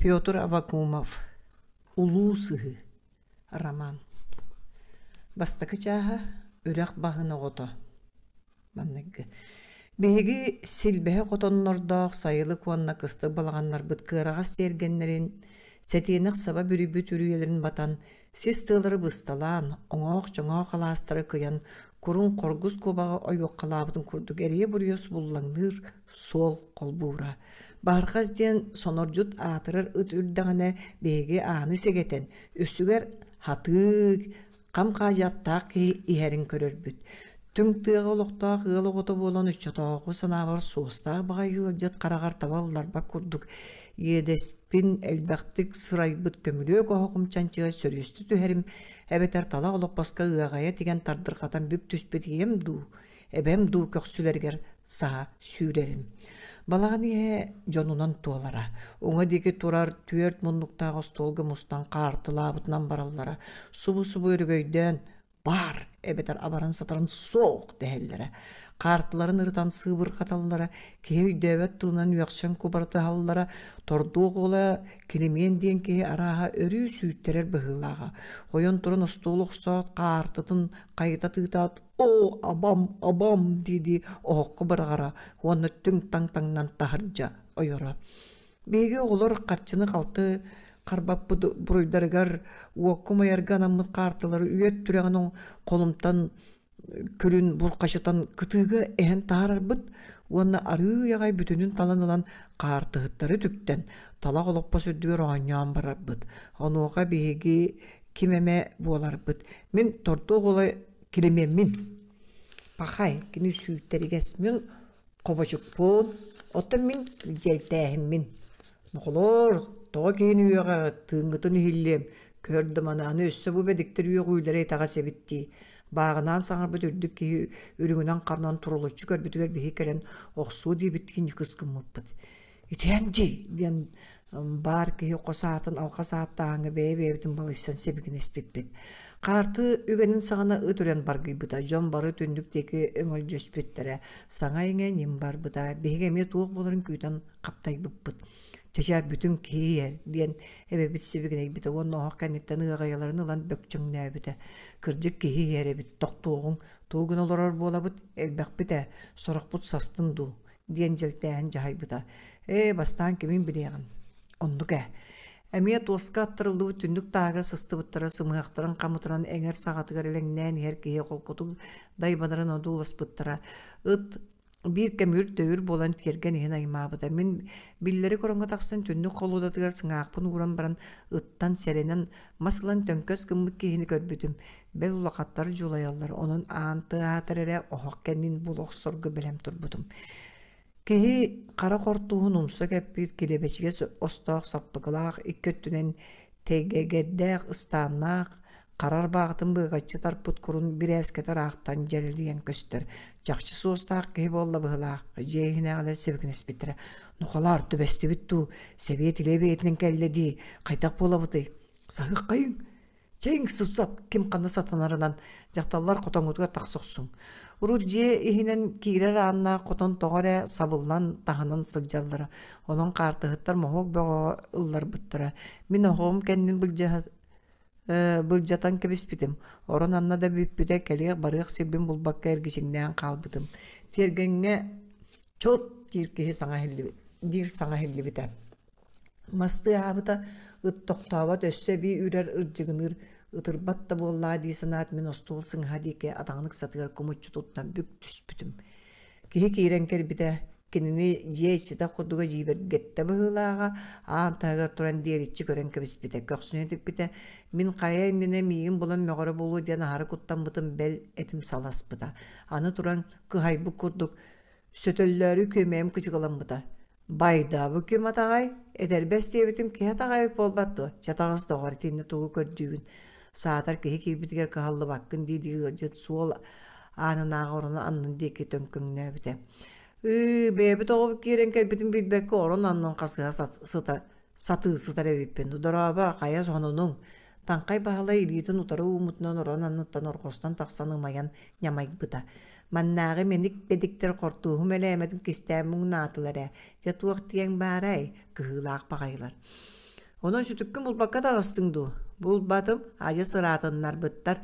Петр Аввакумов «Улуу сыһыы» роман Бастакы чааһа «Үрэх баһын оҕото» Манныгы Биһиги силбэһэ хотоннордоох сайылык уонна кыстык балаҕаннарбыт кыараҕас тиэргэннэрин, сэтиэнэх саба бүрүйбүт үрүйэлэрин батан, сис тыалары бысталаан, оҥоох-чоҥоох алаастары кыйан, курун хоргус куобаҕы ойуоххалаабытын курдук эрийэ-буруйа субуллаҥныыр суол холбуура. Баһырҕас диэн сонордьут аатырар ыт үрдэҕинэ биһиги ааны сэгэтэн, үсүгэр хатыы хам хаадьаттаах киһи иһэрин көрөрбүт. Түҥ тыаҕа олохтоох ыал оҕото буолан оччотооҕу санаабар суостаах баҕайы ыалдьыт хараҕар таба ылларбат курдук иэдэспин элбэхтик сырайбыт көмүлүөк оһоҕум чанчыга сөрүөстэ түһэрим эбэтэр талах олоппоско ыаҕайа тигэн тардырҕатан бүк түспүт ийэм дуу эбэм дуу көхсүлэригэр саһа сүүрэрим. Балаҕан иһэ дьонунан туолара. Уҥа диэки турар түөрт муннуктаах остуолга мустан хаартылаабытынан бараллара. Субу-субу өрөгөйдөөн баар эбэтэр абаран-сатаран суох дэһэллэрэ. Хаартыларын ырытан сыыбырҕаталлара, киһи өйдөөбөт тылынан үөхсэн кубарытыһаллара, тордуох уола Килимиэн диэн киһи арааһа өрүү сүүттэрэр быһыылааҕа. Ойон туран остуол охсоот, хаартытын хайыта тыытаат «Оо, абам, абам!» дии-дии оһоххо быраҕара уонна түҥ-таҥ таҥнан таһырдьа ойоро. Биһиги оҕолор харчыны халты харбаппыт буруйдарыгар уокка умайарга анаммыт хаартылары үөт түрэҕин холумтан күлүн бурҕачытан кытыыга эһэн таһаарарбыт уонна арыый аҕай бүтүнүн талан ылан хаартыһыттары үтүктэн талах олоппос үрдүгэр оонньоон барарбыт. Онуоха биһиги ким эмэ буоларбыт. Мин тордуох уола Килимиэммин. Пахай, кини сүүттэригэс мин хобочукпун, оттон мин дьэлтээһиммин. Нохолоор, тоҕо киһини үөҕэҕит, тыыҥҥытын иһиллиэм, көр да маны, аны өссө бу бэдиктэр үөҕүүлэрэ итэҕэс эбит дии. Бааҕынаан саҥарбыт үрдүк киһи үрүҥүнэн-харанан турулуччу көрбүтүгэр биһи кэлэн охсуо диэбиттии ньыкыс гыммыппыт. Итиэн дии диэн баар киһи хос аатын алҕас ааттааһыҥҥа бэйэ-бэйэбитин балыйсан сибигинэспиппит. Хаарты үгэнин саҕана ыт үрэн баргыйбыта, дьон бары түннүк диэки өҥөлдьөспүттэрэ, саҥа-иҥэ ньим барбыта, биһиги эмиэ туох буоларын күүтэн хаптайбыппыт. Чачаа бүтүн киһи иһэр диэн эбэбит сибигинэйбитэ уонна оһох кэнниттэн ыаҕайаларын ылан бөкчөҥнөөбүтэ. Кырдьык киһи иһэр эбит, тохтуоҕуҥ, тугу гына олорор буолабыт, элбэхпит ээ, сорохпут састын дуу диэн дьэлтээһин дьаһайбыта. Ээ, бастаан кимин билиэҕин. Оннук ээ. Эмиэ туоска аттарыллыбыт түннүк тааһыгар сыстыбыттара сымыһахтарын хамытынан эҥэр саҕатыгар элэҥнээн иһэр киһи холкутук дайбанарын одууласпыттара. Ыт биир кэм үр-төүр буолан тиэргэн иһин аймаабыта. Мин биллэри короҥҥо тахсан түннүк холуодатыгар сыҥаахпын ууран баран ыттан сэрэнэн мас ылан төҥкөс гыммыт киһини көрбүтүм. Бэл улахаттар дьулайаллар, онон аан тыаһаатар эрэ оһох кэннин була охсорго бэлэм турбутум. Киһи хара хортууһун умса кэппит килэбэчигэс остоох саппыкылаах икки өттүнэн тэгэгэрдээх ыстааннаах хара арбаҕатын быакаччы тарпыт курун бирээскэтэ ыраахтан дьэрэлийэн көстөр. Чахчы суостаах киһи буолла быһыылаах, дьиэ иһинээҕилэр сибикинэспиттэрэ. Нухалаар түбэстибит дуу, сэбиэт илэ бэйэтинэн кэллэ дии, хайдах буолабытый? Саһыаххайыҥ, Чэйиҥ сып-сап ким ханна сатанарынан дьахталлар хотоҥҥутугар тахса охсуҥ. Урут дьиэ иһинэн киирэр ааннаах хотон тоҕо эрэ сабыллан таһынан сылдьаллара. Онон хаартыһыттар моһуок бөҕөҕө ылларбыттара. Мин оһоҕум кэннин былдьаһа былдьатан кэбиспитим. Орон анна да бүппүтэ, кэлиэх-барыах сирбин булбакка эргичиҥнээн хаалбытым. Тиэргэҥҥэ чот диир киһи саҥа иһиллибит диир саҥа иһиллибитэ. Мас тыаһаабыта, ыт тохтообот, өссө эбии үрэр, ырдьыгыныыр, ытырбат да буоллаа дии санаат, мин остуол сыҥаһа диэки атаҕын ыксатыгар кумуччу туттан бүк түспүтүм. Киһи киирэн кэлбитэ, кинини дьиэ иччитэх курдуга дьиибэргэттэ быһыылааҕа, аан таһыгар туран диэриччи көрөн кэбиспитэ, көхсүнэ тикпитэ, мин хайа иннинэ миигин булан мөҕөрө буолуо диэн аһары куттаммытым бэл этим саласпыта. Аны туран кыһайбыт курдук сөтөллөөрү күөмэйим кычыгыламмыта. Байдаабы ким атаҕай? Этэрбэс диэбитим киһи атаҕай буолбат дуо? Чэ таҕыс доҕор итиннэ тугу көрдүүгүн? Саатар киһи киирбитигэр кыһаллыбаккын дии-дии ыалдьыт суол аанынааҕы орону аннын диэки төҥкөҥнөөбүтэ. Ыы, бэйэбит оҕобут киирэн кэлбитин билбэккэ орон аннын хасыһа сыта сатыы сытар эбиппин. Дорообо, хайа сонунуҥ? Таҥхай Баһылай илиитин утары ууммутунан орон анныттан орҕостон тахсан ымайан ньамайбыта. Маннааҕы мэник бэдиктэр хортууһум элээмэтин кистээн муҥнаатылар ээ. Дьэ туох диэҥ баарай, кыһыылаах баҕайылар. Онон сүтүккүн булбакка таҕыстыҥ дуу? Булбатым, адьас ыраатыннарбыттар.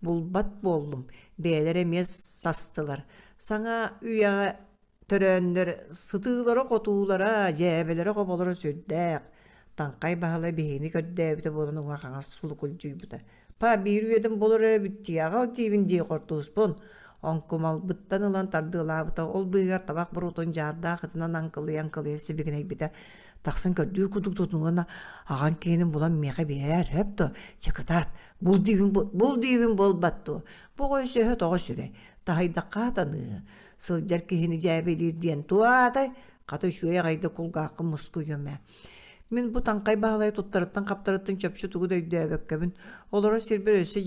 Булбат буоллум. Бэйэлэрэ эмиэ састылар. Саҥа үйэҕэ төрөөннөр сытыылара-хотуулара, дьээбэлэрэ-хоболоро сүрдээх. Таҥхай Баһылай биһигини көрдөөбүтэ буолан уҥа-хаҥас сулукулдьуйбута. Па биир үйэтин булар эрэ эбит аҕал диибин дии хортууспун. Оҥкумалбыттан ылан тардыалаабыта, ол быыһыгар табах буруотун дьаардаах ытынан аҥкылыйа-аҥкылыйа сибигинэйбитэ. Тахсан көрдүүр курдук тутунугана аҕаҥ киһини булан миэхэ биэрээр сөп дуо? Чэ кытаат, бул диибин, бул диибин буолбат дуо? Бу оҕо өсөһө тоҕо сүрэй? Таһыйдахха хатаныыһы. Сылдьар киһини дьээбэлиир диэн туо аатай? Хата үчүгэй аҕайда кулгааххын мускуйуом ээ. Мин бу Таҥхай Баһылайы туттарыттан-хаптарыттан чопчу тугу да өйдөөбөккөбүн, олорор сирбэр өссө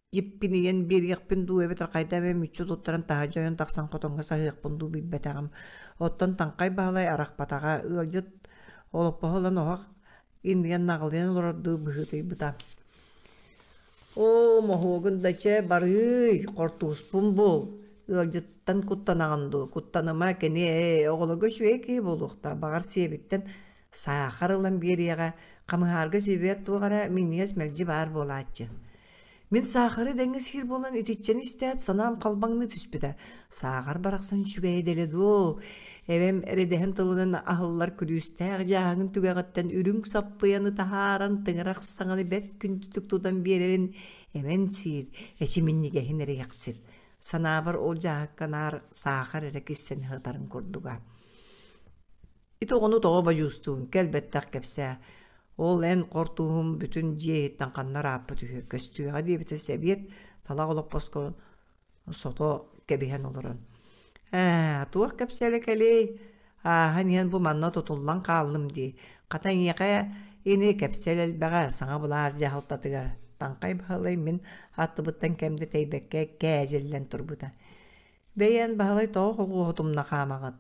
дьиппинийэн биэриэхпин дуу эбэтэр хайда эмэ мүччү туттаран таһырдьа ойон тахсан хотоҥҥо саһыахпын дуу билбэтэҕим. Оттон Таҥхай Баһылай арахпатаҕа, ыалдьыт олоппоһу ылан оһох иннигэр наҕылыйан олорордуу быһыытыйбыта. Оо, моһуогун да чэ, барыый, хортууспун бул. Ыалдьыттан куттанаҕын дуу, куттаныма, кини ээ, оҕолорго үчүгэй киһи буолуохтаах, баҕар сиэбиттэн саахар ылан биэриэҕэ, хамыһаарга сибиэр туох эрэ минньигэс мэлдьи баар буолааччы. Мин саахары дэҥҥэ сиир буолан итиччэни истээт, санаам халбаҥныы түспүтэ. Саахар барахсан үчүгэйэ дэлэ дуо? Эбэм эрэдэһин тылынан аһыллар күлүүстээх дьааһыгын түгэҕиттэн үрүҥ саппыйаны таһааран тыҥырах саҥаны бэрт күндүтүк тутан биэрэрин эмэн сиир, эчи минньигэһин эрэйэхсит. Санаабар ол дьааһыкка наар саахар эрэ кистэнэ сытарын курдуга. Ити оҕону тоҕо бодьуустуун, кэлбэттэх кэпсээ. Ол эн хортууһум бүтүн дьиэ иһиттэн ханна ырааппыт үһү, көстүөҕэ диэбитэ сэбиэт талах олоппоско сото кэбиһэн олорон ээ туох кэпсэлэ кэлиэй ааһан иһэн бу манна тутуллан хааллым дии хата эйиэхэ ини кэпсэл элбэҕэ саҥа былаас дьаһалтатыгар Таҥхай Баһылай мин аттыбыттан кэм да тэйбэккэ кээдьиллэн турбута бэйэн Баһылай тоҕо холуоһутумна хаамаҕыт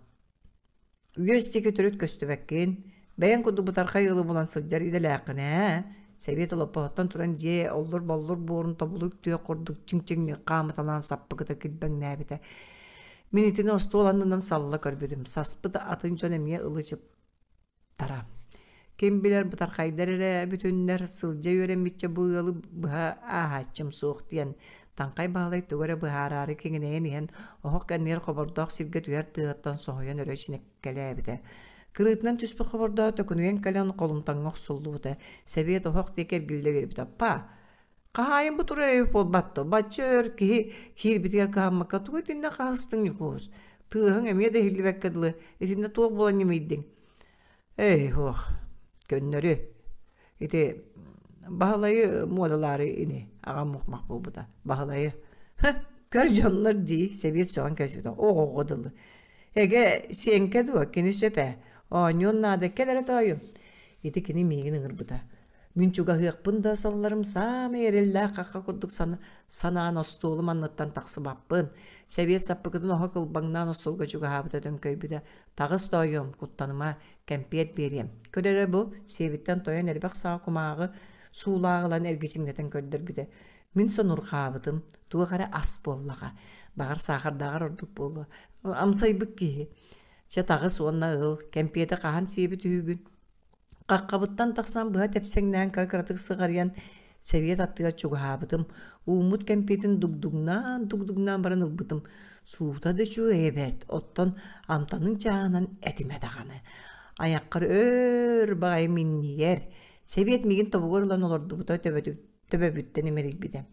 Үөс диэки төрүт көстүбэккин, бэйэҥ курдук бытархай ыалы булан сылдьар идэлээххин ээ, сэбиэт олоппоһуттан туран дьиэ оллур-боллур буорун тобулу үктүөх курдук чиҥ-чиҥник хаамыталаан саппыкыта килбэҥнээбитэ. Мин итини остуол аннынан салла көрбүтүм, саспыт атын дьон эмиэ ылы-чыптара. Ким билэр бытархайдар эрэ бүтүннэр, сылдьа үөрэммиччэ бу ыалы быһа ааһааччым суох диэн Таҥхай Баһылай тугу эрэ быһаараары киҥинэйэн иһэн, оһох кэннигэр хобордоох сиргэ түһэр тыаһыттан соһуйан өрө чинэккэлээбитэ. Кырыытынан түспүт хобордоох төкүнүйэн кэлэн холумтаҥҥа охсуллубута. Сэбиэт оһох диэки эргиллэ биэрбитэ. «Па, хаһаайын бу турар эбит буолбат дуо? Бачча өр киһи киирбитигэр кыһаммакка тугу итиннэ хаһыстыҥ Ньукуус? Тыаһыҥ эмиэ да иһиллибэккэ дылы, итиннэ туох буолан ньимийдиҥ?» «Эй, һуох, көннөрү. Ити Баһылайы муодалаары ини, аҕам мухмах буолбута. Баһылайы. Һы, көр дьоннор дии, сэбиэт сөҕөн кэбиспитэ. Оҕоҕо дылы. Эгэ, сиэҥкэ дуо, кини сөп ээ. Оонньуон наада, кэл эрэ тоойум. Ити кини миигин ыҥырбыта. Мин чугаһыахпын да салларым саамай эрэллээх хахха курдук санаан остуолум анныттан тахсыбаппын. Сэбиэт саппыкытын оһо кылбаҥнаан остуолга чугаһаабыта төҥкөйбүтэ. Таҕыс тоойуом, куттаныма, кэмпиэт биэриэм. Көр эрэ бу, сиэбиттэн тойон элбэх саҕа кумааҕы суулаах ылан эргичиҥнэтэн көрдөрбүтэ. Мин сонурҕаабытым, туох эрэ ас буоллаҕа. Баҕар саахардааҕар ордук буолуо. Амсайбыт киһи. Чэ таҕыс уонна ыл, кэмпиэти хаһан сиэбит үһүгүн? Хаххабыттан тахсан быһа тэпсэҥнээн кыра-кыратык сыҕарыйан сэбиэт аттыгар чугаһаабытым, ууммут кэмпиэтин дугдугнаан-дугдугнаан баран ылбытым, суута да үчүгэйэ бэрт, оттон амтанын чааһынан этимэ даҕаны. Айаххар өөр баҕайы минньийэр, сэбиэт миигин тобугар ылан олордубута төбөбүттэн имэрийбитэ.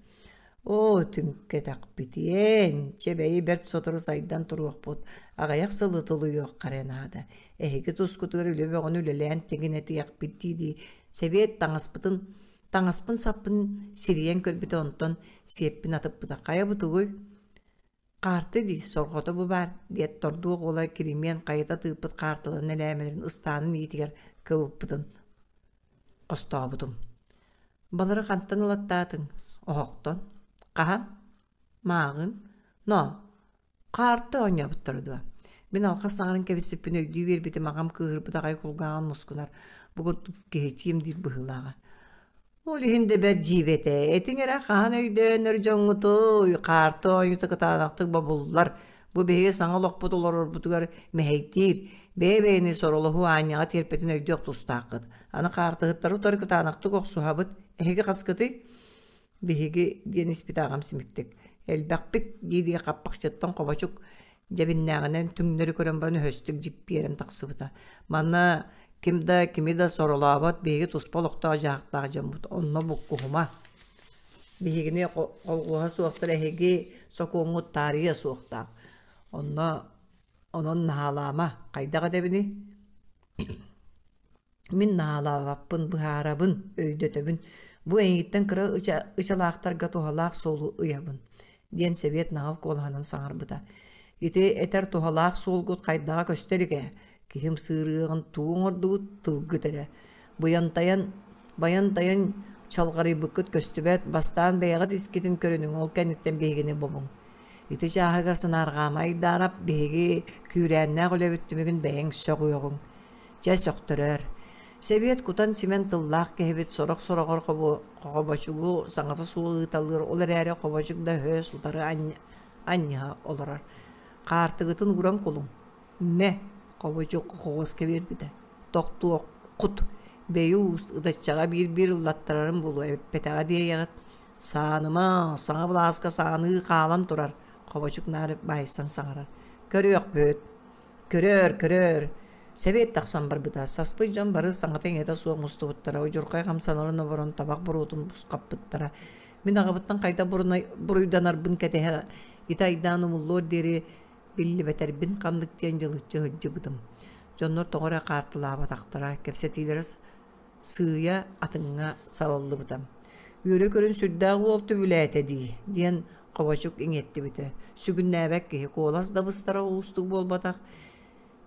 Оо, түҥкэтэхпитиэн, чэ бэйи бэрт сотору сайдан туруохпут, аҕыйах сылы тулуйуохха эрэ наада. Эһиги тускутугар үлэ бөҕөнү үлэлээн тигинэтиэхпит дии-дии, сэбиэт таҥаспытын таҥаспын саппын сирийэн көрбүтэ онтон сиэппин атыппыта. Хайа бу тугуй? Хаарты дии, сорҕото бу баар, диэт тордуох уола Килимиэн хайыта тыыппыт хаартыларын элээмэлэрин ыстаанын иитигэр кыбыппытын хостообутум. Балары хантан ылаттаатыҥ? Оһохтон. Хаһан? Мааҕын. Но, хаарты оонньообуттара дуо? Мин алҕас саҥаран кэбиспиппин өйдүү биэрбитим аҕам кыыһырбыт аҕай кулгааҕын мускунар, бу курдук киһичиим диир быһыылааҕа. Ол иһин да бэрт дьиибэ этэ. Этиҥ эрэ хаһан өйдөөнөр дьоҥҥутуй, хаарты оонньуута кытаанахтык бобуллар. Бу биһиги саҥа олохпут олорорбутугар мэһэйдиир. Бэйэ-бэйэни соролоһуу аанньаҕа тиэрпэтин өйдүөх тустааххыт. Аны хаартыһыттары утары кытаанахтык охсуһабыт. Эһиги хаскытый? Биһиги диэн испит аҕам симиктик. Элбэхпит дии-дии хаппахчыттан хобочук дьэбиннээҕинэн түҥнэри көрөн баран өһөстүк дьиппиэрэн тахсыбыта. Манна ким да кими да соролообот, биһиги туспа олохтоох дьаһахтаах дьоммут. Онно буккуһума. Биһигини холҕуоһа суохтар эһиги сокуоҥҥут таарыйа суохтаах. Онно онон наһаалаама, хайдах этэбиний? Мин наһаалаабаппын, быһаарабын, өйдөтөбүн. Бу эйигиттэн кыра ычалаахтарга туһалаах суолу ыйабын, диэн сэбиэт наҕыл куолаһынан саҥарбыта. Ити этэр туһалаах суолгут хайдаҕа көстө илик ээ. Киһим сыырыаҕын тугу оҥордугут тылгыт эрэ. Быйантайан, байан-тайан чалҕарыйбыккыт көстүбэт, бастаан бэйэҕит искитин көрүнүҥ, ол кэнниттэн биһигини бобуҥ. Ити чааһыгар санаарҕаама Айдаарап, биһиги күүрээннээх үлэбит түмүгүн бэйэҥ сөҕүөҕүҥ. Чэ, сөхтөрөөр. Сэбиэт кутан-симэн тыллаах киһибит сорох-сороҕор хобочугу саҥата суох ыыталыыр, ол эрээри хобочук да өһөс утары анньыһа олорор. Хаартыгытын ууран кулуҥ. Мэ, хобочук хохуоска биэрбитэ. Тохтуоххут. Бэйи уус ытаччаҕа биир-биир ыллаттарарым буолуо эппэтэҕэ диэйэҕит. Сааныма, саҥа былааска сааныы хаалан турар, хобочук наар баайсан саҥарар. Көрүөхпүт. Көрөөр, көрөөр! Сэбиэт тахсан барбыта. Саспыт дьон бары саҥата-иҥэтэ суох мустубуттара, удьурхай хамсанарын оборон табах буруотун бусхаппыттара. Мин аҕабыттан хайдах буруйданарбын кэтэһэ ити айдаан умуллуор диэри биллибэтэрбин ханнык диэн дьылыччы сылдьыбытым. Дьоннор тоҕо эрэ хаартылаабатахтара, кэпсэтиилэрэ сыыйа атыҥҥа салаллыбыта. Үөрэ көрөн сүрдээх уол түбүлээтэ дии, диэн Хобочук иҥиэттибитэ. Сүгүннээбэт киһи куолас да быстара уустук буолбатах.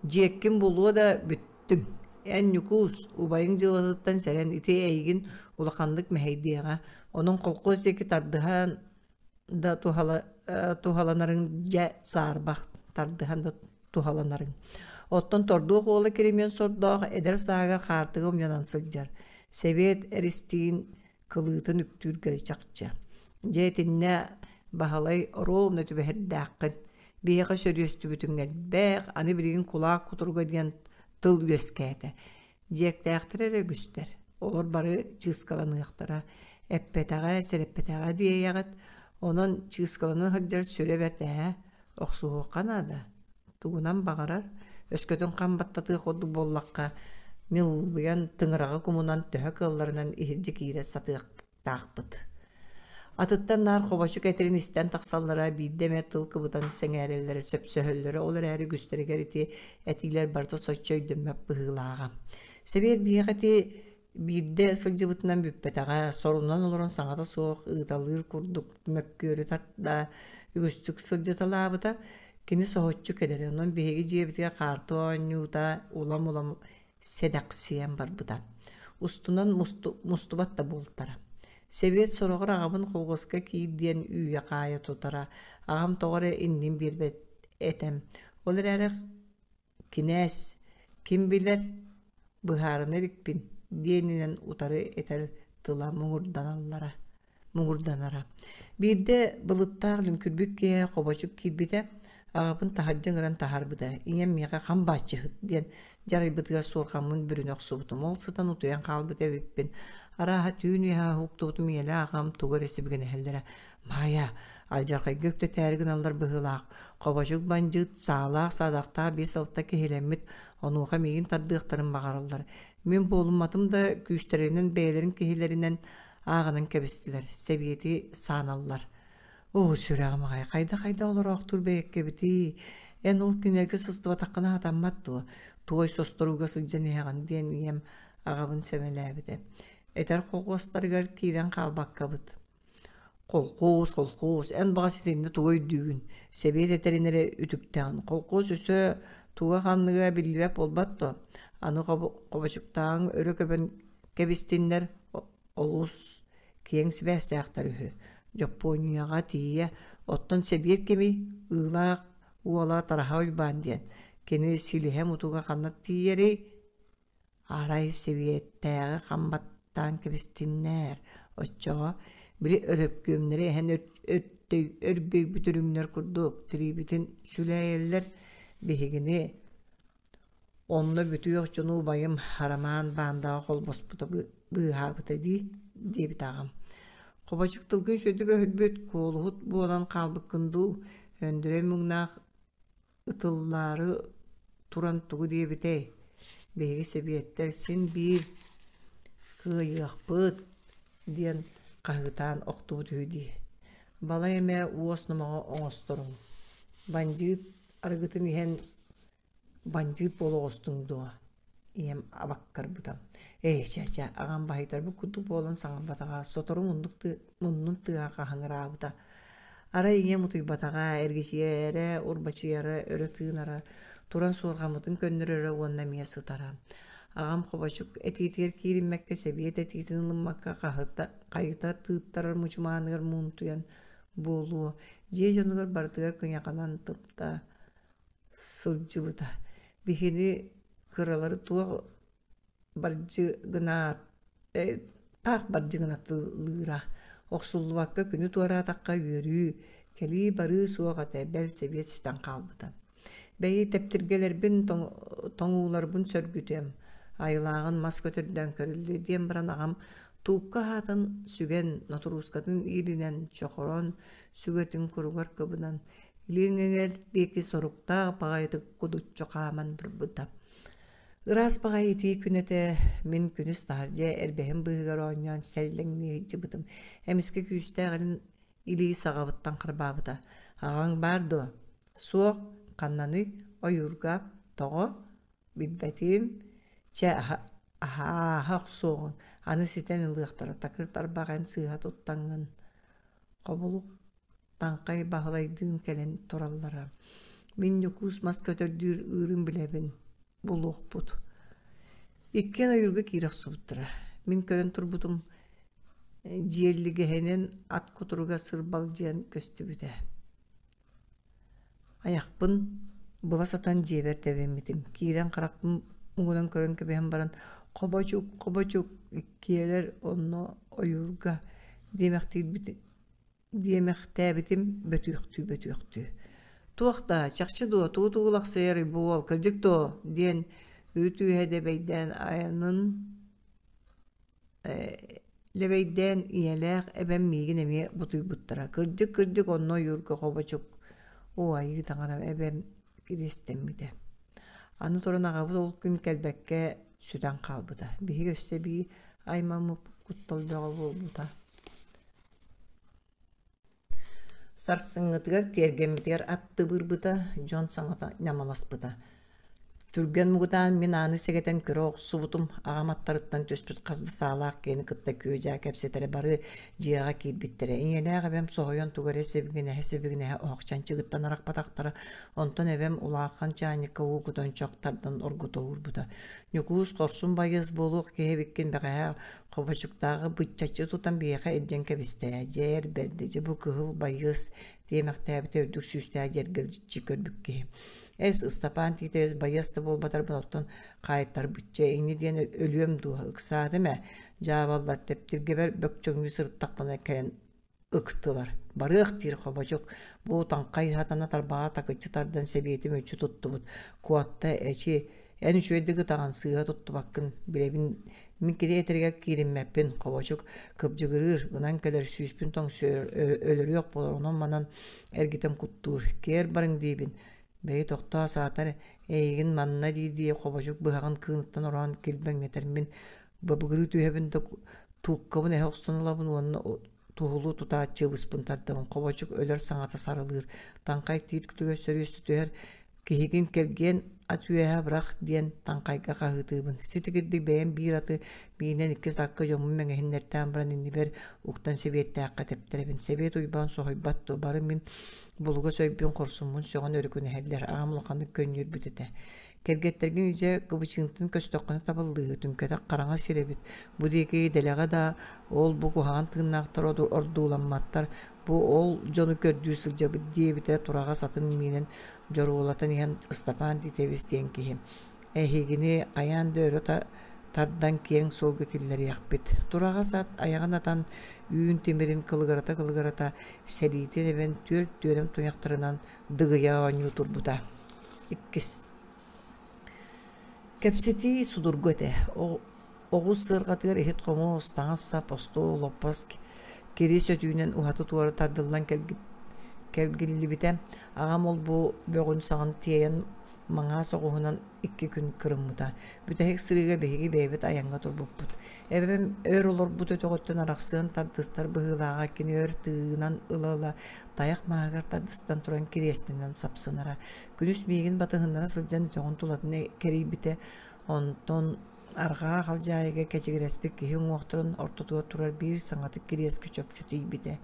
Дьиэккин булуо да бүттүҥ. Эн Ньукуус, убайыҥ дьыалатыттан сэрэн ити эйигин улаханнык мэһэйдиэҕэ. Онон холкуос диэки тардыһан да туһаланарыҥ дьэ саарбах тардыһан да туһаланарыҥ. Оттон тордуох уола Киримиэн сордоох эдэр сааһыгар хаартыга умньанан сылдьар. Сэбиэт эристиин кылыытын үктүүргэ чахчы. Дьэ итиннэ Баһылай оруобуна түбэһэрдээххин. Биһиэхэ сөрүөстүбүтүҥ элбэх, аны билигин кулаак кутуруга диэн тыл үөскээтэ. Дьиэктээхтэр эрэ үгүстэр. Олор бары чыыскаланыахтара. Эппэтэҕэ, сэрэппэтэҕэ диэйэҕит. Онон чыыскалана сылдьар сүрэ бэрт ээ. Охсуһуохха наада. Тугунан баҕарар, өскөтүн хам баттатыах курдук буоллахха, ньылбыйан, тыҥыраҕы кумунан төһө кыалларынан иһирдьэ киирэ сатыахтаахпыт. Атыттар наар хобочук этэрин истэн тахсаллара, биирдэ эмэ тыл кыбытан сэҥээрэллэрэ, сөпсөһөллөрө, ол эрээри үгүстэригэр ити этиилэр барыта соччо өйдөммөт быһыылааҕа. Сэбиэт биһиэхэ ити биирдэ сылдьыбытынан бүппэтэҕэ, сорунан олорон саҥата суох ыыталыыр курдук мөккүөрү тарда, үгүстүк сылдьыталаабыта. Кини соһуччу кэлэрэ, онон биһиги дьиэбитигэр хаарты оонньуута улам-улам сэдэхсийэн барбыта. Устунан мустубат да буолтара. Сэбиэт сороҕор аҕабын холхуоска киир диэн үүйэ-хаайа тутара. Аҕам тоҕо эрэ иннин биэрбэт этэ. Ол эрээри кинээс ким билэр, быһаарына иликпин диэнинэн утары этэр тыла муҥурданаллара муҥурданара. Биирдэ былыттаах лүҥкүрбүт киэһэ хобочук киирбитэ, аҕабын таһырдьа ыҥыран таһаарбыта. Ийэм миэхэ хам бааччыһыт диэн дьарайбытыгар суорҕаммын бүрүнэ охсубутум. Ол сытан утуйан хаалбыт эбиппин. Арааһа түүн үөһэ уһуктубутум ийэлээх аҕам тугу эрэ сибигинэһэллэрэ. Маайа, алдьархайга үктэтээри гыналлар быһыылаах. Хобочук бандьыыт саалаах-саадахтаах биэс-алта киһилэммит, онуоха миигин тардыахтарын баҕараллар. Мин буолумматым да күүстэринэн бэйэлэрин киһилэринэн ааҕынан кэбистилэр, сэбиэти сааналлар. Оо, сүрэҕим аҕай, хайда-хайда олороохтуур бэйэккэбитий? Эн ол кинилэргэ сыстыбатаххына сатаммат дуо? Туой состорууга сылдьан иһэҕин диэн ийэм аҕабын сэмэлээбитэ. Этэр холхуостарыгар киирэн хаалбаккабыт. Холкуос, холкуос, эн баҕас итиннэ тугу өйдүүгүн? Сэбиэт этэрин эрэ үтүктэҕин. Холкуос өссө туга-ханныга биллибэт буолбат дуо? Аны хобочуктааҕыҥ өрө көбөн кэбистиннэр, олус киэҥ сибээстээхтэр үһү. Дьоппуонньуйаҕа тиийэ, оттон сэбиэт кимий? Ыылаах уола Тараһа Уйбаан диэн. Кини силиһэ-мутуга ханна тиийэрий? Арай сэбиэттээҕи хам баттаан кэбистиннэр, оччоҕо били өрөпкүөмнэри эһэн өргөйбүт үрүҥнэр курдук тириибитин сүлээйэллэр, биһигини. Онно бүтүөх дьону убайым Арамаан баандаҕа холбоспута быыһаабыта дии, диэбит аҕам. Хобочук тылгын сүдүк өһүрбүт, куолуһут буолан хаалбыккын дуу, Өндөрөй муҥнаах ытыллаары туран тугу диэбитэй? Биһиги сэбиэттэр син биир кыайыахпыт диэн хаһыытаан охтубут үһү дии. Балай эмэ уос номоҕо оҥосторуҥ. Бандьыыт арыгытын иһэн бандьыыт буола оҕустуҥ дуо? Ийэм абаккарбыта. Ээ, чэ-чэ, аҕам баһыйтарбыт курдук буолан саҥарбатаҕа, сотору муннук муннун тыаһа хаһыҥыраабыта. Арай ийэм утуйбатаҕа, эргичийэрэ, урбачыйара, өрө тыынара, туран суорҕаммытын көннөрөрө уонна эмиэ сытара. Аҕам хобочук этиитигэр киириммэккэ, сэбиэт этиитин ылыммакка хаһыта, хайыта тыыттарар мучумааныгар муунтуйан буолуо, дьиэ дьонугар барытыгар кыйаханан тымта сылдьыбыта. Биһини кыралары туох бардьыгынаат таах бардьыгынатылыыра. Охсуллубакка күнү туораатахха үөрүү, кэлии-барыы суох этэ, бэл сэбиэт сүтэн хаалбыта. Бэйи тэптиргэлэрбин, тоҥууларбын сөргүтүөм, айылааҕын мас көтөрдөөн көрүллүө диэн баран аҕам туукка аһаатын сүгэн, нотуруускатын иилинэн, чохорон, сүгэтин куругар кыбынан, Илин эҥэр диэки соруктаах баҕайытык кудуччу хааман барбыта. Ыраас баҕайы итии күн этэ, мин күнүс таһырдьа эрбэһин быыһыгар оонньоон сэллэҥнии сылдьыбытым. Эмискэ күүстээх илин илии саҕабыттан харбаабыта. «Аҕаҥ баар дуо?» «Суох. Ханнаный? Ойуурга. Тоҕо?» «Билбэтим. Чэ, аһааһа охсуоҕуҥ. Аны ситэн ылыахтара. Такыр тарбах эн сыыһа туттаҥҥын». Хобулук Таҥхай Баһылайдыын кэлэн тураллара. Мин Ньукуус мас көтөрдүүр ыырын билэбин, булуохпут. Иккиэн ойуурга киирэ охсубуттара. Мин көрөн турбутум, дьиэллигэһинэн ат кутуруга сырбалдьыйан көстүбүтэ. Айахпын була сатан дьиэбэр тэбиммитим. Киирэн харахпын муҥунан көрөн кэбиһэн баран «Хобочук, хобочук, иккиэлэр онно ойуурга» диэмэхтиирбит диэмэхтээбитим бөтүөхтүү-бөтүөхтүү. «Туох даа, чахчы дуо, тугу-тугу лахсыйарый бу уол, кырдьык дуо?» диэн үрүт үөһэ дэбэйдээн айанын лэбэйдээн ийэлээх эбэм миигин эмиэ бутуйбуттара. Кырдьык, кырдьык, онно ойуурга хобочук оо, айыы таҥарам эбэм киристэммитэ. Аны туран аҕабыт ол күн кэлбэккэ сүтэн хаалбыта. Биһиги өссө эбии аймаммыт куттал бөҕө буолбута. Сарсыҥҥытыгар тиэргэммитигэр ат тыбыырбыта, дьон саҥата ньамаласпыта. Түргэн мугутаан мин ааны сэгэтэн көрө охсубутум, аҕам аттарыттан түспүт хас да саалаах киһини кытта күө-дьаа кэпсэтэрэ бары дьиэҕэ киирбиттэрэ. Ийэлээх эбэм соһуйан тугу эрэ сибигинэһэ-сибигинэһэ оһох чанчыгыттан арахпатахтара. Онтон эбэм улахан чаанньыкка уу кутан чох тардан оргута уурбута. Ньукуус хорсун байыас буолуох киһи эбиккин бэҕэһээ Хобочуктааҕы быччаччы тутан биһиэхэ илдьэн кэбистэ ээ, дьэ эр бэрдэ, дьэ бу кыһыл байыас диэмэхтээбитэ үрдүк сүүстээх дьэргэлдьиччи көрбүт киһи. Эс, Ыстапаан Тиитэбис байыас да буолбатарбын оттон хаайтарбычча инньэ диэн өлүөм дуо, ыксаатым ээ, дьаабаллар тэптиргэбэр бөкчөҥнүү сырыттахпына кэлэн ыктылар. Барыах диир Хобочук. Бу таҥхай сатана тарбаҕа такыччы тардан сэбиэти мүччү туттубут. Куотта эчи, эн үчүгэйдик ытаҕын сыыһа туттубаккын билэбин. Мин кини этэригэр киириммэппин. Хобочук кыбдьыгырыыр, гынан кэлэр сүүспүн тоҥсуйар, өлөрүөх буолар, онон-манан эргитэн куттуур. Киэр барыҥ диибин. Бэйи тохтоо саатар эйигин манна дии-дии Хобочук быһаҕын кыыныттан ороон килбэҥнэтэр. Мин бабыгырыы түһэбин да тууккабын эһэ охсон ылабын уонна туһулуу тутааччы ыбыспын тардабын хобочук өлөр саҥата сарылыыр таҥхай тиит күтүгэр сөрүөстэ түһэр киһигин кэлгиэн ат үөһэ бырах диэн таҥхайга хаһыытыыбын ситигирдик бэйэм биир аты миинэн иккис акка дьоммун мэҥэһиннэртээн баран иннибэр уктан сэбиэттээххэ тэптэрэбин сэбиэт уйбаан соһуйбат дуо бары мин булугас өйбүн хорсуммун сөҕөн өрүкүнэһэллэр аҕам улаханнык көнньүөрбүт этэ Кэргэттэргин илдьэ кыбычыынтан көстөххүнэ табыллыыһы, түҥкэтэх хараҥа сир эбит. Бу диэки дэлэҕэ да, ол-бу куһаҕан тыыннаахтар ордууламматтар, бу ол дьону көрдүү сылдьабыт диэбитэ тураҕас атын миинэн дьоруолатан иһэн Ыстапаан Тиитэбис диэн киһи. Эһигини хайаан да өрө тардан киэҥ суолга киллэриэхпит. Тураҕас ат айаҕын атан, үүн тимирин кылыгырата-кылыгырата сэриитин эбэн түөрт түөрэм туйахтарынан дыгыйа оонньуу турбута. Иккис. Кэпсэтии судургу этэ. Оҕус сыарҕатыгар иһит-хомуос, таҥас-сап, остуол, олоппос кирис өтүүнэн уһаты-туора тардыллан кэлгиллибитэ. Аҕам ол-бу бөҕүн-саҕын тиэйэн маҥаас оҕуһунан икки күн кырыммыта. Бүтэһик сырыыга биһиги бэйэбит айаҥҥа турбуппут. Эбэм өр олорбут өтөҕүттэн арахсыан тардыстар быһыылааҕа кини өр тыынан ыла-ыла тайах мааһыгар тардыстан туран кириэстэнэн сапсынара. Күнүс миигин батыһыннара сылдьан өтөҕүн тулатын кэрийбитэ, онтон арҕаа халдьаайыга кэчигирэспит киһи уҥуохтарын ортотугар турар биир саҥатык кириэскэ чопчу тиийбитэ.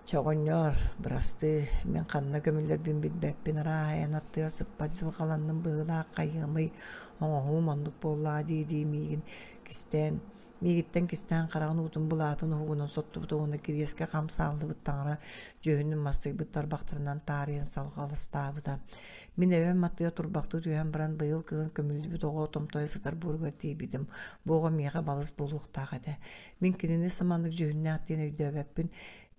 Чэ, оҕонньоор, бырастыы, мин ханна көмүллэрбин билбэппин, арааһа эн аттыгар сыппат дьылҕаланным быһыылаах хайыамый, оҥоһуум оннук буоллаҕа дии-дии миигин кистээн миигиттэн кистээн хараҕын уутун былаатын уһугунан соттубут уонна кириэскэ хам сааллыбыт таҥара дьүһүнүн мастыйбыт тарбахтарынан таарыйан салҕаластаабыта. Мин эбэм аттыгар турбахтыы түһэн баран быйыл кыһын көмүллүбүт оҕо томтойо сытар буоругар тиийбитим. Бу оҕо миэхэ балыс буолуохтаах этэ. Мин кинини саманнык дьүһүннээх диэн өйдөөбөппүн.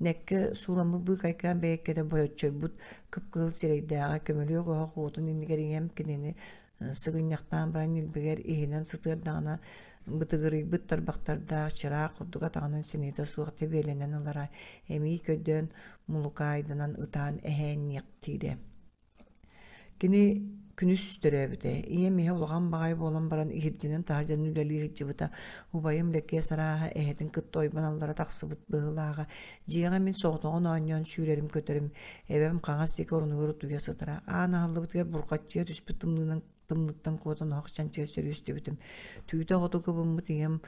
Нэккэ сууламмыт быыкайкаан бэйэккэтэ бойоччойбут кып-кыһыл сирэйдээҕэ көмүлүөк оһох уотун иннигэр ийэм кинини сыгынньахтаан баран ньилбэгэр иһинэн сытыардаҕына бытыгырыйбыт тарбахтардаах чыраах курдук атаҕынан сэниэтэ суох тэбиэлэнэн ылара эмиий көрдөөн мулукаайданан ытаан эһээнниэхтиирэ. Кини күнүс төрөөбүтэ. Ийэм иһэ улахан баҕайы буолан баран иһирдьэнэн-таһырдьанан үлэлии сылдьыбыта. Убайым Лэкиэс арааһа эһэтин кытта ойбон аллара тахсыбыт быһыылааҕа. Дьиэҕэ мин соҕотоҕун оонньоон сүүрэрим-көтөрүм. Эбэм хаҥас диэки орунугар утуйа сытара. Аан аһыллыбытыгар бурҕаччыйа түспүт тымныынан тымныттан куотан оһох чанчыга сөрүөстүбүтүм. Түүтэ хоту кыбыммыт ийэм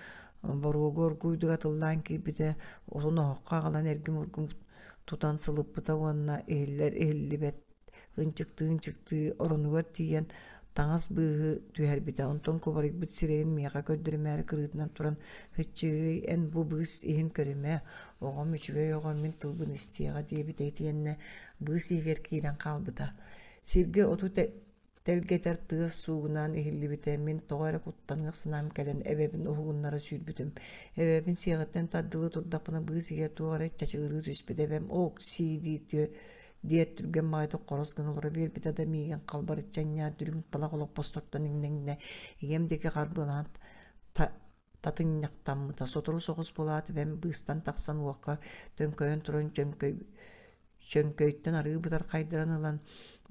боруогу оргууйдук атыллаан киирбитэ, отун оһоххо аҕалан эргим-ургум тутан сылыппыта уонна иһиллэр иһиллибэт ынчыктыы-ынчыктыы оронугар тиийэн таҥас быыһы түһэрбитэ. Онтон кубарыйбыт сирэйин миэхэ көрдөрүмээри кырыытынан туран «Һыччыый, эн бу быыс иһин көрүмэ, оҕом үчүгэй оҕо мин тылбын истиэҕэ» диэбитэ итиэннэ быыс иһигэр киирэн хаалбыта. Сиргэ оту тэлгэтэр тыас суугунаан иһиллибитэ, мин тоҕо эрэ куттаныах санаам кэлэн эбэбин уһугуннара сүүрбүтүм. Эбэбин сиэҕиттэн тардылыы турдахпына быыс иһигэр туох эрэ чачыгырыы түспүт эбэм «Ок-сии» дии диэт түргэн баҕайытык хорос гына олоро биэрбитэ да миигин халбарыччы анньаат дүлүҥ талах олоппостортон иҥнэҥнэ ийэм диэки харбыалаан татынньахтаммыта сотору соҕус буолаат эбэм быыстан тахсан уокка төҥкөйөн туран чөҥкөй чөҥкөйтөн арыы бытархайдарын ылан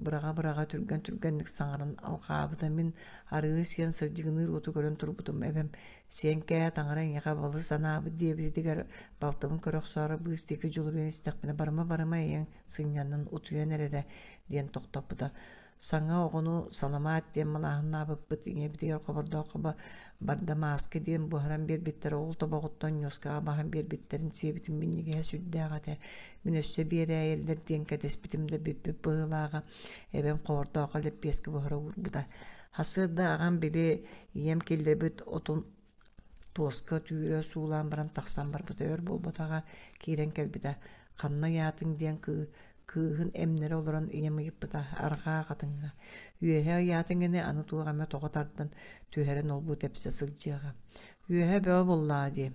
быраҕа-быраҕа түргэн-түргэнник саҥаран алҕаабыта мин арыыны сиэн сырдьыгыныыр уоту көрөн турбутум эбэм сиэҥкээ таҥара эйиэхэ балыс анаабыт диэбитигэр балтыбын көрө охсоору быыс диэки дьулуруйан истэхпинэ барыма-барыма ийэҥ сынньанан утуйан эрэрэ диэн тохтоппута Саҥа оҕону саламаат диэн малааһыннаабыппыт, ийэбитигэр хобордооххо барда мааска диэн буһаран биэрбиттэрэ, ол тобоҕуттан ньуоскаҕа баһан биэрбиттэрин сиэбитим минньигэһэ сүрдээх этэ. Мин өссө биэрээйэллэр диэн кэтэспитим да бүппүт быһыылааҕа. Эбэм хобордооххо лэппиэскэ буһара уурбута. Сарсыарда аҕам били ийэм киллэрбит отун туоска түүрэ суулаан баран тахсан барбыта өр буолбатаҕа киирэн кэлбитэ ханна ыйаатыҥ диэн кыыһын эмнэрэ олорон ийэм ыйыппыта арҕаа хатыҥҥа үөһэ ыйаатыҥ ини аны туох эмэ тоҕо тардан түһэрэн ол-бу тэпсэ сылдьыаҕа үөһэ бөҕө буоллаҕа дии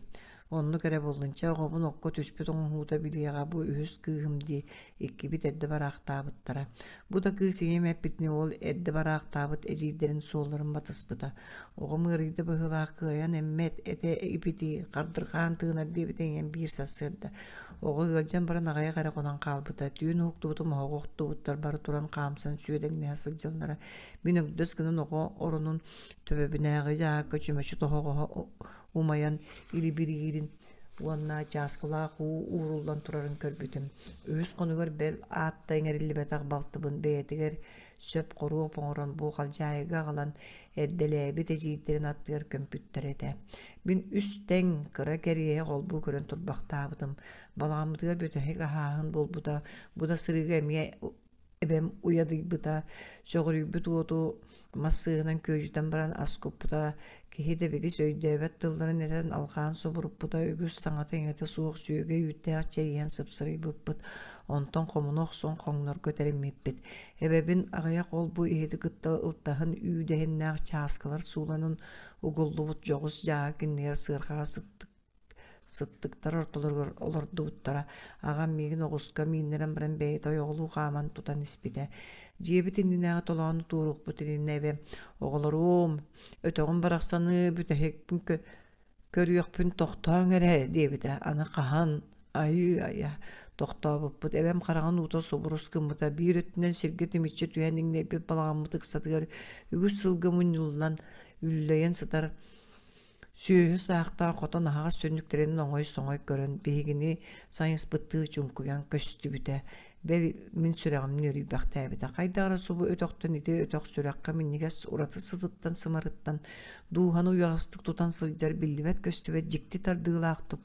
оннук эрэ буоллун чэ оҕобун окко түспүт оҥоһуута билиэҕэ бу үһүс кыыһым дии иккибит эрдэ бараахтаабыттара бу да кыыс ийэм эппитинии уол эрдэ бараахтаабыт эдьиийдэрин суолларын батыспыта Оҕом ыарыйда быһыылаах кыайан эммэт этэ ипитии, хардырҕаан тыынар диэбитэ ийэм биир сарсыарда. Оҕо ыалдьан баран аҕыйах эрэ хонон хаалбыта. Түүн уһуктубутум оһоҕу охтубуттар бары туран хаамсан сүөдэҥнэһэ сылдьаллара. Мин өгдөс гынан оҕо оронун төбөбүнээҕи дьааһыкка чүмэчи тоһоҕоһо умайан илибириирин уонна чааскылаах уу ууруллан турарын көрбүтүм. Үһүс хонугар бэл аатта иҥэриллибэтэх балтыбын бэйэтигэр сөп хоруоп оҥорон бу халдьаайыга аҕалан эрдэлээбит эдьиийдэрин аттыгар көмпүттэр этэ. Мин үс тэҥ кыра кэриэһи холбуу көрөн турбахтаабытым. Балаҕаммытыгар бүтэһик аһааһын буолбута. Бу да сырыыга эмиэ эбэм уйадыйбыта, сөҕүрүйбүт уоту мас сыыһынан күөдьүтэн баран ас куппута, киһи дэбигис өйдөөбөт тылларын этэн алҕаан субуруппута, үгүс саҥата-иҥэтэ суох сүөгэй үүттээх чэй иһэн сыпсырыйбыппыт, онтон хомуна охсон хоҥнорго тэриммиппит. Эбэбин аҕыйах ол-бу иһити кытта ылтаһын үүдэһиннээх чааскалар сууланан угуллубут дьоҕус дьааһык иннигэр сыарҕаҕа сыттык. сыттыктар ортолоругар олордубуттара. Аҕам миигин оҕуска мииннэрэн баран бэйэтэ ойоҕолуу хааман тутан испитэ. Дьиэбит иннинээҕи толоону туоруохпут иннинэ эбэм «Оҕолоруом, өтөҕүм барахсаны бүтэһикпин көрүөхпүн тохтооҥ эрэ» диэбитэ. Аны хаһан айыы-айа тохтообуппут. Эбэм хараҕын уута субурус гыммыта. Биир өттүнэн сиргэ тимиччи түһэн иҥнэйбит балаҕаммыт ыксатыгар үгүс сылга мунньуллан үллэйэн сытар Сүөһү саахтаах хотон аһаҕас түннүктэрин оҥой-соҥой көрөн, биһигини сайыспыттыы чуҥкуйан көстүбүтэ. Бэл, мин сүрэҕим нүөлүйбэхтээбитэ. Хайдах эрэ субу өтөхтөн ити өтөх сүрэххэ минньигэс ураты сытыттан-сымарыттан дууһаны уйаҕастык тутан сылдьар биллибэт-көстүбэт дьикти тардыылаахтык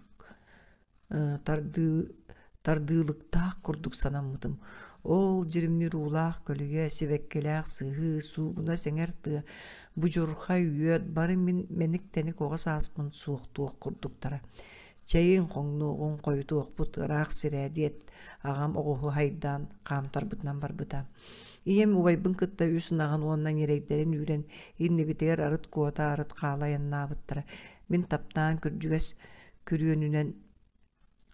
тардыылыктаах курдук санаммытым. Ол дьиримниир уулаах көлүйэ, сибэккилээх сыһыы, суугунас эҥэр тыа, будьурхай үөт бары мин мэник-тэник оҕо сааспын суохтуох курдуктара. Чэйиҥ, хоҥнуоҕуҥ, хойутуохпут ыраах сирэ диэт, аҕам оҕуһу хайдаан хаамтарбытынан барбыта. Ийэм убайбын кытта үс ынаҕын уонна ньирэйдэрин үүрэн иннибитигэр арыт куота, арыт хаала айаннаабыттара. Мин таптаан күрдьүгэс күрүөнүнэн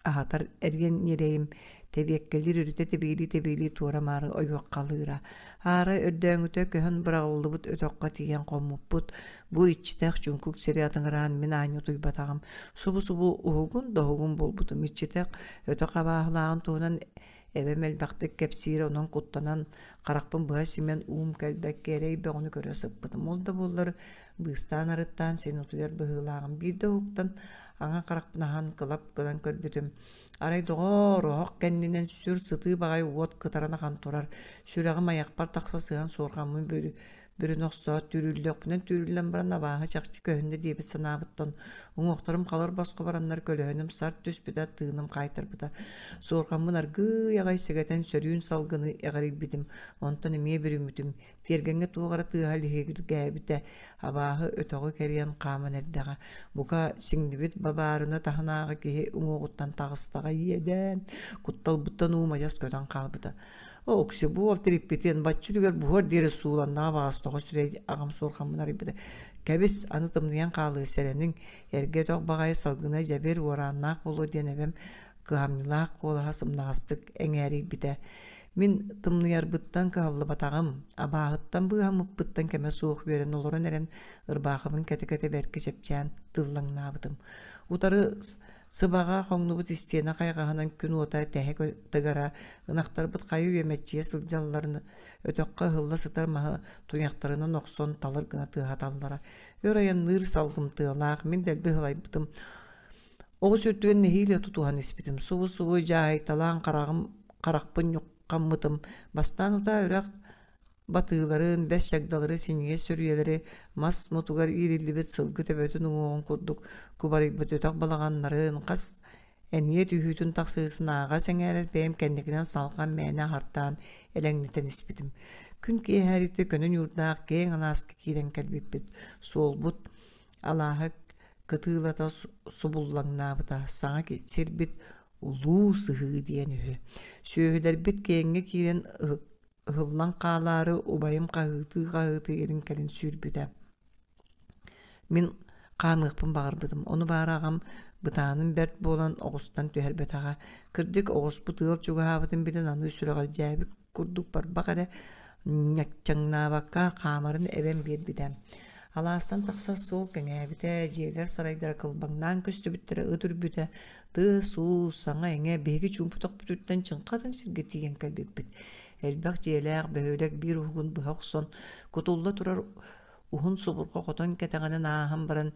аһатар эргин ньирэйим тэбиэккэлиир өрүтэ тэбиилии-тэбиилии туора-маары ойуоххалыыра. Аара өрдөөҥүтэ көһөн быраҕыллыбыт өтөххө тиийэн хоммуппут. Бу иччитэх чуҥкук сири атыҥыраан мин аанньа утуйбатаҕым. Субу-субу уһугун доһугун буолбутум. Иччитэх өтөх абааһылааҕын туһунан эбэм элбэхтик кэпсиирэ, онон куттанан харахпын быһа симэн уум кэлбэккэ эрэй бөҕөнү көрө сыппытым. Ол да буоллар быыстаан-арыттаан син утуйар быһыылааҕым. Биирдэ уһуктан аҥа харахпын аһан кылап гынан көрбүтүм, арай доҕоор, оһох кэннинэн сүр сытыы баҕайы уот кытаран ахан турар. Сүрэҕим айахпар тахса сыһан суорҕаммын бүрүнэ охсоот, түүрүллүөхпүнэн түүрүллэн баран абааһы чахчы көһүннэ диэбит санаабыттан уҥуохтарым халар босхо бараннар көлөһүнүм сарт түспүтэ, тыыным хаайтарбыта. Суорҕаммын аргыый аҕай сэгэтэн сөрүүн салгыны эҕирийбитим, онтон эмиэ бүрүммүтүм. Тиэргэҥҥэ туох эрэ тыаһа лиһигиргээбитэ, абааһы өтөҕү кэрийэн хааман эрдэҕэ. Бука, сиҥнибит бабаарына таһынааҕы киһи уҥуоҕуттан таҕыстаҕа иэдээн, кутталбыттан уу мадьас көтөн хаалбыта. Окси, бу уол тириппитин, бачча үлүгэр буһуор диэри сууланнаҕа баҕас тоҕо сүрэй аҕам суорҕаммын арыйбыта. Кэбис, аны тымныйан хаалыа сэрэниҥ, эргэ өтөх баҕайы салгына дьэбир уорааннаах буолуо диэн эбэм кыһамньылаах куолаһа сымнаҕастык эҥээрийбитэ. Мин тымныйарбыттан кыһаллыбатаҕым, абааһыттан быыһаммыппыттан кэмэ суох үөрэн олорон эрэн ырбаахыбын кэтэ-кэтэ бэркэ чэпчээн тыллаҥнаабытым. Утары сыбаҕа хоҥнубут истиэнэ хайҕаһынан күн уота тэһэ тыгара, ынахтарбыт хайы үйэ мэччийэ сылдьалларын өтөххө ыһылла сытар маһы туйахтарынан охсон талыр гына тыаһаталлара. Өр айанныыр салгымтыалаах мин дэлби ыһылайбытым. Оҕус үрдүгэр нэһиилэ тутуһан испитим. Субу-субу дьааһыйталаан хараҕым харахпын ньуххаммытым. Бастаан утаа үрэх батыыларын, бэс чагдалары, синньигэс сөрүйэлэри мас мутугар иириллибит сылгы төбөтүн уҥуоҕун курдук кубарыйбыт өтөх балаҕаннарын, хас эниэ түһүүтүн тахсыытын ааҕа сэҥээрэр бэйэм кэнникинэн салҕан мээнэ аһартаан элэҥнэтэн испитим. Күн киэһээриитэ көнө ньуурдаах киэҥ алааска киирэн кэлбиппит. Суолбут алааһы кытыылата субуллаҥнаабыта саҥа сирбит Улуу Сыһыы диэн үһү. Сүөһүлэрбит киэҥҥэ киирэн ыһыллан хаалаары убайым хаһыытыы-хаһыытыы илин-кэлин сүүрбүтэ. Мин хаамыахпын баҕарбытым, ону баара аҕам бытааным бэрт буолан оҕустан түһэрбэтэҕэ. Кырдьык, оҕуспут ыал чугаһаабытын билэн аны сүрэҕэлдьээбит курдук барбах эрэ ньаччаҥнаабакка хаамарын эбэн биэрбитэ. Алаастан тахсар суол кэҥээбитэ, дьиэлэр сарайдара кылбаҥнаан көстүбүттэрэ ыт үрбүтэ, тыас-уус, саҥа-иҥэ биһиги чуумпу төхпүтүттэн чыҥха атын сиргэ тиийэн кэлбиппит. Элбэх дьиэлээх бөһүөлэк биир уһугун быһа охсон, кутулла турар уһун субурҕа хотон кэтэҕинэн ааһан баран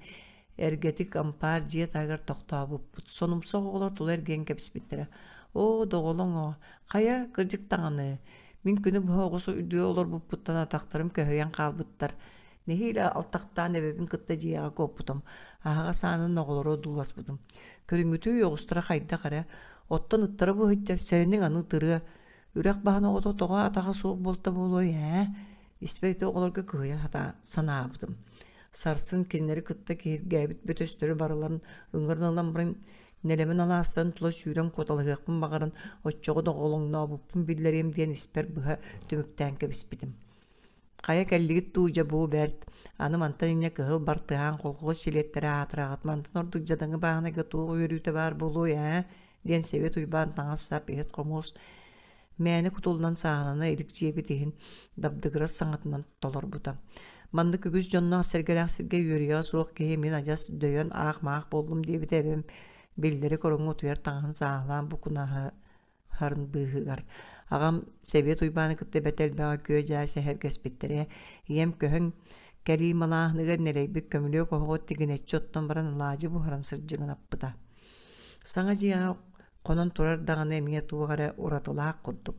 Эргэтик ампаар дьиэ таһыгар тохтообуппут. Сонумсах оҕолор тула эргийэн кэбиспиттэрэ. Оо, доҕолоҥ-оо, хайа, кырдьык даҕаны, мин күнү быһа оҕус үрдүгэр олорбуппуттан атахтарым көһүйэн хаалбыттар. Нэһиилэ алтахтаан эбэбин кытта дьиэҕэ куоппутум. Аһаҕас аанын оҕолору одууласпытым. Көрүҥҥүтүй оҕустара хайдах эрэ. Оттон ыттара быһычча сэрэниҥ аны ытырыа. Үрэх баһын оҕото тоҕо атаҕа суох буолта буолуой ээ? Испэр ити оҕолорго кыһыйа санаабытым. Сарсын кинилэри кытта киһиргээбит бөтөстөрү барыларын ыҥыран ылан баран нэлэмэн алаастарын тула сүүрэн куоталаһыахпын баҕаран, оччоҕо доҕолоҥнообуппун биллэриэм диэн испэр быһа түмүктээн кэбиспитим. Хайа кэллигит дуу, дьэ бу бэрт. Аны мантан инньэ кыһыл бартыһаан колхоз чилиэттэрэ аатыраҕыт. Мантан ордук дьадаҥы бааһынайга туох үөрүүтэ баар буолуой ээ? диэн Сэбиэт Уйбаан таҥас-сап, иһит-хомуос мээнэ кутуллан сааһылана илик дьиэбит иһин дабдыгырас саҥатынан толорбута. Маннык үгүс дьонноох-сэргэлээх сиргэ үөрүйэҕэ суох киһи мин адьас дөйөн аах-маах буоллум диэбитэ эбэм биллэри ороҥҥо утуйар таҥаһын сааһылаан букунаһарын быыһыгар. Аҕам Сэбиэт Уйбааны кытта бэрт элбэҕи күө-дьаа сэһэргэспиттэрэ. Ийэм көһөн кэлии малааһыныгар нэлэйбит көмүлүөк оһоҕу тигинэччи оттон баран алаадьы буһаран сырдьыгынаппыта. Саҥа дьиэҕэ хонон турар даҕаны эмиэ туох эрэ уратылаах курдук.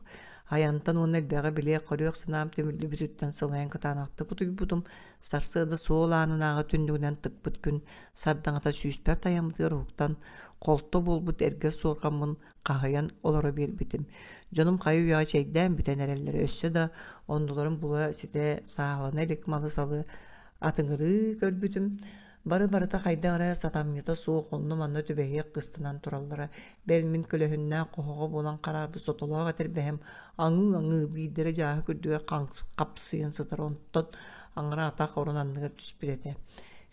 Айантан уонна элбэҕи билиэх-көрүөх санаам түмүллүбүтүттэн сылайан кытаанахтык утуйбутум, сарсыарда суол аанынааҕы түннүгүнэн тыкпыт күн сардаҥата сүүспэр тайаммытыгар уһуктан, холто буолбут эргэ суорҕаммын хаһыйан олоро биэрбитим. Дьонум хайы-үйэҕэ чэйдээн бүтэн эрэллэрэ, өссө да оннуларын була ситэ сааһылана илик малы-салы атыҥырыы көрбүтүм. Бары-барыта хайдах эрэ сатамньыта суох онно-манна түбэһиэх кыстанан тураллара. Бэл мин көлөһүннээх хоһоҕо буолан хараарбыт сотолоох этэрбэһим аҥыы-аҥыы биирдэрэ дьааһык үрдүгэр хапсыйан сытар, онтон аҥара атах орон анныгар түспүт этэ.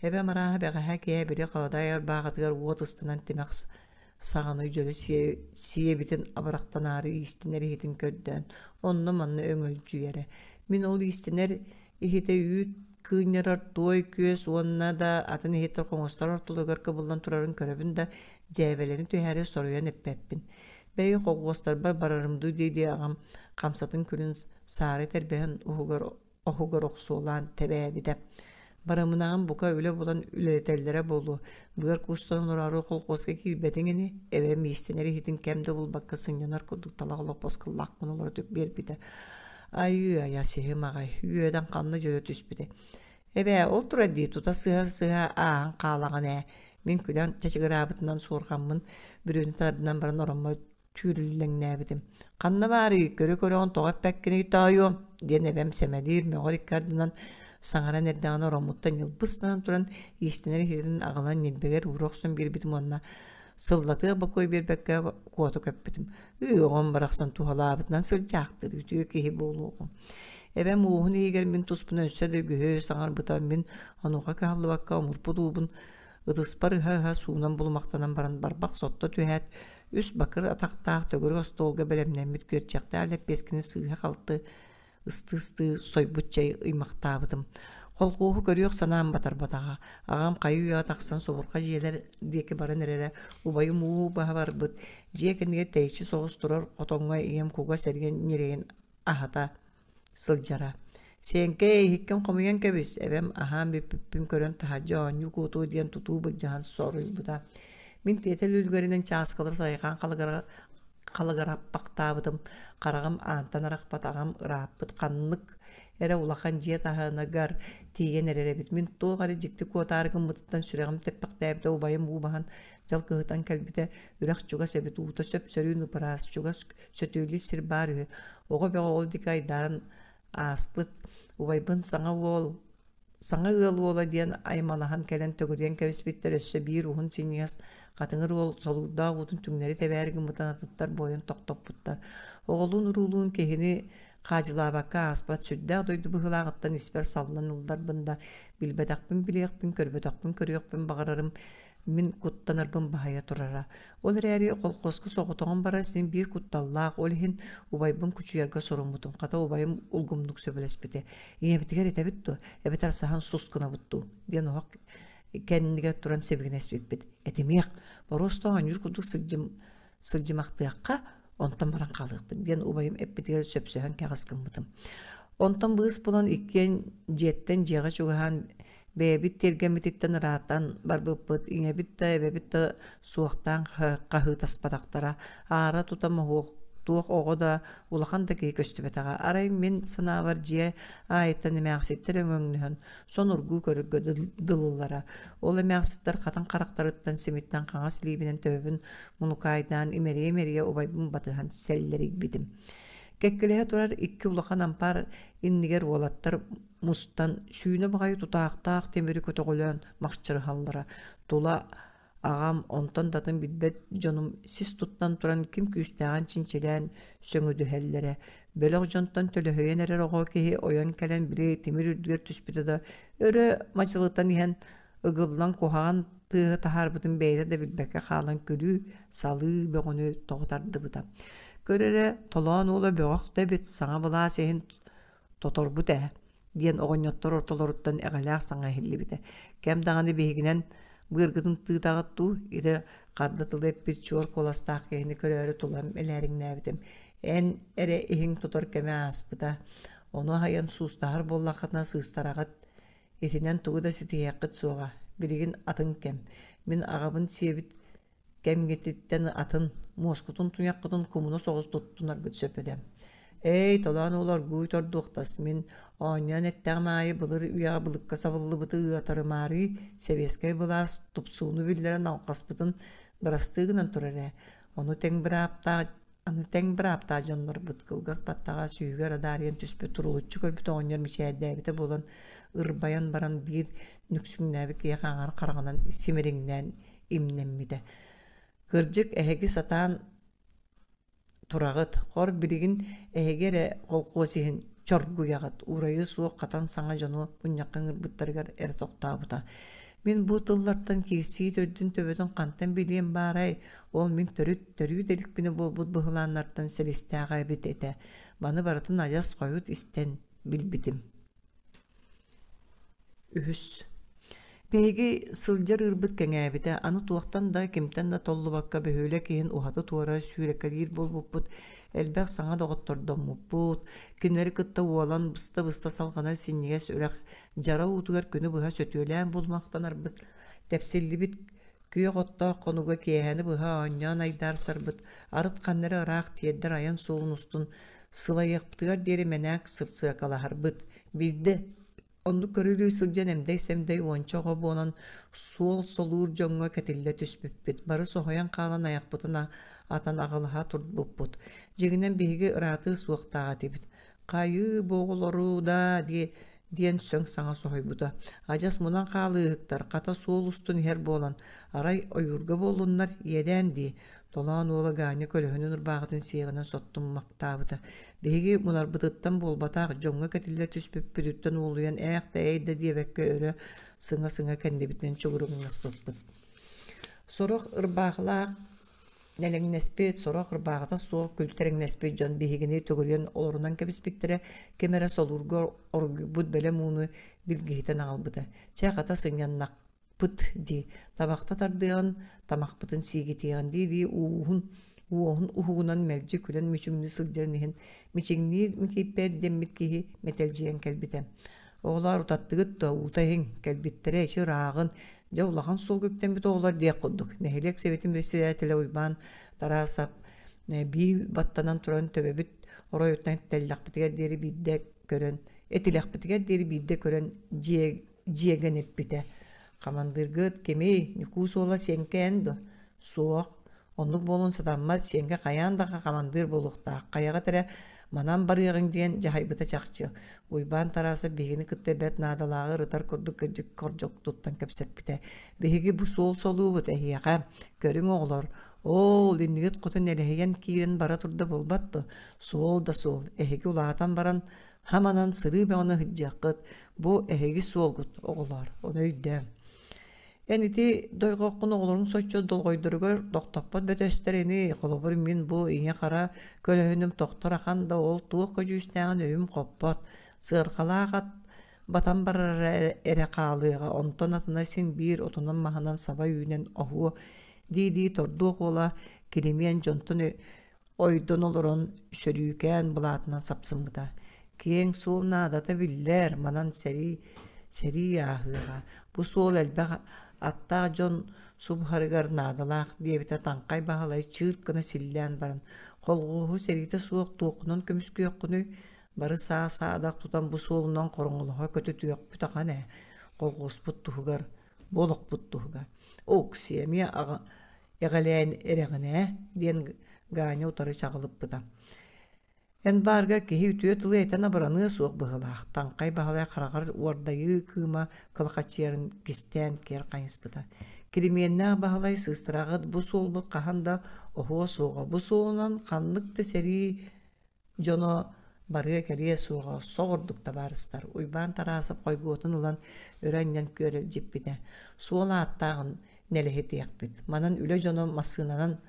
Эбэм арааһа бэҕэһээ киэһэ били халадаай ырбааҕытыгар уот ыстанан тимэх саҕаны дьөлө сиэбитин абырахтанаары иистэнэр иһитин көрдөөн онно-манна өҥөлдьүйэрэ. Мин ол иистэнэр иһитэ үүт кыынньарар туой күөс уонна да атын иһиттэр хоҥостор ортолоругар кыбыллан турарын көрөбүн да дьээбэлэнэ түһээри соруйан эппэппин. Бэйи холхуостарбар барарым дуу дии-дии аҕам хамсатын күлүн саары тэрбэһэн уһугар оһугар охсуолаан тэбээбитэ. Барымынаҕым бука үлэ булан үлэлэтэллэрэ буолуо, быар куустан олороору холкуоска киирбэтиҥ ини, эбэм иистэнэр иһитин кэм да булбакка сынньанар курдук талах олоппоско лаахпын олоро биэрбитэ. Айыы-айа сиһим аҕай, үөдэн ханна дьөлө түспүтэ. Эбээ, ол турар дии, тута сыһа-сыһа ааһан хаалаҕын ээ. Мин күлэн чачыгыраабытынан суорҕаммын бүрүөнү тардынан баран ороммо түүрүллэҥнээбитим. «Ханна баарый, көрө-көрөҕүн тоҕо эппэккиний тоойуом?» диэн эбэм сэмэлиир, мөҕөр икки ардынан саҥаран эрдэҕинэ ороммуттан ньылбыстанан туран иистэнэр иһитин аҕалан ньилбэгэр уура охсон биэрбитим уонна сыллатыах бокуой биэрбэккэ куота көппүтүм. «Ыы, оҕом барахсан туһалаабытынан сылдьаахтыыр, үтүө киһи буолуоҕум». Эбэм уоһун иһигэр мин туспунан өссө да үгүһү саҥарбыта, мин онуоха кыһаллыбакка омурпут уубун ытыспар ыһа-ыһа суунан булумахтанан баран барбах сотто түһээт, үс бакыр атахтаах төгүрүк остуолга бэлэмнэммит күөрчэхтээх лэппиэскэни сыыһа-халты ыстыы-ыстыы сойбут чэй ыймахтаабытым. Холкуоһу көрүөх санаам батарбатаҕа. Аҕам хайы-үйэҕэ тахсан субурҕа дьиэлэр диэки баран эрэрэ, убайым уу баһа барбыт, дьиэ кэннигэр тэйиччи соҕус турар хотоҥҥо ийэм кугас эргин ньирэйин аһата сылдьара. «Сиэҥкэй, иһиккин хомуйан кэбис, эбэм аһаан бүппүппүн көрөн таһырдьа оонньуу куотуо» диэн тутуу былдьаһан соруйбута. Мин тиэтэл үлүгэринэн чааскалары сайҕаан халыгыраппахтаабытым, хараҕым аантан арахпат, аҕам ырааппыт ханнык эрэ улахан дьиэ таһыныгар тиийэн эрэр эбит. Мин туох эрэ дьикти куотаары гыммытыттан сүрэҕим тэппэхтээбитэ, убайым уу баһан дьалкыһытан кэлбитэ, үрэх чугас эбит, уута сөп-сөрүүн ыпыраас, чугас сөтүөлүүр сир баар үһү. Оҕо бөҕө ол диэки айдааран ааспыт. Убайбын саҥа уол саҥа ыал уола диэн аймалаһан кэлэн төгүрүйэн кэбиспиттэр өссө биир уһун синньигэс хатыҥыр уол солуурдаах уутун түҥнэри тэбээри гыммытын атыттар буойан тохтоппуттар. Оҕолуун-уруулуун киһини хаадьылаабакка ааспат сүрдээх дойду быһыылааҕыттан испэр саллан ылларбын да, билбэтэхпин билиэхпин, көрбөтөхпүн көрүөхпүн баҕарарым мин куттанарбын баһыйа турара. Ол эрээри колхозка соҕотоҕун барар син биир кутталлаах, ол иһин убайбын кучуйарга соруммутум. Хата убайым улгумнук сөбүлэспитэ. Ийэбитигэр этэбит дуо, эбэтэр саһан сус гынабыт дуу диэн оһох кэннигэр туран сибигинэспиппит. Этимиэх, боруоста оонньуур курдук сылдьым сылдьымахтыахха, онтон баран хаалыахпыт диэн убайым эппитигэр сөпсөһөн кэҕис гыммытым. Онтон быыс булан иккиэн дьиэттэн дьиэҕэ чугаһаан Бэйэбит тиэргэммититтэн ыраатан барбыппыт, ийэбит да, эбэбит да суохтаан хаһыытаспатахтара. Аара тута моһуок туох оҕо да, улахан да киһи көстүбэтэҕэ. Арай мин санаабар дьиэ аайыттан эмээхситтэр өҥөҥнөһөн, сонургуу көрөргө дылылара. Ол эмээхситтэр хатан харахтарыттан симиттэн хаҥас илиибинэн төбөбүн мунукаайдаан имэрийэ-имэрийэ убайбын батыһан сэллэрийбитим. Кэккэлэһэ турар икки улахан ампаар иннигэр уолаттар мустан сүүнэ баҕайы тутаахтаах тимири көтөҕөлөөн махчырыһаллара тула аҕам онтон да атын билбэт дьонум сис туттан туран ким күүстээҕин чинчилээн сөҥүдүһэллэрэ. Бөлөх дьонтон төлөһүйэн эрэр оҕо киһи ойон кэлэн били тимир үрдүгэр түспүтэ да өрө мадьалытан иһэн ыгыллан куһаҕан тыаһы таһаарбытын бэйэтэ да билбэккэ хаалан күлүү, салыы бөҕөнү тоҕо тардыбыта. Көр эрэ, толоон уола бөҕөх да эбит, саҥа былаас иһин тоторбут ээ диэн оҕонньоттор ортолоруттан эҕэлээх саҥа иһиллибитэ. Кэм даҕаны биһигинэн быаргытын тыытаҕыт дуу, ити харда тылы эппит чуор куоластаах киһини көрөөрү тулам элээриҥнээбитим. Эн эрэ иһиҥ тотор кэмэ ааспыта. Ону аһыйан суустаһар буоллаххытына сыыстараҕыт. Итинэн тугу да ситиһиэххит суоҕа. Билигин атын кэм. Мин аҕабын сиэбит кэмҥититтэн атын, муоскутун туйаххытын кумуна соҕус туттунаргыт сөп этэ. Эй, толоон уол оргууй тордуохтас, мин оонньоон эттэҕим аайы былыр үйэҕэ былыкка сабыллыбыты ыатарымаарыы сэбиэскэй былаас тупсууну биллэрэн алҕаспытын бырастыы гынан турар ээ. Ону тэҥ бырааптаах аны тэҥ бырааптаах дьоннорбут кылгас баттаҕа сүүһүгэр адаарыйан түспүт турулуччу көрбүт оҕонньор мичээрдээбитэ буолан ырбайан баран биир нүксүҥнээбит киһиэхэ аҥаар хараҕынан симириҥнээн имнэммитэ. Кырдьык, эһиги сатаан тураҕыт, хор билигин эһиги эрэ холкуос иһин чоргуйаҕыт, уурайыы суох хатан саҥа дьону мунньахха ыҥырбыттарыгар эрэ тохтообута. Мин бу тыллартан киирсии төрдүн төбөтүн хантан билиэм баарай, ол мин төрүт төрүү да иликпинэ буолбут быһылааннартан силистээҕэ эбит этэ. Маны барытын адьас хойут истэн билбитим. Үһүс. Биһиги сылдьар ыырбыт кэҥээбитэ, аны туохтан да, кимтэн да толлубакка бөһүөлэк иһин уһаты-туора сүүрэкэлиир буолбуппут, элбэх саҥа доҕоттордоммуппут, кинилэри кытта уолан быста-быста салҕанар синньигэс үрэх дьара уутугар күнү быһа сөтүөлээн булумахтанарбыт, тэпсиллибит күөх оттоох хонуга киэһэни быһа оонньоон айдаарсарбыт, арыт ханна эрэ ыраах тиэрдэр айан суолун устун сылайыахпытыгар диэри мэнээк сырсыакалаһарбыт. Биирдэ оннук көрүлүү сылдьан эмдэй-сэмдэй уонча оҕо буолан суол солуур дьоҥҥо кэтиллэ түспүппүт. Бары соһуйан хаалан айахпытын атан аҕылаһа турбуппут. Дьиҥинэн биһиги ыраатыы суохтаах этибит. Хайыы, бу оҕолору даа дии диэн сөҥ саҥа соһуйбута. Адьас мунан хаалыыһыктар, хата суол устун иһэр буолан, арай ойуурга буоллуннар, иэдээн дии, Толоон уола Ганя көлөһүнүн ырбааҕытын сиэҕинэн соттуммахтаабыта. Биһиги мунарбытыттан буолбатах, дьоҥҥо кэтиллэ түспүппүтүттэн уолуйан ээх да эй да диэбэккэ өрө сыҥа-сыҥа кэннибитинэн чугуруҥнаспыппыт. Сорох ырбаахылаах нэлэҥнэспит, сорох ырбааҕыта суох күлтэрэҥнэспит дьон биһигини төгүрүйэн олорунан кэбиспиттэрэ, ким эрэ солуурга оргуйбут бэлэм ууну билгиһитэн аҕалбыта. Чэ, хата сынньаннах пыт дии, табахта тардыаҕын, тамахпытын сиигитиэҕин дии-дии ууһун уоһун уһугунан мэлдьи күлэн мүчүҥнүү сылдьарын иһин мичиҥниир Микииппэр дэммит киһи мэтэлдьийэн кэлбитэ. Оҕолоор утаттыгыт да уута иһиҥ, кэлбиттэрэ эчи ырааҕын, дьэ улахан суолга үктэммит оҕолор диэх курдук. Нэһилиэк сэбиэтин председателэ Уйбаан Тарасов биир баттанан туран төбөбүт оройуттан тэллэхпитигэр диэри биирдэ көрөн, этилэхпитигэр диэри биирдэ көрөн дьиэ дьиэгэн эппитэ: «Хамандыыргыт кимий, Ньукуус уола Сиэҥкэ эн дуо?» «Суох, оннук буолуон сатаммат, Сиэҥкэ хайаан да хамандыыр буолуохтаах, хайаҕыт эрэ манан барыаҕыҥ» диэн дьаһайбыта чахчы. Уйбаан Тарасов биһигини кытта бэрт наадалааҕы ырытар курдук кырдьык-хордьук туттан кэпсэппитэ. «Биһиги бу суол солуубут эһиэхэ, көрүҥ оҕолор, оол, иннигит хоту нэлэһийэн киирэн бара турда буолбат дуо? Суол да суол, эһиги улаатан баран Хаманан сырыы бөҕөнү сылдьыаххыт, бу эһиги суолгут, оҕолоор, ону өйдөөҥ. Эн ити дойҕоххун оҕолоруҥ соччо долҕойдоругар тохтоппот бөтөстөр ини, холобур мин бу ийэ-хара көлөһүнүм тохтор ахан да ол туох көдьүүстээҕин өйүм хоппот, сыарҕалаах ат батан барара эрэ хаалыаҕа, онтон атына син биир отунан-маһынан саба үүнэн оһуо дии-дии тордуох уола Килимиэн дьонтон Ойдон олорон сөрүүкээн былаатынан сапсыммыта. Киэҥ суол наадата биллэр, манан сэрии сэрии ааһыаҕа. Бу суол элбэх аттаах дьон субуһарыгар наадалаах диэбитэ Таҥхай Баһылай чыырк гына силлээн баран, «Холхуоһу сэриитэ суох туоххунан көмүскүөххүнүй? Бары саа-саадах тутан бу суолунан хороҥолоһо көтүтүөхпүт ахан ээ, холхуоспут туһугар, бу олохпут туһугар. Оксиэ эмиэ аҕа Эҕэлээн эрэҕин ээ диэн Ганя утары чаҕылыппыта. Эн баарга киһи үтүө тылы этэн абыраныа суох быһыылаах, Таҥхай Баһылай хараҕар уордайыы кыыма кылахаччыйарын кистээн киэр хайыспыта. Килимиэннээх Баһылай сыыстараҕыт бу суолбут хаһан да оһуо суоҕа, бу суолунан ханнык да сэрии дьоно Барыа-кэлиэ суоҕа, соҕурдук табаарыстар Уйбаан Тарасов хойгуотун ылан өрө анньан күөрэлдьиппитэ. Суол ааттааҕын нэлэһитиэхпит. Манан үлэ дьоно массыынанан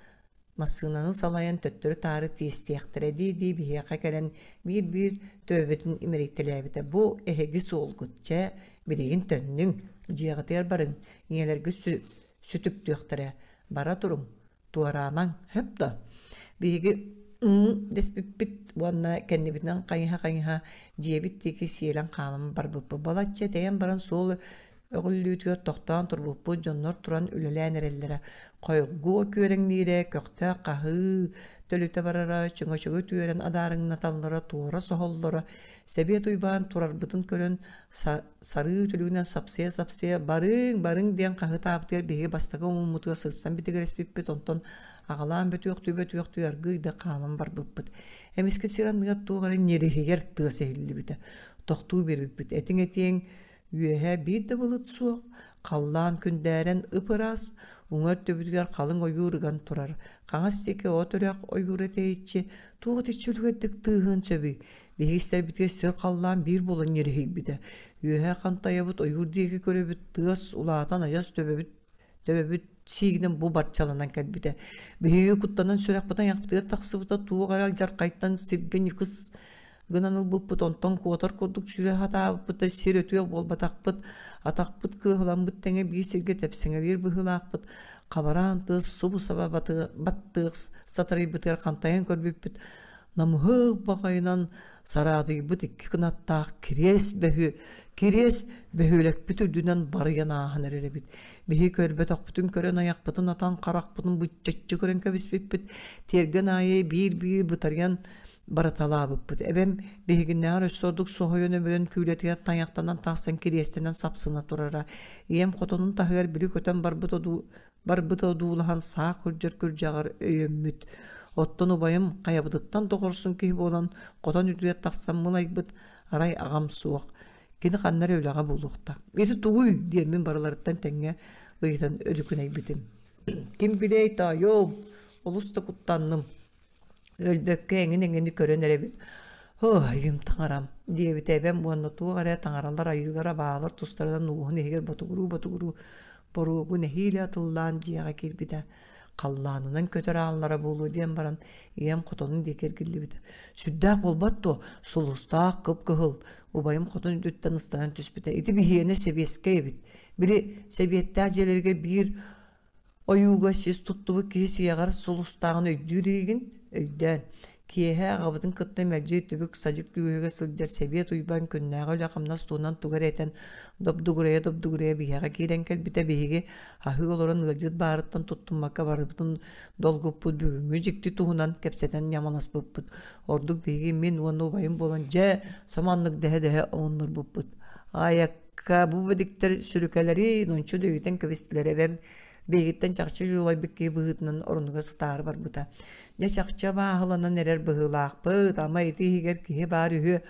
массыынаны салайан төттөрү-таары тиэстиэхтэрэ дии-дии биһиэхэ кэлэн биир-биир төбөбүтүн имэрийтэлээбитэ. Бу эһиги суолгут, чэ, билигин төннүҥ, дьиэҕитигэр барыҥ, ийэлэргит сүтүктүөхтэрэ, бара туруҥ, туораамаҥ, сөп дуо? Биһиги дэспиппит уонна кэннибитинэн хайыһа-хайыһа дьиэбит диэки сиэлэн хааман барбыппыт. Балачча тэйэн баран суол өҕүллүүтүгэр тохтоон турбуппут, дьоннор туран үлэлээн эрэллэрэ. Хойгуо күөрэҥниирэ, көхтөөх хаһыы төлүтэ барара, чөҥөчөгү түөрэн адаарыҥнаталлара, туора соһоллоро. Сэбиэт Уйбаан турарбытын көрөн сарыы үтүлүгүнэн сапсыйа-сапсыйа «Барыҥ, барыҥ» диэн хаһыытаабытыгар биһиги бастакы омуммутугар сырсан битигирэспиппит, онтон аҕалаан бөтүөхтүү-бөтүөхтүү аргыый да хааман барбыппыт. Эмискэ сир анныгар туох эрэ ньириһийэр тыас иһиллибитэ. Тохтуу биэрбиппит. Этиҥ этиэҥ Үөһэ биир да былыт суох, халлаан күндээрэн ып-ыраас, уҥа өртүбүтүгэр халыҥ ойуур ыган турар, хаҥас диэки от үрэх ойуура тэйиччи, туох итиччэ үлүгэрдик тыаһыан сөбүй? Биһиги истэрбитигэр сир-халлаан биир буолан ньириһийбитэ. Үөһэ хантайабыт, ойуур диэки көрөбүт, тыас улаатан адьас төбөбүт төбөбүт сиигинэн бу барчаланан кэлбитэ. Биһиги куттанан сүрэхпит айахпытыгар тахсыбыта, туох эрэ алдьархайтан сиргэ ньыкыс гынан ылбыппыт, онтон куотар курдук сүүрэ сатаабыппыт да сир өтүөх буолбатахпыт, атахпыт кыаһыламмыт тэҥэ биир сиргэ тэпсэҥэлиир быһыылаахпыт, хабараан тыас субу саба баттыах сатарыйбытыгар хантайан көрбүппүт, намыһых баҕайынан сараадыйбыт икки кынаттаах кириэс бөһү кириэс бөһүөлэкпит үрдүнэн барыйан ааһан эрэр эбит. Биһи көрбөтөхпүтүн көрөн айахпытын атан харахпытын быччаччы көрөн кэбиспиппит. Тиэргэн аайы биир-биир бытарыйан барыталаабыппыт. Эбэм биһигиннээҕэр өссө ордук соһуйан өмүрэн күүлэтигэр тайахтанан тахсан кириэстэнэн сапсына турара. Ийэм хотонун таһыгар били көтөн барбыт одуу барбыта одуулаһан саах күрдьэр күрдьэҕэр өйөммүт. Оттон убайым хайабытыттан доҕорсун киһи буолан хотон үрдүгэр тахсан мылайбыт, арай аҕам суох. Кини ханна эрэ үлэҕэ буолуохтаах. Ити тугуй? диэммин барыларыттан тэҥҥэ ыйытан өрүкүнэйбитим. Ким билиэй таайоом, олус да куттанным. Өлбөккө эҥин-эҥини көрөн эрэбит. «Оо, айым таҥарам» диэбитэ эбэм уонна туох эрэ таҥаралар айыылара баалар тустарынан уоһун иһигэр ботугуруу-ботугуруу боруогу нэһиилэ атыллаан дьиэҕэ киирбитэ. Халлаанынан көтөр ааллара буолуо диэн баран ийэм хотонун диэки эргиллибитэ. Сүрдээх буолбат дуо, сулустаах кып-кыһыл убайым хотон үрдүттэн ыстанан түспүтэ. Ити биһиэнэ сэбиэскэй эбит. Били сэбиэттээх дьиэлэргэ биир Ойууга сис туттубут киһи сиэҕэр сулустааҕын өйдүүр илигин өйдөөн, киэһэ аҕабытын кытта мэлдьи түбүк-садьык түөһүгэр сылдьар Сэбиэт Уйбаан күннээҕи үлэ-хамнас туһунан тугу эрэ этэн добдугурайа-добдугурайа биһиэхэ киирэн кэлбитэ биһиги аһыы олорон ыалдьыт баарыттан туттуммакка барыбытын долгуппут бүгүҥҥү дьикти туһунан кэпсэтэн ньамаласпыппыт. Ордук биһиги мин уонна убайым буолан дьэ саманнык дэһэ-дэһэ оҥоннорбуппут. Айак бу бэдиктэр сүрүкэлэри нунчу дөйүтэн кэбистилэр эбэм биһигиттэн чахчы дьулайбыт киһи быһыытынан орунугар сытаары барбыта. Дьэ чахчы абааһыланан эрэр быһыылаахпыт, ама ити иһигэр киһи баар үһү,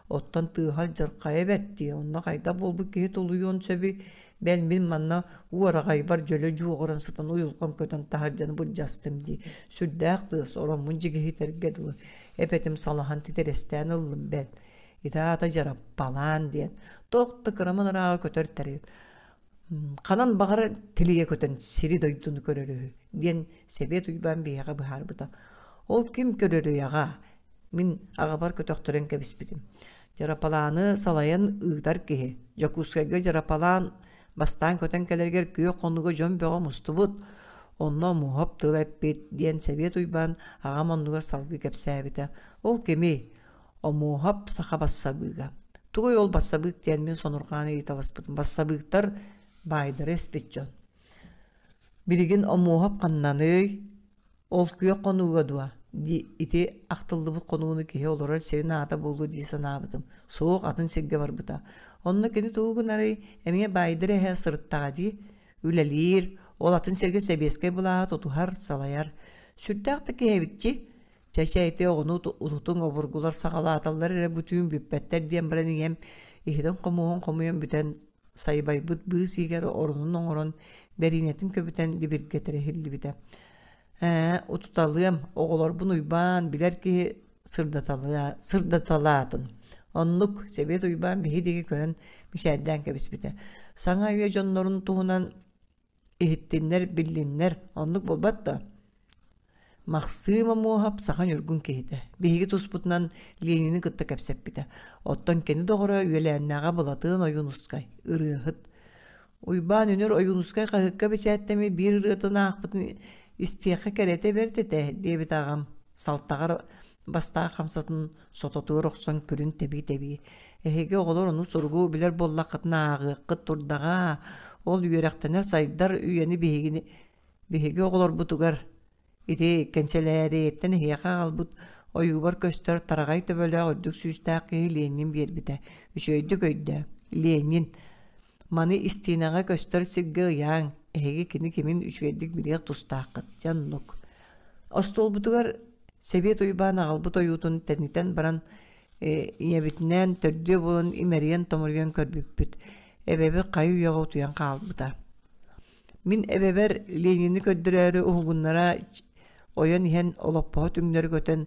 оттон тыаһа алдьархайа бэрт дии, онно хайдах буолбут киһи тулуйуон сөбүй, бэл мин манна уораҕайбар дьөлө дьуоҕуран сытан уйулҕам көтөн таһырдьаны былдьастым дии, сүрдээх тыас ороммун дьигиһитэргэ дылы, эпэтим салаһан титирэстээн ыллым бэл. Ити аата дьараппалаан диэн, туох да кыраман ырааҕы көтөр тэрил. Ханан баҕара тилийэ көтөн сири-дойдуну көрөр үһү диэн Сэбиэт Уйбаан биһиэхэ быһаарбыта. Ол ким көрөрүй аҕаа? Мин аҕабар көтөхтөрөн кэбиспитим. Дьарапалааны салайан ыытар киһи. Дьокуускайга дьарапалаан бастаан көтөн кэлэригэр күөх хонууга дьон бөҕө мустубут. Онно Муоһап тыл эппит диэн Сэбиэт Уйбаан аҕам оннугар салгыы кэпсээбитэ. Ол кимий? Омуоһап саха бассабыыга. Тугуй ол бассабыык диэн мин сонурҕаан ыйыталаспытым. Бассабыыктар баайдара испит дьон. Билигин Омуоһап ханнаный? Ол күөх хонууга дуо? Дии ити ахтыллыбыт хонууну киһи олорор сирин аата буолуо дии санаабытым. Суох, атын сиргэ барбыта. Онно кини тугу гынарый? Эмиэ баайдар эһэ сырыттаҕа дии. Үлэлиир, ол атын сиргэ сэбиэскэй былааһы тутуһар, салайар. Сүрдээх да киһи эбитчи. Чэ-чэ ити оҕону утутуҥ обургулар саҕалааталлар эрэ бу түүн бүппэттэр диэн баран ийэм иһитин-хомуоһун хомуйан бүтэн сайбайбыт быыс иһигэр оронун оҥорон бэриинэтин көбүтэн либиргэтэрэ иһиллибитэ. Ээ, утуталыам, оҕолорбун Уйбаан, билэр киһи. сырдаталаатын. Оннук, Сэбиэт Уйбаан биһи диэки көрөн мичээрдээн кэбиспитэ. Саҥа үйэ дьоннорун туһунан иһиттиннэр, биллиннэр, оннук буолбат да? Махсыым Омуоһап саха ньургун киһитэ. Биһиги туспутунан Ленини кытта кэпсэппитэ. Оттон кини доҕоро үөлээннээҕэ Былатыан Ойуунускай, ырыаһыт. Уйбаан үнүр Ойуунускай хаһыакка бэчээттэммит биир ырыатын аахпытын истиэххэ кэрэтэ бэрт этэ, диэбит аҕам, салтаҕар бастаах хамсатын сототугар охсон күлүн тэбии-тэбии. Эһиги оҕолор ону суругу билэр буоллаххытына ааҕыаххыт турдаҕа. Ол үөрэхтэнэр сайдар үйэни биһигини биһиги оҕолорбутугар Ити кэнсэлээриэттэн эһиэхэ аҕалбыт ойуубар көстөр тараҕай төбөлөөх үрдүк сүүстээх киһи Ленин биэрбитэ. Үчүгэйдик өйдөө, Ленин. Маны истиэнэҕэ көстөр сиргэ ыйааҥ, эһиги кини кимин үчүгэйдик билиэх тустааххыт. Дьэ оннук. Остуолбутугар Сэбиэт Уйбаан аҕалбыт ойуутун тэнитэн баран ийэбитинээн төрдүө буолан имэрийэн-томоруйан көрбүппүт. Эбэбит хайы-үйэҕэ утуйан хаалбыта. Мин эбэбэр Ленини көрдөрөөрү уһугуннара ойон иһэн олоппоһо түҥнэри көтөн,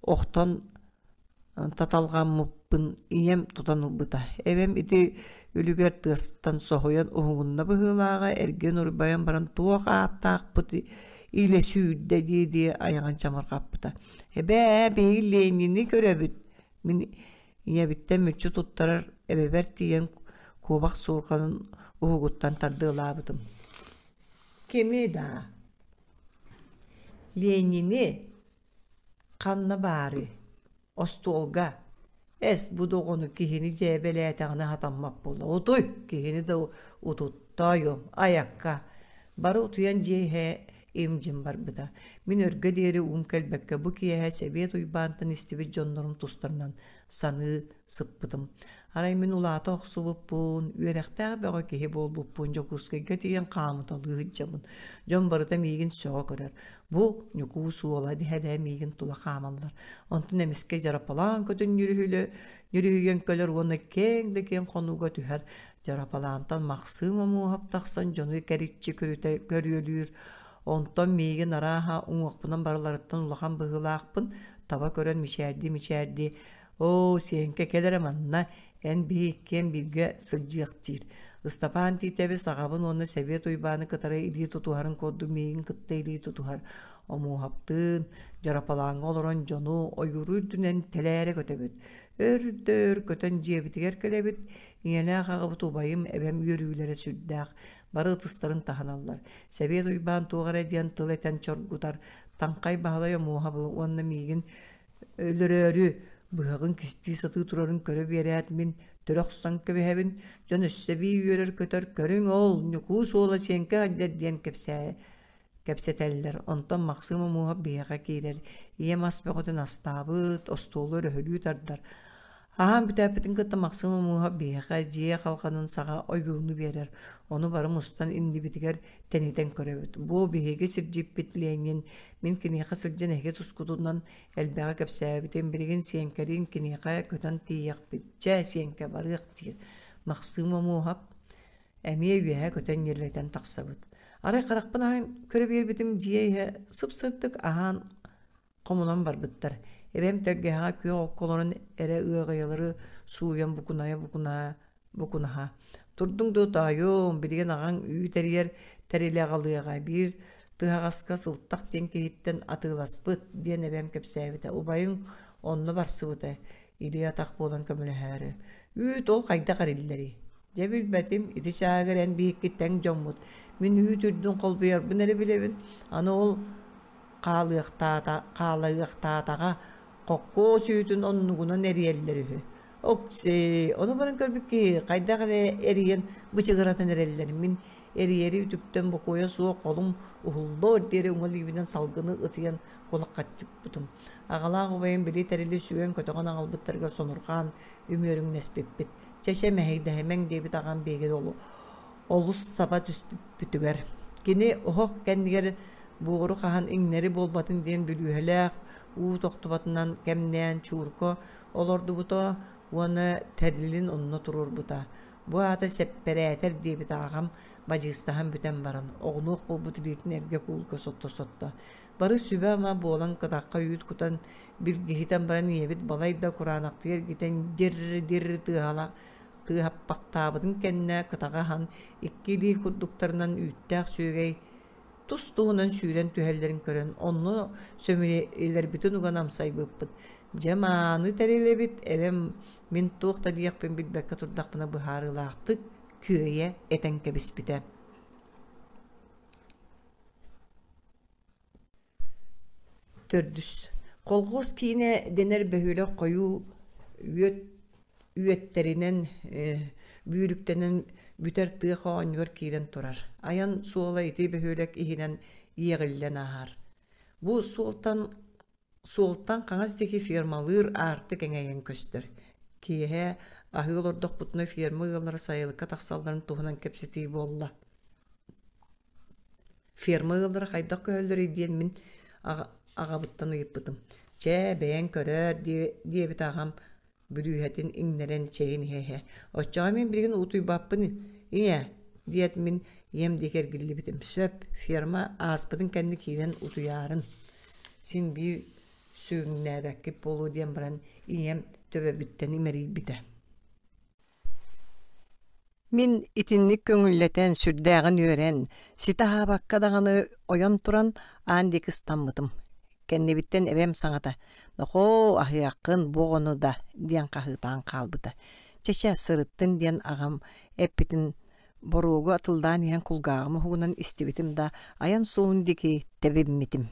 охтон таталҕаммыппын ийэм тутан ылбыта. Эбэм ити үлүгэр тыастан соһуйан уһугунна быһыылааҕа, эргин урбайан баран туох ааттаахпыт илэ сүүрдэ дии-дии айаҕын чамырҕаппыта. «Эбээ, биһиги Ленини көрөбүт» мин Ийэбиттэн мүччү туттарар эбэбэр тиийэн куобах суорҕанын уһугуттан тардыалаабытым. Кими даа? Ленини ханна баарый? Остуолга. Эс, бу да оҕону киһини дьээбэлээтэҕинэ сатаммат буолла. Утуй, киһини да утуттаайуом, айакка. Бары утуйан дьиэ иһэ им-дьим барбыта. Мин өргө диэри уум кэлбэккэ бу киэһэ Сэбиэт Уйбаантан истибит дьоннорум тустарынан саныы сыппытым. Арай мин улаата охсубуппун, үөрэхтээх бөҕө киһи буолбуппун Дьокуускайга тиийэн хаамыталыы сылдьабын. Дьон барыта миигин сөҕө көрөр. Бу Ньукуус уола дэһэ-дэһэ миигин тула хаамаллар. Онтон эмискэ дьарапалаан көтөн ньүрүһүйэн кэлэр уонна киэҥ да киэҥ хонууга түһэр Дьарапалаантан Махсыым Омуоһап тахсан дьону кэриччи көрүтэ көрүөлүүр. Онтон миигин арааһа уҥуохпунан барыларыттан улахан быһыылаахпын таба көрөн мичээрдии-мичээрдии «Оо, Сиэҥкэ кэл эрэ манна, эн биһи иккиэн бииргэ сылдьыах» диир. Ыстапаан Тиитэбис аҕабын уонна Сэбиэт Уйбааны кытары илии тутуһарын курдук миигин кытта илии тутуһар. Омуоһаптыын Дьарапалааҥҥа олорон дьону ойууру үрдүнэн тэлээрэ көтөбүт. Өр да өр көтөн дьиэбитигэр кэлэбит, Ийэлээх аҕабыт убайым, эбэм үөрүүлэрэ сүрдээх, бары ытыстарын таһыналлар. Сэбиэт Уйбаан туох эрэ диэн тыл этэн чоргутар, Таҥхай Баһылай Омуоһабы уонна миигин өлөрөөрү быһаҕын кистии сатыы турарын көрө биэрээт мин төлө охсон кэбиһэбин, дьон өссө эбии үөрэр-көтөр, «Көрүҥ ол, Ньукуус уола Сиэҥкэ сылдьар» диэн кэпсээ кэпсэтэллэр. Онтон Махсыым Омуоһап биһиэхэ киирэр, ийэм ас бөҕөтүн астаабыт, остуолу өрөһөлүү тардар. Аһаан бүтээппитин кытта Махсыым Омуоһап биһиэхэ дьиэ халҕанын саҕа ойууну биэрэр, ону бары мустан иннибитигэр тэнитэн көрөбүт. Бу биһиги сирдьиппит Ленин, мин киниэхэ сылдьан эһиги тускутунан элбэҕи кэпсээбитим, билигин Сиэҥкэлиин киниэхэ көтөн тиийиэхпит. Чэ, Сиэҥкэ, барыах диир. Махсыым Омуоһап Эмиэ үөһэ көтөн ньирилэтэн тахсабыт. Арай харахпын аһан көрө биэрбитим дьиэ иһэ сып-сырдык аһаан хомунан барбыттар. Эбэм тэлгэһэҕэ күөх окко олорон эрэ ыаҕайалары сууйан букунайа-букунаһа букунаһа. Турдуҥ дуо тоойуом, билигин аҕаҥ үүт эрийэр тэрили аҕалыаҕа, биир тыһаҕаска сылтах диэн киһиттэн атыыласпыт, диэн эбэм кэпсээбитэ. Убайыҥ онно барсыбыта, илии-атах буолан көмөлөһөөрү. Үүт ол хайдах эриллэрий? Дьэ билбэтим, ити чааһыгар эн биһикки тэҥ дьоммут. Мин үүт үрдүн холбуйарбын эрэ билэбин. Аны ол хаалыахтаата, хаалаыахтаатаҕа хоккуос үүтүн оннугунан эрийэллэр үһү. Оксей, ону баран көрбүт киһи хайдах эрэ эрийэн бычыгыратан эрэллэр. Мин эрийэри үтүктэн бокуойа суох холум уһуллуор диэри уҥа илиибинэн салгыны ытыйан кулаххаччыппытым. Аҕалаах убайым били тэрили сүгэн-көтөҕөн аҕалбыттарыгар сонурҕаан үмүөрүҥнэспиппит. Чэ-чэ мэһэйдэһимэҥ диэбит аҕам биһиги олус саба түспүппүтүгэр. Кини оһох кэннигэр буору хаһан иҥнэри буолбатын диэн бүлүүһэлээх уу тохтубатынан кэмнээн чуурка олордубута уонна тэрилин онно туруорбута. Бу аата сэппэрээтэр диэбит аҕам. Бадьыыстаһан бүтэн баран, оҕунуох буолбут илиитин эргэ куулга сотто-сотто, бары сүбэ-ама буолан кытахха үүт кутан билгиһитэн баран ийэбит балайда кураанахтыы эргитэн дьир-дир тыаһала тыаһаппахтаабытын кэннэ кытаҕа аһан икки илии курдуктарынан үүттээх сүөгэй тус-туһунан сүүрэн түһэллэрин көрөн онно сөмүйэлэрбитин уган амсайбыппыт. Дьэ мааны тэрилэбит эбэм мин туох да диэхпин билбэккэ турдахпына быһаарыылаахтык күөйэ этэн кэбиспитэ. Төрдүс. Колхоз киинэ дэнэр бөһүөлэк хойуу үөт үөттэринэн бүүрүктэнэн бүтэр тыа хоонньугар киирэн турар. Айан суола ити бөһүөлэк иһинэн иэҕиллэн ааһар. Бу суолтан суолтан хаҥас диэки фермалыыр аартык эҥэйэн көстөр. Киэһэ аһыы олордохпутуна ферма ыаллара сайылыкка тахсалларын туһунан кэпсэтии буолла. Ферма ыаллара хайдах көһөллөрүй диэн мин аҕабыттан ыйыппытым. Чэ, бэйэҥ көрөөр диэбит аҕам бүлүүһэтин иҥнэрэн чэйин иһэ-иһэ. Оччоҕо мин билигин утуйбаппын ийэ, диэт мин ийэм диэки эргиллибитим. Сөп, ферма ааспытын кэннэ киирэн утуйаарын. Син биир сүгүҥнээбэккит буолуо диэн баран ийэм төбөбүттэн имэрийбитэ. Мин итинник көҥүллэтэн, сүрдээҕин үөрэн, ситэ аһаабакка даҕаны ойон туран аан диэки ыстаммытым. Кэннибиттэн эбэм саҥата «Нохоо, аһыаххын бу оҕону да» диэн хаһыытаан хаалбыта. «Чэ-чэ, сырыттын» диэн аҕам эппитин боруогу атыллаан иһэн кулгааҕым уһугунан истибитим да, айан суолун диэки тэбиммитим.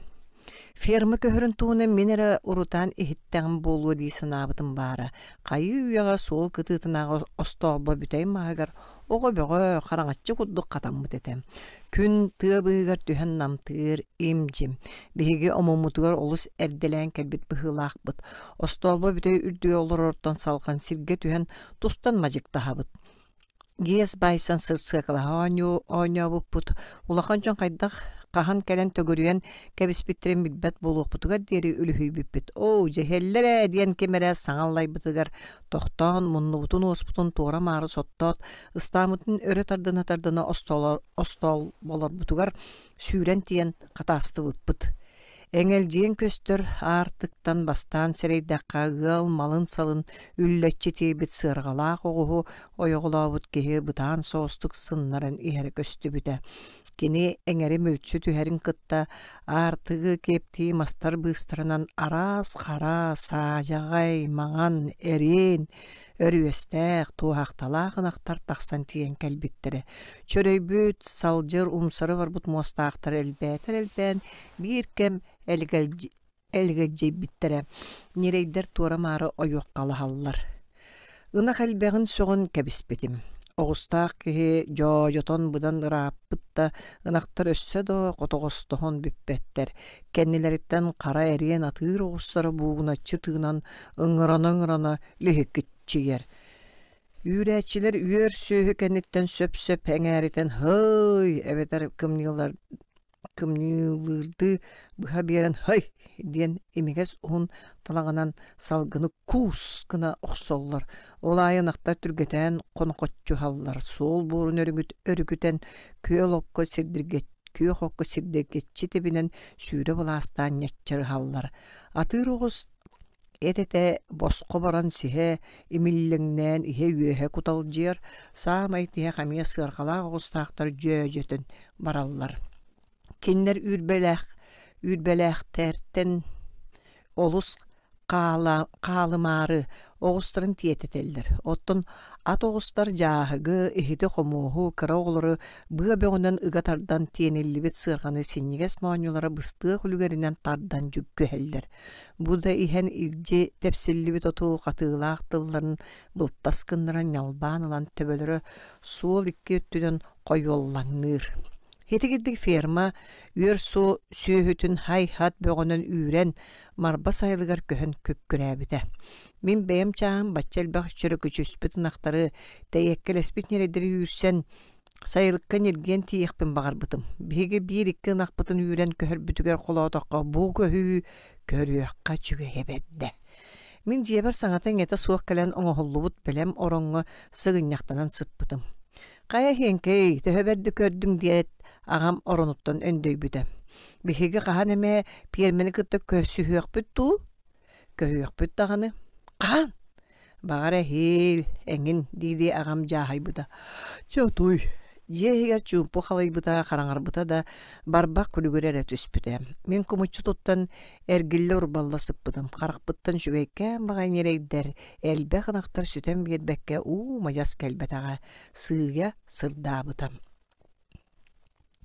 Ферма көһөрүн туһунан мин эрэ урутаан иһиттэҕим буолуо дии санаабытым баара. Хайыы үйэҕэ суол кытыытынааҕы остоолбо бүтэй маһыгар оҕо бөҕө хараҥаччы курдук хатаммыт этэ. Күн тыа быыһыгар түһэн намтыыр им-дьим. Биһиги омуммутугар олус эрдэлээн кэлбит быһыылаахпыт. Остоолбо бүтэй үрдүгэр олорортон салҕан сиргэ түһэн тустан мадьыктаһабыт. Гиэс баайсан сырсыакалаһа оонньообуппут, улахан дьон хайдах хаһан кэлэн төгүрүйэн кэбиспиттэрин билбэт буолуохпутугар диэри үлүһүйбүппүт. «Оо, дьэһэллэр ээ» диэн ким эрэ саҥа аллайбытыгар тохтоон, муннубутун-уоспутун туора-маары соттоот, ыстааммытын өрө тардына-тардына остоолболорбутугар сүүрэн тиийэн хатаастыбыппыт. Эҥэлдьийэн көстөр аартыктан бастаан сэрэйдэххэ ыал малын-салын үллэччи тиэйбит сыарҕалаах оҕуһу ойоҕолообут киһи бытаан соҕустук сыннаран иһэрэ көстүбүтэ. Кини эҥэри мүлчү түһэрин кытта аартыгы киэптии мастар быыстарынан араас хара, саадьаҕай, маҥан, эриэн, өрүөстээх, туоһахталаах ынахтар тахсан тиийэн кэлбиттэрэ. Чөрөйбүт, салдьыр, умсары барбыт муостаахтар элбээтэр элбээн, биир кэм элгэдьийбиттэрэ. Ньирэйдэр туора-маары ойуоххалаһаллар. Ынах элбэҕин сөҕөн кэбиспитим. Оҕустаах киһи дьоодьотон быдан ырааппыт да, ынахтар өссө да хотоҕостоһон бүппэттэр. Кэннилэриттэн хара эриэн атыыр оҕустара буугуначчы тыынан ыҥырана-ыҥырана лиһиккиччийэр. Үүрээччилэр үөр сүөһү кэнниттэн сөп-сөп эҥээритэн «Һый!» эбэтэр кымньыылыырдыы быһа биэрэн «Һый!» диэн имигэс уһун талаҕынан салгыны куус гына охсоллор. Ол аайы ынахтар түргэтээн хонхоччуһаллар, суол буорун өрүкүтэн күөл окко сирдиргэ күөх окко сирдиргэччи тэбинэн сүүрэ былаастаан ньаччарыһаллар. Атыыр оҕус Эт-этэ босхо баран сиһэ имиллэҥнээн иһэ-үөһэ куталдьыйар, саамай тиһэх эмиэ сыарҕалаах оҕустаахтар дьөөдьөтөн бараллар. Кинилэр үүрбэлээх үүрбэлээхтэртэн олус хаалымаары оҕустарын тиэтэтэллэр. Оттон ат оҕустар дьааһыгы, иһити-хомуоһу, кыра оҕолору быа бөҕөнөн ыга тардан тиэниллибит сыарҕаны синньигэс моонньулара быстыах үлүгэринэн тардан дьүккүһэллэр. Бу да иһэн илдьи тэпсиллибит оту хатыылаах тылларын былтас гыннаран ньалбаан ылан төбөлөрө суол икки өттүнэн хойуоллаҥныыр. Итигирдик ферма үөр сүөһүтүн һай-һат бөҕөнөн үүрэн Марба сайылыгар көһөн күккүрээбитэ. Мин бэйэм чааһым бачча элбэх чөрөкүчүспүт ынахтары, тэйиэккэлэспит ньирэйдэри үүрсэн Сайылыкка ньиргийэн тиийиэхпин баҕарбытым. Биһиги биир-икки ынахпытын үүрэн көһөрбүтүгэр холоотоххо бу көһүү көрүөххэ үчүгэйэ бэрдэ. Мин дьиэбэр саҥата-иҥэтэ суох кэлэн оҥоһуллубут бэлэм ороҥҥо сыгынньахтанан сыппытым. Хайа иһиэҥкэй, төһө бэрди көрдүҥ диэт, аҕам оронуттан өндөйбүтэ. Биһиги хаһан эмэ пиэрмэни кытта көрсүһүөхпүт дуу? Көһүөхпүт даҕаны. Хаһан? Баҕар эһиил, эҥин дии-дии аҕам дьааһайбыта. Чэ утуй. Дьиэ иһигэр чуумпу халыйбыта, хараҥарбыта да, барбах күлүгүрэ эрэ түспүтэ. Мин кумуччу туттан эргиллэ-урбалла сыппытым. Харахпыттан үчүгэйкээн баҕайы ньирэйдэр, элбэх ынахтар сүтэн биэрбэккэ уу мадьас кэлбэтэҕэ, сыыйа сырдаабыта.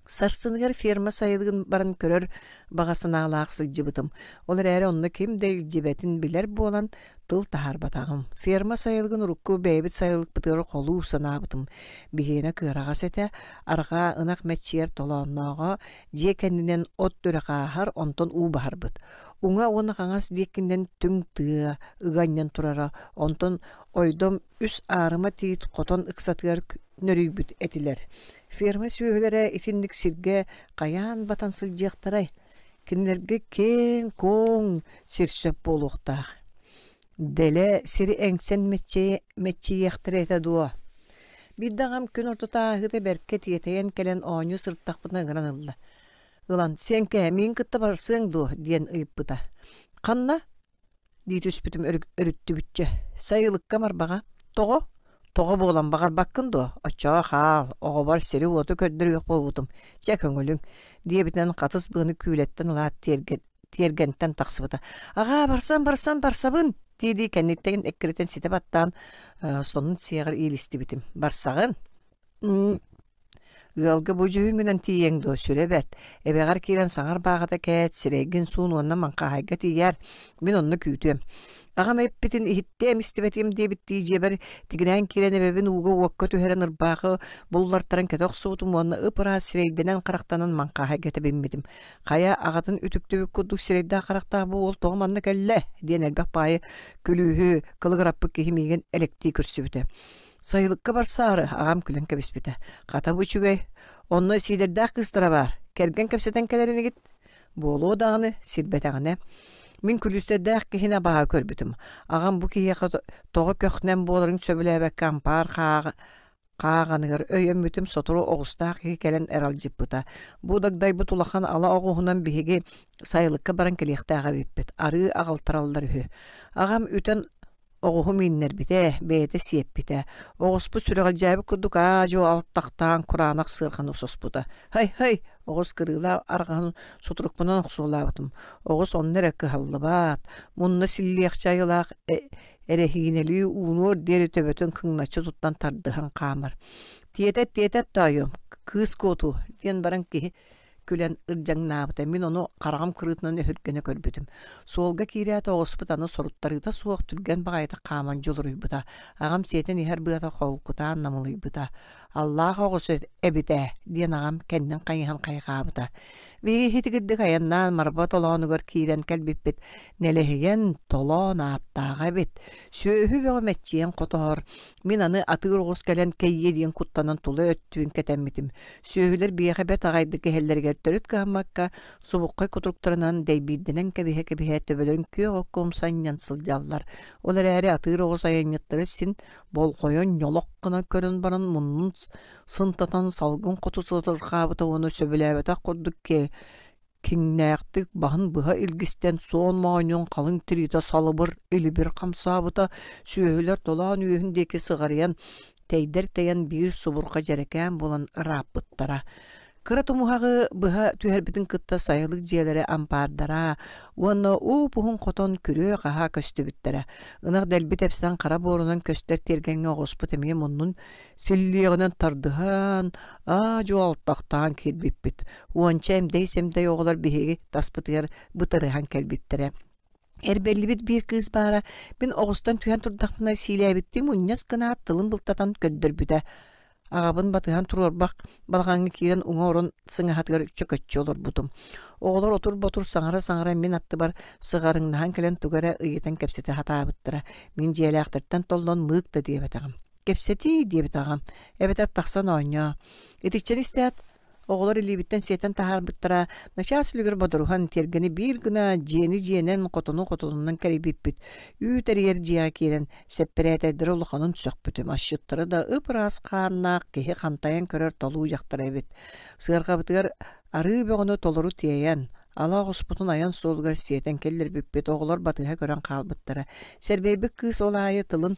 Сарсыныгар ферма сайылыгын баран көрөр баҕа санаалаах сылдьыбытым. Ол эрээри онно ким да илдьибэтин билэр буолан, тыл таһаарбатаҕым. Ферма сайылыгын урукку бэйэбит сайылыкпытыгар холуу санаабытым. Биһиэнэ кыараҕас этэ, арҕаа ынах мэччийэр толооннооҕо, дьиэ кэннинэн от үрэх ааһар, онтон уу баһарбыт. Уҥа уонна хаҥас диэкинэн түҥ тыа ыга анньан турара, онтон ойдом үс аарыма тиит хотон ыксатыгар нөрүйбүт этилэр. Ферма сүөһүлэрэ итинник сиргэ хайаан батан сылдьыахтарай? Кинилэргэ киэҥ-куоҥ сир сөп буолуохтаах. Дэлэ сири эҥсэн мэччийиэхтэрэ этэ дуо? Биирдэ аҕам күн ортото ааһыыта бэркэ тиэтэйэн кэлэн оонньуу сырыттахпытына ыҥыран ылла. Ылан, «Сиэҥкэ, миигин кытта барсыаҥ дуо?» диэн ыйыппыта. «Ханна?» дии түспүтүм өрүттүбүччэ. Сайылыкка барбаҕа. Тоҕо? Тоҕо буолан баҕарбаккын дуо? Оччоҕо хаал, оҕобор сири-уоту көрдөрүөх буолбутум. Чэ, көҥүлүҥ, диэбитинэн хатыс быаны күүлэттэн ылаат тиэргэнтэн тахсыбыта. Аҕаа, барсан, барсан, барсабын! дии-дии кэнниттэн эккирэтэн ситэ баттаан сонун сиэҕэр иилистибитим. Барсаҕын? Ыалга бу дьүһүҥҥүнэн тиийиэҥ дуо, сүрэ бэрт. Эбэҕэр киирэн саҥар бааҕата кээт, сирэйгин суун уонна маҥхааһайга тиийээр, мин онно күүтүөм. Аҕам эппитин иһиттиэм, истибэтиэм диэбиттии дьиэбэр тигинээн киирэн эбэбин ууга-уокка түһэрэн ырбаахы буллартаран кэтэ охсубутум уонна ып-ыраас сирэйдэнэн-харахтанан маҥхааһайга тэбиммитим. Хайа, аҕатын үтүктүбүт курдук сирэйдээх-харахтаах бу уол тоҕо манна кэллэ? диэн элбэх баайы күлүүһү кылыгыраппыт киһи миигин элэктии көрсүбүтэ. Сайылыкка барсаары аҕам күлэн кэбиспитэ. Хата бу үчүгэй. Онно Сиидэрдээх кыыстара баар. Кэргэн кэпсэтэн кэлэр инигит? Буолуо даҕаны, сирбэтэҕинэ. Мин күлүүстэрдээх киһини абааһы көрбүтүм. Аҕам бу киһиэхэ тоҕо көхнөн буоларын сөбүлээбэккэ ампаар хааҕаныгар өйөммүтүм сотору оҕустаах киһи кэлэн эралдьыппыта. Бу дагдайбыт улахан ала оҕуһунан биһиги сайылыкка баран кэлиэхтээх эбиппит. Арыы аҕалтараллар үһү. Аҕам үтэн Оҕуһу мииннэрбитэ, бэйэтэ сиэппитэ. Оҕуспут сүрэҕэлдьээбит курдук аа-дьуо алтахтаан кураанах сыарҕаны соспута. «Һай-һай!» оҕус кырыылаах арҕаһын сутурукпунан охсуолаабытым. Оҕус онно эрэ кыһаллыбат, мунна силлиэхчэ айылаах эрэһиинэлии уунуор диэри төбөтүн кыҥначчы туттан тардыһан хаамар. «Тиэтэт, тиэтэт тоойуом, кыыс куотуо» диэн баран киһи күлэн ырдьаҥнаабыта. Мин ону хараҕым кырыытынан өһүргэнэ көрбүтүм. Суолга киирээт оҕуспут аны соруттарыыта суох түргэн баҕайытык хааман дьулуруйбута. Аҕам сиэтэн иһэр быата холкутаан намылыйбыта. «Аллаах оҕус эбит ээ» диэн аҕам кэннин хайыһан хайҕаабыта. Биһиги итигирдик айаннаан Марба толоонугар киирэн кэлбиппит. Нэлэһийэн толоон ааттааҕа эбит. Сүөһү бөҕө мэччийэн хотоһор. Мин аны атыыр оҕус кэлэн кэйиэ диэн куттанан тула өттүн кэтэммитим. Сүөһүлэр биһиэхэ бэрт аҕайдык иһэллэригэр төрүт кыһаммакка, субуххай кутуруктарынан дэйбиирдэнэн кэбиһэ-кэбиһэ төбөлөрүн күөх окко умсанньан сылдьаллар. Ол эрээри атыыр оҕус айанньыттары син болҕойон ньолох гына көрөн баран муннун сынтатан салгын хоту сытырҕаабыта уонна сөбүлээбэтэх курдук киҥнээхтик баһын быһа илгистэн суон моонньун халыҥ тириитэ салыбыр илибир хамсаабыта сүөһүлэр толоон үөһүн диэки сыҕарыйан тэйдэр тэйэн биир субурҕа дьэрэкээн буолан ырааппыттара. Кыра тумуһаҕы быһа түһэрбитин кытта сайылык дьиэлэрэ ампаардара уонна ууп-уһун хотон күрүө-хаһаа көстүбүттэрэ. Ынах дэлби тэпсэн хара буорунан көстөр тиэргэҥҥэ оҕуспут эмиэ муннун Силлиэҕинэн тардыһан, аа-дьуо алтахтаан киирбиппит. Уонча эмдэй-сэмдэй оҕолор биһиги таспытыгар бытарыһан кэлбиттэрэ. Эрбэллибит биир кыыс баара, мин оҕустан түһэн турдахпына сиилээбиттии мунньас гынаат тылын былтатан көрдөрбүтэ. Аҕабын батыһан туруорбах балаҕаҥҥа киирэн уҥа орон сыҥаһатыгар чөкөччү олорбутум. Оҕолор отур-ботур саҥара-саҥара мин аттыбар сыҕарыҥнаһан кэлэн тугу эрэ ыйытан кэпсэтэ сатаабыттара. Мин дьиэлээхтэртэн толлон мыык да диэбэтэҕим. Кэпсэтии, диэбит аҕам, эбэтэр тахсан оонньоо. Итиччэни истээт, Оҕолор илиибиттэн сиэтэн таһаарбыттара, начаас үлүгэр бодоруһан, тиэргэни биир гына дьиэни дьиэнэн, хотону хотонунан кэрийбиппит. Үүт эрийэр дьиэҕэ киирэн, сэппэрээтэрдэрэ улаханын сөхпүтүм, асчыттара да ып-ыраас хааннаах, киһи хантайан көрөр толуу дьахтара эбит. Сыарҕабытыгар арыы бөҕөнү толору тиэйэн, ала оҕуспутун айан суолугар сиэтэн киллэрбиппит, оҕолор батыһа көрөн хаалбыттара. Сэрбэйбит кыыс ол аайы тылын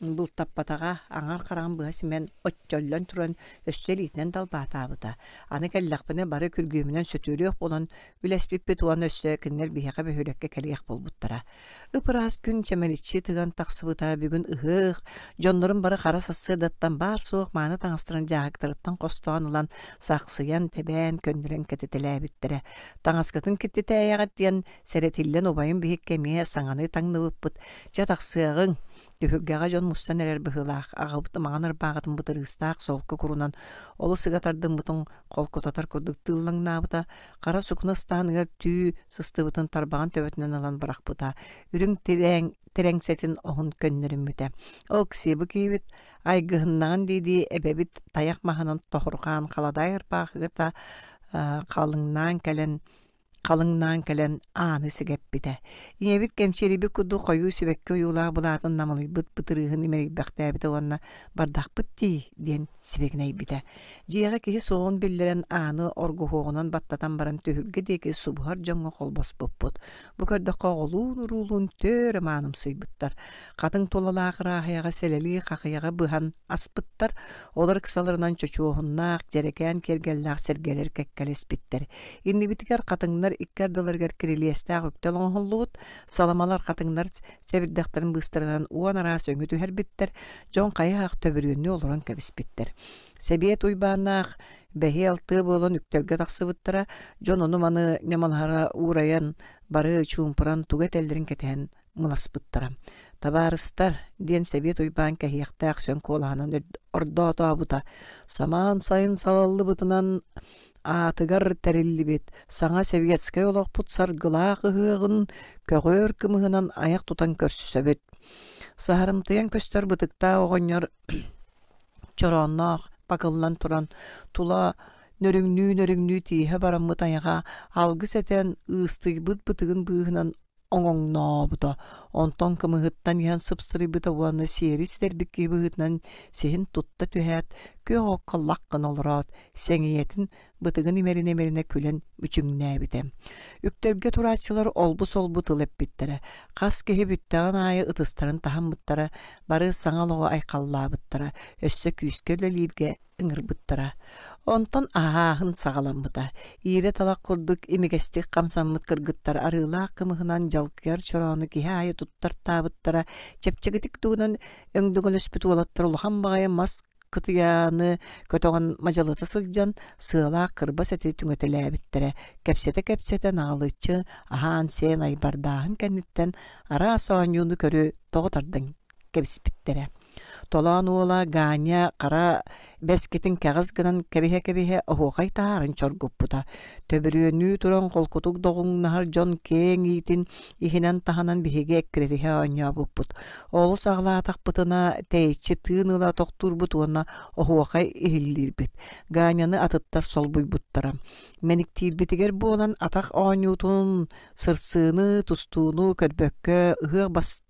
Бултаппатаҕа, аҥар хараҕын быһа симэн, оччоллон туран өссө илиитинэн далбаатаабыта. Аны кэллэхпинэ бары күргүөмүнэн сөтүөлүөх буолан үлэспиппит уонна өссө кинилэр биһиэхэ бөһүөлэккэ кэлиэх буолбуттара. Ып-ыраас күн чэмэличчи тыган тахсыбыта бүгүн ыһыах, дьоннорум бары хара сарсыардаттан баар-суох мааны таҥастарын дьааһыктарыттан хостоон ылан сахсыйан, тэбээн, көннөрөн кэтитэлээбиттэрэ. Таҥаскытын киттитээйэҕит диэн сэрэтиллэн убайым биһикки эмиэ саҥаны таҥныбыппыт. Чэ тахсыаҕыҥ, Түһүлгэҕэ дьон мустан эрэр быһыылаах, аҕабыт маҥан ырбааҕытын бытырыыстаах солко курунан олус ыга тардыммытын холкутатар курдук тыыллаҥнаабыта, хара сукуна ыстааныгар түү сыстыбытын тарбаҕын төбөтүнэн ылан бырахпыта, үрүҥ тирэҥ тирэҥсэтин оһун көннөрүммүтэ. Окси, бу киһибит айгыһыннаҕын дии-дии эбэбит тайах маһынан тоһурҕаан халадаай ырбаахыгыта халыҥнаан кэлэн халыҥнаан кэлэн ааны сэгэппитэ. Ийэбит кэмчиэрийбит курдук хойуу сибэкки ойуулаах былаатын намылыйбыт бытырыыһын имэрийбэхтээбитэ уонна «Бардахпыт дии» диэн сибигинэйбитэ. Дьиэҕэ киһи суоҕун биллэрэн ааны оргуһуоҕунан баттатан баран түһүлгэ диэки субуһар дьоҥҥо холбоспуппут. Бу көрдөххө оҕолуун-уруулуун төөрө маанымсыйбыттар. Хатыҥ тулалаах ырааһыйаҕа сэлэлии хахыйаҕы быһан аспыттар, олор ыксаларынан чочуоһуннаах, дьэрэкээн киэргэллээх сэргэлэр кэккэлэспиттэр. Иннибитигэр хатыҥнар икки ардыларыгар кирилиэстээх үктэл оҥоһуллубут, саламалар хатыҥнар сэбирдэхтэрин быыстарынан уон араас өҥү түһэрбиттэр, дьон хайа-ах төбүрүөннүү олорон кэбиспиттэр. Сэбиэт Уйбааннаах бэһиэ-алтыа буолан үктэлгэ тахсыбыттара, дьон ону-маны ньамалаһара уурайан, бары чуумпуран тугу этэллэрин кэтэһэн мыласпыттара. «Табаарыстар!» диэн Сэбиэт Уйбаан кэһиэхтээх сөҥ куолаһынан ордоотообута. Самаан сайын салаллыбытынан аатыгар тэриллибит саҥа советскай олохпут саргылаах ыһыаҕын көҕүөр кымыһынан айах тутан көрсөбүт. Саһарымтыйан көстөр бытыктаах оҕонньор чороонноох пакыллан туран тула нөрүҥнүү-нөрүҥнүү тииһэ бараммыт айаҕа алгыс этэн ыыстыйбыт бытыгын быыһынан оҥоҥнообута, онтон кымыһыттан иһэн сыпсырыйбыта уонна сиэри ситэрбит киһи быһыытынан сиһин тутта түһээт, күөх окко лах гына олороот, сэҥийэтин бытыгын имэринэ-имэринэ күлэн мүчүҥнээбитэ. Үктэлгэ турааччылар олбу-солбу тыл эппиттэрэ, хас киһи бүттэҕин аайы ытыстарын таһыммыттара, бары саҥа олоҕу айхаллаабыттара, өссө күүскэ үлэлииргэ ыҥырбыттара. Онтон аһааһын саҕаламмыта. Иирэ талах курдук имигэстик хамсаммыт кыргыттар арыылаах кымыһынан дьалкыйар чороону киһи аайы туттартаабыттара, чэпчэкитик тугунан өҥдөҥөлөспүт уолаттар улахан баҕайы мас кытыйааны көтөҕөн мадьалыта сылдьан сыалаах кырбас эти түҥэтэлээбиттэрэ. Кэпсэтэ-кэпсэтэ наҕылыччы аһаан-сиэн айбардааһын кэнниттэн араас оонньууну көрү тоҕо тардан кэбиспиттэрэ. Толоон уола Ганя хара бэскитин кэҕис гынан кэбиһэ-кэбиһэ оһуохай таһааран чоргуппута. Төбүрүөннүү туран холкутук доҕуҥнаһар дьон киэҥ иитин иһинэн-таһынан биһиги эккирэтиһэ оонньообуппут. Олус аҕылаатахпытына тэйиччи тыын ыла тохтуурбут уонна оһуохай иһиллиирбит. Ганяны атыттар солбуйбуттара. Мэниктиирбитигэр буолан атах оонньуутун, сырсыыны, тустууну көрбөккө ыһыах бас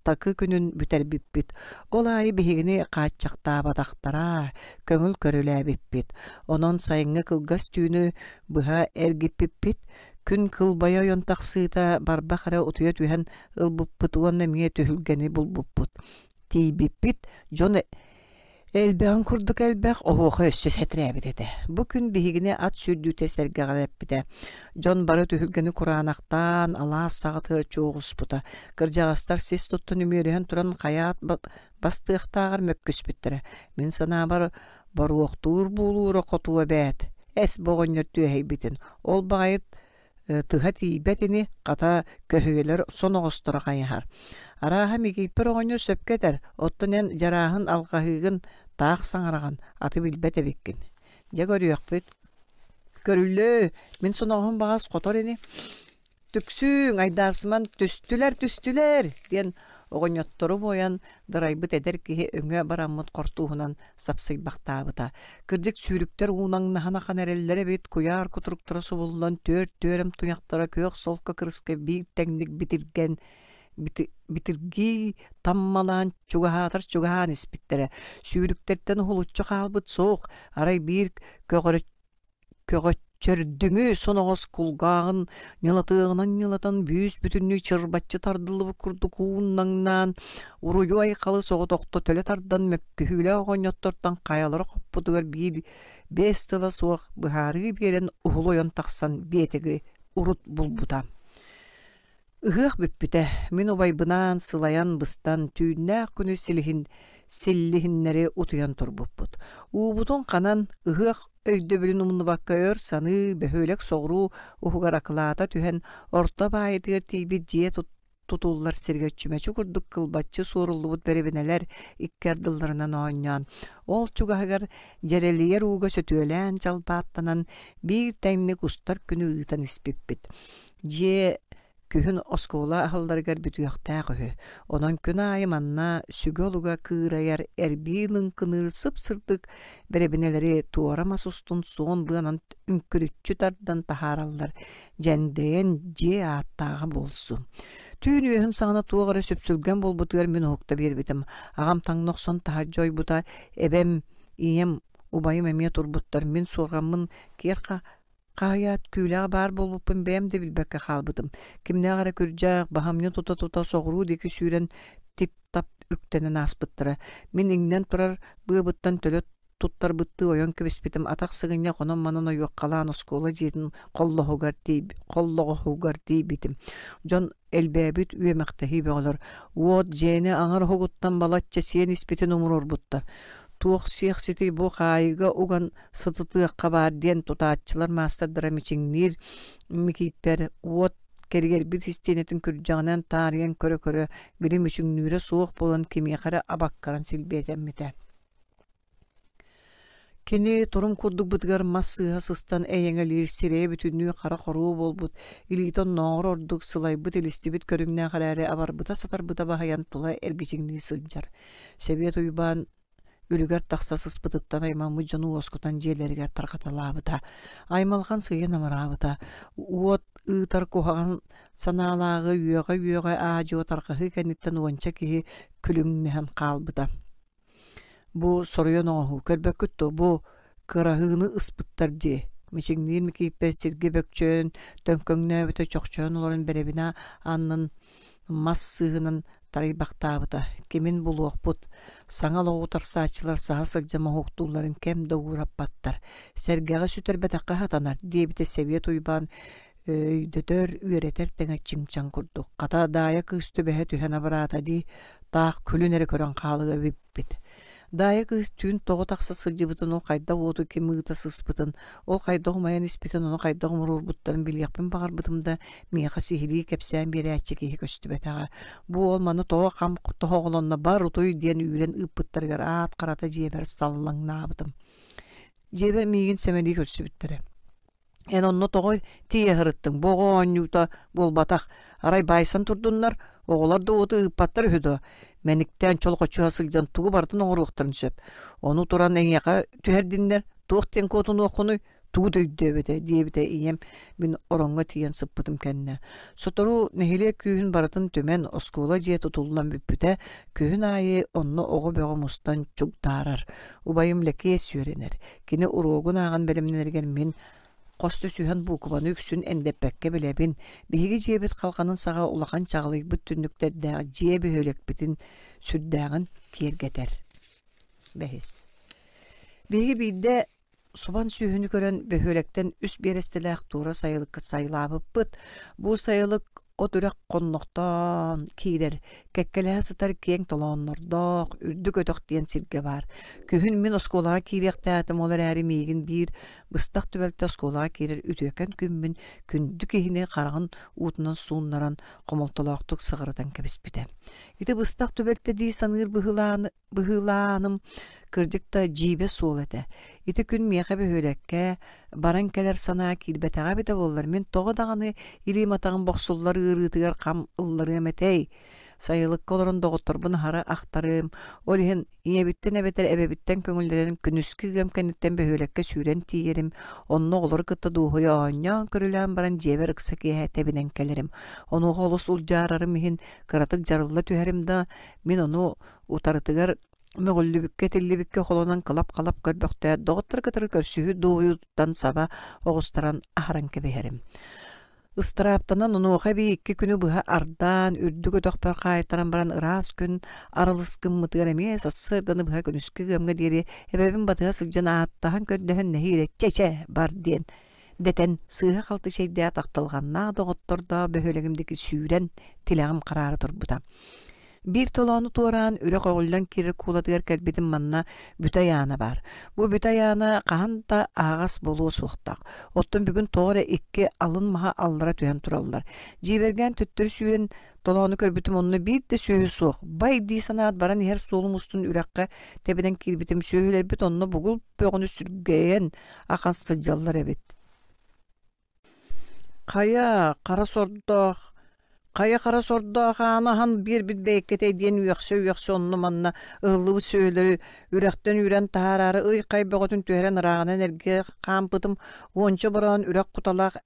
Такы күнүн бүтэрбиппит. Ол аайы биһигини хааччахтаабатахтара, көҥүл көрүлээбиппит. Онон сайыҥҥы кылгас түүнү быһа эргиппиппит. Күн кылбайа ойон тахсыыта барбах эрэ утуйа түһэн ылбыппыт уонна эмиэ түһүлгэни булбуппут. Тиийбиппит, дьон Элбэҕин курдук элбэх, оһуохай өссө сэтэрээбит этэ. Бу күн биһигини ат сүүрдүүтэ сэргэҕэлэппитэ. Дьон бары түһүлгэни кураанахтаан, алаас саҕатыгар чуоҕуспута. Кырдьаҕастар сис туттан үмүөрүһэн туран хайаат бастыахтааҕар мөккүспүттэрэ. Мин санаабар, боруохтуур буулуура хотуо эбээт. Эс бу оҕонньор түөһэйбитин. Ол баҕайы тыһа тиийбэт ини, хата, көһүйэлэр соноҕосторо хайыһар. Арааһа Микииппэр оҕонньор сөпкө этэр, оттон эн дьарааһын алҕаһыыгын таах саҥараҕын, аты билбэт эбиккин. Дьэ көрүөхпүт. Көрүллөө, мин соноҕоһум баҕас хотор ини. Түксүүҥ, айдаарсыман, түстүлэр, түстүлэр диэн. Оҕонньоттору буойан дырайбыт эдэр киһи өҥө бараммыт хортууһунан сапсыйбахтаабыта. Кырдьык сүүрүктэр уунаҥнаһан ахан эрэллэр эбит, куйаар кутуруктара субуллан түөрт түөрэм туйахтара күөх солко кырыска биир тэҥник битиргэн битиргии таммалаан чугаһаатар чугаһаан испиттэрэ. Сүүрүктэртэн уһулуччу хаалбыт суох, арай биир көҕөччөрдүҥү соноҕос кулгааҕын ньылатыаҕынан ньылатан бүүс-бүтүннүү чырбаччы тардыллыбыт курдук ууннаҥнаан, уруйу-айхалы соҕотохто төлө тардан мөккүһүүлээх оҕонньоттортон хайалара хоппутугар биир биэс тыла суох быһаарыы биэрэн уһулу ойон тахсан биэтэги урут булбута. Ыһыах бүппүтэ, мин убайбынаан сылайан быстан, түүннээх күнү силиһин силлиһиннэри утуйан турбуппут. Уубутун ханан, ыһыах өйдөбүлүн умнубакка өр саныы, бөһүөлэк соҕуруу уһугар акылаата түһэн, орто баайытыгар тиийбит дьиэ тутуллар сиргэ чүмэчи курдук кылбаччы суоруллубут бэрэбинэлэр икки ардыларынан оонньоон, ол чугаһыгар дьэрэлийэр ууга сөтүөлээн чалбааттанан, биир тэҥник устар күнү ыытан испиппит. Дьиэ күһүн оскуола аһылларыгар бүтүөхтээх үһү. Онон күн аайы манна сүгэ олуга кыырайар, эрбии лыҥкыныыр сып-сырдык бэрэбинэлэри туора мас устун суон быанан үҥкүрүччү тардан таһаараллар, дьэндэйэн дьиэ ааттааҕа буолсу. Түүн үөһүн саҕана туох эрэ сүпсүлгэн буолбутугар мин уһукта биэрбитим. Аҕам таҥна охсон таһырдьа ойбута, эбэм, ийэм, убайым эмиэ турбуттар. Мин суорҕаммын киэр Хаһыйаат күүлэҕэ баар буолбуппун бэйэм да билбэккэ хаалбытым. Кимнээх эрэ күрдьээх, баһамньы тута-тута соҕуруу диэки сүүрэн тип-тап үктэнэн ааспыттара. Мин иҥнэн турар быабыттан төлө туттарбыттыы ойон кэбиспитим, атах сыгынньах онон-манан ойуоххалаан оскуола дьиэтин холлоһугар холлоҕоһугар тиийбитим. Дьон элбээбит үөмэхтэһии бөҕөлөр уот дьиэни аҥар уһугуттан балачча сиэн испитин умуруорбуттар. Туох сиэхситий бу хаайыыга уган сытытыахха баар диэн тутааччылар маастардара мичиҥниир Микииппэр уот кэрийэрбит истиэнэтин күрдьэҕинэн таарыйан көрө-көрө били мүчүҥнүүрэ суох буолан кимиэхэ эрэ абаккаран силбиэтэммитэ. Кини турум курдук бытыгар мас сыыһа сыстан эйэҥэлиир, сирэйэ бүтүннүү хара хоруо буолбут, илиитэ оннооҕор ордук сылайбыт, илистибит көрүҥнээх эрээри абарбыта-сатарбыта баһыйан тула эргичиҥнии сылдьар. Сэбиэт Уйбаан үлүгэр тахса сыспытыттан аймаммыт дьону уоскутан дьиэлэригэр тарҕаталаабыта. Аймалҕан сыыйа намыраабыта. Уот ыытар куһаҕан санаалааҕы үөҕэ-үөҕэ аа-дьуо тарҕаһыы кэнниттэн уонча киһи күлүҥнэһэн хаалбыта. Бу соруйан оҥоһуу, көрбөккүт дуо, бу кыраһыыны ыспыттар дии, мичиҥниир Микииппэр сиргэ бөкчөйөн, төҥкөҥнөөбүтэ чохчойон олорон бэрэбинэ аннын мас сыыһынан тарыйбахтаабыта, кимин булуохпут, саҥа олоҕу утарсааччылар саһа сылдьан моһуоктуулларын кэм да уураппаттар, сэргэҕи сүтэрбэтэххэ сатанар, диэбитэ Сэбиэт Уйбаан өйдөтөр, үөрэтэр тэҥэ чиҥ-чаҥ курдук. Хата Даайа кыыс түбэһэ түһэн абыраата дии, таах күлүн эрэ көрөн хаалыа эбиппит. Даайа кыыс түүн тоҕо тахса сылдьыбытын, ол хайдах уоту ким ыыта сыспытын, ол хайдах умайан испитин, ону хайдах умуруорбуттарын билиэхпин баҕарбытым да, миэхэ сиһилии кэпсээн биэрээччи киһи көстүбэтэҕэ. Бу уол маны тоҕо хам тоһоҕолонно бар утуй диэн үүрэн ыыппыттарыгар аат харата дьиэбэр саллаҥнаабытым. Дьиэбэр миигин сэмэлии көрсүбүттэрэ. Эн онно тоҕо тиийэ сырыттыҥ? Бу оҕо оонньуута буолбатах. Арай баайсан турдуннар, оҕолор да уоту ыыппаттар үһү дуо? Мэниктээн чолҕоччуһа сылдьан тугу барытын оҥоруохтарын сөп. Ону туран эйиэхэ түһэрдиннэр, туох диэн куотунуоххунуй? Тугу да өйдөөбөтө, диэбитэ ийэм мин ороҥҥо тиийэн сыппытым кэннэ. Сотору нэһилиэк күүһүн барытын түмэн, оскуола дьиэ тутуллан бүппүтэ. Күһүн аайы онно оҕо бөҕө мустан чугдаарар. Убайым Лэкиэс үөрэнэр. Кини уруогун ааҕан бэлэмнэнэригэр мин хос түсүһэн буукубаны үксүн эндэппэккэ билэбин. Биһиги дьиэбит халҕанын саҕа улахан чаҕылыйбыт түннүктэрдээх дьиэ бөһүөлэкпитин сүрдээҕин киэргэтэр. Бэһис. Биһиги биирдэ субан сүөһүнү көрөн бөһүөлэктэн үс биэрэстэлээх туора сайылыкка сайылаабыппыт. Бу сайылык от үрэх хоннохтоон киирэр, кэккэлэһэ сытар киэҥ толооннордоох, үрдүк өтөх диэн сиргэ баар. Күһүн мин оскуолаҕа киириэхтээтим, ол эрээри миигин биир быстах түбэлтэ оскуолаҕа киирэр үтүөкэн күммүн күндү киһини хараҕын уутунан сууннаран, хомолтолоохтук сыҕарытан кэбиспитэ. Ити быстах түбэлтэ дии саныыр быһыылааным. Кырдьык да, дьиибэ суол этэ. Ити күн миэхэ бөһүөлэккэ баран кэлэр санаа киирбэтэҕэ эбитэ буоллар, мин тоҕо даҕаны илиим-атаҕым бохсуллар ыарыытыгар хам ылларыам этэй? Сайылыкка олорон доҕотторбун аһара ахтарым, ол иһин ийэбиттэн эбэтэр эбэбиттэн көҥүллэнэн күнүскү ыам кэнниттэн бөһүөлэккэ сүүрэн тиийэрим, онно оҕолору кытта дуоһуйа оонньоон, көрүлээн баран дьиэбэр ыкса киэһэ тэбинэн кэлэрим. Онуоха олус улдьаарарым иһин кыратык дьарылла түһэрим да, мин ону утарытыгар мөҕүллүбүккэ-этиллибиккэ холонон кылап-халап көрбөхтөөт, доҕоттору кытары көрсүһүү дуоһуйууттан саба оҕустаран аһаран кэбиһэрим. Ыстырааптанан онуоха эбии икки күнү быһа ардаан, үрдүк өтөхпөр хаайтаран баран ыраас күн арылыс гыммытыгар эмиэ сарсыарданы быһа күнүскү ыамҥа диэри эбэбин батыһа сылдьан ааттаһан-көрдөһөн нэһиилэ чэ-чэ бар диэн дэтэн сыыһа-халты чэйдээх ахтылҕаннаах доҕоттордоох бөһүөлэгим диэки сүүрэн тилэҕим хараара турбута. Биир толоону туораан үрэх өҕүллэн киирэр куулатыгар кэлбитим манна бүтэй аана баар. Бу бүтэй аана хаһан да аһаҕас буолуо суохтаах. Оттон бүгүн тоҕо эрэ икки алын маһа аллара түһэн тураллар. Дьиибэргээн төттөрү сүүрэн толоону көрбүтүм онно биир да сүөһү суох. Бай дии санаат баран иһэр суолум устун үрэххэ тэбинэн киирбитим сүөһүлэрбит онно бугул бөҕөнү сүргэйэн ахан сылдьаллар эбит. Хайа, хара сордоох, хайа хара сордоох ааны аһан биэрбит бэйэккэтэй диэн үөхсэ-үөхсэ онно-манна ыһыллыбыт сүөһүлэри үрэхтэн үүрэн таһаараары ый-хай бөҕөтүн түһэрэн ырааҕынан эргэ хаампытым, уонча бороон үрэх куталаах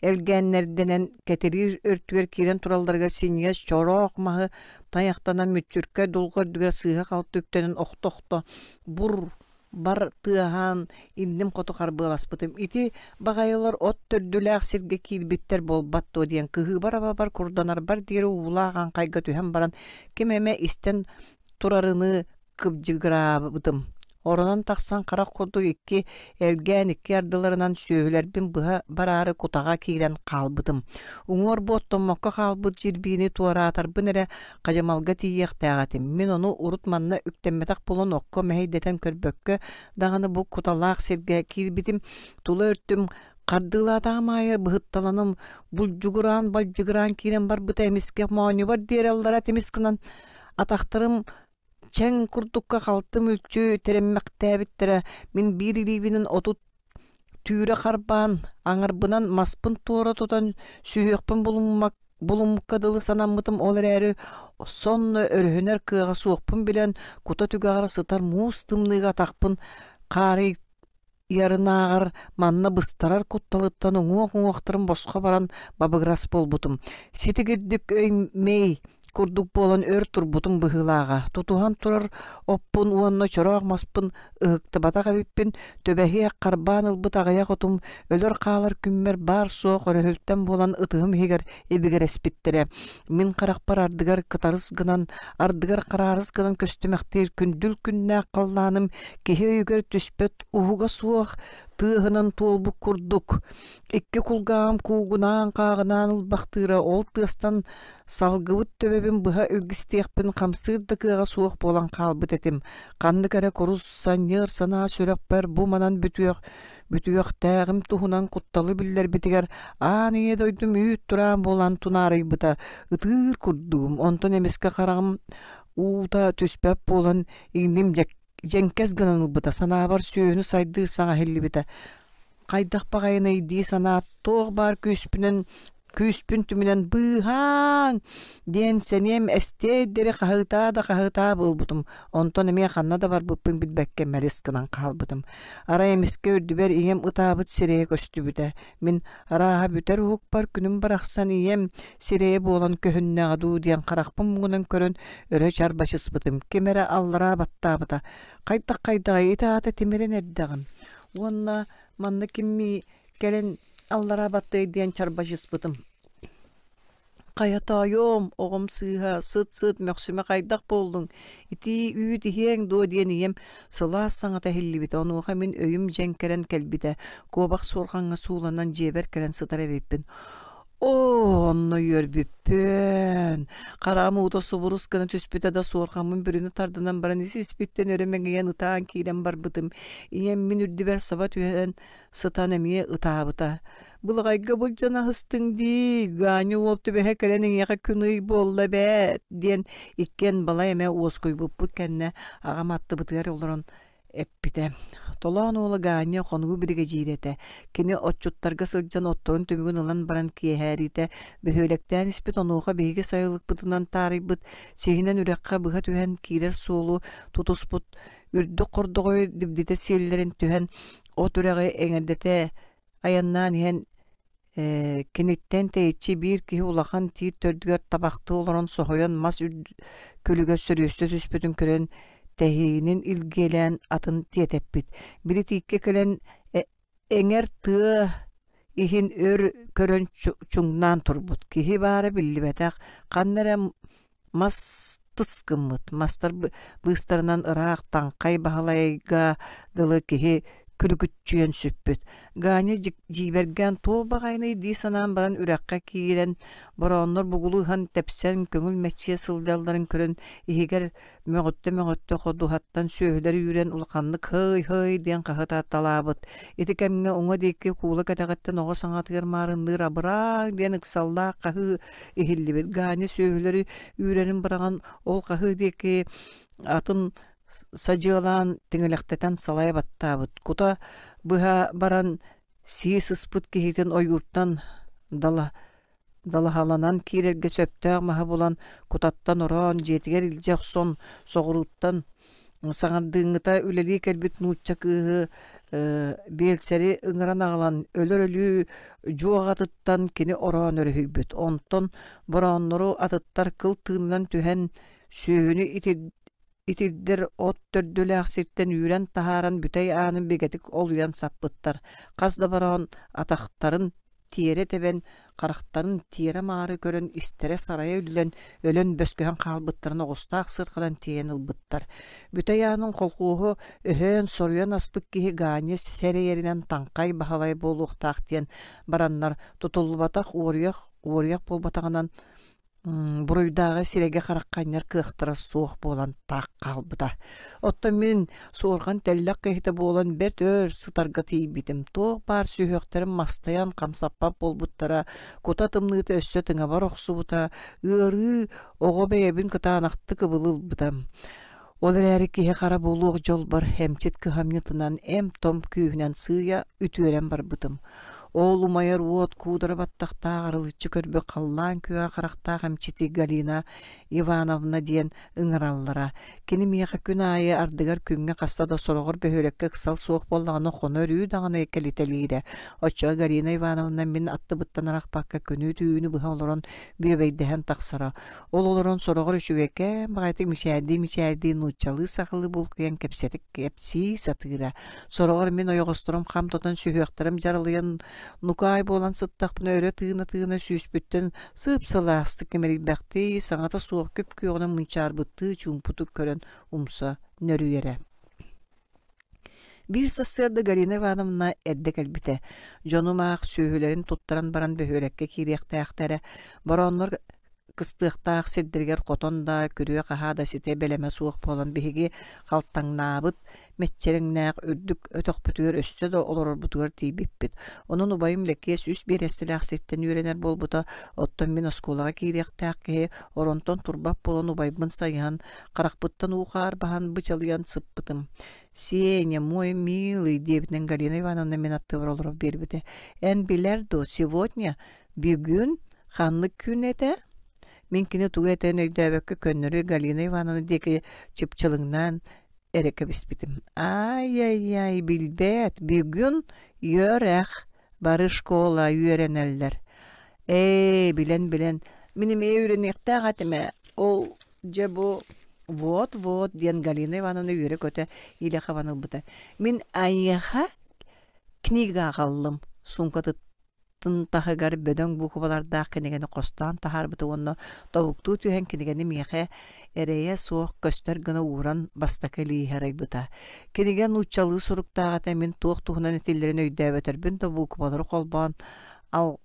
элгээннэрдэнэн кэтириир өртүгэр киирэн туралларыгар синньигэс чороох маһы тайахтанан мүччүркэ дулҕа үрдүгэр сыыһа-халты үктэнэн охто-охто бур бар тыаһаан инним хоту харбыаласпытым. Ити баҕайылар от төрдүлээх сиргэ киирбиттэр буолбат дуо диэн кыһыыбар-абабар курданарбар диэри уулаах аҥхайга түһэн баран ким эмэ истэн турарыныы кыбдьыгыраабытым. Оронон тахсан харах курдук икки элгээн икки ардыларынан сүөһүлэрбин быһа бараары кутаҕа киирэн хаалбытым. Уҥуор буоттоммокко хаалбыт дьирбиини туораатарбын эрэ Хадьымалга тиийиэхтээх этим. Мин ону урут манна үктэммэтэх буолан окко мэһэйдэтэн көрбөккө даҕаны бу куталаах сиргэ киирбитим. Тула өртүм хардыылаатаҕым аайы быһытталаным булдьугураан-балдьыгыраан киирэн барбыта эмискэ моонньубар диэри аллара тимис гынан атахтарым чэҥ курдукка халты мүлчү тэрэммэхтээбиттэрэ. Мин биир илиибинэн 30 Түүрэ харбаан, аҥарбынан маспын туора тутан сүһүөхпүн булуммукка дылы санаммытым ол эрээри сонно өрүһүнэр кыаҕа суохпун билэн, кута түгэҕэр сытар муус тымныыга атахпын хаарыйарынааҕар манна быстарар кутталыттан уҥуох-уҥуохтарым босхо баран бабыгырас буолбутум. Ситигирдик өй-мэй курдук буолан өр турбутум быһыылааҕа. Тутуһан турар оппун уонна чороох маспын ыһыктыбатах эбиппин, түбэһиэх харбаан ылбыт аҕыйах отум өлөр-хаалар күммэр баар-суох өрөһүлтэн буолан ытыһым иһигэр ибигирэспиттэрэ. Мин харахпар ардыгар кытарыс гынан, ардыгар хараарыс гынан көстүмэхтиир күндүл күннээх халлааным киһи өйүгэр түспэт уһуга суох тыаһынан туолбут курдук. Икки кулгааҕым куугунаан-хааҕынаан ылбахтыыра, ол тыастан Салгыбыт төбөбүн быһа илгистиэхпин хамсыыр да кыаҕа суох буолан хаалбыт этим. Ханнык эрэ курус, санньыар санаа сүрэхпэр бу манан бүтүөх, бүтүөхтээҕим туһунан кутталы биллэрбитигэр аан ийэ дойдум үүт тураан буолан тунаарыйбыта, ытыыр курдугум. Онтон эмискэ хараҕым уута түспэт буолан иҥним дьэҥкэс гынан ылбыта, санаабар сүөһүнү сайдыы саҥа иһиллибитэ. Хайдах баҕайыный дии санаат, туох баар күүспүнэн күүспүн түмүнэн «Быыһааҥ!» диэн сэниэм эстиэ диэри хаһыытаа да хаһыытаа буолбутум. Онтон эмиэ ханна да барбыппын билбэккэ мэлис гынан хаалбытым. Арай эмискэ үрдүбэр ийэм ытаабыт сирэйэ көстүбүтэ. Мин арааһа бүтэр уһукпар күнүм барахсан ийэм сирэйэ буолан көһүннэҕэ дуу диэн харахпын муҥунан көрөн өрө чарбачыспытым. Ким эрэ аллараа баттаабыта. Хайдах-хайдаҕый ити аата тимирэн эрдэҕим. Уонна манна киммии кэлэн аллараа баттыай диэн чарбачыспытым. Хайа тоойуом, оҕом сыыһа, сыт-сыт мөхсүмэ хайдах буоллуҥ, итии үүт иһиэҥ дуо диэн ийэм сылаас саҥата иһиллибитэ, онуоха мин өйүм дьэҥкэрэн кэлбитэ, куобах суорҕаҥҥа сууланан дьиэбэр кэлэн сытар эбиппин. Оо, онно үөрбүппүөн! Хараҕым уута субурус гына түспүтэ да суорҕаммын бүрүнэ тардынан баран ис-испиттэн өрө мэҥийэн ытаан киирэн барбытым. Ийэм мин үрдүбэр саба түһэн сытан эмиэ ытаабыта. Былаҕайга былдьана аһыстыҥ дии, Ганя уол түбэһэ кэлэн эйиэхэ күн-ый буолла эбээт диэн иккиэн балай эмэ уоскуйбуппут кэннэ аҕам аттыбытыгар олорон эппитэ. Толоон уола Ганя хонуу биригэдьиирэ этэ. Кини отчуттарга сылдьан отторун түмүгүн ылан баран киэһээриитэ бөһүөлэктээн испит онуоха биһиги сайылыкпытынан таарыйбыт сиһинэн үрэххэ быһа түһэн киирэр суолу тутуспут үрдүк хордоҕой дибдитэ сиэллэрин түһэн от үрэҕи эҥэрдэтэ айаннаан иһэн киниттэн тэйиччи биир киһи улахан тиит төрдүгэр табахтыы олорон соһуйан мас күлүгэр сөрүөстэ түспүтүн көрөн тэһиинин илгиэлээн атын тиэтэппит. Били тииккэ кэлэн эҥэр тыа иһин өр көрөн чуҥнаан турбут. Киһи баара биллибэтэх, ханна эрэ мас тыс гыммыт, мастар быыстарынан ыраах Таҥхай Баһылайга дылы киһи күлүкүччүйэн сүппүт. Ганя дьиибэргээн туох баҕайыный дии санаан баран үрэххэ киирэн, борооннор бугулу ыһан тэпсэн көҥүл мэччийэ сылдьалларын көрөн иһигэр мөҕүттэ-мөҕүттэ ходуһаттан сүөһүлэр үүрэн улаханнык «һый-һый» диэн хаһытаталаабыт. Ити кэмҥэ уҥа диэки куула кэтэҕиттэн оҕо саҥатыгар маарынныыр «Абыраа!» диэн ыксаллаах хаһыы иһиллибит. Ганя сүөһүлэри үүрэрин быраҕан ол хаһыы диэки атын садьыалаан тиҥилэхтэтэн салайа баттаабыт. Кута быһа баран сии сыспыт киһитин ойууртан дала далаһаланан киирэргэ сөптөөх маһы булан кутаттан ороон дьиэтигэр илдьэ охсон соҕурууттан саҥардыыҥҥыта үлэлии кэлбит нуучча кыыһы биэлсэри ыҥыран аҕалан өлөр өлүү дьуоҕатыттан кини ороон өрүһүйбүт онтон борооннору атыттар кыл тыынынан түһэн сүөһүнү итирдэр от төрдүлээх сиртэн үүрэн таһааран бүтэй аанын бигэтик олуйан саппыттар хас да бороон атахтарын тиэрэ тэбэн, харахтарын тиэрэ-маары көрөн истэрэ сарайа үллэн, өлөн бөскөһөн хаалбыттарын оҕустаах сырҕанан тиэйэн ылбыттар. Бүтэй аанын колхуоһу өһөөн соруйан аспыт киһи Ганя сэрэйэринэн Таҥхай Баһылай буолуохтаах диэн бараннар тутуллубатах уоруйах уоруйах буолбатаҕынан буруйдааҕы сирэйгэ-харахха анньар кыахтара суох буолан таах хаалбыта. Оттон мин суорҕан тэллэх киһитэ буолан бэрт өр сытарга тиийбитим. Туох баар сүһүөхтэрим мастайан хамсаппат буолбуттара, кута тымныыта өссө тыҥабар охсубута, ыарыы оҕо бэйэбин кытаанахтык ыбылы ылбыта. Ол эрээри киһи-хара буолуох дьолбор эмчит кыһамньытынан эм-том күүһүнэн сыыйа үтүөрэн барбытым. Ол умайар уот куудара баттахтаах арылыччы көрбүт халлаан күөҕэ харахтаах эмчити Галина Ивановна диэн ыҥыраллара. Кини миэхэ күн аайы ардыгар күҥҥэ хаста да сороҕор бөһүөлэккэ ыксал суох буоллаҕына хоно өрүү даҕаны кэлитэлиирэ. Оччоҕо Галина Ивановна мин аттыбыттан арахпакка күнү-түүнү быһа олорон бүөбэйдэһэн тахсара. Ол олорон сороҕор үчүгэйкээн баҕайытык мичээрдии-мичээрдии нууччалыы-сахалыы булкуйан кэпсэтик кэпсии сатыыра. Сороҕор мин ойоҕосторум хам тутан сүһүөхтэрим дьаралыйан нукаай буолан сыттахпына өрө тыына-тыына сүүспүттэн сып-сылаастык кимэрийбэхтии, саҥата суох күп-күөҕүнэн мунчаарбыттыы чуумпутук көрөн умса нөрүйэрэ. Биир сарсыарда Галина Ивановна эрдэ кэлбитэ. Дьонум аах сүөһүлэрин туттаран баран бөһүөлэккэ киириэхтээхтэрэ. Борооннор кыстыахтаах сирдэригэр хотон да, күрүө-хаһаа да ситэ бэлэмэ суох буолан биһиги халтаҥнаабыт мэччирэҥнээх үрдүк өтөхпүтүгэр өссө да олорорбутугар тиийбиппит. Онон убайым Лэкиэс үс биэрэстэлээх сиртэн үөрэнэр буолбута, оттон мин оскуолаҕа киириэхтээх киһи оронтон турбат буолан убайбын сайыһан, харахпыттан уу-хаар баһан бычалыйан сыппытым. «Сеня, мой милый», диэбитинэн Галина Ивановна мин аттыбар олорон биэрбитэ. «Эн билэр дуо, сегодня, бүгүн ханнык күн этэ?» Мин кини тугу этэрин өйдөөбөккө көннөрү Галина Ивановна диэки чыпчылыҥнаан эрэ кэбиспитим. «Ай-яй-яй, билбэт, бүгүн үөрэх, бары школа үөрэнэллэр». «Ээ, билэн-билэн, мин эмиэ үөрэниэхтээх этим ээ, ол Дьэ бу вот-вот диэн Галина Ивановна үөрэ-көтө илэ хабан ылбыта. Мин айыаха книга аҕаллым суумкатын таһыгар бөдөҥ буукубалардаах кинигэни хостоон таһаарбыта уонна тобуктуу түһэн кинигэни миэхэ эрэйэ суох көстөр гына ууран бастакы илииһэ арыйбыта. Кинигэ нууччалыы суруктаах этэ мин туох туһунан этиллэрин өйдөөбөтөрбүн да буукубалары холбоон ал.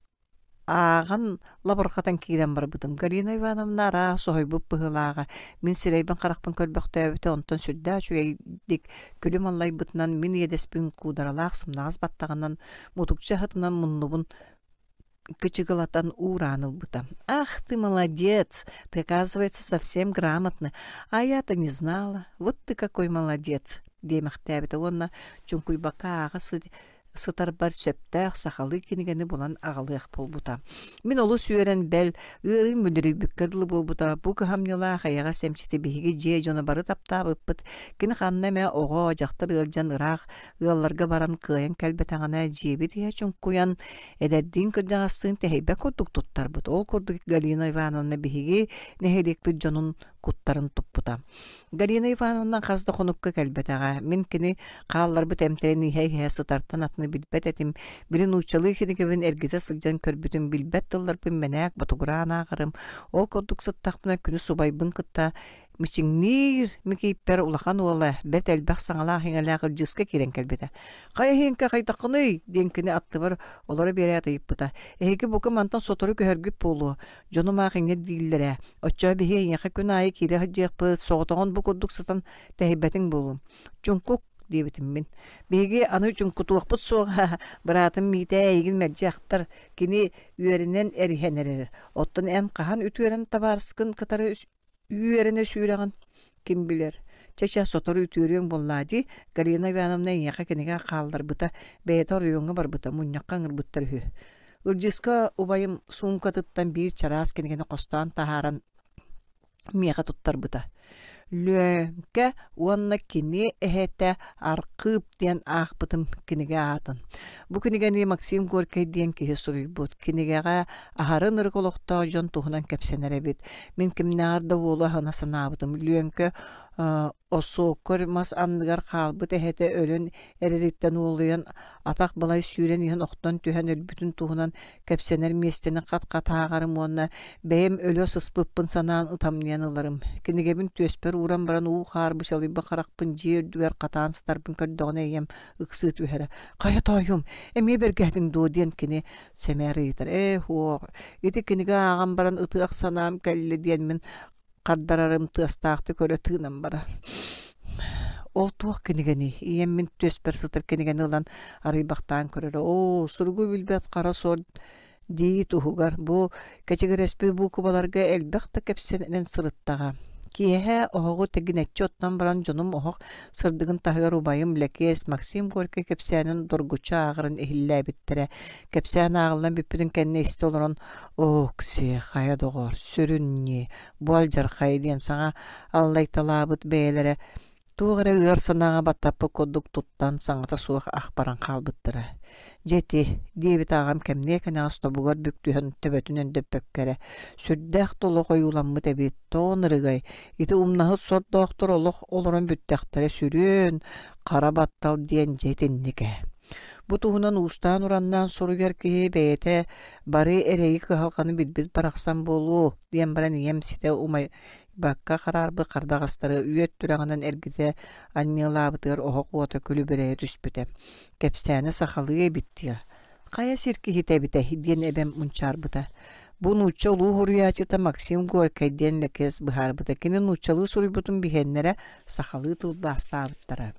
Ааҕан лабырҕатан киирэн барбытым. Галина Ивановна араас соһуйбут быһыылааҕа. Мин сирэйбин-харахпын көрбөхтөөбүтэ, онтон сүрдээх үчүгэйдик күлүм аллайбытынан мин иэдэспин куударалаах сымнаҕас баттаҕынан мутукча аһытынан муннубун кычыгылатан уураан ылбыта. «Ах, ты молодец! Ты, оказывается, совсем грамотный. А я-то не знала. Вот ты какой молодец!» диэмэхтээбитэ уонна чуҥкуйбакка ааҕа сытарбар сөптөөх сахалыы кинигэни булан аҕалыах буолбута. Мин олус үөрэн, бэл, ыарыым мүлүрүйбүккэ дылы буолбута. Бу кыһамньылаах эйэҕэс эмчити биһиги дьиэ дьоно бары таптаабыппыт. Кини ханна эмэ оҕо, дьахтар ыалдьан ыраах ыалларга баран кыайан кэлбэтэҕинэ, дьиэбит иһэ чуҥкуйан, эдэрдиин кырдьаҕастыын тэһийбэт курдук туттарбыт. Ол курдук Галина Ивановна биһиги нэһилиэкпит дьонун куттарын туппута. Галина Ивановна хас да хонукка кэлбэтэҕэ. Мин кини хаалларбыт эмтэрин иһэ-иһэ сытартан атыны билбэт этим. Били нууччалыы кинигэбин эргитэ сылдьан көрбүтүм, билбэт тылларбын мэнээк ботугураан ааҕарым. Ол курдук сыттахпына күнүс убайбын кытта мичиҥниир Микииппэр улахан уола бэрт элбэх саҥалаах-иҥэлээх Ылдьыыска киирэн кэлбитэ. «Хайа иһиҥкэ хайдаххыный?» диэн кини аттыбар олоро биэрээт ыйыппыта. «Эһиги бука мантан сотору көһөргүт буолуо. Дьонум аах инньэ дииллэр ээ. Оччоҕо биһи эйиэхэ күн аайы киирэ сылдьыахпыт, соҕотоҕун бу курдук сытан тэһийбэтиҥ буолуо. Чуҥкук, диэбитим мин. Биһиги аны чуҥкутуохпут суоҕа, быраатым Миитээ эйигин мэлдьи ахтар, кини үөрэнэн эриһэн эрэр. Оттон эн хаһан үтүөрэн табаарыскын кытары үөрэнэ сүүрэҕин? Ким билэр. Чэ-чэ, сотору үтүөрүөҥ буоллаа дии, Галина Ивановна эйиэхэ кинигэ хаалларбыта, бэйэтэ оройуоҥҥа барбыта, мунньахха ыҥырбыттар үһү. Ылдьыыска убайым суумкатыттан биир чараас кинигэни хостоон таһааран миэхэ туттарбыта. Лүөҥкэ уонна кини эһэтэ Архыып диэн аахпытым кинигэ аатын. Бу кинигэни Максим Горькай диэн киһи суруйбут. Кинигэҕэ аһары ынырык олохтоох дьон туһунан кэпсэнэр эбит. Мин кимнээҕэр да уолу аһына санаабытым. Лүөҥкэ Осуоккор мас анныгар хаалбыт эһэтэ өлөн эрэриттэн уолуйан, атах балай сүүрэн иһэн охтон түһэн өлбүтүн туһунан кэпсэнэр миэстэни хат-хат ааҕарым уонна бэйэм өлө сыспыппын санаан ытамньыйан ыларым. Кинигэбин түөспэр ууран баран уу-хаар бычалыйбыт харахпын дьиэ үрдүгэр хатаан сытарбын көрдөҕүнэ ийэм ыксыы түһэрэ. «Хайа тоойуом, эмиэ бэргэһэтиҥ дуо?» диэн кини сэмээр ыйытар. «Ээ, һуох, ити кинигэ ааҕан баран ытыах санаам кэллэ» диэн мин хардарарым тыастаахтык өрө тыынан барар. Ол туох кинигэний? Ийэм мин түөспэр сытар кинигэни ылан арыйбахтаан көрөрө. Оо, суругу билбэт хара суор дии туһугар бу кэчигирэспит буукубаларга элбэх да кэпсэнэн сырыттаҕа. Киэһэ оһоҕу тигинэччи оттон баран дьонум оһох сырдыгын таһыгар убайым Лэкиэс Максим Горькай кэпсээнин доргуччу ааҕарын иһиллээбиттэрэ. Кэпсээн ааҕыллан бүппүтүн кэннэ истэ олорон «Ооксиэ, хайа доҕоор, сүрүн ньии, бу алдьархай» диэн саҥа аллайталаабыт бэйэлэрэ туох эрэ ыар санааҕа баттаппыт курдук туттан саҥата суох ах баран хаалбыттара. «Дьэ ити» диэбит аҕам кэмниэ кэнэҕэс тобугар бүк түһэн төбөтүн өндөппөккө эрэ «сүрдээх да олох ойууламмыт эбит, тоҕо ынырыгай, ити умнаһыт сордоохтор олох олорон бүттэхтэрэ сүрүөн, хара баттал диэн дьэ итинник ээ». Бу туһунан уустаан-ураннаан суруйар киһи бэйэтэ бары эрэйи-кыһалҕаны билбит барахсан буолуо диэн баран ийэм ситэ умайбакка хараарбыт хардаҕастары үөт түрэҕинэн эргитэ анньыалаабытыгар оһох уота күлүбүрэйэ түспүтэ. Кэпсээнэ сахалыы эбит диэ. Хайа сир киһитэ эбитэй диэн эбэм мунчаарбыта. Бу нуучча улуу суруйааччыта Максим Горькай диэн Лэкиэс быһаарбыта. Кини нууччалыы суруйбутун биһиэннэрэ сахалыы тылбаастаабыттара.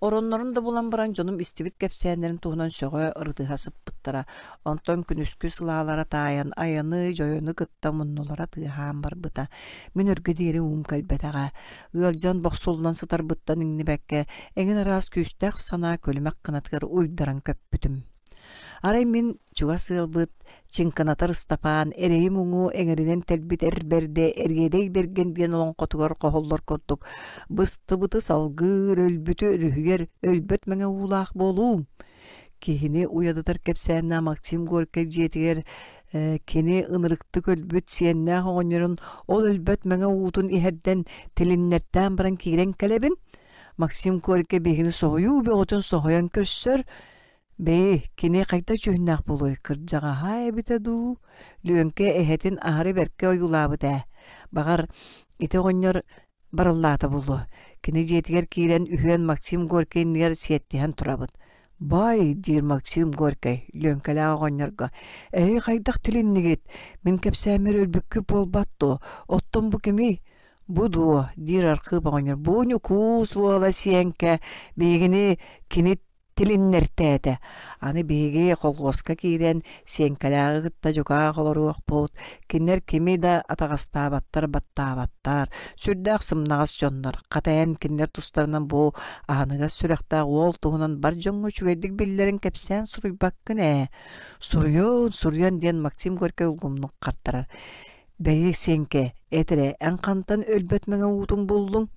Ороннорун да булан баран дьонум истибит кэпсээннэрин туһунан сөҕө, ырытыһа сыппыттара. Онтон күнүскү сылаалара таайан, айаны, дьойону кытта муннулара тыаһаан барбыта. Мин өргө диэри уум кэлбэтэҕэ. Ыалдьан бохсуллан сытарбыттан иҥнибэккэ, эҥин араас күүстээх санаа күлүмэх кынатыгар уйдаран көппүтүм. Арай мин чугас ыалбыт Чыҥкынатар Ыстапаан эрэйи-муҥу эҥэринэн тэлбит эр бэрдэ Эриэдэй Бэргэн диэн олоҥхотугар хоһуллар курдук быстыбыты салгыыр, өлбүтү өрүһүйэр, өлбөт мэҥэ уулаах буолуум. Киһини уйадытар кэпсээннээх Максим Горькай дьиэтигэр кини ынырыктык өлбүт сиэннээх оҕонньорун ол өлбөт мэҥэ уутун иһэрдэн тилиннэртээн баран киирэн кэлэбин. Максим Горькай биһигини соһуйуу бөҕөтүн соһуйан көрсөр, Бэйи, кини хайдах дьүһүннээх буолуой, кырдьаҕаһа эбитэ дуу, Лүөҥкэ эһэтин аһары бэркэ ойуулаабыт ээ. Баҕар, ити оҕонньор барыллаата буолуо. Кини дьиэтигэр киирэн үһүөн Максим Горький иннигэр сиэттиһэн турабыт. «Бай!» диир Максим Горькай Лүөҥкэлээх оҕонньорго. «Эһиги хайдах тилиннигит? Мин кэпсээммэр өлбүккүт буолбат дуо? Оттон бу кимий?» «Бу дуо?» диир Архыып оҕонньор. «Бу Ньукуус уола Сиэҥкэ биһигини кини тилиннэртээтэ. Аны биһиги колхуоска киирэн Сиэҥкэлээҕи кытта дьукаах олоруохпут, кинилэр кими да атаҕастаабаттар, баттаабаттар, сүрдээх сымнаҕас дьоннор. Хата эн кинилэр тустарынан бу аһыныгас сүрэхтээх уол туһунан бар дьоҥҥо үчүгэйдик биллэрин кэпсээн суруйбаккын ээ. Суруйун, суруйан диэн Максим Горькай улгумнук хартарар. Бэйи, Сиэҥкэ, эт эрэ, эн хантан өлбөт мэҥэ уутун буллуҥ?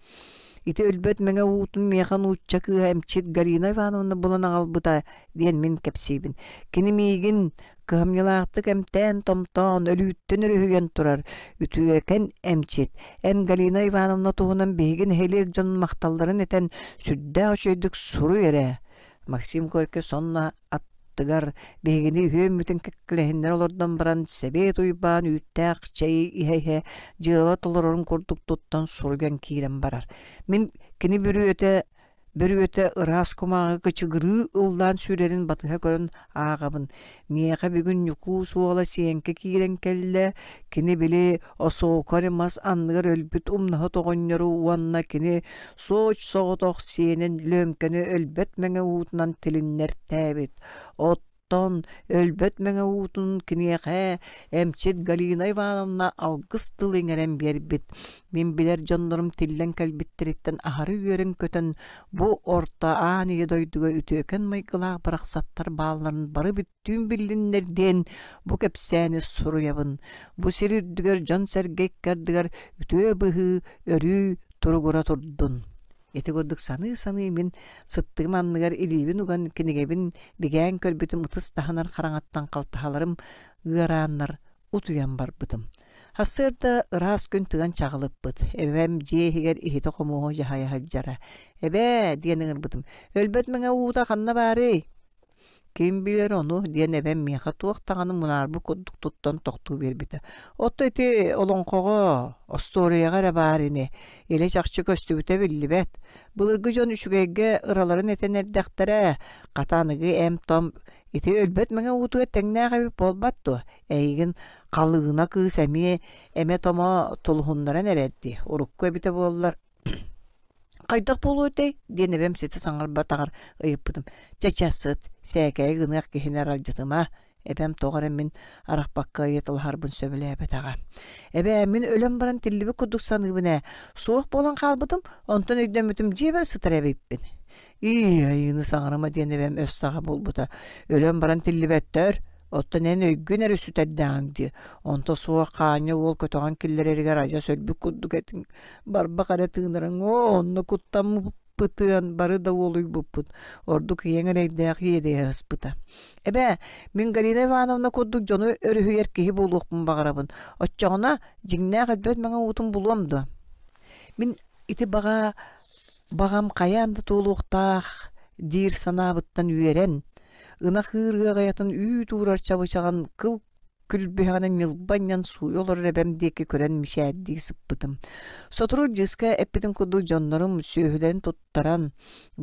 Ити өлбөт мэҥэ уутун миэхэ нуучча кыыһа эмчит Галина Ивановна булан аҕалбыта диэн мин кэпсиибин. Кини миигин кыһамньылаахтык эмтээн-томтоон, өлүүттэн өрүһүйэн турар үтүөкэн эмчит. Эн Галина Ивановна туһунан биһиги нэһилиэк дьонун махталларын этэн сүрдээх үчүгэйдик суруй эрэ. Максим Горький сонно аттыгар биһигини үһүөммүтүн кэккэлэһиннэрэ олордон баран Сэбиэт Уйбаан үүттээх чэйи иһэ-иһэ дьыала толорорун курдук туттан суруйан киирэн барар. Мин кини бүрүөтэ Бөрүөтэ ыраас кумааҕы кычыгырыы ыллаан сүүрэрин батыһа көрөн ааҕабын. Миэхэ бүгүн Ньукуус уола Сиэҥкэ киирэн кэллэ, кини били осуокарь мас анныгар өлбүт умнаһыт оҕонньору уонна кини суоч соҕотох сиэнин Лүөҥкэни өлбөт мэҥэ уутунан тилиннэртээбит. Оттон өлбөт мэҥэ уутун киниэхэ эмчит Галина Ивановна алгыс тыл иҥэрэн биэрбит. Мин билэр дьоннорум тиллэн кэлбиттэриттэн аһары үөрэн-көтөн бу орто аан ийэ дойдуга үтүөкэн майгылаах барахсаттар баалларын бары бүттүүн биллиннэр диэн бу кэпсээни суруйабын. Бу сир үрдүгэр дьон-сэргэ икки ардыгар үтүө быһыы өрүү туругура турдун. Ити курдук саныы-саныы мин сыттыгым анныгар илиибин уган кинигэбин бигээн көрбүтүм ытыс таһынар хараҥаттан халтаһаларым ыарааннар утуйан барбытым. Сарсыарда ыраас күн тыган чаҕылыппыт. Эбэм дьиэ иһигэр иһити-хомуоһу дьаһайа сылдьара. «Эбээ!» диэн ыҥырбытым. «Өлбөт мэҥэ уута ханна баарый?» Ким билэр ону диэн эбэм миэхэ туох даҕаны мунаарбыт курдук туттан тохтуу биэрбитэ. Оттон ити олоҥхоҕо, остуоруйаҕа эрэ баар ини, илэ-чахчы көстүбүтэ биллибэт. Былыргы дьон үчүгэйгэ ыраларын этэн эрдэхтэрэ, хата аныгы эм-том ити өлбөт мэҥэ уутугар тэҥнээх эбит буолбат дуо? Эйигин халыына кыыс эмиэ эмэ-томо тулуһуннаран эрэр дии, урукку эбитэ буоллар «Хайдах буолуо этэй?» диэн эбэм ситэ саҥарбатаҕар ыйыппытым. «Чэ, чэ, сыт, сээкэйи гыныах киһини аралдьытыма» эбэм тоҕо эрэ мин арахпакка ыйыталаһарбын сөбүлээбэтэҕэ. «Эбээ, мин өлөн баран тиллибит курдук саныыбын ээ, суох буолан хаалбытым, онтон өйдөммүтүм дьиэбэр сытар эбиппин». «Ии, айыыны саҥарыма» диэн эбэм өс саҕа буолбута. «Өлөн баран тиллибэттэр, Оттон эн өйгүн эрэ сүтэрдэҕиҥ дии, онто суох Хаанньа уол көтөҕөн киллэрэригэр адьас өлбүт курдук этиҥ, барбах эрэ тыынарыҥ, оо, онно куттаммыппытыан бары да уолуйбуппут, ордук ийэҥ эрэйдээх иэдэйэ сыспыта. Эбээ, мин Галина Ивановна курдук дьону өрүһүйэр киһи буолуохпун баҕарабын, оччоҕуна дьиҥнээх өлбөт мэҥэ уутун булуом дуо? Мин ити баҕа баҕам хайаан да туолуохтаах диир санаабыттан үөрэн, Ынах ыыр ыаҕайатын үүт уурар чабычаҕын кыл күлбүһэҕинэн ньылба анньан сууйа олорор эбэм диэки көрөн мичээрдии сыппытым. Сотору Дьыска эппитин курдук дьоннорум сүөһүлэрин туттаран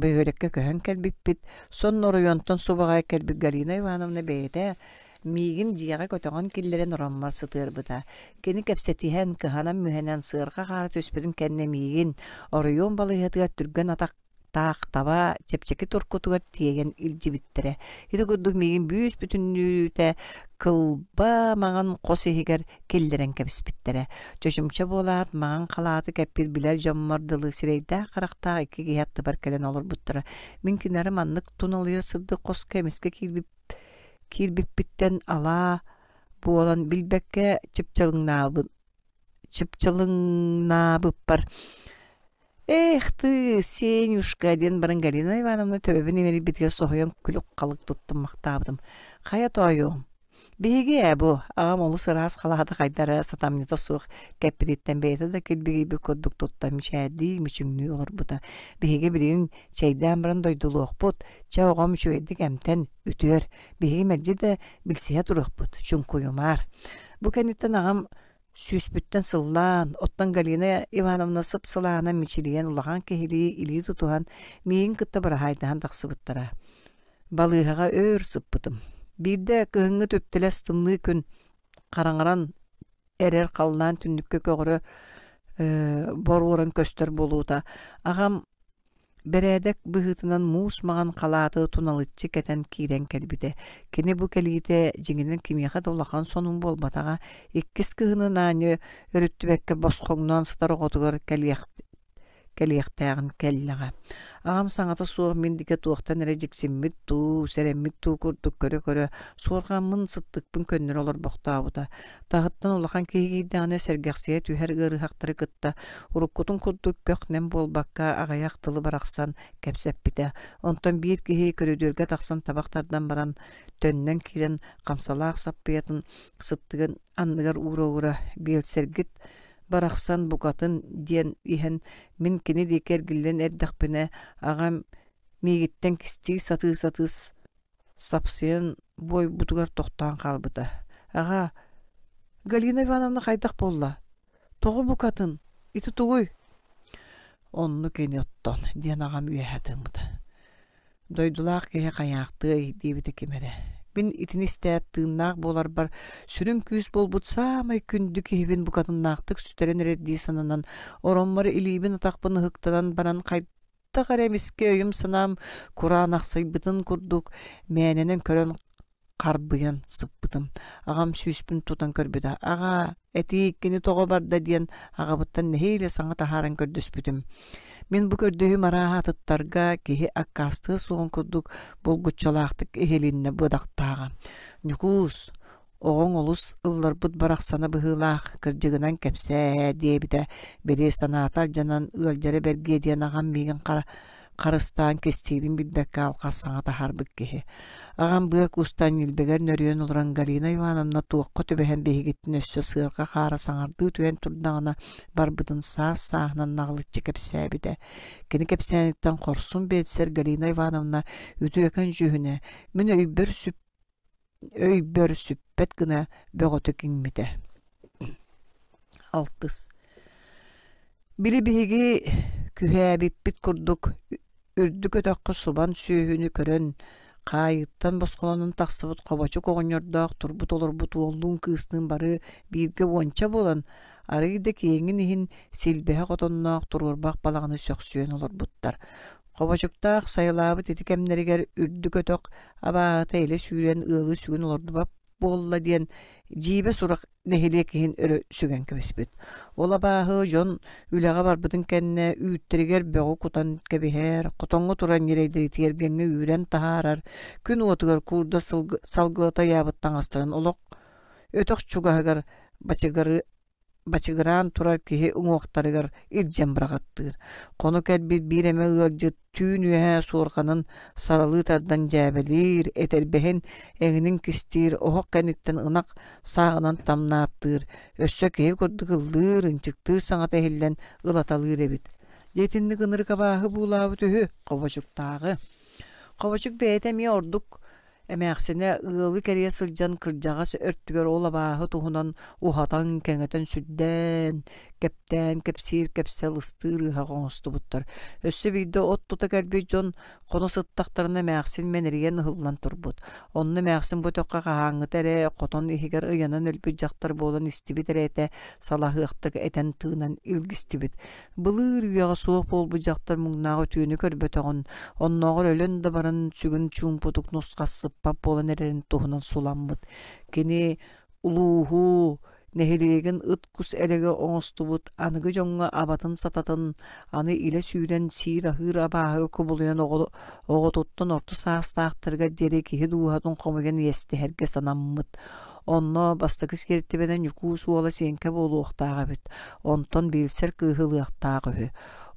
бөһүөлэккэ көһөн кэлбиппит. Сонно оройуонтан субаҕай кэлбит Галина Ивановна бэйэтэ миигин дьиэҕэ көтөҕөн киллэрэн ороммор сытыарбыта. Кини кэпсэтиһэн, кыһанан-мүһэнэн сыарҕа хаара түспүтүн кэннэ миигин оройуон балыыһатыгар түргэн атах таах таба чэпчэки туркутугар тиэйэн илдьибиттэрэ. Ити курдук миигин бүүс-бүтүннүүтэ кылба маҥан хос иһигэр киллэрэн кэбиспиттэрэ. Чочумча буолаат, маҥан халааты кэппит билэр дьоммор дылы сирэйдээх-харахтаах икки киһи аттыбар кэлэн олорбуттара. Мин кинилэри маннык туналыйар сырдык хоско эмискэ киирбиппиттэн алаа буолан билбэккэ чыпчылыҥнаабыппар «Эх ты, Сенюшка!» диэн баран Галина Ивановна төбөбүн имэрийбитигэр соһуйан күлүк-халык туттуммахтаабытым. «Хайа тоойуом, биһиги ээ бу, аҕам олус ыраас халаһата хайда эрэ сатамньыта суох кэппититтэн бэйэтэ да килбигийбит курдук туттан мичээрдии, мүчүҥнүү олорбута. Биһиги билигин чэйдээн баран дойдулуохпут, чэ оҕом үчүгэйдик эмтэн, үтүөр, биһиги мэлдьи да билсиһэ туруохпут, чуҥкуйумаар». Бу кэнниттэн аҕам Сүүспүттэн сыллаан, оттон Галина Ивановна сып-сылаанан мичилийэн улахан киһилии илии тутуһан, миигин кытта быраһаайдаһан тахсыбыттара. Балыыһаҕа өр сыппытым. Биирдэ кыһыҥҥы түптэлэс тымныы күн хараҥаран эрэр халлаан түннүккэ көҕөрө боруоран көстөр буолуута аҕам бэрээдэк быһыытынан муус маҥан халааты туналыччы кэтэн киирэн кэлбитэ. Кини бу кэлиитэ дьиҥинэн кимиэхэ да улахан сонун буолбатаҕа. Иккис кыһынын аанньа өрүттүбэккэ босхоҥноон сытар оҕотугар кэлиэх кэлиэхтээҕин кэллэҕэ. Аҕам саҥата суох мин диэки туохтан эрэ дьиксиммит дуу, сэрэммит дуу курдук көрө-көрө суорҕаммын сыттыкпын көннөрө олорбохтообута. Таһыттан улахан киһи киирдэҕинэ сэргэхсийэ түһэр ыарыһахтары кытта уруккутун курдук көх-нэм буолбакка аҕыйах тылы барахсан кэпсэппитэ. Онтон биир киһи көрүдүөргэ тахсан табах тардан баран төннөн киирэн хамсалаах саппыйатын сыттыгын анныгар уура-уура биэлсэргит барахсан букатын диэн иһэн мин кини диэки эргиллэн эрдэхпинэ аҕам миигиттэн кистии сатыы-сатыы сапсыйан буойбутугар тохтоон хаалбыта. Аҕаа, Галина Ивановна хайдах буолла? Тоҕо букатын? Ити тугуй? Оннук ини оттон, диэн аҕам үөһэ тыыммыта. Дойдулаах киһи хайаахтыай диэбитэ ким эрэ. Мин итини истээт тыыннаах буоларбар сүрүн күүс буолбут саамай күндү киһибин букатыннаахтык сүтэрэн эрэрдии сананан, ороммор илиибин-атахпын ыһыктанан баран хайдах эрэ эмискэ өйүм-санаам кураанахсыйбытын курдук мээнэнэн көрөн харбыйан сыппытым. Аҕам сүүспүн тутан көрбүтэ. Аҕаа, этии кини тоҕо барда диэн аҕабыттан нэһиилэ саҥа таһааран көрдөспүтүм. Мин бу көрдөһүүм арааһа атыттарга киһи аккаастыа суоҕун курдук булгуччулаахтык иһилиннэ быдахтааҕа. Ньукуус, оҕоҥ олус ылларбыт барахсана быһыылаах, кырдьыгынан кэпсээ ээ диэбитэ. Били санаата алдьанан ыалдьара бэргиэ диэн аҕам миигин хара харыстаан кистиирин билбэккэ алҕас саҥа таһаарбыт киһи. Аҕам быар куустаан ньилбэгэр нөрүйэн олорон Галина Ивановна туохха түбэһэн биһигиттэн өссө сыарҕа хаара саҥардыы түһэн турдаҕына барбытын саас-сааһынан наҕылыччы кэпсээбитэ. Кини кэпсээниттэн хорсун биэлсэр Галина Ивановна үтүөкэн дьүһүнэ мин өйбөр сүп өйбөр сүппэт гына бөҕөтүк иҥмитэ. Алтыс. Били биһиги күһээбиппит курдук үрдүк өтөххө субан сүөһүнү көрөн, хаайыыттан босхолонон тахсыбыт хобочук оҕонньордоох турбут олорбут уоллуун кыыстыын бары бииргэ уонча буолан, арыый да киэҥин иһин силбэһэ хотонноох туруорбах балаҕаны сөхсүйэн олорбуттар. Хобочуктаах сайылаабыт ити кэмнэригэр үрдүк өтөх абааһыта илэ сүүрэн ыалы сүгүн олордубат буолла диэн дьиибэ сурах нэһилиэк иһин өрө сүгэн кэбиспит. Ол абааһы дьон үлэҕэ барбытын кэннэ үүттэригэр бөҕү кутан кэбиһэр, хотоҥҥо туран ньирэйдэри тиэргэҥҥэ үүрэн таһаарар, күн уотугар куурда салгылата ыйаабыт таҥастарын олох өтөх чугаһыгар бачыгыры бачыгыраан турар киһи уҥуохтарыгар илдьэн быраҕаттыыр. Хоно кэлбит биир эмэ ыалдьыт түүн үөһэ суорҕанын саралыы тардан дьээбэлиир, этэрбэһин эҥинин кистиир, оһох кэнниттэн ынах сааҕынан тамнааттыыр, өссө киһи курдук ыллыыр, ынчыктыыр саҥата иһиллэн ылаталыыр эбит. Дьэ итинник ынырык абааһы буулаабыт үһү, хобочуктааҕы. Хобочук бэйэтэ эмиэ ордук Эмээхсинэ ыалы кэрийэ сылдьан кырдьаҕас өртүгэр ол абааһы туһунан уһатан-кэҥэтэн сүрдээн, кэптээн кэпсиир кэпсэл ыстыыр ыаһах оҥостубуттар. Өссө биирдэ от тута кэлбит дьон хоно сыттахтарына эмээхсин мэнэрийэн ыһыллан турбут. Онно эмээхсин бу өтөххө хаһааҥҥыта эрэ хотон иһигэр ыйанан өлбүт дьахтар буолан истибит эрэ этэ салаһыахтык этэн-тыынан илгистибит. Былыр үйэҕэ суох буолбут дьахтар муҥнаах үтүөнү көрбөтөҕүн, оннооҕор өлөн да баран сүгүн чуумпутук нусхас сыппат буолан эрэрин туһунан суламмыт. Кини улууһу, нэһилиэгин ыт-кус элэгэ оҥостубут аныгы дьоҥҥо абатын-сататын аны илэ сүүрэн сиир-аһыыр абааһыга кубулуйан оҕотуттан орто саастаахтарыгар диэри киһи дууһатын хомуйан иэстэһэргэ санаммыт. Онно бастакы сиэртибэнэн Ньукуус уола Сиэҥкэ буолуохтаах эбит, онтон билсэр кыыһы ылыахтаах үһү.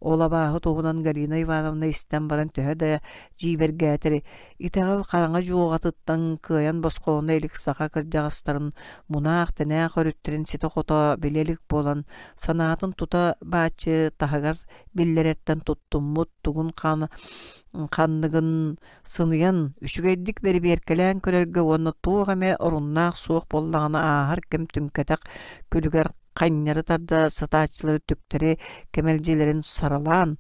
Ол абааһы туһунан Галина Ивановна истэн баран төһө да дьиибэргээтэр, итэҕэл хараҥа дьуоҕатыттан кыайан босхолоно илик саха кырдьаҕастарын мунаах-тэнээх өрүттэрин ситэ-хото билэ илик буолан, санаатын тута бааччы таһыгар биллэрэртэн туттуммут тугун ханныгын сыныйан, үчүгэйдик бэрэбиэркэлээн көрөргө уонна туох эмэ оруннаах суох буоллаҕына ааһар кэм түҥкэтэх күлүгэр ханньары тарда сатааччылары түктэри кэмэлдьилэрин саралаан,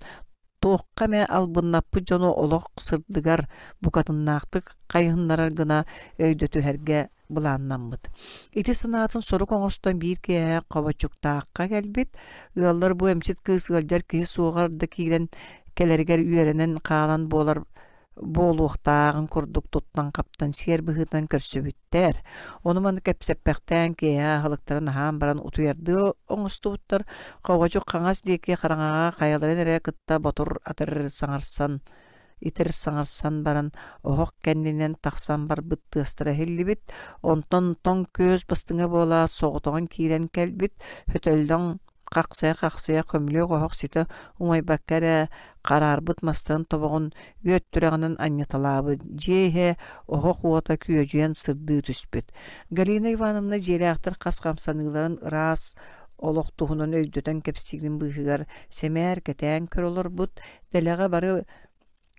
Туохха эмэ албыннаппыт дьону олох сырдыгар букатыннаахтык хайыһыннарар гына өйдөтүһэргэ былааннаммыт. Ити санаатын сорук оҥостон биир киэһэ Хобочуктаахха кэлбит. Ыаллар бу эмчит кыыс ыалдьар киһи суоҕар да киирэн кэлэригэр үөрэнэн хаалан буолар буолуохтааҕын курдук туттан-хаптан сиэр быһыытынан көрсүбүттэр. Ону-маны кэпсэппэхтээн киэһэ аһылыктарын аһаан баран утуйардыы оҥостубуттар. Хобочук хаҥас диэки хараҥаҕа хайаларын эрэ кытта ботур атыр саҥарсан итир саҥарсан баран оһох кэннинэн тахсан барбыт тыастара иһиллибит. Онтон тоҥ күөс бастыҥа буола соҕотоҕун киирэн кэлбит, хөтөллөҥ хахсайа-хахсайа көмүлүөк оһох ситэ умайбакка эрэ хараарбыт мастарын тобоҕун үөт түрэҕинэн анньыталаабыт дьиэ иһэ оһох уота күөдьүйэн сырдыы түспүт. Галина Ивановна дьиэлээхтэр хас хамсаныыларын ыраас олох туһунан өйдөтөн кэпсиирин быыһыгар сэмээр кэтээн көрө олорбут, дэлэҕэ бары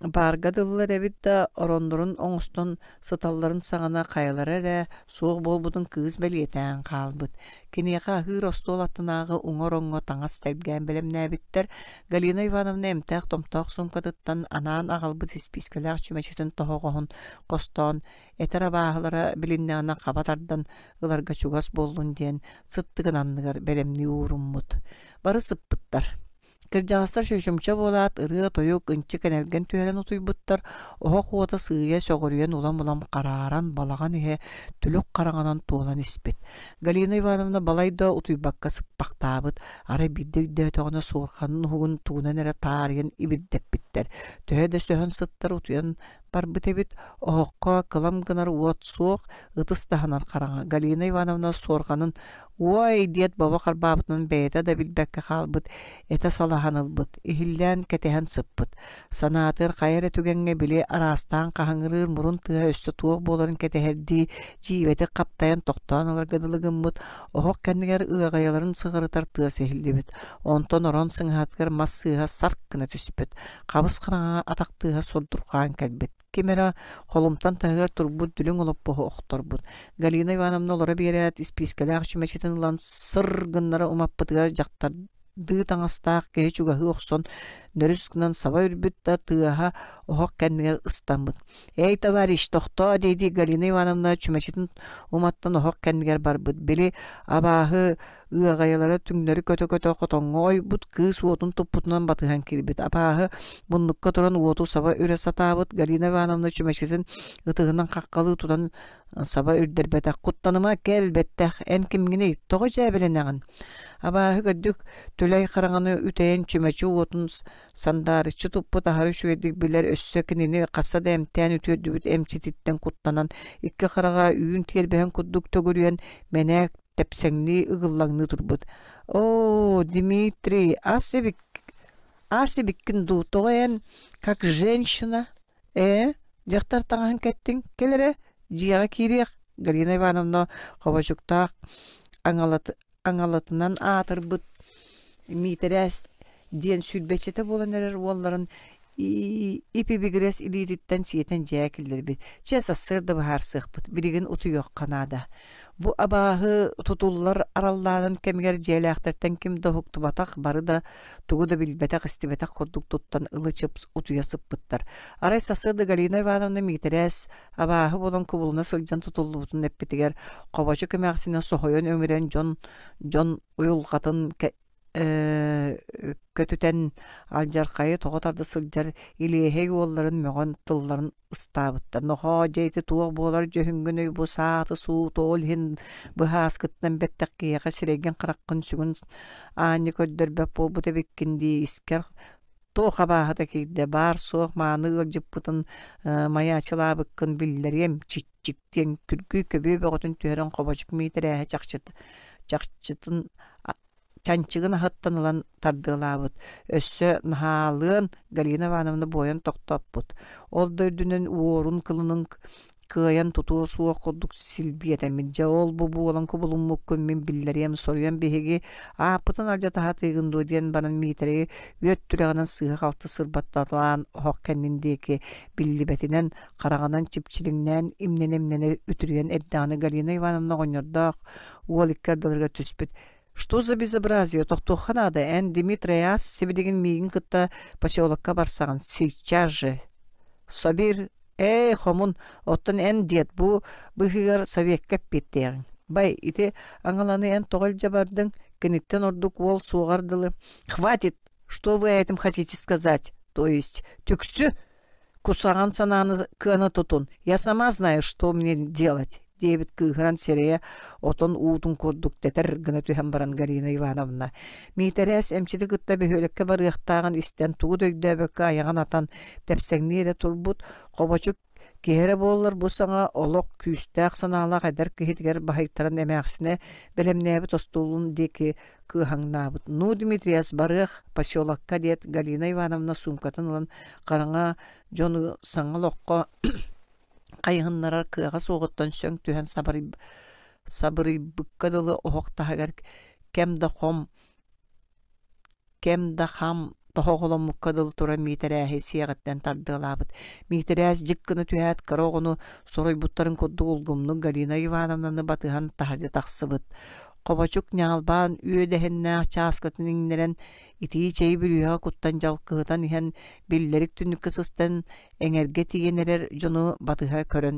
баарга дылылар эбит да, ороннорун оҥостон сыталларын саҕана хайалара эрэ суох буолбутун кыыс бэлиэтээн хаалбыт. Киниэхэ аһыыр остуол аттынааҕы уҥа ороҥҥо таҥас тэлгээн бэлэмнээбиттэр. Галина Ивановна эмтээх-томтоох суумкатыттан анаан аҕалбыт испиискэлээх чүмэчитин тоһоҕоһун хостоон, этэр абааһылара билиннэҕинэ хаба тардан ыларга чугас буоллун диэн сыттыгын анныгар бэлэмнии ууруммут. Бары сыппыттар. Кырдьаҕастар чочумча буолаат, ырыа-тойук, ынчык-энэлгэн түһэрэн утуйбуттар, оһох уота сыыйа сөҕүрүйэн улам-улам харааран, балаҕан иһэ түлүк хараҥанан туолан испит. Галина Ивановна балайда утуйбакка сыппахтаабыт, арай биирдэ өйдөөтөҕүнэ суорҕанын уһугун тугунан эрэ таарыйан ибирдэппиттэр. Төһө да сөһөн сыттар утуйан барбыт эбит, оһоххо кылам гынар уот суох, ытыс таһынар хараҥа. Галина Ивановна суорҕанын «Уой!» диэт бобо харбаабытынан бэйэтэ да билбэккэ хаалбыт, этэ салаһан ылбыт, иһиллээн кэтэһэн сыппыт. Санаатыгар хайа эрэ түгэҥҥэ били араастаан хаһыҥырыыр мурун тыаһа өссө туох буоларын кэтэһэрдии дьиибэтик хаптайан тохтоон ыларга дылы гыммыт, оһох кэннигэр ыаҕайаларын сыҕарытар тыас иһиллибит. Онтон орон сыҥаһатыгар мас сыыһа сарк гына түспүт, хабыс хараҥаҕа атах тыаһа сурдурҕаан кэлбит. Ким эрэ холумтан таһыгар турбут дүлүҥ олоппоһу охторбут. Галина Ивановна олоро биэрээт, испиискэлээх чүмэчитин ылан сыр гыннара умаппытыгар дьахтардыы таҥастаах киһи чугаһыы охсон нөрүс гынан саба үрбүт да тыаһа оһох кэннигэр ыстаммыт. «Эй, товарищ, тохтоо!» дии-дии Галина Ивановна чүмэчитин уматтан оһох кэннигэр барбыт. Били абааһы Ыаҕайалара түҥнэри көтө-көтө хотоҥҥо ойбут, кыыс уотун туппутунан батыһан киирбит. Абааһы муннукка туран уоту саба үрэ сатаабыт. Галина Ивановна чүмэчитин ытыһынан хаххалыы тутан саба үрдэрбэтэх. «Куттаныма, кэл, бэттэх, эн кимҥиний, тоҕо дьээбэлэнэҕин?» Абааһы кырдьык түлэй хараҥаны үтэйэн чүмэчи уотун сандаарыччы туппут аһары үчүгэйдик билэр, өссө кинини хаса да эмтээн үтүөрдүбүт эмчититтэн куттанан, икки хараҕа үүн тиэрбэһин курдук төгүрүйэн, мэнээк тэпсэҥнии ыгыллаҥныы турбут: «Оо, Дмитрий, ас эбик ас эбиккин дуу, тоҕо эн, как женщина, ээ, дьахтар таҥаһын кэттиҥ, кэл эрэ, дьиэҕэ киириэх», Галина Ивановна хобочуктаах аҥалатынан аатырбыт Миитэрээс диэн сүүрбэччэтэ буолан эрэр уолларын ип-ибигирэс илиититтэн сиэтэн дьээ киллэрбит. Чэ, сарсыарда быһаарсыахпыт, билигин утуйуохха наада. Бу абааһы тутуллар араллаанын кэмигэр дьиэлээхтэртэн ким да уһуктубатах, бары да тугу да билбэтэх-истибэтэх курдук туттан ылы-чып утуйа сыппыттар. Арай сарсыарда Галина Ивановна Миитэрээс абааһы буолан кубулуна сылдьан тутуллубутун эппитигэр, хобочук эмээхсинэ соһуйан өмүрэн дьон дьон уйулҕатын көтүтэн алдьархайы тоҕо тарда сылдьар илиэһэй уолларын мөҕөн тылларын ыстаабыттар. Нохоо, дьэ ити туох буолар дьүһүҥҥүнүй бу сааты суут ол иһин быһааскыттан бэттэх киһиэхэ сирэйгин-хараххын сүгүн аанньа көрдөрбөт буолбут эбиккин дии искэр туох абааһыта киирдэ баар-суох мааны ыалдьыппытын майаачылаабыккын биллэриэм чиччик диэн күргүй көбүө бөҕөтүн түһэрэн хобочук миитэрээһэ чахчыта чахчытын чанчыгын аһыттан ылан тардыалаабыт, өссө наһаалыан Галина Ивановна буойан тохтоппут. Ол да үрдүнэн уорун кылынын кыайан тутуо суох курдук силбиэтэммит. Дьэ ол-бу буолан кубулуммуккун мин биллэриэм, соруйан биһиги ааппытын алдьата сатыыгын дуо диэн баран Миитэрэйи үөт түрэҕинэн сыыһа-халты сырбатталаан оһох кэннин диэки биллибэтинэн хараҕынан чипчилиҥнээн имнэнэ-имнэнэ үтүрүйэн эрдэҕинэ Галина Ивановна оҕонньордоох уол икки ардыларыгар түспүт. Что за безобразие, тохтуохха наада, эн Дмитрий аас сибилигин миигин кытта поселокка барсаҕын, сейчас же. Собир, ээ, хомун, оттон эн диэт бу быһыыгар советка эппиэттиэҕиҥ. Бай, ити аҥаланы эн тоҕо илдьэ бардыҥ, киниттэн ордук уол суоҕар дылы. Хватит, что вы этим хотите сказать? То есть, түксү, кусаҕан санааны кыана тутун, я сама знаю, что мне делать диэбит кыыһыран сирэйэ отон уутун курдук тэтэр гына түһэн баран Галина Ивановна Миитэрээс эмчити кытта бөһүөлэккэ барыахтааҕын истэн тугу да өйдөөбөккө айаҕын атан тэпсэҥнии эрэ турбут хобочук киһи эрэ буоллар бу саҥа олох күүстээх санаалаах эдэр киһитигэр баһыйтаран эмээхсинэ бэлэмнээбит остуолун диэки кыаһаҥнаабыт. «Ну, Дмитриас, барыах, поселокка» диэт Галина Ивановна суумкатын ылан хараҥа дьону саҥа олоххо хайыһыннарар кыаҕа суоҕуттан сөҥ түһэн сабырыйбыкка дылы оһох таһыгар кэм да хом кэм да хам тоһоҕоломмукка дылы туран Миитэрээһи сиэҕиттэн тардыалаабыт. Миитэрээс дьик гына түһээт кыра оҕону соруйбуттарын курдук улгумнук Галина Ивановнаны батыһан таһырдьа тахсыбыт. Хобочук ньаалбаан үөдэһиннээх чааскытын иҥнэрэн итии чэйи бүрүөһэ куттан дьалкыһытан иһэн биллэрик түннүккэ сыстан эҥэргэ тиийэн эрэр дьону батыһа көрөн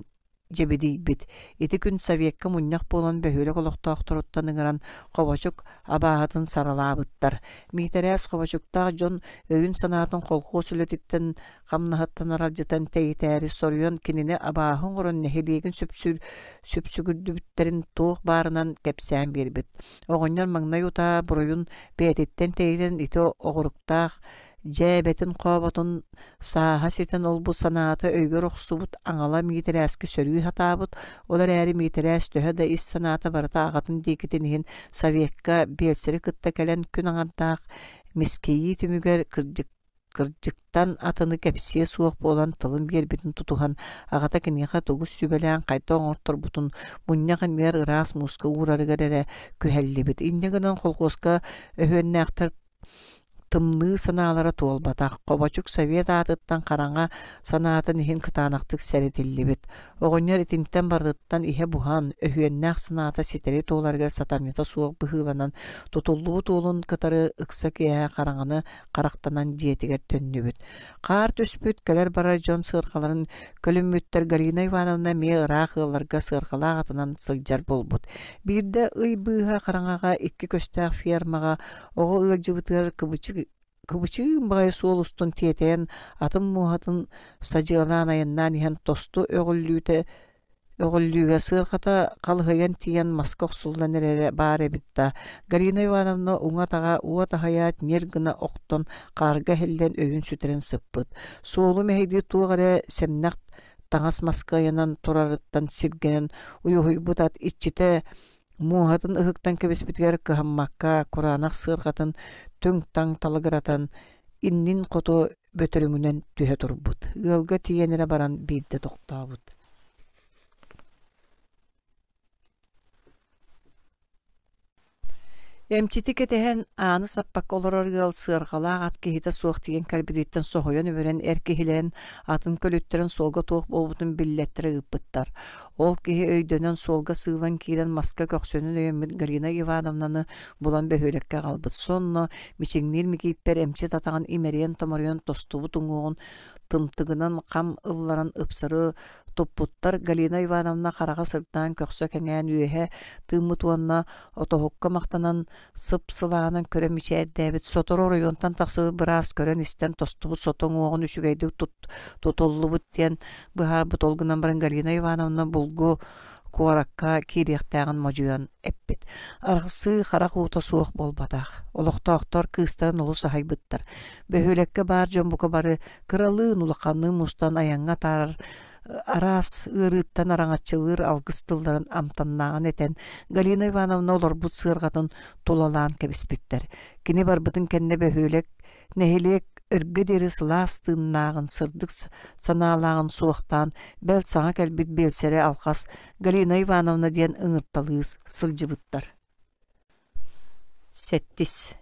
дьэбидийбит. Ити күн Советка мунньах буолан бөһүөлэк олохтоохторуттан ыҥыран Хобочук абааһытын саралаабыттар. Миитэрээс Хобочуктаах дьон өйүн-санаатын колхуос үлэтиттэн хамнаһыттан аралдьытан тэйитээри соруйан кинини абааһы оҥорон нэһилиэгин сүпсүгүрдүбүттэрин туох баарынан кэпсээн биэрбит. Оҕонньор маҥнай утаа буруйун бэйэтиттэн тэйитэн ити оҕуруктаах дьээбэтин-хооботун сааһа ситэн олбут санаата өйгөр охсубут аҥала Миитэрээскэ сөрүү сатаабыт, ол эрээри Миитэрээс төһө да ис санаата барыта аҕатын диэкитин иһин Советка биэлсэри кытта кэлэн күн аҥардаах мискийии түмүгэр кырдьык кырдьыктан атыны кэпсиэ суох буолан тылын биэрбитин тутуһан аҕата киниэхэ тугу сүбэлээн хайдах оҥорторбутун мунньах иннигэр ыраас мууска уурарыгар эрэ күһэллибит. Инньэ гынан колхуоска өһүөннээхтэр Тымныы санаалара туолбатах, Хобочук Совет аатыттан хараҥа санаатын иһин кытаанахтык сэрэтиллибит. Оҕонньор итинтэн барытыттан иһэ буһан, өһүөннээх санаата ситэри туоларыгар сатамньыта суох быһыыланан, тутуллубут уолун кытары ыкса киэһэ хараҥаны харахтанан дьиэтигэр төннүбүт. Хаар түспүт, кэлэр-барар дьон сыарҕаларын көлүммүттэр Галина Ивановна эмиэ ыраах ыалларга сыарҕалаах атынан сылдьар буолбут. Биирдэ ый быыһа хараҥаҕа икки көстөөх фермаҕа Оҕо ыалдьыбытыгар кыбычык кыбычыын баҕайы суол устун тиэтэйэн атын муоһатын садьыалаан айаннаан иһэн тосту өҕүллүүтэ өҕүллүүгэ сыарҕата халыһыйан тиийэн маска охсуллан эрэрэ баар эбит да Галина Ивановна уҥа атаҕа уот аһыйаат ньир гына охтон хаарга иһиллэн өйүн сүтэрэн сыппыт. Суолу мэһэйдии туох эрэ сэмнэх таҥас маска ыйанан турарыттан сиргэнэн уйуһуйбут ат иччитэ Муоһатын ыһыктан кэбиспитигэр кыһаммакка, кураанах сыарҕатын түҥ-таҥ талыгыратан, иннин хоту бөтөрөҥүнэн түһэ турбут. Ыалга тиийэн эрэ баран биирдэ тохтообут. Эмчити кэтэһэн, ааны саппакка олорор ыал сыарҕалаах ат киһитэ суох тиийэн кэлбититтэн соһуйан-өмүрэн эр киһилэрин атын көлүттэрин суолга туох буолбутун биллэттэрэ ыыппыттар. Ол киһи өйдөнөн суолга сыылан киирэн маска көхсүнэн өйөммүт Галина Ивановнаны булан бөһүөлэккэ аҕалбыт. Сонно мичиҥниир Микииппэр эмчит атаҕын имэрийэн-томоруйан тостубут уҥуоҕун тымтыгынан хам ылларан ыпсары туппуттар. Галина Ивановна хараҕа сырдаан көхсө кэҥээн үөһэ тыыммыт уонна отоһукка махтанан сып-сылаанан көрө мичээрдээбит, сотору оройуонтан тахсыбыт быраас көрөн-истэн тостубут сото уҥуоҕун үчүгэйдик тутуллубут диэн быһаарбыт. Ол гынан баран Галина Ивановна булгу куоракка киириэхтээҕин модьуйан эппит. Арахсыы харах уута суох буолбатах. Олохтоохтор кыыстарын олус аһайбыттар. Бөһүөлэккэ баар дьон бука бары кыралыын улаханныын мустан айаҥҥа атаарар араас ыарыыттан араҥаччылыыр алгыс тылларын амтаннааҕын этэн, Галина Ивановна олорбут сыарҕатын тулалаан кэбиспиттэр. Кини барбытын кэннэ бөһүөлэк, нэһилиэк өргө диэри сылаас тыыннааҕын, сырдык санаалааҕын суохтаан, бэл саҥа кэлбит биэлсэри алҕас Галина Ивановна диэн ыҥырталыы сылдьыбыттар. Сэттис.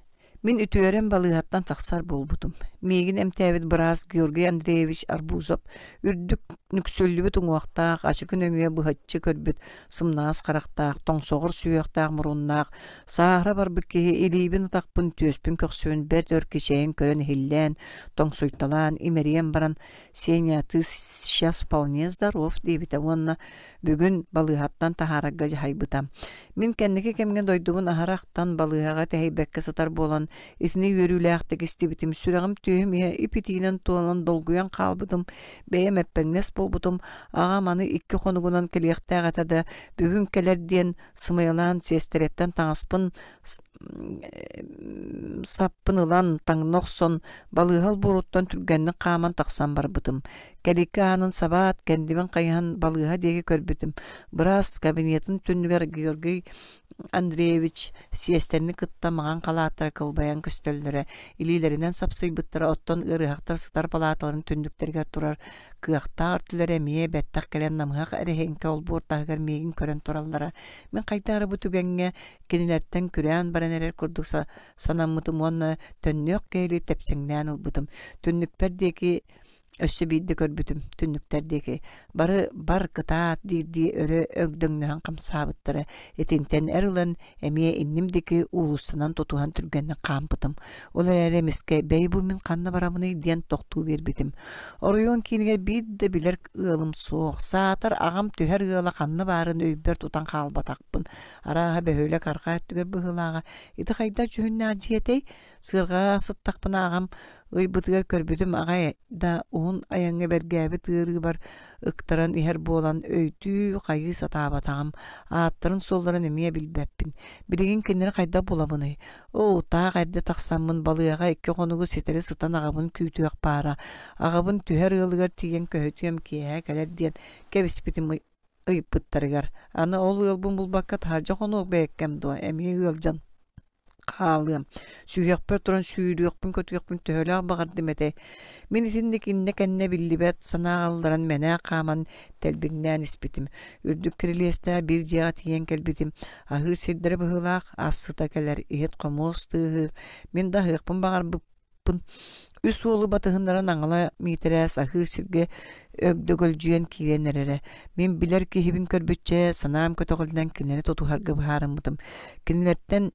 Мин үтүөрэн балыыһаттан тахсар буолбутум. Миигин эмтээбит быраас Георгий Андреевич Арбузов үрдүк нүксүллүбүт уҥуохтаах, ачыкы нөҥүө быһаччы көрбүт сымнаҕас харахтаах, тоҥсоҕор сүһүөхтээх муруннаах, сааһыра барбыт киһи илиибин-атахпын, түөспүн көхсүбүн бэрт өр кичэйэн көрөн иһиллээн, тоҥсуйталаан, имэрийэн баран «Сеня, ты сейчас вполне здоров» диэбитэ уонна бүгүн балыыһаттан таһаарарга дьаһайбыта. Мин кэнники кэмҥэ дойдубун аһара ахтан балыыһаҕа тэһийбэккэ сытар буолан, итини үөрүүлээхтик истибитим, сүрэҕим түөһүм иһэ ип-итиинэн туолан долгуйан хаалбытым, бэйэм эппэҥнэс буолбутум, аҕам аны икки хонугунан кэлиэхтээх этэ да, бүгүн кэлэр диэн сымыйалаан сиэстэрэттэн таҥаспын саппын ылан таҥна охсон балыыһа олбуоруттан түргэнник хааман тахсан барбытым. Кэликки аанын сабаат, кэннибин хайыһан балыыһа диэки көрбүтүм. Быраас кабинетын түннүгэр Георгий Андреевич сиэстэни кытта маҥан халааттара кылбайан көстөллөрө, илиилэринэн сапсыйбыттара, оттон ыарыһахтар сытар палааталарын түннүктэригэр турар кыахтаах өртүлэрэ эмиэ бэттэх кэлэн намыһах эрэһиэҥкэ олбуор таһыгар миигин көрөн тураллара. Мин хайдах эрэ бу түгэҥҥэ кинилэртэн күрээн баран эрэр курдук санаммытым уонна төннүөх киһилии тэпсэҥнээн ылбытым. Түннүкпэр диэки өссө биирдэ көрбүтүм, түннүктэр диэки. Бары бар кытаат диирдии өрө өгдөҥнөһөн хамсаабыттара. Итинтэн эр ылан эмиэ инним диэки уулуссанан тутуһан түргэнник хаампытым. Ол эрээри эмискэ бэйи бу мин ханна барабыный диэн тохтуу биэрбитим. Оройуон киинигэр биир да билэр ыалым суох. Саатар аҕам түһэр ыала ханна баарын өйбөр тутан хаалбатахпын. Арааһа бөһүөлэк арҕаа өттүгэр быһыылааҕа. Ити хайдах дьүһүннээх дьиэтэй? Сыарҕаҕа сыттахпына аҕам ыйбытыгар көрбүтүм аҕай да уһун айаҥҥа бэргээбит ыарыыбар ыктаран иһэр буолан өйдүү хайыы сатаабатаҕым, ааттарын-суолларын эмиэ билбэппин. Билигин кинилэри хайдах булабыный? Оо, таах эрдэ тахсаммын балыаҕа икки хонугу ситэри сытан аҕабын күүтүөх баара. Аҕабын түһэр ыалыгар тиийэн көһүтүөм киэһэ кэлэр диэн кэбиспитим ыйыппыттарыгар, аны ол ыалбын булбакка таһырдьа хонуох бэйэккэм дуо, эмиэ ыалдьан хаалыам, сүһүөхпэр туран сүүрүөхпүн-көтүөхпүн төһөлөөх баҕардым этэй. Мин итинник иннэ-кэннэ биллибэт санаа алларан мэнээк хааман тэлбиҥнээн испитим. Үрдүк кирилиэстээх биир дьиэҕэ тиийэн кэлбитим. Аһыыр сирдэрэ быһыылаах, ас сыта кэлэр, иһит-хомуос тыаһыыр. Мин да аһыахпын баҕарбыппын. Үс уолу батыһыннаран аҥала Миитэрээс аһыыр сиргэ өгдөгөлдьүйэн киирэн эрэрэ. Мин билэр киһибин көрбүччэ, санаам көтөҕүллэн кинилэри тутуһарга быһаарыммытым. Кинилэртэн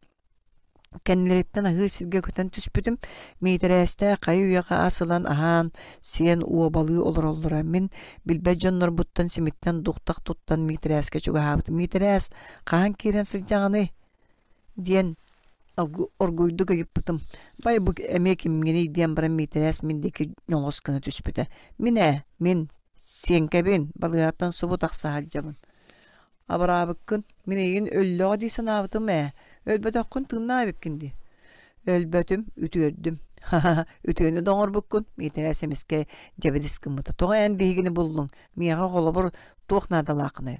кэннилэриттэн аһыыр сиргэ көтөн түспүтүм. Миитэрээстээх хайы-үйэҕэ ас ылан аһаан, сиэн уобалыы олороллоро. Мин билбэт дьоннорбуттан симиттэн дуктах туттан Миитэрээскэ чугаһаабытым. «Миитэрээс, хаһан киирэн сылдьаҕыный?» диэн оргууйдук ыйыппытым. Бай бу эмиэ кимҥиний диэн баран Миитэрээс мин диэки ньоҕос гына түспүтэ. Мин ээ, мин Сиэҥкэбин, балыыһаттан субу тахса сылдьабын. Абыраабыккын, мин эйигин өллөҕө дии санаабытым ээ, өлбөтөххүн тыыннаах эбиккин дии. Өлбөтүм, үтүөрдүм. Ха-ха, үтүөнү да оҥорбуккун, Миитэрээс эмискэ дьэбидис гыммыта. Тоҕо эн биһигини буллуҥ? Миэхэ холобур туох наадалааххыный?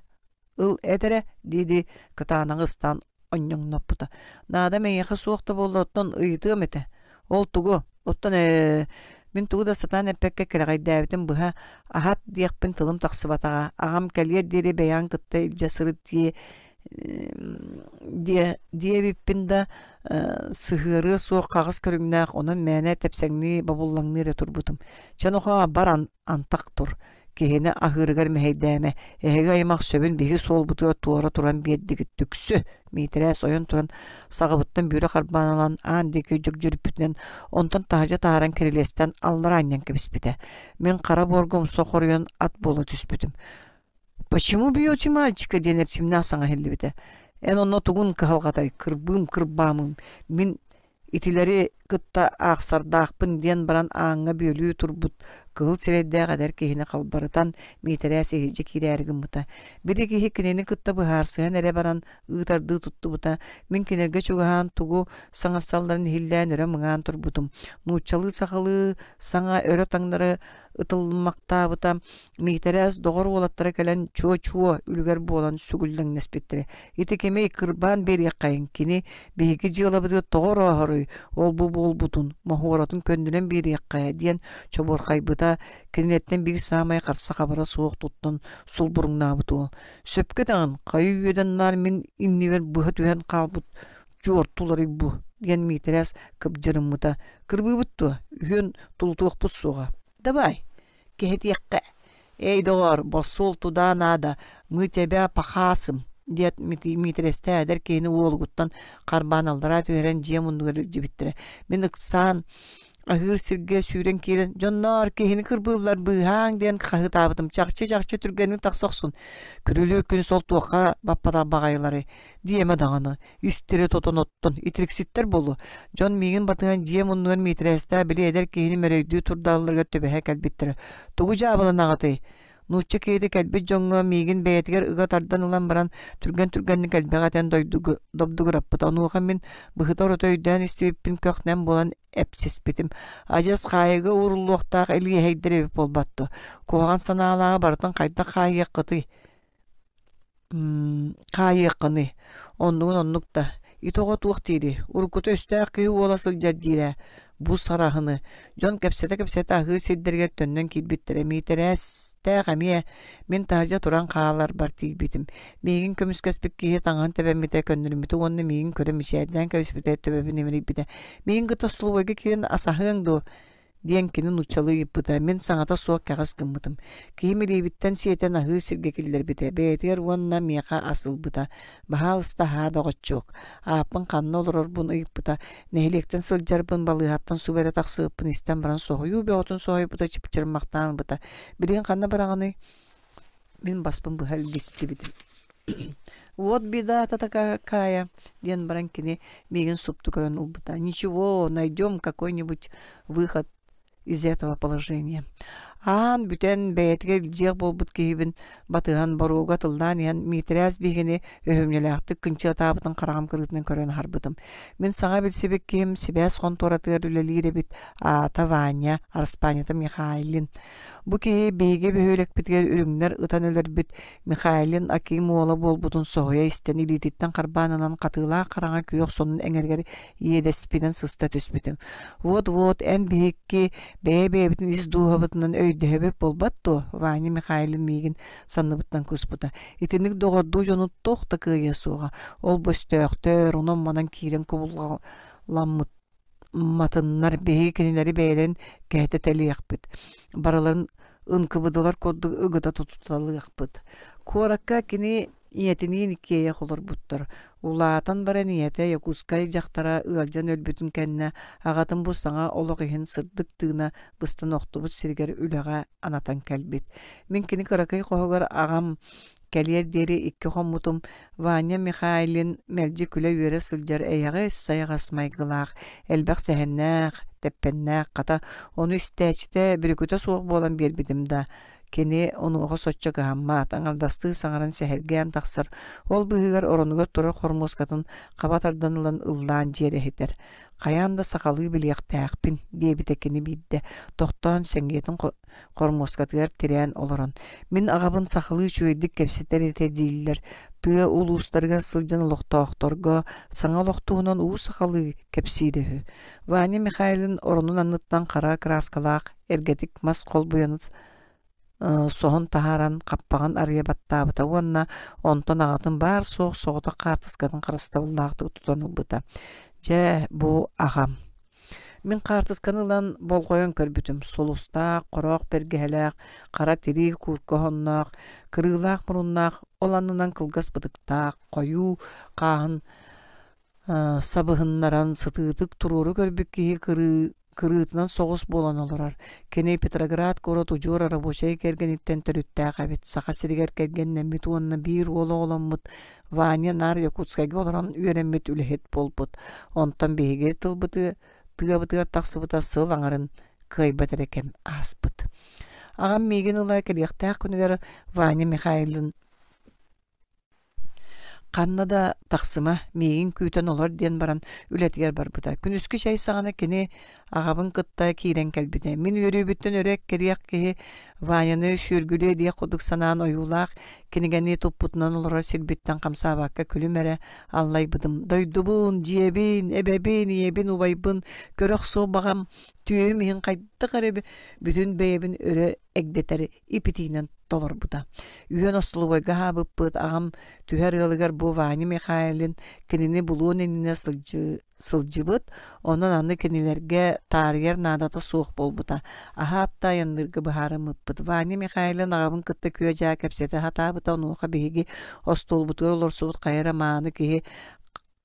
Ыл эт эрэ дии-дии кытаанаҕы ыстаан онньоҥноппута. Наадам эйиэхэ суох да буолла оттон ыйытыам этэ. Ол тугу? Оттон ээ мин тугу да сатаан эппэккэ кэлэҕэйдээбитим быһа аһат диэхпин тылым тахсыбатаҕа. Аҕам кэлиэр диэри бэйэҕин кытта илдьэ сырыт дии диэ диэбиппин да сыһыарыа суох хаҕыс көрүҥнээх онон мээнэ тэпсэҥнии бобуллаҥныы эрэ турбутум. Чэ нохоо бар антах тур Киһини аһыырыгар мэһэйдээмэ, эһиги аймах сөбүн биһиги суолбутугар туора туран биэрдигит түксү, Миитэрээс ойон туран саҕабыттан бүрэ харбаан ылан аан диэки дьөгдьөрүппүтүнэн, онтон таһырдьа таһааран кирилиэстэн аллара анньан кэбиспитэ. Мин хара буорга умса хоруйан ат буола түспүтүм. «Почему бьете мальчика?» диэн эрчимнээх саҥа иһиллибитэ. «Эн онно тугун кыһалҕатай, кырбыым кырбаамым, мин Итилэри кытта аахсардаахпын диэн баран ааҥҥа бүөлүү турбут кыһыл сирэйдээх эдэр киһини халбарытан Миитэрээс иһирдьэ киирээри гыммыта. Били киһи кинини кытта быһаарсыһан эрэ баран ыытардыы туттубута. Мин кинилэргэ чугаһаан тугу саҥарсалларын иһиллээн өрө мыҥаан турбутум. Нууччалыы-сахалыы саҥа өрө таҥнары ытыллыммахтаабыта. Миитэрээс доҕор уолаттара кэлэн чуо-чуо үлүгэр буолан сүгүллэҥнэспиттэрэ. Ити кимий кырбаан биэриэххэйиҥ, кини биһиги дьыалабытыгар тоҕо орооһоруй, ол-бу буолбутун, моһуоратын көннүнэн биэриэххэ диэн чобуорхайбыта, кинилэртэн биир саамай харса-хабара суох туттан сулбуруҥнаабыт уол. Сөпкө этэҕин, хайы үөдэн наар мин иннибэр быһа түһэн хаалбыт чуортуларый бу. диэн Миитэрээс кыбдьырыммыта. Кырбыыбыт дуо? Үһүөн тулутуохпут суоҕа. Давай, кэһэтиэххэ. Эй, доҕоор, босуол туда наада, мы тебя пахасым, диэт Миитэрэстээх эдэр киһини уолугуттан харбаан аллараа түһэрэн дьиэ муннугар илдьибиттэрэ. Мин ыксаан аһыыр сиргэ сүүрэн киирэн «Дьонноор, киһини кырбыыллар, быыһааҥ!» диэн хаһыытаабытым. Чахчы-чахчы түргэнник тахса охсун. Күрүлүүр күнүс ол туохха баппатах баҕайыларый диэмэ даҕаны. Истэрэ тотон оттон, итирикситтэр буолуо. Дьон миигин батыһан дьиэ муннугар миитэрээстээх били эдэр киһини мөрөйдүү турдаалларыгар түбэһэ кэлбиттэрэ. Тугу дьаабыланаҕытый? Нуучча киһитэ кэлбит дьоҥҥо миигин бэйэтигэр ыга тардан ылан баран, түргэн-түргэнник элбэҕи этэн добдугураппыта. Онуоха мин быһыта-орута өйдөөн истибиппин көх-нэм буолан эпсиспитим. Адьас хаайыыга ууруллуохтаах илиэһэйдэр эбит буолбат дуо? Куһаҕан санаалааҕы барытын хайдах хаайыаххытый? Хаайыаххыный? Оннугун оннук да. Ити оҕо туох диирий? Уруккута өстөөх киһи уола сылдьар диир ээ. Бу сараһыны. Дьон кэпсэтэ-кэпсэтэ аһыыр сирдэригэр төннөн киирбиттэрэ. Миитэрээстээх эмиэ мин таһырдьа туран хааларбар тиийбитим. Миигин көмүскэспит киһи таҥаһын тэбэммитэ, көннөрүммүтэ уонна миигин көрө мичээрдээн кэбиспитэ, төбөбүн имэрийбитэ. Миигин кытта остолобуойга киирэн асаһыаҥ дуо? Диэн кини нууччалыы ыйыппыта. Мин саҥата суох кэҕис гыммытым. Киһим илиибиттэн сиэтэн аһыы сиргэ киллэрбитэ, бэйэтигэр уонна миэхэ ас ылбыта. Баһаалыста аһаа, доҕоччуок. Ааппын ханна олорорбун ыйыппыта. Нэһилиэктэн сылдьарбын, балыыһаттан субу эрэ тахсыбыппын истэн баран соһуйуу бөҕөтүн соһуйбута, чыпчырмахтаан ылбыта. Билигин ханна бараҕыный? Мин баспын быһа илгистибитим. «Вот беда-то такая» диэн баран кини миигин супту көрөн ылбыта. «Ничего, найдем какой-нибудь выход из этого положения». Аан бүтэн бэйэтигэр илдьиэх буолбут киһибин батыһан боруога тыллаан иһэн Миитэрээс биһигини өһүмньүлээхтик кынчыатаабытын хараҕым кырыытынан көрөн аһарбытым. Мин саҥа билсибит киһим сибээс хонтуоратыгар үлэлиир эбит, аата Ваня, араспаанньата Михайлин. Бу киһи биһиги бөһүөлэкпитигэр үрүҥнэр ытан өлөрбүт Михайлин Аким уола буолбутун соһуйа истэн илиититтэн харбаан ылан хатыылаах хараҥа күөх сонун эҥэригэр иэдэспинэн сыста түспүтүм. Вот-вот эн биһикки бэйэ-бэйэбитин ис дууһабытынан өйдөһөбүт буолбат дуо? Ваня Михайлин миигин санныбыттан кууспута. Итинник доҕордуу дьону туох да кыайыа суоҕа. Ол бөстөөхтөр, онон-манан киирэн кубулҕаламмыт матыннар биһиги кинилэри бэйэлэрин кэһэтэ-тэлиэхпит, барыларын ынкыбыдылар курдук ыгыта тутуталыахпыт. Куоракка кини ийэтиниин иккиэйэх олорбуттар. Улаатан баран ийэтэ Якутскай дьахтара ыалдьан өлбүтүн кэннэ аҕатын бу саҥа олох иһин сырдык тыына быстан охтубут сиригэр үлэҕэ анатан кэлбит. Мин кини кыракый хоһугар аҕам Кэлиэр диэри икки хоммутум Ваня Михайлин мэлдьи күлэ-үөрэ сылдьар эйэҕэс-сайаҕас майгылаах, элбэх сэһэннээх, тэппэннээх, хата, ону истээччитэ бүрүкүтэ суох буолан биэрбитим да, кини онуоха соччо кыһаммат, аҥардастыы саҥаран сэһэргээн тахсар, ол быыһыгар оронугар турар хормуоскатын хаба тардан ылан ыллаан дьиэрэһитэр. Хайаан да сахалыы билиэхтээхпин, диэбитэ кини биирдэ, тохтоон сэҥийэтин хормуоскатыгар тирээн олорон «Мин аҕабын сахалыы үчүгэйдик кэпсэтэр этэ дииллэр, тыа улуустарыгар сылдьан олохтоохторго саҥа олох туһунан уу сахалыы кэпсиирэ үһү». Ваня Михайлин оронун анныттан хара кырааскалаах эргэтик мас холбуйаны соһон таһааран хаппаҕын арыйа баттаабыта уонна онтон аҕатын баар-суох соҕотох хаартыскатын харыстабыллаахтык тутан ылбыта. «Дьэ, бу аҕам Мин хаартысканы ылан болҕойон көрбүтүм: сулустаах, хороох бэргэһэлээх, хара тирии куурка оһонноох, кырыылаах муруннаах, ол аннынан кылгас бытыктаах, хойуу хааһын сабыһыннаран сытыытык туруору көрбүт киһи кырыы кырыытынан соҕус буолан олорор. Кини Петроград куорат удьуор рабочай кэргэниттэн төрүттээх эбит. Саха сиригэр кэргэннэммит уонна биир уол оҕоломмут Ваня наар Якутскайга олорон үөрэммит үлэһит буолбут. Онтон биһиги тылбыты тыабытыгар тахсыбыта сыл аҥарын кыайбат эрэ кэм ааспыт. Аҕам миигин ыла кэлиэхтээх күнүгэр Ваня Михайлин ханна да тахсыма, миигин күүтэн олор диэн баран үлэтигэр барбыта. Күнүскү чэй саҕана кини аҕабын кытта киирэн кэлбитэ. Мин үөрүүбүттэн өрө эккириэх киһи Ваняны сүөргүлүө диэх курдук санаан ойуулаах кинигэни туппутунан олорор сирбиттэн хамсаабакка күлүм эрэ аллайбытым. Дойдубун, дьиэбин, эбэбин, ийэбин, убайбын көрө охсуох баҕам. Түөһүм иһин хайдах эрэ бүтүн бэйэбин өрө эгдэтэр ипитиинэн толорбута. Үһүөн остолобуойга аһаабыппыт, аҕам түһэр ыалыгар бу Ваня Михайлин кинини булуон иннинэ сылдьыбыт, онон аны кинилэргэ таарыйар наадата суох буолбута. Аһаат да айанныырга быһаарыммыппыт. Ваня Михайлин аҕабын кытта күө-дьаа кэпсэтэ сатаабыта, онуоха биһиги остуолбутугар олорсубут хайа эрэ мааны киһи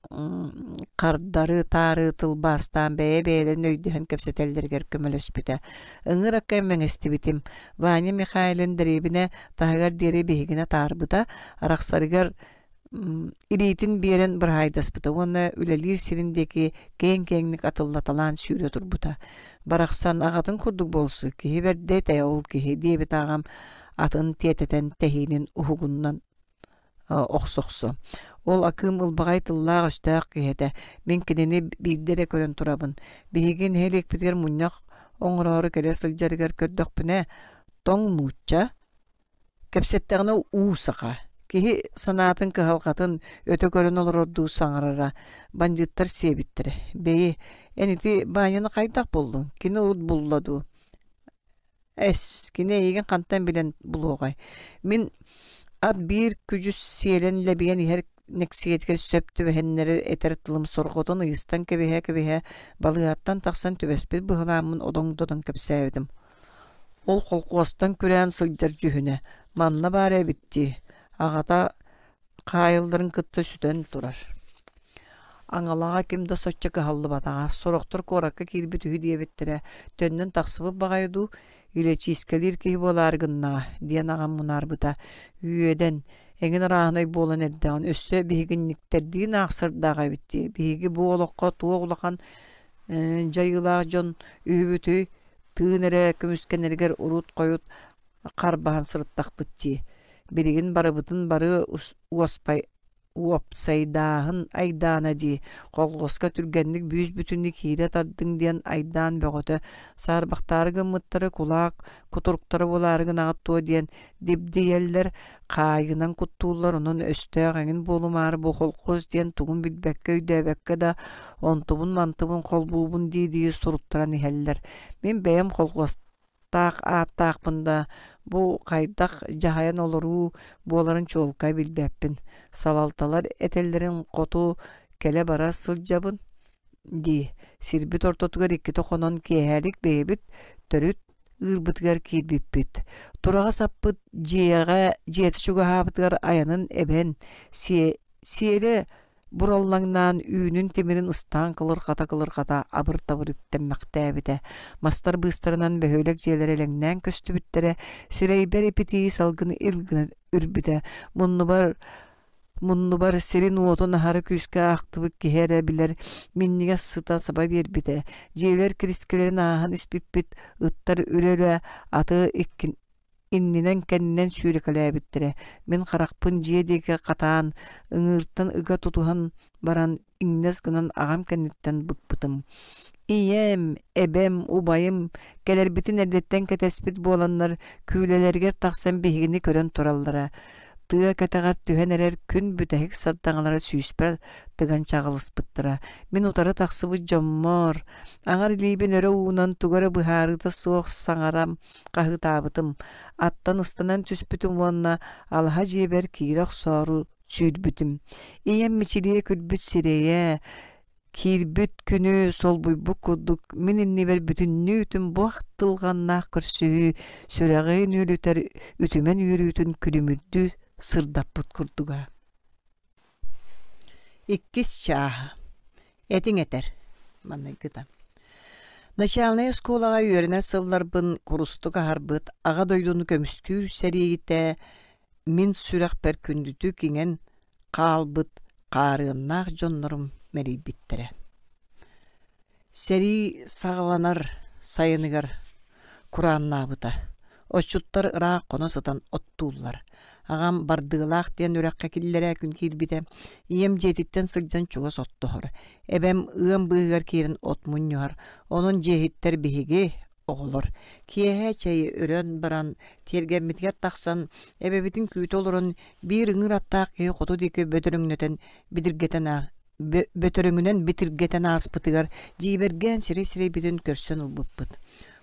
хардары-таары тылбаастаан бэйэ-бэйэлэрин өйдөһөн кэпсэтэллэригэр көмөлөспүтэ. Ыҥыр акка мэҥэстибитим. Ваня Михайлин дэриэбинэ таһыгар диэри биһигини атаарбыта, арахсарыгар илиитин биэрэн быраһаайдаспыта уонна үлэлиир сирин диэки киэҥ-киэҥник атыллаталаан сүүрэ турбута. Барахсан аҕатын курдук буолсу, киһи бэрдэ этэ ол киһи диэбит аҕам атын тиэтэтэн тэһиинин уһугуннан охсо-охсо. Ол Акыым ылбаҕай тыллаах-өстөөх киһи этэ. Мин кинини биирдэ эрэ көрөн турабын. Биһиги нэһилиэкпитигэр мунньах оҥороору кэлэ сылдьарыгар көрдөхпүнэ, тоҥ нуучча, кэпсэттэҕинэ уу саха. Киһи санаатын кыһалҕатын өтө көрөн олорордуу саҥарара. Бандьыыттар сиэбиттэрэ. Бэйи, эн ити Ваняны хайдах буллуҥ? Кини урут булла дуу? Эс, кини эйигин хантан билэн булуоҕай? Мин ат биир күдьүс сиэлэн лэбийэн иһэр нэксиэтигэр сөп түбэһиннэрэр этэр тылым сорҕотун ыйыстан кэбиһэ-кэбиһэ балыыһаттан тахсан түбэспит быһылааммын одоҥдотон кэпсээбитим. Ол холкуостан күрээн сылдьар дьүһүнэ манна баар эбит дии, аҕата хаайылларын кытта сүтэн турар. Аҥалаҕа ким да соччо кыһаллыбатаҕа, сорохтор куоракка киирбит үһү диэбиттэрэ, төннөн тахсыбыт баҕайы дуу, илэчиискэлиир киһи буолаары гыннаҕа диэн аҕам мунаарбыта. Үөдэн, эҥин арааһынай буолан эрдэҕин, өссө биһигинниктэрдиин аахсардаах эбит дии. Биһиги бу олоххо туох улахан дьайыылаах дьон үһүбүтүй, тыын эрэ көмүскэнэригэр урут-хойут харбаһан сырыттахпыт дии. Билигин барыбытын бары уоспай уопсайдааһын айдаана дии, колхуоска түргэнник бүүс-бүтүннүү киирэ тардыҥ диэн айдаан бөҕөтө, саарбахтаары гыммыттары кулаак кутуруктара буолаары гынаҕыт дуо диэн дибдийэллэр, хаайыынан куттууллар, онон өстөөх эҥин буолумаары бу холкуос диэн тугун билбэккэ өйдөөбөккө да онтубун-мантыбын холбуубун дии-дии суруттаран иһэллэр. Мин бэйэм холкуос таах ааттаахпын да, бу хайдах дьаһайан олоруу буоларын чуолкай билбэппин. Салалталар этэллэрин хоту кэлэ-бара сылдьабын дии. Сирбит ортотугар иккитэ хонон киэһэлик бэйэбит төрүт ыырбытыгар киирбиппит. Тураҕа саппыт дьиэҕэ дьиэтэ чугаһаабытыгар айанын эбэн, сиэлэ бураллаҥнаан үүнүн тимирин ыстаан кылырҕата-кылырҕата абыр-табыр үктэммэхтээбитэ. Мастар быыстарынан бөһүөлэк дьиэлэрэ элэҥнээн көстүбүттэрэ, сирэйбэр ипитии салгын ил гынан үрбүтэ. Муннубар муннубар сирин-уотун аһары күүскэ аахтыбыт киһи эрэ билэр минньигэс сыта саба биэрбитэ. Дьиэлэр кирискэлэрин ааһан испиппит, ыттар үрэ-үрэ аты иккин иннинэн-кэннинэн сүүрэкэлээбиттэрэ. Мин харахпын дьиэ диэки хатаан, ыҥыыртан ыга тутуһан баран иҥнэс гынан аҕам кэнниттэн быкпытым. Ийэм, эбэм, убайым кэлэрбитин эрдэттэн кэтэспит буоланнар күүлэлэригэр тахсан биһигини көрөн тураллара. Тыа кэтэҕэр түһэн эрэр күн бүтэһик сардаҥалара сүүспэр тыган чаҕылыспыттара. Мин утары тахсыбыт дьоммор, аҥар илиибин өрө уунан тугу эрэ быһаарыыта суох саҥарам хаһыытаабытым, аттан ыстанан түспүтүм уонна алаһа дьиэбэр киирэ охсоору сүүрбүтүм. Ийэм мичилийэ күлбүт сирэйэ, киирбит күнү солбуйбут курдук мин иннибэр бүтүннүүтүн бу ахтылҕаннаах көрсүһүү сүрэҕин үөрүтэр үтүмэн үөрүүтүн күлүмүрдүү сырдаппыт курдуга. Иккис чааһа. Этиҥ этэр. Манныгыта. Начальнай оскуолаҕа үөрэнэр сылларбын курустук аһарбыт Аҕа дойдуну көмүскүүр сэриитэ мин сүрэхпэр күндүтүк иҥэн хаалбыт хаарыаннаах дьоннорум мэлийбиттэрэ. Сэрии саҕаланар сайыныгар курааннаабыта. Отчуттар ыраах хоно сытан оттууллар. Аҕам Бардыалаах диэн үрэххэ киллэрээ күн киирбитэ. Ийэм дьиэтиттэн сылдьан чугас оттоһор. Эбэм ыам быыһыгар киирэн от мунньуһар. Онон дьиэһиттэр биһиги, оҕолор. Киэһэ чэйи өрөн баран, тиэргэммитигэр тахсан, эбэбитин күүтэ олорон, биир ыҥыыр аттаах киһи хоту диэки бөтөрөҥнөтөн бидиргэтэн бөтөрөҥүнэн битиргэтэн ааспытыгар дьиибэргээн сирэй-сирэйбитин көрсөн ылбыппыт.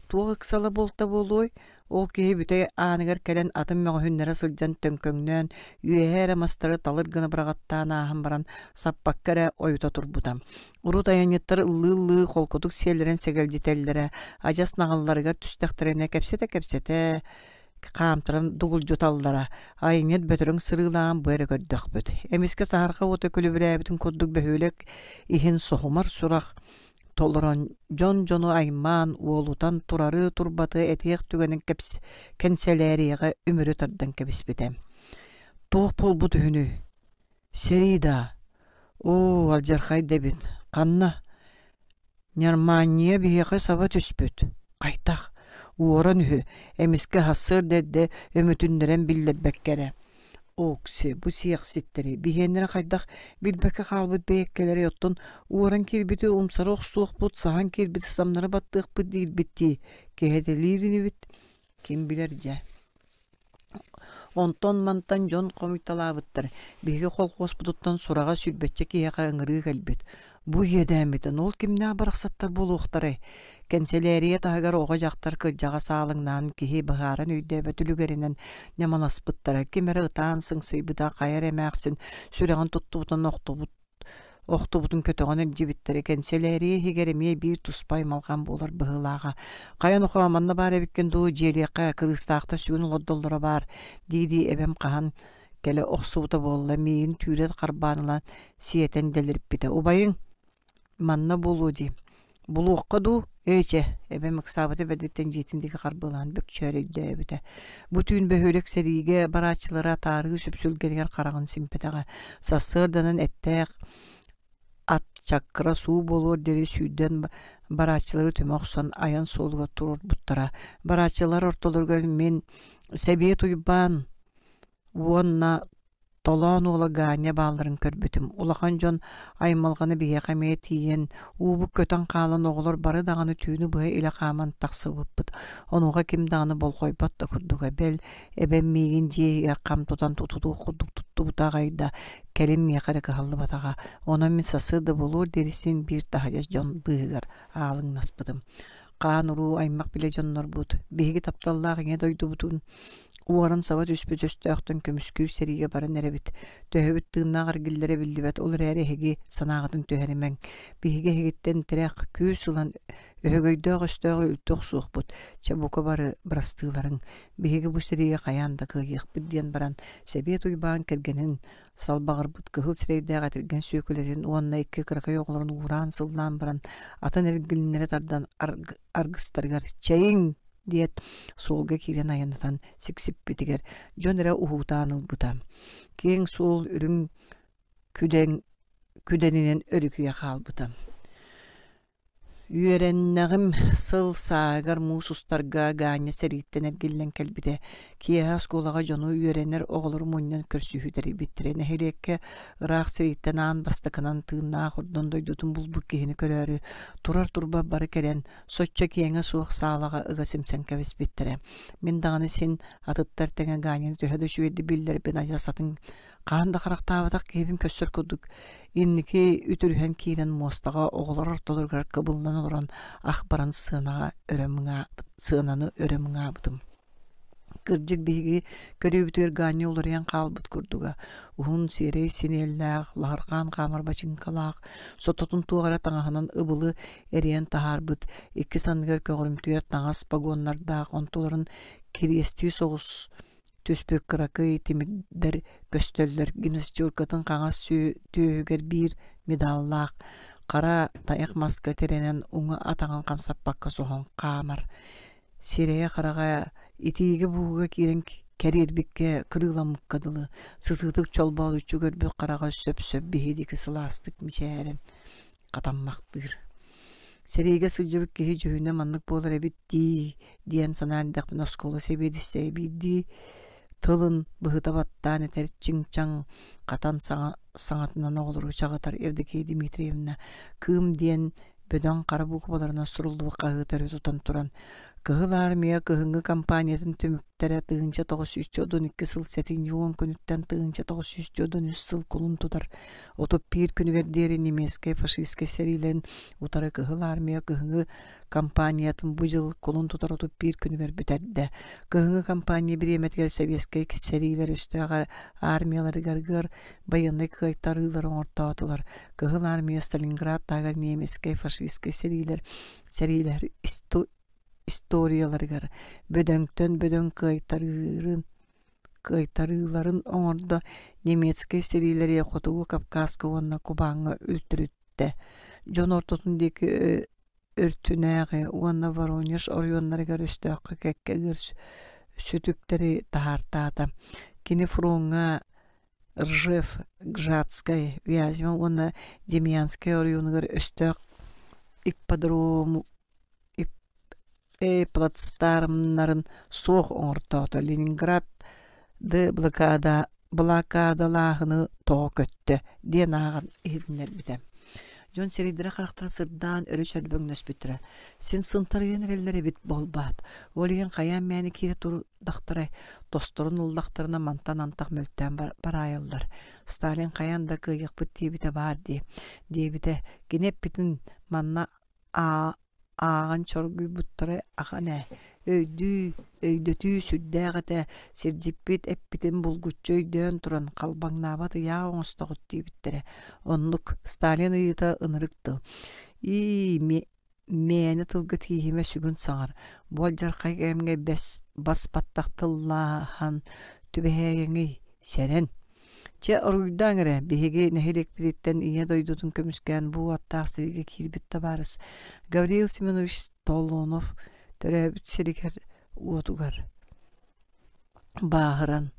Туох ыксала буолта буолуой, ол киһи бүтэй ааныгар кэлэн атын мөҕүһүннэрэ сылдьан төҥкөҥнөөн, үөһэ эрэ мастары талыр гына быраҕаттаан ааһан баран саппакка эрэ ойута турбута. Урут айанньыттар ыллыы-ыллыы холкутук сиэллэрин сэгэлдьитэллэрэ, адьас наҕылларыгар түстэхтэринэ кэпсэтэ-кэпсэтэ хаамтаран дугулдьуталлара, айанньыт бөтөрөҥ сырыылаан бу эрэ көрдөхпүт. Эмискэ саһарҕа уота күлүбүрээбитин курдук бөһүөлэк иһин соһумар сурах толорон, дьон-дьону аймаан, уолутан турары-турбаты этиэх түгэнин кэнсэлээрийэҕэ үмүрү тардан кэбиспитэ. Туох буолбут үһүнүй? Сэрии даа? Оо, алдьархай да эбит. Ханна? Ньармаанньыйа биһиэхэ саба түспүт. Хайдах? Уоран үһү, эмискэ сарсыарда эрдэ өмүтүннэрэн биллэрбэккэ эрэ. Окси, бу сиэхситтэри, биһиэннэрэ хайдах билбэккэ хаалбыт бэйэккэлэрий оттон уоран киирбити умсары охсуохпут, саһан киирбити самнары баттыахпыт диирбит дии, киһитэлиир инибит, ким билэр дьэ. Онтон-мантан дьон хомуйталаабыттар, биһиги колхуоспутуттан сураҕа сүүрбэччэ киһиэхэ ыҥырыы кэлбит. Бу иэдээммитин ол кимнээх барахсаттар буолуохтарай? Кэнсэлээрийэ таһыгар оҕо-дьахтар кырдьаҕас аалыҥнаан киһи быһааран өйдөөбөт үлүгэринэн ньамаласпыттара, ким эрэ ытаан сыҥсыйбыта, хайа эрэ эмээхсин сүрэҕин туттубутун охтубут охтубутун көтөҕөн илдьибиттэрэ кэнсэлээрийэ иһигэр эмиэ биир туспа аймалҕан буолар быһыылааҕа. Хайа нохоо манна баар эбиккин дуу, дьиэлиэххэ кырыыстаахтар сүгүн олордоллоро баар дии-дии эбэм хаһан кэлэ охсубута буолла, миигин түүрэн харбаан ылан сиэтэн дэлирпитэ. Убайыҥ манна буолуо дии. Булуохха дуу, ээ чэ, эбэм ыксаабыта бэрдиттэн дьиэтин диэки харбыалаан бөкчөөр өйдөөбүтэ. Бу түүн бөһүөлэк сэриигэ барааччылары атаарыы сүпсүлгэнигэр хараҕын симпэтэҕэ. Сарсыарданан эттээх ат чаккыра суу буолуор диэри сүүрдэн барааччылары түмэ охсон айан суолугар туруорбуттара. Барааччылар ортолоругар мин Сэбиэт Уйбаан уонна Толоон уола Ганя баалларын көрбүтүм. Улахан дьон аймалҕаны биһиэхэ эмиэ тиийэн, уубут көтөн хаалан оҕолор бары даҕаны түүнү быһа илэ хааман тахсыбыппыт. Онуоха ким даҕаны болҕойбот да курдуга. Бэл, эбэм миигин дьиэ иһигэр хам тутан тутутуох курдук туттубута аҕай да, кэлин миэхэ эрэ кыһаллыбатаҕа. Онон мин сарсыарда буолуор диэри син биир таһырдьа дьон быыһыгар аалыҥнаспытым. Хаан-уруу аймах-билэ дьоннорбут, биһиги тапталлаах ийэ дойдубутун уоран саба түспүт өстөөхтөн көмүскүүр сэриигэ баран эрэбит. Төһөбүт тыыннаах эргиллэрэ биллибэт, ол эрээри эһиги санааҕытын түһэримэҥ. Биһиги эһигиттэн тирэх, күүс ылан өһөгөйдөөх өстөөҕү үлтү охсуохпут. Чэ, бука бары бырастыыларыҥ. Биһиги бу сэриигэ хайаан да кыайыахпыт диэн баран, Сэбиэт Уйбаан кэргэнин салбаҕырбыт кыһыл сирэйдээх этиргэн сүөкүлэтин уонна икки кыракый оҕолорун уураан-сыллаан баран атын эргилиннэрэ тардан аргыстарыгар «Чэйиҥ!» диэт суолга киирэн айаннатан сиксиппитигэр дьон эрэ уһуутаан ылбыта. Киэҥ суол үрүҥ күдэн күдэнинэн өрүкүйэ хаалбыта. Үөрэннэҕим сыл сааһыгар муус устарга Ганя сэрииттэн эргиллэн кэлбитэ. Киэһэ оскуолаҕа дьону үөрэнэр оҕолору мунньан көрсүһүү тэрийбиттэрэ. Нэһилиэккэ ыраах сэрииттэн аан бастакынан тыыннаах ордон дойдутун булбут киһини көрөөрү турар турба бары кэлэн, соччо киэҥэ суох саалаҕа ыга симсэн кэбиспиттэрэ. Мин даҕаны син атыттар тэҥэ Ганяны төһө да үчүгэйдик биллэрбин адьас атын хаһан да харахтаабатах киһибин көрсөр курдук инники үтүрүһэн киирэн муостаҕа оҕолор ортолоругар кыбыллан олорон ах баран сыанаҕа өрө мыҥаабыт сыананы өрө мыҥаабытым. Кырдьык биһиги көрүүбүтүгэр Ганя уларыйан хаалбыт курдуга. Уһун сиэрэй синиэллээх, лаһырҕаан хаамар бачыыҥкалаах, сототун туох эрэ таҥаһынан ыбылы эрийэн таһаарбыт, икки санныгар көҕүрүмтүйэр таҥас погоннардаах, онтуларын кириэстии соҕус түспүт кыракый тимирдэр көстөллөр гимнастеркатын хаҥас түөһүгэр биир медаллаах хара тайах маска тирэнэн уҥа атаҕын хамсаппакка соһон хаамар сирэйэ-хараҕа итиигэ-бууга киирэн кэриэрбиккэ кырыыламмыкка дылы сытыытык чолбоодуччу көрбүт хараҕа сөп-сөп биһиги сылаастык мичээрэн хатаммахтыыр. Сэриигэ сылдьыбыт киһи дьүһүнэ маннык буолар эбит дии диэн санаан эрдэхпинэ оскуола сэбиэдиссэйэ биирдии тылын быһыта баттаан этэр чиҥ-чаҥ хатан саҥа саҥатынан оҕолору чаҕытар Евдокия Дмитриевна Кыым диэн бөдөҥ хара буукубаларынан суруллубут хаһыаты өрө тутан туран. Кыһыл Армия кыһыҥҥы кампаниятын түмүктэрэ 1912 сыл сэтинньи 10 күнүттэн 1913 сыл кулун тутар 31 күнүгэр диэри немецкэй фашистскай сэриилэрин утары Кыһыл Армия кыһыҥҥы кампаниятын бу дьыл кулун тутар 31 күнүгэр бүтэрдэ. Кыһыҥҥы кампания бириэмэтигэр сэбиэскэй сэриилэр өстөөх армияларыгар ыар байыаннай кыайтарыылары оҥортоотулар. Кыһыл Армия Сталинград таһыгар немецкэй фашистскай сэриилэр сэриилэр историяларыгар бөдөҥтөн бөдөҥ кыайтарыырын кыайтарыыларын оҥордо, немецкэй сэриилэри Хотугу Кавказка уонна Кубаҥҥа үлтүрүттэ. Дьон ортотун диэки өртүнээҕи уонна Воронеж оройуоннарыгар өстөөххө кэккэ ыар сүтүктэри таһаартаата. Кини фроҥҥа Ржев, Гжатскай, Вязьма уонна Демьянскай оройуонугар өстөөх ипподрому плацдармнарын суох оҥортоото. Ленинград блокада блокадалааһыны тоҕо көттө диэн ааҕан иһитиннэрбитэ. Дьон сирэйдэрэ-харахтара сырдаан өрө чөрбөҥнөспүттэрэ. Син сынтарыйан эрэллэр эбит буолбаат. Ол иһин хайаан мээнэ киирэ турдахтарай, тосторун ыллахтарына мантан антах мөлтөөн бараайаллар. Сталин хайаан да кыайыахпыт диэбитэ баар дии, диэбитэ. Кини эппитин манна ааҕан чоргуйбуттара ахан ээ өйдүү өйдөтүү сүрдээх этэ сирдьиппит эппитин булгуччу өйдөөн туран халбаҥнаабат ыйаах оҥостоҕут диэбиттэрэ оннук Сталин ыйыыта ынырык тыл ии мээнэ тылга тииһимэ сүгүн саҥар бу алдьархай кэмҥэ бэс бас баттах тыллааһан түбэһээйэҥий сэрэн Чэ, оруйдааҥ эрэ, биһиги нэһилиэкпититтэн Ийэ дойдутун көмүскээн бу уоттаах сэриигэ киирбит табаарыс Гавриил Семенович Толлонов төрөөбүт сиригэр уотугар бааһыран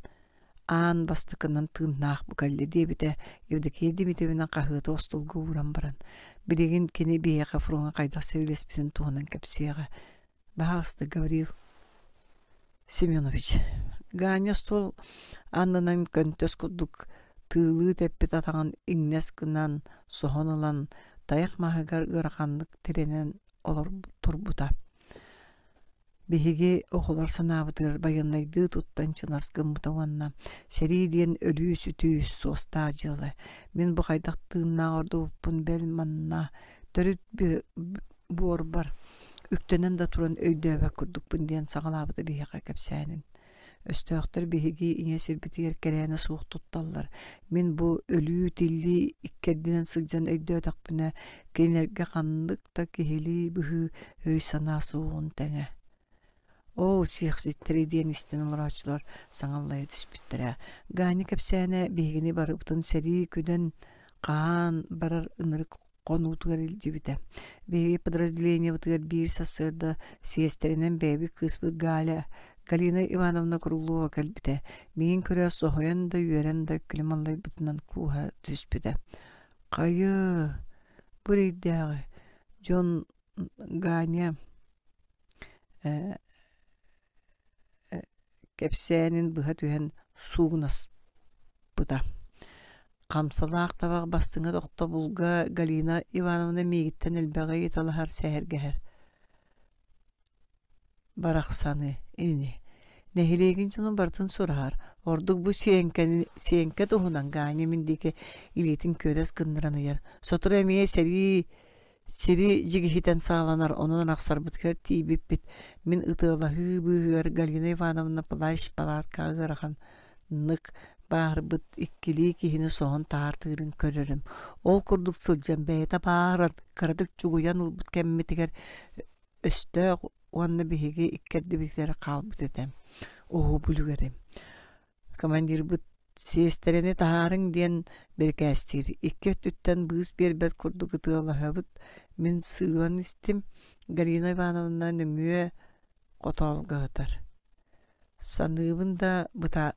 аан бастакынан тыыннаах бу кэллэ диэбитэ Евдокия Дмитриевна хаһыаты остуолга ууран баран, билигин кини биһиэхэ фроҥҥа хайдах сэриилэспитин туһунан кэпсиэҕэ. Баһаалыста, Гаврил Семенович Ганя остуол аннынан көнтөс курдук тыылыы тэппит атаҕын иҥнэс гынан соһон ылан тайах маһыгар ыараханнык тирэнэн турбута. Биһиги оҕолор санаабытыгар байыаннайдыы туттан чынас гыммыта уонна сэрии диэн өлүү-сүтүү суостаах дьыала. Мин бу хайдах тыыннаах ордубуппун бэл манна төрүт буорбар үктэнэн да туран өйдөөбөт курдукпун диэн саҕалаабыта биһиэхэ кэпсээнин. Өстөөхтөр биһиги ийэ сирбитигэр кэрээнэ суох тутталлар. Мин бу өлүү-тиллии иккэрдинэн сылдьан өйдөөтөхпүнэ, кинилэргэ ханнык да киһилии быһыы өй-санаа суоҕун тэҥэ. Оо, сиэхситтэри диэн истэн олорооччулар саҥаллайа түспүттэрэ. Ганя кэпсээнэ биһигини барыбытын сэрии күдэн хаан барар ынырык хонуутугар илдьибитэ. Биһиги подразделениебытыгар биир сарсыарда сиэстэринэн бэйэбит кыыспыт Галя Галина Ивановна Круглова кэлбитэ. Миигин көрө соһуйан да үөрэн да күлүм аллайбытынан кууһа түспүтэ. Хайы, бу эрэйдээҕи дьон Ганя кэпсээнин быһа түһэн суугунаспыта. Хамсалаах табах бастыҥа тохтобулга Галина Ивановна миигиттэн элбэҕи ыйыталаһар сэһэргэһэр барахсаны ини. Нэһилиэгин дьонун барытын сураһар. Ордук бу сиэҥкэни сиэҥкэ туһунан Ганя мин диэки илиитин күөрэс гыннаран ыйар. Сотору эмиэ сэрии Сири дьигиһитэн саҕаланар, онон арахсарбытыгар тиийбиппит. Мин ытыалаһыы быыһыгар Галина Ивановна плащ-палаткаҕа ыараханнык бааһырбыт иккилии киһини соһон таһаартыырын көрөрүм. Ол курдук сылдьан бэйэтэ бааһыран, кыратык чугуйан ылбыт кэммитигэр өстөөх уонна биһиги иккэрдибитигэр хаалбыт этэ. Уһу бүлүгэрим. Командирбыт сиэстэрэни таһаарыҥ диэн бирикээстиир. Икки өттүттэн быыс биэрбэт курдук ытыалаһабыт. Мин сыылан истим. Галина Ивановна нөҥүө хотоолго сытар. Саныыбын да быта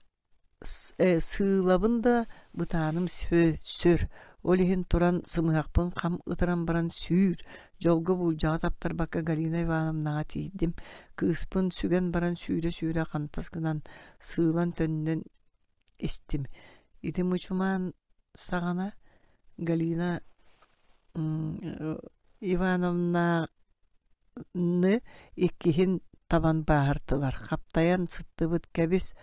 сыылабын да бытааным сүр. Ол иһин туран сымыһахпын хам ытыран баран сүүр, дьолго буулдьаҕа таптарбакка Галина Ивановнаҕа тиийдим. Кыыспын сүгэн баран сүүрэ-сүүрэ хантас гынан сыылан төннөн истим. Ити мучумаан саҕана Галина Ивановнаны иккиһин табан бааһыртылар, хаптайан сыттыбыт, кэбис,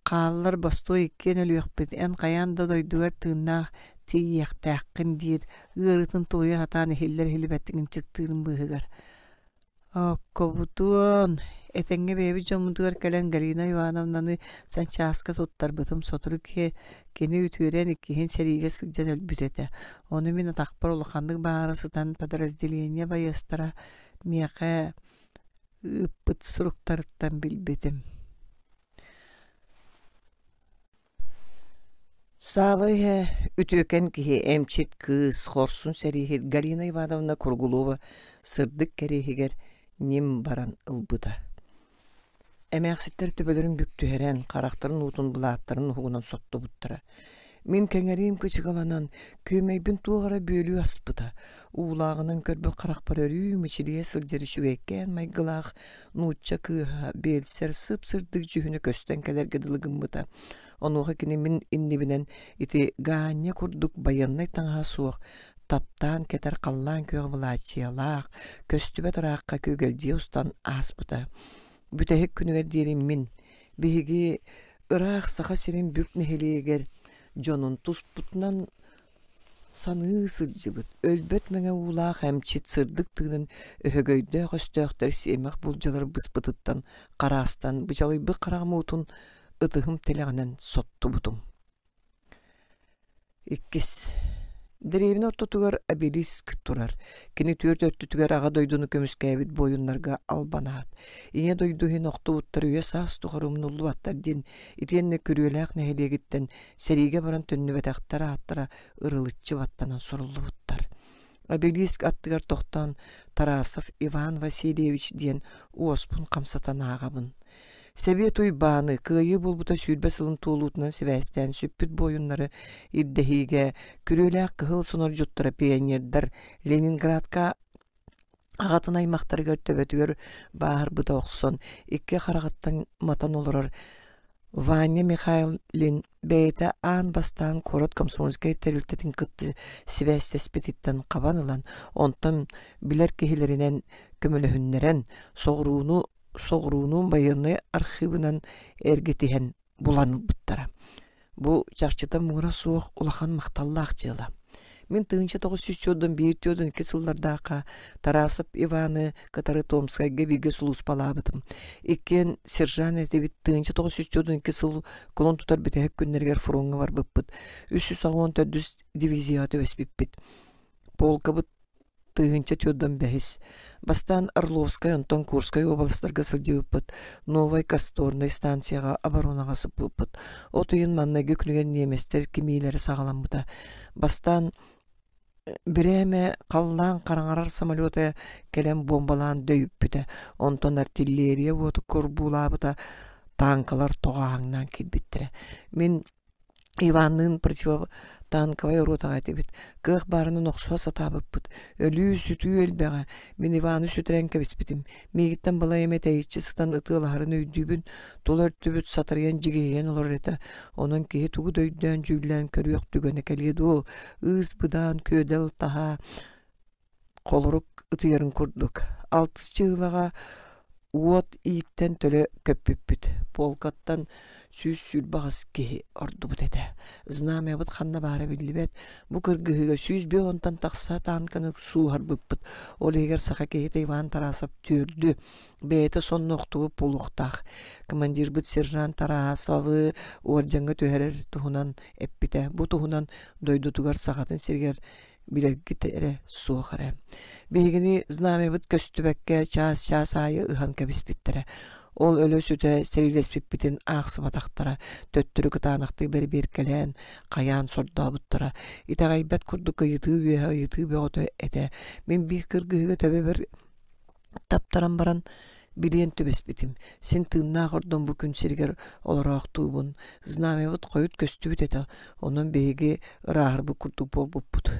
хааллар бостуой иккиэн өлүөхпүт, эн хайаан да дойдугар тыыннаах тиийиэхтээххин диир, ыарыытын тулуйа сатаан иһиллэр-иһиллибэттик ынчыктыырын быыһыгар. Оккобутуон, этэҥҥэ бэйэбит дьоммутугар кэлэн Галина Ивановнаны санчааска туттарбытым сотору кини үтүөрэн иккиһин сэриигэ сылдьан өлбүт этэ. Ону мин атахпар улаханнык баара сытан подразделение байыастара миэхэ ыыппыт суруктарыттан билбитим. Саала иһэ үтүөкэн киһи эмчит кыыс, хорсун сэрииһит Галина Ивановна Круглова сырдык кэриэһигэр ньим баран ылбыта. Эмээхситтэр төбөлөрүн бүк түһэрэн, харахтарын уутун былааттарын уһугунан соттубуттара. Мин кэҥэриим кычыгаланан, күөмэйбин туох эрэ бүөлүү аспыта. Уулааҕынан көрбүт харахпар өрүү мичилийэ сылдьар үчүгэйкээн майгылаах нуучча кыыһа биэлсэр сып-сырдык дьүһүнэ көстөн кэлэргэ дылы гыммыта. Онуоха кини мин иннибинэн ити Гаанньа курдук байыаннай таҥаһа суох, таптаан кэтэр халлаан күөх былааччыйалаах, көстүбэт ыраахха күөгэлдьийэ устан ааспыта. Бүтэһик күнүгэр диэри мин, биһиги ыраах Саха сирин бүк нэһилиэгэр дьонун туспутунан саныы сылдьыбыт, өлбөт мэҥэ уулаах эмчит сырдык тыынын өһөгөйдөөх өстөөхтөр сиэмэх булдьалар быспытыттан хараастан бычалыйбыт хараҕым уутун ытыһым тилэҕинэн соттубутум. Иккис. Дэриэбинэ ортотугар обелиск турар. Кини түөрт өртүтүгэр Аҕа дойдуну көмүскээбит буойуннарга албанаат. Ийэ дойду иһин охтубуттар үйэ-саас тухары умнуллубаттар диэн итиэннэ Күрүөлээх нэһилиэгиттэн сэриигэ баран төннүбэтэхтэр ааттара ырылыччы баттанан суруллубуттар. Обелиск аттыгар тохтоон Тарасов Иван Васильевич диэн уоспун хамсатан ааҕабын. Сэбиэт Уйбааны кыайыы буолбута 20 сылын туолуутунан сибээстээн сүппүт буойуннары ирдэһиигэ Күрүөлээх кыһыл сонордьуттара пионердар Ленинградка аҕатын аймахтарыгар төбөтүгэр бааһырбыта охсон, икки хараҕыттан матан олорор Ваня Михайлин бэйэтэ аан бастаан куорат комсомольскай тэрилтэтин кытта сибээстэспититтэн хабан ылан, онтон билэр киһилэринэн көмөлөһүннэрэн, соҕурууну соҕурууну байыаннай архыыбынан эргитиһэн булан ылбыттара. Бу чахчыта муҥура суох улахан махталлаах дьыала. Мин 1941-42 сыллардаахха Тарасов Иваны кытары Томскайга бииргэ сулууспалаабытым. Иккиэн сержант этибит 1942 сыл кулун тутар бүтэһик күннэригэр фроҥҥа барбыппыт. 384 дивизияҕа түбэспиппит. Полкабыт 1045. Бастаан Орловскай, онтон Курскай уобаластарга сылдьыбыппыт, Новай Касторнай станцияҕа оборонаҕа сыппыппыт. От ыйын маҥнайгы күнүгэр ньиэмэстэр кимиилэрэ саҕаламмыта. Бастаан бирээмэ халлаан хараҥарар самолета кэлэн буомбалаан дөйүппүтэ. Онтон артиллерия уоту курбуулаабыта, тааҥкалар тоҕо ааҥнаан киирбиттэрэ. Мин Иванныын противотанковай ротаҕа этибит. Кыах баарынан охсуһа сатаабыппыт. Өлүү-сүтүү элбэҕэ. Мин Иваны сүтэрэн кэбиспитим. Миигиттэн балай эмэ тэйиччи сытан ытыалаһарын өйдүүбүн. Тула өртүбүт сатарыйан дьигиһийэн олорор этэ. Онон киһи тугу да өйдөөн-дьүүллээн көрүөх түгэнэ кэлиэ дуо? Ыыс-быдаан, күөдэл таһаа холорук ытыйарын курдук. Алтыс чыылаҕа уот ииттэн төлө көппүппүт. Полкаттан 128 киһи ордубут этэ. Знамябыт ханна баара биллибэт. Бу кыргыһыыга 150-тан тахса таанканы сууһарбыппыт. Ол иһигэр саха киһитэ Иван Тарасов түөрдү, бэйэтэ сонно охтубут буолуохтаах. Командирбыт сержант Тарасовы уордьаҥҥа түһэрэр туһунан эппитэ. Бу туһунан дойдутугар Сахатын сиригэр билэргит эрэ суох эрэ. Биһигини знамябыт көстүбэккэ чаас-чаас аайы ыһан кэбиспиттэрэ. Ол өлө-сүтэ сэриилэспиппитин аахсыбатахтара, төттөрү кытаанахтык бэрэбиэркэлээн, хайаан сордообуттара. Итэҕэйбэт курдук ыйытыы үөһэ ыйытыы бөҕөтө этэ. Мин биир кыргыһыыга төбөбөр таптаран баран билиэн түбэспитим. Син тыыннаах ордон бу күн сиригэр олороохтуубун. Знамябыт хойут көстүбүт этэ, онон биһиги ырааһырбыт курдук буолбуппут.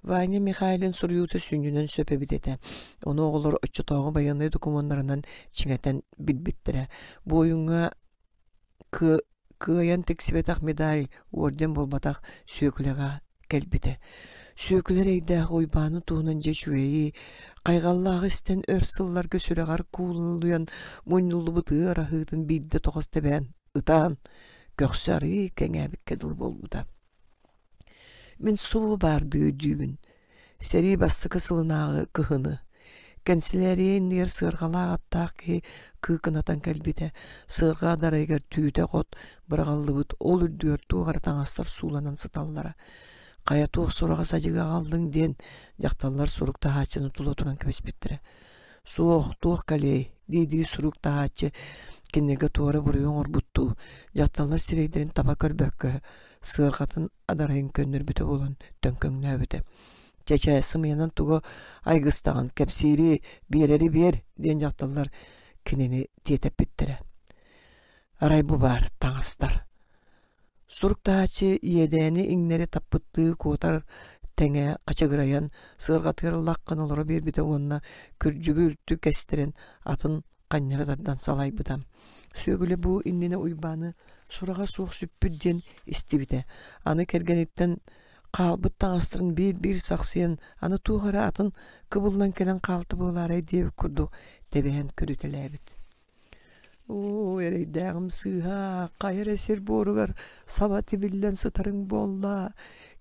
Ваня Михайлин суруйуута сүнньүнэн сөп эбит этэ. Ону оҕолор оччотооҕу байыаннай докумуоннарынан чиҥэтэн билбиттэрэ. Буойуҥҥа Кыайан тиксибэтэх медаль, орден буолбатах Сүөкүлэҕэ кэлбитэ. Сүөкүлэ эрэйдээх Уйбааны туһунан дьэ үчүгэйи, хайҕаллааҕы истэн өр сылларга сүрэҕэр кууллуйан мунньуллубут ыар аһыытын биирдэ тоҕус тэбээн, ытаан, көхсө арыый кэҥээбиккэ дылы буолбута. Мин субу баардыы өйдүүбүн. Сэрии бастакы сылынааҕы кыһыны. Кэнсилээрийэ иннигэр сыарҕалаах аттаах киһи кыыкынатан кэлбитэ, сыарҕа дарайыгар түүтэ хот быраҕыллыбыт, ол үрдүгэр туох эрэ таҥастар сууланан сыталлара. Хайа туох сураҕа садьыга аҕаллыҥ диэн дьахталлар сурук таһааччыны тула туран кэбиспиттэрэ. Суох, туох кэлиэй дии-дии сурук таһааччы кинилэргэ туора буруйу оҥорбуттуу, дьахталлар сирэйдэрин таба көрбөккө, сыарҕатын адарайын көннөрбүтэ буолан төҥкөҥнөөбүтэ. Чэ-чэ, сымыйанан тугу айгыстаҕын, кэпсиири, биэрэри биэр диэн дьахталлар кинини тиэтэппиттэрэ. Арай бу баар таҥастар. Суруктааччы иэдээни иҥнэри таппыттыы куотар тэҥэ хачыгырайан, сыарҕатыгар лаххын олоро биэрбитэ уонна күрдьүгү үлтү кэстэрэн атын ханньара тардан салайбыта. Сүөгүлэ бу иннинэ Уйбааны сураҕа суох сүппүт диэн истибитэ. Аны кэргэниттэн хаалбыт таҥастарын биир-биир сахсыйан, аны туох эрэ атын кыбыллан кэлэн хаалта буолаарай диэбит курдук тэбэһэн көрүтэлээбит. Оо, эрэйдээҕим сыыһа, хайа эрэ сир буоругар саба тибиллэн сытарыҥ буолла.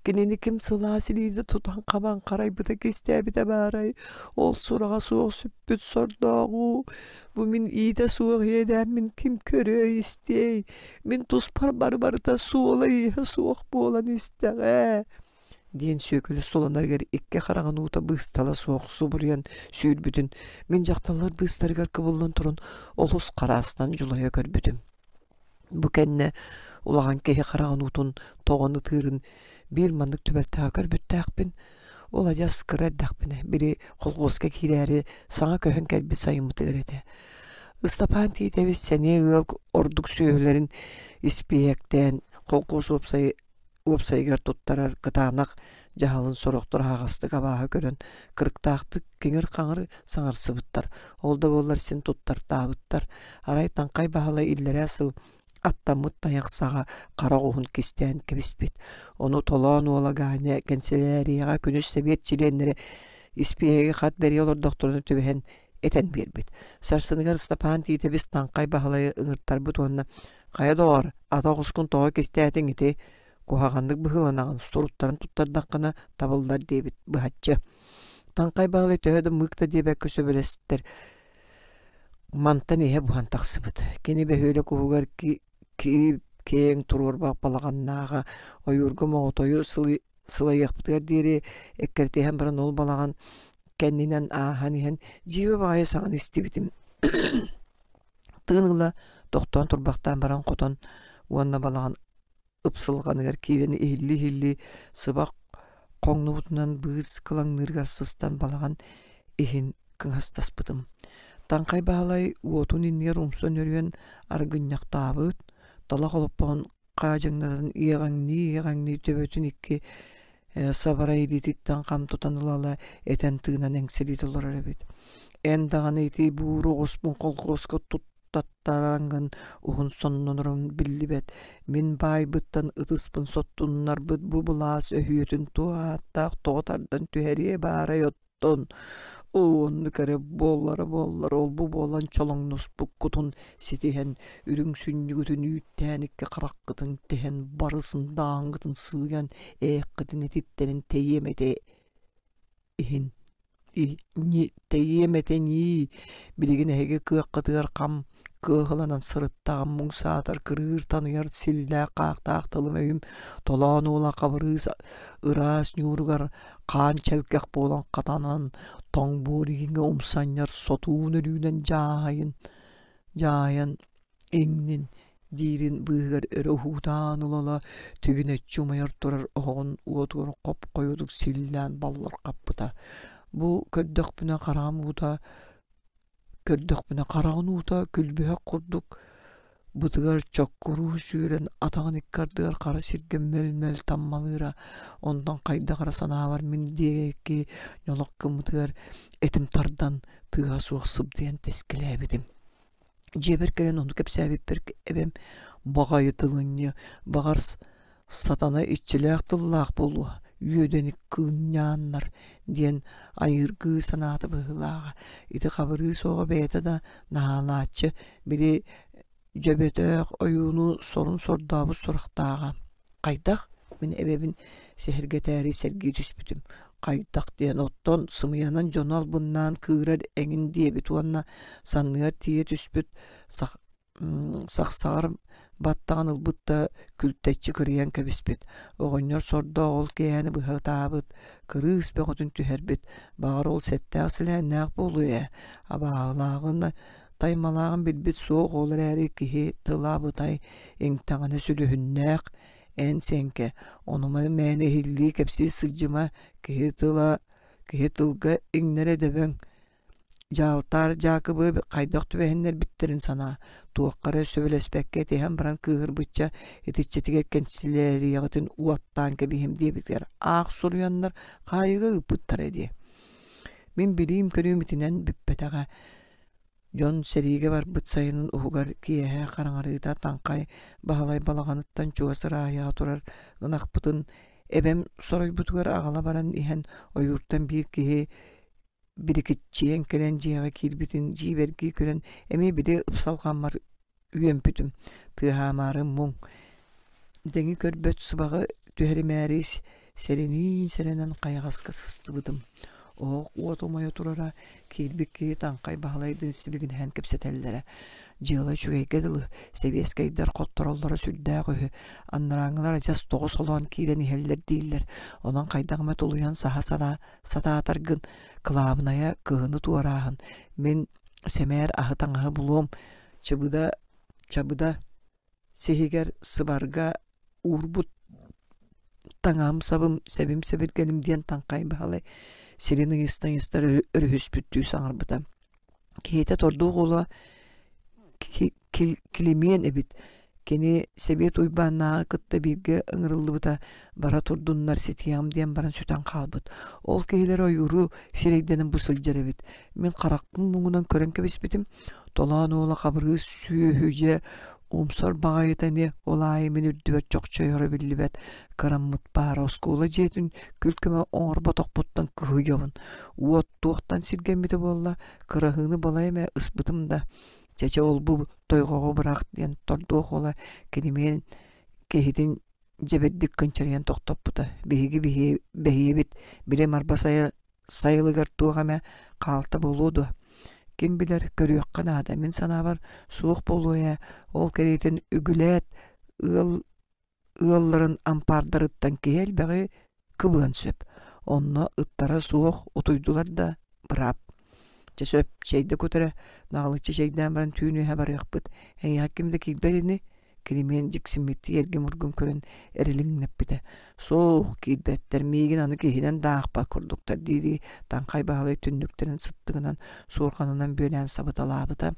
Кинини ким сылаас илиитэ тутан-хабан харайбыта кистээбитэ баарай, ол сураҕа суох сүппүт сордооҕу, бу мин иитэ суох иэдээммин ким көрүөй-истиэй, мин туспар бары-барыта суола-ииһэ суох буолан истэҕэ диэн Сүөкүлэ суланарыгар икки хараҕын уута быыстала суох субуруйан сүүрбүтүн мин дьахталлар быыстарыгар кыбыллан туран олус хараастан дьулайа көрбүтүм. Бу кэннэ улахан киһи хараҕын уутун тоҕон ытыырын биир маннык түбэлтэҕэ көрбүттээхпин. Ол адьас кыра эрдэхпинэ, били колхуоска киирээри саҥа көһөн кэлбит сайыммытыгар этэ. Ыстапаан Тиитэбис сэниэ ыал ордук сүөһүлэрин испииһэктээн холкуос уопсай уопсайыгар туттарар кытаанах дьаһалын сорохтор аһаҕастык абааһы көрөн, кырыктаахтык киҥир-хаҥыр саҥарсыбыттар, ол да буоллар син туттартаабыттар. Арай Таҥхай Баһылай иллэрээ сыл аттаммыт тайах саҕа хара оҕуһун кистээн кэбиспит. Ону Толоон уола Ганя кэнсэлээрийэҕэ күнүс сэбиэт чилиэннэрэ испииһэги хат бэрийэ олордохторуна түбэһэн этэн биэрбит. Сарсыныгар Ыстапаан Тиитэбис Таҥхай Баһылайы ыҥыртарбыт уонна «Хайа доҕор, ата оҕускун тоҕо кистээтиҥ ити? Куһаҕаннык быһыыланаҕын, суруттарын туттардаххына табыллар» диэбит быһаччы. Таҥхай Баһылай төһө да мыык да диэбэккэ сөбүлэстэр. Мантан иһэ буһан тахсыбыт. Кини бөһүөлэк уһугар киэҥ туруорбах балаҕаннааҕа ойуурга моҕотойу сылайыахпытыгар диэри эккирэтиһэн баран ол балаҕан кэннинэн ааһан иһэн дьиибэ баҕайы саҥаны истибитим. Тыын ыла тохтоон турбахтаан баран хотон уонна балаҕан ыпсылҕаныгар киирэн иһиллии-иһиллии сыбах хоҥнубутунан быыс кылаҥныырыгар сыстан балаҕан иһин кыҥастаспытым. Таҥхай Баһылай уотун иннигэр умса нөрүөн аргынньахтаабыт, талах олоппоһун хаадьаҥнатан иэҕэҥнии-иэҕэҥнии төбөтүн икки сабарай илиититтэн хам тутан ыла-ыла этэн-тыынан эҥсэлии толорор эбит. Эн даҕаны ити бууру оҕуспун колхуоска туттаттараҥҥын уһун соннонорум биллибэт. Мин баайбыттан ытыспын соттуннарбыт бу былаас өһүөтүн туох ааттаах тоҕо тардан түһэриэ баарай оттон Оо, оннук эрэ буоллара буоллар, ол-бу буолан чолоҥноспуккутун ситиһэн, үрүҥ сүнньүгүтүн үүттээн икки хараххытын тэһэн, барысын дааҥҥытын сыыйан, ээххитин этиттэрин тэйиэм этэ иһин тэйиэм этэ ньии, билигин эһиги кыаххытыгар хам кыаһыланан сырыттаҕым муҥ саатар кырыыр-таныйар силлээх-хаахтаах тылым-өйүм толоон уола Хабырыыс ыраас ньууругар хаан чэлкэх буолан хатанан тоҥ буор иһиҥҥэ умсанньар сотуун өлүүнэн дьааһайын дьаайан иҥнин диирин быыһыгар өрө уһуутаан ыла-ыла түгүнэччи умайар турар оһоҕун уотугар хоп-хойуутук силлээн баллырҕаппыта. Бу көрдөхпүнэ хараҕым уута көрдөхпүнэ хараҕын уута күлбүһэх курдук бытыгар чоккуруу сүүрэн атаҕын икки ардыгар хара сиргэ мөл-мөл таммалыыра. Онтон хайдах эрэ санаабар мин диэки ньолох гыммытыгар этим тардан тыаһа суох сыбдыйан тэскилээбитим. Дьиэбэр кэлэн ону кэпсээбиппэр эбэм баҕайы тылынньы, баҕар сатана иччилээх тыллаах буолуо. үөдэни кыынньааннар диэн айыыргыы санаата быһыылааҕа. Ити Хабырыыс оҕо бэйэтэ да наһаалааччы, били дьөбөтөөх ойууну сорун сордообут сурахтааҕа. Хайдах? Мин эбэбин сэһэргэтээри сэргии түспүтүм. Хайдах диэн оттон сымыйанан дьону албыннаан кыырар эҥин диэбит уонна санныгар тиийэ түспүт сахсаҕар баттаҕын ылбыт да күлтэччи кырыйан кэбиспит. Оҕонньор сордоох ол киэһэни быһа ытаабыт, кырыыс бөҕөтүн түһэрбит. Баҕар ол сэттээх силээннээх буолуо ээ. Абааһылааҕын таймалааҕын билбит суох ол эрээри киһи тыла абытай иҥтэҕинэ сүлүһүннээх эн сиэҥкэ онуманы мээнэ иһиллии кэпсии сылдьыма киһи тыла киһи тылга иҥнэрэ дөбөҥ Дьаалтаар Дьаакыбы хайдах түбэһиннэрбиттэрин санаа, туохха эрэ сөбүлэспэккэ этиһэн баран кыыһырбычча итиччэтигэр кэнсилээрийэҕитин уоттаан кэбиһиэм диэбитигэр аах суруйаннар хаайыыга ыыппыттара дии. Мин билиим-көрүүм итинэн бүппэтэҕэ. Дьон сэриигэ барбыт сайынын уһугар киэһэ хараҥарыыта Таҥхай Баһылай балаҕаныттан чугас ыраайаҕа турар ынахпытын эбэм соройбутугар аҕала баран иһэн ойууртан биир киһи бирикиччийэн кэлэн дьиэҕэ киирбитин дьиибэргии көрөн эмиэ били ыпсалҕаммар үөмпүтүм тыаһаамаары муҥ дэҥи көрбөт сыбаҕы түһэримээри сэрэниин сэрэнэн хайаҕаска сыстыбытым оһох уот умайа турара киирбит киһи Таҥхай Баһылайдыын сибигинэһэн кэпсэтэллэрэ дьыала үчүгэйгэ дылы сэбиэскэйдэр хоттороллоро сүрдээх үһү анарааҥҥылар адьас тоҕо солоон киирэн иһэллэр дииллэр онон хайдах эмэ тулуйан саһа санаа сатаатаргын кылаабынайа кыһыны туорааһын мин сэмээр аһы-таҥаһы булуом чыбыда чабыда сиһигэр сыбарга уурбут таҥаһым сабым сэбим сэбиргэлим диэн Таҥхай Баһылай сирин ыйыстан-ыйыстар өрүһүспүттүү саҥарбыта киһитэ тордуох уола Килимиэн эбит. Кини Сэбиэт Уйбааннааҕы кытта бииргэ ыҥырыллыбыта бара турдуннар ситиэҕим диэн баран сүтэн хаалбыт. Ол киһилэр ойууру сирэйдэнэн бу сылдьар эбит. Мин харахпын муҥунан көрөн кэбиспитим. Толоон уола Хабырыыс сүөһү дьэ умсар баҕайыта ини ол аайы мин үрдүбэр чохчойоро биллибэт кыраммыт баара оскуола дьиэтин күл-көмө оҥорботохпуттан кыһыйабын. Уот туохтан сиргэммитэ буолла, кыраһыыны балай эмэ ыспытым да Чэчэ ол-бу тойҕоҕу бырах диэн тордуох уола кинимиэн киһитин дьэбэрдик кынчарыйан тохтоппута. Биһиги бэһиэбит били Марба сайылыгар туох эмэ хаалта буолуо дуо? Ким билэр, көрүөххэ наада. Мин санаабар, суох буолуо ээ. Ол кэриэтин үгүлээт ыал ыалларын ампаардарыттан киһи элбэҕи кыбыан сөп. Онно ыттара суох утуйдулар да быраап. Чэ сөп, чэйдэ кут эрэ, наҕылыччы чэйдээн баран түүн үөһэ барыахпыт. Эйиэхэ ким да киирбэт ини, Килимиэн дьиксиммиттии эргим-ургум көрөн эрилиҥнэппитэ. Суох, киирбэттэр, миигин аны киһинэн да аахпат курдуктар дии-дии Таҥхай Баһылай түннүктэрин сыттыгынан, суорҕанынан бүөлээн сабыталаабыта.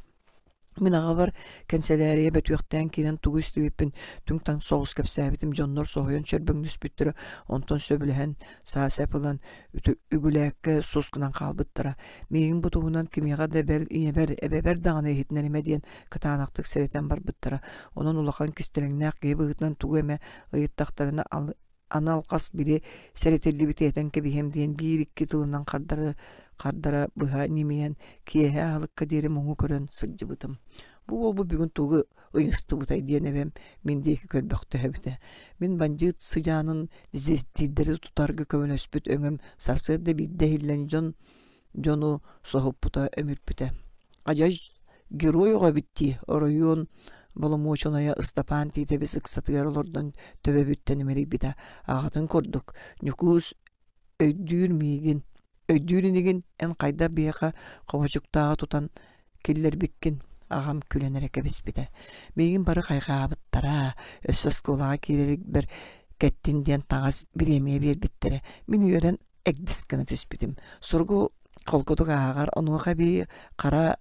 Мин аҕабар кэнсэлээрийэ бөтүөхтээн киирэн тугу истибиппин түҥ-таҥ соҕус кэпсээбитим, дьоннор соһуйан чөрбөҥнөспүттэрэ, онтон сөбүлэһэн, саа-сэп ылан, үгүлээккэ сус гынан хаалбыттара. Миигин бу туһунан кимиэхэ да бэл ийэбэр, эбэбэр даҕаны иһитинэримэ диэн кытаанахтык сэрэтэн барбыттара. Онон улахан кистэлэҥнээх киһи быһыытынан тугу эмэ ыйыттахтарына аны алҕас били сэрэтиллибити этэн кэбиһиэм диэн биир-икки тылынан хардары хардара быһа ньимийэн киэһэ аһылыкка диэри муҥу көрөн сылдьыбытым. Бу уолбу бүгүн тугу ыйыстыбытай диэн эбэм мин диэки көрбөхтөһөбүтэ. Мин бандьыыт сыдьаанын дезертирдэри тутарга көмөлөспүт өҥөм сарсыарда биирдэ иһиллэн дьон дьону соһуппута өмүрпүтэ. Адьас герой оҕо эбит дии, оройуон боломуочунайа Ыстапаан Тиитэбис ыксатыгар олордон төбөбүттэн имэрийбитэ. Аҕатын курдук, Ньукуус өйдүүр миигин, өйдүүр инигин эн хайдах биһиэхэ хобочуктааҕы тутан киллэрбиккин аҕам күлэн эрэ кэбиспитэ. Миигин бары хайҕаабыттара, өссө оскуолаҕа киирэригэр кэттин диэн таҥас бириэмийэ биэрбиттэрэ. Мин үөрэн эгдис гына түспүтүм. Суругу холкутук ааҕар, онуоха эбии хара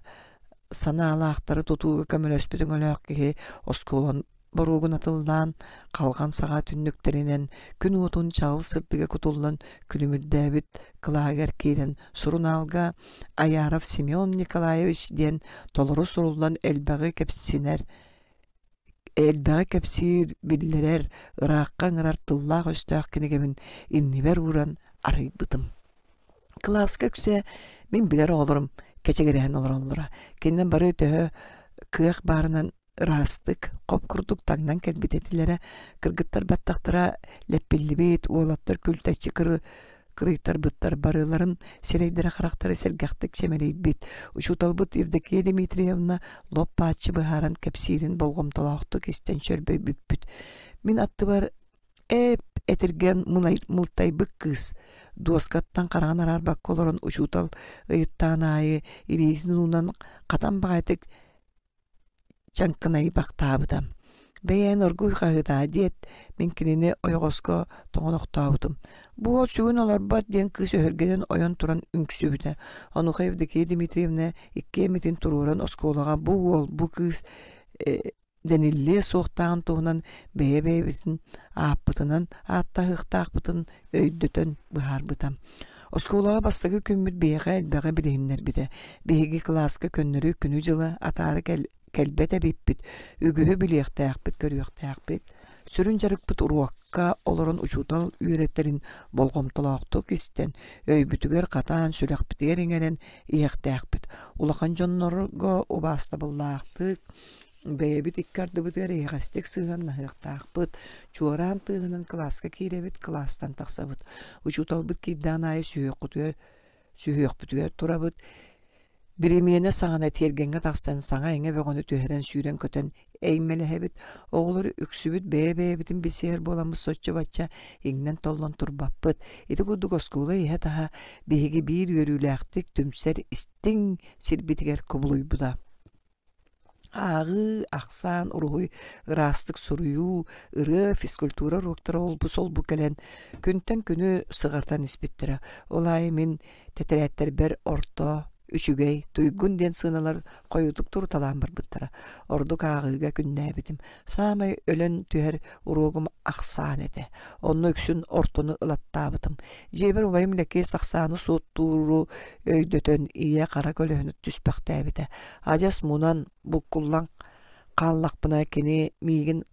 санаалаахтары тутууга көмөлөспүт өҥөлөөх киһи оскуолан боруогун атыллаан, халҕан саҕа түннүктэринэн күн уотун чаҕыл сырдыга кутуллан күлүмүрдээбит кылааһыгар киирэн сурунаалга Аяров Семен Николаевич диэн толору суруллан элбэҕи кэпсинэр. Элбэҕи кэпсиир, биллэрэр, ыраахха ыҥырар тыллаах-өстөөх кинигэбин иннибэр ууран арыйбытым. Кылааска үксэ мин билэр оҕолорум кэчигирэһэн олороллоро. Кинилэр бары төһө кыах баарынан ыраастык, хоп курдук таҥнан кэлбит этилэрэ. Кыргыттар баттахтара лэппиллибит, уолаттар күлтэччи кырыйтарбыттар барыларын сирэйдэрэ-харахтара сэргэхтик чэмэлийбит. Учууталбыт Евдокия Дмитриевна лоп-бааччы быһааран кэпсиирин болҕомтолоохтук истэн чөрбөйбүппүт. Мин аттыбар Эп этиргэн мылтайбыт кыыс дуоскаттан хараҕын араарбакка олорон учуутал ыйыттаан аайы илиитин уунан хатан баҕайытык чаҥкынайбахтаабыта. Бэйээн оргууй хаһыытаа диэт, мин кинини ойоҕоско тоҥон охтообутум. Бу уол сүгүн олорбот диэн кыыс өһүргэнэн ойон туран үҥсүбүтэ. Онуоха Евдокия Дмитриевна икки эмитин туруоран оскуолаҕа бу уол, бу кыыс дэниллиэ суохтааҕын туһунан бэйэ-бэйэбитин ааппытынан ааттаһыахтаахпытын өйдөтөн быһаарбыта. Оскуолаҕа бастакы күммүт биһиэхэ элбэҕи билиһиннэрбитэ. Биһиги кылааска көннөрү күнү-дьылы атаара кэлбэт эбиппит, үгүһү билиэхтээхпит, көрүөхтээхпит. Сүрүн дьарыкпыт уруокка олорон учуутал үөрэтэрин болҕомтолоохтук истэн, өйбүтүгэр хатаан, сүрэхпитигэр иҥэрэн иһиэхтээхпит. Улахан дьоннорго убаастабыллаахтык, Бэйэбит икки ардыбытыгар эйэҕэстик сыһыаннаһыахтаахпыт, чуораан тыаһынан кылааска киирэбит, кылаастан тахсабыт. Учууталбыт киирдэҕин аайы сүһүөххүтүгэр сүһүөхпүтүгэр турабыт. Биримиэнэ саҕана тиэргэҥҥэ тахсан саҥа-иҥэ бөҕөнү түһэрэн сүүрэн-көтөн эймэлэһэбит. Оҕолор үксүбүт бэйэ-бэйэбитин билсиһэр буоламмыт соччо-бачча иҥнэн-толлон турбаппыт. Ити курдук оскуола иһэ-таһа биһиги биир үөрүүлээхтик түмсэр истиҥ сирбитигэр кубулуйбута. Ааҕыы, ахсаан, уруһуй, ыраастык суруйуу, ырыа, физкультура уруоктара олбу-солбу кэлэн, күнтэн күнү сыҕартан испиттэрэ. Ол аайы мин тэтэрээттэрбэр орто, үчүгэй, туйгун диэн сыаналар хойутук туруталаан барбыттара. Ордук ааҕыыга күннээбитим. Саамай өлөн түһэр уруогум ахсаан этэ. Онно үксүн ортону ылаттаабытым. Дьиэбэр убайым Лэкиэс ахсааны суоттууру өйдөтөн ийэ-хара көлөһүнү түспэхтээбитэ. Адьас мунан, буккуллан хааллахпына кини миигин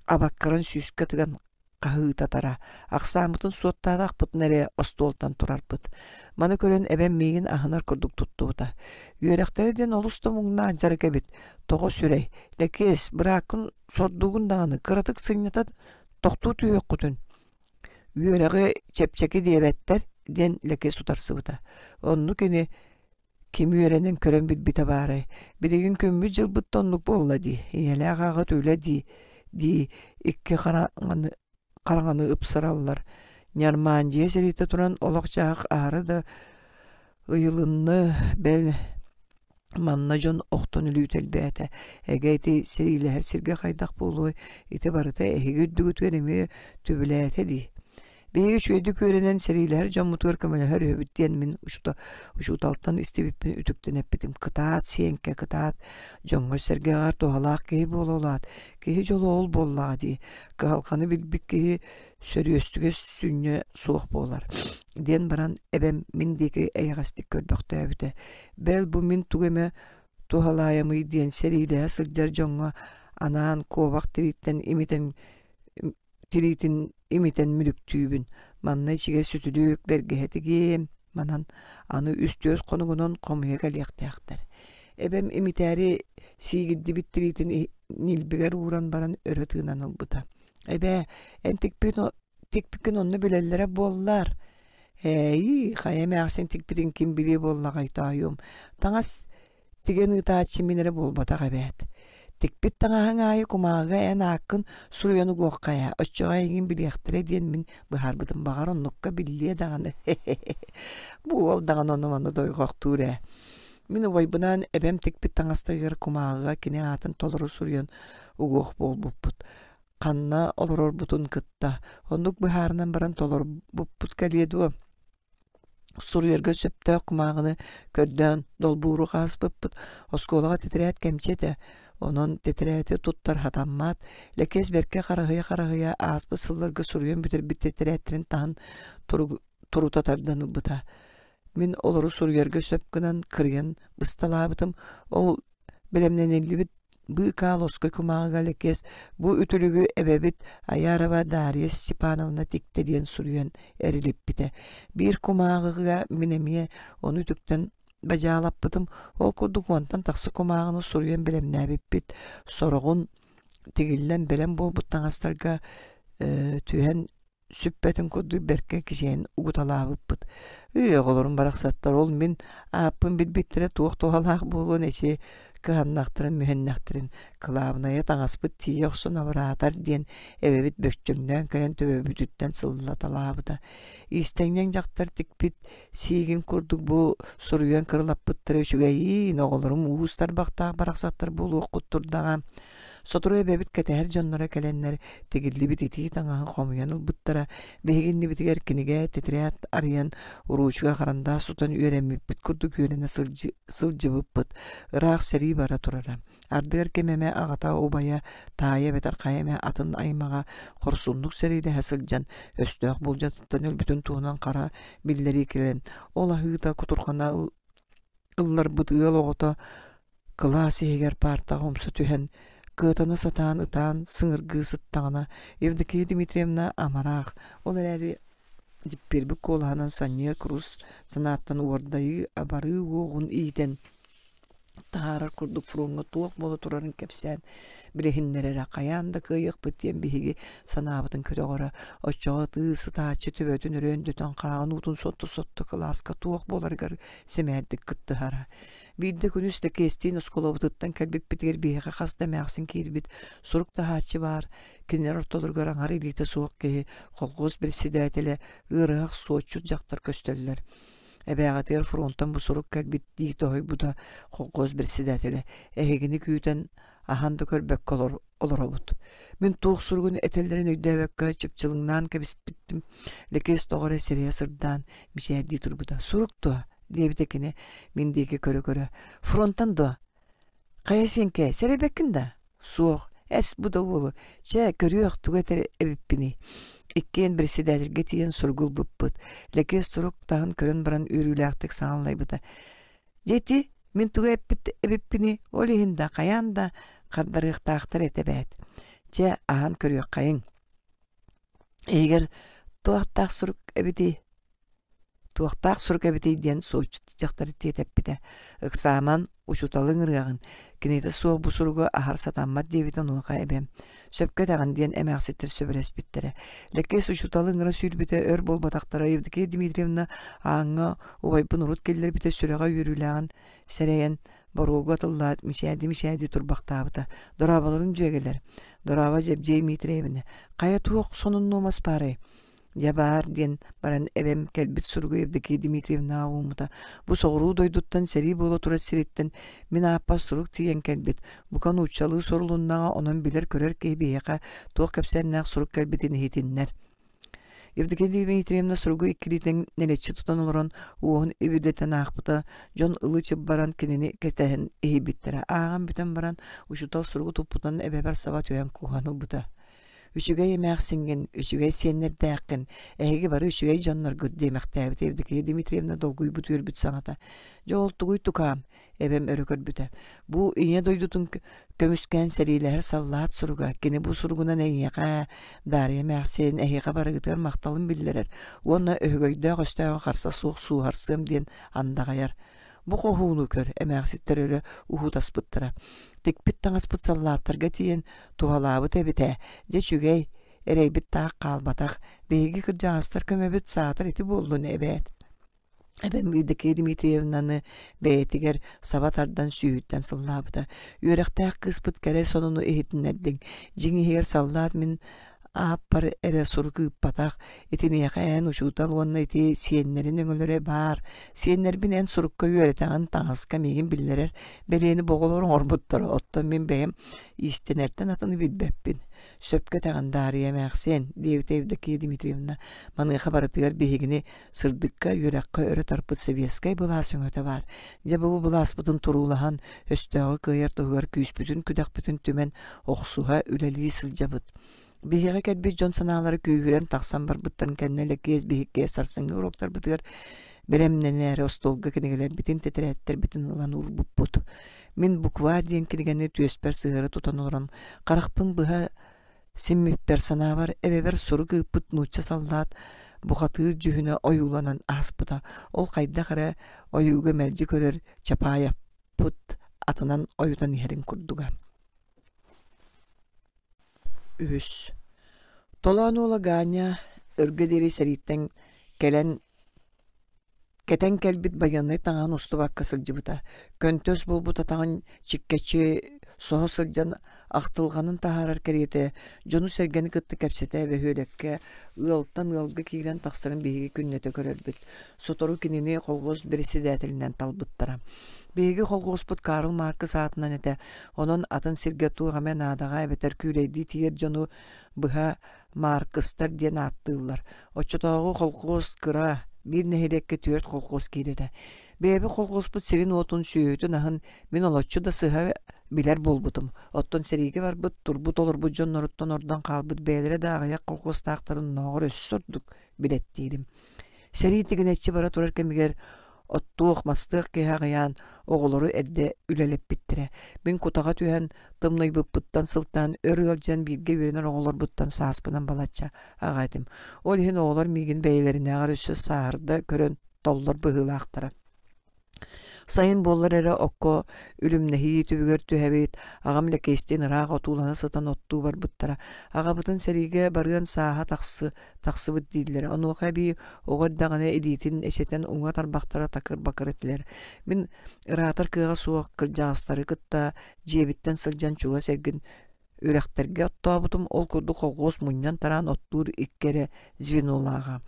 абаккаран сүүскэ тыган хаһыытатара. Ахсааммытын суоттаатахпытына эрэ остуолтан турарбыт. Маны көрөн эбэм миигин аһынар курдук туттубута. Үөрэхтэрэ диэн олус да муҥнаах дьарык эбит. Тоҕо сүрэй, Лэкиэс, бырааккын сордуугун даҕаны, кыратык сынньата тохтуу түһүөххүтүн. Үөрэҕи чэпчэки диэбэттэр, диэн Лэкиэс утарсыбыта. Оннук ини ким үөрэнэн көрөн билбитэ баарай. Билигин күммүт-дьылбыт да оннук буолла дии. Ийэлээх аҕа үлэ дии дии икки хараҥаны, хараҥаны ыпсараллар. Ньармаандьыйа сэриитэ туран олох-дьаһах аһара да ыйылынны, бэл Манна дьон охтон өлүүтэ элбээтэ. Эгэ ити сэриилэһэр сиргэ хайдах буолуой, ити барыта эһиги үрдүгүтүгэр эмиэ түбүлээтэ дии. Биһиги үчүгэйдик үөрэнэн сэриилэһэр дьоммутугар көмөлөһөр үһүбүт диэн мин учууталтан истибиппин үтүктэн эппитим. Кытаат, сиэҥкэ, кытаат, дьоҥҥо-сэргэҕэр туһалаах киһи буола улаат. Киһи дьоло ол буоллаҕа дии. Кыһалҕаны билбит киһи сөрүөстүгэ сүнньэ суох буолар диэн баран эбэм мин диэки эйэҕэстик көрбөхтөөбүтэ. Бэл бу мин тугу эмэ туһалаайамый диэн сэриилэһэ сылдьар дьоҥҥо анаан куобах тирииттэн имитэн тириитин имитэн мүлүктүүбүн. Манна ичигэ сүтүлүк бэргэһэ тигиэм, манан аны үс-түөрт хонугунан хомуйа кэлиэхтээхтэр. Эбэм имитээри сиигирдибит тириитин ньилбигэр ууран баран өрө тыынан ылбыта. Эбээ, эн тикпиккин онно билэллэрэ буоллар. Ээйии, хайа эмээхсин тикпитин ким билиэ буоллаҕай тоойуом. Таҥас тигэн ыытааччы мин эрэ буолбатах эбээт. Тикпит таҥаһыҥ аайы кумааҕыга эн ааккын суруйан угуохха ээ, оччоҕо эйигин билиэхтэрэ диэн мин быһаарбытым баҕар оннукка биллиэ даҕаны. Бу уол даҕаны ону-маны дойҕохтуур ээ. Мин убайбынаан эбэм тикпит таҥастарыгар кумааҕыга кини аатын толору суруйан угуох буолбуппут. Ханна олорорбутун кытта. Оннук быһаарынан баран толорбуппут кэлиэ дуо? Суруйарга сөптөөх кумааҕыны көрдөөн долбууру хааспыппыт. Оскуолаҕа тэтэрээт кэмчи этэ. Онон тэтэрээти туттар сатаммат. Лэкиэс бэркэ хараһыйа-хараһыйа ааспыт сылларга суруйан бүтэрбит тэтэрээттэрин таһын турута тардан ылбыта. Мин олору суруйарга сөп гынан кырыйан бысталаабытым. Ол бэлэмнэниллибит Быыкаа лоскуй кумааҕыга Лэкиэс бу үтүлүгү эбэбит Айарова Дарья Степановна тиктэ диэн суруйан эрилиппитэ. Биир кумааҕыга мин эмиэ ону үтүктэн бадьаалаппытым. Ол курдук уонтан тахса кумааҕыны суруйан бэлэмнээбиппит. Сороҕун тигиллэн бэлэм буолбут таҥастарга түһэн сүппэтин курдук бэркэ кичэйэн угуталаабыппыт. Ыы, оҕолорум барахсаттар ол мин ааппын билбиттэрэ туох туһалаах буолуон эчи кыһаннахтарын мүһэннэхтэрин кылаабынайа таҥаспыт тиийэ охсон абыраатар диэн эбэбит бөччөҥнөөн кэлэн төбөбүтүттэн сыллаталаабыта. Иистэнньэҥ дьахтар тикпит сиигин курдук бу суруйан кырылаппыттара үчүгэйиин, оҕолорум уус тарбахтаах барахсаттар буолуоххут турдаҕа. Сотору эбэбит кэтэһэр дьонноро кэлэннэр тигиллибит итии таҥаһы хомуйан ылбыттара. Биһиги иннибитигэр кинигэ, тетрадь арыйан, уруучука харандаас тутан үөрэммиппит курдук үөрэнэ сылдьыбыппыт. Ыраах сэрии бара турара. Ардыгар ким эмэ аҕата, убайа, таайа эбэтэр хайа эмэ атын аймаҕа хорсуннук сэриилэһэ сылдьан, өстөөх булдьатыттан өлбүтүн туһунан хара биллэрии кэлэн, ол аһыыта кутурҕана ылларбыт ыал оҕото Кылаас иһигэр паартаҕа умса түһэн, кыатана сатаан ытаан сыҥыргыы сыттаҕына, Евдокия Дмитриевна амараах, ол эрээри дьиппиэрбит куолаһынан санньыар курус санааттан уордайыы, абарыы уоҕун иитэн таһаарар курдук фроҥҥа туох буола турарын кэпсээн билиһиннэрэрэ хайаан да кыайыахпыт диэн биһиги санаабытын көтөҕөрө. Оччоҕо тыы сытааччы төбөтүн өрө өндөтөн хараҕын уутун сотто-сотто кылааска туох буоларыгар сэмээрдик кыттыһара. Биирдэ күнүс Лэкиэстиин оскуолабытыттан кэлбиппитигэр биһиэхэ хас да эмээхсин киирбит, сурук таһааччы баар, кинилэр ортолоругар аҥар илиитэ суох киһи, колхуос председателэ, ыарыһах суотчут дьахтар көстөллөр. Эбээҕитигэр фронтан бу сурук кэлбит дии тоһуйбута колхуос председателэ, эһигини күүтэн аһан да көрбөккө олоробут. Мин туох суругун этэллэрин өйдөөбөккө чыпчылыҥнаан кэбиспиттим. Лэкиэс тоҕо эрэ сирэйэ сырдаан мичээрдии турбута. «Сурук дуо?» диэбитэ кини мин диэки көрө-көрө. «Фронтан дуо? Хайа сиэҥкэ, сэрэйбэккин да?» «Суох, эс бу да уолу. Чэ, көрүөх, тугу этэр эбиппиний?» Иккиэн председательгэ тиийэн суругу ылбыппыт. Лэкиэс сурук таһын көрөн баран үөрүүлээхтик саҥаллайбыта. Дьэ ити мин тугу эппит эбиппиний, ол иһин да хайаан да хардарыахтаахтар этэ эбээт. Чэ, аһан көрүөххэйиҥ. Иһигэр туохтаах сурук эбитий? Туохтаах сурук эбитий диэн суоччут дьахтары тиэтэппитэ. Ыксааман, учууталыҥ ырыаҕын, кинитэ суох бу суругу аһар сатаммат диэбитэ онуоха эбэм. Сөпкө этэҕин диэн эмээхситтэр сөбүлэспиттэрэ. Лэкиэс учууталы ыҥыра сүүрбүтэ өр буолбатахтара Евдокия Дмитриевна ааҥҥа убайбын урут киллэрбитэ сүрэҕэ үөрүүлээҕин сэрэйэн боруогу атыллаат мичээрдии-мичээрдии турбахтаабыта. Дорооболорун дьүөгэлэр, дорообо Дьэбдьиэй Дмитриевна, хайа туох сонун нуомас баарай? Дьэ баар диэн баран эбэм кэлбит суругу Евдокия Дмитриевнаҕа ууммута. Бу соҕуруу дойдуттан сэрии буола турар сириттэн мин ааппар сурук тиийэн кэлбит. Бука нууччалыы сурулуннаҕа, онон билэр-көрөр киһи биһиэхэ туох кэпсээннээх сурук кэлбитин иһитиннэр. Евдокия Дмитриевна суругу иккилиитин нэлэччи тутан олорон уоһун ибирдэтэн аахпыта, дьон ылы-чып баран кинини кэтэһэн иһийбиттэрэ. Ааҕан бүтэн баран учуутал суругу туппутунан эбэбэр саба түһэн кууһан ылбыта. Үчүгэй эмээхсиҥҥин, үчүгэй сиэннэрдээххин, эһиги бары үчүгэй дьонноргут диэмэхтээбит Евдокия Дмитриевна долгуйбут үөрбүт саҥата. Дьэ ол тугуй тукаам, эбэм өрө көрбүтэ. Бу ийэ дойдутун көмүскээн сэриилэһэр саллаат суруга. Кини бу суругунан эйиэхэ, Дарья эмээхсин, эһиэхэ барыгытыгар махталын биллэрэр уонна өһөгөйдөөх өстөөҕү харса суох сууһарсыам диэн андаҕайар. Бу хоһууну көр, эмээхситтэр өрө уһуутаспыттара. Тикпит таҥаспыт саллааттарга тиийэн туһалаабыт эбит ээ. Дьэ үчүгэй, эрэйбит таах хаалбатах. Биһиги кырдьаҕастар көмөбүт саатар ити буоллун эбээт. Эбэм Евдокия Дмитриевнаны бэйэтигэр саба тардан сүүһүттэн сыллаабыта. Үөрэхтээх кыыспыт кэрэ сонуну иһитиннэрдиҥ. Дьиҥ иһигэр саллаат мин ааппар эрэ сурук ыыппатах, итиниэхэ эн учуутал уонна ити сиэннэрин өҥөлөрө баар, сиэннэрбин эн сурукка үөрэтэҕин, таҥаска миигин биллэрэр бэлиэни боҕолор оҥорбуттара, оттон мин бэйэм иистэнэртэн атыны билбэппин. Сөпкө этэҕин, Даарыйа эмээхсиэн, диэбитэ Евдокия Дмитриевна. Маныаха барытыгар биһигини сырдыкка, үөрэххэ өрө тарпыт сэбиэскэй былаас өҥөтө баар. Дьэ бу былааспытын туруулаһан, өстөөҕү кыайар туһугар күүспүтүн-күдэхпитин түмэн охсуһа, үлэлии сылдьабыт. Биһиэхэ кэлбит дьон санаалара күүһүрэн тахсан барбыттарын кэннэ Лэкиэс биһикки сарсыҥҥы уруоктарбытыгар Бэлэмнэнээри остуолга кинигэлэрбитин, тэтэрээттэрбитин ылан уурбуппут. Мин букварь диэн кинигэни түөспэр сыһыары тутан олорон, харахпын быһа симмиппэр санаабар эбэбэр сурук ыыппыт нуучча саллаат бухатыыр дьүһүнэ ойууланан ааспыта. Ол хайдах эрэ ойууга мэлдьи көрөр Чапаевпыт атынан ойутан иһэрин курдуга. Үһүс. Толоон уола Ганя өргө диэри сэрииттэн кэлэн кэтэн кэлбит байыаннай таҥаһын устубакка сылдьыбыта. Көнтөс буолбут атаҕын чиккэччи соһо сылдьан ахтылҕанын таһаарар кэриэтэ дьону-сэргэни кытта кэпсэтэ бөһүөлэккэ ыалтан ыалга киирэн тахсарын биһиги күннэтэ көрөрбүт. Сотору кинини колхоз председателинэн талбыттара. Биһиги колхозпут Карл Маркс аатынан этэ, онон атын сиргэ туох эмэ наадаҕа эбэтэр күүлэйдии тиийэр дьону быһа Маркстар диэн ааттыыллар. Оччотооҕу колхоз кыра, биир нэһилиэккэ түөрт колхоз киирэрэ. Бэйэбит колхозпут сирин-уотун, сүөһүтүн-аһын мин олоччу да сыһа билэр буолбутум. Оттон сэриигэ барбыт, турбут-олорбут дьонноруттан ордон хаалбыт бэйэлэрэ да аҕыйах колхозтаахтарын оннооҕор өссө ордук билэттиирим. Сэрии тигинэччи бара турар кэмигэр оттуох, мастыах киһи аҕыйаан, оҕолору эрдэ үлэлэппиттэрэ. Мин кутаҕа түһэн, тымныйбыппыттан сылтаан өр ыалдьан бииргэ үөрэнэр оҕолорбуттан сааспынан балачча аҕа этим. Ол иһин оҕолор миигин бэйэлэринээҕэр өссө сааһырда көрөн толлор быһыылаахтара. Сайын буоллар эрэ окко үлүмнэһии түбүгэр түһэбит, аҕам Лэкиэстиин ыраах отуулана сытан оттуу барбыттара. Аҕабытын сэриигэ барыан сааһа тахсы, тахсыбыт дииллэрэ. Онуоха эбии оҕо эрдэҕинэ илиитин эчэтэн уҥа тарбахтара такыр-бакыр этилэр. Мин ыраатар кыаҕа суох кырдьаҕастары кытта дьиэбиттэн сылдьан чугас эргин Үрэхтэргэ оттообутум, ол курдук колхуос мунньан-тараан оттуур икки эрэ звенолааҕа.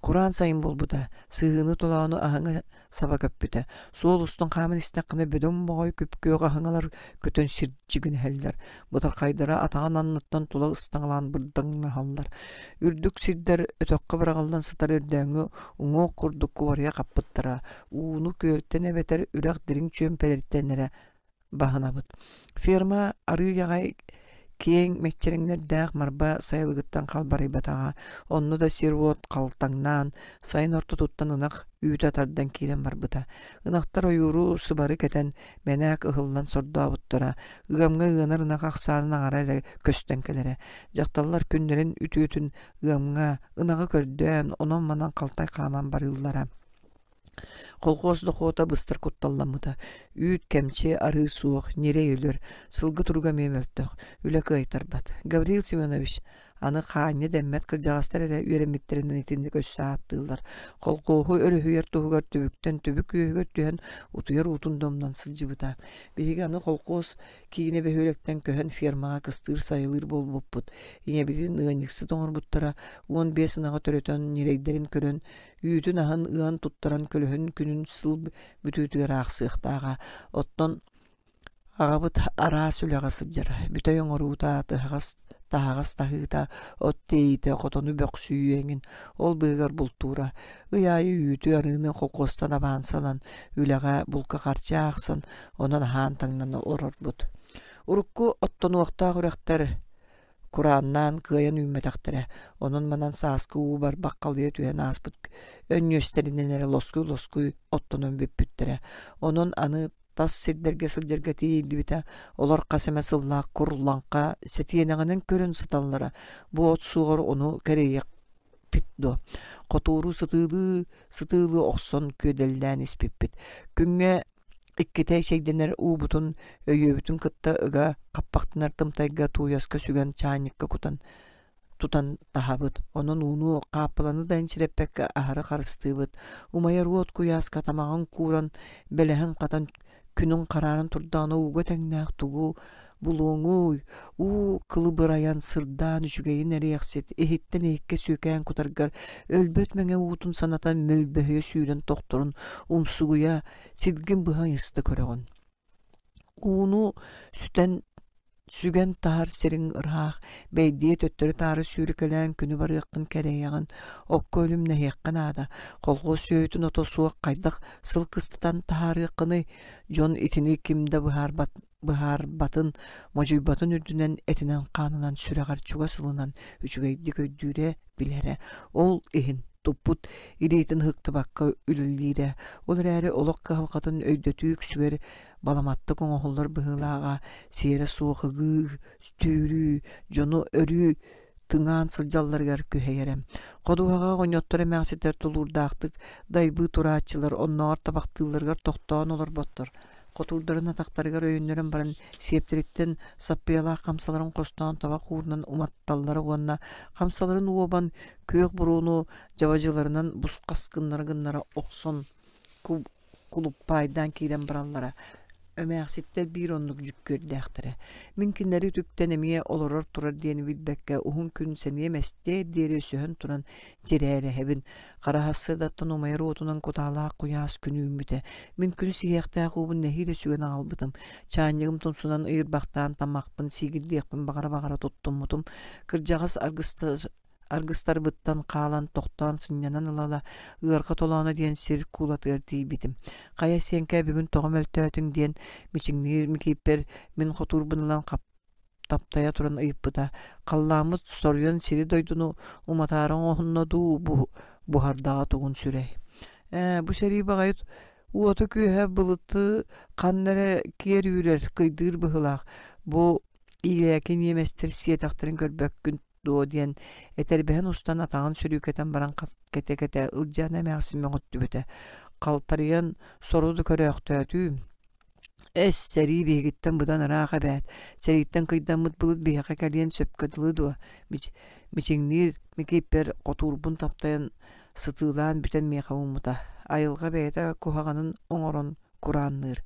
Кураан сайын буолбута, сыһыыны-толоону аһыҥа саба көппүтэ. Суол устун хааман истэххинэ бөдөҥ моҕой күп-күөх аһыҥалар көтөн сирдьигинэһэллэр, бытархайдара атаҕын анныттан тула ыстаҥалаан бырдаҥнаһаллар. Үрдүк сирдэр өтөххө быраҕыллан сытар өрдөөҥҥү уҥуох курдук кубарыйа хаппыттара, ууну күөлтэн эбэтэр үрэх дириҥ чүөмпэлэриттэн эрэ баһынабыт. Ферма арыый аҕай киэҥ мэччирэҥнэрдээх Марба сайылыгыттан халбарыйбатаҕа, онно да сир-уот халтаҥнаан, сайын ортотуттан ынах үүтэ тардан киирэн барбыта. Ынахтар ойууру сыбары кэтэн, мэнээк ыһыллан сордообуттара, ыамҥа ыанар ынах ахсаанын аҥара эрэ көстөн кэлэрэ. Дьахталлар күннэрин үтүөтүн ыамҥа ынаҕы көрдөөн, онон-манан халтай хааман барыыллара. Колхуос дохуота быстар кутталламмыта, үүт, кэмчи, арыы суох, ньирэй өлөр, сылгы туруга эмиэ мөлтөх, үлэ кыайтарбат. Гаврил Семенович аны хаанньа дэммэт кырдьаҕастар эрэ үөрэммиттэринэн итинник өссө ааттыыллар. Колхуоһу өрүһүйэр туһугар түбүктэн түбүк үөһүгэр түһэн утуйар уутун домнон сылдьыбыта. Биһиги аны колхуос киинэ бөһүөлэктэн көһөн фермаҕа кыстыыр сайылыыр буолбуппут. Ийэбитин ыанньыксыт оҥорбуттара, 15 ынаҕы төрөтөн, ньирэйдэрин көрөн, үүтүн-аһын ыан туттаран көлөһүн күнүн сыл бүтүүтүгэр аахсыахтааҕа. Оттон аҕабыт араас үлэҕэ сылдьара, бүтэй оҥоруута, тыһаҕас таһаҕас таһыыта, от тиэйиитэ, хотону бөхсүйүү эҥин, ол быыһыгар бултуура. Ый аайы үүтү, арыыны холкуостан абаанса ылан, үлэҕэ, булка харчы аахсан, онон аһаан-таҥнан олорорбут. Урукку оттонуохтаах үрэхтэр Курааннаан кыайан үүммэтэхтэрэ, онон-манан сааскы уу барбах халыйа түһэн ааспыт өнньүөстэринэн эрэ лоскуй-лоскуй оттонон бүппүттэрэ. Онон аны тас сирдэргэ сылдьарга тиийиллибитэ, олор хас эмэ сыллаах кур лаҥха сэтиэнэҕинэн көрөн сыталлара. Бу от суоҕар ону кэрэйиэхпит дуо? Хотууру сытыылыы сытыылыы охсон күөдэллээн испиппит. Күҥҥэ Иккитэ эчэйдэнэр уубутун өйүөбүтүн кытта ыга хаппахтанар тымтайга тууйаска сүгэн чаанньыкка кутан тутан таһабыт. Онон ууну хааппыланы да энчирэппэккэ аһары харыстыыбыт. Умайар уот куйааска тамаҕын кууран, бэлэһин хатан күнүн харааран турдаҕына ууга тэҥнээх тугу булуоҥуй, уу кылыбырайан сырдаан үчүгэйин эриэхсит, иһиттэн иһиккэ сүөкээн кутаргар өлбөт мэҥэ уутун санатан мөлбөһүйэ сүүрэн тохторун умсугуйа сиргин быһа ыйыста көрөҕүн. Ууну сүтэн сүгэн таһар сириҥ ыраах, бэйдиэ төттөрү-таары сүүрүкэлээн күнү барыаххын кэрэйэҕин, окко үлүмнэһиэххэ наада, колхуос сүөһүтүн ото суох хайдах сыл кыстатан таһаарыаххыный, дьон итини ким да быһаарбат быһаарбатын, модьуйбатын үрдүнэн этинэн-хаанынан сүрэҕэр чугас ылынан үчүгэйдик өйдүүрэ, билэрэ. Ол иһин Туппут илиитин ыһыктыбакка үлэлиирэ, ол эрээри олох кыһалҕатын өйдөтүү үксүгэр баламаттык оҥоһуллар быһыылааҕа, сиэрэ суох ыгыы, түүрүү, дьону өрүү тыҥаан сылдьалларыгар күһэйэрэ. Ходуһаҕа оҕонньоттор эмээхситтэр тулуурдаахтык дайбыы турааччылар оннооҕор табахтыылларыгар тохтоон олорботтор. Хотуурдарын атахтарыгар өйөннөрөн баран сиэптэриттэн саппыйалаах хамсаларын хостоон табах уурунан уматталлара уонна хамсаларын уобан күөх буруону дьабадьыларынан бусхас гыннара-гыннара охсон кулуппаайдаан киирэн бараллара. Эмээхситтэр биир оннук дьүккүөрдээхтэрэ. Мин кинилэри үтүктэн эмиэ олорор турар диэни билбэккэ уһун күн сэниэм эстиэр диэри өсөһөн туран дьирээлэһэбин. Хара сарсыардаттан умайар уотунан кутаалаах куйаас күн үүммүтэ. Мин күнүс иһиэхтээх уубун нэһиилэ сүгэн аҕалбытым. Чаанньыгым тумсунан ыйырбахтаан таммахпын сиигирдиэхпин баҕара-баҕара туттуммутум. Кырдьаҕас аргыстарбыттан хаалан тохтоон сынньанан ыла-ыла Ыарҕа Толооно диэн сир куулатыгар тиийбитим. Хайа Сиэҥкэ бүгүн тоҕо мөлтөөтүҥ диэн мичиҥниир Микииппэр мин хотуурбун ылан таптайа туран ыйыппыта: «Халлааммыт соруйан сири-дойдуну уматаары оҥоһунна дуу, буһардаҕа тугун сүрэй? Ээ, бу сэрии баҕайы уоту-күөһэ былыты ханна эрэ киэр үүрэр, кыйдыыр быһыылаах. Бу иирээки ньиэмэстэр сиэтэхтэрин көрбөккүн дуо?» диэн этэрбэһин устан атаҕын сүрүүкэтэн баран кэтэ-кэтэ Ылдьаана эмээхсин мөҕүттүбүтэ. Халтарыйан сору да көрөөхтөөтүүм. Эс, сэрии биһигиттэн быдан ыраах эбээт, сэрииттэн кыйдаммыт былыт биһиэхэ кэлиэн сөпкө дылы дуо? Мичиҥниир Микииппэр хотуурбун таптайан сытыылаан бүтэн миэхэ ууммута. Айылҕа бэйэтэ куһаҕанын оҥорон кураанныыр.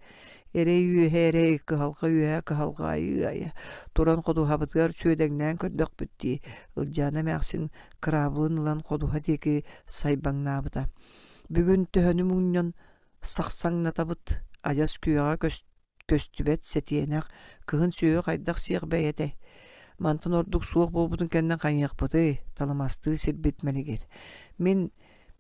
Эрэй үөһэ эрэй, кыһалҕа үөһэ кыһалҕа айыы-айа. Туран ходуһабытыгар сүөдэҥнээн көрдөхпүт дии, Ылдьаана эмээхсин кыраабылын ылан ходуһа диэки сайбаҥнаабыта. Бүгүн төһөнү мунньан сахсаҥнатабыт, адьас күөҕэ көстүбэт сэтиэнэх, кыһын сүөһү хайдах сиэх бэйэтэй? Мантан ордук суох буолбутун кэннэ хайыахпытый, талымастыы сирбит мэлигир. Мин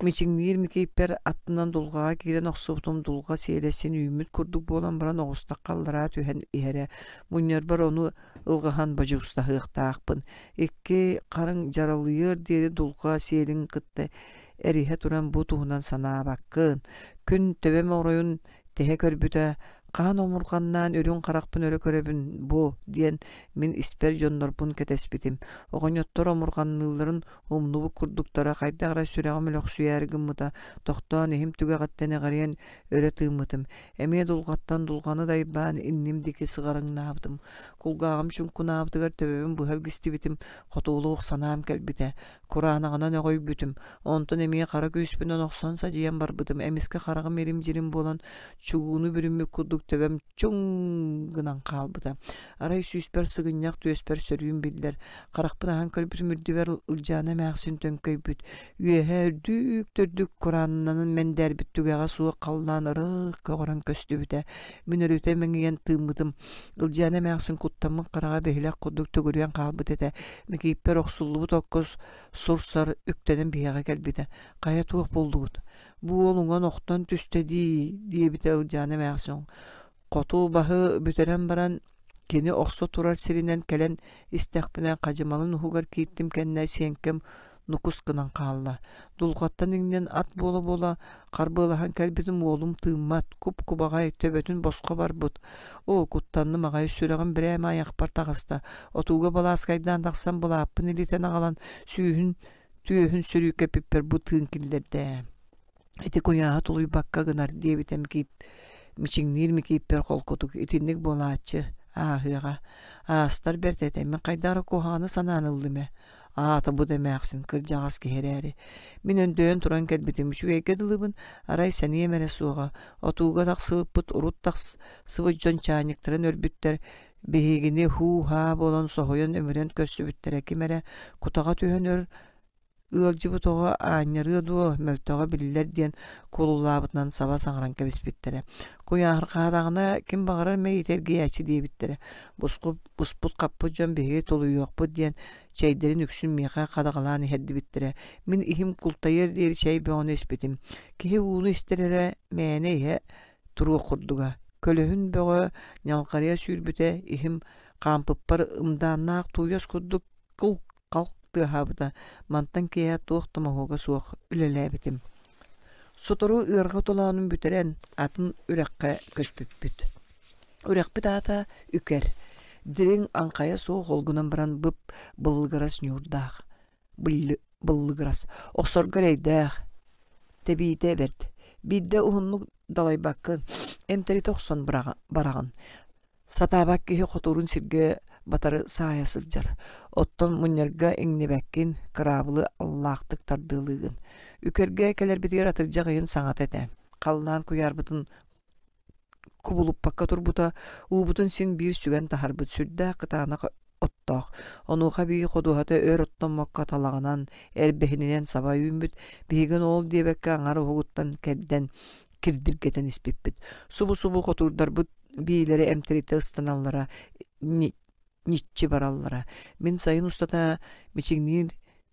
мичиҥниир Микииппэр аттынан дулҕаҕа киирэн охсубутум дулҕа сиэлэ син үүммүт курдук буолан баран оҕустахха аллараа түһэн иһэрэ. Мунньарбар ону ылҕаһан бодьуустаһыахтаахпын. Икки харыҥ дьаралыйыар диэри дулҕа сиэлин кытта эриһэ туран бу туһунан санаабаккын. Күн төбөм оройун тэһэ көрбүтэ, хаһан омурҕаннаан үрүҥ харахпын өрө көрөбүн бу диэн мин испэр дьоннорбун кэтэспитим. Оҕонньоттор омурҕанныылларын умнубут курдуктара хайдах эрэ сүрэҕим өлөхсүйээри гыммыта, тохтоон иһим түгэҕиттэн эҕирийэн өрө тыыммытым. Эмиэ дулҕаттан дулҕаны дайбаан инним диэки сыҕарыҥнаабытым. Кулгааҕым чуҥкунаабытыгар төбөбүн быһа илгистибитим, хотуолуох санаам кэлбитэ. Кураанаҕынан өҕүйбүтүм, онтон эмиэ хара күүспүнэн охсон садьыйан барбытым, эмискэ хараҕым ирим-дьирим буолан, чугууну бүрүммүт курдук төбөм чуҥ гынан хаалбыта. Арай сүүспэр сыгынньах түөспэр сөрүүн биллэр, харахпын аһан көрбүтүм үрдүбэр Ылдьаана эмээхсин төҥкөйбүт, үөһэ үрдүк-төрдүк курааннанан мэндээрбит түгэҕэ суох халлаан ырыых көҕөрөн көстүбүтэ. Мин өрүтэ мэҥийэн тыыммытым. Ылдьаана эмээхсин куттаммыт хараҕа биһилэх курдук төгүрүйэн хаалбыт этэ. Микииппэр охсуллубут окко сур-сар үктэнэн биһиэхэ кэлбитэ. «Хайа туох буоллугут? Бу уол уҥан охтон түстэ дии» диэбитэ Ылдьаана эмээхсин. Хоту баһы бүтэрэн баран кини охсо турар сиринэн кэлэн истэхпинэ хадьымалын уһугар кииртим кэннэ сиэҥкэм нукус гынан хаалла. Дулҕаттан иҥнэн ат буола-буола харбыалаһан кэлбитим уолум тыыммат, куп-кубаҕай, төбөтүн босхо барбыт. Оо, куттанным аҕай, сүрэҕим бирээмэ айахпар таҕыста. Отууга балааскайдаан тахсан былааппын илитэн аҕалан сүүһүн түөһүн сөрүүкэппиппэр бу тыын киллэрдэ ээ. Ити куйааһы тулуйбакка гынар диэбитэ Микиип мичиҥниир Микииппэр холкутук итинник буолааччы ааһыаҕа. Аастар бэрт этэ, мин хайдах эрэ куһаҕаны санаан ыллым ээ. Аата бу да эмээхсин, кырдьаҕас киһи эрээри. Мин өндөйөн туран кэлбитим, үчүгэйгэ дылыбын, арай сэниэм эрэ суоҕа. Отууга тахсыбыппыт урут тахсыбыт дьон чаанньыктарын өлбүттэр, биһигини һуу-һаа буолан соһуйан-өмүрэн көрсүбүттэрэ ким эрэ кутаҕа түһэн өр Ыалдьыбыт оҕо аанньарыа дуо, мөлтөҕө биллэр диэн куолулаабытынан саба саҥаран кэбиспиттэрэ. Куйаархаатаҕына ким баҕарар мэйиитэ эргийээччи диэбиттэрэ. Буспут-хаппыт дьон биһиги тулуйуохпут диэн чэйдэрин үксүн миэхэ хадаҕалаан иһэрдибиттэрэ. Мин иһим култайыар диэри чэй бөҕөнү испитим. Киһи ууну истэр эрэ мээнэ иһэ туруох курдуга. Көлөһүн бөҕө ньалҕарыйа сүүрбүтэ, иһим хаампыппар ымдааннаах тууйас курдук кыл-хал. тыаһаабыта. Мантан киэһэ туох да моһуога суох үлэлээбитим. Сотору ыарҕа толоонун бүтэрэн, атын үрэххэ көспүппүт. Үрэхпит аата Үкэр. Дириҥ аҥхайа суох ол гынан баран бып быллыгырас ньуурдаах. Быллыгырас. Охсорго эрэйдээх. Тэбиитэ бэрт. Биирдэ уһуннук далайбаккын, эмтэритэ охсон бараҕын. Сатаабат киһи хотуурун сиргэ батары саайа сылдьар, оттон мунньарга иҥнибэккин, кыраабылы аллаахтык тардыалыыгын. Үкэргэ кэлэрбитигэр атырдьах ыйын саҥата этэ. Халлаан куйаарбытын кубулуппакка турбута, уубутун син биир сүгэн таһарбыт сүрдээх кытаанах оттоох. Онуоха эбии ходуһата өр оттоммокко талаҕынан, эрбэһининэн саба үүммүт, биһигин ол диэбэккэ аҥар уһугуттан кэрдэн кирдиргэтэн испиппит. Субу-субу хотуурдарбыт биилэри эмтэритэ ыстаналлара, ньиччи бараллара. Мин сайын устата мичиҥниир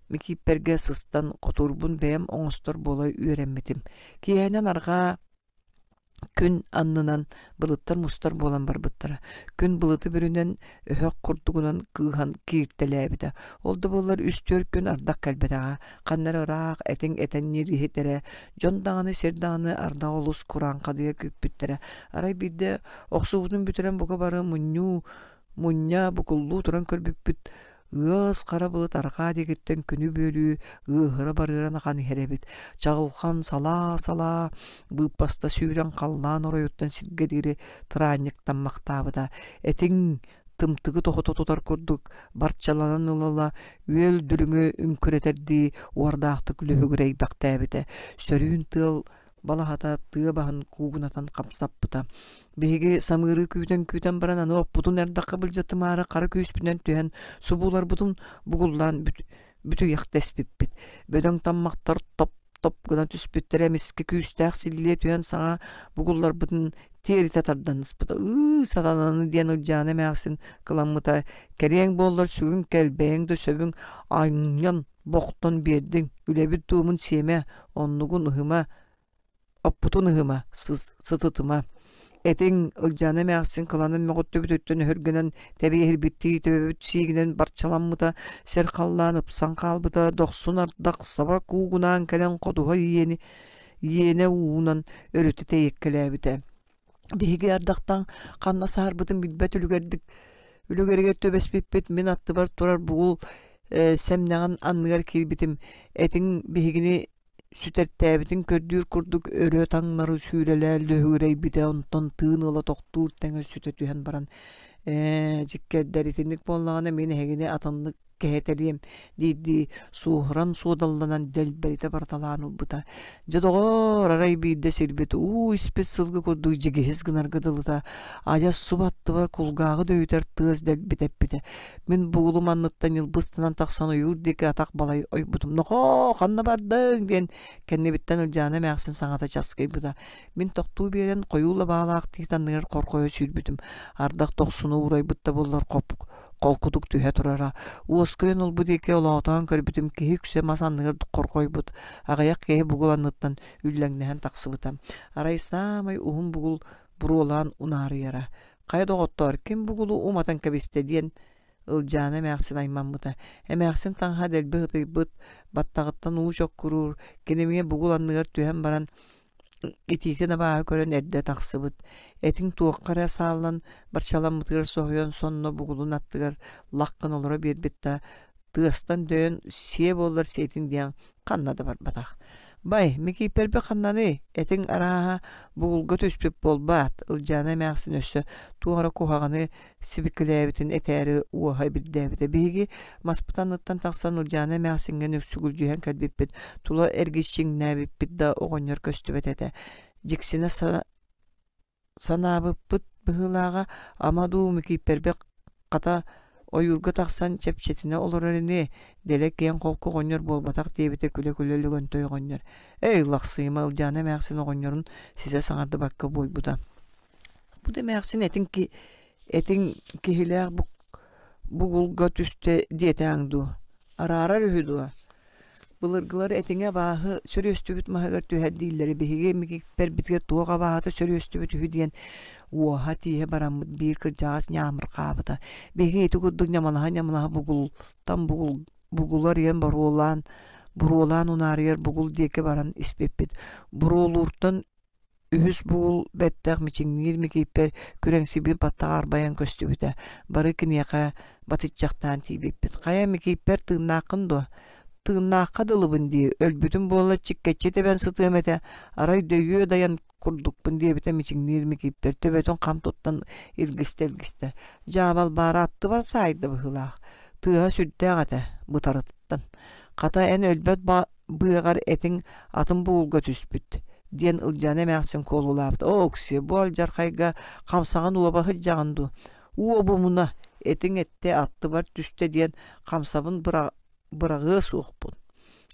микииппэргэ сыстан хотуурбун бэйэм оҥостор буола үөрэммитим. Киэһэнэн арҕаа Күн аннынан былыттар мустар буолан барбыттара. Күн былыты бүрүнэн, өһөх курдугунан кыыһан кииртэлээбитэ. Ол да буоллар үс-түөрт күн ардах кэлбэтэҕэ. Ханна эрэ ыраах этиҥ этэн ньириһитэрэ. Дьон даҕаны, сир даҕаны ардах олус курааҥхадыйа күүппүттэрэ. Арай биирдэ охсуубутун бүтэрэн бука бары мунньуу мунньа букуллуу туран көрбүппүт ыас хара былыт арҕаа диэкиттэн күнү бүөлүү ыаһыра барыаран ахан иһэр эбит. Чаҕылхан салаа-салаа быыппаста сүүрэн халлаан оройуттан сиргэ диэри тыраанньыктаммахтаабыта. Этиҥ тымтыгы тоҕото тутар курдук барчаланан ыла-ыла үөл дүлүҥү үҥкүрэтэрдии уордаахтык лүһүгүрэйбэхтээбитэ. Сөрүүн тыал балаһата тыа баһын куугунатан хамсаппыта. Биһиги самыыры күүтэн-күүтэн баран аны оппутун эрдэххэ былдьатымаары хара күүспүнэн түһэн субууларбытын бугуллаан бүтүйэхтэспиппит. Бөдөҥ таммахтар топ-топ гына түспүттэрэ эмискэ күүстээх силлиэ түһэн саҥа бугулларбытын тиэритэ тардан ыспыта. Ыы, сатананы диэн Ылдьаана эмээхсин кыламмыта. Кэриэҥ буоллар сүгүн кэл, бэйэҥ да сөбүҥ анньан бохтон биэрдиҥ, үлэбит дуомун сиэмэ, оннугун ыһыма, оппутун ыһыма, сытытыма. Этиҥ, Ылдьаана эмээхсин кыланан мөҕүттүбүтүттэн өһүргэнэн тэбиэһирбиттии төбөбүт сиигинэн барчаламмыта, сир халлаан ыпсан хаалбыта, дохсун ардах саба куугунаан кэлэн ходуһа иэни иэнэ уунан өрүтэ тэйиэккэлээбитэ. Биһиги ардахтан ханна саһарбытын билбэт үлүгэрдик үлүгэригэр түбэспиппит мин аттыбар турар бугул сэмнэҕин анныгар киирбитим этиҥ биһигини сүтэртээбитин көрдүүр курдук өрө таҥнары сүүрэлээн лөһүгүрэйбитэ онтон тыын ыла тохтуур тэҥэ сүтэ түһэн баран ээ дьиккэрдэр итинник буоллаҕына мин эһигини атыннык кэһэтэлиэм диирдии суоһуран суодалланан дэлбэритэ барыталаан ылбыта. Дьэ доҕоор, арай биирдэ сирбит уу испит сылгы курдук дьигиһис гынарга дылыта, адьас субаттыбар кулгааҕы дөйүтэр тыас дэлбит эппитэ. Мин бугулум анныттан ньылбыстанан тахсан ойуур диэки атах балай ойбутум. Нохоо, ханна бардыҥ? диэн кэннибиттэн Ылдьаана эмээхсин саҥата часкыйбыта. Мин тохтуу биэрэн хойуу лабаалаах тиит анныгар хорхойо сүүрбүтүм. Ардах дохсуну уурайбыт да буоллар хоп холкутук түһэ турара. Уоскуйан ылбыт диэки олоотоон көрбүтүм киһи үксэ мас анныгар хорҕойбут, аҕыйах киһи бугул анныттан үллэҥнэһэн тахсыбыта. Арай саамай уһун бугул буруолаан унаарыйара. Хайа доҕоттоор, ким бугулу уматан кэбистэ диэн Ылдьаана эмээхсин аймаммыта. Эмээхсин таҥаһа дэлби ытыйбыт, баттаҕыттан уу чоккуруур, кини эмиэ бугул анныгар түһэн баран Итиитин абааһы көрөн эрдэ тахсыбыт, этиҥ туохха эрэ сааллан барчаламмытыгар соһуйан сонно бугулун аттыгар лах гына олоро биэрбит да, тыастан дөйөн сиэ буоллар сиэтин диэн ханна да барбатах. Бай, Микииппэрбит ханнаный? Этиҥ арааһа бугулга түспүт буолбаат, Ылдьаана эмээхсин өссө туох эрэ куһаҕаны сибикилээбитин этээри уоһа бирдээбитэ. Биһиги маспыт анныттан тахсан Ылдьаана эмээхсиҥҥэ нүксүгүлдьүһэн кэлбиппит, тула эргиччиҥнээбиппит да оҕонньор көстүбэт этэ. Дьиксинэ санаабыппыт быһыылааҕа, ама дуу Микииппэрбит хата ойуурга тахсан чэпчэтинэ олорор ини, дэлэ киэҥ холку оҕонньор буолбатах диэбитэ күлэ-күлэ Лөгөнтөй оҕонньор. Эй, лахсыйыма Ылдьаана эмээхсин оҕонньорун ситэ саҥардыбакка буойбута. Бу да эмээхсин этиҥ этиҥ киһилээх бугулга түстэ диэтээҥ дуо, араарар үһү дуо? Былыргылар этиҥэ абааһы сөрүөстүбүт маһыгар түһэр дииллэрэ биһиги эмигиттэрбитигэр туох абааһыта сөрүөстүбүт үһү диэн уоһа тииһэ бараммыт биир кырдьаҕас ньаамырҕаабыта. Биһиги ити курдук ньамалаһа-ньамалаһа бугултан бугул Бугулу арыйан боруолаан, буруолаан унаарыйар бугул диэки баран испиппит. Буруолууртан үһүс бугул бэттэх мичиҥниир Микииппэр күрэҥсийбит баттаҕа арбайан көстүбүтэ. Бары киниэхэ батыччахтаан тиийбиппит. Хайа Микииппэр тыыннааххын дуо? Тыыннаахха дылыбын дии, өлбүтүм буолла чиккэччи тэбэн сытыам этэ, арай дөйүө дайан курдукпун диэбитэ мичиҥниир Микииппэр төбөтүн хам туттан илгистэ-илгистэ. Дьаабалбаара аттыбар саайда быһыылаах. Тыаһа сүрдээх этэ, бытарытыттан. Хата эн өлбөт быаҕар этиҥ атын бугулга түспүт, диэн Ылдьаана эмээхсин куолулаабыт. Оо, Оксиэ, бу алдьархайга хамсаҕын уоба сылдьаҕын дуу? Уобумуна, этиҥ эттэ аттыбар түстэ диэн хамсабын быраҕыа суохпун.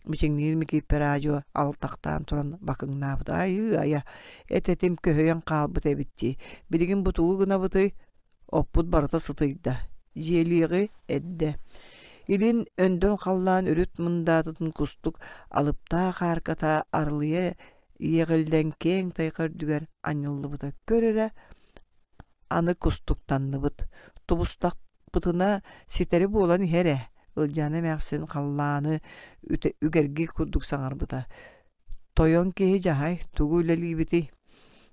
Мичиҥниир Микииппэр аадьуо алтахтаан туран бакыҥнаабыт. Айыы-айа, эт-этим көһүйэн хаалбыт эбит дии. Билигин бу тугу гынабытый? Оппут барыта сытыйда, дьиэлиэҕи эрдэ. Илин өндөл халлаан үрүт мындаатытын кустук алыптаах аарката арылыйа иэҕиллэн киэҥ тайҕа үрдүгэр анньыллыбыта. Көр эрэ, аны кустуктанныбыт. Тубустахпытына ситэри буолан иһэр ээ, Ылдьаана эмээхсин халлааны үгэргии курдук саҥарбыта. Тойон киһи дьаһай, тугу үлэлиибитий?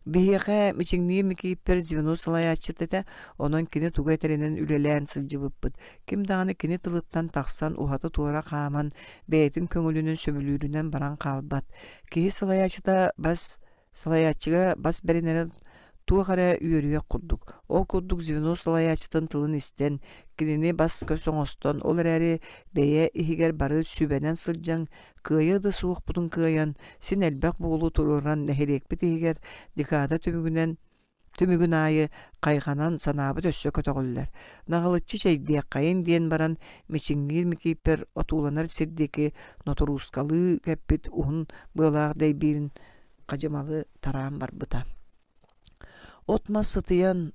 Биһиэхэ Мичиҥниир Микииппэр звено салайааччыта этэ, онон кини тугу этэринэн үлэлээн сылдьыбыппыт. Ким даҕаны кини тылыттан тахсан уһаты-туора хааман, бэйэтин көҥүлүнэн сөбүлүүрүнэн баран хаалбат. Киһи салайааччыта бас салайааччыга бас бэринэрэ туох эрэ үөрүйэх курдук. Ол курдук звено салайааччытын тылын истэн, кинини бас-көс оҥостон, ол эрээри бэйэ иһигэр бары сүбэнэн сылдьан, кыайыа да суохпутун кыайан, син элбэх буолуу туруоран нэһилиэкпит иһигэр декада түмүгүнэн түмүгүн аайы хайҕанан санаабыт өссө көтөҕүллэр. Наҕылыччы чэйдиэххэйин диэн баран Мичиҥниир Микииппэр отууланар сир диэки нотуруускалыы кэппит уһун быалаах дэйбиирин хадьымалы тараан барбыта. От-мас сытыйан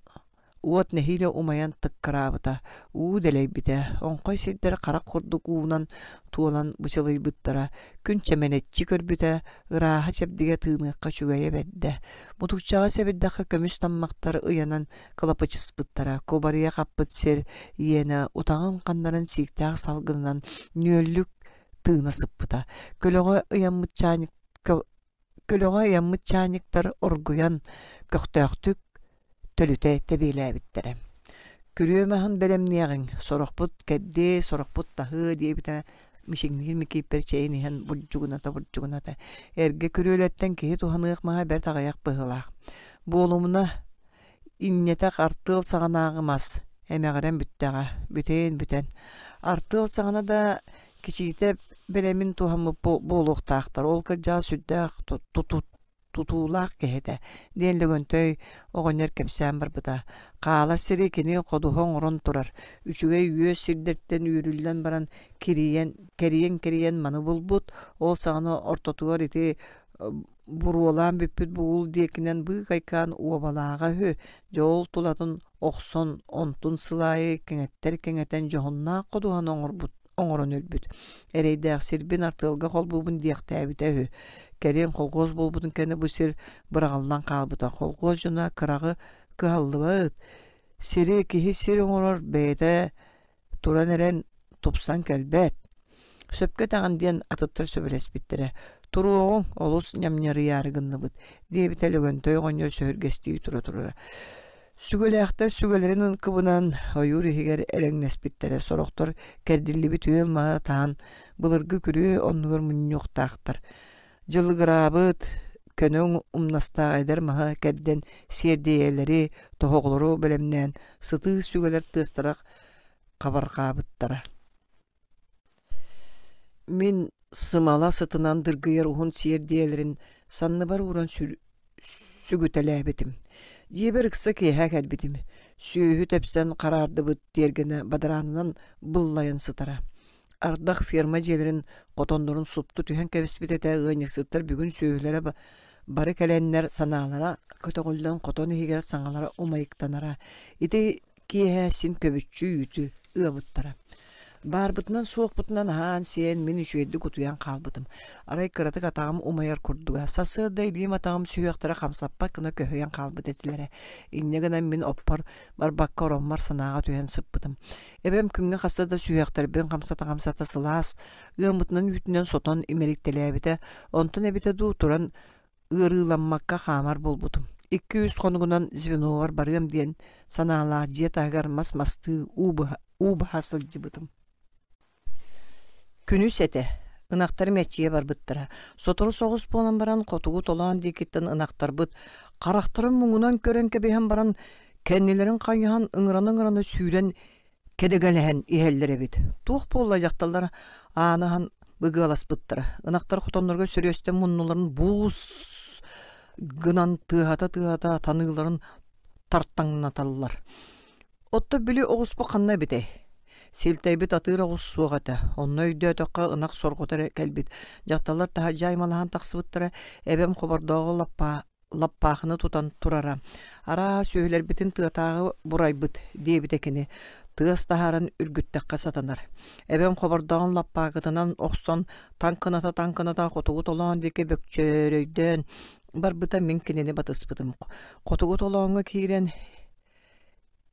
Уот нэһиилэ умайан тыккыраабыта, уу дэлэйбитэ, оҥхой сирдэр харах курдук уунан туолан бычылыйбыттара, күн чэмэлэччи көрбүтэ, ырааһа чэбдигэ тыыныахха үчүгэйэ бэрдэ. Мутукчаҕа сэбирдэххэ көмүс таммахтар ыйанан кылапычыспыттара, кубарыйа хаппыт сир иэнэ утаҕын ханнарын сииктээх салгынынан нүөллүк тыына сыппыта. Көлөҕө ыйаммыт чаанньык Көлөҕө ыйаммыт чаанньыктар оргуйан, көхтөөхтүк төлүтэ тэбиэлээбиттэрэ. Күрүө маһын бэлэмниэҕиҥ, сорохпут кэрдиэ, сорохпут таһыа диэбитэ Мичиҥниир Микииппэр чэйин иһэн бурдьугуната-бурдьугуната. Эргэ күрүөлэттэн киһи туһаныах маһа бэрт аҕыйах быһыылаах. Буолумуна, инньэтэх артыал саҕанааҕы мас, эмэҕирэн бүттэҕэ, бүтэйин бүтэн. Артыал саҕана да Кичиитэ бэлэмин туһаммыт буолуохтаахтар, ол кырдьаҕас сүрдээх тутуулаах киһи этэ, диэн Лөгөнтөй оҕонньор кэпсээн барбыта. Хаалар сири кини ходуһа оҥорон турар, үчүгэй үөс сирдэртэн үүрүллэн баран кирийэн, кэрийэн-кэрийэн маны булбут, ол саҕана ортотугар ити буруолаан бүппүт бугул диэкинэн быыкайкаан уобалааҕа үһү, дьэ ол тулатын охсон, онтун сыл аайы кэҥэттэр-кэҥэтэн дьоһуннаах ходуһаны оҥорбут оҥорон өлбүт. Эрэйдээх сирбин артыалга холбуубун диэхтээбитэ үһү. Кэлин колхуос буолбутун кэннэ бу сир быраҕыллан хаалбыта. Колхуос дьоно кыраҕы кыһаллыбыт. Сири киһи сир оҥорор бэйэтэ туран эрэн тупсан кэлбэт. Сөпкө этэҕин диэн атыттар сөбүлэспиттэрэ. Туруоҕуҥ, олус ньамньарыйаары гынныбыт, диэбитэ Лөгөнтөй оҕонньор сөһүргэстии тура-турара. Сүгэлээхтэр сүгэлэрин ынкыбынан ойуур иһигэр элэҥнэспиттэрэ, сорохтор кэрдиллибит үөл маһы таһан былыргы күрүө оннугар мунньуохтаахтар. Дьылыгыраабыт, көнө умнастаах эдэр маһы кэрдэн сиэрдийэлэри, тоһоҕолору бэлэмнээн сытыы сүгэлэр тыастара хабарҕаабыттара. Мин сымала сытынан дыргыйар уһун сиэрдийэлэрин санныбар ууран сүгүтэлээбитим. Дьиэбэр ыкса киэһэ кэлбитим. Сүөһү тэпсэн хараардыбыт тиэргэнэ бадараанынан быллайан сытара. Ардах ферма дьиэлэрин хотоннорун супту түһэн кэбиспит этэ ыанньыксыттар бүгүн сүөһүлэрэ бары кэлэннэр санаалара көтөҕүллэн хотон иһигэр саҥалара умайыктанара. Ити киэһэ син көбүччү үүтү ыабыттара. Баарбытынан-суохпутунан аһаан-сиэн мин үчүгэйдик утуйан хаалбытым. Арай кыратык атаҕым умайар курдуга. Сарсыарда илиим атаҕым сүһүөхтэрэ хамсаппат гына көһүйэн хаалбыт этилэрэ. Инньэ гынан мин оппор барбакка ороммор санааҕа түһэн сыппытым. Эбэм күҥҥэ хаста да сүһүөхтэрбин хамсата-хамсата сылаас, ыаммытынан үүтүнэн сотон имэрийтэлээбитэ. Онтон эбитэ дуу туран ыарыыламмакка хаамар буолбутум. Икки-үс хонугунан звеновар барыам диэн санаалаах дьиэ таһыгар мас мастыы уу баһа сылдьыбытым. Күнүс этэ. Ынахтар мэччийэ барбыттара. Сотору соҕус буолан баран хотугу толоон диэкиттэн ынахтарбыт харахтарын муҥунан көрөн кэбиһэн баран кэннилэрин хайыһан ыҥырана-ыҥырана сүүрэн кэдэгэлэһэн иһэллэр эбит. Туох буолла дьахталлар ааны аһан быгыаласпыттара. Ынахтар хотоннорго сөрүөстэн муннуларын буус гынан тыаһата-тыаһата таныыларын тартаҥнаталлар. Отто били оҕуспу ханна эбитэй? Силтэйбит атыыр оҕус суох этэ. Онно өйдөөтөххө ынах сорҕото эрэ кэлбит. Дьахталлар таһырдьа аймалаһан тахсыбыттара. Эбэм хобордооҕу лаппаа лаппаахыны тутан турара. Араа, сүөһүлэрбитин тыатааҕы бурайбыт, диэбитэ кини, тыас таһааран үргүттэххэ сатанар. Эбэм хобордооҕун лаппаакытынан охсон, таҥкыната-таҥкыната хотугу толоон диэки бөкчөрөйдөөн барбыта мин кинини батыспытым. Хотугу толооҥҥо киирэн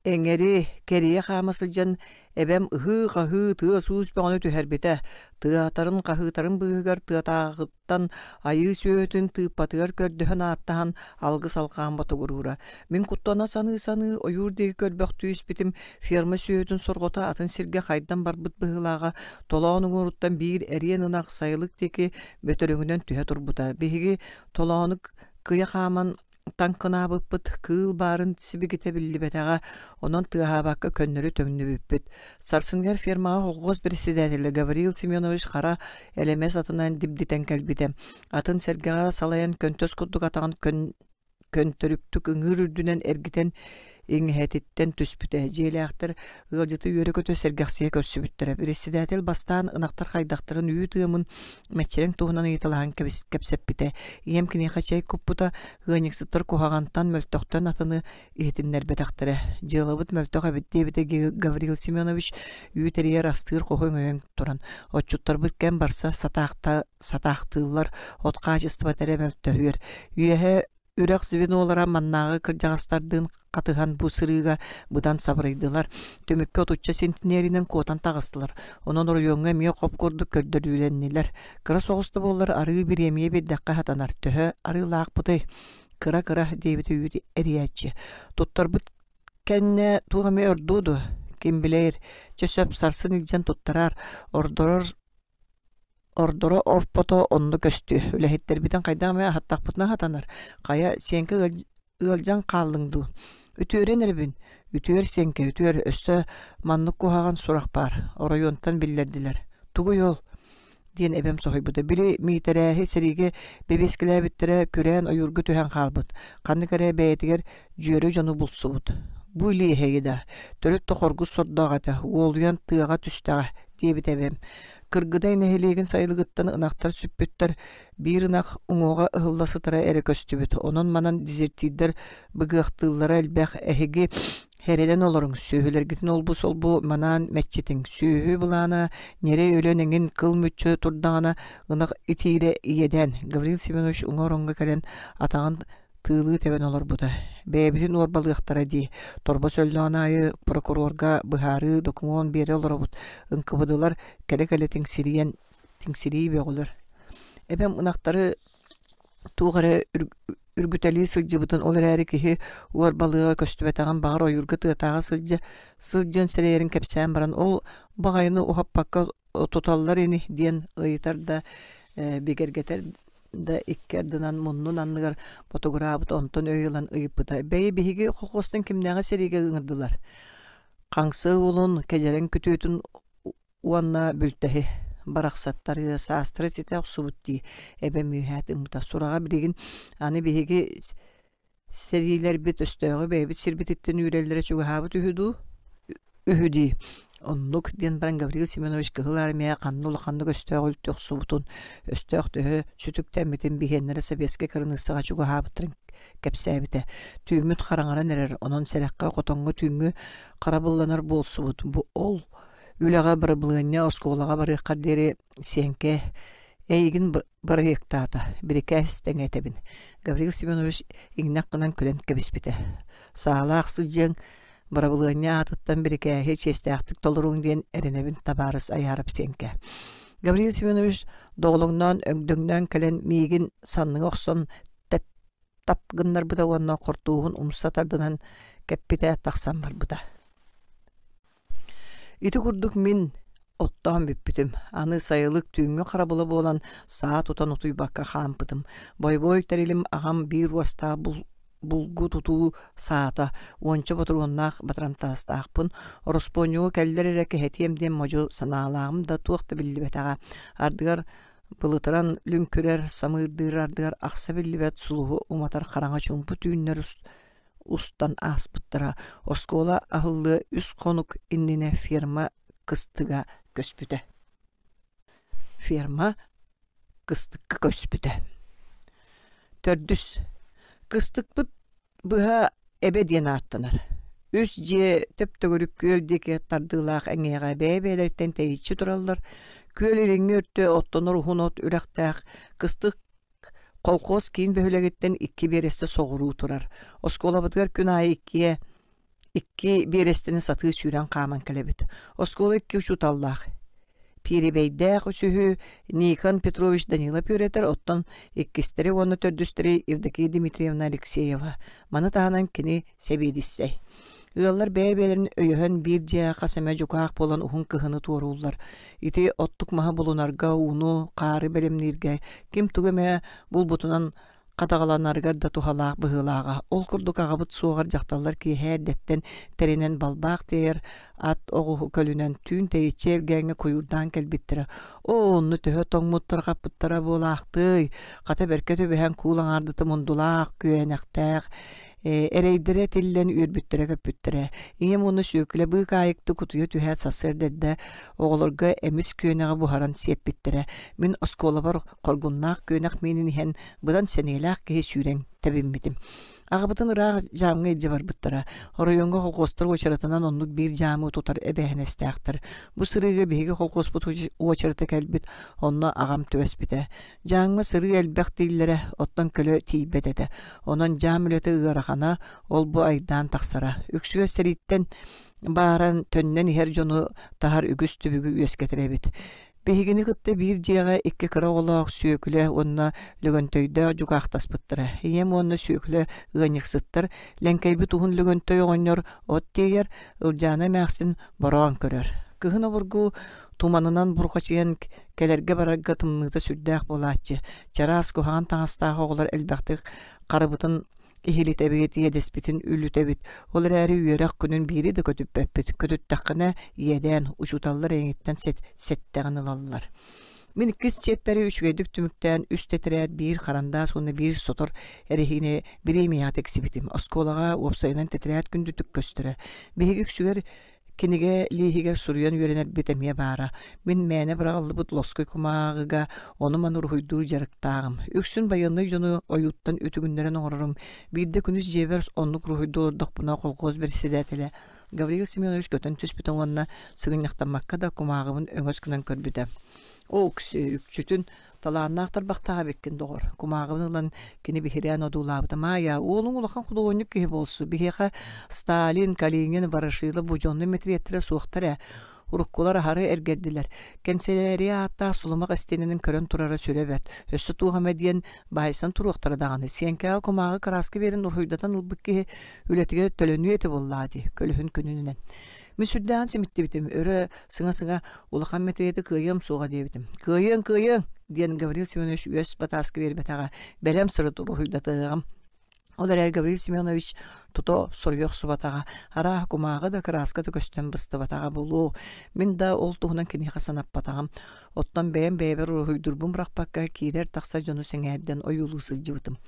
Эҥэри кэрийэ хаама сылдьан эбэм ыһыы-хаһыы, тыас-уус бөҕөнү түһэрбитэ. Тыатарын-хаһыытарын быыһыгар тыатааҕыттан айыы сүөһүтүн тыыппатыгар көрдөһөн ааттаһан алгыс алҕаан ботугуруура. Мин куттана саныы-саныы ойуур диэки көрбөхтүү испитим, ферма сүөһүтүн сорҕото атын сиргэ хайдан барбыт быһыылааҕа, толоон уҥуоруттан биир эриэн ынах сайылык диэки бөтөрөҥүнэн түһэ турбута. Биһиги толоону кыйа хааман таҥкынаабыппыт, кыыл баарын сибикитэ биллибэтэҕэ, онон тыаһаабакка көннөрү төҥнүбүппүт. Сарсыныгар фермаҕа холхуос председателэ Гаврил Семенович хара элэмэс атынан дибдитэн кэлбитэ. Атын сэргэҕэ салайан көнтөс курдук атаҕын көнтөрүктүк ыҥыыр үрдүнэн эргитэн иҥэһэтиттэн түспүтэ. Дьиэлээхтэр ыалдьыты үөрэ-көтө сэргэхсийэ көрсүбүттэрэ. Председатель бастаан ынахтар хайдахтарын үүт ыамын мэччирэҥ туһунан ыйыталаһан кэпсэппитэ. Ийэм киниэхэ чэй куппута, ыанньыксыттар куһаҕантан, мөлтөхтөн атыны иһитиннэрбэтэхтэрэ. Дьыалабыт мөлтөх эбит диэбитэ Гаврил Семенович үүт эрийэр астыыр хоһу өҥөйөн туран. Отчуттарбыт кэм барса сатаахтыыллар, от хаачыстыбата эрэ мөлтөһүөр. Үөһэ Үрэх звенолара маннааҕы кырдьаҕастардыын хатыһан бу сырыыга быдан сабырыйдылар. Түмүккэ отучча сентинеринэн куотан таҕыстылар. Онон оройуоҥҥа эмиэ хоп курдук көрдөрүүлэннилэр. Кыра соҕус да буоллар арыы бириэмийэ биэрдэххэ сатанар. Төһө арыылаахпытый? Кыра-кыра диэбитэ үүт эрийээччи. Туттарбыт кэннэ туох эмэ ордуо дуо? Ким билэр, чэ сөп сарсын илдьэн туттараар, ордорор Ордоро орпото онно көстүө, үлэһиттэрбитин хайдах эмэ аһаттахпытына сатанар, хайа, Сиэҥкэ ыалдьан хааллыҥ дуу? Үтүөрэн эрэбин, үтүөр Сиэҥкэ, үтүөр, өссө маннык куһаҕан сурах баар, оройуонтан биллэрдилэр. Тугуй ол? диэн эбэм соһуйбута. Били Миитэрээһи сэриигэ бэбиэскэлээбиттэрэ күрээн ойуурга түһэн хаалбыт, ханнык эрэ бэйэтигэр дьүөрэ дьону булсубут. Бу илиэһэйи да, төрүт да хоргус сордоох этэ, уолуйан тыаҕа түстэҕэ, диэбитэ эбэм. Кыргыдай нэһилиэгин сайылыгыттан ынахтар сүппүттэр, биир ынах уҥуоҕа ыһылла сытара эрэ көстүбүт. Онон-манан дезертирдэр быгыахтыыллара элбэх. Эһиги хэрэнэн олоруҥ, сүөһүлэргитин олбу-солбу манаан мэччитиҥ. Сүөһү былаана ньирэй өлөн эҥин кыл мүччү турдаҕына ынах итиирэ иэдээн. Гаврил Семенович уҥа ороҥҥо кэлэн атаҕын тыылыы тэбэн олорбута. Бэйэбитин уорбалыахтара дии. Торбос өллөҕүн аайы прокурорга быһаарыы докумуон биэрэ олоробут. Ынкыбыдылар кэлэ-кэлэ тиҥсирийэн тиҥсирии бөҕөлөр. Эбэм ынахтары туох эрэ үргүтэлии сылдьыбытын, ол эрээри киһи уорбалыаҕа көстүбэтэҕин баҕар ойуурга тыатааҕы сылдьа сылдьан сэрэйэрин кэпсээн баран, ол баҕайыны уһаппакка туталлар ини диэн ыйытар да бигэргэтэр да икки ардынан муннун анныгар ботугураабыт онтон өй ылан ыйыппыта бэйи биһиги колхуостан кимнээҕи сэриигэ ыҥырдылар хаҥсы уолун кэдьэрэҥ күтүөтүн уонна бүлтэһи барахсаттары саастара ситэ охсубут дии эбэм үөһээ тыыммыта сураҕа билигин аны биһиги Сэриилэрбит өстөөҕү бэйэбит сирбититтэн үүрэллэрэ чугаһаабыт үһү дуу? Үһү дии. Оннук, диэн баран Гаврил Семенович Кыһыл Армия ханна улаханнык өстөөҕү үлтү охсубутун, өстөөх төһө сүтүктэммитин биһиэннэрэ сэбиэскэй кыраныыссаҕа чугаһаабыттарын кэпсээбитэ. Түүммүт хараҥаран эрэр, онон сэрэххэ хотоҥҥо түүҥҥү харабылланар буолсубут. Бу ол. Үлэҕэ бырабылыанньа оскуолаҕа барыаххар диэри Сиэҥкэ эйигин бырайыактаата, бирикээс тэҥэ этэбин. Гаврил Семенович иҥнэх гынан күлэн кэбиспитэ. Саалаах сылдьыаҥ, бырабылыанньа аатыттан бирикээһи чиэстээхтик толоруҥ диэн эрэнэбин табаарыс Айаарап Сиэҥкэ. Гаврил Семенович доҕолоҥноон өҥдөҥнөөн кэлэн миигин санныга охсон тэп тап гыннарбыта уонна хортууһун умса тардынан кэппитэ тахсан барбыта. Ити курдук мин оттоон бүппүтүм. Аны сайылык түүҥҥү харабыла буолан саа тутан утуйбакка хаампытым. Бойобуой тэрилим аҕам биир уостаах булгу тутуу саата, уонча ботуруоннаах батарантаастаахпын, ороспуонньугу кэллэр эрэ кэһэтиэм диэн модьу санаалааҕым да туох да биллибэтэҕэ. Ардыгар былытыран лүҥкүрэр, самыырдыыр ардыгар ахса биллибэт сулуһу уматар хараҥа чуумпу түүннэр устан ааспыттара. Оскуола аһыллыа үс хонук иннинэ ферма кыстыга көспүтэ. Ферма кыстыкка көспүтэ. Төрдүс. Кыстыкпыт быһа Эбэ диэн ааттанар. Үс дьиэ төп-төгүрүк күөл диэки тардыылаах эҥиэҕэ бэйэ-бэйэлэриттэн тэйиччи тураллар. Күөл илиҥҥи өртө оттонор уһун от үрэхтээх кыстык Колхоз киин бөһүөлэгиттэн икки биэрэстэ соҕуруу турар. Оскуолабытыгар күн аайы иккиэ икки биэрэстэни сатыы сүүрэн хааман кэлэбит. Оскуола икки учууталлаах. Пиэрибэйдээх үсүһү Никон Петрович Данилов үөрэтэр, оттон иккистэри уонна төрдүстэри Евдокия Дмитриевна Алексеева. Маны таһынан кини сэбиэдиссэй. Ыаллар бэйэ-бэйэлэрин өйөһөн биир дьиэҕэ хас эмэ дьукаах буолан уһун кыһыны туорууллар. Ити оттук маһы булунарга, ууну, хаары бэлэмнииргэ ким тугу эмэ булбутунан хатаҕаланарыгар да туһалаах быһыылааҕа. Ол курдук аҕабыт суоҕар дьахталлар киэһэ эрдэттэн тэринэн балбаах тиэйэр ат оҕуһу көлүнэн түүн тэйиччи элгээҥҥэ куйуурдаан кэлбиттэрэ. Оо, онно төһө тоҥмуттара-хаппыттара буолаахтыый, хата бэркэ түбэһэн куул аҥаардата мундулаах, күөнэхтээх, эрэйдэрэ этиллэн үөрбүттэрэ-көппүттэрэ. Ийэм уонна Сүөкүлэ быыкаайыктык утуйа түһээт сарсыарда эрдэ оҕолорго эмис күөнэҕи буһаран сиэппиттэрэ. Мин оскуолабар хоргуннаах күөнэх миинин иһэн быдан сэниэлээх киһи сүүрэн тэбиммитим. Аҕабытын ыраах дьаамҥа илдьэ барбыттара. Оройуоҥҥа холхуостар уочаратынан оннук биир дьаамы тутар эбээһинэстээхтэр. Бу сырыыга биһиги холхуоспут уочарата кэлбит, онно аҕам түбэспитэ. Дьааҥҥа сырыы элбэх дииллэрэ, оттон көлө тиийбэт этэ. Онон дьаам үлэтэ ыарахана, ол-бу айдаан тахсара. Үксүгэр сэрииттэн бааран төннөн иһэр дьону таһар үгүс түбүгү үөскэтэр эбит. Биһигини кытта биир дьиэҕэ икки кыра оҕолоох Сүөкүлэ уонна Лөгөнтөйдөөх дьукаахтаспыттара. Ийэм уонна Сүөкүлэ ыанньыксыттар, лэҥкэйбит уһун Лөгөнтөй оҕонньор от тиэйэр, Ылдьаана эмээхсин бороон көрөр. Кыһын обургу туманынан бурҕачыйан кэлэргэ-барарга тымныыта сүрдээх буолааччы. Чараас куһаҕан таҥастаах оҕолор элбэхтик харыбытын иһилитэбит, иэдэспитин үлүтэбит. Ол эрээри үөрэх күнүн биири да көтүппэппит. Көтүттэххинэ иэдээн, учууталлар эйигиттэн сэттэҕин ылаллар. Мин иккис чиэппэри үчүгэйдик түмүктээн үс тэтэрээт, биир харандаас уонна биир сотор эрэһиинэ бириэмийэҕэ тиксибитим. Оскуолаҕа уопсайынан тэтэрээт күндүтүк көстөрө. Биһиги үксүгэр Кинигэ лииһигэр суруйан үөрэнэрбит эмиэ баара. Мин мээнэ быраҕыллыбыт лоскуй кумааҕыга ону-маны уруһуйдуур дьарыктааҕым. Үксүн байыаннай дьону ойууттан үтүгүннэрэн оҥорорум. Биирдэ күнүс дьиэбэр оннук уруһуйдуу олордохпуна колхоз бэрэссэдээтэлэ Гаврил Семенович көтөн түспүтэ уонна сыгынньахтаммакка да кумааҕыбын өҥөс гынан көрбүтэ. Оо, үкчүтүн Талааннаах тарбахтаах эбиккин, доҕор. Кумааҕыбын ылан кини биһирээн одуулаабыта. Маайа, уолуҥ улахан худуоһунньук киһи буолсу. Биһиэхэ Сталин, Калинин, Ворошилов будьуоннай мэтириэттэрэ суохтар ээ. Уруккулар аһары эргэрдилэр. Кэнсэлээрийэ ааттаах сулумах истиэнэнэн көрөн турара сүрэ бэрт. Өссө туох эмэ диэн баайсан туруохтара даҕаны. Сиэҥкэҕэ кумааҕы кырааска биэрэн уруһуйдатан ылбыт киһи үлэтигэр төлөнүө этэ буоллаҕа дии, көлөһүн күнүнэн. Мин сүрдээҕин симиттибитим, өрө сыҥа-сыҥа улахан мэтириэти кыайыам суоҕа диэбитим. Кыайыаҥ, кыайыаҥ! диэн Гаврил Семенович үөс батааска биэрбэтэҕэ. Бэлэм сырыт уруһуйдатыаҕым. Ол эрээри Гаврил Семенович тута соруйа охсубатаҕа, арааһа кумааҕы да кырааска да көстөн быстыбатаҕа буолуо. Мин да ол туһунан киниэхэ санаппатаҕым. Оттон бэйэм бэйэбэр уруһуйдуурбун бырахпакка киирэр-тахсар дьону сэҥээрдэн ойуулуу сылдьыбытым.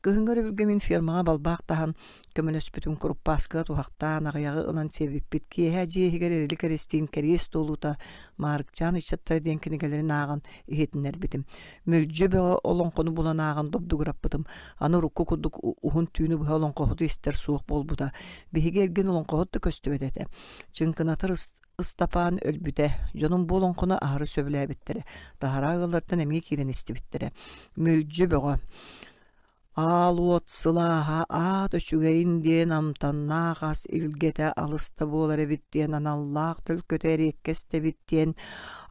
Кыһыҥҥы өрөбүлгэ мин фермаҕа балбаах таһан көмөлөспүтүм, куруппааскыга туһахтаан аҕыйаҕы ылан сиэбиппит. Киэһэ дьиэ иһигэр Эрилик Эристиин кэриэс туолуута Маарыкчаан ыччаттара диэн кинигэлэрин ааҕан иһитиннэрбитим. Мүлдьү бөҕө олоҥхону булан ааҕан добдугураппытым. Аны урукку курдук уһун түүнү быһа олоҥхоһуту истэр суох буолбута. Биһиги эргин олоҥхоһут да көстүбэт этэ. Чыҥкынатар Ыстапаан өлбүтэ. Дьонум бу олоҥхону аһары сөбүлээбиттэрэ. Таһараа ыаллартан эмиэ киирэн истибиттэрэ. Мүлдьү бөҕө. Аал уот сылааһа аат үчүгэйин диэн амтаннаах ас илгэтэ алыста буолар эбит диэн аналлаах төлкөтө эриэккэстэбит диэн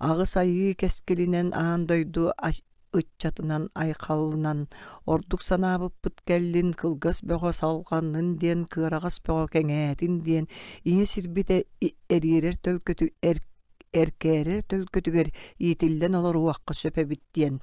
аҕыс айыы кэскилинэн аан дойду ыччатынан айхаллынан ордук санаабыппыт кэллин кылгас бөҕө салҕаннын диэн кыараҕас бөҕө кэҥээтин диэн ийэ сирбит эриэрэр төлкөтү эркээрэр төлкөтүгэр иитиллэн олоруохха сөп эбит диэн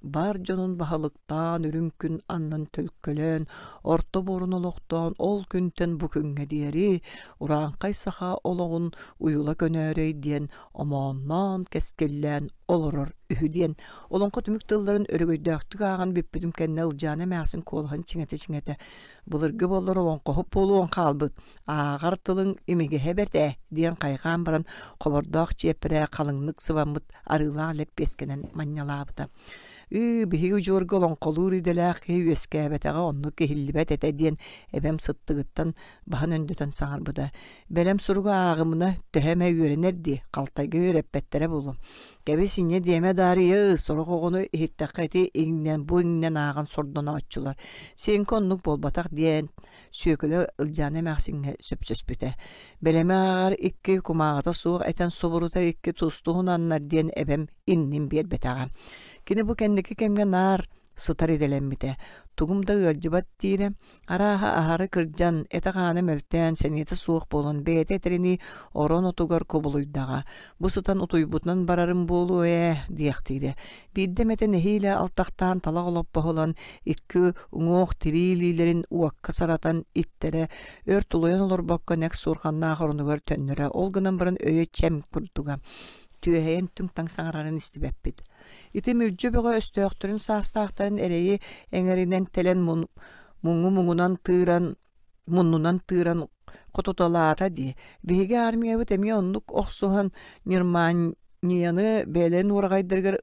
бар дьонун баһылыктаан үрүҥ күн аннын төлкөлөөн орто буорун олохтоон ол күнтэн бу күҥҥэ диэри урааҥхай саха олоҕун уйула көнөөрөй диэн омоонноон кэскиллээн олорор үһү диэн олоҥхо түмүк тылларын өрөгөйдөөхтүк ааҕан бүппүтүм кэннэ Ылдьаана эмээхсин куолаһын чиҥэтэ-чиҥэтэ «Былыргы буоллар олоҥхоһут буолуон хаалбыт, ааҕар тылыҥ имигэһэ бэрт ээ» диэн хайҕаан баран хобордоох чиэппэрэ халыҥнык сыбаммыт арыылаах лэппиэскэнэн манньалаабыта. «Ыы, биһиги удьуорга олоҥхолуур идэлээх киһи үөскээбэтэҕэ оннук иһиллибэт этэ» диэн эбэм сыттыгыттан баһын өндөтөн саҥарбыта. «Бэлэм суругу ааҕымына төһө эмэ үөрэнэр дии, халтайга үөрэппэттэрэ буолуо. Кэбис инньэ диэмэ Даарыйа, сорох оҕону иһиттэххэ ити иҥнэн бу иҥнэн ааҕан сордонооччулар. Сиэҥкэ оннук буолбатах диэн Сүөкүлэ Ылдьаана эмээхсиҥҥэ сөпсөспүтэ. Бэлэми ааҕар икки кумааҕыта суох этэн субурутар икки тус-туһунаннар диэн эбэм иннин биэрбэтэҕэ. Кини бу кэнники кэмҥэ наар сытар идэлэммитэ. Тугум да ыалдьыбат диирэ. Арааһа аһары кырдьан, этэ-хаана мөлтөөн, сэниэтэ суох буолан, бэйэтэ этэринии орон отугар кубулуйдаҕа. Бу сытан утуйбутунан барарым буолуо ээ диэхтиирэ. Биирдэ эмэтэ нэһиилэ алтахтаан талах олоппоһулан, икки уҥуох тирии илиилэрин уокка саратан иттэрэ, өр тулуйан олорбокко нэк суорҕаннаах оронугар төннөрө. Ол гынан баран өйө чэм курдуга. Түөһэйэн түҥ-таҥ саҥарарын истибэппит. Ити мүлдьү бөҕө өстөөхтөрүн саастаахтарын эрэйи эҥэринэн тэлэн муҥу муҥунан тыыран муннунан тыыран хотуталаата дии. Биһиги армиябыт эмиэ оннук охсуһан Германияны бэйэлэрин уораҕайдарыгар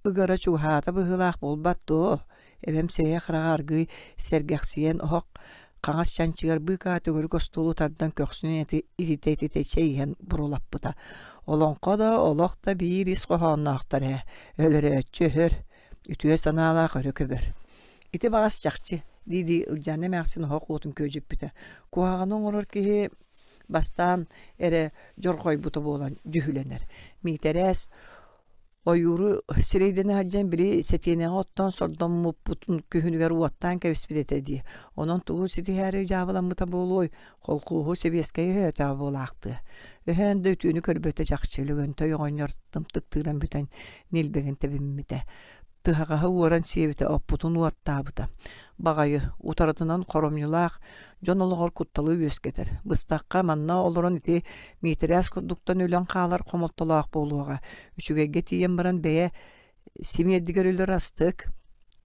ыгара чугаһаата быһыылаах буолбат дуо? Эбэм сирэйэ хараҕа аргыый сэргэхсийэн оһох хаҥас чанчыгар быыкаа төгүрүк остуолу тардан көхсүнэн ититэ-ититэ чэй иһэн бурулаппыта. Олоҥхо да, олох да биир ис хоһоонноохтор ээ, өлөрөөччү өһөр, үтүө санаалаах өрө көбөр. Ити баҕас чахчы, дии-дии Ылдьаана эмээхсин оһох уотун күөдьүппүтэ. Куһаҕаны оҥорор киһи бастаан эрэ дьорҕойбута буолан дьүһүлэнэр. Миитэрээс Ойууру сирэйдэнэ сылдьан били сэтиэнэҕи оттоон сордоммуппутун күһүнүгэр уоттаан кэбиспит этэ дии. Онон тугу ситиһээри дьаабыламмыта буолуой, холкуоһу сэбиэскэй өһөөтөҕө буолаахтыа. Өһөөн да үтүөнү көрбөтө чахчы Лөгөнтөй оҕонньор тымтыктыыран бүтэн ньилбэгин тэбиммитэ. Тыһаҕаһы уоран сиэбитэ, оппутун уоттаабыта. Баҕайы, утарытынан хоромньулаах дьон олоҕор кутталы үөскэтэр. Быстахха манна олорон ити Миитэрээс курдуктан өлөн хаалар хомолтолоох буолуоҕа. Үчүгэйгэ тиийэн баран бэйэ симиэрдигэр өлөр астык.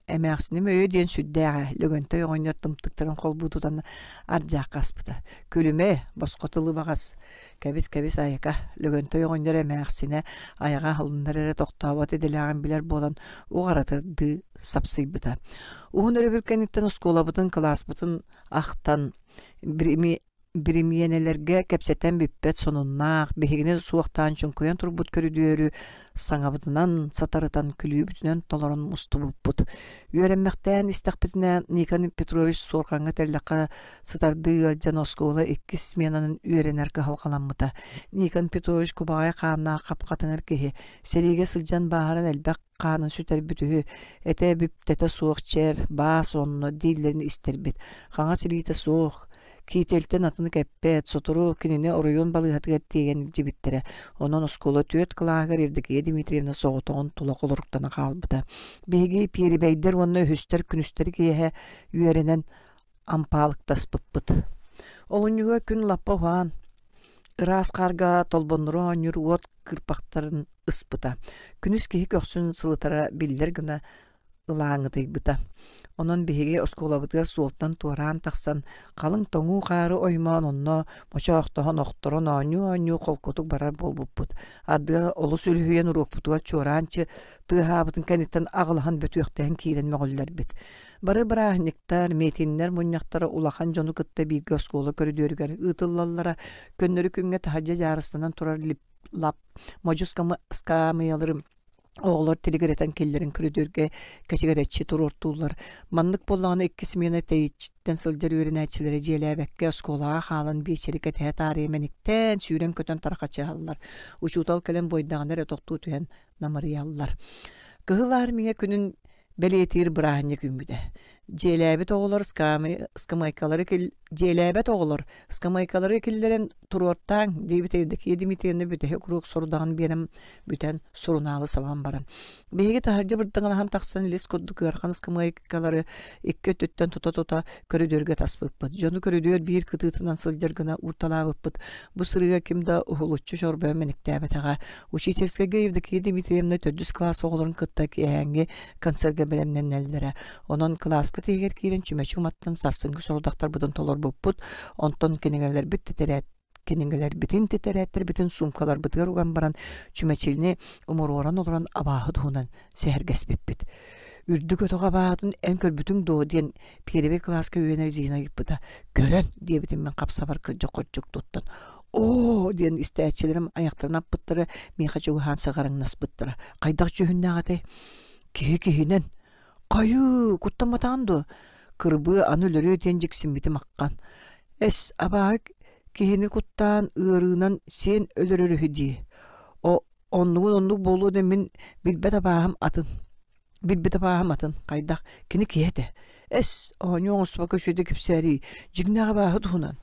Эмээхсиним өйө диэн сүрдээҕэ, Лөгөнтөй оҕонньор тымтыктарын холбуу тутан ардьаахха аспыта. Күлүмэ, босхо тылыбаҕас, кэбис-кэбис айака, Лөгөнтөй оҕонньор эмээхсинэ айаҕа аһылыннар эрэ тохтообот идэлээҕин билэр буолан уҕаратырдыы сапсыйбыта. Уһун өрөбүл кэнниттэн оскуолабытын, кылааспытын ахтан биримиэнэлэргэ кэпсэтэн бүппэт сонуннаах, биһигини суохтаан чуҥкуйан турбут көрүдүөрү саҥабытынан сатарытан, күлүүбүтүнэн толорон мустубуппут. Үөрэммэхтээн истэхпитинэ Никон Петрович суорҕаҥҥа тэллэххэ сытардыы ыалдьан оскуола иккис сменанан үөрэнэр кыһалҕаламмыта. Никон Петрович кубаҕай хааннаах хап-хатыҥыр киһи, сэриигэ сылдьан бааһыран элбэх хаанын сүтэрбит үһү, этэ бүптэтэ суох чэр, баас онно дииллэрин истэрбит. Хаҥас илиитэ суох, киитэлтэн атыны кэппэт, сотору кинини оройуон балыыһатыгар тиэйэн илдьибиттэрэ. Онон оскуола түөрт кылааһыгар Евдокия Дмитриевна соҕотоҕун тула холоруктана хаалбыта. Биһиги пиэрибэйдэр уонна үһүстэр күнүстэри киэһэ үөрэнэн ампаалыктаспыппыт. Олунньуга күн лаппа уһаан, ыраас хаарга толбоннуру оонньуур уот кырпахтарын ыспыта. Күнүс киһи көхсүн сылытара биллэр гына ылааҥытыйбыта. Онон биһиги оскуолабытыгар суолтан туораан тахсан, халыҥ тоҥуу хаары оймоон онно мочоохтоһон охторон оонньуу-оонньуу холкутук барар буолбуппут. Ардыгар олус үлүһүйэн уруокпутугар чуораанчы тыаһаабытын кэнниттэн аҕылаһан бөтүөхтэһэн киирэн мөҕүллэрбит. Бары бырааһынньыктар, миитиннэр мунньахтара улахан дьону кытта бииргэ оскуола көрүдүөрүгэр ыытыллаллара. Көннөрү күҥҥэ таһырдьа дьаарыстанан турар лип-лап модьу ыскаамыйалары оҕолор тилигирэтэн киллэрэн көрүдүөргэ кэчигирэччи туруортууллар. Маннык буоллаҕына икки смена тэйиччиттэн сылдьар үөрэнээччилэрэ дьиэлээбэккэ оскуолаҕа хаалан биэчэри кэтэһэ таарыйа мэниктээн сүүрэн-көтөн тархачыһаллар. Учуутал кэлэн буойдаҕына эрэ тохтуу түһэн намырыйаллар. Кыһыл Армия күнүн бэлиэтиир бырааһынньык үүммүтэ. Дьиэлээбит оҕолор ыскамыайкалары дьиэлээбэт оҕолор ыскамыайкалары киллэрэн туруортааҥ диэбит Евдокия Дмитриевна бүтэһик уруок сорудаҕын биэрэн бүтэн сурунаалы сабан баран. Биһиги таһырдьа бырдаҥалаһан тахсан лис курдук ыарахан ыскамыайкалары икки өттүттэн тута-тута көрүдүөргэ таспыппыт. Дьону көрүдүөр биир кытыытынан сылдьар гына уурталаабыппыт. Бу сырыыга ким да уһулуччу чорбойон мэниктээбэтэҕэ. Учительскайга Евдокия Дмитриевна төрдүс кылаас оҕолорун кытта киэһээҥҥи концерга бэлэмнэнэллэрэ. Онон кылааспыт иһигэр киирэн чүмэчи уматтан сарсыҥҥы сорудахтарбытын толорбуппут. Онтон кинигэлэрбит тэтэрээт кинигэлэрбитин тэтэрээттэрбитин суумкаларбытыгар уган баран чүмэчини умуруоран олорон абааһы туһунан сэһэргэспиппит. Үрдүк өтөх абааһытын эн көрбүтүҥ дуо диэн первый кылааска үөрэнэр Зина ыйыппыта. Көрөн диэбитим мин хапсабар кырдьык-хордьук туттан. Оо диэн истээччилэрим айахтарын аппыттара, миэхэ чугаһаан сыҕарыҥнаспыттара. Хайдах дьүһүннээх этэй? Киһи киһинэн. Хайыы, куттамматаҕын дуо? Кырбыы аны өлөрүө диэн дьиксиммитим аххан. Эс, абааһы киһини куттаан ыарыынан сиэн өлөрөр үһү дии. О, оннугун оннук буолуо да мин билбэт абааһым атын. Билбит абааһым атын, хайдах, кини киһи этэ. Эс, оонньуу оҥостубакка үчүгэйдик кэпсээрий, дьиҥнээх абааһы туһунан.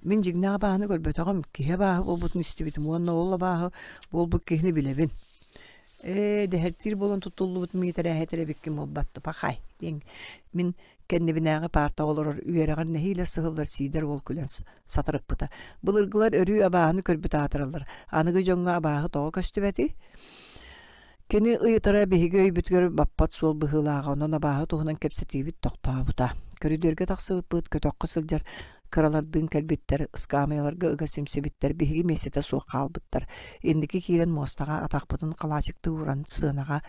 Мин дьиҥнээх абааһыны көрбөтөҕүм, киһи абааһы буолбутун истибитим уонна ол абааһы буолбут киһини билэбин. Ээ, дэһэртиир буолан туттуллубут миитэрээһи эбиккин буолбат пахай диэн мин кэннибинээҕи паартаҕа олорор үөрэҕэр нэһиилэ сыһыллар Сиидэр уол күлэн сатарыппыта. Былыргылар өрүү абааһыны көрбүт аатыраллар. Аныгы дьоҥҥо абааһы тоҕо көстүбэтий? Кини ыйытара биһиги өйбүтүгэр баппат суол быһыылааҕа, онон абааһы туһунан кэпсэтиибит тохтообута. Көрүдүөргэ тахсыбыппыт, көтөххө сылдьар кыралардыын кэлбиттэр, ыскаамыйаларга ыга симсибиттэр, биһиги миэстэтэ суох хаалбыттар. Инники киирэн муостаҕа атахпытын халаачыктыы ууран сыанаҕа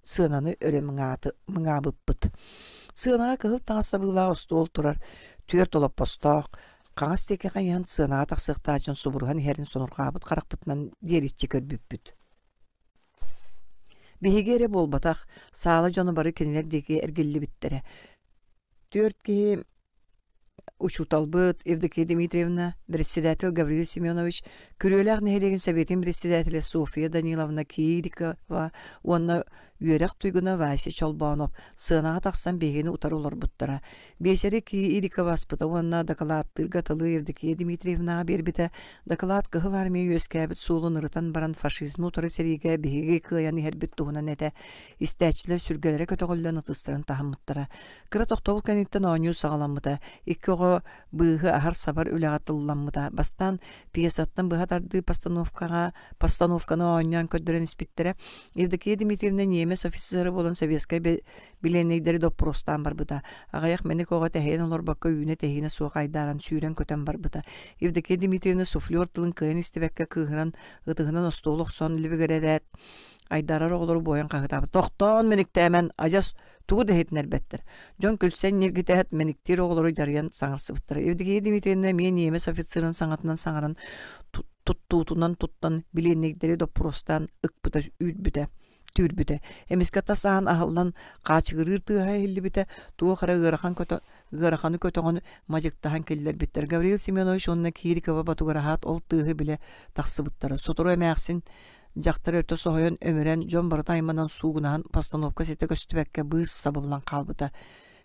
сыананы өрө мыҥаабыппыт. Сыанаҕа кыһыл таҥас сабыылаах остуол турар, түөрт олоппостоох, хаҥас диэки хайыһан сыанаҕа тахсыахтаах дьон субуруһан иһэрин сонурҕаабыт харахпытынан диэриччи көрбүппүт. Биһиги эрэ буолбатах, саала дьоно бары кинилэр диэки эргиллибиттэрэ. Түөрт киһи учууталбыт Евдокия Дмитриевна, председатель Гаврил Семенович, Күрүөлээх нэһилиэгин сэбиэтин председателэ Софья Даниловна Кирикова уонна үөрэх туйгуна Вася Чолбоонов сыанаҕа тахсан биһигини утары олорбуттара. Биэчэри Кирикова аспыта уонна дакылааттыырга тылы Евдокия Дмитриевнаҕа биэрбитэ. Дакылаат Кыһыл Армия үөскээбит суолун ырытан баран фашизмы утары сэриигэ биһиги кыайан иһэрбит туһунан этэ. Истээччилэр сүргэлэрэ көтөҕүллэн ытыстарын таһыммыттара. Кыра тохтобул кэнниттэн оонньуу саҕаламмыта. Икки оҕо быыһы аһар-сабар үлэҕэ тылламмыта. Бастаан пьесаттан быһа тардыы постановкаҕа постановканы оонньоон көрдөрөн испиттэрэ. Евдокия Дмитриевна ньиэмэс офицера буолан советскай билиэннэйдэри доппуруостаан барбыта. Аҕыйах мэник оҕо тэһийэн олорбокко үүнэ-тэһиинэ суох айдааран сүүрэн-көтөн барбыта. Евдокия Дмитриевна суфлер тылын кыайан истибэккэ кыыһыран ытыһынан остуол охсон либигирэрээт айдаарар оҕолору буойан хаһыытаабыт. Тохтоон мэниктээмэн, адьас тугу да иһитинэрбэттэр. Дьон күлсэн ньиргитээт мэниктиир оҕолору дьарыйан саҥарсыбыттара. Евдокия Дмитриевна эмиэ ньиэмэс офицерын саҥатынан саҥаран туттуутунан туттан билиэннэйдэри доппуруостаан ыкпыта үүрбүтэ түүрбүтэ. Эмискэ тас аан аһыллан хаачыгырыыр тыаһа иһиллибитэ, туох эрэ ыарахан көтө ыараханы көтөҕөн мадьыктаһан киллэрбиттэр. Гаврил Семенович уонна Кирикова ботугураһаат ол тыаһы билэ тахсыбыттара. Сотору эмээхсин дьахтар өтө соһуйан өмүрэн, дьон барыта айманан суугунаһан постановка ситэ көстүбэккэ быыс сабыллан хаалбыта.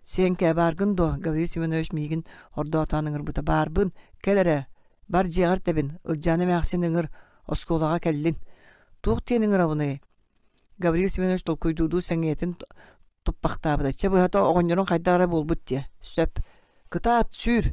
«Сиэҥкээ бааргын дуо?» Гаврил Семенович миигин ордоотоон ыҥырбыта. «Баарбын, кэл эрэ, бар дьиэҕэр тэбин, Ылдьаана эмээхсин ыҥыр, оскуолаҕа кэллин». Туох диэн ыҥырабыный? Гаврил Семенович толкуйдуурдуу сэҥийэтин туппахтаабыта. Чэ, быһата, оҕонньоруҥ хайдах эрэ буолбут диэ. Сөп. Кытаат, сүүр.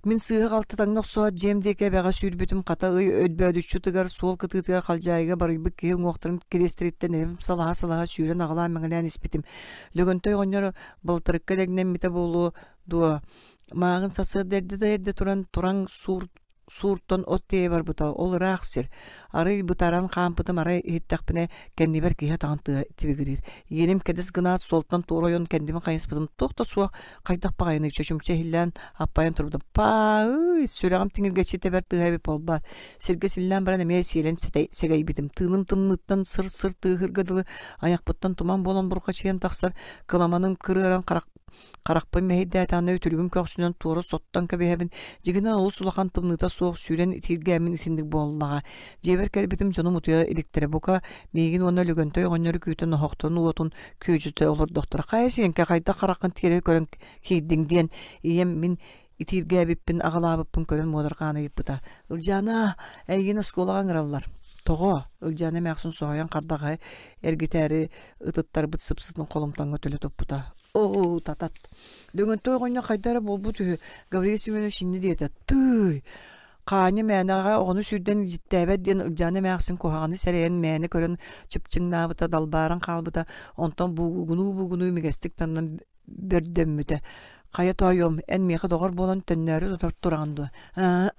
Мин сыыһа-халты таҥна охсоот дьиэм диэки эбэҕэ сүүрбүтүм хата ый өлбөөдүччү тыгар суол кытыытыгар халдьаайыга барыйбыт киһи уҥуохтарын кириэстэриттэн эбэм салаһа-салаһа сүүрэн аҕылаан-мэҥилээн испитим. Лөгөнтөй оҕонньор балтарыкка дэҥнэммитэ буолуо дуо, мааҕын сарсыарда эрдэ да эрдэ туран тураҥ суур сууртан от тиэйэ барбыта, ол ыраах сир. Арый бытааран хаампытым арай иһиттэхпинэ, кэннибэр киһи атаҕын тыаһа тибигириир. Иэним кэдэс гынаат суолтан туора ойон кэннибин хайыспытым туох да суох, хайдах баҕайыный чочумча иһиллээн аппайан турбутум. Паа-ый, сүрэҕим тиҥиргэччи тэбэр тыаһа эбит буолбаат. Сиргэ силлээн баран эмиэ сиэлэн сэгэйбитим. Тыыным тымныыттан сыр-сыр тыаһыырга дылы айахпыттан туман буолан бурҕачыйан тахсар, кыламаным кырыаран харах Харахпын мэһэйдээтэҕинэ үтүлүгүм көхсүнэн туора соттон кэбиһэбин, дьигинэн олус улахан тымныыта суох сүүрэн итииргээммин итинник буоллаҕа. Дьиэбэр кэлбитим дьонум утуйа иликтэрэ, бука, миигин уонна Лөгөнтөй оҕонньору күүтэн оһохторун уотун күөдьүтэ олордохторо. Хайа сиэҥкэ хайдах хараххын тиэрэ көрөн киирдиҥ диэн ийэм мин итииргээбиппин аҕалаабыппын көрөн муодарҕаан ыйыппыта. Ылдьаана, эйигин оскуолаҕа ыҥыраллар. Тоҕо? Ылдьаана эмээхсин соһуйан хардаҕаһы эргитээри ытыттарбыт сыпсытын холумтаҥҥа төлө туппута. Оо, татат. Лөгөнтөй оҕонньор хайда эрэ буолбут үһү. Гаврил Семенович инньэ диэтэ. Тыый! Хаанньа мээнэҕэ оҕону сүүрдэн илдьиттээбэт диэн Ылдьаана эмээхсин куһаҕаны сэрэйэн мээнэ көрөн чыпчыҥнаабыта, далбааран хаалбыта, онтон буугунуу-буугунуу имигэстик таннан бөрдөммүтэ. Хайа тоойуом, эн миэхэ доҕор буолан төннөөрү тураҕын дуо? Аа,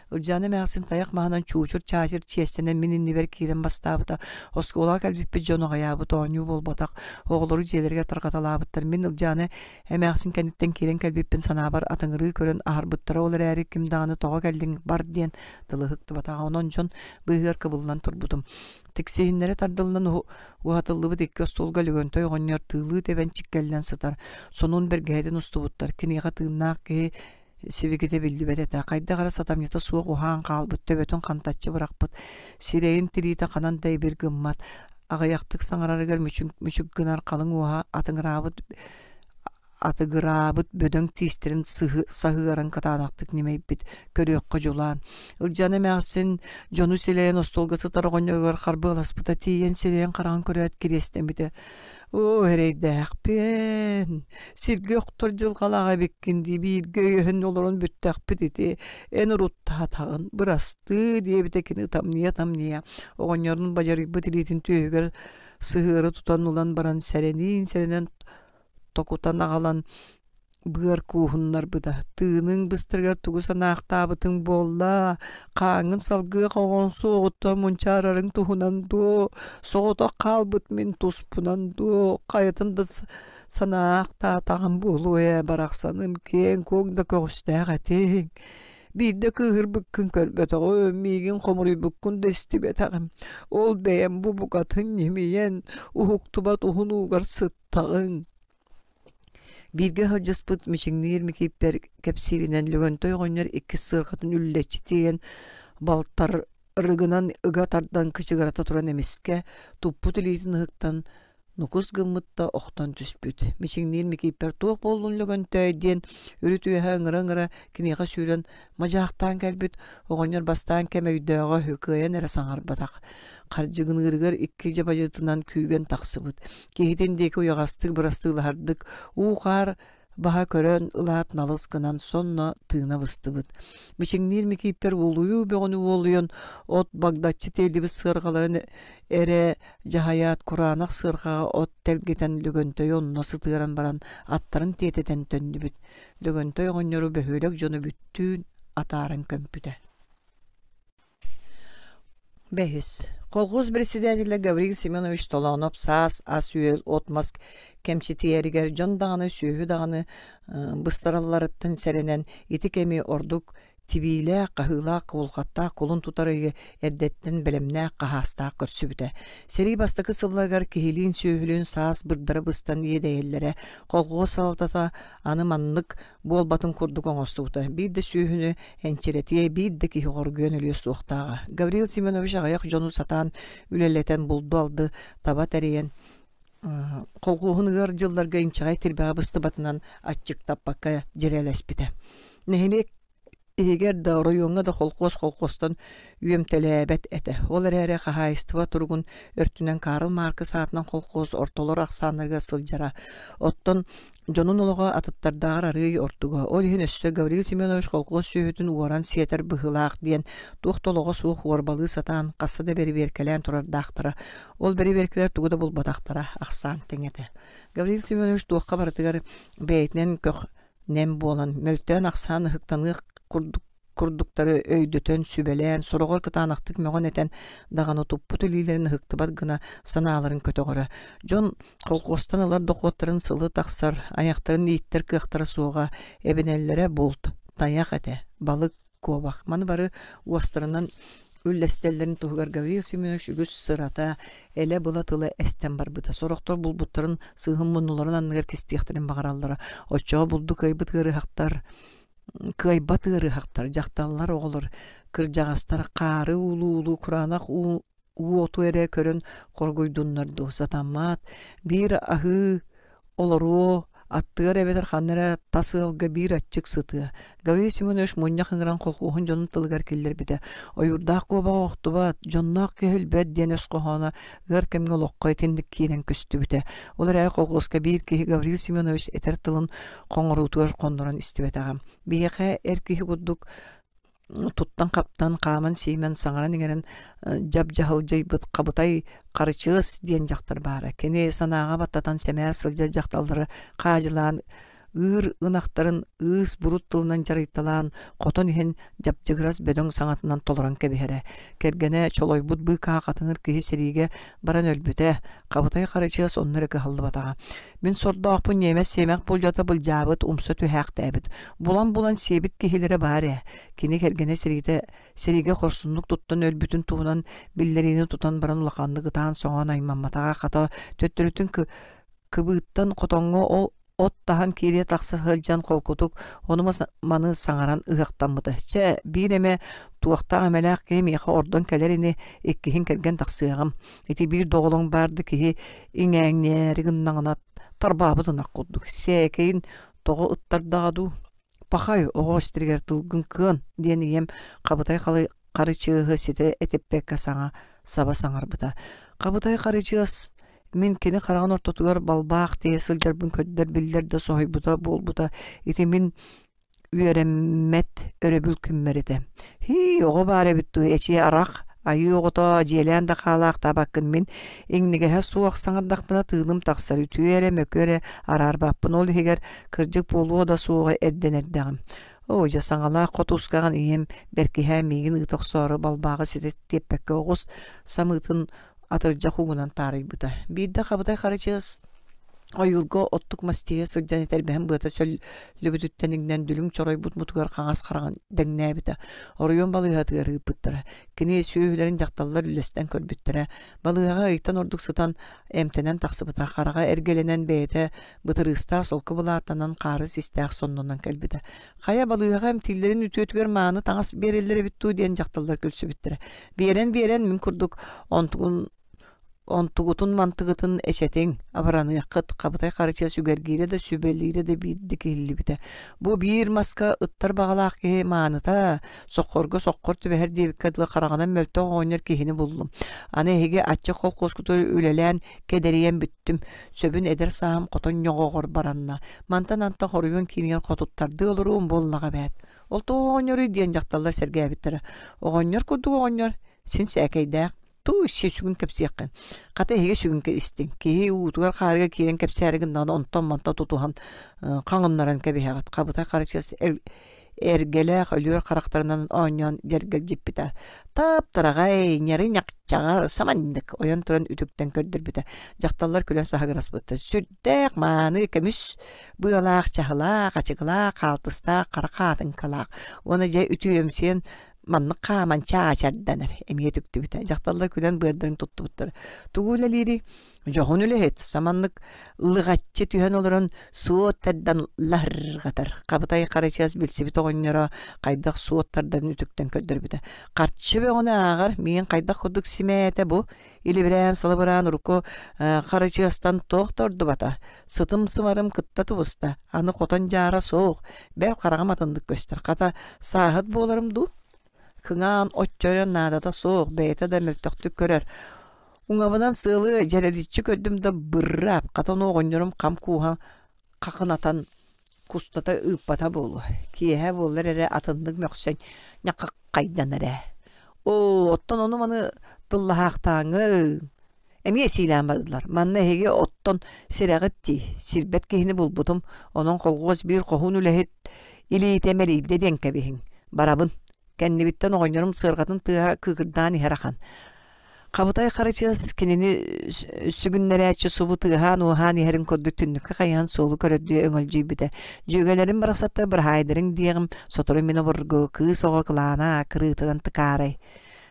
Ылдьаана эмээхсин тайах маһынан чуучур-чаачыр чиэстэнэн мин иннибэр киирэн бастаабыта. Оскуолаҕа кэлбиппит дьон аҕыйаабыт оонньуу буолбатах. Оҕолору дьиэлэригэр тарҕаталаабыттар. Мин Ылдьаана эмээхсин кэнниттэн киирэн кэлбиппин санаабар атыҥырыы көрөн аһарбыттара. Ол эрээри ким даҕаны тоҕо кэллиҥ бар диэн тылы ыһыктыбатаҕа. Онон дьон быыһыгар кыбыллан турбутум. Тиксиһиннэрэ тардыллан уһатыллыбыт икки остуолга Лөгөнтөй оҕонньор тыылыы тэбэн чиккэллэн сытар. Сонун бэргэһэтин устубуттар. Киниэхэ тыыннаах киһи сибикитэ биллибэт этэ. Хайдах эрэ сатамньыта суох уһаан хаалбыт, төбөтүн хантаччы бырахпыт, сирэйин тириитэ ханан да ибир гыммат. Аҕыйахтык саҥарарыгар мүчүк гынар халыҥ уоһа атыҥыраабыт атыгыраабыт бөдөҥ тиистэрин саһыаран кытаанахтык ньимэйбит, көрүөххэ дьулаан. Ылдьаана эмээхсин дьону силэйэн остуолга сытар оҕонньоругар харбыаласпыта тиийэн сирэйин хараҕын көрөөт кириэстэммитэ. Оо, эрэйдээхпиэн, сиргэ охтор дьылҕалаах эбиккин дии, бииргэ өйөһөн олорон бүттэхпит ити, эн уруттаатаҕын, бырастыы диэбитэ кини ытамньыйа-ытамньыйа, оҕонньорун бадьарыйбыт илиитин түөһүгэр сыһыары тутан ылан баран сэрэниин-сэрэнэн токутан аҕалан быар кууһуннарбыта тыыныҥ быстарыгар тугу санаахтаабытыҥ буолла хааҥҥын салгыы хоҕон суоҕуттан мунчаарарыҥ туһунан дуо соҕотох хаалбыт мин туспунан дуо хайатын да санаахтаатаҕым буолуо ээ барахсаным киэҥ-куоҥ да көҕүстээх этиҥ биирдэ кыыһырбыккын көрбөтөҕүм миигин хомуруйбуккун да истибэтэҕим ол бэйэм бу букатын ньимийэн уһуктубат уһун уугар сыт Таҕыҥ Бииргэ сылдьыспыт Мичиҥниир Микииппэр кэпсииринэн Лөгөнтөй оҕонньор иккис сыарҕатын үллэччи тиэйэн балтарыгынан ыга тардан кычыгырата туран эмискэ туппут илиитин ыһыктан нукус гыммыт да охтон түспүт. Мичиҥниир Микииппэр туох буоллун Лөгөнтөй диэн үрүт үөһэ ыҥыра-ыҥыра киниэхэ сүүрэн мадьаахтаан кэлбит оҕонньор бастаан кэм өйдөөҕө үһү кыайан эрэ саҥарбатах. Хардьыгыныырыгар икки дьабадьытынан күүгэн тахсыбыт. Киһитин диэки уйаҕастык бырастыылаһардык уу-хаар баһа көрөн ылаат налыс гынан сонно тыына быстыбыт. Мичиҥниир Микииппэр уолуйуу бөҕөнү уолуйан от багдаччы тиэллибит сыарҕаларын эрэ дьаһайаат кураанах сыарҕаҕа от тэлгэтэн Лөгөнтөйү онно сытыаран баран аттарын тиэтэтэн төннүбүт. Лөгөнтөй оҕонньору бөһүөлэк дьоно бүттүүн атааран көмпүтэ. Бэһис. Колхоз председателэ Гаврил Семенович Толоонов саас ас-үөл, от-мас кэмчитийэригэр дьон даҕаны, сүөһү даҕаны быстаралларыттан сэрэнэн ити кэми ордук тибиилээх, хаһыылаах, кубулҕаттаах кулун тутар ыйы эрдэттэн бэлэмнээх хаһаастаах көрсүбүтэ. Сэрии бастакы сылларыгар киһилиин-сүөһүлүүн саас бырдара быстан иэдэйэллэрэ. Колхоз салалтата аны маннык буолбатын курдук оҥостубута. Биир да сүөһүнү энчирэтиэ, биир да киһи хоргуйан өлүө суохтааҕа. Гаврил Семенович аҕыйах дьону сатаан үлэлэтэн булду-алды таба тэрийэн колхуоһун ыар дьылларга инчэҕэй тирбэҕэ быстыбатынан аччыктаппакка дьирээлэспитэ. Нэһилиэк иһигэр да, оройуоҥҥа да холкуос холкуостан үөмтэлээбэт этэ. Ол эрээри хаһаайыстыба туругун өртүнэн Карл Маркс аатынан холкуос ортолор ахсааннарыгар сылдьара. Оттон Дьонун олоҕо атыттардааҕар арыый ордуга. Ол иһин өссө Гаврил Семенович колхуос сүөһүтүн уоран сиэтэр быһыылаах диэн туох да олоҕо суох уорбалыы сатаан хаста да бэрэбиэркэлээн турардаахтара. Ол бэрэбиэркэлэр тугу да булбатахтара, ахсаан тэҥэ этэ. Гаврил Семенович туохха барытыгар бэйэтинэн көх нэм буолан, мөлтөөн ахсаан ыһыктаныах курдук курдуктары өйдөтөн, сүбэлээн, сороҕор кытаанахтык мөҕөн-этэн даҕаны туппут илиилэрин ыһыктыбат гына санааларын көтөҕөрө. Дьон колхуостан ылар дохуоттарын сылы тахсар, айахтарын ииттэр кыахтара суоҕа, эбинэллэрэ булт, тайах этэ, балык, куобах. Маны бары уостарынан үллэстэллэрин туһугар Гаврил Семенович үгүс сырата, элэ-была тыла эстэн барбыта. Сорохтор булбуттарын сыыһын муннуларын анныгар кистиэхтэрин баҕараллара. Оччоҕо булду кыайбыт ыарыһахтар кыайбат ыарыһахтар, дьахталлар, оҕолор, кырдьаҕастар хаары уулуу-уулуу кураанах уу уоту эрэ көрөн хоргуйдуннар дуу, сатаммат, биир аһыы олоруо, аттыгар эбэтэр ханна эрэ тас ыалга биир аччык сытыа. Гаврил Семенович мунньах ыҥыран холкуоһун дьонун тылыгар киллэрбитэ. Ойуурдаах куобаҕа охтубат, дьонноох киһи өлбөт диэн өс хоһооно ыар кэмҥэ олоххо итинник киирэн көстүбүтэ. Ол эрээри колхуоска биир киһи Гаврил Семенович этэр тылын хоҥоруутугар хоннорон истибэтэҕим. Биһиэхэ эр киһи курдук туттан-хаптан, хааман-сиимэн, саҥаран-иҥэрэн дьап-дьаһалдьыйбыт Хабытай Харычыас диэн дьахтар баара. Кини санааҕа баттатан сэмээр сылдьар дьахталлары хаадьылаан ыыр ынахтарын ыыс-бурут тылынан дьарыйталаан, хотон иһин дьапчыгырас бөдөҥ саҥатынан толорон кэбиһэрэ. Кэргэнэ чолойбут быыкаа хатыҥыр киһи сэриигэ баран өлбүтэ. Хабытай Харычыас онно эрэ кыһаллыбатаҕа. Мин сордоохпун ньиэмэс сиэмэх булдьата былдьаабыт, умса түһээхтээбит. Булан-булан сиэбит киһилэрэ баар ээ. Кини кэргэнэ сэриитэ сэриигэ хорсуннук туттан өлбүтүн туһунан биллэриини тутан баран улаханнык ытаан-соҥоон аймамматаҕа хата төттөрүтүн кыбыыттан хотоҥҥо ол от таһан киириэ тахса сылдьан холкутук ону маны саҥаран ыһыахтаммыта. Чэ, биир эмэ туохтаах эмэлээх киһи миэхэ ордон кэлэр ини, иккиһин кэргэн тахсыаҕым. Ити биир доҕолоҥ баар да киһи иҥээҥнээри гыннаҕына тарбаабыт ынах курдук. Сээкэйин тоҕо ыттардаҕа дуу? Пахай, оҕо истэригэр тылгын кыан, диэн ийэм хабытай харычыаһы ситэ этиппэккэ саҥа саба саҥарбыта. Хабытай харычыас мин кини хараҕын ортотугар балбаах тиийэ сылдьарбын көрдөр биллэр да соһуйбута буолбута. Ити мин үөрэммэт өрөбүл күммэр этэ. Һии, оҕо баар эбит дуу, эчи арах, айыы оҕото дьиэлээн да хаалаахтаабаккын мин иҥнигэһэ суох саҥардахпына тыыным тахсар, үтүө эрэ, мөкү эрэ араарбаппын, ол иһигэр кырдьык буолуо да суоҕа эрдэн эрдэҕим. Оо, дьэ саҥалаах хотуускаҕын ийэм бэркиһээн миигин ыыта охсоору балбааҕы ситэ тиэппэккэ оҕус самыытын атырдьах угунан таарыйбыта. Биирдэ Хабытай Харачыас ойуурга оттук мас тиэйэ сылдьан этэрбэһин быата сөллүбүтүттэн иҥнэн дүлүҥ чоройбут мутугар хаҥас хараҕын дэҥнээбитэ. Оройуон балыыһатыгар ыыппыттара. Кини сүөһүлэрин дьахталлар үллэстэн көрбүттэрэ. Балыыһаҕа ыйтан ордук сытан эмтэнэн тахсыбыта. Хараҕа эргэлэнэн бэйэтэ бытырыыстаах солко былааттанан хаары систээх соннунан кэлбитэ. Хайа балыыһаҕа эмтииллэрин үтүөтүгэр мааны таҥас биэрэллэр эбит дуу диэн дьахталлар күлсүбүттэрэ. Биэрэн-биэрэн мин курдук онтугун онтугутун-мантыгытын эчэтиҥ, абыраныаххыт, хабытай харычыа сүгэргиирэ да сүбэлиирэ да биирдик иһиллибитэ. Бу биир маска ыттар баҕалаах киһи мааныта, соххорго соххор түбэһэр диэбиккэ дылы хараҕынан мөлтөх оҕонньор киһини буллум. Аны эһиги аччык холкуоскутугар үлэлээн кэдэрийэн бүттүм. Сөбүн эдэр сааһым хотон ньоҕоҕор баранна. Мантан антах оройуон киинигэр хотуттардыы олоруом буоллаҕа эбээт. Ол тоҕо оҕонньоруй диэн дьахталлар сэргээбиттэрэ. Оҕонньор курдук оҕонньор син сээкэйдээх Туу, си сүгүн кэпсиэххин. Хата эһиги сүгүн истиҥ. Киһи уутугар хаарыга киирэн кэпсээри гыннаҕына онтон-мантан тутуһан хаҥыннаран кэбиһэҕит. Хабытай харачыас эргэлээх өлүөр харахтарынан оонньоон дьэргэлдьиппитэ. Таптараҕай, ньары-ньахчаҕар саманнык ойон туран үтүктэн көрдөрбүтэ. Дьахталлар күлэн саһыгыраспыттар. Сүрдээх мааны көмүс быалаах, чаһылаах, ачыкылаах, хаалтыстаах, хара хаатыҥкалаах. Уонна дьэ үтүөмсүйэн маннык хааман чаачарданар эмиэ түктүбүтэ. Дьахталлар күлэн быардарын туттубуттар. Тугу үлэлиирий? Дьоһун үлэһит, саманнык лыҕаччы түһэн олорон суот тардан лаһырҕатар. Хабытай Харачыас билсибит оҕонньоро хайдах суот тардан үтүктэн көрдөрбүтэ. Харчы бөҕөнү ааҕар, миигин хайдах курдук симээтэ бу? Илибирээн-салыбыраан урукку Харачыастан туох да ордубата. Сытым-сымарым кытта тубуста. Аны хотон дьаара суох, бэл хараҕым атыннык көстөр. Хата, сааһыт буоларым дуу? Кыҥаан оччо наадата суох, бэйэтэ да мөлтөхтүк көрөр. Уҥабынан сыалы дьэрэличчи көрдүм да бырраап, хата ону оҕонньорум хам кууһан хахынатан кустата ыыппата буолуо. Киэһэ буоллар эрэ атыннык мөхсөн ньахаххайданар ээ. Оо, оттон ону-маны тыллаһаахтааҥҥын. Эмиэ сиилээн бардылар. Манна эһиги оттон сирэҕит дии, сирбэт киһини булбутум, онон колхуос биир хоһуун үлэһит илиитэ мэлийдэ диэн кэбиһиҥ. Барабын. Кэннибиттэн оҕонньорум сыарҕатын тыаһа кыыкырдаан иһэр ахан. Хабытай Харачыас кинини сүгүннэрээччи субу тыаһаан-уоһаан иһэрин курдук түннүккэ хайыһан суолу көрөрдүү өҥөлдьүйбүтэ. Дьүөгэлэрим барахсаттар быраһаайдарыҥ диэҕим, сотору мин обургу кыыс оҕо кылаана кырыытынан тыкаарай.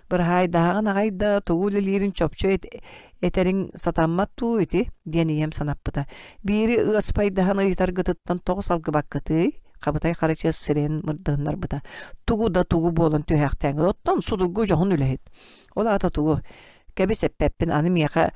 Быраһаайдаһаҕын аҕай да тугу үлэлиирин чопчу этэриҥ сатаммат дуу ити диэн ийэм санаппыта. Биири ыаспайдаһан ыйытаргытыттан тоҕо салгыбаккытый? Хабытай Харачыас сирэйин мырдыһыннарбыта. Тугу да тугу буолан түһээхтээҥҥит. Оттон судургу дьоһун үлэһит. Ол аата тугу? Кэбис эппэппин, аны миэхэ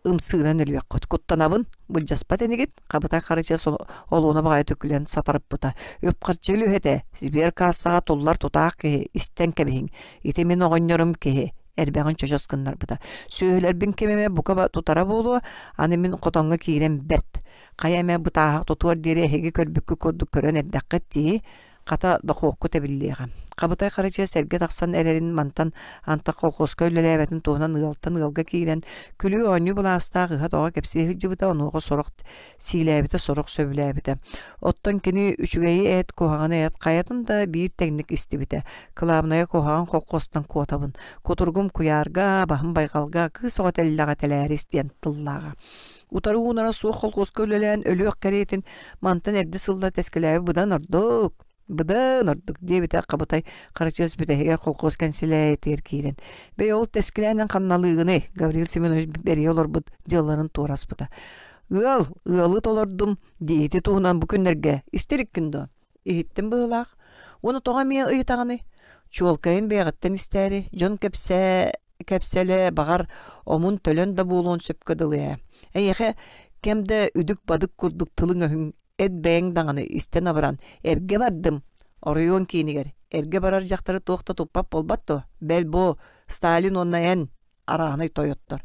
ымсыыран өлүөххүт. Куттанабын, былдьаспат инигит. Хабытай Харачыас олуона баҕайы түкүлэн сатарыппыта. Үп-харчы үлүһэтэ, сибиэр каассаҕа туллар тутаах киһи, истэн кэбиһиҥ. Ити мин оҕонньорум киһи, эрбэҕин чочос гыннарбыта. Сүөһүлэрбин ким эмэ бука тутара буолуо, аны мин хотоҥҥо киирэн бэрт. Хайа эмэ бытааһах тутуор диэри эһиги көрбүккүт курдук көрөн эрдэххит дии. Хата, дохуоккут эбиллиэҕэ. Хабытай Харачыа сэргэ тахсан эрэрин мантан антах колхозка үлэлээбэтин туһунан ыалтан ыалга киирэн, күлүү-оонньуу былаастаах ыһа-тоҕо кэпсии сылдьыбыта, онуоха сорох сиилээбитэ, сорох сөбүлээбитэ. Оттон кини үчүгэйи эт, куһаҕаны эт хайатын да биир тэҥник истибитэ. Кылаабынайа куһаҕан колхозтан куотабын. Кутуругум куйаарга, баһым байҕалга, кыыс оҕо тэллэҕэ тэлээрис диэн тыллааҕа. Утары уунара суох колхозка үлэлээн өлүөх кэриэтин мантан эрдэ сылла тэскилээбит быдан ордук, быдан ордук диэбитэ Хабытай Харачыас бүтэһигэр колхоз кэнсилээтигэр киирэн. Бэйэ ол тэскилээнэн ханналыыгыный? Гаврил Семенович бэрийэ олорбут дьыалларын туораспыта. Ыал, ыалы толордум диэти туһунан бу күннэргэ истэр иккин дуо? Иһиттим быһыылаах. Уонна тоҕо эмиэ ыйытаҕыный? Чуолкайын бэйэҕиттэн истээри, дьон кэпсээ кэпсэлэ, баҕар, омун-төлөн да буолуон сөпкө дылы ээ. Эйиэхэ кэм да үдүк-бадык курдук тылыҥ-өһүҥ эт бэйэҥ даҕаны истэн абыран, эргэ бардым, оройуон киинигэр, эргэ барар дьахтары туох да туппат буолбат дуо? Бэл бу, Сталин уонна эн, арааһынай тойоттор.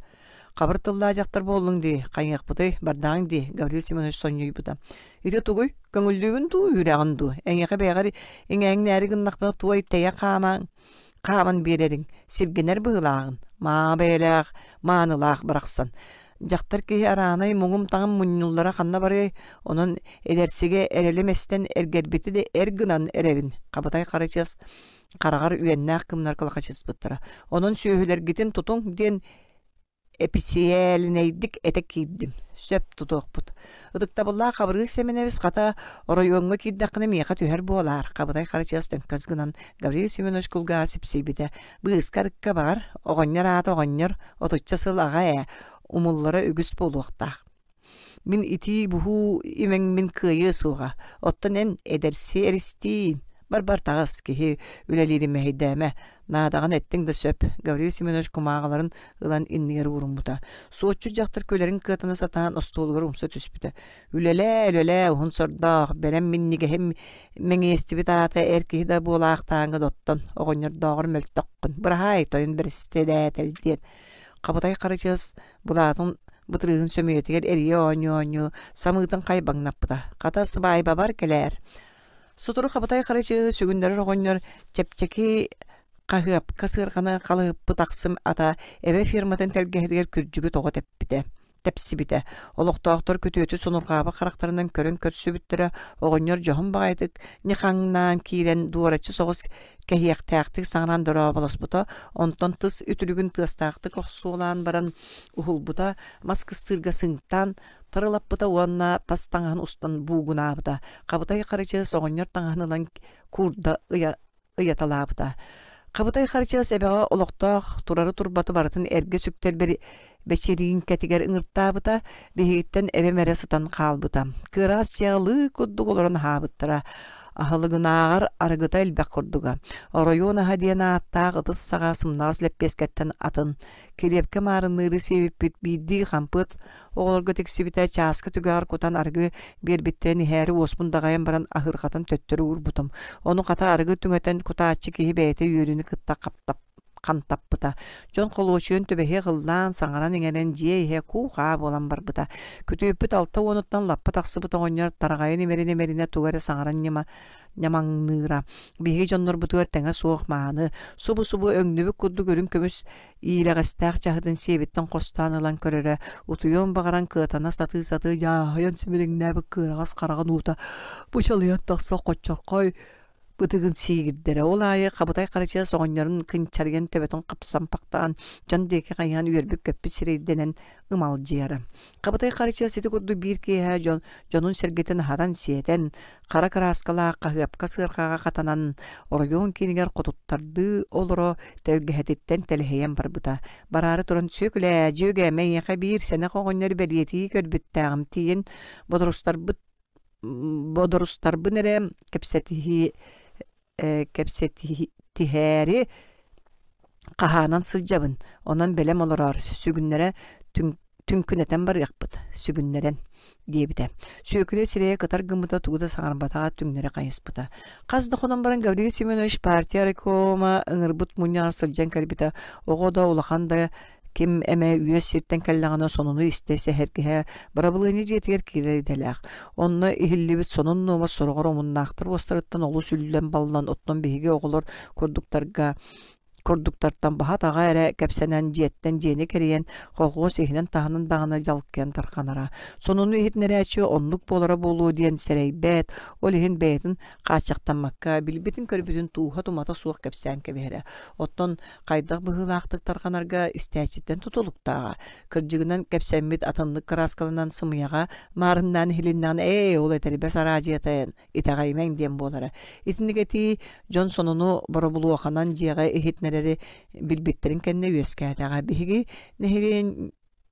Хабыр тыллаах дьахтар буоллуҥ дии, хайыахпытый, бардааҥ дии, Гаврил Семенович сонньуйбута. Ити тугуй, көҥүллүүгүн дуу, үүрэҕин дуу? Эйиэхэ бэйэҕэр иҥээҥнээри гыннахпына туой тэйэ хаамаҥ, хааман биэрэриҥ, сиргэнэр быһыылааҕын, маа бэйэлээх, маанылаах барахсан. Дьахтар киһи араанай муҥум-таҥым мунньуллара ханна барыай, онон эдэрсигэ эрэлим эстэн эргэрбити да эр гынан эрэбин, Хабытай Харачыас хараҕар үөннээх кымнар кылахачыспыттара. Онон сүөһүлэргитин тутуҥ диэн эписийээлинэйдик этэ киирдим. Сөп тутуохпут. Ытыктабыллаах Хабырыыс Сэмэнэбис хата оройуоҥҥа киирдэххинэ миэхэ түһэр буолаар. Хабытай Харачыас төҥкөс гынан Гаврил Семенович кулгааҕа сипсийбитэ. Быыска арыкка баҕар, оҕонньор аата оҕонньор, отучча сыл аҕа ээ, умуллара үгүс буолуохтаах. Мин итии-буһуу имэҥмин кыайыа суоҕа, оттон эн эдэрси эристиин, бар-бар таҕыс, киһи үлэлиирин мэһэйдээмэ, наадаҕын эттиҥ да сөп, Гаврил Семенович кумааҕыларын ылан иннигэр ууруммута. Суотчут дьахтар күлэрин кыатана сатаан остуолугар умса түспүтэ. Үлэлээ, үлэлээ, уһун сордоох, бэлэм минньигэһим мэҥиэстибит аата эр киһи да буолаахтааҥҥыт оттон, оҕонньордооҕор мөлтөххүн, быраһаай, тойон бэрэссэдээтэл диэн. Хабытай Харачыас былаатын бытырыыһын сөмүйэтигэр эрийэ оонньуу-оонньуу самыытын хайбаҥнаппыта. Хата сыбаайбабар кэлээр. Сотору Хабытай Харачыаһы сүгүннэрэр оҕонньор чэпчэки хаһыапка сыарҕаны халыһыппыт ахсым ата эбэ ферматын тэлгэһэтигэр күрдьүгү тоҕо тэппитэ тэпсибитэ. Олохтоохтор күтүөтү сонурҕаабыт харахтарынан көрөн көрсүбүттэрэ, оҕонньор дьоһун баҕайытык ньыхаҥнаан киирэн дуораччы соҕус кэһиэхтээхтик саҥаран дорооболоспута, онтон тыс үтүлүгүн тыастаахтык охсуолаан баран уһулбута, мас кыстыырга сыҥтаан тарылаппыта уонна тас таҥаһын устан буугунаабыта. Хабытай Харычыас оҕонньор таҥаһын ылан куурда ыйаталаабыта. Хабытай Харычыас эбэҕэ олохтоох турары-турбаты барытын эргэ сүктэр бэчирииҥкэтигэр ыҥыртаабыта, биһигиттэн эбэм эрэ сытан хаалбыта. Кыараҕас дьиэҕэ лыы курдук олорон аһаабыттара. Аһылыгынааҕар арыгыта элбэх курдуга. Оройуон аһа диэн ааттаах ытыс саҕа сымнаҕас лэппиэскэттэн атын. Килиэпкэ маарынныыры сиэбиппит биирдии хампыат оҕолорго тиксибитэ чааска түгэҕэр кутан арыгы биэрбиттэрин иһээри уоспун даҕайан баран аһыырҕатан төттөрү уурбутум. Ону хата арыгы түҥэтэн кутааччы киһи бэйэтэ үөрүүнү кытта хаптап. хантаппыта. Дьон холуочуйан түбэһиэх ыллаан, саҥаран-иҥэрэн дьиэ иһэ куу-хаа буолан барбыта. Күтүөппүт 60-уттан лаппа тахсыбыт оҕонньор тараҕайын имэринэ-имэринэ тугу эрэ саҥаран ньамаҥныыра. Биһиги дьоннорбутугар тэҥэ суох мааны, субу-субу өҥнүбүт курдук үрүҥ көмүс иилэҕэстээх чаһытын сиэбиттэн хостоон ылан көрөрө, утуйуон баҕаран кыатана сатыы-сатыы дьааһыйан симириҥнээбит кыараҕас хараҕын уута бычалыйан тахса хоччоххой бытыгын сиигирдэрэ. Ол аайы Хабытай Харачыас оҕонньорун кынчарыйан төбөтүн хапсампахтаан дьон диэки хайыһан үөрбүт-көппүт сирэйдэнэн ымалдьыйара. Хабытай Харачыас ити курдук биир киэһэ дьон дьонун-сэргэтин аһатан-сиэтэн, хара кырааскалаах хаһыапка сыарҕаҕа хатанан, оройуон киинигэр хотуттардыы олоро тэлгэһэтиттэн тэлэһийэн барбыта. Бараары туран «Сүөкүлээ, дьүөгэ, эйиэхэ биир сэнэх оҕонньор бэлиэтии көрбүттээҕим тиийэн бодорустарбыт бодорустарбын эрэ кэпсэтиһии кэпсэтиһээри хаһаанан сылдьабын, онон бэлэм олороор, сүгүннэрэ түҥкүнэтэн барыахпыт, сүгүннэрэн» диэбитэ. Сүөкүлэ сирэйэ кытар гыммыта тугу да саҥарбатаҕа түҥнэри хайыспыта. Хас да хонон баран Гаврил Семенович партия райкома ыҥырбыт мунньаҕар сылдьан кэлбитэ. Оҕо да, улахан да ким эмэ үөс сиртэн кэллэҕинэ сонуну истэ сэһэргэһэ бырабылыанньа дьиэтигэр киирэр идэлээх. Онно иһиллибит сонун-нуома сороҕор омуннаахтар уостарыттан олус үллэн-баллан оттон биһиги оҕолор курдуктарга курдуктартан баһа-таҕа эрэ кэпсэнэн дьиэттэн дьиэни кэрийэн колхуос иһинэн-таһынан даҕаны дьалкыйан тарҕанара. Сонуну иһитиннэрээччи оннук буолара буолуо диэн сэрэйбэт, ол иһин бэйэтин хааччахтаммакка билбитин-көрбүтүн тууһа-тумата суох кэпсээн кэбиһэрэ. Оттон хайдах быһыылаахтык тарҕанарга истээччиттэн тутулуктааҕа. Кырдьыгынан кэпсэммит атыннык кырааскаланан сымыйаҕа маарыннаан иһилиннэҕинэ ээ ол этэрбэс араадьыйата итэҕэйимэҥ диэн буолара. Итинник этии дьон сонуну боробулуоханан дьиэҕэ иһитинэрэри билбиттэрин кэннэ үөскээтэҕэ. Биһиги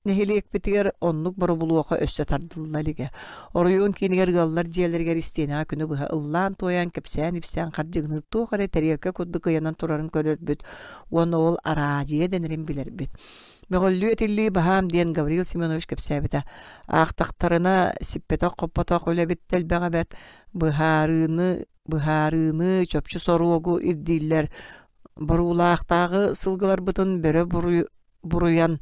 нэһилиэкпитигэр оннук боробулуоха өссө тардылла илигэ. Оройуон киинигэр ыаллар дьиэлэригэр истиэнэҕэ күнү быһа ыллаан-туойан, кэпсээн-ипсээн хардьыгыныыр туох эрэ тэриэлкэ курдук ыйанан турарын көрөрбүт уонна ол араадьыйа дэнэрин билэрбит. Мөҕүллүү-этиллии баһаам диэн Гаврил Семенович кэпсээбитэ. Аахтахтарына сиппэтэх-хоппотох үлэбит да элбэҕэ бэрт. Быһаарыыны, быһаарыыны, чопчу соруогу ирдииллэр. Боруулаахтааҕы сылгыларбытын бөрө буруйан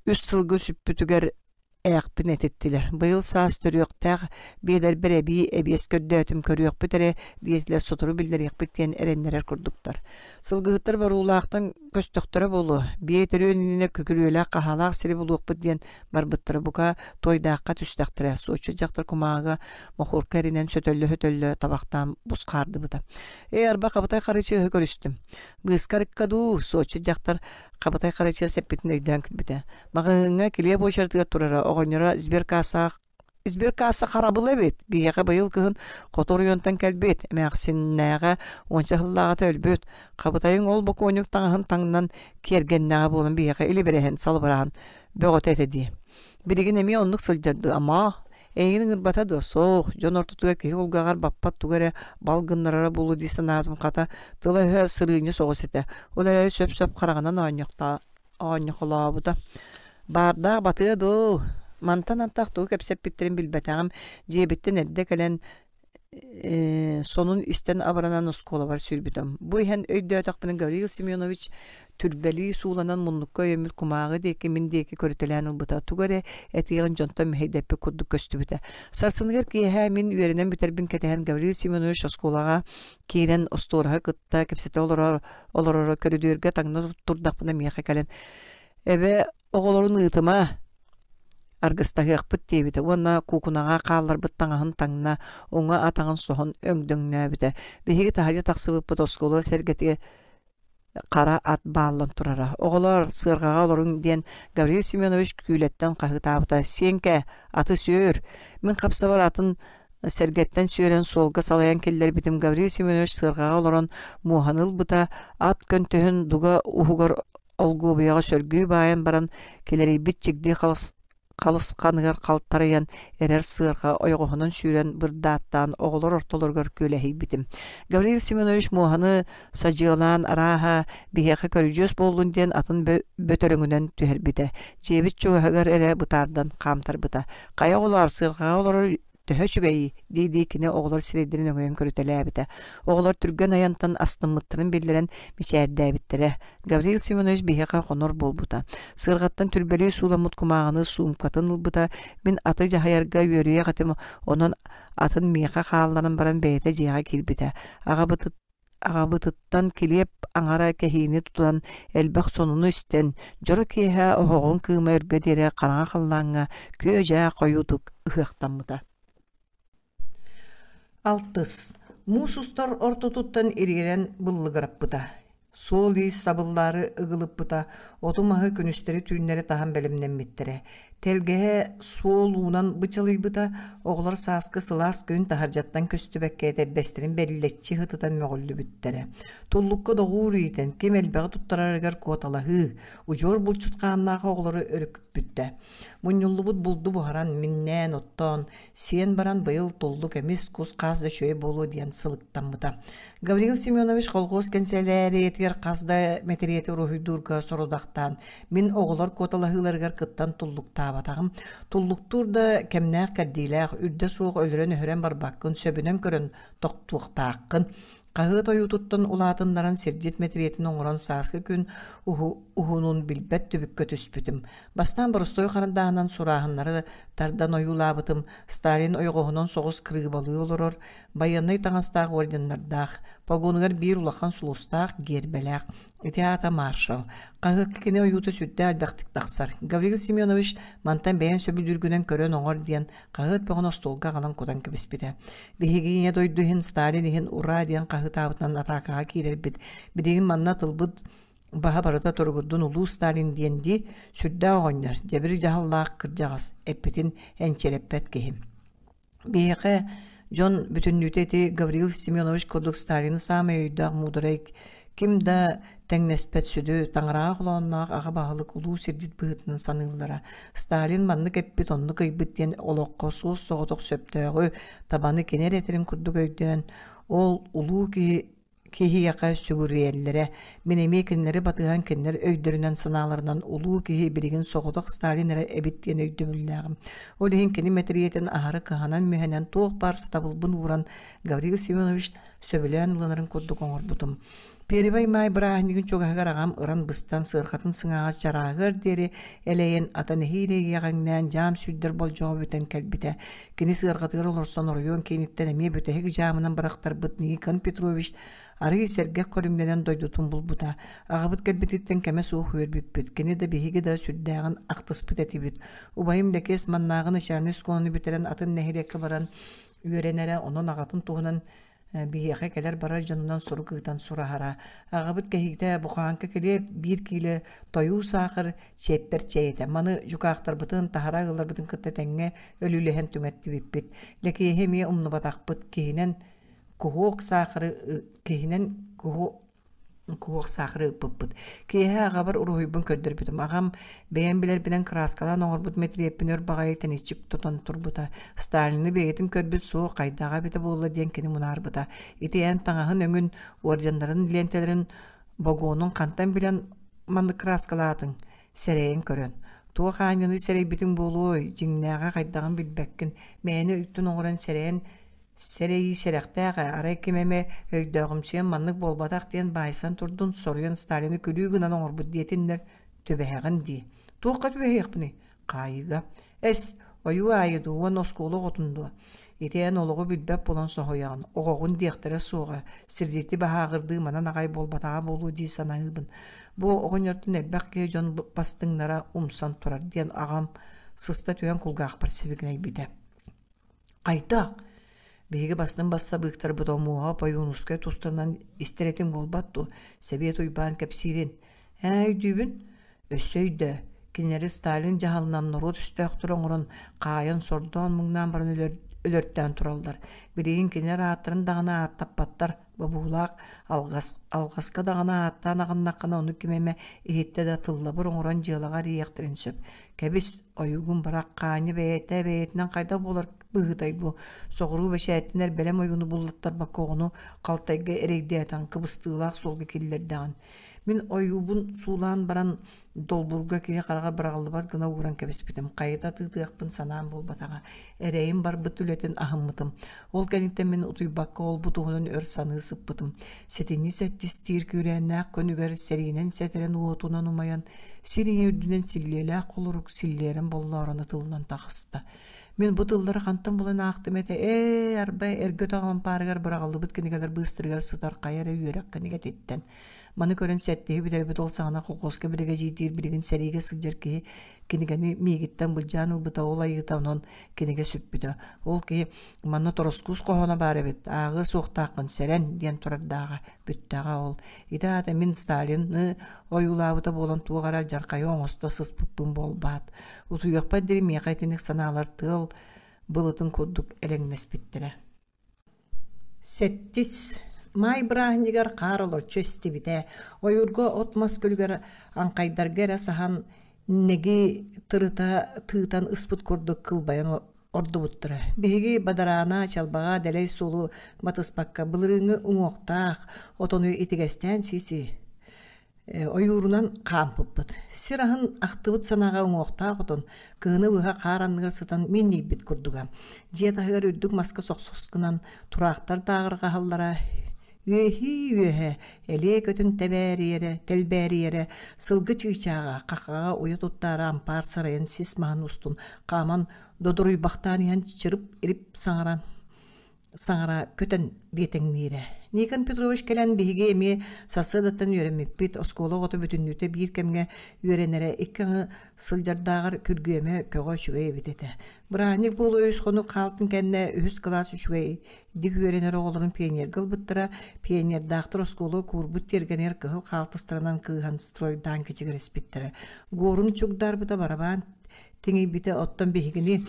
үс сылгы сүппүтүгэр ээхпин этиттилэр. Быйыл саас төрүөхтээх биэлэрбэр эбии эбиэс көрдөөтүм, көрүөхпүт эрэ диэтилэр, сотору биллэриэхпит диэн эрэннэрэр курдуктар. Сылгыһыттар Боруулаахтан көстөхтөрө буолуо, биэ төрүөн иннинэ күкүрүөлээх-хаһаалаах сири булуохпут диэн барбыттара бука Туойдаахха түстэхтэрэ. Суоччу дьахтар кумааҕыга мохуорка эринэн сөтөллө-сөтөллө табахтаан бусхаардыбыта. Ээ, арба Хабытай Харычыаһы көрүстүм. Быыска арыкка дуу, суоччу дьахтар Хабытай Харачыас эппитин өйдөөн кэлбитэ. Маҕаһыыҥҥа килиэп уочаратыгар турара, оҕонньоро сберкассаҕа Сберкасса харабыла эбит. Биһиэхэ быйыл кыһын хоту оройуонтан кэлбит, эмээхсиннээҕэ уонча сыллааҕыта өлбүт. Хабытайыҥ ол бокуонньук таҥаһын таҥнан киэргэннэҕэ буолан биһиэхэ илибирэһэн, салыбыраһан бөҕөтө этэ дии. Билигин эмиэ оннук сылдьар дуу, ама Эйигин ыҥырбата дуо? Суох, дьон ортотугар киһи кулгааҕар баппат тугу эрэ бал гыннарара буолуо дии санаатым, хата, тыла-өһө сырыынньа соҕус этэ. Ол эрээри сөп-сөп хараҕынан оонньохолообута. Баардаах батыа дуу? Мантан антах тугу кэпсэппиттэрин билбэтэҕим, дьиэбиттэн эрдэ кэлэн сонун истэн абыранан оскуолабар сүүрбүтүм. Бу иһэн өйдөөтөхпүнэ Гаврил Семенович түрбэлии сууланан муннукка өйөммүт кумааҕы диэки мин диэки көрүтэлээн ылбыта. Тугу эрэ этиэҕин дьонтон мэһэйдэппит курдук көстүбүтэ. Сарсыныгар киэһэ мин үөрэнэн бүтэрбин кэтэһэн Гаврил Семенович оскуолаҕа киирэн остуораһы кытта кэпсэтэ олорор олороро көрүдүөргэ таҥна турдахпына миэхэ кэлэн «Эбэ оҕолорун ыытыма, аргыстаһыахпыт диэбитэ уонна куукунаҕа хаалларбыт таҥаһын таҥна, уҥа атаҕын соһон өҥдөҥнөөбүтэ. Биһиги таһырдьа тахсыбыппыт оскуола сэргэтигэр хара ат бааллан турара. «Оҕолоор, сыарҕаҕа олоруҥ» диэн Гаврил Семенович күүлэттэн хаһыытаабыта. «Сиэҥкэ, аты сүөр!» Мин хапсабар атын сэргэттэн сүөрэн суолга салайан киллэрбитим Гаврил Семенович сыарҕаҕа олорон муоһаны ылбыта, ат көнтөһүн дуга уһугар олгуобуйаҕа сөргүү баайан баран килэрийбит чигди халысханыгар халтарыйан эрэр сыарҕа ойоҕоһунан сүүрэн бырдааттаан оҕолор ортолоругар күөлэһийбитим. Гаврил Семенович муоһаны садьыалаан арааһа биһиэхэ көрүдьүөс буоллун диэн атын бөтөрөҥүнэн түһэрбитэ. Дьиэбит чугаһыгар эрэ бытаардан хаамтарбыта. Хайа оҕолоор сыарҕаҕа олорор Төһө үчүгэйий? дии-дии кини оҕолор сирэйдэрин өҥөйөн көрүтэлээбитэ. Оҕолор түргэн айантан астыммыттарын биллэрэн мичээрдээбиттэрэ. Гаврил Семенович биһиэхэ хонор буолбута. Сыарҕаттан түрбэлии сууламмыт кумааҕыны суумкатын ылбыта. Мин аты дьаһайарга үөрүйэх этим, онон атын миэхэ хаалларан баран бэйэтэ дьиэҕэ киирбитэ. Аҕабытыттан Аҕабытыттан килиэп аҥара кэһиини тутан, элбэх сонуну истэн, дьоро киэһэ оһоҕун кыыма өргө диэри хараҥа халлааҥҥа күө-дьаа хойуутук ыһыахтаммыта. Алтыс. Муус устар ортотуттан ириэрэн быллыгыраппыта. Суол-иис сабыллаары ыгылыппыта, оту-маһы күнүстэри-түүннэри таһан бэлэмнэммиттэрэ. Тэлгэһэ суол уунан бычалыйбыта, оҕолор сааскы сылаас күн таһырдьаттан көстүбэккэ этэрбэстэрин бэллэччи сытытан мөҕүллүбүттэрэ. Туллукка доҕуур иитэн, ким элбэҕи туттарарыгар куоталаһыы, удьуор булчут хааннаах оҕолору өрүкүппүттэ. Мунньуллубут булду буһаран, миннээн, оттоон, сиэн баран быйыл туллук эмис, кус-хаас да үчүгэй буолуо диэн сылыктаммыта. Гаврил Семенович колхуос кэнсэлээрийэтигэр хас да мэтириэти уруһуйдуурга сорудахтаан, мин оҕолор куоталаһыыларыгар кыттан туллуктаабатаҕым. Туллуктуур да кэмнээх-кэрдиилээх, үрдэ суох өлөрөн-өһөрөн барбаккын, сөбүнэн көрөн тохтуохтааххын. Хаһыат ойуутуттан улаатыннаран сирдьит мэтириэтин оҥорон сааскы күн уһунун билбэт түбүккэ түспүтүм. Бастаан боростуой харандааһынан сурааһыннары тардан ойуулаабытым, Сталин ойоҕоһунан соҕус кырыыбалыы олорор, байыаннай таҥастаах орденнардаах, погонугар биир улахан сулустаах гиэрбэлээх. Ити аата маршал. Хаһыакка кини ойуута сүрдээх элбэхтик тахсар. Гаврил Семенович мантан бэйэҥ сөбүлүүргүнэн көрөн оҥор диэн хаһыат бөҕөнү остуолга аҕалан кутан кэбиспитэ. Биһиги Ийэ дойду иһин, Сталин иһин ураа диэн хаһыытаабытынан атаакаҕа киирэрбит. Билигин манна тылбыт баһа барыта туругурдун улуу Сталин диэн дии, сүрдээх оҕонньор, дьэбир дьаһаллаах кырдьаҕас, эппитин энчирэппэт киһи. Биһиэхэ дьон бүтүннүүтэ ити Гаврил Семенович курдук Сталины саамай өйдөөх муударай ким да тэҥнэспэт сүдү, таҥараҕа холоонноох аҕа баһылык улуу сирдьит быһыытынан саныыллара. Сталин маннык эппит, оннук ыйбыт диэн олоххо суос-соҕотох сөптөөҕү, табаны кини эрэ этэрин курдук өйдөөн, ол улуу киһи киһиэхэ сүгүрүйэллэрэ. Мин эмиэ кинилэри батыһан кинилэр өйдөрүнэн-санааларынан улуу киһи билигин соҕотох Сталин эрэ эбит диэн өйдөбүллээҕим. Ол иһин кини мэтириэтин аһары кыһанан-мүһэнэн туох баар сатабылбын ууран Гаврил Семенович сөбүлээн ылынарын курдук оҥорбутум. Первай маай бырааһынньыгын чугаһыгар аҕам ыран-быстан сыарҕатын сыҥааҕар чарааһыар диэри элэйэн ата нэһиилэ иэҕэҥнээн дьаам сүүрдэр болдьоҕо бүтэн кэлбитэ. Кини сыарҕатыгар олорсон оройуон кииниттэн эмиэ бүтэһик дьаамынан бырахтарбыт Никон Петрович арыый сэргэх көрүҥнэнэн дойдутун булбута. Аҕабыт кэлбититтэн кэмэ суох үөрбүппүт. Кини да биһиги да сүрдээҕин ахтыспыт этибит. Убайым Лэкиэс маннааҕы начальнай оскуоланы бүтэрэн атын нэһилиэккэ баран үөрэнэрэ, онон аҕатын туһунан биһиэхэ кэлэр-барар дьонунан сурук ыытан сураһара. Аҕабыт кэһиитэ бухааҥка килиэп, биир киилэ тойуу саахар, чиэппэр чэй этэ. Маны дьукаахтарбытын, таһара ыалларбытын кытта тэҥҥэ өлүүлэһэн түҥэттибиппит. Лэкиэһи эмиэ умнубатахпыт. Киһинэн куһуок саахары киһинэн куһуок Куох саахары ыппыппыт. Киэһэ аҕабар уруһуйбун көрдөрбүтүм. Аҕам бэйэм билэрбинэн кырааскалаан оҥорбут мэтириэппин өр баҕайы тэниччи тутан турбута. Сталины бэйэтин көрбүт суох хайдаҕа эбитэ буолла диэн кини мунаарбыта. Ити эн таҥаһын өҥүн, уордьаннарын лиэнтэлэрин богуонун хантан билэн маннык кырааскалаатыҥ? Сэрэйэн көрөн. Туох аанньаны сэрэйбитиҥ буолуой, дьиҥнээҕэ хайдаҕын билбэккин. Мээнэ үттүн оҥорон сэрэйэн Сэрэйии сэрэхтээх ээ, арай ким эмэ өйдөөҕүмсүйэн маннык буолбатах диэн баайсан турдун, соруйан Сталины күлүү гынан оҥорбут диэтиннэр, түбэһэҕин дии. Туохха түбэһиэхпиний? Хаайыыга. Эс, ойуу аайы дуу уонна оскуола оҕотун дуо? Ити эн олоҕу билбэт буолан соһуйаҕын, оҕоҕун диэхтэрэ суоҕа, сирдьити баһааҕырдыы манан аҕай буолбатаҕа буолуо дии санаһыыбын. Бу оҕонньортон элбэх киһи дьон бастыҥнара умсан турар диэн аҕам сыста түһэн кулгаахпар сибигинэйбитэ. Хайдах? Биһиги бастыҥ бассабыыктарбыт Омуоһап, Ойуунускай тустанан истэр этиҥ буолбат дуо? Сэбиэт Уйбаан кэпсиирин. Ээ, өйдүүбүн. Өссө өйдөө. Кинилэри Сталин дьаһалынан норуот өстөөхтөрө оҥорон, хаайан, сордоон, муҥнаан баран өлөртөөн тураллар. Билигин кинилэр ааттарын даҕаны ааттаппаттар. Бобуулаах алҕас, алҕаска даҕаны ааттаан аҕыннаххына ону ким эмэ иһиттэ да тыллабыр оҥорон дьыалаҕа эрийиэхтэрин сөп. Кэбис, ойуугун бырах, Хаанньа бэйэтэ бэйэтинэн хайдах буолар быһыытай бу? Соҕуруу бэчээттэнэр бэлэм ойууну буллаттарбакка оҕону халтайга эрэйдээтэн кыбыстыылаах суолга киллэрдэҕин. Мин ойуубун суулаан баран долбуурга киһи хараҕар быраҕыллыбат гына ууран кэбиспитим. Хайыта тыытыахпын санаам буолбатаҕа. Эрэйим барбыт үлэтин аһыммытым. Ол кэнниттэн мин утуйбакка ол-бу туһунан өр саныы сыппытым. Сэтинньи сэттистиир күүрээннээх күнүгэр сэриинэн сэтэрэн уотунан умайан, сир ийэ үрдүнэн силлиэлээх холорук силлиэрэн боллоорон ытыллан таҕыста. Мин бу тыллары хантан булан аахтым этэ ээ, арба эргэ өтөх ампаарыгар быраҕыллыбыт кинигэлэр быыстарыгар сытар хайа эрэ үөрэх кинигэтиттэн. Маны көрөн сэттиһи бүтэрбит ол саҕана колхозка биригэдьиирдиир билигин сэриигэ сылдьар киһи кинигэни миигиттэн былдьаан ылбыта ол айыыта онон кинигэ сүппүтэ. Ол киһи манна тороскуус хоһооно баар эбит, ааҕыа суохтааххын сэрэн диэн турардааҕа, бүттэҕэ ол. Ити аата мин Сталины ойуулаабыта буолан туох эрэ алдьархайы оҥосто сыспыппын буолбаат. Утуйуохпар диэри миэхэ итинник санаалар тыал былытын курдук элэҥнэспиттэрэ. Сэттис Маай бырааһынньыгар хаар олорчу истибитэ. Ойуурга от-мас күлүгэр аҥхайдарга эрэ саһан нэги тырыта тыытан ыспыт курдук кылбайан ордубуттара. Биһиги бадараана чалбаҕа дэлэй суолу батыспакка былырыыҥҥы уҥуохтаах отону итигэстээн сии-сии ойуурунан хаампыппыт. Сир аһын ахтыбыт санааҕа уҥуохтаах отон кыһыны быһа хаар анныгар сытан минньийбит курдуга. Дьиэ таһыгар үрдүк маска сохсос гынан тураахтар дааҕырҕаһаллара үөһии үөһэ элиэ көтөн тэбээрийэрэ, тэлбээрийэрэ, сылгы чыычааҕа хахаҕа уйа туттаары ампаар сарайын сис маһын устун хааман додоруйбахтаан иһэн чырып-ирип саҥаран саҥара көтөн биэтэҥниирэ. Никон Петрович кэлэн биһиги эмиэ сарсыардаттан үөрэммиппит, оскуола оҕото бүтүннүүтэ биир кэмҥэ үөрэнэрэ икки аҥы сылдьардааҕар күргүөмэ көҕө үчүгэй эбит этэ. Бырааһынньык буолуо үс хонук хаалтын кэннэ үһүс кылаас үчүгэйдик үөрэнэр оҕолорун пионерга ылбыттара, пионердаахтар оскуола куурбут тиэргэнигэр кыһыл хаалтыстарынан кыыһан стройдаан кэчигирэспиттэрэ. Гуорун чугдаарбыта барабаан тиҥийбитэ, оттон биһигини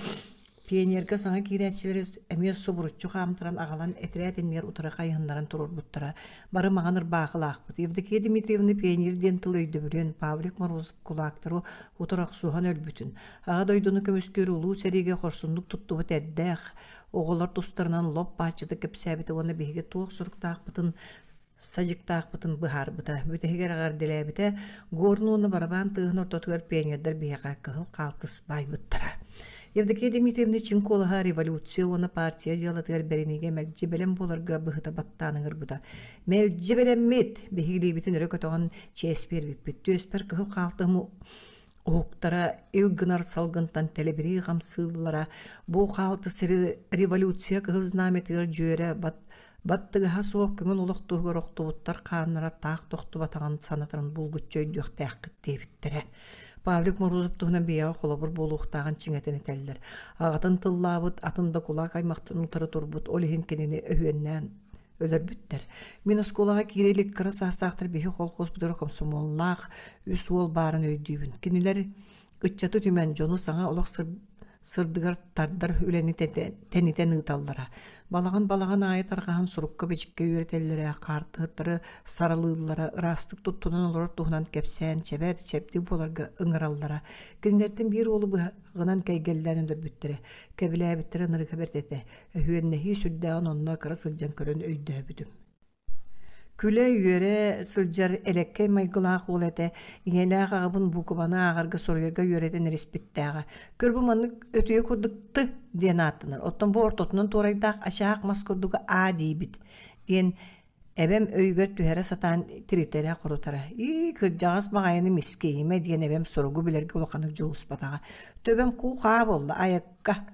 Пионерга саҥа киирээччилэри эмиэ субуруччу хаамтаран аҕалан этэрээт иннигэр утары хайыһыннаран туруорбуттара. Бары маҥан ырбаахылаахпыт. Евдокия Дмитриевна пионер диэн тыл өйдөбүлүн, Павлик Морозов кулаактары утары охсуһан өлбүтүн, Аҕа дойдуну көмүскүүр улуу сэриигэ хорсуннук туттубут эрдээх оҕолор тустарынан лоп бааччытык кэпсээбитэ уонна биһиги туох суруктаахпытын садьыктаахпытын быһаарбыта. Бүтэһигэр эҕэрдэлээбитэ, горн уонна барабаан тыаһын ортотугар пионердар биһиэхэ кыһыл хаалтыс баайбыттара. Евдокия Дмитриевна чиҥ куолаһа революция уонна партия дьыалатыгар бэриниигэ мэлдьи бэлэм буоларга быһыта баттаан ыҥырбыта. Мэлдьи бэлэммит! Биһигилиибитин өрө көтөҕөн чиэс биэрбиппит. Түөспэр кыһыл хаалтыһым уһуктара ил гынар салгынтан тэлэбирии хамсыыллара. Бу хаалтыс революция кыһыл знамятыгар дьүөрэ бат Баттыгаһа суох көҥүл олох туһугар охтубуттар хааннара таах тохтубатаҕын санатарын булгуччу өйдүөхтээххит диэбиттэрэ. Павлик Морозов туһунан бэйэҕэ холобур буолуохтааҕын чиҥэтэн этэллэр. Аҕатын тыллаабыт, атын да кулаак аймахтарын утары турбут, ол иһин кинини өһүөннээн өлөрбүттэр. Мин оскуолаҕа киирэ илик кыра саастаахтар биһи колхозпутугар комсомоллаах үс уол баарын өйдүүбүн. Кинилэр ыччаты түмэн дьону саҥа олох сырдыгар тардар үлэни тэнитэн ыыталлара. Балаҕан-балаҕан аайы тарҕаһан сурукка-бичиккэ үөрэтэллэрэ, хаартыһыттары саралыыллара, ыраастык туттунан олорор туһунан кэпсээн чэбэр, чэбдик буоларга ыҥыраллара. Кинилэртэн биир уолу быһаҕынан кэйгэллээн өлөрбүттэрэ, кэбилээбиттэрэ ынырыга бэрт этэ. Өһүөннэһии сүрдээҕин онно кыра сылдьан көрөн өйдөөбүтүм. Күлэ-үөрэ сылдьар элэккэй майгылаах уол этэ, ийэлээх аҕабын буукубаны ааҕарга суруйарга үөрэтэн эриспиттээҕэ. Көр бу маннык өтүйэ курдук «т» диэн ааттанар, оттон бу ортотунан туорайдаах ачаах мас курдугу «а» диибит диэн эбэм өйүгэр түһэрэ сатаан тиритэрэ-хорутара. «Ии, кырдьаҕас баҕайыны мискиэйимэ» диэн эбэм суругу билэргэ улаханнык дьулуспатаҕа. Төбөм куу-хаа буолла, айакка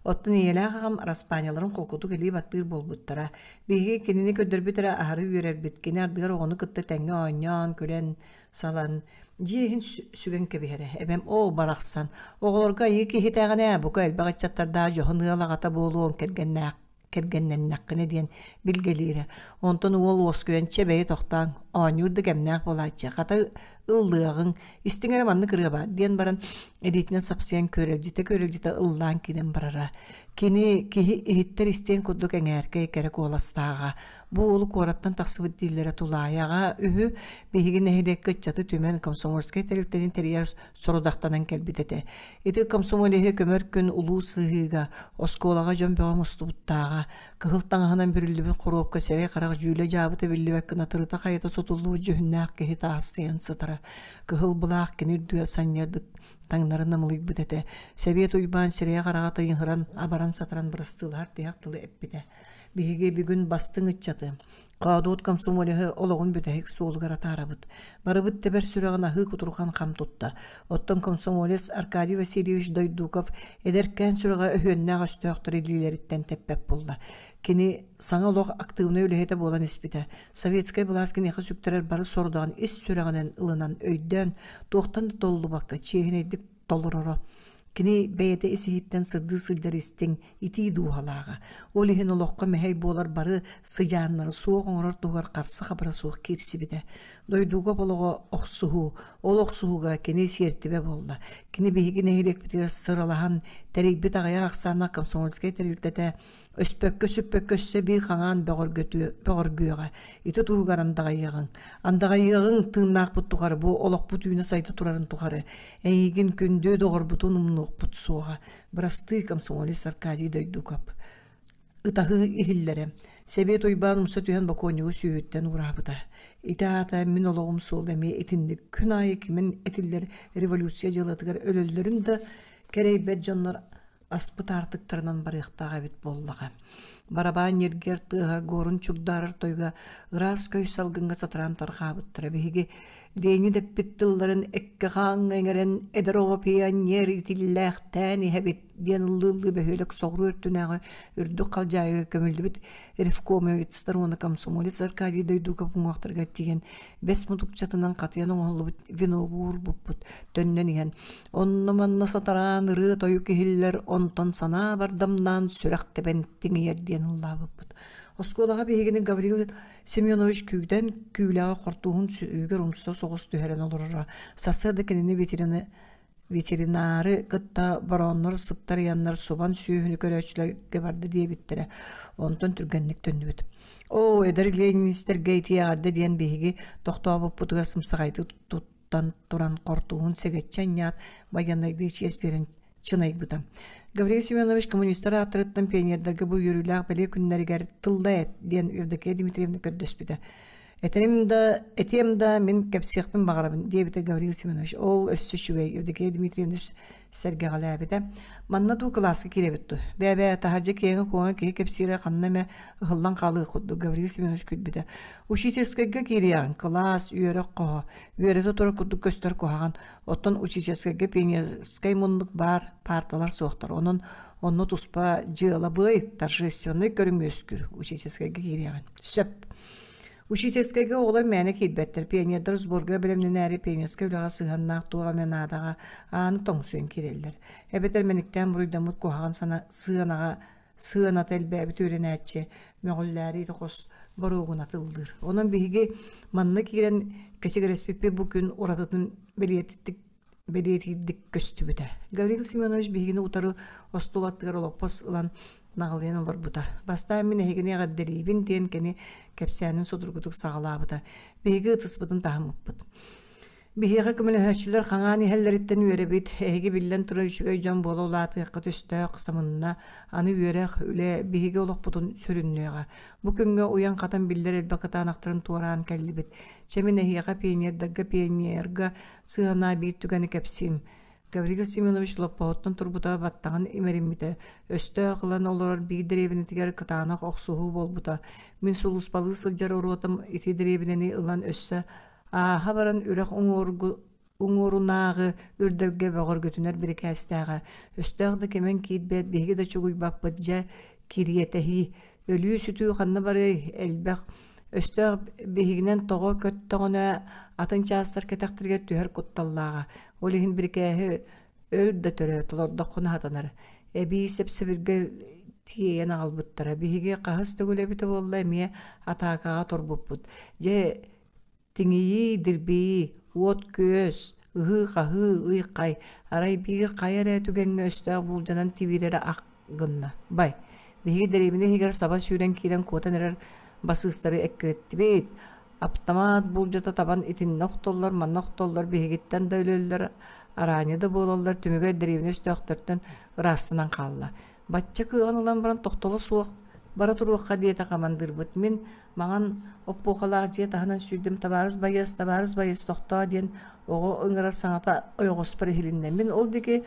Оттон ийэлээх аҕам араспаанньаларын холкутук илии баттыыр буолбуттара. Биһиги кинини көрдөрбүт эрэ аһары үөрэрбит. Кини ардыгар оҕону кытта тэҥҥэ оонньоон, күлэн, салан, дьиэ иһин сүгэн кэбиһэрэ. Эбэм оо барахсан, оҕолорго айыы киһитэҕинэ, бука элбэх ыччаттардаах дьоһун ыал аҕата буолуоҥ кэргэннээх кэргэннэннэххинэ диэн билгэлиирэ. Онтон уол уоскуйан чэ бэйи тохтооҥ, оонньуур да кэмнээх буолааччы. Хата Ыллыаҕыҥ, истиҥ эрэ маннык ырыа баар диэн баран илиитинэн сапсыйан күөрэлдьитэ-күөрэлдьитэ ыллаан киирэн барара. Кини киһи иһиттэр истиэн курдук эҥээркэй кэрэ куоластааҕа. Бу уолу куораттан тахсыбыт дииллэрэ тулаайаҕа үһү. Биһиги нэһилиэккэ ыччаты түмэн комсомольскай тэрилтэни тэрийэр сорудахтанан кэлбит этэ. Ити комсомолеһы көмөр күн улуу сыһыыга, оскуолаҕа дьон бөҕө мустубуттааҕа. Кыһыл таҥаһынан бүрүллүбүт хоруопка сирэй-харах дьүүлэ-дьаабыта биллибэт гына тырыта-хайыта сотуллубут дьүһүннээх киһи таастыйан сытара. Кыһыл былаах кини үрдүгэр санньыардык таҥнары намылыйбыт этэ. Сэбиэт Уйбаан сирэйэ-хараҕа тыйыһыран, абаран-сатаран бырастыылаһар тиһэх тылы эппитэ. Биһиги бүгүн бастыҥ ыччаты, Хоодуот комсомолеһы олоҕун бүтэһик суолугар атаарабыт. Барыбыт тэбэр сүрэҕин аһыы кутурҕан хам тутта. Оттон комсомолец Аркадий Васильевич Дойдуков эдэркээн сүрэҕэ өһүөннээх өстөөхтөр илиилэриттэн тэппэт буолла. Кини саҥа олох актыыбынай үлэһитэ буолан испитэ. Советскай былаас киниэхэ сүктэрэр бары сорудаҕын ис сүрэҕинэн ылынан өйдөөн, туохтан да толлубакка чиэһинэйдик толороро. Кини бэйэтэ ис-иһиттэн сырдыы сылдьар истиҥ, итии дууһалааҕа. Ол иһин олоххо мэһэй буолар бары сыдьааннары суох оҥорор туһугар харса-хабыра суох киирсибитэ. Дойдуга олоҕо охсуһуу, ол охсуһууга кини сиэртибэ буолла. Кини биһиги нэһилиэкпитигэр сыралаһан тэрийбит аҕыйах ахсааннаах комсомольскай тэрилтэтэ Өспөккө-сүппэккэ өссө биир хаҥаан бөҕөргүөҕэ. Ити туһугар андаҕайыаҕыҥ. Андаҕайыаҕыҥ тыыннаахпыт тухары, бу олохпут үүнэ-сайда турарын тухары. Эйигин күндү доҕорбутун умнуохпут суоҕа. Бырастыы, комсомолец Аркадий Дойдуков. Ытаһыы иһиллэрэ. Сэбиэт Уйбаан умса түһэн бокуонньугу сүүһүттэн уураабыта. Ити аата мин олоҕум суола эмиэ итинник күн аайы кимин этиллэр революция дьыалатыгар өлөллөрүн да кэрэйбэт дьоннор аспыт аартыктарынан барыахтаах эбит буоллаҕа. Барабаан ньиргиэр тыаһа горун чугдаарар тойуга ыраас көй салгыҥҥа сатараан тарҕаабыттара. Биһиги Ленин эппит тылларын эккэ-хааҥҥа иҥэрэн эдэр оҕо пионер итиллээхтээн иһэбит диэн ыллыы-ыллыы бөһүөлэк соҕуруу өртүнээҕи үрдүк халдьаайыга көмүллүбүт ревкомовецтар уонна комсомолец Аркадий Дойдуков уҥуохтарыгар тиийэн бэс мутукчатынан хатыйан оҥоһуллубут веногу уурбуппут төннөн иһэн Онно-манна сатараан ырыа-тойук иһиллэр, онтон санаа бардамнаан сүрэх тэбэн тиҥийэр диэн ыллаабыппыт. Оскуолаҕа биһигини Гаврил Семенович күүтэн, күүлэҕэ хортууһун сүрүгэр умса соҕус түһэрэн олороро. Сарсыарда кинини ветеринары кытта борооннор сыптарыйаннар субан сүөһүнү көрөөччүлэргэ барда диэбиттэрэ. Онтон түргэнник төннүбүт. Оо, эдэр ленинистэргэ ити эҕэрдэ диэн биһиги тохтообуппутугар сымсаҕайдык туттан туран хортууһун сэгэччи анньаат байыаннайдыы чиэс биэрэн чынайбыта. Гаврил Семенович коммунистар ааттарыттан пионердарга бу үөрүүлээх бэлиэ күннэригэр тылла эт диэн Евдокия Дмитриевна көрдөспүтэ. Этэрим да, этиэм да мин кэпсиэхпин баҕарабын диэбитэ Гаврил Семенович. Ол өссө үчүгэй Евдокия Дмитриевна сэргэҕэлээбитэ. Манна дуу кылааска киирэбит дуу? Бээ-бээ, таһырдьа киэҥэ-куоҥа киһи кэпсиирэ ханна эмэ ыһыллан хаалыах курдук Гаврил Семенович күлбүтэ. Учительскайга киириэҕиҥ, кылаас, үөрэх хоһо, үөрэтэ турар курдук көстөр куһаҕан. Оттон учительскайга пионерскай муннук баар, паарталар суохтар. Онон онно туспа дьыалабыай, торжественнай көрүҥ үөскүүр. Учительскайга киириэҕин. Сөп. Учительскайга оҕолор мээнэ киирбэттэр. Пионердар сборга бэлэмнэнээри пионерскай үлэҕэ сыһыаннаах туох эмэ наадаҕа ааны тоҥсуйан киирэллэр. Эбэтэр мэниктээн буруйдаммыт куһаҕан сана сыанаҕа сыаната элбээбит үөрэнээччи мөҕүллээри ити хос боруогун атыллыыр. Онон биһиги манна киирэн кэчигирэспиппит бу күн уратытын бэлиэтик бэлиэтиирдик көстүбүтэ. Гаврил Семенович биһигини утары остуол аттыгар олоппос ылан наҕылыйан олорбута. Бастаан мин эһигини эҕэрдэлиибин диэн кини кэпсээнин судургутук саҕалаабыта. Биһиги ытыспытын таһыммыппыт. Биһиэхэ көмөлөһөөччүлэр хаҥаан иһэллэриттэн үөрэбит. Эһиги биллэн турар үчүгэй дьон буола улаатыаххыт өстөөх самынна. Аны үөрэх, үлэ биһиги олохпутун сүрүннүөҕэ. Бу күҥҥэ уйан-хатан биллэр элбэх кытаанахтарын туораан кэллибит. Чэ мин эһиэхэ пионердарга пионерга сыһыаннаах биир түгэни кэпсиим. Гаврил Семенович лоппоһуттан турбута баттаҕын имэриммитэ. Өстөөх ылан олорор биир дэриэбинэтигэр кытаанах охсуһуу буолбута. Мин сулууспалыы сылдьар оруотам ити дэриэбинэни ылан өссө ааһа баран үрэх уҥуоргу уҥуорунааҕы үрдэлгэ бөҕөргөтүнэр бирикээстээҕэ. Өстөөх да кимэн киирбэт, биһиги да чугуйбаппыт, дьэ, кириэтэһии. Өлүү-сүтүү ханна барыай, элбэх. Өстөөх биһигинэн тоҕо көттөҕүнэ, атын чаастар кэтэхтэригэр түһэр кутталлааҕа. Ол иһин бирикээһи өл да төрөө, толордоххуна сатанар. Эбии сэп-сэбиргэ тиэйэн аҕалбыттара. Биһиги хаһыс төгүл эбитэ буолла эмиэ атаакаҕа турбуппут. Дьэ, Тиҥийии, дирбийии, уот-күөс, ыһыы-хаһыы, ый-хай, арай биир хайа эрэ түгэҥҥэ өстөөх буулдьанан тибиирэрэ ах гынна. Бай, биһиги дэриэбинэ иһигэр саба сүүрэн киирэн куотан эрэр басыыстары эккирэттибит. Аптамаат буулдьата табан итиннэ охтоллор, манна охтоллор, биһигиттэн да өлөллөр, араанньы да буолаллар, түмүгэр дэриэбинэ өстөөхтөртөн ыраастанан хаалла. Бачча кыаҕын ылан баран тохтоло суох бара туруохха диэтэ хамандыырбыт. Мин маҥан оппуохалаах дьиэ таһынан сүүрдүм, табаарыс байыас, табаарыс байыас тохтоо диэн оҕо ыҥырар саҥата ойоҕоспор иһилиннэ. Мин ол диэки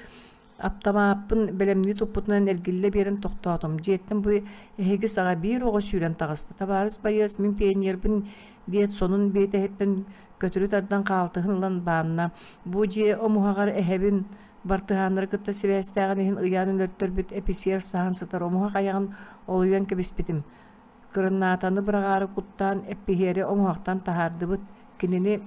аптамааппын бэлэмнии туппутунан эргиллэ биэрэн тохтоотум. Дьиэттэн бу эһиги саҕа биир оҕо сүүрэн таҕыста. Табаарыс байыас, мин пионербын диэт сонун биэтэһиттэн көтүрү тардан хаалтыһын ылан баанна. Бу дьиэ омуһаҕар эһэбин бартыһааннары кытта сибээстээҕин иһин ыйаан өлөртөрбүт эписиэр саһан сытар омуһах айаҕын олуйан кэбиспитим. Кырыннаатаны быраҕаары куттаан эппиһиэри омуһахтан таһаардыбыт. Кинини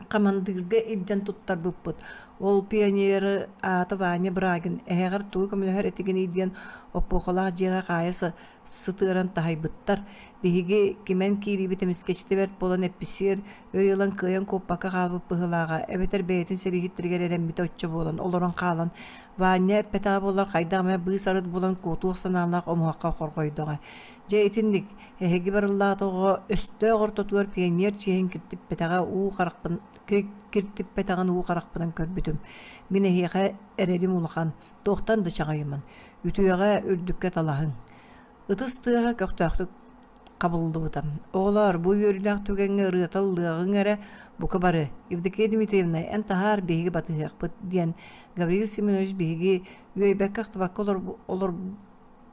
хамандыырга илдьэн туттарбыппыт. Ол пионеры аата Ваня Брагин эһэҕэр тугу көмөлөһөр этигиний диэн оппуохалаах дьиэҕэ хаайа сытыаран таһайбыттар. Биһиги кимэн киириибит эмискэччитэ бэрт буолан эпписиэр өй ылан кыайан куоппакка хаалбыт быһыылааҕа эбэтэр бэйэтин сэрииһиттэригэр эрэммитэ оччо буолан олорон хаалан Ваня эппэтэҕэ буоллар хайдах эмэ быыс-арыт булан куотуох санаалаах омуһахха хорҕойдоҕо. Дьэ итинник эһиги барыллаат оҕо өстөөх ортотугар пионер чиэһин киртиппэтэҕэ уу харахпын киртиппэтэҕин уу харахпынан көрбүтүм. Мин эһиэхэ эрэлим улахан, туохтан да чаҕыйыман, үтүөҕэ, үрдүккэ талаһыҥ. Ытыс тыаһа көхтөөхтүк хабыллыбыта. Оҕолоор, бу үөрүүлээх түгэҥҥэ ырыата ыллыаҕыҥ эрэ, бука бары. Евдокия Дмитриевна, эн таһаар, биһиги батыһыахпыт, диэн Гаврил Семенович биһиги үөйбэккэ-ахтыбакка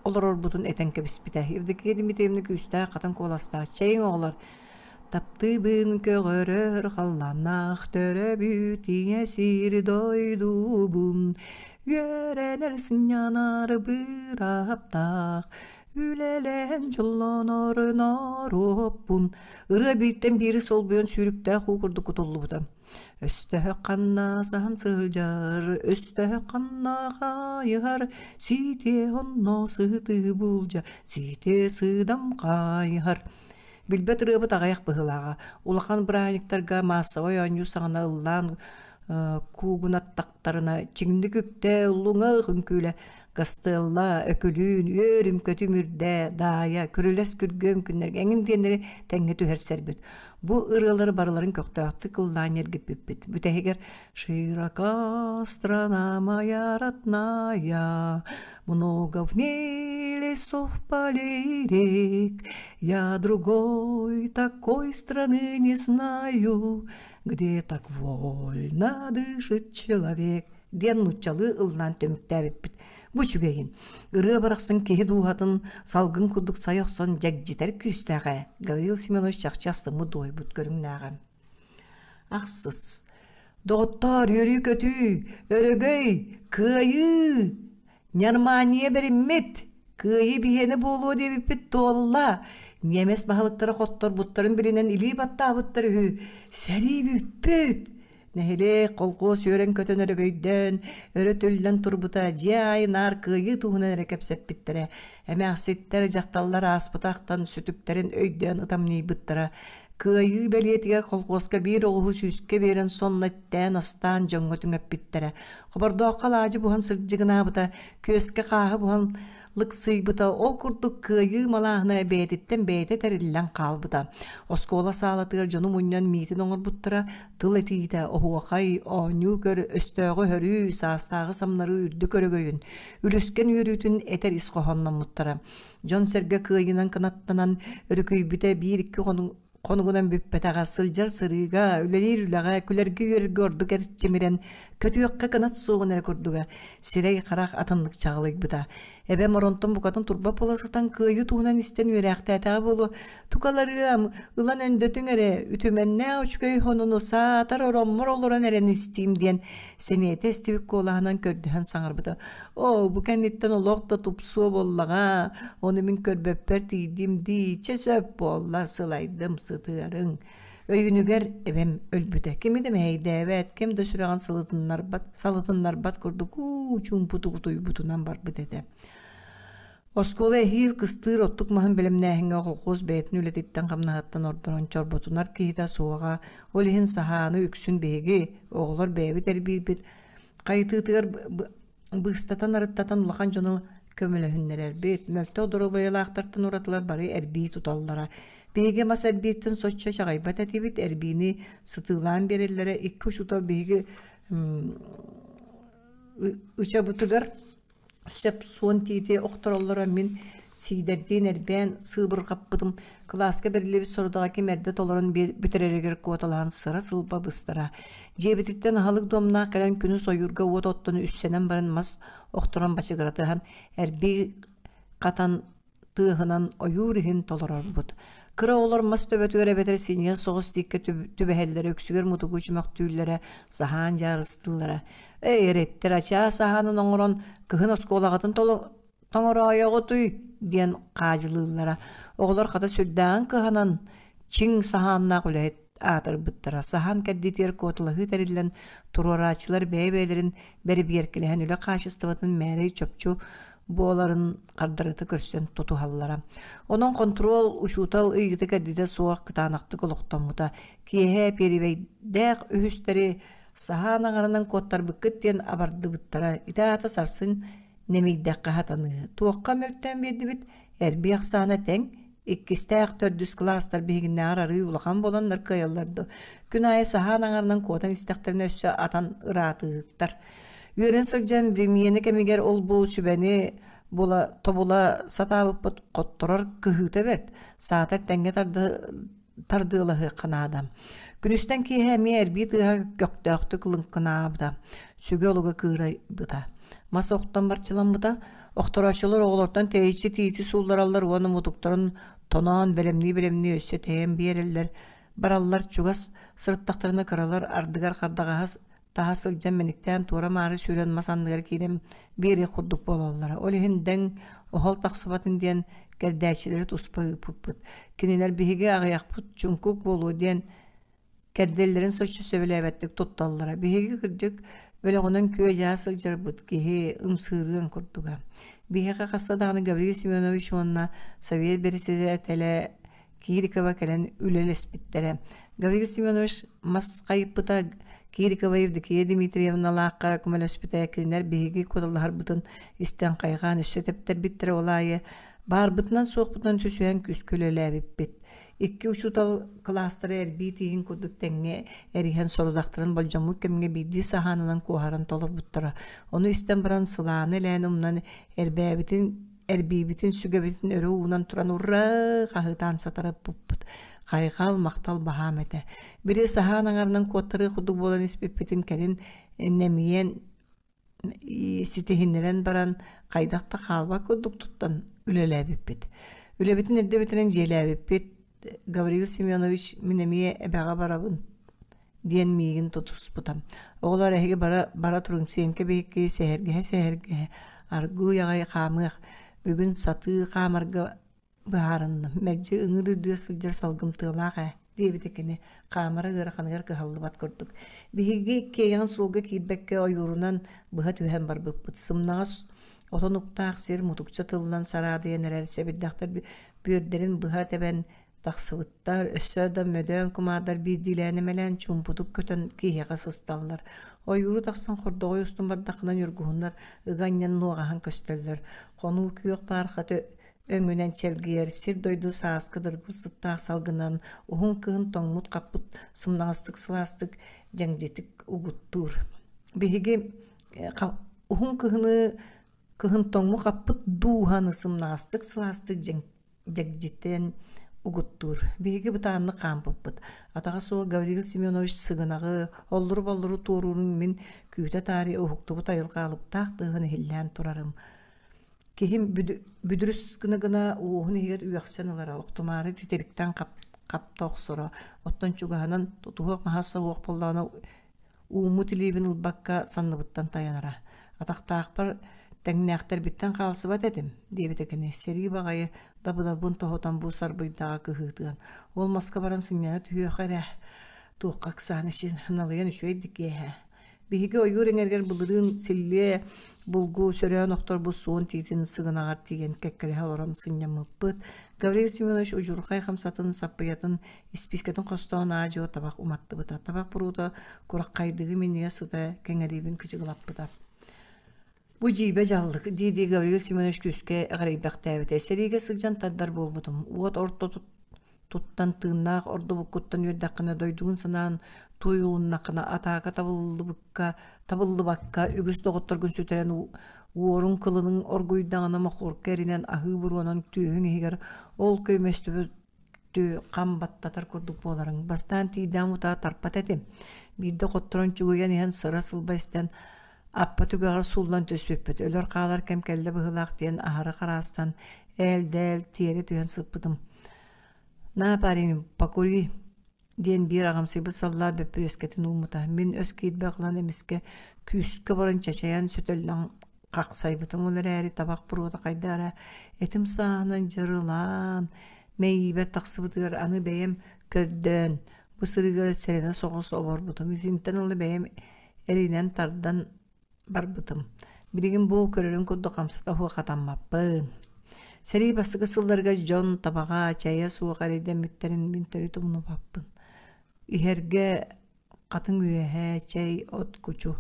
олорорбутун этэн кэбиспитэ. Евдокия Дмитриевна күүстээх хатан куоластаах, «Чэйиҥ, оҕолор, таптыыбын көҕөрөр халлааннаах төрөбүт ийэ сир дойдубун, үөрэнэр сынньанар бырааптаах, үлэлээн дьоллонор норуоппун». Ырыа бииртэн биири солбуйан сүүрүктээх уу курдук кутуллубута. Өстөһө ханна саһан сылдьар, өстөһө ханна хаайыһар, сиитиэ онно сытыы булдьа, сиитиэ сыыдам хаайыһар. Билбэт ырыабыт аҕыйах быһыылааҕа. Улахан бырааһынньыктарга маассабай оонньуу саҕана ыллаан куугунаттахтарына чиҥник үктээ, уллуҥах үҥкүүлэ, Гастелла, Өкүлүүн, үөрүм-көтүм үрдээ, Даайа, Күрүлэс күргүөм күннэргэ эҥин диэннэри тэҥҥэ түһэрсэрбит. Бу ырыалары барыларын көхтөөхтүк ыллаан ньиргиппиппит. Бүтэһигэр «Широка страна моя родная, много в ней лесов, полей, рек. Я другой такой страны не знаю, где так вольно дышит человек» диэн нууччалыы ыллаан түмүктээбиппит. Бу үчүгэйин. Ырыа барахсан киһи дууһатын салгын курдук сайа охсон дьэгдьитэр күүстээх ээ. Гаврил Семенович чахчы астыммыт дуойбут көрүҥнээҕэ. Ахсыс. Доҕоттоор, үөрүү-көтүү, өрөгөй, кыайыы! Ньармааньыйа бэриммит! Кыайыы биһиэнэ буолуо диэбиппит туолла! Ньиэмэс баһылыктара хотторбуттарын билинэн илии баттаабыттар үһү. Сэрии бүппүт! Нэһилиэк, колхуос үөрэн-көтөн өрөгөйдөөн, өрө түллэн турбута, дьиэ аайы наар кыайыы туһунан эрэ кэпсэппиттэрэ. Эмээхситтэр, дьахталлар ааспытахтан сүтүктэрин өйдөөн ытамньыйбыттара. Кыайыы бэлиэтигэр колхуоска биир оҕуһу сүүскэ биэрэн сонно эттээн-астаан дьоҥҥо түҥэппиттэрэ. Хобордооххо алаадьы буһан сырдьыгынаабыта, күөскэ хааһы буһан лыксыйбыта, ол курдук кыайыы малааһына бэйэтиттэн бэйэтэ тэриллэн хаалбыта. Оскуола саалатыгар дьону мунньан миитин оҥорбуттара, тыл этиитэ, оһуохай, оонньуу-көр, өстөөҕү өһөрүү, саастааҕы самнарыы үрдүк өрөгөйүн, үлүскэн үөрүүтүн этэр ис хоһоонноммуттара. Дьон-сэргэ кыайыынан кынаттанан өрүкүйбүтэ биир-икки хонугунан бүппэтэҕэ, сылдьар сырыыга, үлэлиир үлэҕэ, күлэргэ-үөрэргэ ордук эрчимирэн, көтүөххэ кынат суоҕун эрэ курдуга, сирэй-харах атыннык чаҕылыйбыта. Эбэм оронтон букатын турба буола сытан кыайыы туһунан истэн үөрээхтээтэҕэ буолуо, тукаларыам, ылан өндөтүҥ эрэ, үтүмэннээх үчүгэй хонуну саатар ороммор олорон эрэн истиим диэн сэниэтэ эстибит куолаһынан көрдөһөн саҥарбыта. Оо, бу кэнниттэн олох да тупсуо буоллаҕа, ону мин көрбөппөр тиийдим дии, чэ сөп буолла, сылайдым, сытыарыҥ. Өйүнүгэр эбэм өлбүтэ. Кими да мэһэйдээбэт, ким да сүрэҕин сылытыннарбат, салытыннарбат курдук уу чуумпутук утуйбутунан барбыт этэ. Оскуола эһиил кыстыыр оттук маһын бэлэмнээһиҥҥэ колхуос бэйэтин үлэтиттэн-хамнаһыттан ордорон чорботунар киһитэ суоҕа, ол иһин саһааны үксүн биһиги, оҕолор бэйэбит эрбиирбит, хайытыытыгар быыстатан-арыттатан улахан дьону көмөлөһүннэрэрбит, мөлтөх доруобуйалаахтартан уратылар бары эрбии туталлара. Биһиги мас эрбииртэн соччо чаҕыйбат этибит, эрбиини сытыылаан биэрэллэрэ, икки учуутал биһиги ычабытыгар сөп суон тиити охтороллоро мин Сиидэрдиин эрбээн сыыбырҕаппытым кылааска бэриллибит сорудаҕа ким эрдэ толорон бүтэрэригэр куоталаһан сыра-сылба быстара. Дьиэбититтэн аһылык дуомнаах кэлэн күнүс ойуурга уот оттон үссэнэн баран мас охторон бачыгыратыһан эрбии хатан тыаһынан ойуур иһин толорорбут. Кыра оҕолор мас төбөтүгэр эбэтэр синньигэс соҕус тииккэ түбэһэллэрэ, үксүгэр мутугу чөмөхтүүллэрэ, саһаан дьаарыстыыллара. «Эй, эрэттэр, ачаа саһаанын оҥорон кыһын оскуолаҕытын тоҥороойоҕутуй?» диэн хаадьылыыллара. Оҕолор хата сүрдээҕин кыһанан, чиҥ саһааннаах үлэһит аатырбыттара. Саһаан кэрдиитигэр куоталаһыы тэриллэн, туруорааччылар бэйэ-бэйэлэрин бэрэбиэркэлэһэн үлэ хаачыстыбатын мээрэй чопчу буоларын хардарыта көрсөн тутуһаллара. Онон хонтуруол учуутал ыйыыта-кэрдиитэ суох кытаанахтык олохтоммута. Киэһэ пиэрибэйдээх үһүстэри саһаан аҥарынан куоттарбыккыт диэн абардыбыттара. Ити аата сарсын нэмийдэххэ сатаныы. Туохха мөлтөөн биэрдибит? Эрбии ахсаана тэҥ, иккистээх төрдүс кылаастар биһигиннээҕэр арыый улахан буоланнар кыайаллар дуо? Күн аайы саһаан аҥарынан куотан истэхтэринэ өссө атан ыраатыһыктар. Үөрэн сылдьан биримиэнэ кэмигэр ол-бу сүбэни була тобула сатаабыппыт хотторор кыһыыта бэрт, саатар тэҥҥэ тардыалаһыахха наада. Күнүстэн киэһэ эмиэ эрбии тыаһа көхтөөхтүк лыҥкынаабыта, сүгэ олуга кыырайбыта. Мас охтон барчыламмыта, охторооччулар оҕолортон тэйиччи тиити сууллараллар уонна мутуктарын тоноон бэлэмнии-бэлэмнии өссө тэйэн биэрэллэр, бараллар чугас сырыттахтарына кыралар ардыгар хардаҕаһа таһа сылдьан мэниктээн туора-маары сүүрэн мас анныгар киирэн биэриэх курдук буолаллара. Ол иһин дэҥ оһол тахсыбатын диэн кэрдээччилэри туспа ыыппыппыт. Кинилэр биһиги аҕыйахпыт чуҥкук буолуо диэн кэрдэллэрин соччо сөбүлээбэттик тутталлара. Биһиги кырдьык бөлөҕүнэн күө-дьаа сылдьарбыт киһи ымсыырыан курдуга. Биһиэхэ хаста даҕаны Гаврил Семенович уонна Совет бэрэссэдээтэлэ Кирикова кэлэн үлэлэспиттэрэ. Гаврил Семенович мас хайыппыта Кирикова Евдокия Дмитриевналаахха көмөлөспүтэ кинилэр биһиги куоталаһарбытын истэн хайҕаан өссө тэптэрбиттэрэ ол аайы баарбытынан-суохпутунан түсүһэн күүскэ үлэлээбиппит. Икки учуутал кылаастары эрбии тииһин курдук тэҥҥэ эриһэн сорудахтарын болдьоммут кэмҥэ биирдии саһаанынан куоһаран толорбуттара. Ону истэн баран сылааны элээн умнан эрбээбитин эрбиибитин, сүгэбитин өрө уунан туран ураа хаһыытаан сатарыппыппыт. Хайҕал, махтал баһаам этэ. Били саһаан аҥарынан куоттарыы курдук буолан испиппитин кэлин нэмийэн ситиһиннэрэн баран хайдах да хаалбат курдук туттан үлэлээбиппит. Үлэбитин эрдэ бүтэрэн дьиэлээбиппит. Гаврил Семенович мин эмиэ эбэҕэ барабын диэн миигин тутуспута. Оҕолор эһиги бара, бара туруҥ Сиэҥкэ биһикки сэһэргэһэ-сэһэргэһэ аргыый аҕай хаамыах, бүгүн сатыы хаамарга быһаарынным, мэлдьи ыҥыр үрдүө сылдьар салгымтыалаах ээ диэбитэ кини, хаамара ыараханыгар кыһаллыбат курдук. Биһиги иккиэйэҕин суолга киирбэккэ ойуурунан быһа түһэн барбыппыт. Сымнаҕас отон уктаах сир мутукча тыллан сараадыйан эрэр сэбирдэхтэр бүөрдэрин быһа тэбэн Тахсыбыттар, өссө да мөдөөн кумаардар биирдиилээн эмэлээн чуумпутук көтөн киһиэхэ сысталлар. Ойууру тахсан хордоҕой устун бардаххына ньургуһуннар ыга анньан нуоҕаһан көстөллөр. Хонуу күөх баархаты өҥүнэн чэлгийэр, сир-дойду сааскы дыргыл сыттаах салгынан уһун кыһын тоҥмут-хаппыт сымнаҕастык сылаастык дьэҥдьитик угуттуур. Биһиги уһун кыһыны кыһын тоҥмут-хаппыт дууһаны сымнаҕастык сылаастык дьэгдьитэн угуттуур. Биһиги бытааннык хаампыппыт. Атаҕа суох Гаврил Семенович сыгынаҕы, оллуру-боллуру туоруурун мин күүтэ таарыйа уһуктубут айылҕа алыптаах тыаһын иһиллээн турарым. Киһим бүдүрүс гына-гына уоһун иһигэр үөхсэн ылара, охтумаары титириктэн хапта охсоро. Оттон чугаһынан тутуһуох маһа суох буоллаҕына Ууммут илиибин ылбакка санныбыттан тайанара. Атахтаахпар тэҥнээхтэрбиттэн хаалсыбат этим, диэбитэ кини, сэрии баҕайы дабыдалбын тоһутан бу сарбыйдаҕа кыһыытыан. Ол маска баран сынньана түһүөххэ эрэ, туохха ыксаан ичин, налыйан үчүгэйдик киэһэ. Биһиги ойуур эҥэригэр былырыын силлиэ булгу сөрөөн охторбут суон тиитин сыгынаҕар тиийэн кэккэлэһэ олорон сынньаммыппыт. Гаврил Семенович удьурхай хамсатын, саппыйатын, испиискэтин хостоон аа-дьуо табах уматтыбыта. Табах буруута кураххайдыгы минньигэс сыта кэҥэриибин кычыгылаппыта. Бу дьиибэ дьаллык, дии-дии Гаврил Семенович күүскэ эҕирийбэхтээбитэ. Сэриигэ сылдьан тардар буолбутум. Уот орто туттан тыыннаах ордубуккуттан үөрдэххинэ дойдугун санаан туойулуннаххына атаака табыллыбыкка табыллыбакка үгүс доҕотторгун сүтэрэн уоруҥ кылыныҥ оргуйдаҕына мохуорка эринэн аһыы буруонан түөһүҥ иһигэр ол көймөстүбүт хам баттатар курдук буоларыҥ. Бастаан тиийдэҕим утаа тарпат этим. Биирдэ хотторон чугуйан иһэн сыра-сылба истэн аппа түгэҕэр сууллан түспүппүт. Өлөр хаалар кэм кэллэ быһыылаах диэн аһары хараастан ээл-дээл тиэрэ түһэн сыппытым. «На, парень, покури!» диэн биир аҕамсыйбыт саллаат бөппүрүөскэтин ууммута. Мин өс киирбэх ылан эмискэ күүскэ баран чачайан сөтөллөн хахсайбытым ол эрээри табах буруота хайда эрэ этим сааһынан дьырылаан мэйиибэр тахсыбытыгар аны бэйэм көрдөөн бу сырыыга сэрэнэ соҕус оборбутум итинтэн ыла бэйэм эринэн тардан барбытым билигин бу көрөрүн курдук хамсата оһуох хатаммаппын сэрии бастакы сылларыгар дьон табаҕа чэйэ суох эрэйдэммиттэрин мин төрүт умнубаппын иһэргэ хатыҥ үөһэ чэй от кучу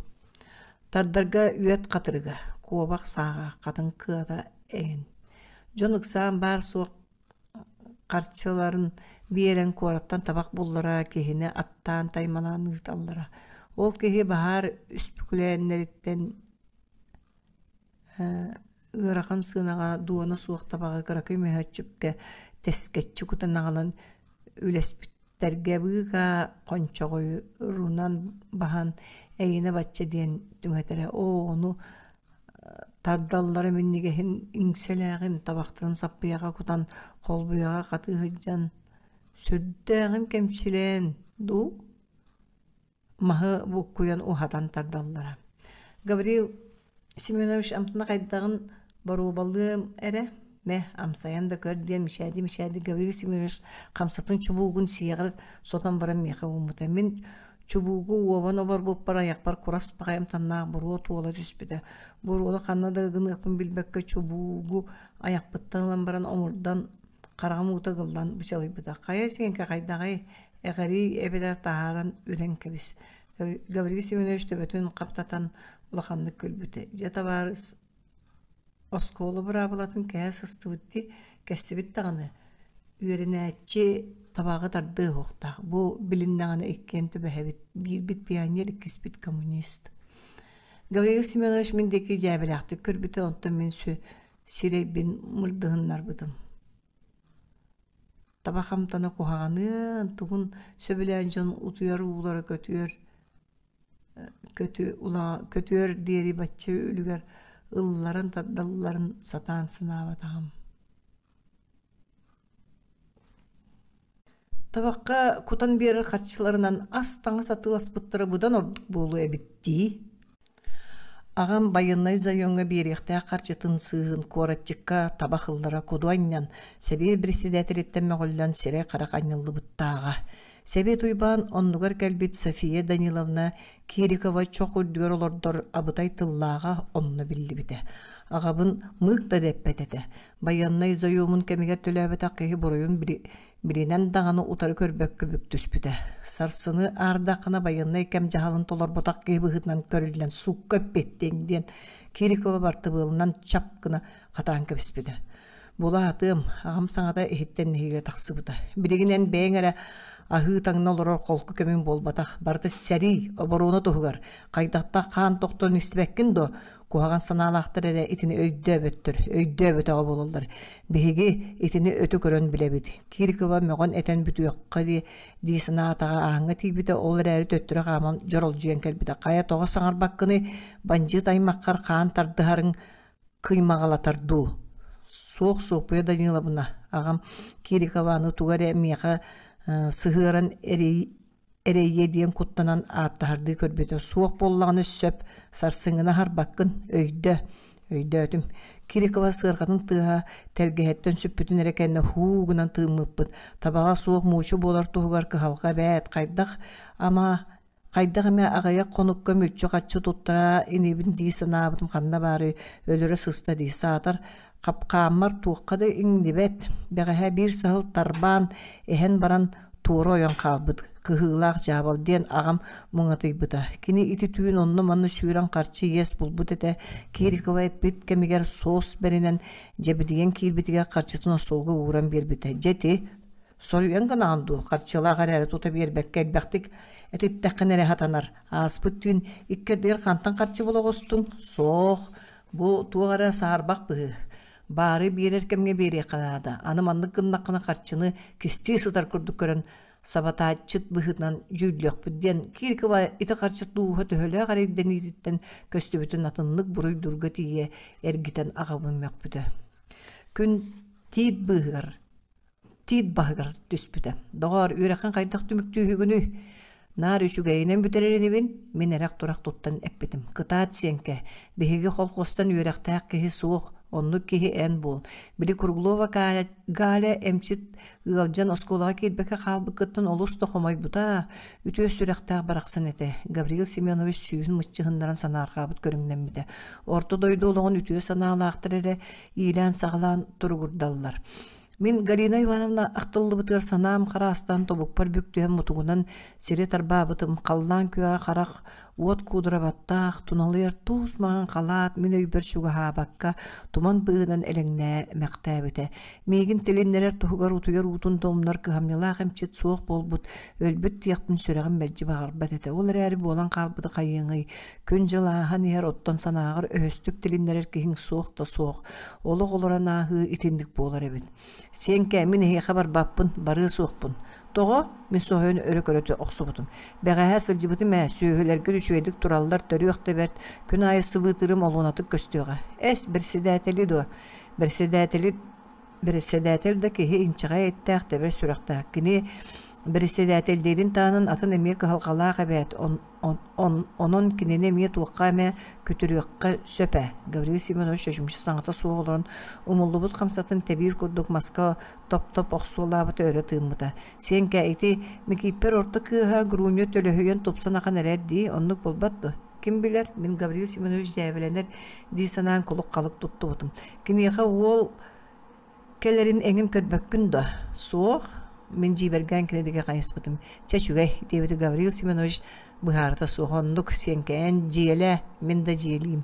тардарга үөт хатырыга куобах сааҕа хатыҥ кыата эҥин дьон ыксаан баар суох харчыларын биэрэн куораттан табах буллара киһини аттаан таймалаан ыыталлара ол киһи баһаар үспүкүлээннэриттэн ыарахан сыанаҕа дуона суох табаҕы кыракый мөһөөччүккэ тэскэччи кутан аҕалан үлэспит Тэргэ быыкаа хончоҕойрунан баһан эйинэ бачча диэн түҥэтэрэ оо ону тардаллара минньигэһин иҥсэлээҕин табахтарын саппыйаҕа кутан холбуйаҕа хатыы сылдьан сүрдээҕин кэмчилээн дуу маһы буккуйан уһатан тардаллара. Гаврил Семенович амтана хайдаҕын боруобалыам эрэ, мэ, амсайан да көр диэн мичээди-мичээди Гаврил Семенович хамсатын чубуугун сиэҕэр сотон баран миэхэ ууммута. Мин чубуугу уобан оборбуппар айахпар курас баҕайы амтаннаах буруо туола түспүтэ. Буруону ханна да гыныахпын билбэккэ чубуугу айахпыттан ылан баран омурдан хараҕым уута ыгыллан бычалыйбыта. Хайа сиэҥкэ хайдаҕый? Эҕэрий эбэтэр таһааран үрэн кэбис. Гаврил Семенович төбөтүн хаптатан улаханнык күлбүтэ. Дьэ табаарыс оскуола быраабылатын кэһэ сыстыбыт дии, кэстибит даҕаны. Үөрэнээччи табаҕы тардыа уһуохтаах. Бу билиннэҕинэ иккиэн түбэһэбит. Биирбит пионер, иккиспит коммунист. Гаврил Семенович мин диэки дьээбэлээхтик көрбүтэ, онтон мин сирэйбин мырдыһыннарбытым. Таба хамтана куһаҕаныан, тугун сөбүлээн дьон утуйар уулара көтүөр көтүөр диэри бачча үлүгэр ылларан тардалларын сатаан санаабатаҕым. Табахха кутан биэрэр харчыларынан ас-таҥас атыыласпыттара быдан ордук буолуо эбит дии. Аҕам байыаннай заемҥа биэриэхтээх харчытын сыыһын куоратчыкка табах ыллара куду анньан, сэбиэт председателиттэн мөҕүллэн сирэй-харах анньыллыбыттааҕа. Сэбиэт Уйбаан оннугар кэлбит София Даниловна Кирикова чох үрдүгэр олордор абытай тыллааҕа онно биллибитэ. Аҕабын мыык да дэппэт этэ. Байыаннай заемун кэмигэр төлөөбөтөх киһи буруйун билинэн даҕаны утары көрбөккө бүк түспүтэ. Сарсыны аардаххына байыаннай кэм дьаһалын толорботох киһи быһыытынан көрүллэн суукка эппиэттиэҥ диэн Кирикова бартыбыалынан чап гына хатаан кэбиспитэ. Була сатыам, аҕам саҥата иһиттэн нэһиилэ тахсыбыта. Билигин эн бэйэҥ эрэ аһыы таҥна олорор холку кэмиҥ буолбатах. Барыта сэрии, оборуона туһугар. Хайдахтаах хаан тохторун истибэккин дуо? Куһаҕан санаалаахтар эрэ итини өйдөөбөттөр, өйдөөбөтөҕө буолаллар. Биһиги итини өтө көрөн билэбит. Кирикова мөҕөн этэн бүтүөххэ дии, дии санаатаҕа ааҥҥа тиийбитэ, ол эрээри төттөрү хааман дьоролдьуйан кэлбитэ. Хайа тоҕо саҥарбаккыный, бандьыыт аймаххар хаан тардыһарыҥ кыймаҕалатар дуу? Суох Суоппуйа Даниловна, аҕам Кирикованы тугу эрэ миэхэ сыһыаран эрэйиэ диэн куттанан ааттаһардыы көрбүтэ. Суох буоллаҕына сөп, сарсыҥҥыны аһарбаккын, өйдөө. Өйдөөтүм. Кирикова сыарҕатын тыаһа тэлгэһэттэн сүппүтүн эрэ кэннэ һуу гынан тыыммыппыт. Табаҕа суох муучу буолар туһугар кыһалҕа эбээт, хайдах ама Хайдах эмэ аҕыйах хонукка мүлчү-хаччы туттара инибин дии санаабытым ханна баарый, өлөрө сыста дии саатар хапкааммар туохха да иҥнибэт, бэҕэһээ биир саһыл тарбаан эһэн баран туора ойон хаалбыт кыһыылаах дьаабал диэн аҕам муҥатыйбыта. Кини ити түүн онно-манна сүүрэн харчы иэс булбут этэ. Кирикова эппит кэмигэр суос бэринэн дьэбидийэн киирбитигэр харчытын остуолга ууран биэрбитэ. Дьэ ити Соруйан гынаҕын дуу, харчылаах эрээри тута биэрбэккэ элбэхтик этиттэххинэ эрэ сатанар. Ааспыт түүн иккэрдигэр хантан харчы була оҕустуҥ? Суох, бу туох эрэ саарбах быһыы. Баары биэрэр кэмҥэ биэриэххэ наада. Аны маннык гыннаххына харчыны кистии сытар курдук көрөн сабатааччыт быһыытынан дьүүллүөхпүт диэн Кирикова ити харчы тууһа төһөлөөх эрэйдэниититтэн көстүбүтүн атыннык буруйдуурга тиийэ эргитэн аҕабын мөхпүтэ. Күн тиит быыһыгар тиит баһыгар түспүтэ. Доҕоор, үөрэххин хайдах түмүктүүһүгүнүй? Наар үчүгэйинэн бүтэрэр инибин, мин эрэх-турах туттан эппитим. Кытаат сиэҥкэ, биһиги холкуостан үөрэхтээх киһи суох, оннук киһи эн буол. Били Круглова Галя эмчит ыалдьан оскуолаҕа киирбэккэ хаалбыккыттан олус да хомойбута, үтүө сүрэхтээх барахсан этэ. Гаврил Семенович сүүһүн мыччыһыннаран санаарҕаабыт көрүҥнэммитэ. Орто дойду олоҕун үтүө санаалаахтар эрэ иилээн-саҕалаан туругурдаллар. Мин Галина Ивановна ахтыллыбытыгар санаам хараастан тобукпар бүк түһэн мутугунан сири тарбаабытым, халлаан күөҕэ харах уот куудурабаттаах, туналыйар туус маҥан халаат мин өйбөр чугаһаабакка туман быыһынан элэҥнээмэхтээбитэ. Миигин тилиннэрэр туһугар утуйар уутун да умнар кыһамньылаах эмчит суох буолбут, өлбүт диэхпин сүрэҕим мэлдьи баҕарбат этэ. Ол эрээри буолан хаалбыты хайыаҥый, Күн-дьыл ааһан иһэр оттон санааҕар өһөстүк тилиннэрэр киһиҥ суох да суох. Олох олорон ааһыы итинник буолар эбит. Сиэҥкэ, мин эһиэхэ барбаппын, барыа суохпун. Тоҕо? Мин соһуйан өрө көрө охсубутум. Бэҕэһээ сылдьыбытым ээ, сүөһүлэргит үчүгэйдик тураллар, төрүөх да бэрт, күн аайы сыбыытыырым олуонатык көстүөҕэ. Эс, бэрэссэдээтэли дуо? Бэрэссэдээтэли Бэрэссэдээтэл да киһи инчэҕэй эттээх, тэбэр сүрэхтээх. Кини бэрэссэдээтэллиирин таһынан атын эмиэ кыһалҕалаах эбээт, онон кинини эмиэ туохха эмэ күтүрүөххэ сөп ээ. Гаврил Семенович чочумча саҥата суох олорон, умуллубут хамсатын тэбиир курдук маска топ-топ охсуолаабыта өрө тыыммыта. Сиэҥкэ, ити Микииппэр орто кыыһа Груня төлөһүйэн тупсан ахан эрэр дии, оннук буолбат дуо? Ким билэр, мин Гаврил Семенович дьээбэлэнэр дии санаан кулук-халык туттубутум. Киниэхэ уол кэлэрин эҥин көрбөккүн да? Суох. Мин дьиибэргээн кини диэки хайыспытым. Чэ, үчүгэй, диэбитэ Гаврил Семенович быһаарыта суох. Оннук, сиэҥкээн, дьиэлээ, мин да дьиэлиим.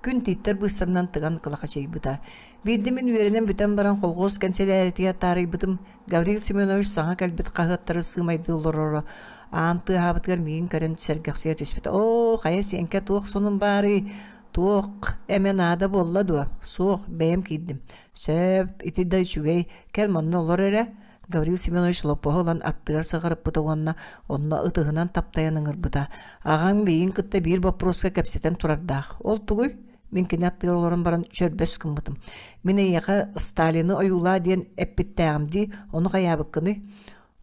Күн тииттэр быыстарынан тыган кылахачыйбыта. Биирдэ мин үөрэнэн бүтэн баран колхуос кэнсэлээритигэр таарыйбытым, Гаврил Семенович саҥа кэлбит хаһыаттары сыымайдыы олороро. Аан тыаһаабытыгар миигин көрөн сэргэхсийэ түспүтэ. Оо, хайа сиэҥкэ туох сонун баарый? Туох эмэ наада буолла дуо? Суох, бэйэм киирдим. Сөп, ити да үчүгэй, кэл манна олор эрэ. Гаврил Семенович лоппоһу ылан аттыгар сыҕарыппыта уонна онно ытыһынан таптайан ыҥырбыта. Аҕаҥ миигин кытта биир боппуруоска кэпсэтэн турардаах. Ол тугуй? Мин кини аттыгар олорон баран чөрбөс гыммытым. Мин эйиэхэ Сталины ойуулаа диэн эппиттээҕим дии, ону хайаабыккыный?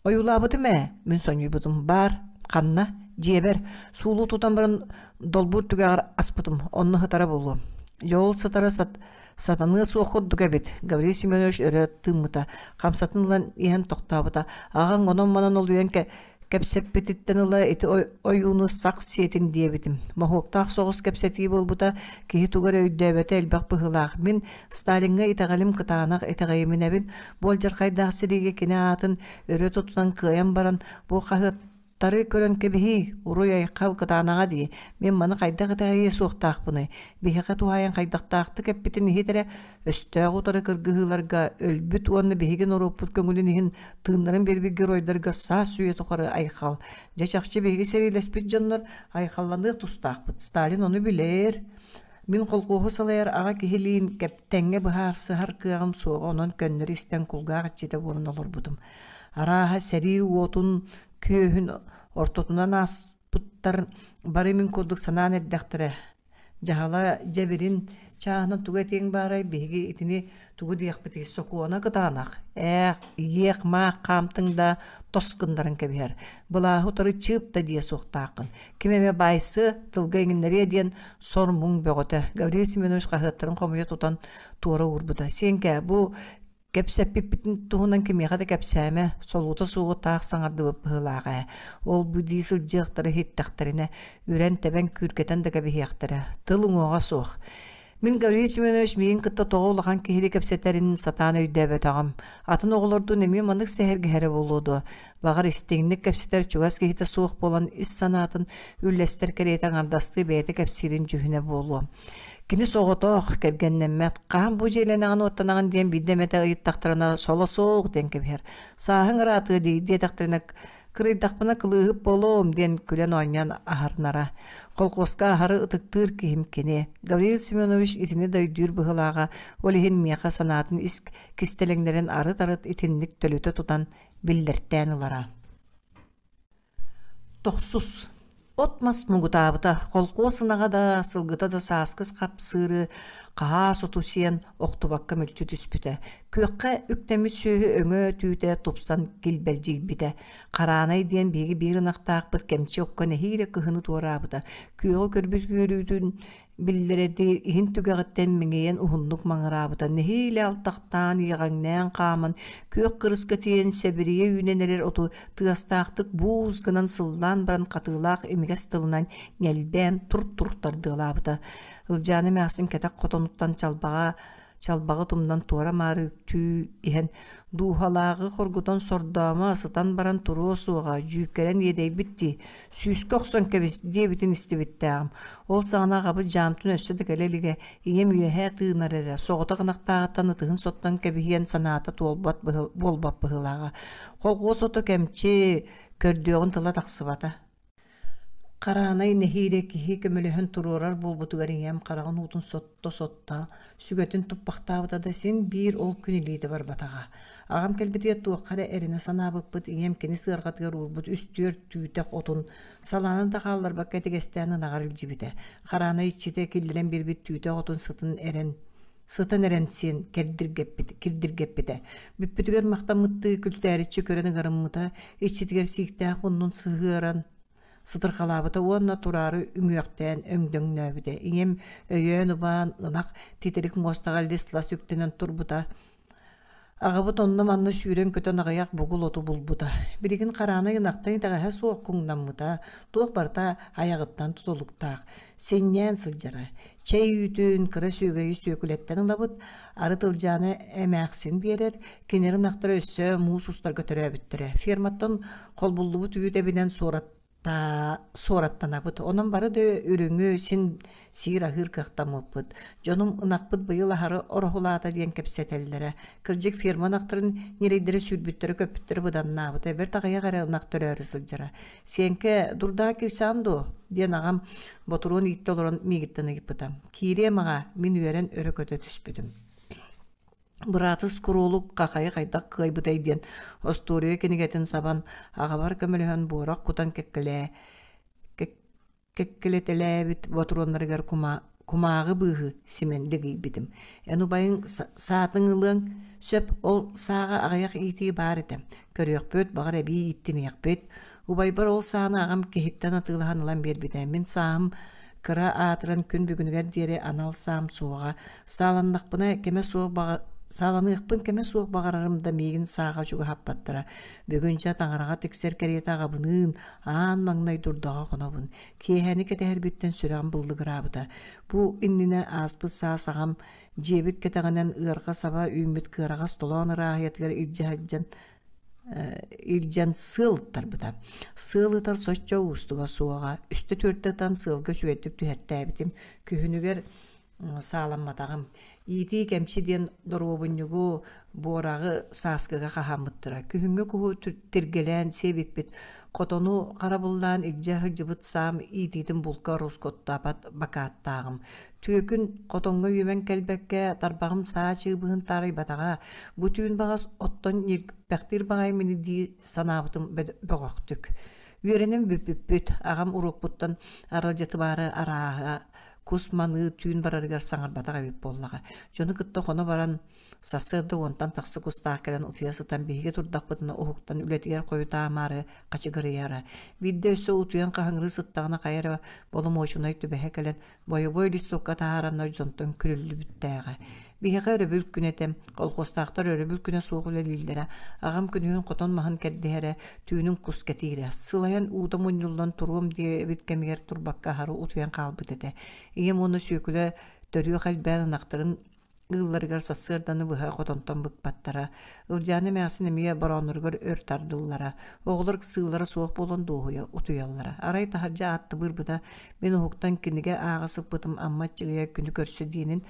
Ойуулаабытым ээ, мин сонньуйбутум. Баар, ханна? Дьиэбэр. Суулуу тутан баран долбуур түгэҕэр аспытым, онно сытара буолуо. Дьэ ол сытара сат сатаныа суох курдук эбит, Гаврил Семенович өрө тыыммыта, хамсатын ылан иһэн тохтообута. Аҕаҥ онон-манан олуйан кэпсэппититтэн ыла ити ойууну сах сиэтин диэбитим. Моһуоктаах соҕус кэпсэтии буолбута, киһи тугу эрэ өйдөөбөтө элбэх быһыылаах. Мин Сталиҥҥа итэҕэлим кытаанах итэҕэйиминэбин, бу алдьархайдаах сэриигэ кини аатын өрө тутан кыайан баран, бу хаһыат Тары көрөн кэбиһиий, уруй-айхал кытаанаҕа дии, мин маны хайдах итэҕэйиэ суохтаахпыный, биһиэхэ туһаайан хайдахтаахтык эппитин иһит эрэ, өстөөх утары кыргыһыыларга өлбүт уонна биһиги норуоппут көҥүлүн иһин тыыннарын биэрбит геройдарга саас үйэ тухары айхал. Дьэ чахчы биһиги сэриилэспит дьоннор айхалланыах тустаахпыт, Сталин ону билэр. Мин колхуоһу салайар аҕа киһилиин тэҥҥэ быһаарсыһар кыаҕым суоҕа, онон көннөрү истэн кулгаах иччитэ буолан олорбутум. Арааһа сэрии уотун күөһүн ортотунан ааспыттар бары мин курдук санаан эрдэхтэрэ. Дьаһала дьэбирин чааһынан тугу этиэҥ баарай, биһиги итини тугу диэхпитий, сокуона кытаанах, ээх, иэх-маах хаамтыҥ да тос гыннаран кэбиһэр. Былааһы утары чыып да диэ суохтааххын. Ким эмэ баайсыа, тылга иҥиннэриэ диэн сор-муҥ бөҕөтө. Гаврил Семенович хаһыаттарын хомуйа тутан туора уурбута. Сиэҥкэ, бу Кэпсэппиппитин туһунан кимиэхэ да кэпсээмэ, солуута суоҕу таах саҥардыбыт быһыылаах ээ. Ол-бу дии сылдьыахтара иһиттэхтэринэ, үрэн-тэбэн күүркэтэн да кэбиһиэхтэрэ. Тыл уҥуоҕа суох. Мин Гаврил Семенович миигин кытта тоҕо улахан киһини кэпсэтэрин сатаан өйдөөбөтөҕүм. Атын оҕолордуун эмиэ маннык сэһэргэһэрэ буолуо дуо? Баҕар, истиҥник кэпсэтэр чугас киһитэ суох буолан ис санаатын үллэстэр кэриэтэ аҥардастыы бэйэтэ кэпсиирин дьүһүнэ буолуо. Кини соҕотох, кэргэннэммэт, хаһан бу дьиэлэнэҕин-уоттанаҕын диэн биирдэ эмэтэ ыйыттахтарына соло суох диэн кэбиһэр. Сааһыҥ ыраатыа дии диэтэхтэринэ кырыйдахпына кылыыһыт буолуом диэн күлэн-оонньоон аһарынара. Колхуоска аһары ытыктыыр киһим кини. Гаврил Семенович итини да өйдүүр быһыылааҕа, ол иһин миэхэ санаатын ис кистэлэҥнэрин арыт-арыт итинник төлүтэ тутан биллэртээн ылара. Тохсус. От-мас муҥутаабыта, холкуос ынаҕа да, сылгыта да сааскы хапсыыры хаһаас оту сиэн охтубакка мүлчү түспүтэ. Күөххэ үктэммит сүөһү өҥө-түүтэ тупсан килбэлдьийбитэ. Хараанай диэн биһиги биир ынахтаахпыт кэмчи окко нэһиилэ кыһыны туораабыта. Күөҕү көрбүт үөрүүтүн биллэрэрдии иһин түгэҕиттэн миҥийэн уһуннук маҥыраабыта нэһиилэ алтахтаан иэҕэҥнээн хааман күөх кырыска тиийэн сэбирийэ үүнэн эрэр оту тыастаахтык буус гынан сыллаан баран хатыылаах имигэс тылынан ньэлбээн тур-тур тардыалаабыта. Ылдьаана эмээхсин кэтэх хотонуттан чалбаҕа чалбаҕы тумнан туора-маары үктүү иһэн дууһалааҕы хоргутан сордоомо сытан баран туруо суоҕа дьүүккэрэн иэдэйбит дии сүүскэ охсон кэбис диэбитин истибиттээҕим ол саҕана аҕабыт дьаамтын өссө да кэлэ илигэ ийэм үөһээ тыынар эрэ соҕотох ынахтааҕыттан ытыһын соттон кэбиһиэн санаата туолбат буолбат быһыылааҕа холхуос ото кэмчи көрдүөҕүн тыла тахсыбата. Хараанай нэһиилэ киһи көмөлөһөн туруорар буолбутугар ийэм хараҕын уутун сотто-сотто, сүгэтин туппахтаабыта да син биир ол күн илиитэ барбатаҕа. Аҕам кэлбитигэр туохха эрэ эрэнэ санаабыппыт ийэм кини сыарҕатыгар уурбут үс-түөрт түүтэх отун салааны да хаалларбакка итигэстээн ынаҕар илдьибитэ. Хараанай иччитэ киллэрэн биэрбит түүтэх отун сытын эрэн сытан эрэн сиэн кэрдиргэппит, кирдиргэппитэ. Бүппүтүгэр махтаммыттыы күлтээриччи көрөн ыҥырыммыта, иччитигэр сииктээх муннун сыһыаран сытырҕалаабыта уонна тураары үҥүөхтээн өҥдөҥнөөбүтэ. Ийэм өйөөн-убаан ынах титирик муостаҕа лис-лас үктэнэн турбута. Аҕабыт онно-манна сүүрэн-көтөн аҕыйах бугул оту булбута. Билигин хараанай ынахтан итэҕэһэ суох куҥнаммыта, туох барыта айаҕыттан тутулуктаах, синньээн сылдьара. Чэй үүтүн, кыра сүөгэйи сүөкүлэттэн ылабыт, арыт Ылдьаана эмээхсин биэрэр, кинилэр ынахтара өссө муус устарга төрөөбүттэрэ. Ферматтан холбуллубут үүт эбинэн суорат суораттанабыт. Онон бары да үрүҥү син сиир-аһыыр кыахтаммыппыт. Дьонум ынахпыт быйыл аһары ороһулаата диэн кэпсэтэллэрэ. Кырдьык ферма ынахтарын ньирэйдэрэ сүүрбүттэрэ-көппүттэрэ быданнаабыта. Бэрт аҕыйах эрэ ынах төрөөрү сылдьара. «Сиэҥкэ, дурдаҕа киирсэҕин дуо?» диэн аҕам ботуруон ииттэ олорон миигиттэн ыйыппыта. «Киириэм аҕаа», мин үөрэн өрө көтө түспүтүм. Быраатыс куруолук хахайы хайдах кыайбытай диэн остуоруйа кинигэтин сабан, аҕабар көмөлөһөн буорах кутан кэккэлээ кэккэлэтэлээбит ботуруоннарыгар кума кумааҕы быыһы симэн лигийбитим. Эн убайыҥ саатын ылыаҥ сөп, ол сааҕа аҕыйах иитии баар этэ. Көрүөхпүт, баҕар эбии ииттиниэхпит. Убайбар ол сааны аҕам киһиттэн атыылаһан ылан биэрбитэ. Мин сааһым кыра аатыран күн бүгүнүгэр диэри анал саам суоҕа. Сааланнахпына кэмэ суох баҕа сааланыахпын кэмэ суох баҕарарым да миигин сааҕа чугаһаппаттара. Бүгүн дьэ таҥараҕа тиксэр кэриэтэ аҕабыныын аан маҥнай дурдаҕа хонобун. Киэһэни кэтэһэрбиттэн сүрэҕим быллыгыраабыта. Бу иннинэ ааспыт саас аҕам дьиэбит кэтэҕинэн ыарҕа саба үүммүт кыараҕас толоон ырааһыйатыгар илдьэ сылдьан илдьэн сыал ыттарбыта. Сыал ытар соччо уустуга суоҕа. Үстэ-түөртэ ытан сыалга үчүгэйдик түһэртээбитим. Күһүнүгэр сааламматаҕым. Иитии кэмчи диэн доруобунньугу, буораҕы сааскыга хаһааммыттара. Күһүҥҥү куһу тиргэлээн сиэбиппит. Хотону харабыллаан илдьэ сылдьыбыт саам иитиитин булка ороскуоттаабат бакааттааҕым. Түөкүн хотоҥҥо үөмэн кэлбэккэ, тарбаҕым саа чыыбыһын таарыйбатаҕа. Бу түүн баҕас оттон ньирбэхтиир баҕайы мини дии санаабытым бөҕөхтүк. Үөрэнэн бүппүппүт. Аҕам уруокпуттан аралдьытымаары арааһа кус маныы түүн барарыгар саҥарбатах эбит буоллаҕа. Дьону кытта хоно баран Сарсыарда уонтан тахса кустаах кэлэн утуйа сытан биһиги турдахпытына уһуктан үлэтигэр хойутаамаары хачыгырыйара. Биирдэ өссө утуйан хаһыҥырыы сыттаҕына хайа эрэ боломуочунай түбэһэ кэлэн бойобуой листокка таһаараннар дьонтон күлүллүбүттээҕэ. Биһиэхэ өрөбүл күнэ этэ. Колхуостаахтар өрөбүл күнэ суох үлэлииллэрэ. Аҕам күнүһүн хотон маһын кэрдиһэрэ, түүнүн кус кэтиирэ. Сылайан уута мунньуллан туруом диэбит кэмигэр турбакка аһары утуйан хаалбыт этэ. Ийэм уонна Сүөкүлэ төрүөх элбээн ынахтарын ыылларыгар сарсыарданы быһа хотонтон быкпаттара. Ылдьаана эмээхсин эмиэ бороонноругар өр тардыллара. Оҕолор ыксыыллара суох буолан дуоһуйа утуйаллара. Арай таһырдьа ааттыбыырбыта мин уһуктан кинигэ ааҕа сыппытым Амма Аччыгыйа күнү көрсө диэнин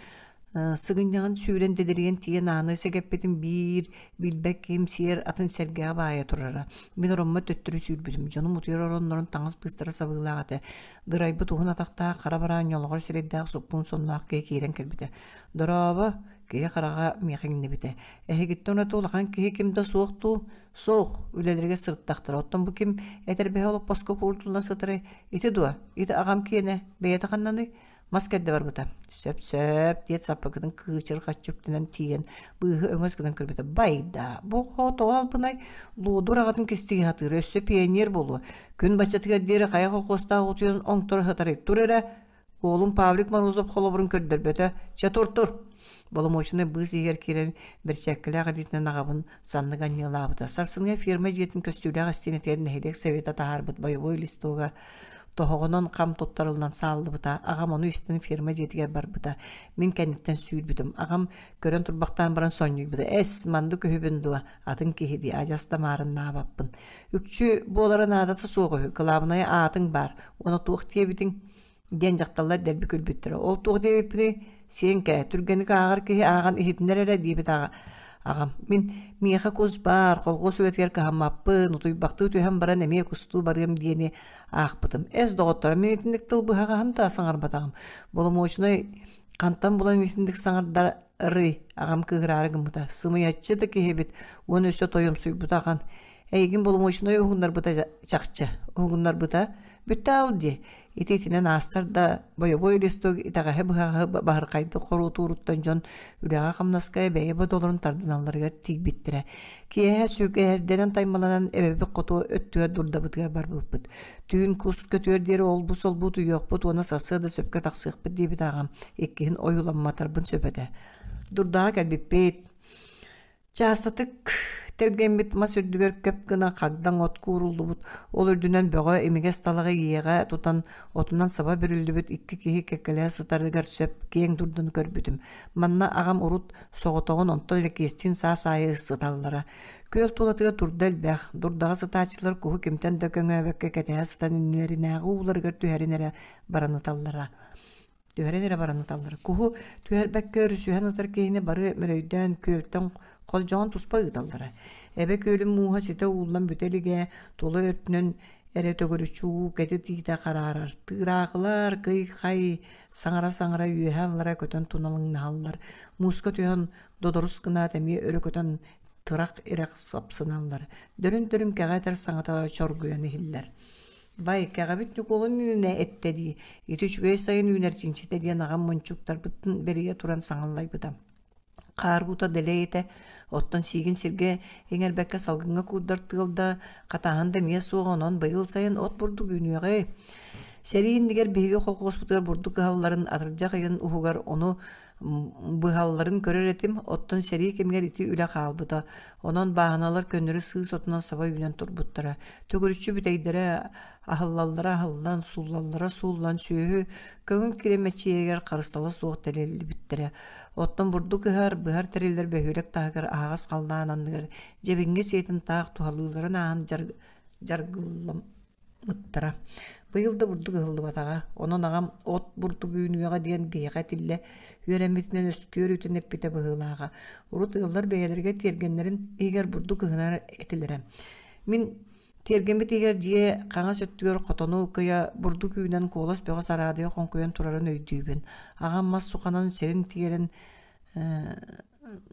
сыгынньаҕын сүүрэн дэлэрийэн тиийэн ааны сэгэппитим биир билбэт киһим сиэр атын сэргэҕэ баайа турара. Мин ороммо төттөрү сүүрбүтүм. Дьонум утуйар ороннорун таҥас быыстара сабыылаах этэ. Дырайбыт уһун атахтаах хара бараан ньолоҕор сирэйдээх суппуун сонноох киһи киирэн кэлбитэ. «Дорообо!» киһи хараҕа миэхэ иҥнибитэ. «Эһигиттэн ураты улахан киһи ким да суох дуу?» «Суох, үлэлэригэр сырыттахтара. Оттон бу ким этэрбэһэ олоппоско куурдуллан сытарый? Ити дуо? Ити аҕам киэнэ. Бэйэтэ ханнаный?» Мас кэрдэ барбыта. Сөп-сөп, диэт саппыкытын кыычырҕаччы үктэнэн тиийэн, быыһы өҥөс гынан көрбүтэ. Байда, бу оҕо тоҕо албынай? Луодур аҕатын кистии сатыыр, өссө пионер буолуо. Күн баччатыгар диэри хайа холкуостаах утуйан оҥторо сытарый? Тур эрэ! Уолум Павлик Морозов холобурун көрдөрбөтө. Чэ, тур-тур! Боломуочунай быыс иһигэр киирэн, бэрчээккэлээх илиитинэн аҕабын санныга анньыалаабыта. Сарсыҥҥа ферма дьиэтин көстүүлээх истиэнэтигэр нэһилиэк совета таһаарбыт бойобуой листога тоһоҕонон хам туттарыллан сааллыбыта. Аҕам ону истэн ферма дьиэтигэр барбыта. Мин кэнниттэн сүүрбүтүм. Аҕам көрөн турбахтаан баран сонньуйбута. Эс, маннык үһүбүн дуо? Атын киһи дии, адьас да маарыннаабаппын. Үкчү буолара наадата суох үһү. Кылаабынайа аатыҥ баар. Уонна туох диэбитиҥ? диэн дьахталлар дэлби күлбүттэрэ. Ол туох диэбиппиний? Сиэҥкэ, түргэнник ааҕар киһи ааҕан иһитинэр эрэ диэбит аҕам. Мин миэхэ кус баар, холхуос үлэтигэр кыһаммаппын, утуйбахтыы түһэн баран эмиэ кустуу барыам диэни аахпытым. Эс, доҕотторо, мин итинник тыл быһаҕаһын да саҥарбатаҕым. Боломуочунай хантан булан итинник саҥардарый? Аҕам кыыһыраары гыммыта. Сымыйаччы да киһибит уонна өссө тойомсуйбута ахан. Эйигин боломуочунай уһугуннарбыта чахчы. Уһугуннарбыта Бүттэ ол дии. Ити итинэн аастар да, бойобуой листок итэҕэһи-быһаҕаһы баһырхайдык хоруотууруттан дьон үлэҕэ-хамнаска бэйэ бодолорун тардыналларыгар тиийбиттэрэ. Киэһэ сүгэһэрдэнэн-таймаланан эбэбит хоту өттүгэр дурдабытыгар барбыппыт. Түүн кус көтүөр диэри олбу-солбу утуйуохпут уонна сарсыарда сөпкө тахсыахпыт диэбит аҕам иккиһин ойууламматарбын сөп этэ. Дурдаҕа кэлбиппит. Чаастатык тэлгэммит мас үрдүгэр көп гына хагдаҥ от кууруллубут, ол үрдүнэн бөҕө имигэс талаҕы иэҕэ тутан отунан саба бүрүллүбүт икки киһи кэккэлэһэ сытарыгар сөп киэҥ дурдуну көрбүтүм. Манна аҕам урут соҕотоҕун онтон Лэкиэстиин саас аайы сыталлара. Күөл тулатыгар дурда элбэх, дурдаҕа сытааччылар куһу кимтэн да көҥөөбөккө кэтэһэ сытан иннилэринээҕи ууларыгар түһэрин эрэ баран ыталлара. Түһэрэн эрэ баран ыталлар. Куһу түһэрбэккэ өрүсүһэн ытар киһини бары мөрөйдөөн күөлтэн холдьоҕон туспа ыыталлара. Эбэ күөлүн мууһа ситэ ууллан бүтэ илигэ, тула өртүнэн эрэ төгүрүччү уу кэтит иитэ хараарар. Тыыраахылар кый-хай саҥара-саҥара үөһэ-аллара көтөн туналыҥнаһаллар. Мууска түһэн додорус гынаат эмиэ өрө көтөн тырах-ирэх сапсыналлар. Дөрүн-дөрүн кэҕэ этэр саҥата чоргуйан иһиллэр. Бай, кэҕэбит Ньукуолун иннинэ эттэ дии, ити үчүгэй сайын үүнэр чинчитэ диэн аҕам мунчуктарбытын бэрийэ туран саҥаллайбыта. Хаар уута дэлэй этэ, оттон сиигин сиргэ иҥэрбэккэ салгыҥҥа куурдар тыал да, хатааһын да эмиэ суох, онон быйыл сайын от бурдук үүнүөҕэй. Сэрии иннигэр биһиги холкуоспутугар бурдук ыһалларын атырдьах ыйын уһугар ону быһалларын көрөр этим, оттон сэрии кэмигэр ити үлэ хаалбыта. Онон бааһыналар көннөрү сыыс отунан саба үүнэн турбуттара. Төгүрүччү бүтэйдэрэ аһыллаллара аһыллан, сууллаллара сууллан, сүөһү көҥүл кирэмэччийэгэр харыстала суох тэлэллибиттэрэ. Оттон бурдук ыһар, быһар тэриллэр бөһүөлэк таһыгар аһаҕас халлаан анныгар дьэбиҥҥэ сиэтин таах туһалыылларын ааһан дьаргылламмыттара. Ыттара. Быйыл да бурдук ыһыллыбатаҕа, онон аҕам от бурдук үүнүөҕэ диэн биһиэхэ этиллэ үөрэммитинэн өскүөр үтэн эппитэ быһыылааҕа. Урут ыаллар бэйэлэригэр тиэргэннэрин иһигэр бурдук ыһынар этилэрэ. Мин тиэргэммит иһигэр дьиэ хаҥас өттүгэр хотону кыйа бурдук үүнэн куолас бөҕө сараадыйа хоҥкуйан турарын өйдүүбүн. Аҕам мас суханан сирин тиэрэн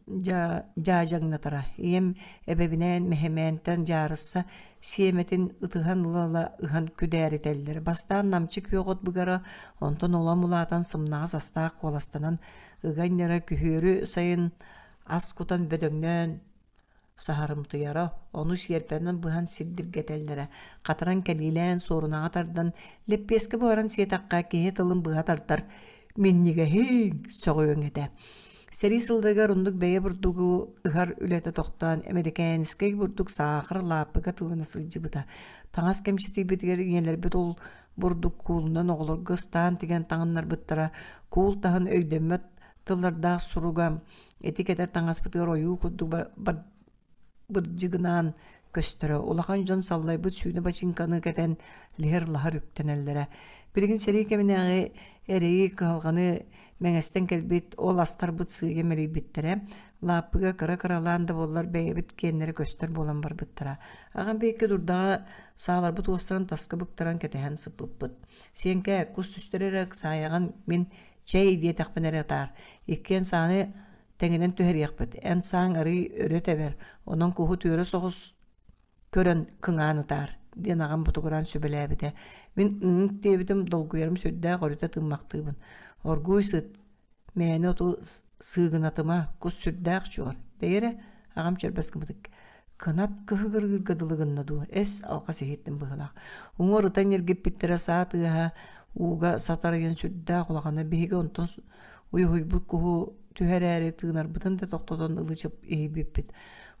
дьаадьаҥнатара. Ийэм эбэбинээн Мэһэмээнтэн дьаарысса сиэмэтин ытыһан ыла-ыла ыһан күдээритэллэр. Бастаан намчы күөх от быгара, онтон улам улаатан сымнаҕас астаах куоластанан ыга анньара күһүөрү сайын ас кутан бөдөҥнөөн саһарымтыйара, ону сиэрпэнэн быһан сирдиргэтэллэрэ, хатаран кэлиилээн суорунаҕа тардан, лэппиэскэ буһаран сиэтэххэ киһи тылын быһа тардар минньигэһиҥ, сөҕүөҥ этэ. Сэрии сылларыгар оннук бэйэ бурдугу ыһар үлэтэ тохтоон, эмэрикээнискэй бурдук саахар лааппыга тылына сылдьыбыта. Таҥас кэмчитийбитигэр ийэлэрбит ол бурдук куулунан оҕолорго ыстаан тигэн таҥыннарбыттара. Куул таһын өйдөммөт тыллардаах суруга ити кэтэр таҥаспытыгар ойуу курдук бырдьыгынаан көстөрө. Улахан дьон саллайбыт сүүнэ бачыыҥканы кэтэн лиһир-лаһар үктэнэллэрэ. Билигин сэрии кэминээҕи эрэйи, кыһалҕаны мэҥэстэн кэлбит ол астарбыт сыыйа мэлийбиттэрэ. Лааппыга кыра-кыралаан да буоллар бэйэбит киэннэрэ көстөр буолан барбыттара. Аҕам биэккэ дурдаҕа сааларбыт уостарын таска быктаран кэтэһэн сыппыппыт. Сиэҥкэ, кус түстэр эрэ ыксаайаҕын мин чэй диэтэхпинэ эрэ ытаар. Иккиэн сааны тэҥинэн түһэриэхпит, эн сааҥ арыый өрө тэбэр, онон куһу түөрэ соҕус көрөн кыҥаан ытаар, диэн аҕам ботугураан сүбэлээбитэ. Мин ыҥык диэбитим, долгуйарым сүрдээх өрүтэ тыыммахтыыбын. Оргууй сыт, мээнэ оту сыыгынатыма, кус сүрдээх чуор. Бэйэ эрэ, аҕам чөрбөс гыммытык кынат кыһыгырыырга дылы гынна дуу, эс алҕас иһиттим быһыылаах. Уҥуор ытан ньиргиппиттэрэ саа тыаһа ууга сатарыйан сүрдээх улахана биһиги онтон Уйуһуйбут куһу түһэрээри тыынарбытын да тохтотон ылы-чып иһийбиппит.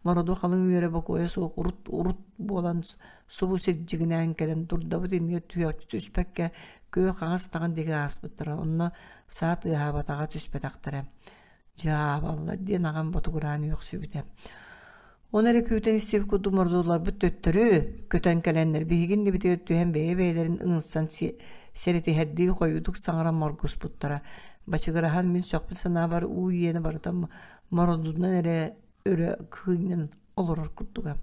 Мороду халыҥ үөрэ бокуойа суох урут-урут буолан субу сирдьигинээн кэлэн турдабыт иннигэр түһүөхчү түспэккэ күөл хаҥас атаҕын диэки ааспыттара. Онно саа тыаһаабатаҕа түспэтэхтэрэ. Дьаабаллар диэн аҕам ботугураан үөхсүбүтэ. Ону эрэ күүтэн истибит курдук мордууларбыт төттөрү көтөн кэлэннэр биһиги иннибитигэр түһэн бэйэ-бэйэлэрин ыҥырсан сэрэтиһэрдии хойуутук саҥаран моргуспуттара. Бачыгыраһан мин сөхпүт санаабар уу иэнэ барыта мородунан эрэ өрө кыынньан олорор курдуга.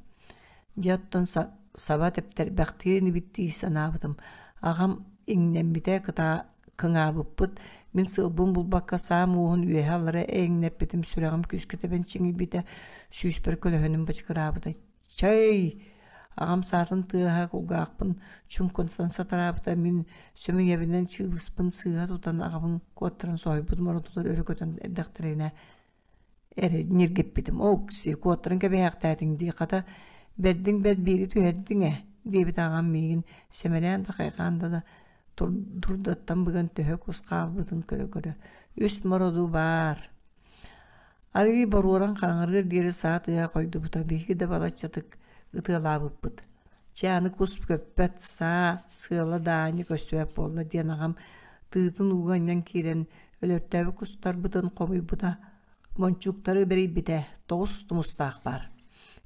Дьэ оттон саба тэптэрбэхтиир инибит дии санаабытым. Аҕам иҥнэммитэ кытаа кыҥаабыппыт. Мин сыалбын булбакка саам уоһун үөһэ-аллара эйэҥнэппитим, сүрэҕим күүскэ тэбэн чиҥийбитэ, сүүспэр көлөһүнүм бачыгыраабыта. Чэй! Аҕам саатын тыаһа кулгаахпын чуҥкунатан сатараабыта, мин сөмүйэбинэн чыыбыспын сыыһа тутан аҕабын куоттаран соһуйбут моротутар өрө көтөн эрдэхтэринэ эрэ ньиргиппитим. Окси, куоттаран кэбиһээхтээтиҥ дии, хата бэрдиҥ бэрт биири түһэрдиҥ ээ, диэбит аҕам миигин сэмэлээн да хайҕаан да дурдаттан быган төһө кус хаалбытын көрө-көрө үс мороду баар. Арыый боруоран хараҥарыар диэри саа тыаһа хойдубута, биһиги да балаччатык ытыалаабыппыт. Чэ, аны кус көппөт, саа сыала да аанньа көстүбэт буолла диэн аҕам тыытын ууга анньан киирэн өлөртөөбүт кустарбытын хомуйбута, мончууктары бэрийбитэ, тоҕус тумустаах баар.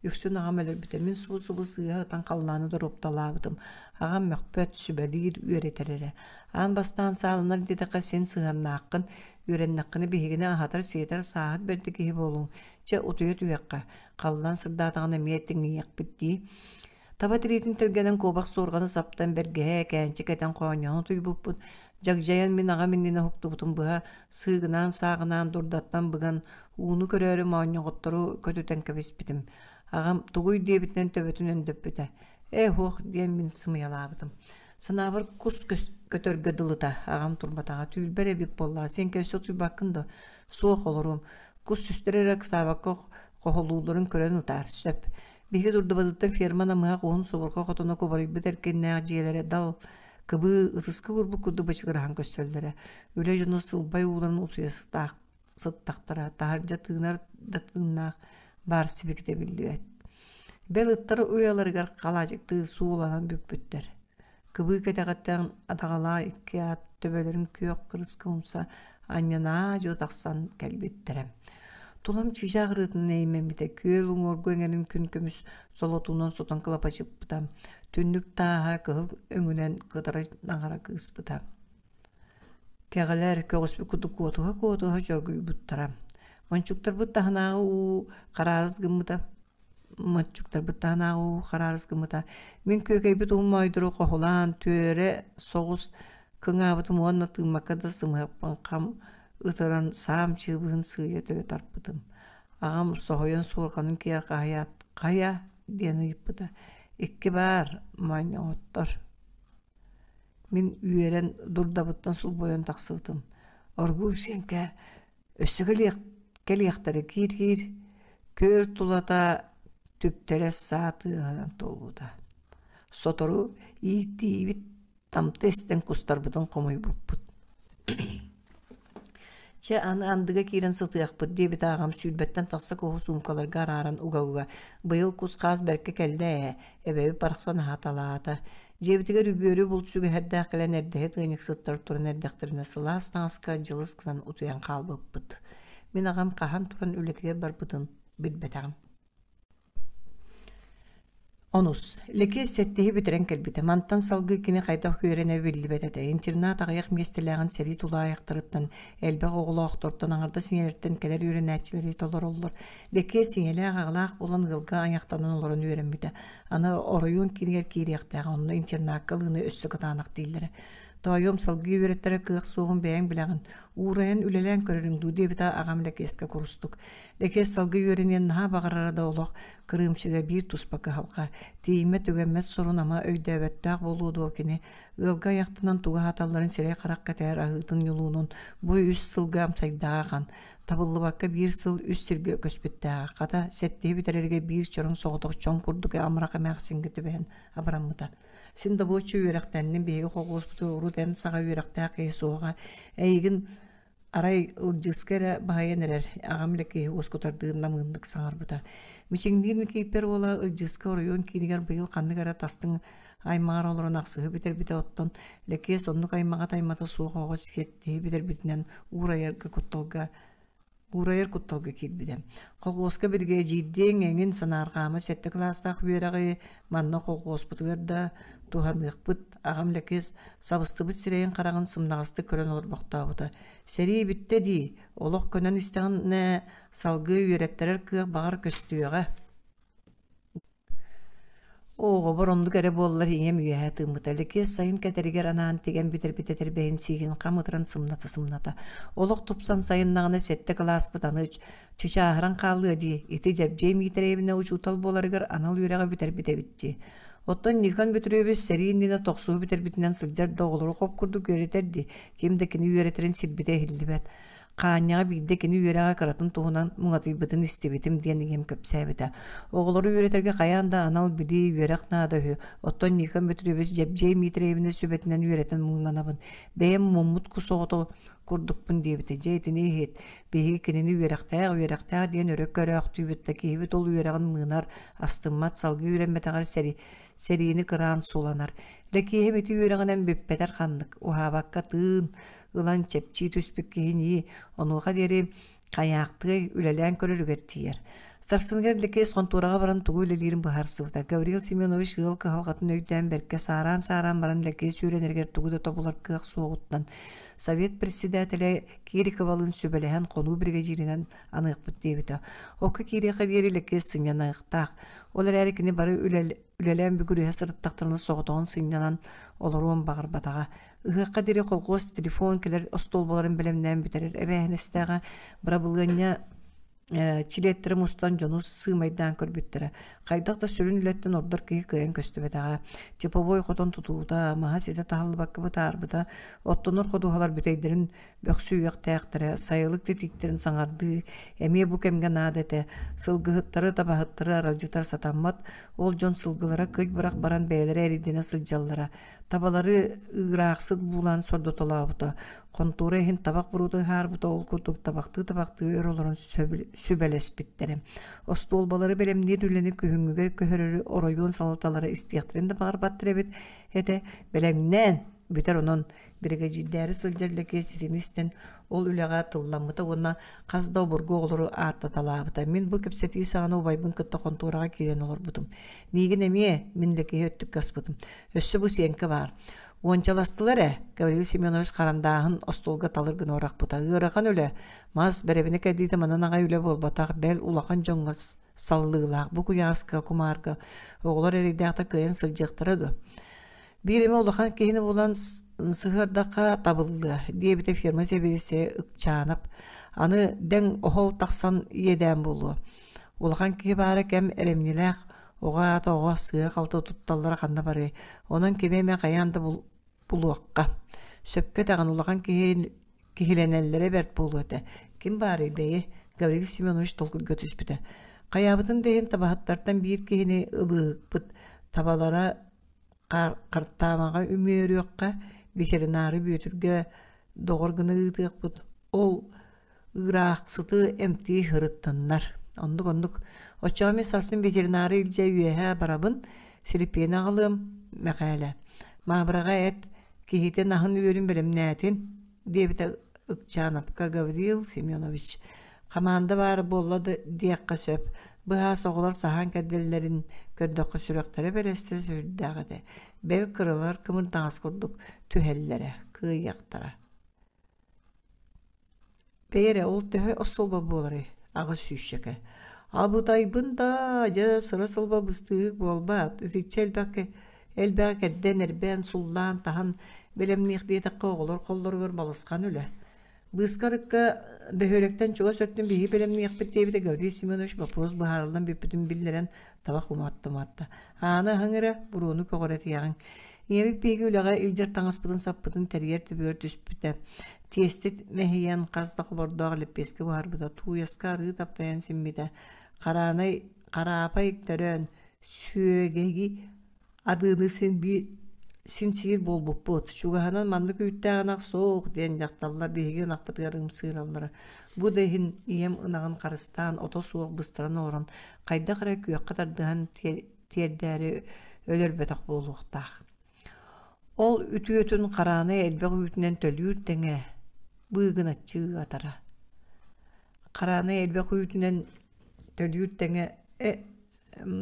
Үксүн аҕам өлөрбүтэ, мин субу-субу сыыһа ытан халлааны доруопталаабытым. Аҕам мөхпөт, сүбэлиир, үөрэтэр эрэ. Аан бастаан сааланар диэтэххэ син сыһыаннааххын, үөрэннэххинэ биһигини аһатар-сиэтэр сааһыт бэрдэ киһи буолуоҥ. Чэ, утуйа түһүөххэ, халлаан сырдаатаҕына эмиэ тиҥийэхпит дии. Таба тириитин тэлгэнэн куобах суорҕаны саптан бэргэһэ, кээнчи кэтэн хоонньоһон утуйбуппут. Дьагдьайан мин аҕам иннинэ уһуктубутум быһа сыыгынаан-сааҕынаан дурдаттан быган, ууну көрөөрү моонньоҕоттору көтүтэн кэбиспитим. Аҕам тугуй диэбитинэн төбөтүн өндөппүтэ. Ээ һуох диэн мин сымыйалаабытым. Санаабар кус көтөргө дылыта аҕам турбатаҕа түүл эбит буоллаҕа син кэбисэ утуйбаккын да суох олоруом кус сүстэр эрэ ыксаабакка хоһулуулларын көрөн ытаар сөп биһиги дурдубатыттан ферма намыһах уһун субурҕа хотоно кубарыйбыт эркиннээх дьиэлэрэ дал кыбыы ытыска курбут курдук бачыгыраһан көстөллөрө үлэ дьоно сылбай ууларын утуйа сыттахтара таһырдьа тыынар да тыыннаах баар сибикитэ биллибэт бэл ыттар уйаларыгар халаачыктыы сууланан бүкпүттэр кыбыы кэтэҕиттэн адаҕалаах икки ат төбөлөрүн күөх кырыска умса анньанаа дьуо тахсан кэлбиттэрэ тулам чыычаах ырыатын эймэммитэ күөл уҥуоргу эҥэрин күн көмүс солотуунан сотон кылапачыппыта түннүк тааһа кыһыл өҥүнэн кытара наҥара кыыспыта Кэҕэлэр көҕүспүт курдук куотуһа-куотуһа чоргуйбуттара. Мончуктарбыт таһынааҕы уу хараарыс гыммыта Мончуктарбыт таһынааҕы уу хараарыс гыммыта. Мин күөкэйбит уһун моойдору хоһулаан, түөрэ соҕус кыҥаабытым уонна тыыммакка да сымыһахпын хам ытыран саам чыыбыһын сыыйа төлө тарпытым. Аҕам соһуйан суорҕанын киэр хаһыйаат, «Хайа?» диэн ыйыппыта. «Икки баар, моонньоҕоттор» Мин үөрэн дурдабыттан сулбуйан тахсыбытым. Оргууй сиэҥкэ өссө кэлиэх кэлиэхтэрэ киир-киир күөл тулата түптэрэ саа тыаһынан туолбута. Сотору ииктиибит тамта истэн кустарбытын хомуйбуппут. Чэ, аны андыга киирэн сытыахпыт, диэбитэ аҕам сүүрбэттэн тахса куһу суумкаларга арааран уга-уга. Быйыл кус-хаас бэркэ кэллэ ээ, эбэбит барахсан аһаталаата. Дьиэбитигэр үгүөрү булт сүгэһэрдээх кэлэн эрдэһит ыанньыксыттар туран эрдэхтэринэ сылаас таҥаска дьылыс гынан утуйан хаалбыппыт. Мин аҕам хаһан туран үлэтигэр барбытын билбэтэҕим. Онус, Лэкиэс сэттиһи бүтэрэн кэлбитэ. Мантан салгыы кини хайдах үөрэнэ биллибэт этэ. Интернат аҕыйах миэстэлээҕин сэрии тулаайахтарыттан, элбэх оҕолоохтортон, аҥардас ийэлэртэн кэлэр үөрэнээччилэри толороллор. Лэкиэс ийэлээх аҕалаах буолан ыалга айахтанан олорон үөрэммитэ. Аны оройуон киинигэр киириэхтээх, онно интернакка ылыыны өссө кытаанах дииллэрэ. Тоойуом салгыы үөрэттэрэ кыах суоҕун бэйэҥ билэҕин. Уурайан үлэлээн көрөрүҥ дуу диэбитэ аҕам Лэкиэскэ курустук. Лэкиэс салгыы үөрэниэн наһаа баҕарара да олох кырыымчыга биир туспа кыһалҕа. Тиийиммэт-түгэммэт сорун ама өйдөөбөттөөх буолуо дуо кини ыалга айахтанан тугу аһаталларын сирэй-харах кэтээр аһыытын-ньулуунун бу үс сылга амсайдаҕа ахан. Табыллыбакка биир сыл үс сиргэ көспүттээҕэ. Хата, сэттиһи бүтэрэргэ биир чороҥ соҕотох чоҥ курдук амарах эмээхсиҥҥэ түбэһэн абыраммыта. Син добуоччу үөрэхтэнним, биһиги холхуоспутугар урут эн саҕа үөрэхтээх киһи суоҕа. Эйигин Арай Ылдьыыска эрэ баһыйан эрэр, аҕам Лэкиэһи уоскутардыы намыыннык саҥарбыта. Мичиҥниир Микииппэр уола Ылдьыыска оройуон киинигэр быйыл ханнык эрэ тастыҥ аймаҕар олорон ахсыһы бүтэрбитэ оттон Лэкиэс оннук аймаҕа таймата суох оҕо сиэттиһи бүтэрбитинэн уурайарга кутталга уурайар кутталга киирбитэ. Холхуоска биригэдьиирдиэҥ эҥин санаарҕаама сэттэ кылаастаах үөрэҕи манна холхуоспутугар да туһаныахпыт Аҕам Лэкиэс сабыстыбыт сирэйин-хараҕын сымнаҕастык көрөн олорбохтообута. Сэрии бүттэ дии, олох көнөн истэҕинэ салгыы үөрэттэрэр кыах баҕар көстүөҕэ. Оҕобор оннук эрэ буоллар ийэм үөһэ тыыммыта. Лэкиэс сайын кэтэригэр анаан тигэн бүтэрбит этэрбэһин сиигин хам ытыран сымната-сымната. Олох тупсан сайыннаҕына сэттэ кылааспыт аны чычааһыран хаалыа дии, ити Дьэбдьиэй Миитэрэйэбинэ учуутал буоларыгар анал үөрэҕи бүтэрбит эбит дии. Оттон Никон Бөтүрүөбүс сэрии иннинэ тохсуһу бүтэрбитинэн сылдьар да оҕолору хоп курдук үөрэтэр дии, ким да кини үөрэтэрин сирбитэ иһиллибэт. Хаанньаҕа биирдэ кини үөрэҕэ кыратын туһунан муҥатыйбытын истибитим диэн ийэм кэпсээбитэ. Оҕолору үөрэтэргэ хайаан да анал билии, үөрэх наада үһү. Оттон Никон Бөтүрүөбүс Дьэбдьиэй Миитэрэйэбинэ сүбэтинэн үөрэтэн муҥнанабын. Бэйэм муммут кус оҕото курдукпун диэбитэ. Дьэ итини иһит, биһиги кинини үөрэхтээх, үөрэхтээх диэн өрө көрөөхтүүбүт да киһибит ол үөрэҕин мыынар, астыммат, салгыы үөрэммэтэҕэр сэри, сэриини кыраан суланар. Лэкиэһим ити үөрэҕинэн бүппэтэр ханнык, уһаабакка тыын ылан чэпчии түспүт киһинии, онуоха диэри хайаахтыай, үлэлээн көрөрүгэр тиийэр. Сарсыныгар Лэкиэс хонтуораҕа баран тугу үлэлиирин быһаарсыбыта. Гаврил Семенович ыал кыһалҕатын өйдөөн бэркэ саараан-саараан баран Лэкиэс үөрэнэригэр тугу да тобулар кыах суоҕуттан Совет председателэ Кириковалыын сүбэлэһэн хонуу биригэдьииринэн аныахпыт диэбитэ. Окко киириэххэ диэри Лэкиэс сынньаныахтаах. Ол эрээри кини бары үлэлээн бүгүрүһэ сырыттахтарына соҕотоҕун сынньанан олоруон баҕарбатаҕа. Ыһыахха диэри колхуос телефон кэлэр остуолбаларын бэлэмнээн бүтэрэр эбээһинэстээҕэ. Бырабылыанньа чилиэттэрэ мустан дьону сыымайдаан көрбүттэрэ. Хайдах да сүрүн үлэттэн ордор киһи кыайан көстүбэтэҕэ. Типовой хотон тутуута, маһа ситэ таһыллыбакка бытаарбыта, оттонор ходуһалар бүтэйдэрин бөхсүйүөхтээхтэрэ, сайылык титииктэрин саҥардыы эмиэ бу кэмҥэ наада этэ. Сылгыһыттары, табаһыттары аралдьытар сатаммат, ол дьон сылгылара кый бырах баран бэйэлэрэ эрийдэнэ сылдьаллара. Табалары ыыраахсыт буулаан сордотолообута. Хонтуора иһин табах буруота ыһаарбыта ол курдук табахтыы-табахтыы өр олорон сүбэлэспиттэрэ. Остуолбалары бэлэмниир үлэни күһүҥҥүгэ көһөрөрү оройуон салалталара истиэхтэрин да баҕарбаттар эбит этэ. Бэлэмнээн бүтэр онон биригэдьиирдээри сылдьар Лэкиэс итини истэн ол үлэҕэ тылламмыта уонна хас да обургу оҕолору ааттаталаабыта. Мин бу кэпсэтии саҕана убайбын кытта хонтуораҕа киирэн олорбутум. Миигин эмиэ мин Лэкиэһи өттүккэ аспытым. Өссө бу сиэҥкэ баар. Уончаластылар ээ, Гаврил Семенович харандааһын остуолга талыр гына орахпыта. Ыарахан үлэ, мас, бэрэбинэ кэрдиитэ манан аҕай үлэ буолбатах, бэл улахан дьоҥҥо саллыылаах. Бу куйааска, кумаарга оҕолор эрэйдээхтэр кыайан сылдьыахтара дуо? Биир эмэ улахан киһини булан сыһыардахха табыллыа, диэбитэ ферма сэбиэдиссэйэ Ыкчаанап. Аны дэҥ оһол тахсан иэдээн буолуо. Улахан киһи баара кэм эрэмньилээх Оҕо аата оҕо сыыһа-халты тутталлара ханна барыай, онон кими эмэ хайаан да булуохха. Сөпкө этэҕин, улахан киһи киһилэнэллэрэ бэрт буолуо этэ. Ким баарый бэйи, Гаврил Семенович толкуйга түспүтэ. Хайаабытын да иһин табаһыттартан биир киһини ылыыһыкпыт, табалара хартаамаҕа үмүөрүөххэ, ветеринары Бүөтүргэ доҕор гына ыытыахпыт. Ол Ыыраахсыты эмтии сырыттыннар. Оннук-оннук. Оччоҕо мин сарсын ветеринары илдьэ үөһэ барабын, Силиппиэни аҕалыам, Мэхээлэ. Маабыраҕа эт, киһитин аһын-үөлүн бэлэмнээтин, диэбитэ Ыкчаанапка Гаврил Семенович. Хамаанда баар буолла да диэххэ сөп. Быһаас оҕолор саһаан кэрдэллэрин көрдөххө сүрэхтэрэ бэлэстэрэ сүрдээх этэ. Бэл кыралар кымырдаҕас курдук түһэллэрэ, кыайыахтара. Бэйэ эрэ ол төһө остуолба буоларый? Аҕыс сүүсчэкэ. Абытайбын даа, дьэ сыра-сылба быстыыһык буолбаат, итиччэ элбэххэ элбэҕи кэрдэн, эрбээн, суллаан, таһан бэлэмниэх диэтэххэ оҕолор холлоругар балысхан үлэ. Быыска-арыкка бөһүөлэктэн чугас өттүн биһиги бэлэмниэхпит диэбитэ Гаврил Семенович боппуруос быһаарыллан бүппүтүн биллэрэн табах уматта-уматта. Ааны аһыҥ эрэ, буруону көҕүрэтиэҕиҥ. Ийэбит биһиги үлэҕэ илдьэр таҥаспытын-саппытын тэрийэр түбүгэр түспүтэ. Тиэстэ мэһийэн хас да хобордоох лэппиэскэ буһарбыта, тууйаска арыы таптайан симмитэ. Хараанай хараапай төрөөн, сүөгэйи арыыны син биир син сиир буолбуппут. Чугаһынан маннык үүттээх ынах суох диэн дьахталлар биһиги ынахпытыгар ымсыыраллара. Бу да иһин ийэм ынаҕын харыстаан, ото суох быстаран олорон, хайдах эрэ күөххэ тардыһан тиэрдээри өлөрбөтөх буолуохтаах. Ол үтүөтүн хараанай элбэх үүтүнэн төлүүр тэҥэ быыгыначчы ыатара. Хараанай элбэх үүтүнэн төлүүр тэҥэ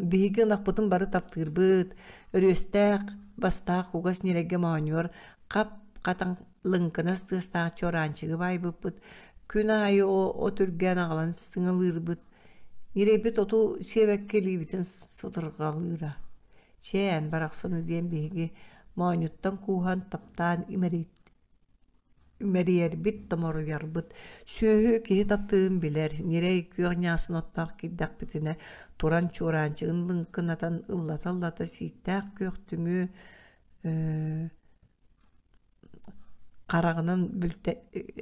биһиги ынахпытын бары таптыырбыт, өрүөстээх, бастаах кугас ньирэйгэ моонньугар хап-хатан лыҥкынас тыастаах чуораанчыгы баайбыппыт, күн аайы от үргээн аҕалан сыҥалыырбыт, ньирэйбит оту сиэбэккэ илиибитин сытырҕалыыра. Чээн барахсаны диэн биһиги моонньуттан кууһан таптаан имэрийэрбит, томоруйарбыт. Сүөһү киһи таптыырын билэр, ньирэй күөх ньаасын оттоох киирдэхпитинэ туран чуораанчыгын лыҥкынатан ыллата-ыллата сииктээх күөхтүҥү хараҕынан бүлтэ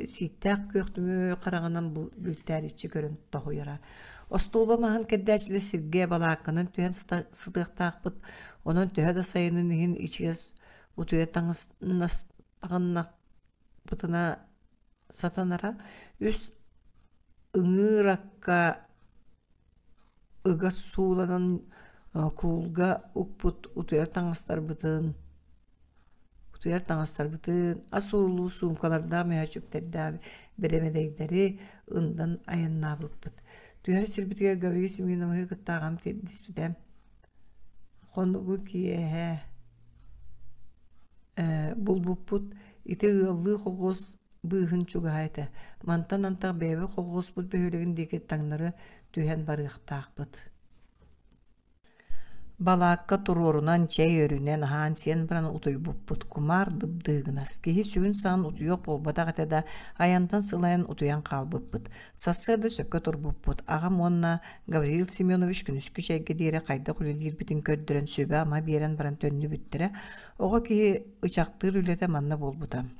сииктээх күөхтүҥү хараҕынан бүлтээриччи көрөн тоһуйара. Остуолба маһын кэрдээччилэр сиргэ балаакканан түһэн сытыахтаахпыт, онон төһө да сайынын иһин ичигэс утуйа таҥыннахпытына сатанара. Үс ыҥыыр акка ыга сууланан куулга укпут утуйар таҥастарбытын утуйар таҥастарбытын ас уулуу суумкалардаах мөһөөччүктэрдээх бэрэмэдэйдэри ындан айаннаабыппыт. Түһэр сирбитигэр Гаврил Семеновиһы кытта аҕам тиэрдиспитэ. Хонугу киэһэ булбуппут ити ыаллыы холхуос быыһын чугаһа этэ. Мантан антах бэйэбит холхуоспут бөһүөлэгин диэки таҥнары түһэн барыахтаахпыт. Балаакка туруорунан чэй өрүнэн аһаан-сиэн баран утуйбуппут кумаар дыбдыыгынас киһи сүгүн-саҕын утуйуох буолбатах этэ да, айантан сылайан утуйан хаалбыппыт. Сарсыарда сөпкө турбуппут. Аҕам уонна Гавриил Семенович күнүскү чэйгэ диэри хайдах үлэлиирбитин көрдөрөн сүбэ-ама биэрэн баран төннүбүттэрэ. Оҕо киһи ычахтыыр үлэтэ манна буолбута.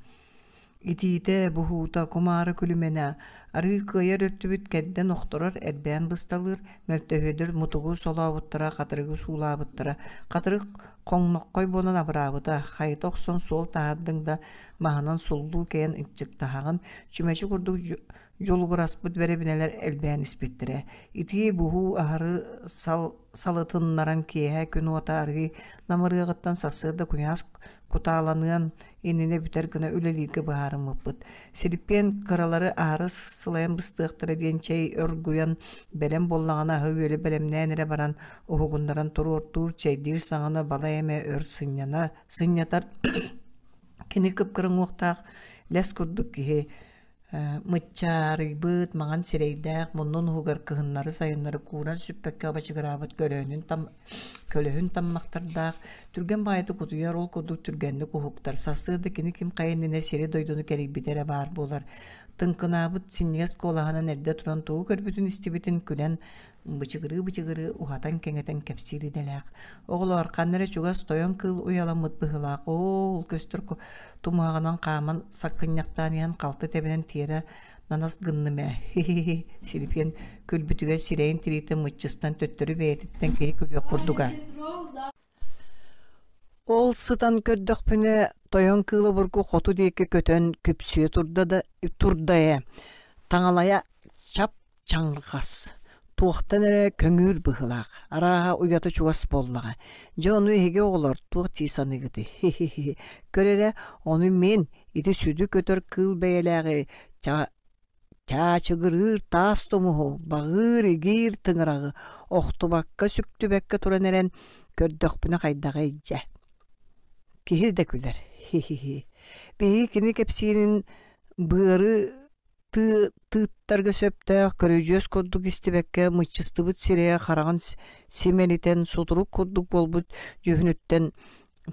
Итиитэ, буһуута, кумаара күлүмэнэ, арыы кыайар өртүбүт кэрдэн охторор, эрбээн бысталыыр, мөлтөһүөдэр мутугу солообуттара, хатырыгы суулаабыттара, хатырык хоҥноххой буолан абыраабыта, хайыта охсон суол таһаардыҥ да, маһынан суллуу кэйэн ынчыктаһаҕын, чүмэчи курдук дьулугураспыт бэрэбинэлэр элбээн испиттэрэ. Итии, буһуу аһары сал салытыннаран киэһэ күн уота арыый намырыаҕыттан сарсыарда куйаас кутааланыан иннинэ бүтэр гына үлэлииргэ быһаарыммыппыт. Силиппиэн кыралары аһары сылайан быстыахтара диэн чэй оргуйан бэлэм буоллаҕына аһы-үөлү бэлэмнээн эрэ баран уһугуннаран туруортуур чэйдиир саҕана балай эмэ өр сынньана сынньатар кини кып-кыра уҥуохтаах лэс курдук киһи Мыччаарыйбыт, маҥан сирэйдээх, муннун уһугар кыһыннары-сайыннары кууран сүппэккэ бачыгыраабыт көлөһүнүн там көлөһүн таммахтардаах, түргэн баҕайытык утуйар, ол курдук түргэнник уһуктар. Сарсыарда кини ким хайа иннинэ сири-дойдуну кэрийбитэ эрэ баар буолар. Тыҥкынаабыт синньигэс куолаһынан эрдэ туран тугу көрбүтүн-истибитин күлэн бычыгырыы-бычыгырыы уһатан-кэҥэтэн кэпсиир идэлээх. Оҕолоор, ханна эрэ чугас тойон кыыл уйаламмыт быһыылаах, оол көстөр тумуһаҕынан хааман саккынньахтаан иһэн халты тэбинэн тиэрэ нанас гынным ээ, хи-хи-хи, Силипиэн күлбүтүгэр сирэйин тириитэ мыччыстан төттөрү бэйэтиттэн киһи күлүөх курдуга. Ол сытан көрдөхпүнэ, тойон кыыл обургу хоту диэки көтөн күпсүө турда да турда ээ. Таҥалайа чап-чаҥырҕас, туохтан эрэ көҥүүр быһыылаах, арааһа уйата чугас буоллаҕа. Дьэ ону эһиги оҕолор туох дии саныыгытый? Хи-хи-хи, көр эрэ, ону мин ити сүдү көтөр кыыл бэйэлээҕи чаачыгырыыр таас тумуһу, баҕыыр-игиир тыҥыраҕы охтубакка-сүктүбэккэ туран эрэн көрдөхпүнэ хайдаҕый дьэ. Киһи да күлэр, хи-хи-хи. Биһиги кини кэпсиирин быары тыыттарга сөптөөх көрүдьүөс курдук истибэккэ мыччыстыбыт сирэйэ хараҕын симэлитэн сутурук курдук буолбут дьүһүнүттэн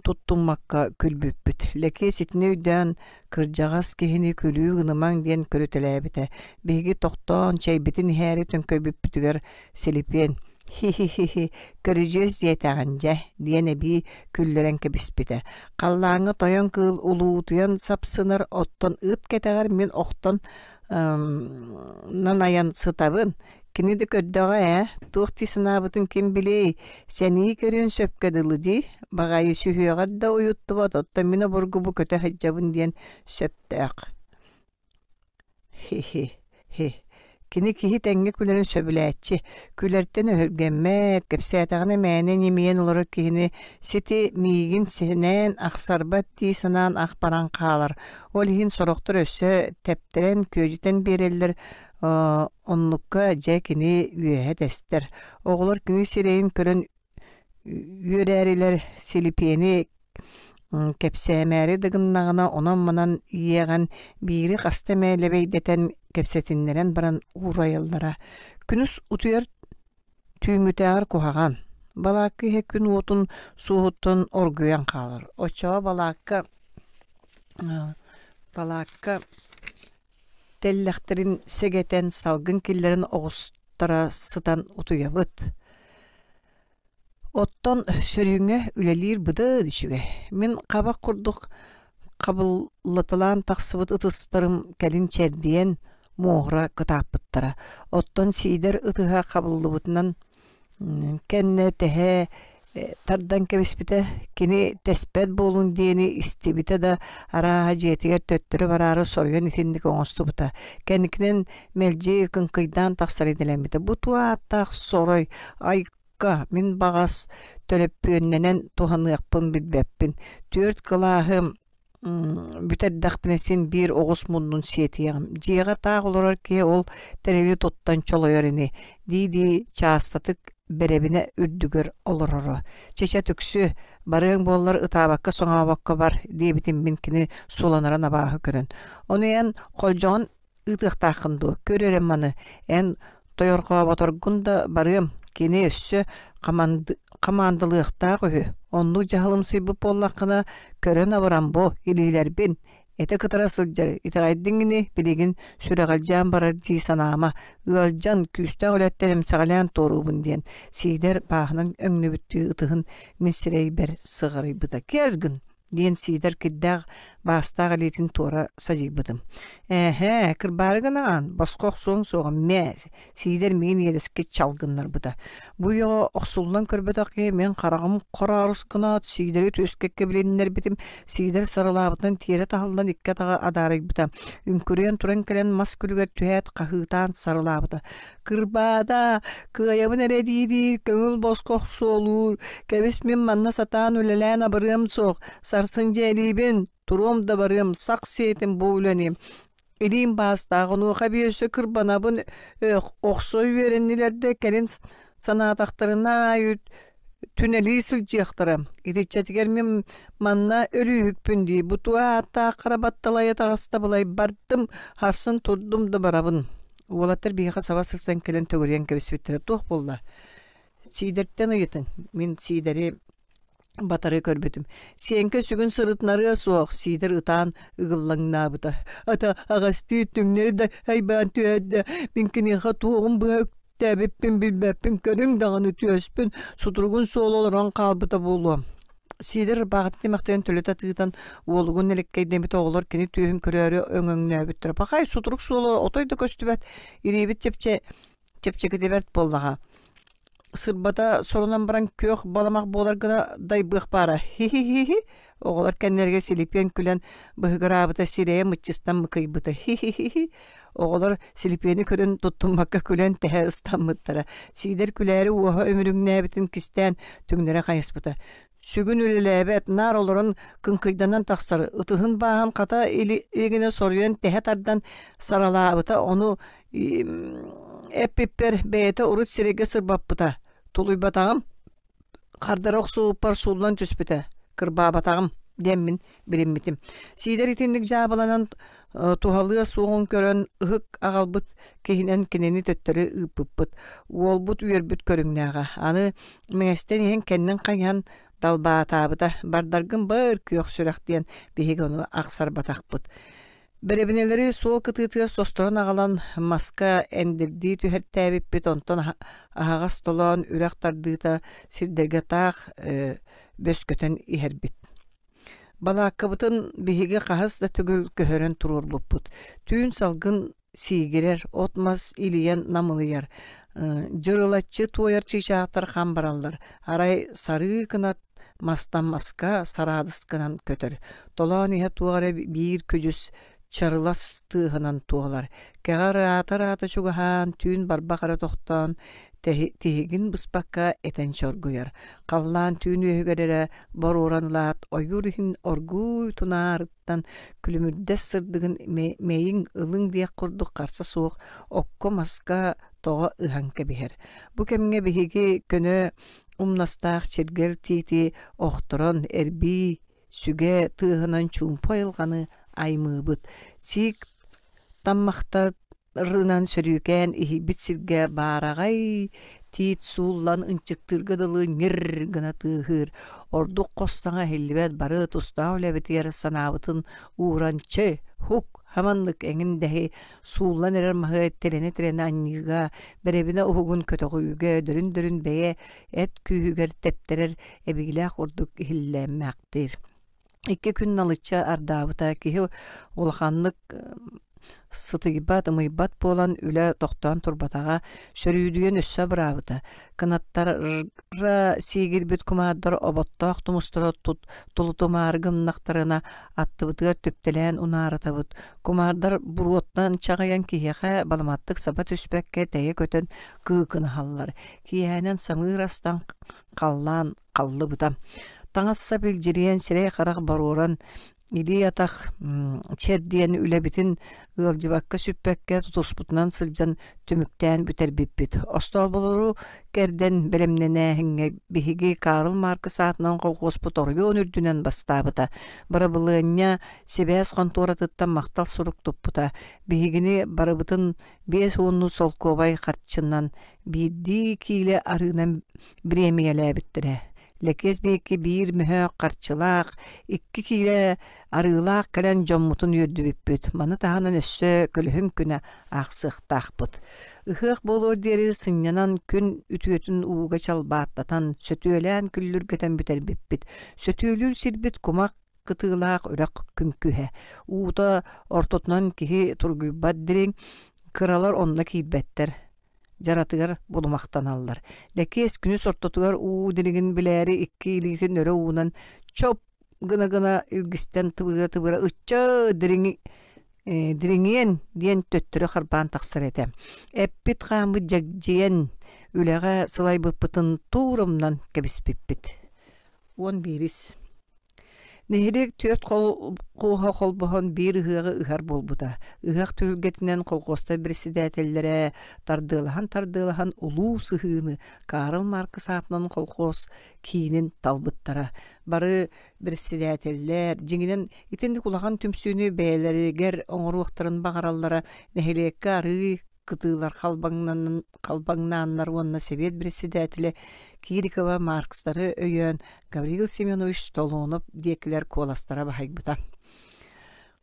туттуммакка күлбүппүт. Лэкиэс итини өйдөөн кырдьаҕас киһини күлүү гынымаҥ диэн көрүтэлээбитэ. Биһиги тохтоон чэйбитин иһээри төҥкөйбүппүтүгэр Силипиэн «Хи-хи-хи, көрүдьүөс диэтэҕин дьэ» диэн эбии күллэрэн кэбиспитэ. Халлааҥҥа тойон кыыл улуутуйан сапсынар, оттон ыт кэтэҕэр мин охтон нанайан сытабын. Кини да көрдөҕө ээ, туох дии санаабытын ким билиэй, сэнии көрүөн сөпкө дылы дии, баҕайы сүһүөҕэр да уйуттубат, оттон мин обургу бу көтө сылдьабын диэн сөптөөх. Хи-хи, хи. Кини киһи тэҥҥэ күлэрин сөбүлээччи, күлэртэн өһүргэммэт, кэпсээтэҕинэ мээнэ ньимийэн олорор киһини сити миигин сэнээн ахсарбат дии санаан ах баран хаалар. Ол иһин сорохтор өссө тэптэрэн, күөдьүтэн биэрэллэр, оннукка дьэ кини үөһэ тэстэр. Оҕолор кини сирэйин көрөн үөрээрилэр Силипиэни кэпсээмээри да гыннаҕына онон-манан иэҕэн биири хаста эмэ лэбэйдэтэн кэпсэтиннэрэн баран уурайаллара. Күнүс утуйар түүҥҥүтээҕэр куһаҕан. Балаакка иһэ күн уотун суоһуттан оргуйан хаалар. Оччоҕо балаакка балаакка тэллэхтэрин сэгэтэн салгын киллэрэн оҕустара сытан утуйабыт. Оттон сөрүүҥҥэ үлэлиир быдан үчүгэй. Мин хабах курдук хабыллаталаан тахсыбыт ытыстарым кэлин чэрдийэн муоһура кытааппыттара. Оттон Сиидэр ытыһа хабыллыбытынан кэннэ тэһэ тардан кэбиспитэ. Кини тэспэт буолуҥ диэни истибитэ да, арааһа дьиэтигэр төттөрү бараары соруйан итинник оҥостубута. Кэнникинэн мэлдьи кыҥкыйдаан тахсар идэлэммитэ. Бу туох ааттаах сорой, айка, мин баҕас төлөппүөннэнэн туһаныахпын билбэппин. Түөрт кылааһы бүтэрдэхпинэ син биир оҕус муннун сиэтиэҕим. Дьиэҕэ таах олорор киһи ол тэрили туттан чолойор ини дии-дии чаастатык бэрэбинэ үрдүгэр олороро. Чэ-чэ түксү, барыаҥ буоллар ытаабакка-соҥообокко бар диэбитим мин кини суланарын абааһы көрөн. Ону эн холдьоҕон ыытыахтааххын дуо? Көр эрэ маны, эн тойорҕооботоргун да барыам, кини өссө хамаандалыахтаах үһү. Оннук дьаһалымсыйбыт буоллаххына, көрөн абыран бу, илиилэрбин, этэ кытара сылдьар, итэҕэйдиҥ ини, билигин сүрэҕэлдьээн барар дии санаама, ыалдьан, күүстээх үлэттэн эмсэҕэлээн туоруубун диэн, Сиидэр бааһынан өҥнүбүттүү ытыһын мин сирэйбэр сыҕарыйбыта. Кэл гын диэн Сиидэр кирдээх баастаах илиитин туора садьыйбытым. Эһээ, кырбаары гынаҕын, босхо охсуоҥ суоҕа, мэ, Сиидэр миигин иэдэскэ чал гыннарбыта. Бу үйэҕэ охсуллан көрбөтөх киһи мин хараҕым хороорус гынаат, Сиидэри түөскэккэ билиннэрбитим, Сиидэр сарылаабытынан тиэрэ таһыллан икки атаҕа адаарыйбыта. Үҥкүрүйэн туран кэлэн мас күлүгэр түһээт хаһыытаан сарылаабыта. Кырбаата, кыайабын эрэ дии-дии көҥүл босхо охсуолуур, кэбис мин манна сатаан үлэлээн абырыам суох, сарсын дьиэлиибин, туруом да барыам, сах сиэтим бу үлэни. Илиим баастаах, онуоха эбии өссө кырбанабын охсо үөрэннилэр да кэлин санаатахтарына аайы түнэлии сылдьыахтара. Итиччэтигэр мин манна өлүүһүкпүн дии, бу туох ааттаах хара батталайа таҕыста былай бардым, харсын турдум да барабын. Уолаттар биһиэхэ саба сырсан кэлэн төгүрүйэн кэбиспиттэрэ туох буолла? Сиидэртэн ыйытыҥ. Мин Сиидэри батары көрбүтүм. Сиэҥкэ сүгүн сырытынарыа суох, Сиидэр ытаан ыгыллаҥнаабыта. Ата аҕастыы түҥнэри да айбаан түһэрдэ. Мин киниэхэ туоҕум быһа үктээбиппин билбэппин көрүҥ даҕаны түөспүн сутуругун суола олорон хаалбыта буолуо. Сиидэр ырбаахытын тимэхтэрин төлүтэ тыытан, уолугун нэлэккэйдэммит оҕолор кини түөһүн көрөөрү өҥөҥнөөбүттэрэ. Пахай, сутурук суола отой да көстүбэт, илиибит чэпчэ чэпчэкитэ бэрт буоллаҕа. Сырбата сорунан баран күөх баламах буолар гына дайбыах баара. Хи-хи-хи-хи. Оҕолор кэннилэригэр Силипиэн күлэн быһыгыраабыта, сирэйэ мыччыстан мыкыйбыта. Хи-хи-хи-хи. Оҕолор Силипиэни көрөн туттуммакка күлэн тэһэ ыстаммыттара. Сиидэр күлээри уоһа үмүрүҥнээбитин кистээн түҥнэрэ хайыспыта. Сүгүн үлэлээбэт, наар олорон кыҥкыйданан тахсар, ытыһын бааһын хата илигинэ соруйан тэһэ тардан саралаабыта, ону эппиппэр бэйэтэ урут сирэйгэ сырбаппыта, тулуйбатаҕым, хардара охсубуппар сууллан түспүтэ, кырбаабатаҕым диэммин билиммитим. Сиидэр итинник дьаабыланан туһалыа суоҕун көрөн ыһык аҕалбыт киһинэн кинини төттөрү ыыппыппыт. Уолбут үөрбүт көрүҥнээҕэ. Аны мэҥэстэн иһэн кэннин хайыһан далбаатаабыта. Бардаргын быр күөх сүрэх диэн биһиги ону ахсарбатахпыт. Бэрэбинэлэри суол кытыытыгар состорон аҕалан маска эндирдии түһэртээбиппит, онтон аһаҕас толоон үрэх тардыыта сирдэргэ таах бөскөтөн иһэрбит. Балааккабытын биһиги хаһыс да төгүл көһөрөн туруорбуппут. Түүн салгын сиигирэр, от-мас илийэн намылыйар, дьырылаччы туойар чыычаахтар хам бараллар, арай сарыы кынат мастан маска сараадыс гынан көтөр. Толоон иһэ туох эрэ биир күдьүс чарылас тыаһынан туолар. Кэҕэ ыраата-ыраата чугаһаан, түүн барбах эрэ тохтоон, тиһигин быспакка этэн чоргуйар. Халлаан түүн үөһүгэр эрэ боруоран ылаат, ойуур иһин оргууй тунаарыттан күлүмүрдэс сырдыгын мэйиҥ ылыҥ диэх курдук харса суох окко-маска тоҕо ыһан кэбиһэр. Бу кэмҥэ биһиги көнө умнастаах чиргэл тиити охторон эрбии сүгэ тыаһынан чуумпу айылҕаны аймыыбыт. Сиик таммахтар рынан сөрүүкээн иһийбит сиргэ баараҕай тиит сууллан ынчыктыырга дылы ньир гына тыаһыыр, ордук хос саҥа иһиллибэт бары тустаах үлэбитигэр санаабытын ууран чэ, һук, хаманнык эҥин дэһи сууллан эрэр маһы тирэнэ-тирэнэ анньыыга, бэрэбинэ уһугун көтөҕүүгэ дөрүн-дөрүн бэйэ эт күүһүгэр тэптэрэр эбиилээх курдук иһиллээммэхтиир. Икки күн налыччы ардаабыта киһи улаханнык сытыйбат, ымыйбат буолан үлэ тохтоон турбатаҕа, сөрүүдүйэн өссө абыраабыта. Кынаттара сиигирбит кумаардар оботтоох тумустара тулутумаары гыннахтарына аттыбытыгар түптэлээн унааратабыт. Кумаардар буруоттан чаҕыйан киһиэхэ баламаттык саба түспэккэ тэйэ көтөн кыыкынаһаллар. Киэһэнэн самыыр астан халлаан халлыбыта. Таҥас-сап илдьирийэн, сирэй-харах боруоран, илии-атах чэрдийэн үлэбитин ыалдьыбакка сүппэккэ тутуспутунан сылдьан түмүктээн бүтэрбиппит. Остоолболору кэрдэн бэлэмнэнээһиҥҥэ биһиги Карл Маркс аатынан колхуоспут оройуон үрдүнэн бастаабыта. Бырабылыанньа сибээс хонтуоратыттан махтал сурук туппута. Биһигини барыбытын 50 солкуобай харчынан биирдии киилэ арыынан бириэмийэлээбиттэрэ. Лэкиэс биһикки биир мөһөөх харчылаах, икки киилэ арыылаах кэлэн дьоммутун үөрдүбүппүт. Маны таһынан өссө көлөһүн күнэ аахсыахтаахпыт. Ыһыах буолуор диэри сынньанан күн үтүөтүн ууга чалбааттатан, сөтүөлээн күллүргэтэн бүтэрбиппит. Сөтүөлүүр сирбит кумах кытыылаах үрэх күҥкүһэ. Уута ортотунан киһи тургуйбат дириҥ, кыралар онно киирбэттэр. дьаратыгар булумахтаналлар. Лэкиэс күнүс ортотугар уу дириҥин билээри икки илиитин өрө уунан чоп гына-гына илгистэн тыбыыра-тыбыыра ычча дириҥи дириҥиэн диэн төттөрү харбаан тахсар этэ. Эппит хааммыт дьэгдьийэн үлэҕэ сылайбыппытын туурумнан кэбиспиппит. Уон биирис Нэһилиэк түөрт кууһа холбоһон биир ыһыаҕы ыһар буолбута. Ыһыах түһүлгэтинэн колхуостар председателлэрэ тардыалаһан-тардыалаһан улуу сыһыыны Карл Маркс аатынан колхоз киинин талбыттара. Бары председателлэр дьиҥинэн итинник улахан түмсүүнү бэйэлэригэр оҥоруохтарын баҕараллара нэһилиэккэ арыы кытыылар халбаҥнааннар уонна сэбиэт председателэ Кирикова Маркстары өйөөн Гаврил Семенович Толонов диэкилэр куоластара баһыйбыта.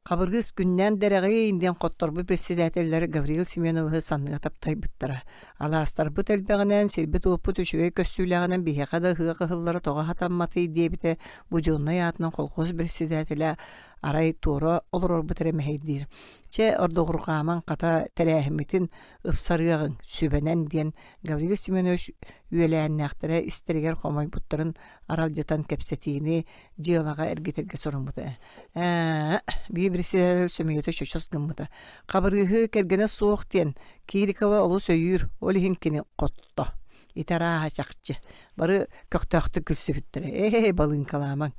Хабыргыс күннээн дэрэҕиин диэн хотторбут председателлэр Гаврил Семеновиһы санныга таптайбыттара. Алаастарбыт элбэҕинэн, сирбит-уоппут үчүгэй көстүүлээҕинэн биһиэхэ да ыһыах ыһыллара тоҕо хатамматый диэбитэ Будьуоннай аатынан колхоз председателэ арай туора олорорбут эрэ мэһэйдиир. Чэ, ордугурҕаамаҥ, хата тэрээһиммитин ыпсарыаҕыҥ, сүбэнэн диэн Гаврил Семенович үөлээннээхтэрэ истэригэр хомойбуттарын аралдьытан кэпсэтиини дьыалаҕа эргитэргэ соруммута. Ээ, биир председатель сөмүйэтэ чочос гыммыта. Хабырыыһы кэргэнэ суох диэн Кирикова олус өйүүр, ол иһин кини хотто. Ити арааһа чахчы. Бары көхтөөхтүк күлсүбүттэрэ. Ээ, балыыҥкалаамаҥ.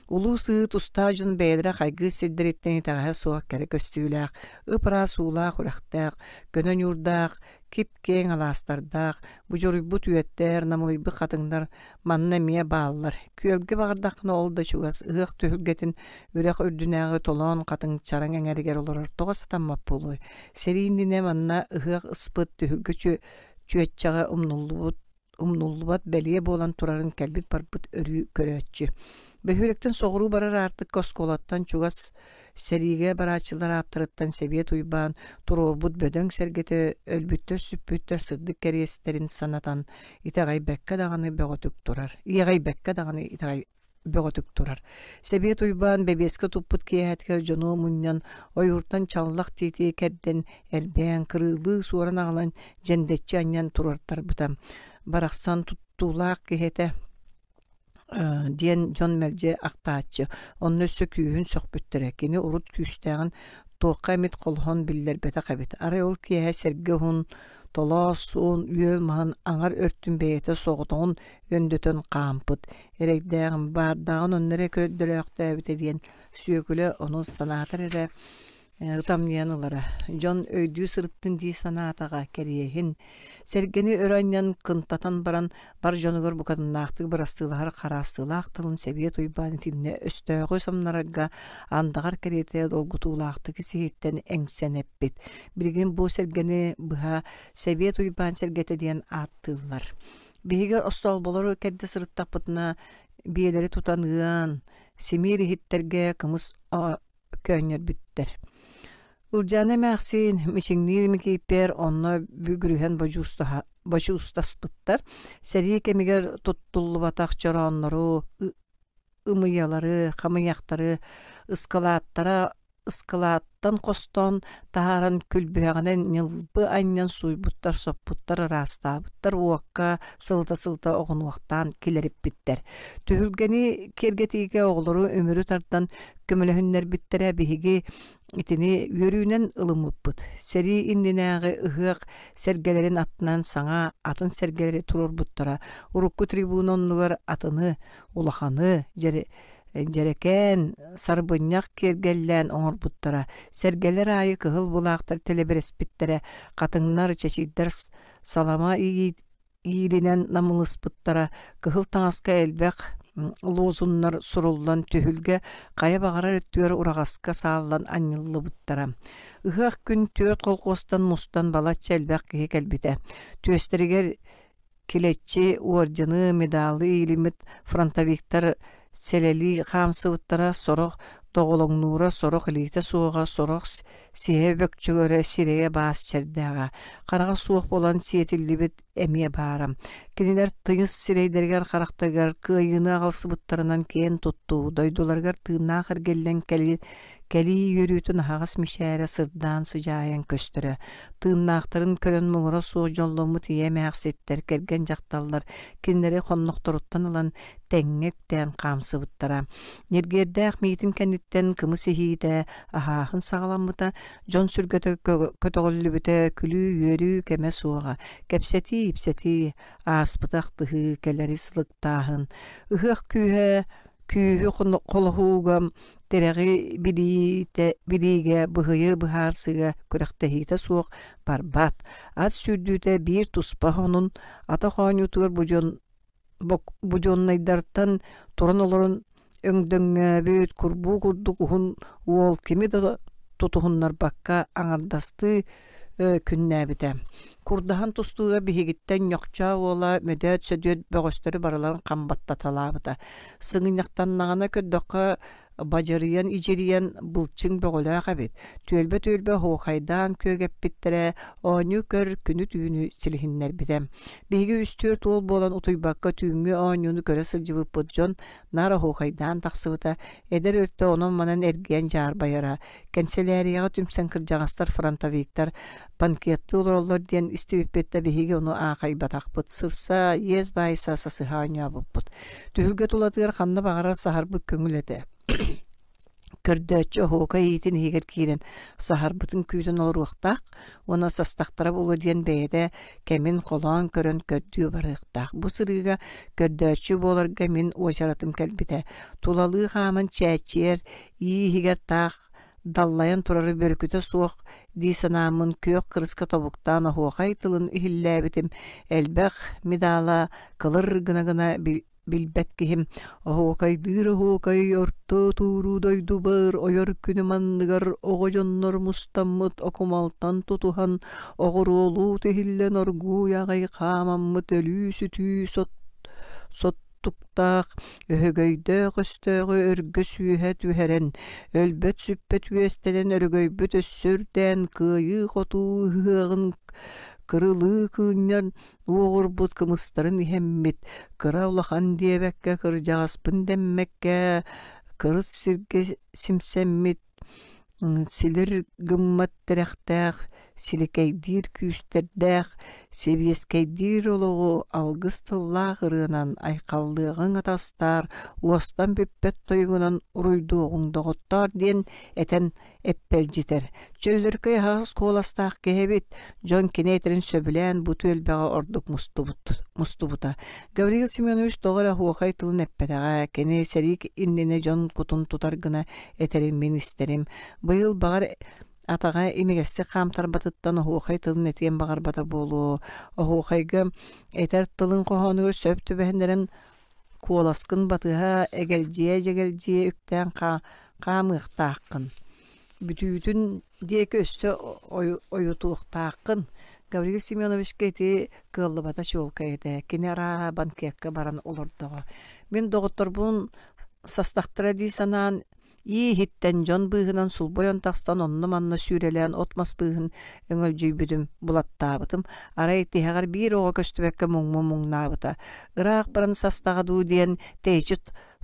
Улуу сыы тустаах дьон бэйэлэрэ хайгыы сирдэриттэн итэҕэһэ суох кэрэ көстүүлээх, ып-ыраас уулаах үрэхтээх, көнө ньуурдаах, кип-киэҥ алаастардаах, будьуруйбут үөттэр, намылыйбыт хатыҥнар манна эмиэ бааллар. Күөлгэ баҕардаххына ол да чугас, ыһыах түһүлгэтин үрэх үрдүнээҕи толоон хатыҥ чараҥ эҥэригэр олорор тоҕо сатаммат буолуой? Сэрии иннинэ манна ыһыах ыспыт түһүлгэ чүөччэҕэ умнуллубут умнуллубат бэлиэ буолан турарын кэлбит-барбыт өрүү көрөөччү. Бөһүөлэктэн соҕуруу барар аартыкка оскуолаттан чугас сэриигэ барааччылар ааттарыттан Сэбиэт Уйбаан туруорбут бөдөҥ сэргэтэ өлбүттэр-сүппүттэр сырдык кэриэстэрин санатан итэҕэйбэккэ даҕаны бөҕөтүк турар. Иэҕэйбэккэ даҕаны итэҕэй бөҕөтүк турар. Сэбиэт Уйбаан бэбиэскэ туппут киэһэтигэр дьону мунньан, ойууртан чаллах тиити кэрдэн, эрбээн, кырыылыы суоран аҕалан дьэндэччи анньан туруортарбыта. Барахсан туттуулаах киһи этэ диэн дьон мэлдьи ахтааччы. Онно өссө күүһүн сөхпүттэрэ. Кини урут күүстээҕин туохха эмит холоһон биллэрбэтэх эбит. Арай ол киэһэ сэргэ уһун толоос суон үөл маһын аҥар өртүн бэйэтэ соҕотоҕун өндөтөн хаампыт. Эрэйдээҕин баардааҕын онно эрэ көрдөрөөхтөөбүтэ диэн Сүөкүлэ ону санаатар эрэ ытамньыйан ылара. Дьон өйдүү сырыттын дии санаатаҕа кэриэһин, сэргэни өрө анньан кынтатан баран бар дьонугар букатыннаахтык бырастыылаһар хараастыылаах тылын Сэбиэт Уйбаан итиннэ өстөөҕү самнарарга андаҕар кэриэтэ долгутуулаахтык ис-иһиттэн эҥсэн эппит. Билигин бу сэргэни быһа Сэбиэт Уйбаан сэргэтэ диэн ааттыыллар. Биһиги остоолболору кэрдэ сырыттахпытына биэлэри тутан ыан, симиир иһиттэргэ кымыс көөнньөрбүттэр. Ылдьаана эмээхсин мичиҥниир Микииппэр онно бүгүрүһэн бочуустаспыттар. Сэрии кэмигэр туттуллубатах чорооннору, ымыйалары, хамыйахтары, ыскылааттара ыскылааттан хостоон таһааран күлбүһэҕинэн ньылбы анньан сууйбуттар, соппуттар, ыраастаабыттар, уокка сылыта-сылыта оҕунуохтаан килэриппиттэр. Түһүлгэни киэргэтиигэ оҕолору үмүрү тардан көмөлөһүннэрбиттэрэ биһиги итини үөрүүнэн ылыммыппыт. Сэрии иннинээҕи ыһыах сэргэлэрин аттынан саҥа атын сэргэлэри туруорбуттара. Урукку трибуна оннугар атыны, улаханы, дьэрэкээн, сарбынньах киэргэллээн оҥорбуттара. Сэргэлэр аайы кыһыл былаахтар тэлэбирэспиттэрэ, хатыҥнар, чэчирдэр салама иилинэн намылыспыттара, кыһыл таҥаска элбэх лозуннар суруллан түһүлгэ хайа баҕарар өттүгэр ураҕаска сааллан анньыллыбыттара. Ыһыах күн түөрт колхуостан мустан балачча элбэх киһи кэлбитэ. Түөстэригэр Килэччи уордьаны, медалы иилиммит фронтовиктар сэлэлии хаамсыбыттара, сорох доҕолоҥнуура, сорох илиитэ суоҕа, сорох сиһэ бөкчөгөрө, сирэйэ баас чэрдээҕэ, хараҕа суох буолан сиэтиллибит эмиэ баара. Кинилэр тыйыс сирэйдэригэр-харахтарыгар кыайыыны аҕалсыбыттарынан киэн туттуу, дойдуларыгар тыыннаах эргиллэн кэлии үөрүүтүн аһаҕас мичээрэ сырдаан сыдьаайан көстөрө. Тыыннаахтарын көрөн муҥура суох дьолломмут ийэ эмээхситтэр, кэргэн дьахталлар кинилэри хоннохторуттан ылан тэҥҥэ үктээн хаамсыбыттара. Ньиргиэрдээх миитин кэнниттэн кымыс иһиитэ, аһааһын саҕаламмыта, дьон сүргэтэ көтөҕүллүбүтэ, күлүү-үөрүү кэмэ суоҕа, кэпсэтии-ипсэтии, ааспыты ахтыһыы, кэлэри сылыктааһын, ыһыах күүһэ күүһү холоһууга тирэҕи билиитэ билиигэ быһыйы быһаарсыыга күрэхтэһиитэ суох барбат. Ат сүүрдүүтэ биир туспа сонун атах оонньуутугар буденнайдартан туран олорон өҥдөҥнөөбүт курбуу курдук уһун уол кими да тутуһуннарбакка аҥардастыы күннээбитэ. Курдаһан тустууга биһигиттэн Ньохчоо уола Мөдөөт Сөдүөт бөҕөстөрү барыларын хам баттаталаабыта. Сыгынньахтаннаҕына көрдөххө, Бадьарыйан идьирийэн былчыҥ бөҕөлөөх эбит. Түөлбэ-түөлбэ оһуохайдаан күөгэппиттэрэ, оонньуу-көр күнү-түүнү силиһиннэрбитэ. Биһиги үс-түөрт уол буолан утуйбакка түүҥҥү оонньууну көрө сылдьыбыппыт дьон наар оһуохайдаан тахсыбыта, эдэр өртө онон-манан эргийэн дьаарбайара. Кэнсэлээрийэҕэ түмсэн кырдьаҕастар фронтовиктар банкеттыы олороллор диэн истибиппит да биһиги ону аахайбатахпыт, сырса, иэс баайса сасыһа оонньообуппут. Түһүлгэ тулатыгар ханна баҕарар саһарбыт көҥүл этэ. Көрдөөччү оһуокай иитин иһигэр киирэн саһарбытын күүтэн олоруохтаах уонна састахтара буолуо диэн бэйэтэ кэмин холоон көрөн көрдүү барыахтаах. Бу сырыыга көрдөөччү буоларга мин уочаратым кэлбитэ. Тулалыы хааман чээччийэр ии иһигэр таах даллайан турары бөрүкүтэ суох дии санааммын күөх кырыска тобуктаан оһуохай тылын иһиллээбитим элбэх медала кылыр гына-гына билбэт киһим оһуокайдыыр оһуокай орто тууруу дойдубар ойор күнүм анныгар оҕо дьоннор мустаммыт окумалтан тутуһан оҕуруолуу тиһиллэн оргууй аҕай хаамаммыт өлүү-сүтүү сот соттуктаах өһөгөйдөөх өстөөҕү өргө сүүһэ түһэрэн өлбөт-сүппэт үөстэнэн өрөгөйбүт өссө үрдээн кыайыы-хотуу ыһыаҕын кырылыы кыынньан уоҕурбут кымыстарын иһэммит, кыра улахан диэбэккэ кырдьаҕаспын дэммэккэ, кырыс сиргэ симсэммит, силир гыммат тирэхтээх, силикэйдиир күүстэрдээх, сэбиэскэйдиир олоҕу алгыс тыллаах ырыанан айхаллыаҕыҥ атастаар, уостан бүппэт тойугунан уруйдуоҕуҥ доҕоттоор диэн этэн эппэлдьитэр. Чөллөркөй аһаҕас куоластаах киһи эбит, дьон кини этэрин сөбүлээн бу түөлбэҕэ ордук мустубут, мустубута. Гаврил Семенович тоҕо эрэ оһуохай тылын эппэтэҕэ, кини сэрии иннинэ дьон кутун тутар гына этэрин мин истэрим. Быйыл баҕар атаҕа имигэстик хаамтарбатыттан оһуохай тылын этиэн баҕарбата буолуо. Оһуохайга этэр тылын хоһоонугар сөп түбэһиннэрэн Куоласкын батыһа эгэлдьийэ-дьэгэлдьийэ үктээн хаамыахтааххын, бүтүүтүн диэки өссө ойутуохтааххын. Гаврил Семеновичка ити кыаллыбата чуолкай этэ, кини арааһа банкекка баран олордоҕо. Мин доҕотторбун састахтара дии санаан Ии-иһиттэн дьон быыһынан сулбу ойон тахсан онно-манна сүүрэлээн от-мас быыһын өҥөлдьүйбүтүм, булаттаабытым. Арай тиһэҕэр биир оҕо көстүбэккэ муҥмун муҥнаабыта. Ыраах баран састаҕа дуу диэн тэйиччи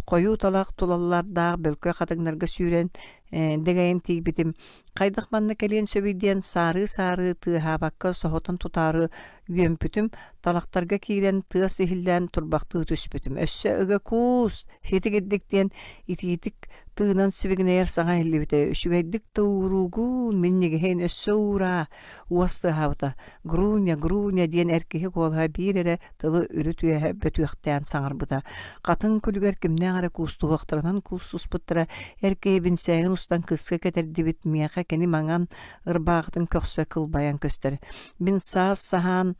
хойуу талах тулаллардаах бөлкөй хатыҥнарга сүүрэн дэгэйэн тиийбитим. Хайдах манна кэлиэн сөбүй диэн саарыы-саарыы тыаһаабакка соһутан тутаары үөмпүтүм, талахтарга киирэн тыас иһиллээн турбахтыы түспүтүм. Өссө ыга куус, ситигирдик диэн итиитик тыынан сибигинэйэр саҥа иһиллибитэ. Үчүгэйдик да ууруугун, минньигэһин өссө уураа, уос тыаһаабыта. Груня, Груня диэн эр киһи куолаһа биир эрэ тылы үрүт үөһэ бөтүөхтээн саҥарбыта. Хатыҥ күлүгэр кимнээх эрэ куустуһуохтарынан куустуспуттара, эр киһи бинсээгин устан кыыска кэтэрдибит, миэхэ кини маҥан ырбаахытын көхсө кылбайан көстөр. Мин саас саһаан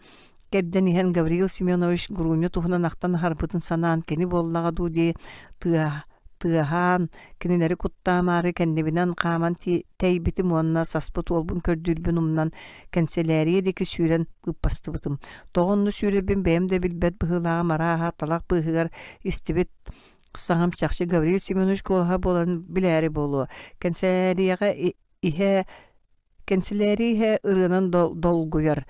кэрдэн иһэн Гаврил Семенович Груня туһунан ахтан аһарбытын санаан кини буоллаҕа дуу дии тыа тыаһаан кинилэри куттаамаары кэннибинэн хааман тэйбитим уонна саспыт уолбун көрдүүрбүн умнан кэнсэлээрийэ диэки сүүрэн ыппастыбытым. Тоҕо онно сүүрэрбин бэйэм да билбэт быһыылааҕым арааһа талах быыһыгар истибит саҥам чахчы Гаврил Семенович куолаһа буоларын билээри буолуо. Кэнсэлээрийэҕэ иһэ Кэнсилээрий иһэ ырыанан долгуйар,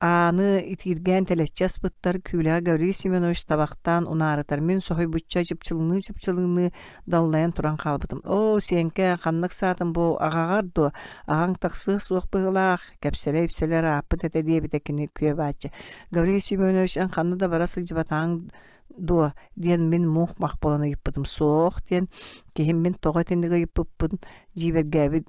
ааны итииргээн тэлэччи аспыттар, күүлэҕэ Гаврил Семенович табахтаан унаарытар, мин соһуйбучча чыпчылыҥныы-чыпчылыҥныы даллайан туран хаалбытым. «Оо, Сиэҥкэ, ханнык саатын бу аҕаҕар дуо? Аҕаҥ тахсыа суох быһыылаах, кэпсэлэ-ипсэлэ ырааппыт этэ» диэбитэ кини күө бааччы. «Гаврил Семенович, эн ханна да бара сылдьыбатаҕыҥ дуо?» диэн мин мух-мах буолан ыйыппытым. «Суох» диэн киһим мин тоҕо итинник ыйыппыппын дьиибэргээбит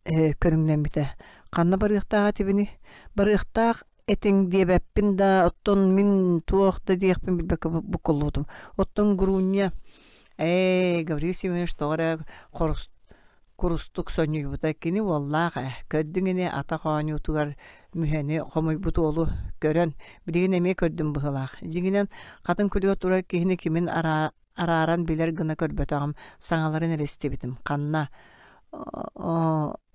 көрүҥнэммитэ. Ханна барыахтаах этибиний? Барыахтаах этиҥ диэбэппин да, оттон мин туох да диэхпин билбэккэ буккуллубутум. Оттон Груня ээ, Гаврил Семенович тоҕо эрэ курустук сонньуйбута. Кини уоллаах ээ, көрдүҥ ини атах оонньуутугар мүһэни хомуйбут уолу көрөн, билигин эмиэ көрдүм быһыылаах. Дьиҥинэн, хатыҥ күлүгэ турар киһини кимин арааран билэр гына көрбөтөҕүм, саҥаларын эрэ истибитим. Ханна?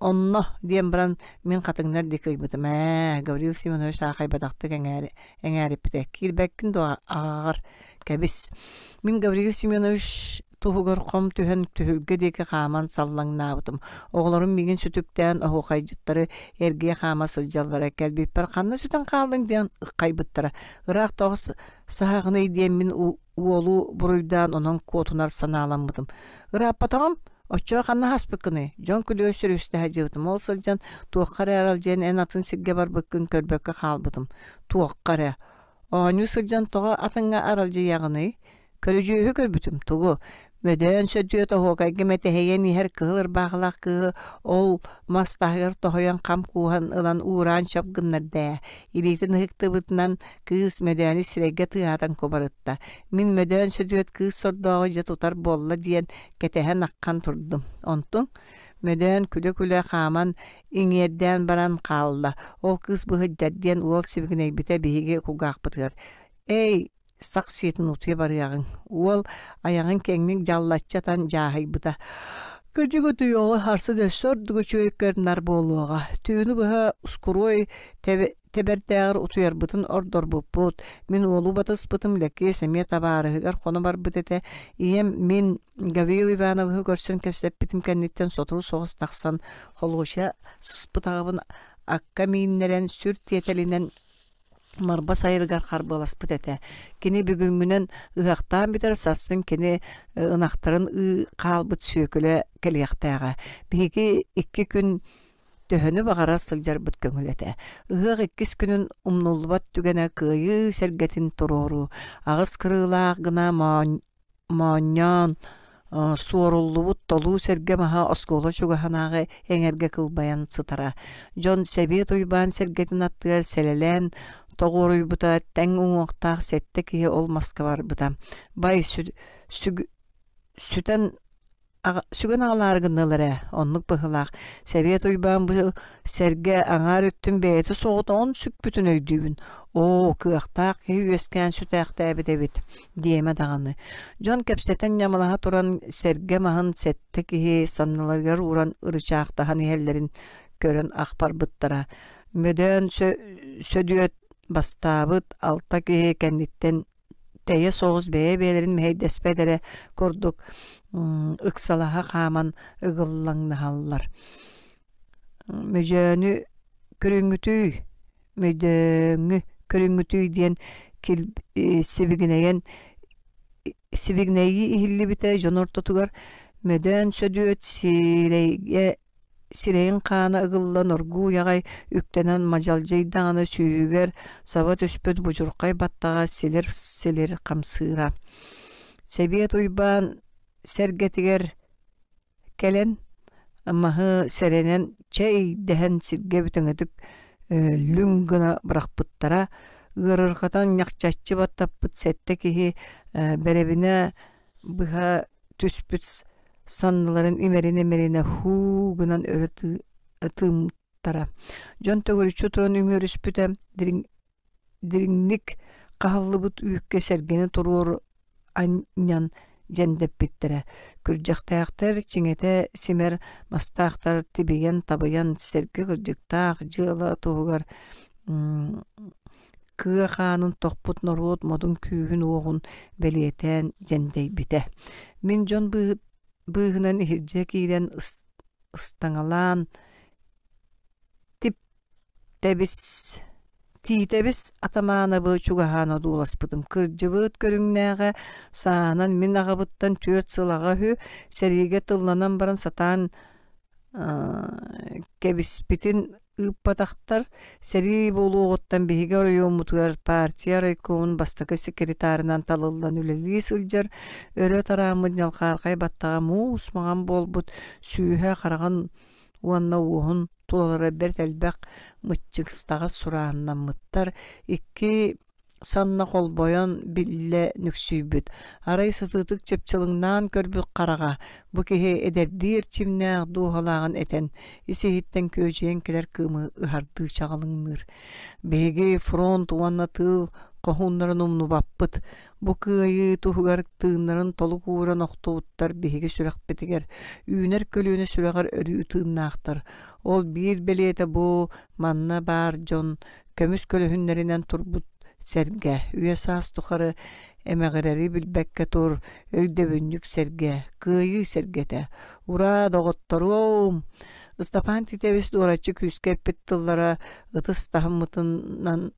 Онно диэн баран мин хатыҥнар диэки ыйбытым ээ, Гаврил Семенович аахайбатахтык эҥээриппитэ. Киирбэккин дуо аҕаҕар? Кэбис. Мин Гаврил Семенович туһугар хом түһэн түһүлгэ диэки хааман саллаҥнаабытым. Оҕолорум миигин сүтүктээн оһуохайдьыттары эргийэ хаама сылдьаллара. Кэлбиппэр ханна сүтэн хааллыҥ диэн ыккайбыттара. Ыраах тоҕус саһаҕыный диэммин уолу буруйдаан онон куотунар санааламмытым. Ырааппатаҕым, оччоҕо ханна аһаспыккыный? Дьон күлүгэр сөрүстэһэ дьыбытым. Ол сылдьан туохха эрэ аралдьыйан эн атын сиргэ барбыккын көрбөккө хаалбытым. Туохха эрэ. Оонньуу сылдьан тоҕо атыҥҥа аралдьыйаҕыный? Көрүдьүөһү көрбүтүм тугу? Мөдөөн сөдүөт оһуокайга мэтэһийэн иһэр кыһыл ырбаахылаах кыыһы ол мас таһыгар тоһуйан хам кууһан ылан уураан чоп гыннарда ээ. Илиитин ыһыктыбытынан кыыс мөдөөнү сирэйгэ тыаһатан кубарытта. Мин мөдөөн сөдүөт кыыс сордооҕу дьэ тутар буолла диэн кэтэһэн аххан турдум. Онтуҥ мөдөөн күлэ-күлэ хааман иҥиэрдээн баран хаалла. Ол кыыс быһыйдар диэн уол сибигинэйбитэ биһиги кулгаахпытыгар. Эй, сах сиэтин утуйа барыаҕыҥ. Уол айаҕын киэҥник дьаллаччы атан дьааһыйбыта. Кырдьык утуйуоҕу харсын өссө ордук үчүгэй көр-нар буолуоҕа. Түүнү быһа ускуруой тэбэрдээҕэр утуйарбытын ордорбуппут. Мин уолу батыспытым Лэкиэс эмиэ табаарыһыгар хоно барбыт этэ. Ийэм мин Гаврил Ивановиһы көрсөн кэпсэппитим кэнниттэн сотору соҕус тахсан холуоча сыспыт аҕабын акка мииннэрэн сүр тиэтэлинэн Марба сайылыгар харбыаласпыт этэ. Кини бүгүҥҥүнэн ыһыахтаан бүтэр, сарсын кини ынахтарын ыы хаалбыт Сүөкүлэ кэлиэхтээҕэ. Биһиги икки күн төһөнү баҕарар сылдьарбыт көҥүл этэ. Ыһыах иккис күнүн умнуллубат түгэнэ кыайыы сэргэтин туруоруу. Аҕыс кырыылаах гына моонньоон суоруллубут толуу сэргэ маһа оскуола чугаһынааҕы эҥэргэ кылбайан сытара. Дьон Сэбиэт Уйбаан сэргэтин аттыгар сэлэлээн тоҕуоруйбута тэҥ уҥуохтаах сэттэ киһи ол маска барбыта. Бай сүтэн сүгэн аҕалаары гыннылар ээ, оннук быһыылаах. Сэбиэт Уйбаан бу сэргэ аҥаар өттүн бэйэтэ соҕотоҕун сүкпүтүн өйдүүбүн. Оо, кыахтаах киһи үөскээн сүтээхтээбит эбит, диэмэ даҕаны. Дьон кэпсэтэн ньамалаһа туран сэргэ маһын сэттэ киһи санныларыгар ууран ырычаахтаһан иһэллэрин көрөн ах барбыттара. Мөдөөн Сөдүөт бастаабыт алта киһи кэнниттэн тэйэ соҕус бэйэ-бэйэлэрин мэһэйдэспэт эрэ курдук ыксалаһа хааман ыгыллаҥнаһаллар. Мөдьөөнү көрүҥҥүтүй, мөдөөҥҥү көрүҥҥүтүй диэн сибигинэйэн сибигинэйии иһиллибитэ дьон ортотугар мөдөөн сөдүөт сирэйгэ Сирэйин хаана ыгыллан оргууй аҕай үктэнэн мадьалдьыйдаҕына сүүһүгэр саба түспүт будьурхай баттаҕа силир-силир хамсыыра. Сэбиэт Уйбаан сэргэтигэр кэлэн маһы сэрэнэн чэй дэһэн сиргэ бүтэҥитик лүҥ гына бырахпыттара. Ыарырҕатан ньахчаччы баттаппыт сэттэ киһи бэрэбинэ быһа түспүт санныларын имэринэ-имэринэ һуу гынан өрө тыымтара. Дьон төгүрүччү туран үмүөрүспүтэ дириҥник хаһыллыбыт үүккэ сэргэни туруору анньан дьэндэппиттэрэ. Күрдьэхтээхтэр чиҥэтэ симэр мастаахтар тибийэн-табыйан сэргэ кырдьыктаах дьыала туһугар кыа хаанын тохпут норуот модун күүһүн-уоҕун бэлиэтээн дьэндэйбитэ. Мин дьон быыһынан иһирдьэ киирэн ыстаҥалаан типтэбис тиитэбис атамаанабы чугаһаан одууласпытым. Кырдьыбыт көрүҥнээҕэ саанан мин аҕабыттан түөрт сыл аҕа үһү, сэриигэ тылланан баран сатаан кэбиспитин ыыппатахтар. Сэрии буолуоҕуттан биһиги оройуоммутугар партия райкомун бастакы секретарынан талыллан үлэлии сылдьар, өрө тарааммыт ньалхаархай баттаҕа муус маҥан буолбут, сүүһэ хараҕын уонна уоһун тулалара бэрт элбэх мыччыстаҕас сурааннаммыттар. Икки санна холбойон биллэ нүксүйбүт. Арай сытыытык чыпчылыҥнаан көрбүт хараҕа бу киһи эдэрдии эрчимнээх дууһалааҕын этэн, ис-иһиттэн күөдьүйэн кэлэр кыымы ыһардыы чаҕылыҥныыр. Биһиги фронт уонна тыыл хоһууннарын умнубаппыт. Бу кыайыы туһугар тыыннарын толук ууран охтубуттар биһиги сүрэхпитигэр, үүнэр көлүөнэ сүрэҕэр өрүү тыыннаахтар. Ол биир бэлиэтэ бу манна баар дьон көмүс көлөһүннэринэн турбут сэргэ үйэ-саас тухары Эмэҕирэри билбэккэ тур, өйдөбүнньүк сэргэ, кыайыы сэргэтэ. Ураа, доҕотторуом! Ыстапаан Тиитэбис дуораччы күүскэ эппит тыллара ытыс таһыммытынан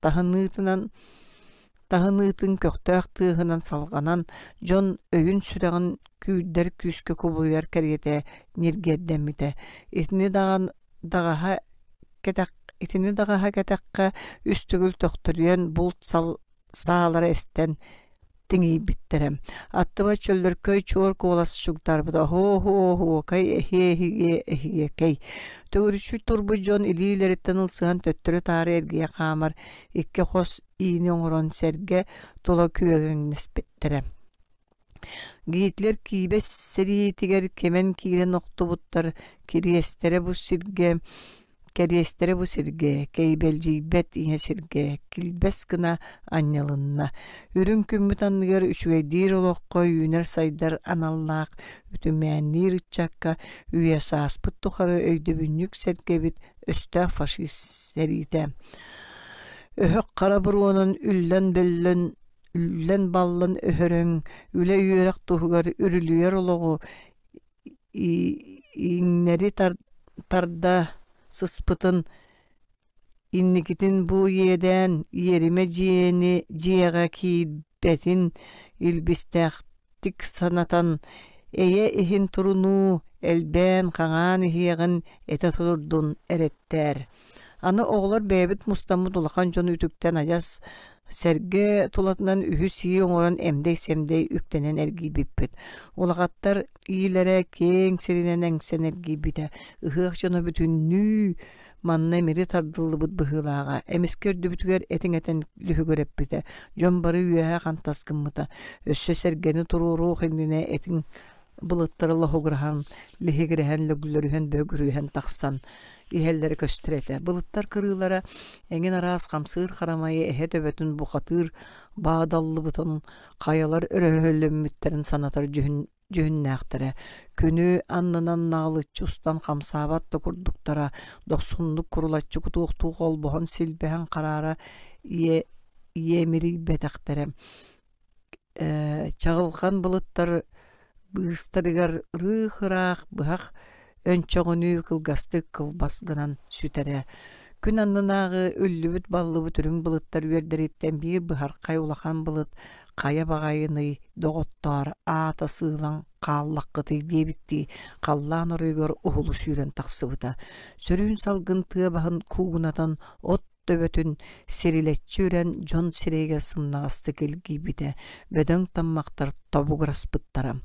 таһыныытынан таһыныытын көхтөөх тыаһынан салҕанан, дьон өйүн-сүрэҕин күүрдэр күүскэ кубулуйар кэриэтэ ньиргиэрдэммитэ. Итини даҕан даҕаһа кэтэх итини даҕаһа кэтэххэ үс төгүл төхтөрүйэн булт сал саалара эстэн тиҥийбиттэрэ. Аттыба чөллөркөй чуор куолас чугдаарбыта «Оһуо-оһуокай, эһиэ-эһиэ, эһиэкэй». Төгүрүччү турбут дьон илиилэриттэн ылсыһан төттөрү-таары эргийэ хаамар икки хос иини оҥорон сэргэ тула күөгэҥнэспиттэрэ. Гитлер киибэс сэриитигэр кимэн киирэн охтубуттар кириэстэрэ бу сиргэ кэриэстэрэ бу сиргэ кэйбэлдьийбэт ийэ сиргэ килбэс гына анньылынна. Үрүҥ күммүт анныгар үчүгэйдиир олоххо үүнэр-сайдар аналлаах үтүмээнниир ыччакка үйэ сааспыт тухары өйдөбүнньүк сэргэбит өстөөх фашист сэриитэ. Өһөх хара буруонан үллэн-бөллөн үллэн-баллан өһөрөҥ, үлэ-үөрэх туһугар үрүлүйэр олоҕу иҥнэри тарда сыспытын инникитин бу иэдээн иэримэ дьиэни дьиэҕэ киирбэтин илбистээхтик санатан эйэ иһин турунуу элбээн хаҥаан иһиэҕин этэ турдун эрэттээр Аны оҕолор бэйэбит мустаммыт улахан дьону үтүктэн адьас сэргэ тулатынан үһү сии оҥорон эмдэй-сэмдэй үктэнэн эргийбиппит. Улахаттар иилэрэ киэҥ сиринэн эҥсэн эргийбитэ. Ыһыах дьоно бүтүннүү манна имири тардыллыбыт быһыылааҕа. Эмискэ үрдүбүтүгэр этиҥ этэн лүһүгүрэппитэ. Дьон бары үөһэ хантас гыммыта. Өссө сэргэни туруоруох иннинэ этиҥ былыттары лоһугураһан, лиһигирэһэн, лөглөрүһэн, бөгүрүһэн тахсан иһэллэрэ көстөр этэ. Былыттар кырыылара эҥин араас хамсыыр харамайы эһэ төбөтүн бухатыыр баадаллыбытын, хайалар өрөһөлөммүттэрин санатар дьүһүн дьүһүннээхтэрэ. Күнү аннынан наҕылыччы устан хамсаабат да курдуктара, дохсуннук курулаччы кутуохтуу холбоһон силбэһэн хараара ийэ иэмирийбэтэхтэрэ. Чаҕылхан былыттар быыстарыгар ырыых-ыраах быһах өнчөҕүнүү кылгастык кылбас гынан сүтэрэ. Күн аннынааҕы үллүбүт-баллыбыт үрүҥ былыттар үөрдэриттэн биир быһархай улахан былыт хайа баҕайыный, доҕоттоор, аата сыылан хааллаххытый диэбиттии халлаан оройугар уһулу сүүрэн тахсыбыта. Сөрүүн салгын тыа баһын куугунатан от төбөтүн сирилэччи үрэн дьон сирэйигэр сымнаҕастык илгийбитэ, бөдөҥ таммахтар тобугураспыттара.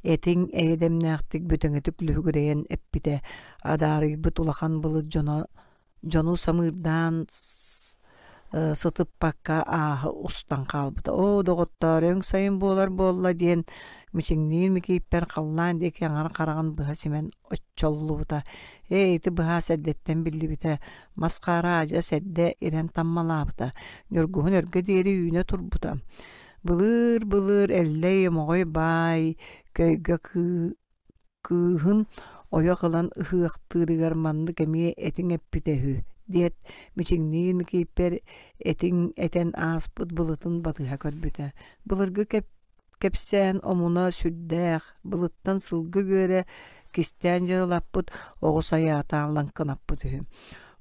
Этиҥ эйэдэмнээхтик бүтэҥитик лүһүгүрэйэн эппитэ, адаарыйбыт улахан былыт дьоно дьону самыырдаан сытыппакка ааһа устан хаалбыта. Оо, доҕоттоор, өҥ сайын буолар буолла диэн мичиҥниир Микииппэр халлаан диэки аҥар хараҕын быһа симэн оччоллубута. Ээ, ити быһаас эрдэттэн биллибитэ. Мас хаара адьас эрдэ ирэн таммалаабыта, ньургуһун өргө диэри үүнэ турбута. Былыыр-былыр Эллэй Омоҕой баай көйгө кыыһын ойох ылан ыһыахтыырыгар маннык эмиэ этиҥ эппитэ үһү диэт мичиҥниир Микииппэр этиҥ этэн ааспыт былытын батыһа көрбүтэ. Былыргы кэпсээн омуна сүрдээх, былыттан сылгы үөрэ кистээн дьарылаппыт, оҕус айаатаан лаҥкынаппыт үһү.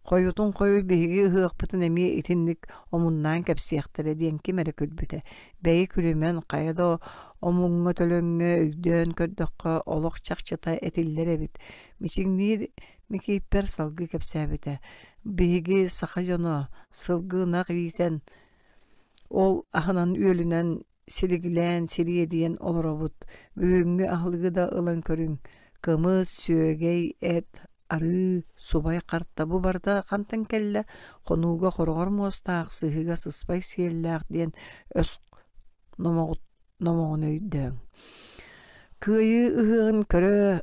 Хойутун хойут биһиги ыһыахпытын эмиэ итинник омуннаан кэпсиэхтэрэ диэн ким эрэ күлбүтэ. Бэйи күлүмэн хайа да омуҥҥа төлөҥҥө өйдөөн көрдөххө олох чахчыта этиллэр эбит. Мичиҥниир Микииппэр салгыы кэпсээбитэ. Биһиги саха дьоно сылгы ынах иитэн ол аһынан-үөлүнэн силигилээн, сириэдийэн олоробут. Бүгүҥҥү аһылыгы да ылан көрүҥ: кымыс, сүөгэй, эт, арыы, субай харта бу барыта хантан кэллэ? Хонууга хороҕор муостаах, сыһыыга сыспай сиэллээх диэн өс номоҕун өйдөөҥ. Кыайыы ыһыаҕын көрө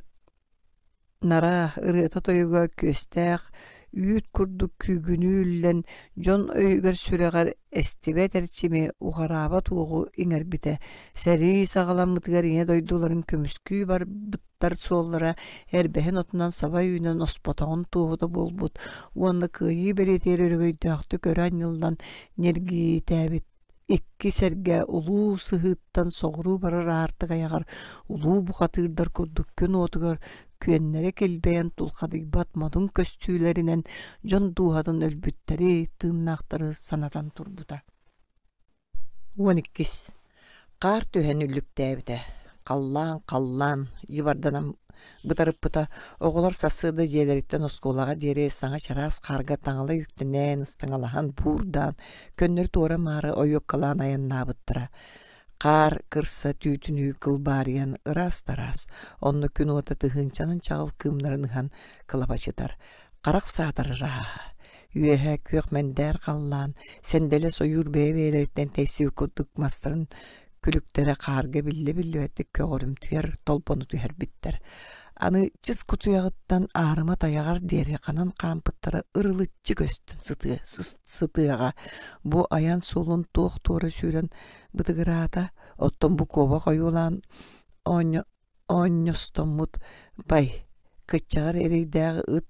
Нара ырыата-тойуга күөстээх, үүт курдук күүгүнүү үллэн, дьон өйүгэр-сүрэҕэр эстибэт эрчими, уҕараабат уоҕу иҥэрбитэ. Сэрии саҕаламмытыгар ийэ дойдуларын көмүскүү барбыттар суоллара эрбэһин отунан саба үүнэн оспотоҕун туоһута буолбут уонна кыайыы бэлиэтигэр өрөгөйдөөхтүк өрө анньыллан ньиргиитээбит. Икки сэргэ улуу сыһыыттан соҕуруу барар аартык айаҕар улуу бухатыырдар курдук күн уотугар күөннэрэ килбэйэн тулхадыйбат модун көстүүлэринэн дьон дууһатын өлбүттэри, тыыннаахтары санатан турбута. 12. Хаар түһэн үллүктээбитэ. Халлаан, халлаан, йыбарданан бытарыппыта. Оҕолор сарсыарда дьиэлэриттэн оскуолаҕа диэри саҥа чараас хаарга таҥалай үктэнэн, ыстаҥалаһан, буурдаан, көннөрү туора-маары ойуоккалаан айаннаабыттара. Хаар кырса түүтүнүү кылбаарыйан ыраас-тараас, онно күн уота тыһыынчанан чаҕыл кыымнарын ыһан кылабачытар. Харах саатар ырааһа. Үөһэ күөх мэндээр халлаан, сэндэлэ сойуур бэйэ-бэйэлэриттэн тэйсибит курдук мастарын күлүктэрэ хаарга биллэ-биллибэттик көҕөрүмтүйэр толбону түһэрбиттэр. Аны чыс кутуйаҕыттан аарыма тайаҕар диэри ханан хаампыттара ырылыччы көстөн сытыа, сытыаҕа. Бу айан суолун туох туора сүүрэн бытыгыраата, оттон бу куобах ойуулаан оонньостоммут бай, кыччаҕар эрэйдээх ыт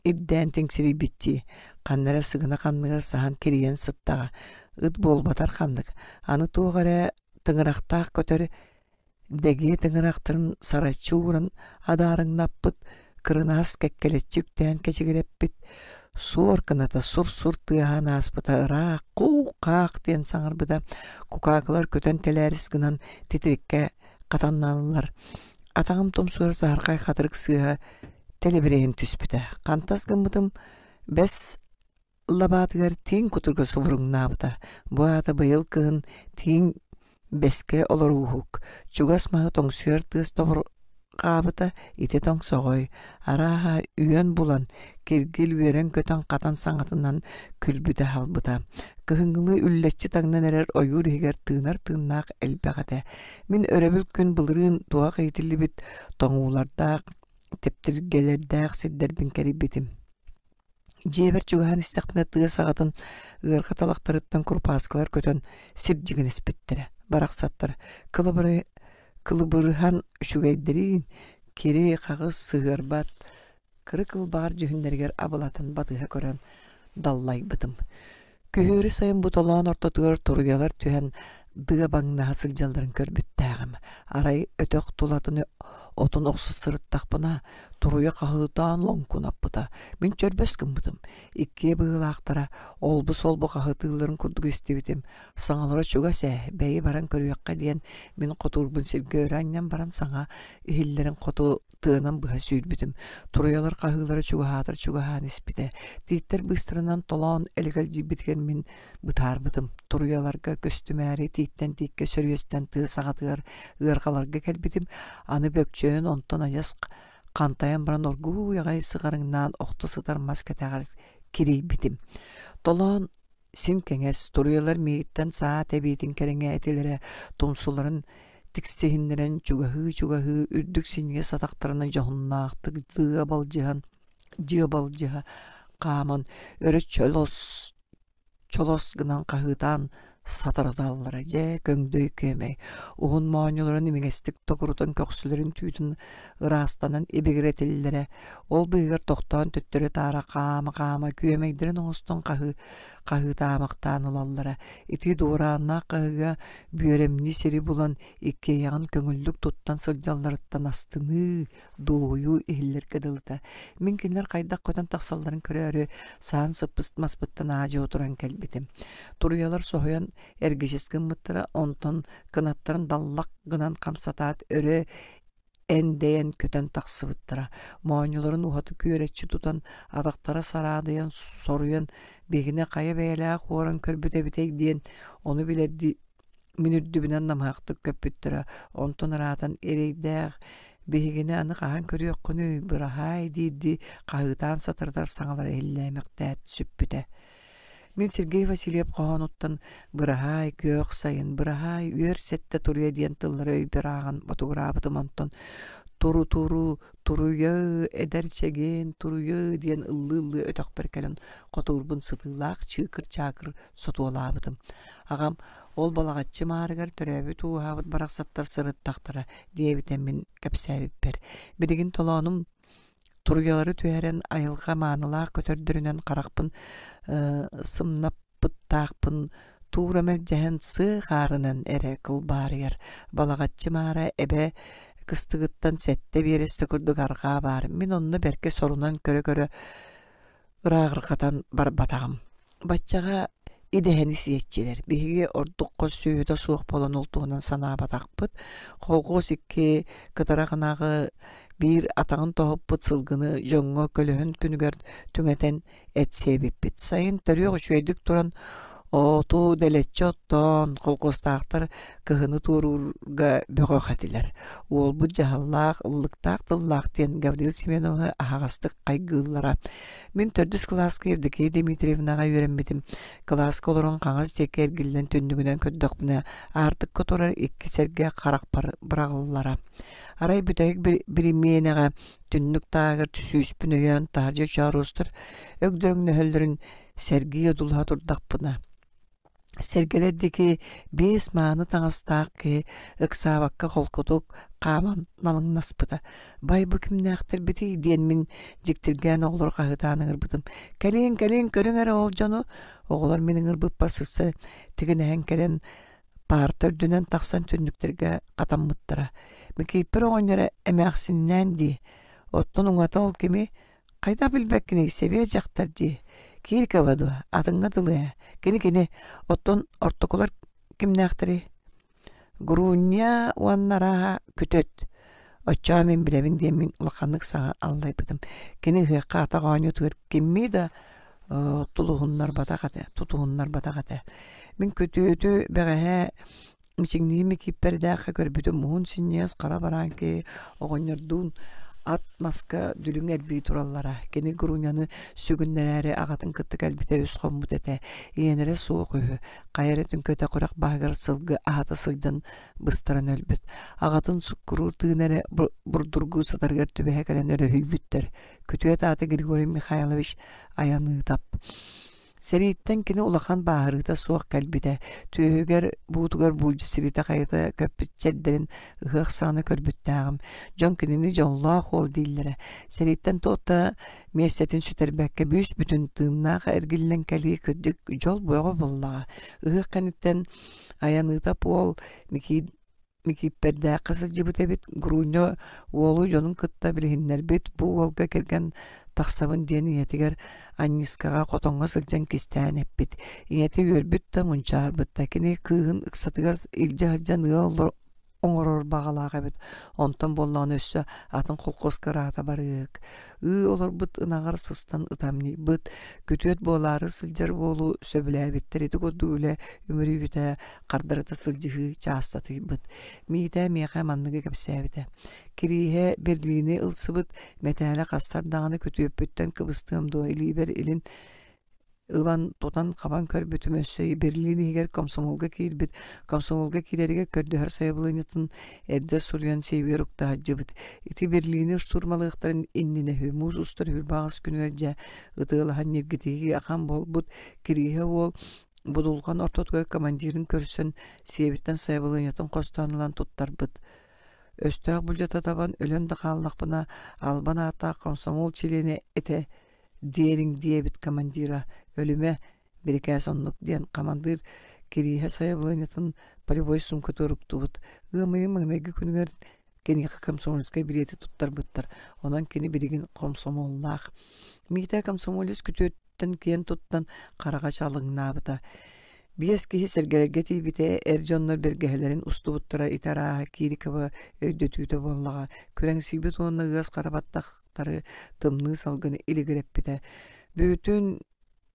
Ирдээн тиҥсирийбиттии, ханна эрэ сыгына ханныгар саһан кирийэн сыттаҕа, ыт буолбатар ханнык, аны туох эрэ тыҥырахтаах көтөр дэгиэ тыҥырахтарын сараччы ууран адаарыҥнаппыт, кырынаас кэккэлэччи үктээн кэчигирэппит, суор кыната сур-сур тыаһаан ааспыта ыраах куу-хаах диэн саҥарбыта, кукаакылар көтөн тэлээрис гынан титириккэ хатанналлар. Атаҕым тумсугар саһархай хатырык сыыһа тэлибирэйэн түспүтэ. Хантас гыммытым бэс лабаатыгар тииҥ кутурга субуруҥнаабыта. Бу аата быйыл кыһын тииҥ бэскэ олорууһук, чугас маһы тоҥсуйар тыас тобурҕаабыта ити тоҥсоҕой, арааһа үөн булан, киргил үөрэн-көтөн хатан саҥатынан күлбүтэ аһалбыта. Кыһыҥҥылыы үллэччи таҥнан эрэр ойуур иһигэр тыынар тыыннаах элбэх этэ. Мин өрөбүл күн былырыын туһах иитиллибит тоҥуулардаах, тэптиргэлэрдээх сирдэрбин кэрийбитим. Дьиэбэр чугаһаан истэхпинэ тыа саҕатын ыарха талахтарыттан курупааскалар көтөн сирдьигинэспиттэрэ. Барахсаттар кылыбыры кылыбырыһан үчүгэйдэриин кири-хаҕыс сыһыарбат кыры кылбаар дьүһүннэригэр абылатан батыһа көрөн даллайбытым. Күһүөрү сайын бу толоон ортотугар туруйалар түһэн дыабаҥнаһа сылдьалларын көрбүттээҕим. Арай өтөх тулатын отун охсо сырыттахпына, туруйа хаһыытаан лоҥкунаппыта. Мин чөрбөс гыммытым. Иккиэ быһыылаахтара олбу-солбу хаһытыылларын курдук истибитим. Саҥалара чугас ээ, бэйи баран көрүөххэ диэн мин хотуурбун сиргэ өрө анньан баран саҥа иһиллэрин хоту тыанан быһа сүүрбүтүм. Туруйалар хаһыылара чугаһаатар чугаһаан испитэ. Тииттэр быыстарынан толоон элэгэлдьийбитигэр мин бытаарбытым. Туруйаларга көстүмээри тииттэн тииккэ сөрүөстэн тыа саҕатыгар ыарҕаларга кэлбитим. Аны бөкчөйөн онтон адьас хантайан баран оргууй аҕай сыҕарыҥнаан охто сытар мас кэтэҕэр кирийбитим. Толоон Син кэҥэс, туруйалар миигиттэн саа тэбиитин кэриҥэ этилэрэ, тумсуларын тиксиһиннэрэн чугаһыы-чугаһыы үрдүк синньигэс атахтарынан дьоһуннаахтык дыабалдьыһан дьыабалдьыһа хааман өрө чолос чолос гынан хаһыытаан сатараталлара дьэ көҥдөй күөмэй уһун моонньуларын имигэстик токурутан көхсүлэрин түүтүн ыраастанан ибигирэтиллэрэ Ол быыһыгар тохтоон төттөрү-таары хаама-хаама күөмэйдэрин оҥостон хаһыы хаһыытаамахтаан ылаллара. Ити дуорааннаах хаһыыга бүөрэмньи сири булан иккиэйэҕин көҥүллүк туттан сылдьалларыттан астыныы, дуоһуйуу иһиллэргэ дылыта. Мин кинилэр хайдах көтөн тахсалларын көрөөрү саан сыппыт маспыттан аа-дьуо туран кэлбитим. Туруйалар соһуйан эргичис гыммыттара, онтон кынаттарын даллах гынан хамсатаат өрө эндэйэн көтөн тахсыбыттара, моонньуларын уһаты күөрэччи тутан, атахтара сараадыйан соруйан биһигини хайа бэйэлээх уоран көрбүт эбитэй диэн ону билэрдии мин үрдүбүнэн намыһахтык көппүттэрэ, онтон ыраатан эрэйдээх биһигини аны хаһан көрүөххүнүй, быраһаай диирдии хаһыытаан сатарытар саҥалара иһиллээмэхтээт сүппүтэ. Мин Сергей Васильев хоһоонуттан «Быраһаай, күөх сайын, быраһаай, үөр сэттэ туруйа» диэн тыллары өйбөр ааҕан ботугураабытым онтон «Туру-туру, туруйа, эдэр чэгиэн, туруйа» диэн ыллыы-ыллыы өтөхпөр кэлэн хотуурбун сытыылаах чыыкыр-чаакыр сотуолаабытым. Аҕам «Ол Балаҕаччы маарыгар төрөөбүт-ууһаабыт барахсаттар сырыттахтара» диэбитэ мин кэпсээбиппэр. Билигин толоонум Туруйалары түһэрэн айылҕа маанылаах көтөрдөрүнэн харахпын сымнаппыттаахпын. Туура мэлдьэһэн сыа хаарынан эрэ кылбаарыйар. Балаҕаччы маара эбэ кыстыгыттан сэттэ биэрэстэ курдук арҕаа баар. Мин онно бэркэ сорунан көрө-көрө ырааҕырҕатан барбатаҕым. Баччаҕа идэһэни сиэччилэр. Биһиги ордук хос сүөһүтэ суох буолан ол туһунан санаабатахпыт. Холхуос икки кытарах ынаҕы биир атаҕын тоһуппут сылгыны дьоҥҥо көлөһүн күнүгэр түҥэтэн эт сиэбиппит. Сайын төрүөх үчүгэйдик туран оту дэлэччи оттоон, холкуостаахтар кыһыны туоруурга бөҕөх этилэр. Уолбут дьаһаллаах, ыллыктаах тыллаах диэн Гаврил Семеновы аһаҕастык хайгыыллара. Мин төрдүс кылааска Евдокия Дмитриевнаҕа үөрэммитим. Кылааска олорон хаҥас диэки эргиллэн түннүгүнэн көрдөхпүнэ, аартыкка турар икки сэргэ харахпар быраҕыллара. Арай бүтэһик биримиэнэҕэ түннүк тааһыгар сүүспүн өйөөн таһырдьа чооруостар өгдөрөҥнөһөллөрүн сэргии одуулаһа турдахпына сэргэлэр диэки биэс мааны таҥастаах киһи ыксаабакка холкутук хааман налыҥнаспыта. «Бай, бу кимнээхтэрбитий?» диэн мин дьиктиргээн оҕолору хаһыытаан ыҥырбытым. «Кэлиҥ, кэлиҥ, көрүҥ эрэ ол дьону!» Оҕолор мин ыҥырбыппар сырса тигинэһэн кэлэн паарта үрдүнэн тахсан түннүктэргэ хатаммыттара. Микииппэр оҕонньоро эмээхсиннээн дии, оттон уҥата ол кими хайдах билбэккиний, сэбиэ дьахтар дии, Кирикова дуо, атыҥҥа дылы ээ, кини-кини, оттон ортокулар кимнээхтэрий? Груня уонна арааһа күтүт. Оччоҕо мин билэбин диэн мин улаханнык саҥа аллайбытым. Кини ыһыахха атах оонньуутугар киммии да тулуһуннарбатах этэ, тутуһуннарбатах этэ. Мин күтүөтү бэҕэһээ мичиҥнии Микииппэрдээххэ көрбүтүм уһун синньигэс хара бараан киһи оҕонньордуун ат маска дүлүҥ эрбии тураллара. Кини Груняны сүгүннэрээри аҕатын кытта кэлбитэ үс хоммут этэ. Ийэлэрэ суох үһү. Хайа эрэ түҥкэтэх үрэх баһыгар сылгы аһата сылдьан быстаран өлбүт. Аҕатын суккуруур тыына эрэ бурдургуу сытарыгар түбэһэ кэлэн өрөһүйбүттэр. Күтүөт аата Григорий Михайлович Айаныытап. Сэрииттэн кини улахан бааһырыыта суох кэлбитэ. Түөһүгэр, буутугар буулдьа сиритэ-хайыта көппүт чэрдэрин ыһыах саҕана көрбүттээҕим. Дьон кинини дьоллоох уол дииллэрэ. Сэрииттэн туох да миэстэтин сүтэрбэккэ бүүс-бүтүн тыыннаах эргиллэн кэлии кырдьык дьол бөҕө буоллаҕа. Ыһыах кэнниттэн Айаныытап уол Микиит Микииппэрдээххэ сылдьыбыт эбит, Груня уолу дьонун кытта билиһиннэрбит, бу уолга кэргэн тахсабын диэн ийэтигэр Анньыскаҕа хотоҥҥо сылдьан кистээн эппит. Ийэтэ үөрбүт да, мунчаарбыт да. Кини кыыһын ыксатыгар илдьэ сылдьан ыал оҥорор баҕалаах эбит. Онтон буоллаҕына өссө атын холкуоска ыраата барыак. Ыы олорбут ынаҕар сыстан ытамньыйбыт, күтүөт буолаары сылдьар уолу сөбүлээбиттэр ити курдук үлэ үмүрүйбүтэ хардарыта сылдьыһыы чаастатыйбыт. Миитээ миэхэ манныгы кэпсээбитэ. Кирииһэ Берлини ылсыбыт мэтээлэ хастар даҕаны күтүөппүттэн кыбыстыам дуо илиибэр илин ылан тутан-хабан көрбүтүм өссө Берлин иһигэр комсомолга киирбит комсомолга киирэригэр көрдөһөр сайабылыанньатын эрдэ суруйан сиэбигэр укта сылдьыбыт ити Берлини штурмалыахтарын иннинэ үһү муус устар үрбаҕас күнүгэр дьэ ытыалаһан ньиргитиһии ахан буолбут Кирииһэ уол Будулҕан ортотугар командирын көрсөн, сиэбиттэн сайабылыанньатын хостоон ылан туттарбыт. Өстөөх былдьата табан өлөн да хааллахпына, албан ааттаах комсомол чилиэнэ этэ диэриҥ диэбит командира өлүмэ бирикээс оннук диэн хамандыыр Кирииһэ сайабылыанньатын полевой сумка уруктубут. Ыам ыйын маҥнайгы күнүгэр киниэхэ комсомольскай билиэти туттарбыттар. Онон кини билигин комсомоллаах. Миитээ комсомолец күтүөт киэн туттан хараҕа чалыҥнаабыта. Биэс киһи сэргэлэргэ тиийбитэ, эр дьоннор бэргэһэлэрин устубуттара ити арааһа Кирикова өйдөтүүтэ буоллаҕа. Күрэҥсийбит уонна ыас хара баттахтары тымныы салгыны илигирэппитэ. Бүтүн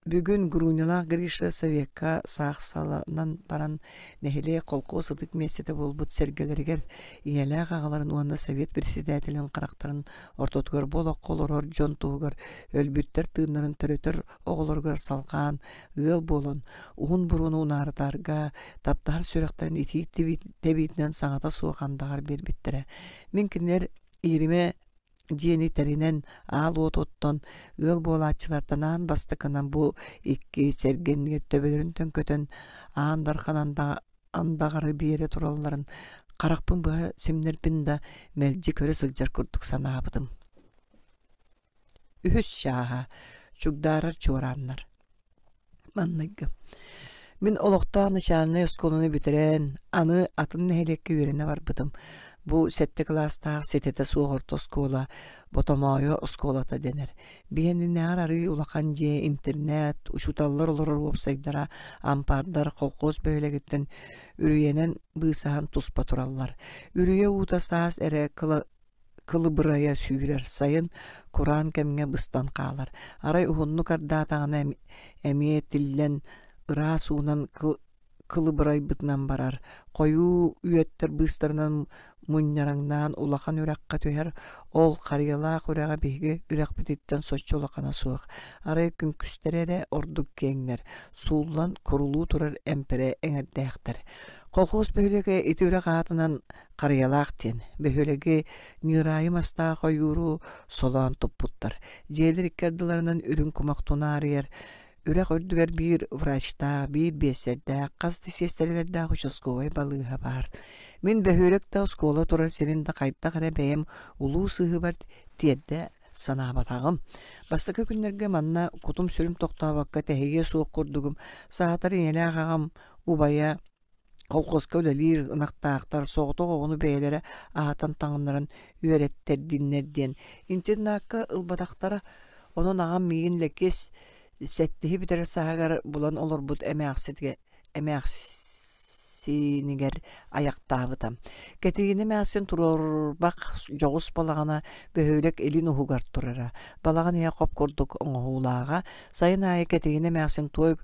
Бүгүн Грунялаах Гриша Совекка саахсаланан баран нэһилиэк холкуос ытык миэстэтэ буолбут сэргэлэригэр ийэлээх аҕаларын уонна совет председателин харахтарын ортотугар бу олоххо олорор дьон туһугар өлбүттэр тыыннарын төрөтөр оҕолоругар салҕаан ыал буолан уһун буруону унаарытарга таптаһар сүрэхтэрин итии тэбиитинэн саҥата суох андаҕар биэрбиттэрэ. Мин кинилэр ииримэ дьиэни тэринэн аал уот оттон ыал буолааччылартан аан бастакынан бу икки сэргэннигэр төбөлөрүн төҥкөтөн аан дархан андаҕары биэрэ туралларын харахпын быһа симнэрбин да мэлдьи көрө сылдьар курдук санаабытым. Үһүс чааһа Чугдаарар чуорааннар. Манныгы. Мин олохтоох начальнай оскуоланы бүтэрэн, аны атын нэһилиэккэ үөрэнэ барбытым. Бу сэттэ кылаастаах ситэтэ суох орто оскуола Ботомоойу оскуолата дэнэр. Биһиэнинээҕэр арыый улахан дьиэ, интернет, учууталлар олорор уопсайдара, ампаардар колхоз бөһүөлэгиттэн үрүйэнэн быысаһан туспа тураллар. Үрүйэ уута саас эрэ кылыбырайа сүүрэр, сайын кураан кэмҥэ быстан хаалар. Арай уһуннук ардаатаҕына эмиэ тиллэн ыраас уунан кылыбырайбытынан барар, хойуу үөттэр быыстарынан мунньараҥнаан улахан үрэххэ түһэр, ол Харыйалаах үрэҕэ биһиги үрэхпититтэн соччо улахана суох, арай күҥкүстэрэ эрэ ордук киэҥнэр, сууллан курулуу турар эмпэрэ эҥэрдээхтэр. Колхоз бөһүөлэгэ ити үрэх аатынан Харыйалаах диэн, бөһүөлэги ньыыраайы мастаах ойууру солоон туппуттар. Дьиэлэр икки ардыларынан үрүҥ кумах тунаарыйар, Үрэх үрдүгэр биир врачтаах, биир биэссэрдээх, хас да сиэстэрэлэрдээх участковай балыыһа баар. Мин бөһүөлэк да оскуола турар сирин да хайдах эрэ бэйэм улуу сыһыыбар тиэрдэ санаабатаҕым. Бастакы күннэргэ манна кутум-сүрүм тохтообокко тэһийиэ суох курдугум. Саатар ийэлээх аҕам убайа Колхозка үлэлиир ынахтаахтар соҕотох оҕону бэйэлэрэ аһатан таҥыннаран үөрэттэрдиннэр диэн интернакка ылбатахтара. Онон аҕам миигин Лэкиэс сэттиһи бүтэрэр сааһыгар булан олорбут эмээхсинигэр айахтаабыта. Кэтириинэ эмээхсин туруорбах дьоҕус балаҕана бөһүөлэк илин уһугар турара. Балаҕан иһэ хоп курдук оҥоһуулааҕа. Сайын аайы Кэтириинэ эмээхсин туой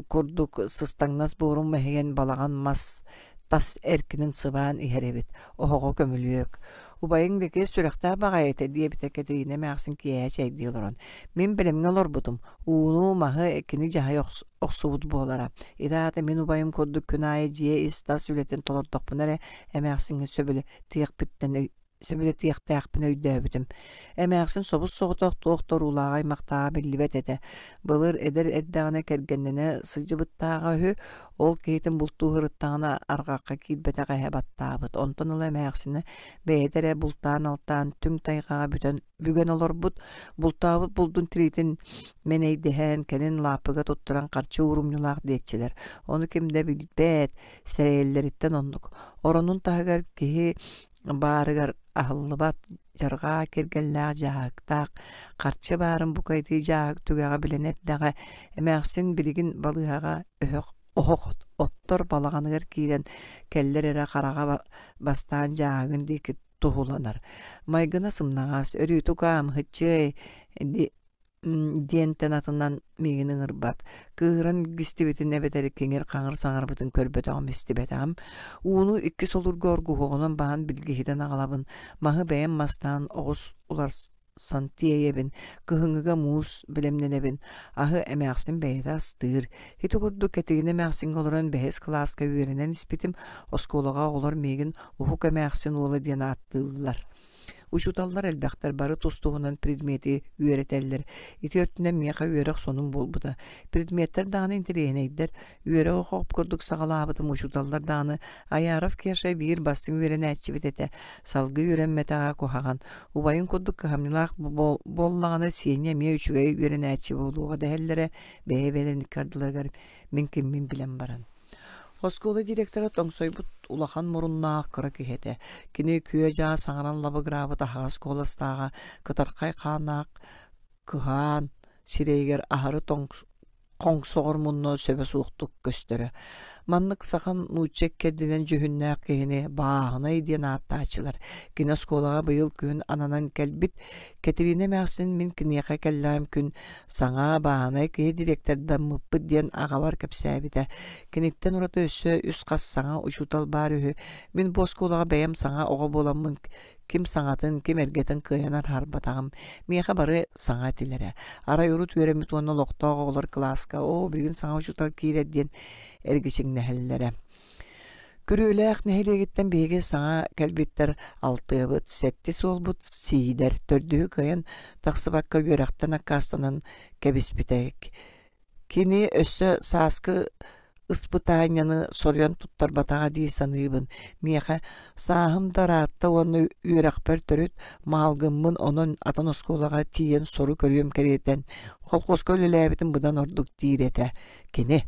курдук сыстаҥнас буорун мэһийэн балаҕан мас тас эркинин сыбаан иһэр эбит, оһоҕо көмүлүөк. Убайыҥ Лэкиэс сүрэхтээх баҕайы этэ диэбитэ Кэтириинэ эмээхсин киэһэ чэйдии олорон. Мин бэлэмҥэ олорбутум, ууну, маһы кини дьаһайа охсубут буолара. Ити аата мин убайым курдук күн аайы дьиэ ис-тас үлэтин толордохпуна эрэ эмээхсиҥҥэ сөбүлэтиэхпиттэн сөбүлэтиэхтээхпин өйдөөбүтүм. Эмээхсин собус-соҕотох туох да уруулааҕа аймахтааҕа биллибэт этэ. Былыр эдэр эрдэҕинэ кэргэннэнэ сылдьыбыттааҕа үһү, ол киһитин бултуу сырыттаҕына арҕахха киирбэтэх эһэ баттаабыт. Онтон ыла эмээхсинэ бэйэтэ эрэ бултаан-алтаан түҥ тайҕаҕа бүтэн бүгэн олорбут, бултаабыт булдун тириитин мэнэйдэһэн, кэлин лааппыга туттаран харчы уурумньулаах диэччилэр. Ону ким да билбэт, сэрэйэллэриттэн оннук. Оронун таһыгар киһи баарыгар аһыллыбат дьарҕаа киргэллээх дьааһыктаах харчы баарын букайдыы дьааһык түгэҕэ билэн эрдэҕэ эмээхсин билигин балыыһаҕа өһөх оһох оттор балаҕаныгар киирэн кэллэр эрэ хараҕа бастаан дьааһыгын диэки туһуланар майгына сымнаҕас өрүүтүк аамыһыччыай диэнтэн атынан миигин ыҥырбат, кыыһыран илгистибитин эбэтэр киҥир-хаҥыр саҥарбытын көрбөтөҕүм, истибэтэҕим. Ууну икки солуурга оргуһуоҕунан баһан билгиһитэн аҕалабын, маһы бэйэм мастаан оҕус уларсан тиэйэбин, кыһыҥҥыга муус бэлэмнэнэбин, аһы эмээхсин бэйэтэ астыыр. Ити курдук Кэтириинэ эмээхсиҥҥэ олорон бэһис кылааска үөрэнэн испитим, оскуолаҕа оҕолор миигин Уһук эмээхсин уола диэн ааттыыллар. Учууталлар элбэхтэр, бары тус-туһунан предмети үөрэтэллэр. Ити өртүнэн миэхэ үөрэх сонун буолбута. Предметтэр даҕаны интэриэһинэйдэр. Үөрэх хоп курдук саҕалаабытым учууталлар даҕаны Аяров Кеша биир бастыҥ үөрэнээччибит этэ. Салгыы үөрэммэтэҕэ куһаҕан. Убайын курдук кыһамньылаах буоллаҕына Сеня эмиэ үчүгэй үөрэнээччи буолуоҕа дэһэллэрэ бэйэ-бэйэлэрин икки ардыларыгар мин киммин билэн баран. Оскуола директора тоҥсойбут улахан муруннаах кыра киһи этэ. Кини күө-дьаа саҥаран лабыгыраабыт аһаҕас куоластааҕа, кытархай хааннаах кыһаан сирэйигэр аһары хоҥсоҕор мунна сөбө суохтук көстөрө. Маннык сахан нуучча иккэрдинэн дьүһүннээх киһини Бааһынай диэн ааттааччылар. Кини оскуолаҕа быйыл күһүн ананан кэлбит. Кэтириинэ эмээхсин мин киниэхэ кэллэҕим күн Саҥа бааһынай киһи дириэктэрдаммыппыт диэн аҕабар кэпсээбитэ. Киниттэн ураты өссө үс хас саҥа учуутал баар үһү. Мин бу оскуолаҕа бэйэм саҥа оҕо буоламмын ким саҥатын, ким эргэтин кыайан араарбатаҕым. Миэхэ бары саҥа этилэрэ. Арай урут үөрэммит уонна олохтоох оҕолор кылааска «Оо, билигин саҥа учуутал киирэр» диэн эргичиҥнэһэллэрэ. Күрүөлээх нэһилиэгиттэн биһиги саҥа кэлбиттэр алтыабыт, сэттис уолбут Сиидэр төрдүһү кыайан тахсыбакка үөрэхтэн аккаастанан кэбиспитэ. Кини өссө сааскы ыспытаанньаны соруйан туттарбатаҕа дии саныыбын. Миэхэ сааһым да ыраатта уонна үөрэхпэр төрүт маалгыммын, онон атын оскуолаҕа тиийэн сору көрүөм кэриэтэн, холкуоска үлэлээбитим быдан ордук диир этэ кини.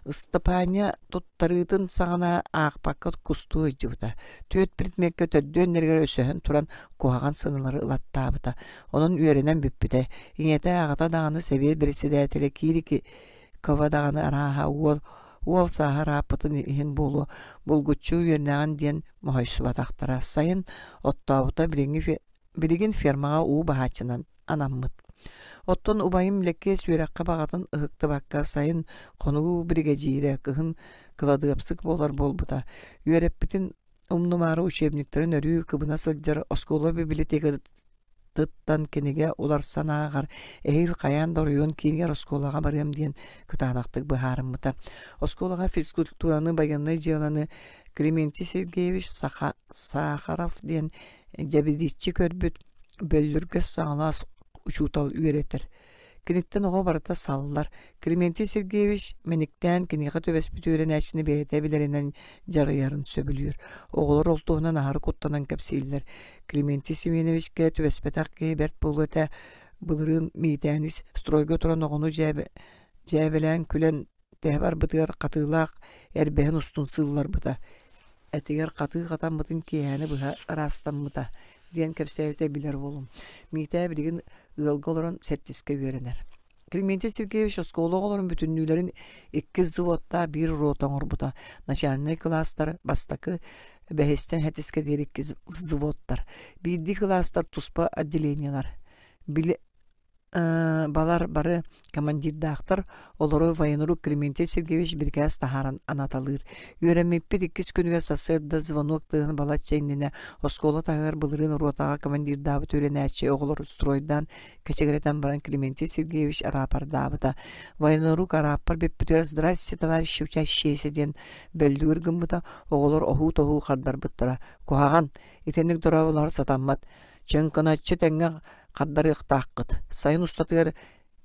Ыстапаанньа туттарыытын саҕана аахпакка кустуу сылдьыбыта. Түөрт предмеккэ төрдүөннэригэр өсөһөн туран куһаҕан сыаналары ылаттаабыта. Онон үөрэнэн бүппүтэ. Ийэтэ аҕата даҕаны сэбиэт бэрэссэдээтэлэ Кирикова даҕаны арааһа уол уол сааһа ырааппытын иһин буолуо, булгуччу үөрэнэҕин диэн моһойсубатахтара. Сайын оттообута билиҥҥи билигин фермаҕа уу баһааччынан анаммыт. Оттон убайым Лэкиэс үөрэххэ баҕатын ыһыктыбакка сайын хонуу биригэдьиирэ, кыһын кыладыапсык буолар буолбута. Үөрэппитин умнумаары учебниктарын өрүү кыбына сылдьар оскуола библиотекатыттан кинигэ уларсан ааҕар, эһиил хайаан да оройуон киинигэр оскуолаҕа барыам диэн кытаанахтык быһаарыммыта. Оскуолаҕа физкультураны, байыаннай дьыаланы Климентий Сергеевич Саха Сахаров диэн дьэбидиччи көрбүт бөллүргэс саҥалаах учуутал үөрэтэр. Киниттэн оҕо барыта саллар. Климентий Сергеевич мэниктээн киниэхэ түбэспит үөрэнээччини бэйэтэ билэринэн дьарыйарын сөбүлүүр. Оҕолор ол туһунан аһары куттанан кэпсииллэр. Климентий Семеновичка түбэспэтэх киһи бэрт буолуо этэ. Былырыын Миитээни стройга туран оҕону дьээбэлээн күлэн тэһэ барбытыгар хатыылаах эрбэһин устун сыылларбыта, этигэр хатыы хатаммытын киэһэни быһа ыраастаммыта диэн кэпсээбитэ билэр уолум. Миитээ билигин ыалга олорон сэттискэ үөрэнэр. Климентий Сергеевич оскуола оҕолорун бүтүннүүлэрин икки взводтаах биир рота оҥорбута. Начальнай кылаастар бастакы бэһистэн сэттискэ диэри икки взводтар. Биирдии кылаастар туспа отделениелар. Били Балар бары командирдаахтар, олору военрук Климентий Сергеевич бирикээс таһааран анаталыыр. Үөрэммиппит иккис күнүгэр сарсыарда звонок тыаһын балачча иннинэ оскуола таһыгар былырыын ротаҕа командирдаабыт үөрэнээччи оҕолор стройдаан кэчигирэтэн баран Климентий Сергеевич араапардаабыта. Военрук арааппар бүппүтүгэр «Здрасте, товарищи учащиеся» диэн бөллүүр гыммыта, оҕолор оһуу-тоһуу хардарбыттара. «Куһаҕан, итинник дорооболоһор сатаммат, Чыҥкыначчы тэҥҥэ хардарыахтааххыт, сайын устатыгар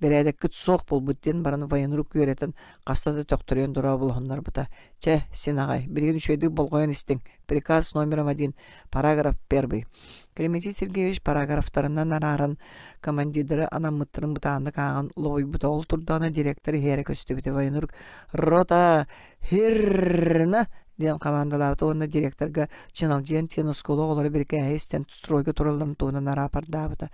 бэрээдэккит суох буолбут диэн баран военрук үөрэтэн хаста да төхтөрүйэн дорооболоһуннарбыта. Чэ, син аҕай, билигин үчүгэйдик болҕойон истиҥ. Приказ номером один, параграф первый. Климентий Сергеевич параграфтарынан арааран командирдары анаммыттарын бытааннык ааҕан лоҕуйбута. Ол турдаҕына директор иһэрэ көстүбүтэ. Военрук «Рота! Хирна!» диэн хамаандалаабыта уонна директорга Чыналдьыйан тиэн оскуола оҕолоро бирикээһи истэн стройга туралларын туһунан араапардаабыта.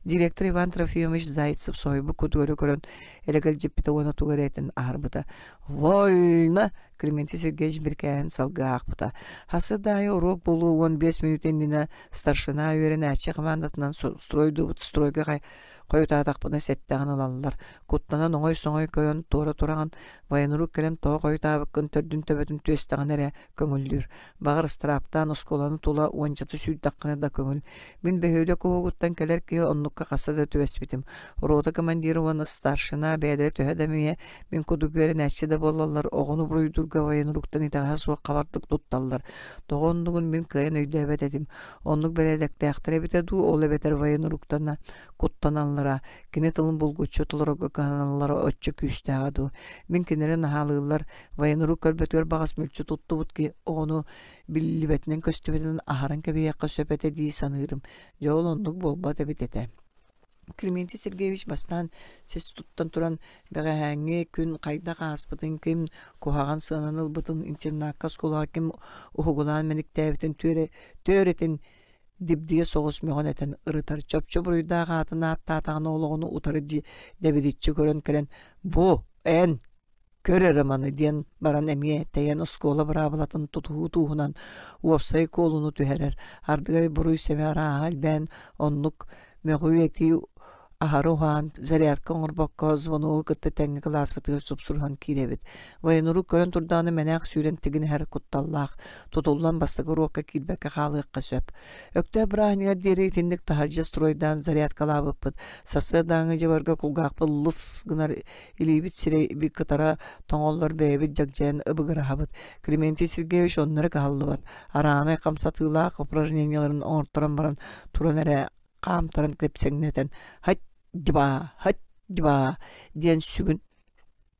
Директор Иван Трофимович Зайцев соһуйбут кутугары көрөн элэгэлдьиппитэ уонна тугу эрэ этэн аһарбыта. «Вольно!» Климентий Сергеевич бирикээһин салгыы аахпыта. Хасыт аайы уруок буолуо 15 мүнүүтэ иннинэ старшина үөрэнээччи хамаандатынан стройдуубут стройга хойутаатахпына сэттэҕин ылаллар. Куттанан оҥой-соҥой көрөн туора тураҕын, военрук кэлэн тоҕо хойутаабыккын төрдүн төбөтүн түөстэҕинэ эрэ көҥүллүүр. Баҕар ыстырааптаан оскуоланы тула уончата сүүрдэххинэ да көҥүл. Мин бөһүөлэк уһугуттан кэлэр киһи оннукка хаста да түбэспитим. Рота командира уонна старшина бэйэлэрэ төһө да эмиэ мин курдук үөрэнээччи да буоллаллар, оҕону буруйдуурга военруктан итэҕэһэ суох хабардык тутталлар. Тоҕо оннугун мин кыайан өйдөөбөт этим. Оннук бэрээдэктээхтэрэ эбитэ дуу, ол эбэтэр военруктан куттаналлара, кини тылын булгуччу толорорго кыһаналлара оччо күүстээҕэ дуу. Мин кинилэри наһаалыыллар, военрук көрбөтүгэр баҕас мүлчү туттубут киһи оҕону биллибэтинэн-көстүбэтинэн аһаран кэбиһиэххэ сөп этэ дии саныырым. Дьэ ол оннук буолбат эбит этэ. Климентий Сергеевич бастаан сис туттан туран бэҕэһээҥҥи күн хайдах ааспытын, ким куһаҕан сыананы ылбытын, интернакка оскуолаҕа ким уһугулаан мэниктээбитин түөрэтин дибдийэ соҕус мөҕөн этэн ырытар. Чопчу буруйдаах аатын ааттаатаҕына олоҕуну утары дэбидиччи көрөн кэлэн «Бу эн көр эрэ маны» диэн баран эмиэ тэйэн оскуола быраабылатын тутуһуу туһунан уопсай куолуну түһэрэр. Ардыгар буруй-сэмэ арааһа элбээн оннук мөҕүү-этии аһары уһаан, зарядка оҥорбокко звоногу кытта тэҥҥэ кылааспытыгар супсуруһан киирэбит. Военрук көрөн турдаҕына мэнээх сүүрэн тигинэһэр кутталлаах, тутуллан бастакы уруокка киирбэккэ хаалыахха сөп. Өктөөп бырааһынньыгар диэри итинник таһырдьа стройдаан зарядкалаабыппыт. Сарсыардааҥҥы дьыбарга кулгаахпыт лыс гынар илиибит сирэйбит кытара тоҥоллор бэйэбит дьагдьайан ыбыгыраһабыт. Климентий Сергеевич онно эрэ кыһаллыбат. Араанай хамсатыылаах упражнениеларын оҥорторон баран туран эрэ хаамтаран кэпсэҥнэтэн «Хать-дьба, хать-дьба» диэн сүгүн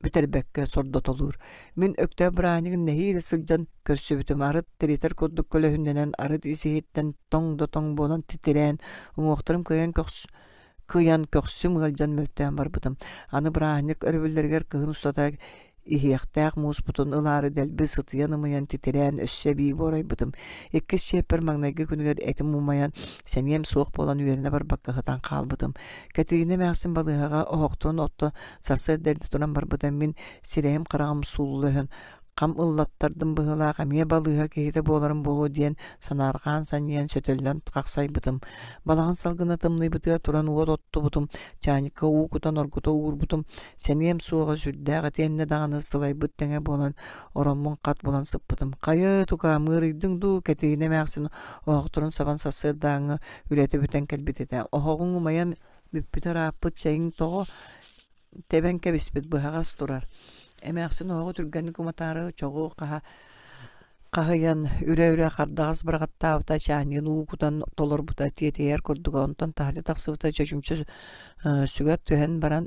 бүтэрбэккэ сордотолуур. Мин Өктөөп бырааһынньыгын нэһиилэ сылдьан көрсүбүтүм. Арыт тиритэр курдук көлөһүннэнэн, арыт ис-иһиттэн тоҥ да тоҥ буолан титирээн, уҥуохтарым кыайан көхс кыйан көхсүм ыалдьан мөлтөөн барбытым. Аны бырааһынньык өрөбүллэригэр кыһын устата Иһиэхтээх мууспутун ылаары дэлби сытыйан-ымыйан титирээн өссө эбии буорайбытым. Иккис чиэппэр маҥнайгы күнүгэр этим умайан, сэниэм суох буолан үөрэнэ барбакка сытан хаалбытым. Кэтириинэ эмээхсин балыыһаҕа оһохтон отто сарсыарда эрдэ туран барбыта мин сирэйим-хараҕым суулла өһөн хам ыллаттардым быһыылаах эмиэ балыыһа киһитэ буоларым буолуо диэн санаарҕаан санньыйан сөтөллөн хахсайбытым. Балаҕан салгына тымныйбытыгар туран уот оттубутум, чаанньыкка уу кутан оргута уурбутум, сэниэм суоҕа сүрдээх итиэннэ даҕаны сылайбыт тэҥэ буолан ороммун хат булан сыппытым. Хайа, тукаам, ыарыйдыҥ дуу, Кэтириинэ эмээхсин оһохторун сабан сарсыардааҥҥы үлэтэ бүтэн кэлбит этэ. Оһоҕуҥ умайан бүппүтэ ырааппыт чэйиҥ тоҕо тэбэн кэбиспит быһаҕас турар. Эмээхсин оһоҕу түргэнник уматаары чоҕу хаһа хаһыйан үрэ-үрэ хардаҕас быраҕаттаабыта, чаанньыгын уу кутан толорбута тиэтэйэр курдуга, онтон таһырдьа тахсыбыта чочумча сүгэ түһэн баран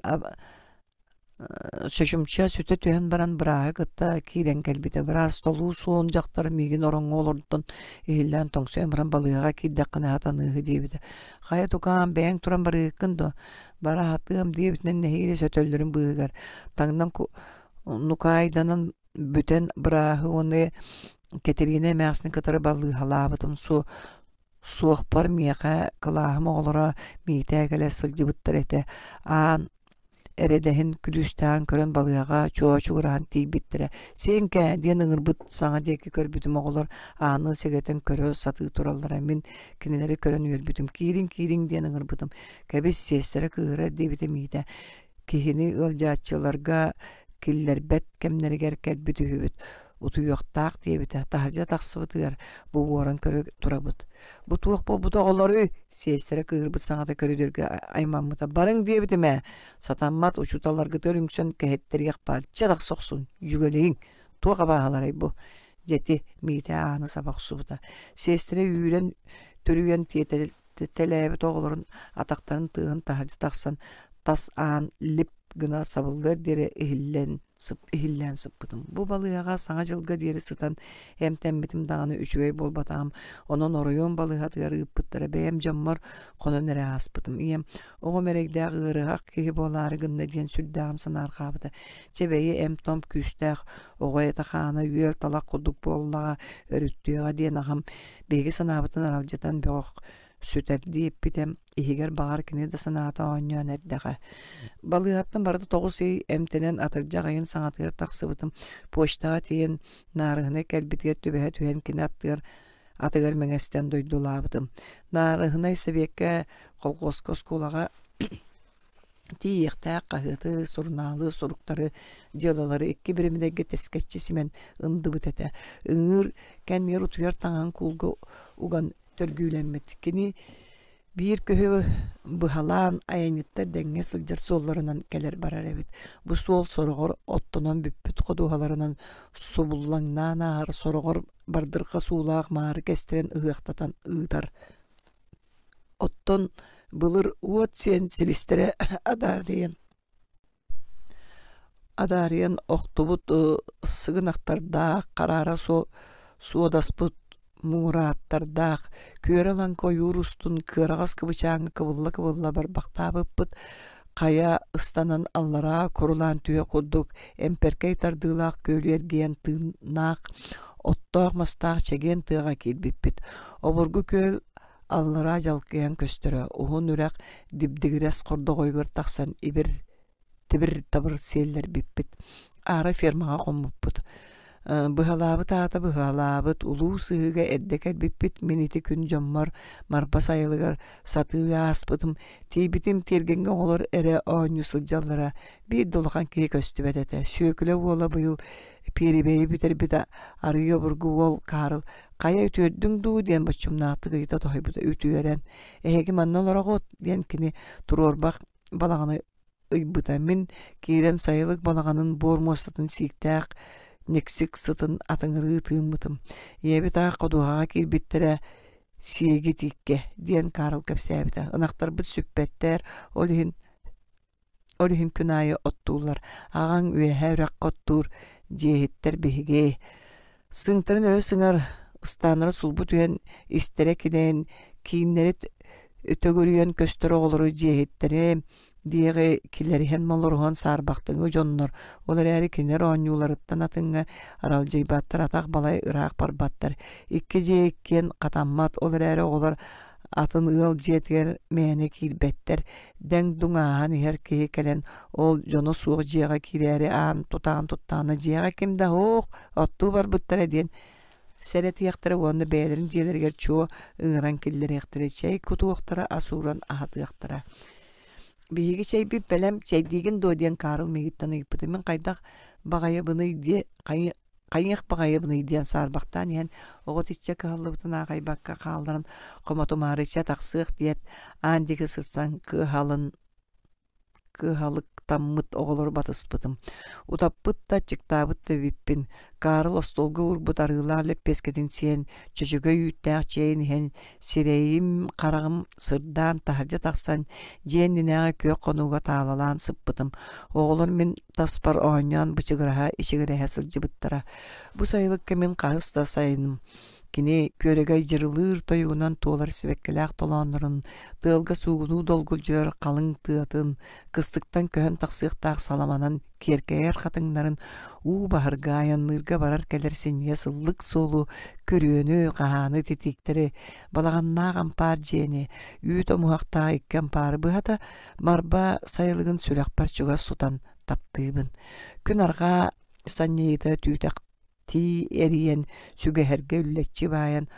чочумча сүтэ түһэн баран бырааһы кытта киирэн кэлбитэ. Быраас толуу суон дьахтар миигин ороҥҥо олордон иһиллээн тоҥсуйан баран балыыһаҕа киирдэххинэ сатаныыһы диэбитэ. Хайа тукаам бэйэҥ туран барыыккын дуо? Бара сатыам диэбитинэн нэһиилэ сөтөллөрүн быыһыгар таҥнан нукаайданан бүтэн бырааһы уонна Кэтириинэ эмээхсини кытары балыыһалаабытым суохпар миэхэ кылааһым оҕолоро Миитээ кэлэ сылдьыбыттар этэ. Аан эрэдэһин күлүүстээн көрөн балыыһаҕа чуо-чугураһан тиийбиттэрэ. «Сиэҥкээ!» диэн ыҥырбыт саҥа диэки көрбүтүм оҕолор ааны сэгэтэн көрө сатыы тураллара. Мин кинилэри көрөн үөрбүтүм. «Киириҥ, киириҥ!» диэн ыҥырбытым. «Кэбис, сиэстэрэ кыыһырар» диэбитэ Миитэ. Киһини ыалдьааччыларга киллэрбэт кэмнэригэр кэлбит үһүбүт, утуйуохтаах диэбитэ, таһырдьа тахсыбытыгар бу уоран көрө турабыт. Бу туох буолбута оҕолоруй? Сиэстэрэ кыыһырбыт саҥата көрүдүөргэ аймаммыта. Барыҥ диэбитим ээ, сатаммат учууталларгытыгар үҥсэн кэһэттэриэх баар, чэ тахса охсун, дьүгэлииҥ, туох абааһыларай бу? Дьэти Миитэ ааны саба охсубута. Сиэстэрэ үүрэн түрүйэн тиэтэл тэлээбит оҕолорун атахтарын тыаһын таһырдьа тахсан тас аан лип гына сабыллыар диэри иһиллэн иһиллээн сыппытым. Бу балыыһаҕа Саҥа дьылга диэри сытан эмтэммитим даҕаны үчүгэй буолбатаҕым. Онон оройуон балыыһатыгар ыыппыттара бэйэм дьоммор хонон эрэ ааспытым. Ийэм оҕом эрэйдээх ыарыһах киһи буолаары гынна диэн сүрдээҕин санаарҕаабыта. Чэ бэйи эмп-томп күүстээх оҕо этэ-хаана үөл талах курдук буоллаҕа өрүттүөҕэ диэн аҕам Биһиги санаабытын аралдьытан бөҕөх сүтэрдии эппитэ, иһигэр баҕар кини да санаата оонньоон эрдэҕэ. Балыыһаттан барыта 9 ый эмтэнэн атырдьах ыйын саҥатыгар тахсыбытым. Почтаҕа тиийэн наарыһынай кэлбитигэр түбэһэ түһэн кини аттыгар атыгар мэҥэстэн дойдулаабытым. Наарыһынай сэбиэккэ колхуоска оскуолаҕа Тиийиэхтээх хаһыаты, сурунаалы, суруктары, дьыалалары икки бирэмидэйгэ тэскэччи симэн ындыбыт этэ. Ыҥыыр кэннигэр утуйар таҥаһын куулга уган төргүүлэммит. Кини биир көһү быһалаан айанньыттар дэҥҥэ сылдьар суолларынан кэлэр-барар эбит. Бу суол сороҕор оттонон бүппүт ходуһаларынан субуллаҥнаан ааһар, сороҕор бардырҕас уулаах маары кэстэрин ыһыахтатан ыытар. Оттон былыр уот сиэн силистэрэ адаарыйан адаарыйан охтубут сыгынахтардаах, хараара суодаспыт муҥурааттардаах, күөрэ-лаҥкы ойуур устун кыараҕас кыбычааҥҥа кыбылла-кыбылла барбахтаабыппыт, хайа ыстанан аллараа курулаан түһэ курдук эмпэркэй тардыылаах күөлү эргийэн тыыннаах оттоох-мастаах чэгиэн тыаҕа киирбиппит. Обургу күөл аллараа дьалкыйан көстөрө, уһун үрэх дибдигирэс хордоҕойугар тахсан ибир тибир-табыр сиэллэрбиппит. Аара фермаҕа хоммуппут. Быһалаабыт аата быһалаабыт, улуу сыһыыга эрдэ кэлбиппит. Мин ити күн дьоммор Марба сайылыгар сатыы ааспытым. Тиийбитим тиэргэҥҥэ оҕолор эрэ оонньуу сылдьаллара. Биир да улахан киһи көстүбэт этэ. Сүөкүлэ уола быйыл пиэрибэйи бүтэрбит арыый обургу уол Карл «Хайа үтүөрдүҥ дуу?» диэн боччумнаахтык ыйыта тоһуйбута. Үтүөрэн «Эһиги манна олороҕут?» диэн кини туруорбах балаҕаны ыйбыта. Мин киирэн сайылык балаҕанын буор муостатын сииктээх никсик сытын атыҥырыы тыыммытым. Ийэбит аах ходуһаҕа киирбиттэрэ сиэги тииккэ диэн Карл кэпсээбитэ. Ынахтарбыт сүппэттэр, ол иһин Ол иһин күн аайы оттууллар, аҕаҥ үөһэ үрэххэ оттуур, дьиэһиттэр биһиги. Сыҥтарын өрө сыҥар, ыстааннара сулбу түһэн, истэрэ килэйэн, кииннэри төгүрүйэн көстөр оҕолору дьиэһиттэри, Диэҕи килэриһэн молоруһан саарбахтыҥы дьоннор, ол эрээри кинилэр оонньууларыттан атыҥҥа аралдьыйбаттар, атах балай ыраах барбаттар. Икки дьиэ иккиэн хатаммат, ол эрээри оҕолор атын ыал дьиэтигэр мээнэ киирбэттэр. Дэҥ-дуҥ ааһан иһэр киһи кэлэн ол дьоно суох дьиэҕэ киирээри аан тутаан туттаҕына дьиэҕэ ким да һоох, оттуу барбыттара диэн сэрэтиэхтэрэ уонна бэйэлэрин дьиэлэригэр чуо ыҥыран киллэриэхтэрэ, чэй кутуохтара, ас ууран аһатыахтара. Биһиги чэйбит бэлэм, чэйдиигин дуо диэн Карл миигиттэн ыйыппыта. Мин хайдах баҕайыбыный диэ хайыах баҕайыбыный диэн саарбахтаан иһэн оҕо итиччэ кыһаллыбытын аахайбакка хаалларан хомотумаары чэ тахсыах диэт аан диэки сырсан кыаһалын кыаһалыктаммыт оҕолору батыспытым. Утаппыт да, аччыктаабыт да эбиппин. Карл остуолга уурбут арыылаах лэппиэскэтин сиэн, чөчөгөй үүттээх чэйин иһэн, сирэйим, хараҕым сырдаан таһырдьа тахсан, дьиэ иннинээҕи күөх хонууга таалалаан сыппытым. Оҕолор мин таспар оонньоон бычыгыраһа, ичигирэһэ сылдьыбыттара. Бу сайылыкка мин хаһыс да сайыным Кини күөрэгэй дьырылыыр тойугунан туолар сибэккилээх толооннорун, тыалга суугунуу долгулдьуйар халыҥ тыатын, кыстыктан көһөн тахсыахтаах саламанан киэркэйэр хатыҥнарын, уу баһарга, айанныырга барар-кэлэр синньигэс ыллык суолу, күрүөнү, хаһааны, титииктэри, балаҕаннаах ампаар дьиэни, үүт омуһахтаах икки ампаары быһата Марба сайылыгын сүрэхпэр чугас сутан таптыыбын. Күн арҕаа санньыйыыта түүтэх тии эрийэн, сүгэһэргэ үллэччи баайан,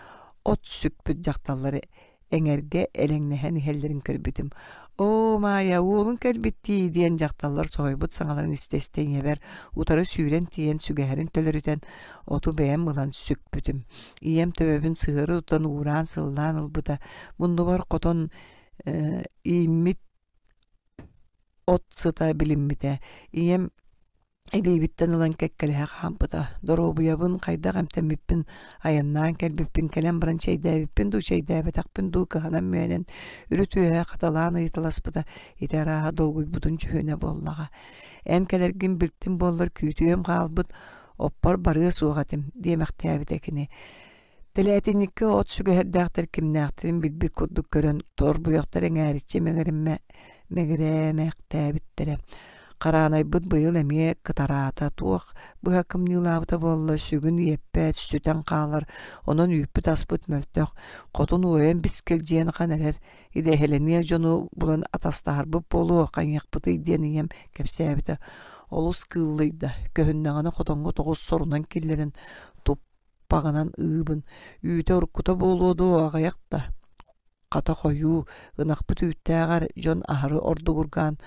от сүкпүт дьахталлары эҥэргэ элэҥнэһэн иһэллэрин көрбүтүм. «Оо, Маайа, уолуҥ кэлбит дии» диэн дьахталлар соһуйбут саҥаларын истэ-истэ ийэбэр утары сүүрэн тиийэн сүгэһэрин төлөрүтэн, оту бэйэм ылан сүкпүтүм. Ийэм төбөбүн сыһыары тутан уураан-сыллаан ылбыта, муннубар хотон ииммит от сыта билиммитэ. Ийэм Илиибиттэн ылан кэккэлэһэ хаампыта. Доруобуйабын хайдах эмтэммиппин, айаннаан кэлбиппин, кэлэн баран чэйдээбиппин дуу, чэйдээбэтэхпин дуу кыһанан-мүөнэн, үрүт-үөһэ хатылаан ыйыталаспыта ити арааһа долгуйбутун дьүһүнэ буоллаҕа. Эн кэлэргин билтим буоллар күүтүөм хаалбыт, оппор барыа суох этим, диэмэхтээбитэ кини. Тэлээтинньиккэ от сүгэһэрдээхтэр кимнээхтэрин билбит курдук көрөн, торбуйахтар эҥээриччи мэҥэриммэ мэгирээмэхтээбиттэрэ. Хараанайбыт быйыл эмиэ кытараата, туох быһа кымньыылаабыта буолла, сүгүн иэппэт, сүтэн хаалар, онон үүппүт-аспыт мөлтөх, хотун уойан бискэлдьийэн ахан эрэр, идэһэлэниэх дьону булан атастаһарбыт буолуо, хайыахпытый диэн ийэм кэпсээбитэ. Олус кыыллыйда, көһүннэҕинэ хотоҥҥо тоҕус сорунан киллэрэн туп баҕанан ыыбын, үүтэ уруккута буолуо дуо аҕыйах да, хата хойуу, ынахпыт үүттээҕэр дьон аһары ордугургаан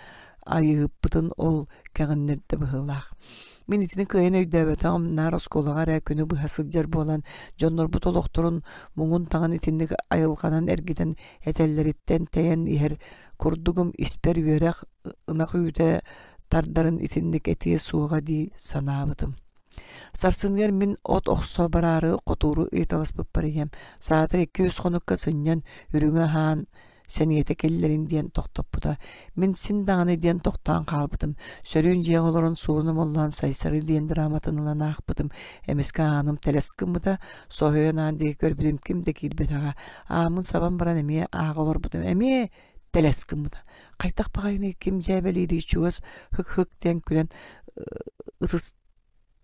айыһыппытын ол кэҕиннэрдэ быһыылаах. Мин итини кыайан өйдөөбөтөҕүм, наар оскуолаҕа эрэ күнү быһа сылдьар буолан, дьоннорбут олохторун муҥун-таҥын итинник айылҕанан эргитэн этэллэриттэн тэйэн иһэр курдугум испэр үөрэх ынах үүтэ тардарын итинник этиэ суоҕа дии санаабытым. Сарсыныгар мин от охсо бараары хотууру ыйыталаспыппар ийэм саатар икки-үс хонукка сынньан, үрүҥү аһаан, сэниэтэ киллэрин диэн тохтоппута. Мин син даҕаны диэн тохтоон хаалбытым. Сөрүүн дьиэҕэ олорон суолун омоллоон Сайсары диэн драматын ылан аахпытым. Эмискэ ааным тэлэс гыммыта, соһуйан аан диэки көрбүтүм ким да киирбэтэҕэ. Ааммын сабан баран эмиэ ааҕа олорбутум. Эмиэ тэлэс гыммыта. Хайдах баҕайыный ким дьээбэлиирий чугас һык-һык диэн күлэн ытыс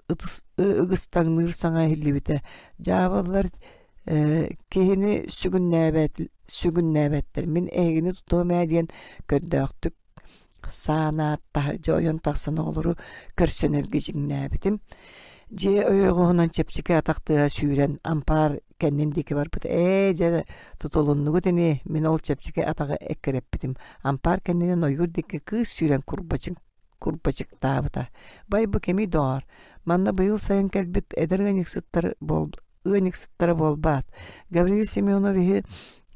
ытыс ыгыстаҥныыр саҥа иһиллибитэ. Дьаабаллар киһини сүгүннээбэт сүгүннээбэттэр. Мин эһигини тутуом ээ диэн көрдөөхтүк саанаат таһырдьа ойон тахсан оҕолору көрсөн эргичиҥнээбитим. Дьиэ ойоҕоһунан чэпчэки атах тыаһа сүүрэн ампаар кэннин диэки барбыта. Ээ, дьэ, тутулуннугут ини, мин ол чэпчэки атаҕы эккирэппитим. Ампаар кэннинэн ойуур диэки кыыс сүүрэн курбачыҥ курбачыктаабыта. Бай бу кимий доҕоор? Манна быйыл сайын кэлбит эдэр ыанньыксыттар буол ыанньыксыттара буолбаат. Гаврил Семеновиһы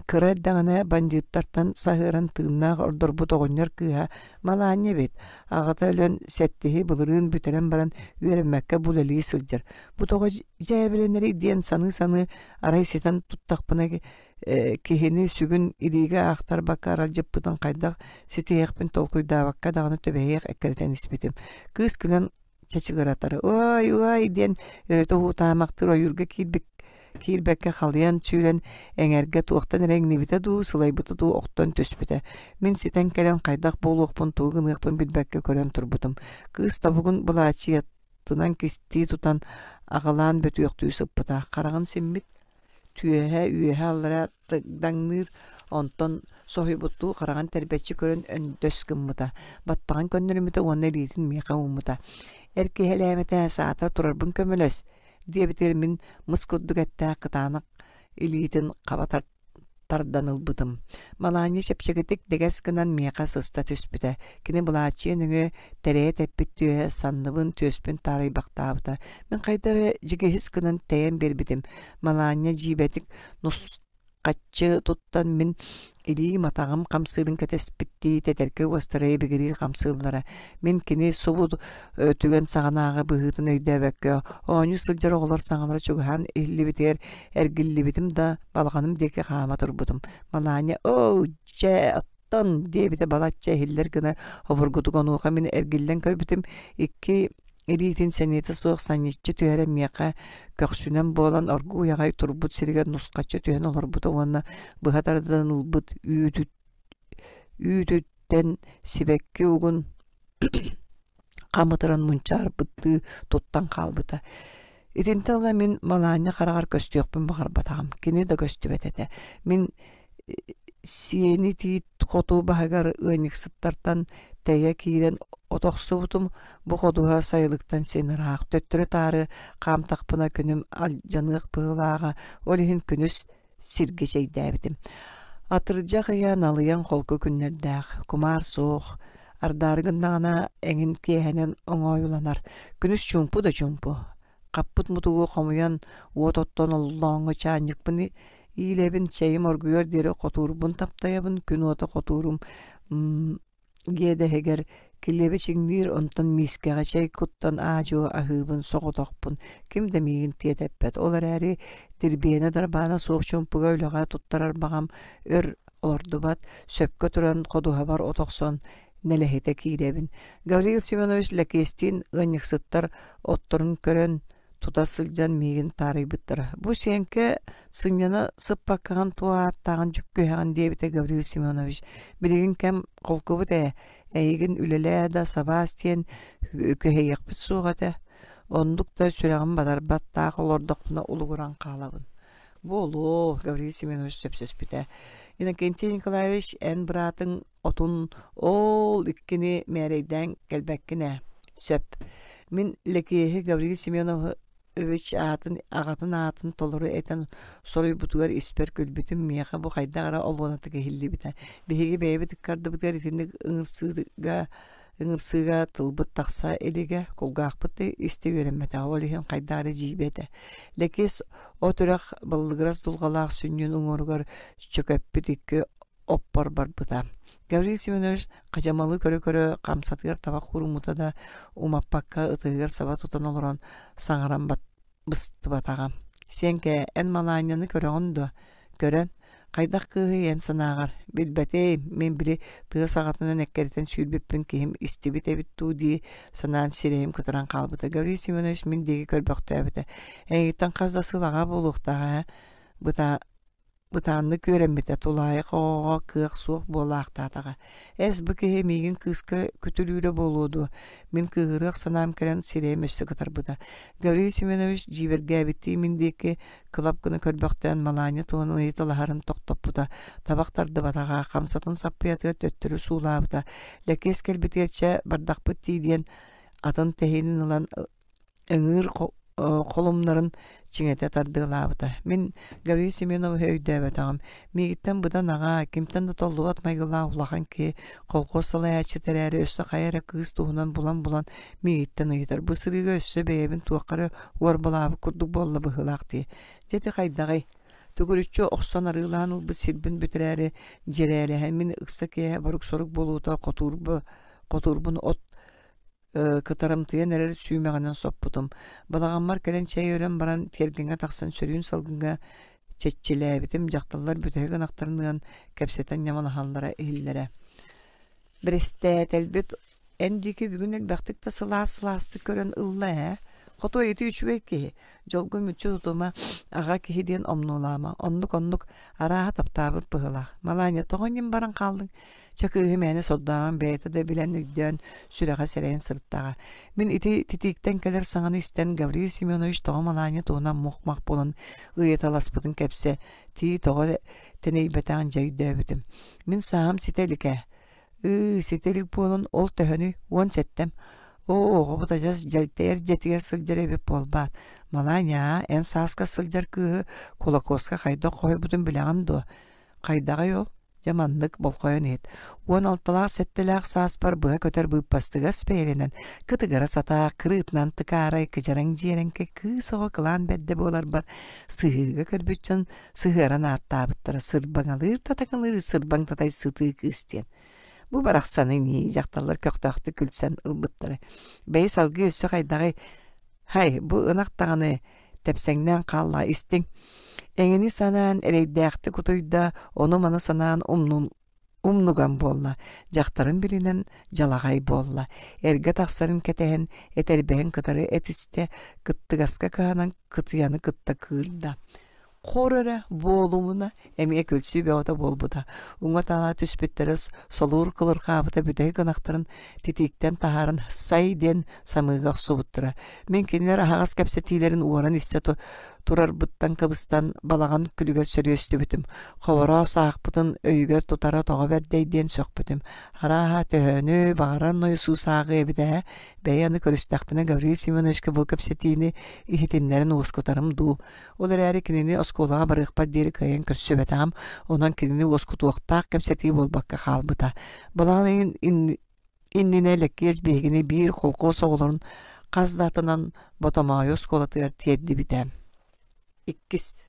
кыра эрдэҕинэ бандьыыттартан саһыаран тыыннаах ордорбут оҕонньор кыыһа Малаанньа эбит. Аҕата өлөн сэттиһи былырыын бүтэрэн баран үөрэммэккэ булэлии сылдьар. Бу тоҕо дьээбэлэнэрий диэн саныы-саныы арай ситэн туттахпына киһини сүгүн илиигэ аахтарбакка аралдьыппытын хайдах ситиһиэхпин толкуйдаабакка даҕаны түбэһиэх эккирэтэн испитим. Кыыс күлэн чачыгыратар «Ой, ой» диэн өрүтэ уһуутаамахтыыр ойуурга киирбит киирбэккэ халыйан сүүрэн эҥэргэ туохтан эрэ иҥнибитэ дуу, сылайбыта дуу охтон түспүтэ. Мин ситэн кэлэн хайдах буолуохпун, тугу гыныахпын билбэккэ көрөн турбутум. Кыыс тобугун былаачыйатынан кистии тутан аҕалаан бөтүөхтүү сыппыта. Хараҕын симмит, түөһэ үөһэ-аллара тыгдаҥныыр, онтон соһуйбуттуу хараҕын тэрбэччи көрөн өндөс гыммыта, баттаҕын көннөрүммүтэ уонна илиитин миэхэ ууммута. «Эр киһилээбэтэ, саата турарбын көмөлөс» диэбитигэр мин мыс курдук эттээх кытаанах илиитин хаба тардан ылбытым. Малаанньа чэпчэкитик дэгэс гынан миэхэ сыста түспүтэ. Кини былааччыйа нөҥүө тэрэйэ тэппит түөһэ санныбын, түөспүн таарыйбахтаабыта. Мин хайда эрэ дьигиһис гынан тэйэн биэрбитим. Малаанньа дьиибэтик нусхаччы туттан мин илиим атаҕым хамсыырын кэтэспиттии тэтэркэ уостара ибигирии хамсыыллара. Мин кини субу түгэн саҕанааҕы быһыытын өйдөөбөккө оонньуу сылдьар оҕолор саҥалара чугаһаан иһиллибитигэр эргиллибитим да балаҕаным диэки хаама турбутум. Малаанньа «Оо, дьэ, оттон» диэбитэ балачча иһиллэр гына обургутук онуоха мин эргиллэн көрбүтүм икки илиитин сэниэтэ суох санньыччы түһэрэн миэхэ көхсүнэн буолан оргууй аҕай турбут сиригэр нусхаччы түһэн олорбута уонна быһа тардан ылбыт үүтүттэн сибэкки угун хам ытыран мунчаарбыттыы туттан хаалбыта. Итинтэн ыла мин Малаанньа хараҕар көстүөхпүн баҕарбатаҕым, кини да көстүбэт этэ. Мин сиэни тиит хоту баһыгар ыанньыксыттартан тэйэ киирэн от охсубутум, бу ходуһа сайылыктан син ыраах, төттөрү-таары хаамтахпына күнүм алдьаныах быһыылааҕа, ол иһин күнүс сиргэ чэйдээбитим. Атырдьах ыйа налыйан холку күннэрдээх, кумаар суох, ардаары гыннаҕына эҥин киэһэнэн оҥоойуланар, күнүс чуумпу да чуумпу. Хаппыт мутугу хомуйан уот оттон оллооҥҥо чаанньыкпын иилэбин, чэйим оргуйар диэри хотуурбун таптайабын, күн уота хотуурум Иэдэһигэр килиэби чиҥниир, онтон миискэҕэ чэй куттан аа-дьуо аһыыбын, соҕотохпун, ким да миигин тиэтэппэт. Ол эрээри дирбиэнэ-дарбаана суох чуумпуга үлэҕэ туттарар баҕам өр олордубат, сөпкө туран ходуһабар от охсон нэлэһитэ киирэбин. Гаврил Семенович Лэкиэстиин ыанньыксыттар отторун көрөн тута сылдьан миигин таарыйбыттара. Бу Сиэҥкэ сынньана сыппаккаҕын туох ааттааҕын дьүккүһэҕин диэбитэ Гаврил Семенович. Билигин кэм холкубут ээ, эйигин үлэлээ да сабаас диэн күһэйиэхпит суох этэ. Оннук да сүрэҕим батарбат таах олордохпуна улугуран хаалабын. Буолуо, Гаврил Семенович сөпсөспүтэ. Иннокентий Николаевич, эн быраатыҥ отун ол иккини мээрэйдээн кэлбэккин ээ сөп мин Лэкиэһи Гаврил Семенович аатын аҕатын аатын толору этэн соруйбутугар испэр күлбүтүм миэхэ бу хайдах эрэ олуонатык иһиллибитэ биһиги бэйэбит ыккардыбытыгар итинник ыҥырсыыга ыҥырсыыга тылбыт тахса илигэ кулгаахпыт да истэ үөрэммэтэҕэ ол иһин хайдах эрэ дьиибэ этэ Лэкиэс от үрэх баллыгырас дулҕалаах сүнньүн уҥуоругар чөкөппүт икки оппор барбыта. Гаврил Семенович хадьамалы көрө-көрө хамсатыгар табах ууруммута да умаппакка ытыһыгар саба тутан олорон саҥаран быстыбатаҕа. «Сиэҥкэ, эн Малаанньаны көрөҕүн дуо?» «Көрөн. Хайдах кыыһый эн санааҕар? Билбэтим, мин били тыа саҕатынан эккирэтэн сүүрбүппүн киһим истибит эбит дуу дии санаан сирэйим кытаран хаалбыта. Гаврил Семенович мин диэки көрбөхтөөбүтэ. Эйигиттэн хас да сыл аҕа буолуохтаах ээ. Быта Бытааннык үөрэммитэ, тулаайах оҕоҕо кыах суох буолаахтаатаҕа. Эс, бу киһи миигин кыыска күтүрүүрэ буолуо дуо? Мин кыыһырыах санаам кэлэн сирэйим өссө кытарбыта. Гаврил Семенович дьиибэргээбиттии мин диэки кылап гына көрбөхтөөн Малаанньа туһунан ыйыталаһарын тохтоппута, табах тардыбатаҕа, хамсатын саппыйатыгар төттөрү суулаабыта. Лэкиэс кэлбитигэр чэ, бардахпыт дии диэн атын тэһиинин ылан ыҥыыр холумнарын чиҥэтэ тардыалаабыта. Мин Гаврил Семеновиһы өйдөөбөтөҕүм. Миигиттэн быдан аҕаа, кимтэн да толлубат майгылаах улахан киһи, колхоз салайааччыта эрээри өссө хайа эрэ кыыс туһунан булан-булан миигиттэн ыйытар. Бу сырыыга өссө бэйэбин туохха эрэ уорбалаабыт курдук буолла быһыылаах дии. Дьэ ити хайдаҕый? Төгүрүччү охсон арыылаан ылбыт сирбин бүтэрээри дьирээлэһэн мин ыкса киэһэ борук-сорук буолуута хотуурбун от кытарымтыйан эрэр сүүмэҕинэн соппутум. Балаҕаммар кэлэн чэй өрөн баран тиэргэҥҥэ тахсан сөрүүн салгыҥҥа чэччилээбитим, дьахталлар бүтэһик ынахтарын ыан кэпсэтэн ньамалаһаллара иһиллэрэ. Бэрэстээтэлбит эн диэки бүгүн элбэхтик да сылаас-сылаастык көрөн ылла ээ. Хотуой ити үчүгэй киһи, дьолго мүччү тутума, аҕа киһи диэн омнуолаама, оннук-оннук арааһа таптаабыт быһыылаах. Малаанньа тоҕо ньим баран хааллыҥ? Чэ кыыһы мээнэ сордооҕун бэйэтэ да билэн өйдөөн, сүрэҕэ сэрэйэн сырыттаҕа. Мин ити титииктэн кэлэр саҥаны истэн Гаврил Семенович тоҕо Малаанньа туһунан мух-мах буолан ыйыталаспытын кэпсэ, тии тоҕо тэнийбэтэҕин дьэ өйдөөбүтүм. Мин сааһым ситэ илик ээ. Ыы, ситэ илик буолан ол төһөнүй? 17-эм. Оо, оҕобут адьас дьэлтэйэр дьиэтигэр сылдьар эбит буолбаат. Малаанньаа, эн сааска сылдьар кыыһы Кулаковска хайдах хоһуйбутун билэҕин дуо? Хайдаҕый ол? Дьэ маннык болҕойон иһит. 16-лаах-сэттэЛээх сааспар быһа көтөр быыппастыгас бэйэлэнэн, кытыгыра сатаах, кырыытынан тыкаарай кыдьараҥ дьиэрэҥкэй кыыс оҕо кылаан бэрдэ буоларбар сыһыыга көрбүт дьон сыһыаран ааттаабыттара сырбаҥалыыр татакалыыр сырбаҥ татай сытыы кыыс диэн. Бу барахсаны нии дьахталлар көхтөөхтүк күлсэн ылбыттара. Бэйи салгыы өссө хайдаҕый? Һай, бу ынах даҕаны тэпсэҥнээн хаалла истиҥ. Эҥини санаан эрэйдээхтик утуйда, ону-маны санаан умнун умнуган буолла, дьахтарын билинэн дьалаҕай буолла, эргэ тахсарын кэтэһэн, этэрбэһин кытары этистэ, кыттыгаска кыһанан кытыйаны кытта кыырда. Хор эрэ буолумуна эмиэ күлсүү бөҕөтө буолбута. Уҥа-таала түспүттэрэ солуур кылырҕаабыта бүтэһик ынахтарын титииктэн таһааран сай диэн самыыга охсубуттара. Мин кинилэр аһаҕас кэпсэтиилэрин уоран истэ турарбыттан кыбыстан балаҕан күлүгэр сөрүөстүбүтүм. Хобороос аахпытын өйүгэр тутара тоҕо бэрдэй диэн сөхпүтүм. Арааһа төһөнү баҕарар нойосуус ааҕыа эбит ээ. Бэйэ аны көрүстэхпинэ Гаврил Семеновичка бу кэпсэтиини иһитиннэрэн уоскутарым дуу. Ол эрээри кинини оскуолаҕа барыахпар диэри кыайан көрсүбэтэҕим, онон кинини уоскутуохтаах кэпсэтии буолбакка хаалбыта. Балаҕан ыйын иннинэ Лэкиэс биһигини биир холкуос оҕолорун хас да атынан Ботомоойу оскуолатыгар тиэрдибитэ. Иккис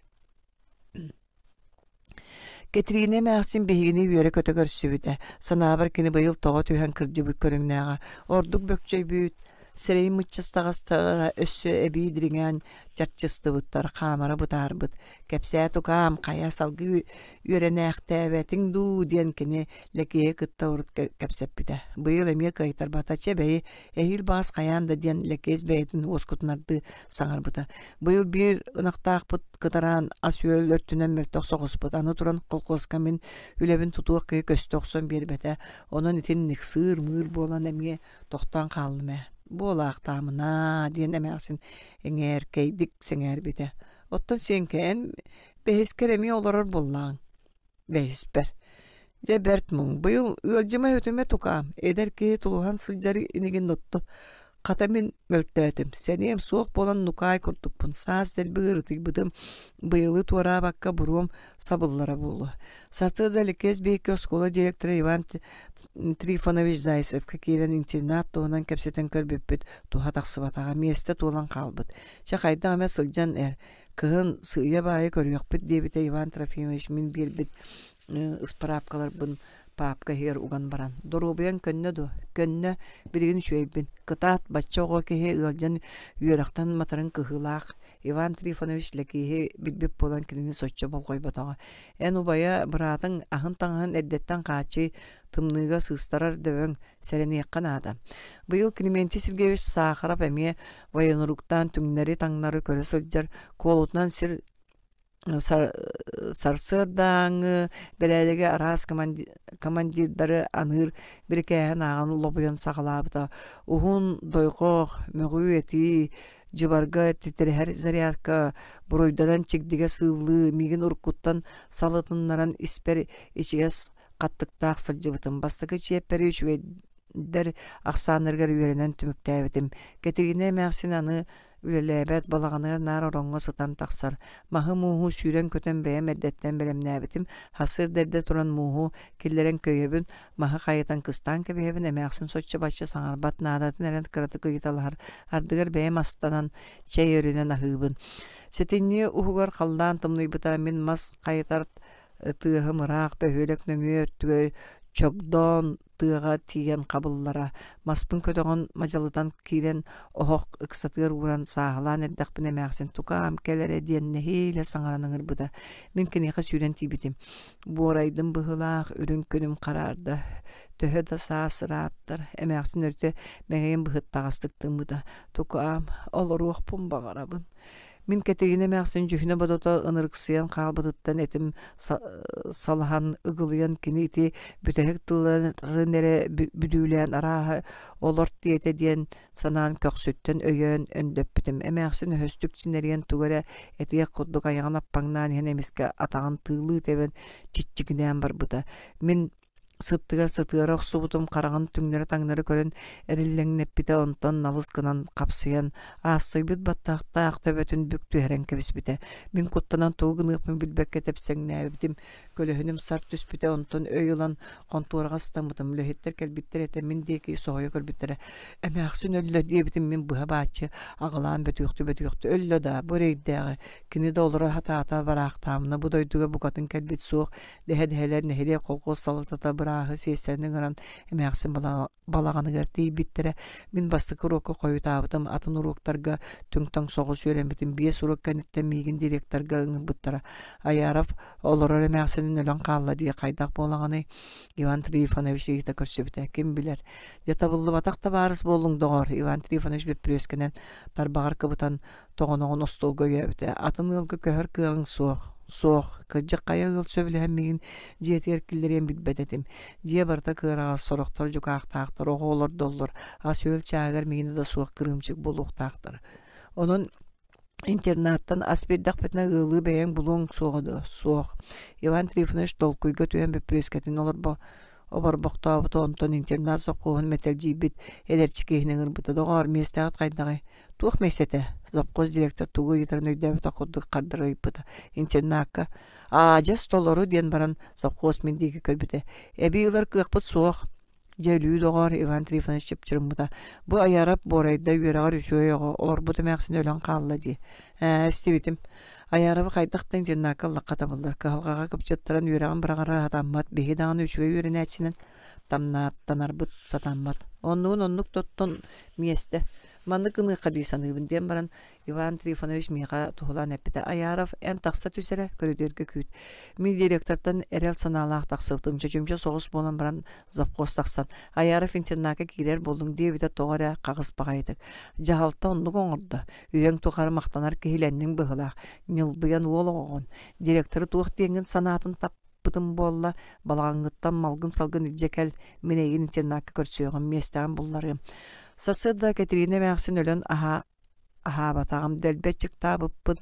Кэтириинэ эмээхсин биһигини үөрэ-көтө көрсүбүтэ. Санаабар кини быйыл тоҕо түһэн кырдьыбыт көрүҥнээҕэ. Ордук бөкчөйбүт, сирэйин мыччыстаҕастара өссө эбии дириҥээн чарчыстыбыттар, хаамара бытаарбыт. Кэпсээ тукаам, хайа салгыы үөрэнээхтээбэтиҥ дуу диэн кини Лэкиэһи кытта урут кэпсэппитэ. Быйыл эмиэ кыайтарбата, чэ бэйи, эһиил баҕас хайаан да диэн Лэкиэс бэйэтин уоскутунардыы саҥарбыта. Быйыл биир ынахтаахпыт кытараан ас-үөл өртүнэн мөлтөх соҕуспут. Аны туран колхозка мин үлэбин тутуох киһи көстө охсон биэрбэтэ. Онон итинник сыыр-мыыр буолан эмиэ тохтоон хааллым ээ. Буолаахтаамына диэн эмээхсин эҥээркэйдик сэҥээрбитэ. Оттон Сиэҥкэ эн бэһискэр эмиэ олорор буоллаҕыҥ. Бэһиспэр. Дьэ бэрт муҥ, быйыл ыалдьыма өтүмэ тукаам, эдэр киһи тулуһан сылдьар инигин отто хата мин мөлтөөтүм, сэниэм суох буолан нукаай курдукпун, саас дэлби ыарытыйбытым, быйылы туораабакка буруом сабыллара буолуо. Сарсыарда Лэкиэс биһикки оскуола директора Иван Трифонович Зайцевка киирэн интернат туһунан кэпсэтэн көрбүппүт, туһа тахсыбатаҕа, миэстэ туолан хаалбыт. Чэ хайдах эмэ сылдьан эр, Кыһын сыыйа-баайа көрүөхпүт диэбитэ Иван Трофимович мин биэрбит ыспыраапкаларбын паапка иһигэр уган баран. Доруобуйаҥ көннө дуо? Көннө, билигин үчүгэйбин. Кытаат, бачча оҕо киһи ыалдьан үөрэхтэн матарын кыһыылаах. Иван Трифонович Лэкииһи билбит буолан кинини соччо болҕойботоҕо. Эн убайа быраатыҥ аһын-таҥаһын эрдэттэн хааччый, тымныыга сыыстарар дөбөҥ, сэрэниэххэ наада. Быйыл Климентий Сергеевич Сахаров эмиэ военруктаан түҥнэри-таҥнары көрө сылдьар, куолутунан сир сарсыардааҥҥы бэрээдэги араас командирдары аныыр бирикээһин ааҕан лобуйан саҕалаабыта. Уһун, дойҕох, мөҕүү-этии, дьыбарга титирэһэр зарядка, буруйданан чигдигэ сыыллыы миигин уруккуттан салытыннаран испэр ичигэс хаттыктаах сылдьыбытым. Бастакы чиэппэри үчүгэйдэр ахсааннарыгар үөрэнэн түмүктээбитим. Кэтириинэ эмээхсин аны үлэлээбэт, балаҕаныгар наар ороҥҥо сытан тахсар. Маһы-мууһу сүүрэн-көтөн бэйэм эрдэттэн бэлэмнээбитим. Сарсыарда эрдэ туран мууһу киллэрэн көйөбүн, маһы хайытан кыстаан кэбиһэбин, эмээхсин соччо-бачча саҥарбат, наадатын эрэн кыратык ыйыталаһар. Ардыгар бэйэм астанан, чэй өрүнэн аһыыбын. Сэтинньи уһугар халлаан тымныйбыта, мин мас хайытар тыаһым ыраах бөһүөлэк нөҥүө өттүгэр чогдоон тыаҕа тиийэн хабыллара. Маспын көтөҕөн мадьалытан киирэн оһох ыксатыгар ууран сааһылаан эрдэхпинэ эмээхсин тукаам кэл эрэ диэн нэһиилэ саҥаран ыҥырбыта. Мин киниэхэ сүүрэн тиийбитим. Буорайдым быһыылаах, үрүҥ күнүм хараарда. Төһө да саас ырааттар, эмээхсин өрүтэ мэҥэйин быһыттаҕастык тыммыта. Тукаам, олоруохпун баҕарабын. Мин Кэтириинэ эмээхсин дьүһүнэ-бодото ынырыксыйан хаалбытыттан этим салаһан, ыгылыйан кини ити бүтэһик тылларын эрэ бүдүүлээн арааһа олор диэтэ диэн санаан көхсүттэн өйөөн өндөппүтүм. Эмээхсин өһөстүк чинэрийэн тугу эрэ этиэх курдук айаҕын аппаҥнаан иһэн эмискэ атаҕын тыылыы тэбэн чиччигинээн барбыта. Мин Сыттыгар сытыара охсубутум хараҕын түҥнэри-таҥнары көрөн эриллэҥнэппитэ, онтон налыс гынан хапсыйан, аастайбыт баттахтаах төбөтүн бүк түһэрэн кэбиспитэ. Мин куттанан тугу гыныахпын билбэккэ тэпсэҥнээбитим, көлөһүнүм сар түспүтэ, онтон өй ылан хонтуораҕа ыстаммытым. Үлэһиттэр кэлбиттэр этэ, мин диэки соһуйа көрбүттэрэ. «Эмээхсин өллө» диэбитим мин быһа бааччы аҕылаан бөтүөхтү-бөтүөхтү «Өллө даа, бу эрэйдээҕи, кини да олоро сатаата бараахтаамына бу дойдуга букатын кэлбит суох Дэһэ-дэһэлэр нэһилиэк колхуос салалтата бырааһы сиэстэни ыҥыран эмээхсин балаҕаныгар тиийбиттэрэ. Мин бастакы уруокка хойутаабытым, атын уруоктарга түҥ-таҥ соҕус үөрэммитим. Биэс уруок кэнниттэн миигин директорга ыҥырбыттара. Аяров олорор эмээхсинин өлөн хаалла дии хайдах буолаҕыный? Иван Трифонович ыйыта көрсүбүтэ. Ким билэр. Дьэ табыллыбатах табаарыс буоллуҥ доҕор, Иван Трифонович бөппүрүөскэнэн тарбаҕар кыбытан тоҕоноҕун остуолга өйөөбүтэ. Атын ыалга көһөр кыаҕыҥ суох. Суох. Кырдьык хайа ыал сөбүлэһэн миигин дьиэтигэр киллэриэн билбэт этим. Дьиэ барыта кыараҕас, сорохтор дьукаахтаахтар, оҕо олордоллор, ас-үөл чааһыгар миигинэ да суох кырыымчык буолуохтаахтар. Онон интернаттан ас биэрдэхпитинэ ыалыы бэйэҥ булуоҥ суоҕа дуо? Суох. Иван Трифонович толкуйга түһэн бөппүрүөскэтин олорбо оборбохтообута, онтон интернат сопхуоһун мэтэлдьийбит эдэрчи киһини ыҥырбыта. Доҕоор, миэстэҕит хайдаҕый? Туох миэстэтэ? Завхоз директор тугу ыйытарын өйдөөбөтөх курдук хардары ыйыппыта. Интернакка «Аадьас толору» диэн баран совхоз мин диэки көрбүтэ. «Эбии ылар кыахпыт суох». Дьэ өлүү доҕоор, Иван Трифонович чыпчырыммыта. Бу Айарап буорайда үөрэҕэр үчүгэй оҕо, олорбут эмээхсин өлөн хаалла дии. Ээ, истибитим. Айарабы хайдах да интернакка ыллахха табыллар. Кыһалҕаҕа кыпчыттаран үөрэҕин быраҕара сатаммат. Биһи даҕаны үчүгэй үөрэнээччинэн тамнааттанарбыт сатаммат. Оннугун оннук тоттон миэстэ. Маннык гыныахха дии саныыбын диэн баран Иван Трифонович миэхэ туһулаан эппитэ Аяров эн тахса түс эрэ, көрүдүөргэ күүт. Мин директортан эрэл санаалаах тахсыбытым, чочумча соҕус буолан баран завхоз тахсан Аяров интернакка киирэр буоллуҥ диэбитэ тоҕо эрэ хаҕыс баҕайытык. Дьаһалта оннук оҥордо. Үйэҥ тухары махтанар киһилэнниҥ быһыылаах. Ньылбыйан уол оҕоҕун. Директоры туох диэҥҥин санаатын тап бытым буолла, балаҕаҥҥыттан малгын-салгын илдьэ кэл, мин эйигин интернакка көрсүөҕүм, миэстэҕин булларыам. Сарсыарда Кэтириинэ эмээхсин өлөн аһаа аһаабатаҕым, дэлби аччыктаабыппын.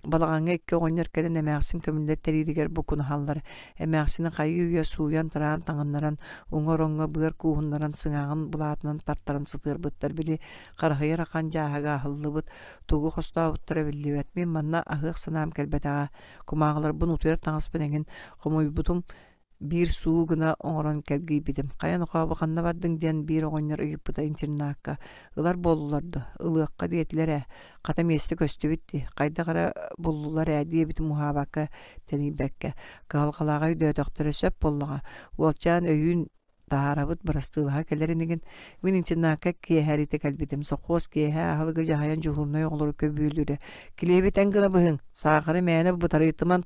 Балаҕаҥҥа икки оҕонньор кэлэн эмээхсин көмүллэр тэрииригэр буккунаһаллар. Эмээхсини хайыы-үйэ сууйан-тараан таҥыннаран, уҥа ороҥҥо быар кууһуннаран сыҥааҕын былаатынан тартаран сытыарбыттар. Били хараһыйар ахан дьааһыга аһыллыбыт, тугу хостообуттара биллибэт. Мин манна аһыах санаам кэлбэтэҕэ. Кумааҕыларбын утуйар таҥаспын эҥин хомуйбутум биир суу гына оҥорон кэлгийбитим. Хайа нохообу ханна бардыҥ диэн биир оҕонньор ыйыппыта интернакка. Ылар буоллулар дуо? Ылыахха диэтилэр ээ. Хата миэстэ көстүбүт дии. Хайдах эрэ буллулар ээ диэбитим уһаабакка, тэнийбэккэ. Кыһалҕалааҕы өйдөөтөхтөрө сөп буоллаҕа. Уолчаан өйүүн таһаарабыт бырастыылаһа кэлэр инигин. Мин интернакка киэһэритэ кэлбитим. Сохуос киэһэ аһылыгы дьаһайан дьуһуурунай оҕолору көбүөлүүрэ. Килиэби тэҥ гына быһыҥ, саахары мээнэ бытарыйтыман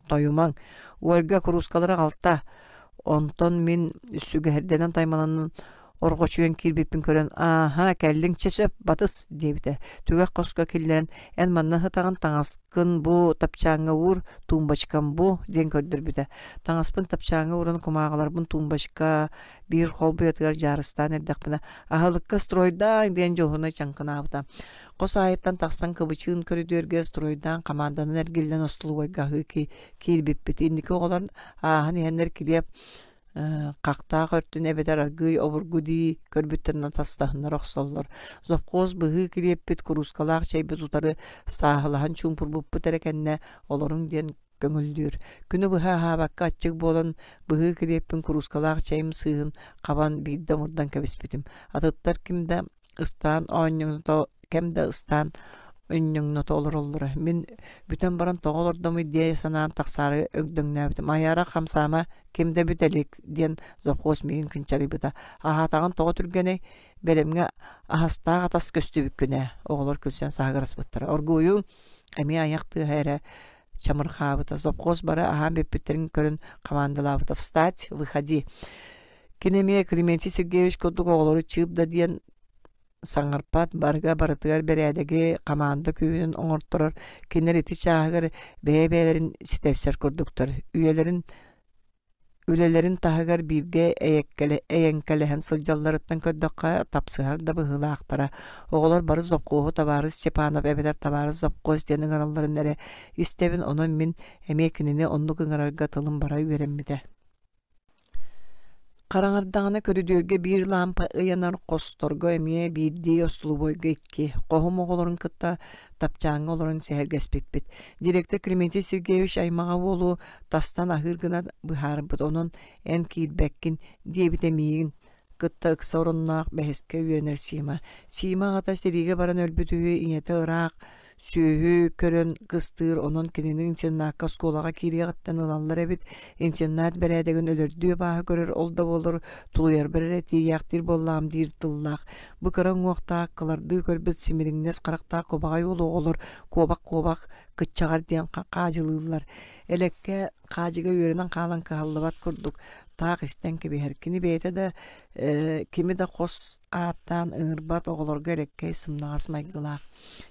тойумаҥ. Ольга куруускалары аҕалта. Онтон мин сүгэһэрдэнэн таймаланан орҕочуйан киирбиппин көрөн «Ааһа, кэллиҥ, чэ сөп, батыс» диэбитэ. Түгэх хоско киллэрэн «Эн манна сытаҕын, таҥаскын бу тапчааҥҥа уур, туумбачкам бу» диэн көрдөрбүтэ. Таҥаспын тапчааҥҥа ууран кумааҕыларбын туумбачка биир холбуйатыгар дьаарыстаан эрдэхпинэ «Аһылыкка стройдааҥ!» диэн дьоһунай чаҥкынаабыта. Хос аайыттан тахсан кыбычыын көрүдүөргэ стройдаан хамаанданан эргиллэн остолобуойга аһыы киирбиппит. Инники оҕолор ааһан иһэннэр килиэп хахтаах өртүн эбэтэр аргыый обургу дии көрбүттэринэн тастаһыннара охсоллор. Завхоз быһыы килиэппит куруускалаах чэйбит утары сааһылаһан чуумпурбуппут эрэ кэннэ олоруҥ диэн көҥүллүүр. Күнү быһа аһаабакка аччык буолан быһыы килиэппин куруускалаах чэйим сыыһын хабан биирдэ омурдан кэбиспитим. Атыттар ким да ыстаан оонньоото, кэм да ыстаан Өнньөҥнөтө олороллоро. Мин бүтэн баран тоҕо олордомуй дии санаан тахсаары өгдөҥнөөбүтүм. Айаара хамсаама, ким да бүтэ илик диэн завхоз миигин кынчарыйбыта. Аһаатаҕын тоҕо түргэнэй, бэлэмҥэ аһастаах атас көстүбүккүн ээ, оҕолор күлсэн саһыгыраспыттара. Оргууйуҥ эмиэ айах тыаһа эрэ чамырхаабыта. Завхоз бары аһаан бүппүттэрин көрөн хамаандалаабыта. «Встать, выходи!» Кини эмиэ Климентий Сергеевич курдук оҕолору чыып да диэн саҥарпат, барыга барытыгар бэрээдэги, хамаанда күүһүнэн оҥорторор, кинилэр ити чааһыгар бэйэ-бэйэлэрин ситэрсэр курдуктар. Үйэлэрин үлэлэрин таһыгар бииргэ эйэҥкэлэһэн сылдьалларыттан көрдөххө, тапсыһар да быһыылаахтара. Оҕолор бары сопхуоһу табаарыс Степанов эбэтэр табаарыс сопхуос диэн ыҥыралларын эрэ истэбин, онон мин эмиэ кинини оннук ыҥырарга тылым бара үөрэммитэ. Хараҥардаҕына көрүдүөргэ биир лаампа ыйанар, хосторго эмиэ биирдии остолобуойга икки, хоһум оҕолорун кытта тапчааҥҥа олорон сэһэргэспиппит. Директор Климентий Сергеевич аймаҕа уолу тастан аһыыр гына быһаарбыт, онон эн киирбэккин диэбитэ миигин кытта ыкса оронноох бэһискэ үөрэнэр Сима. Сима аҕата сэриигэ баран өлбүт үһү, ийэтэ ыраах сүөһү көрөн кыстыыр, онон кинини интернакка оскуолаҕа киириэҕиттэн ылаллар эбит. Интернат бэрээдэгин өлөрдүү абааһы көрөр, ол да буоллар тулуйарбар эрэ тиийээхтиир буоллаҕым диир тыллаах. Бу кыра уҥуохтаах, кылардыы көрбүт симириҥнэс харахтаах кубаҕай уол оҕолор куобах-куобах кыччаҕар диэн хаадьылыыллар. Элэккэ хаадьыга үөрэнэн хаалан кыһаллыбат курдук таах истэн кэбиһэр. Кини бэйэтэ да кими да хос ааттаан ыҥырбат оҕолорго элэккэй сымнаҕас майгылаах.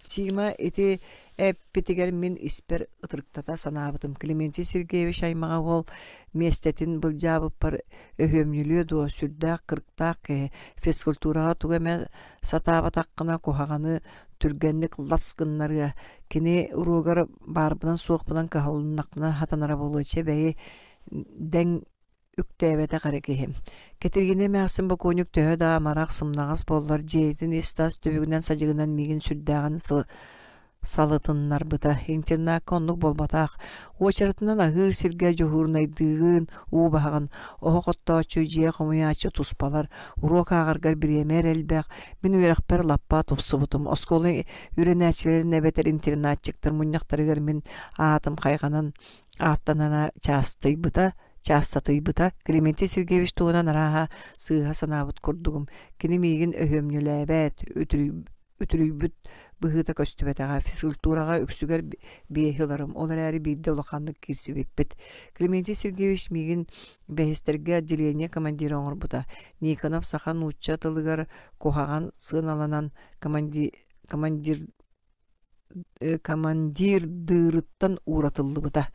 Сима ити эппитигэр мин испэр ытырыктата санаабытым. Климентий Сергеевич аймаҕа уол миэстэтин былдьаабыппар өһүөмньүлүө дуо, сүрдээх кырыктаах киһи. Физкультураҕа тугу эмэ сатаабатаххына куһаҕаны түргэнник лас гыннарыа. Кини уруогар баарбынан-суохпунан кыһалыннахпына сатанара буолуо. Чэ бэйи дэҥ үктээбэтэх эрэ киһи. Кэтириинэ эмээхсин бокуонньук төһө да амарах, сымнаҕас буоллар, дьиэтин ис-тас түбүгүнэн-садьыгынан миигин сүрдээҕин салытыннарбыта. Интернакка оннук буолбатах. Уочаратынан аһыыр сиргэ дьуһуурунайдыыгын, уу баһаҕын, оһох оттооччу, дьиэ хомуйааччы туспалар, уруок ааҕаргар бириэмэ эрэ элбэх. Мин үөрэхпэр лаппа тупсубутум. Оскуола үөрэнээччилэрин эбэтэр интернатчиктар мунньахтарыгар мин аатым хайҕанан ааттанара чаастыйбыта, чаастатыйбыта. Климентий Сергеевич туһунан арааһа сыыһа санаабыт курдугум. Кини миигин өһүөмньүлээбэт, үтүрүйбүт быһыыта көстүбэтэҕэ. Физкультураҕа үксүгэр биэһи ыларым, ол эрээри биирдэ улаханнык киирсибиппит. Климентий Сергеевич миигин бэһистэргэ отделение командира оҥорбута. Никонов саха нуучча тылыгар куһаҕан сыаналанан командир командирдыырыттан ууратыллыбыта.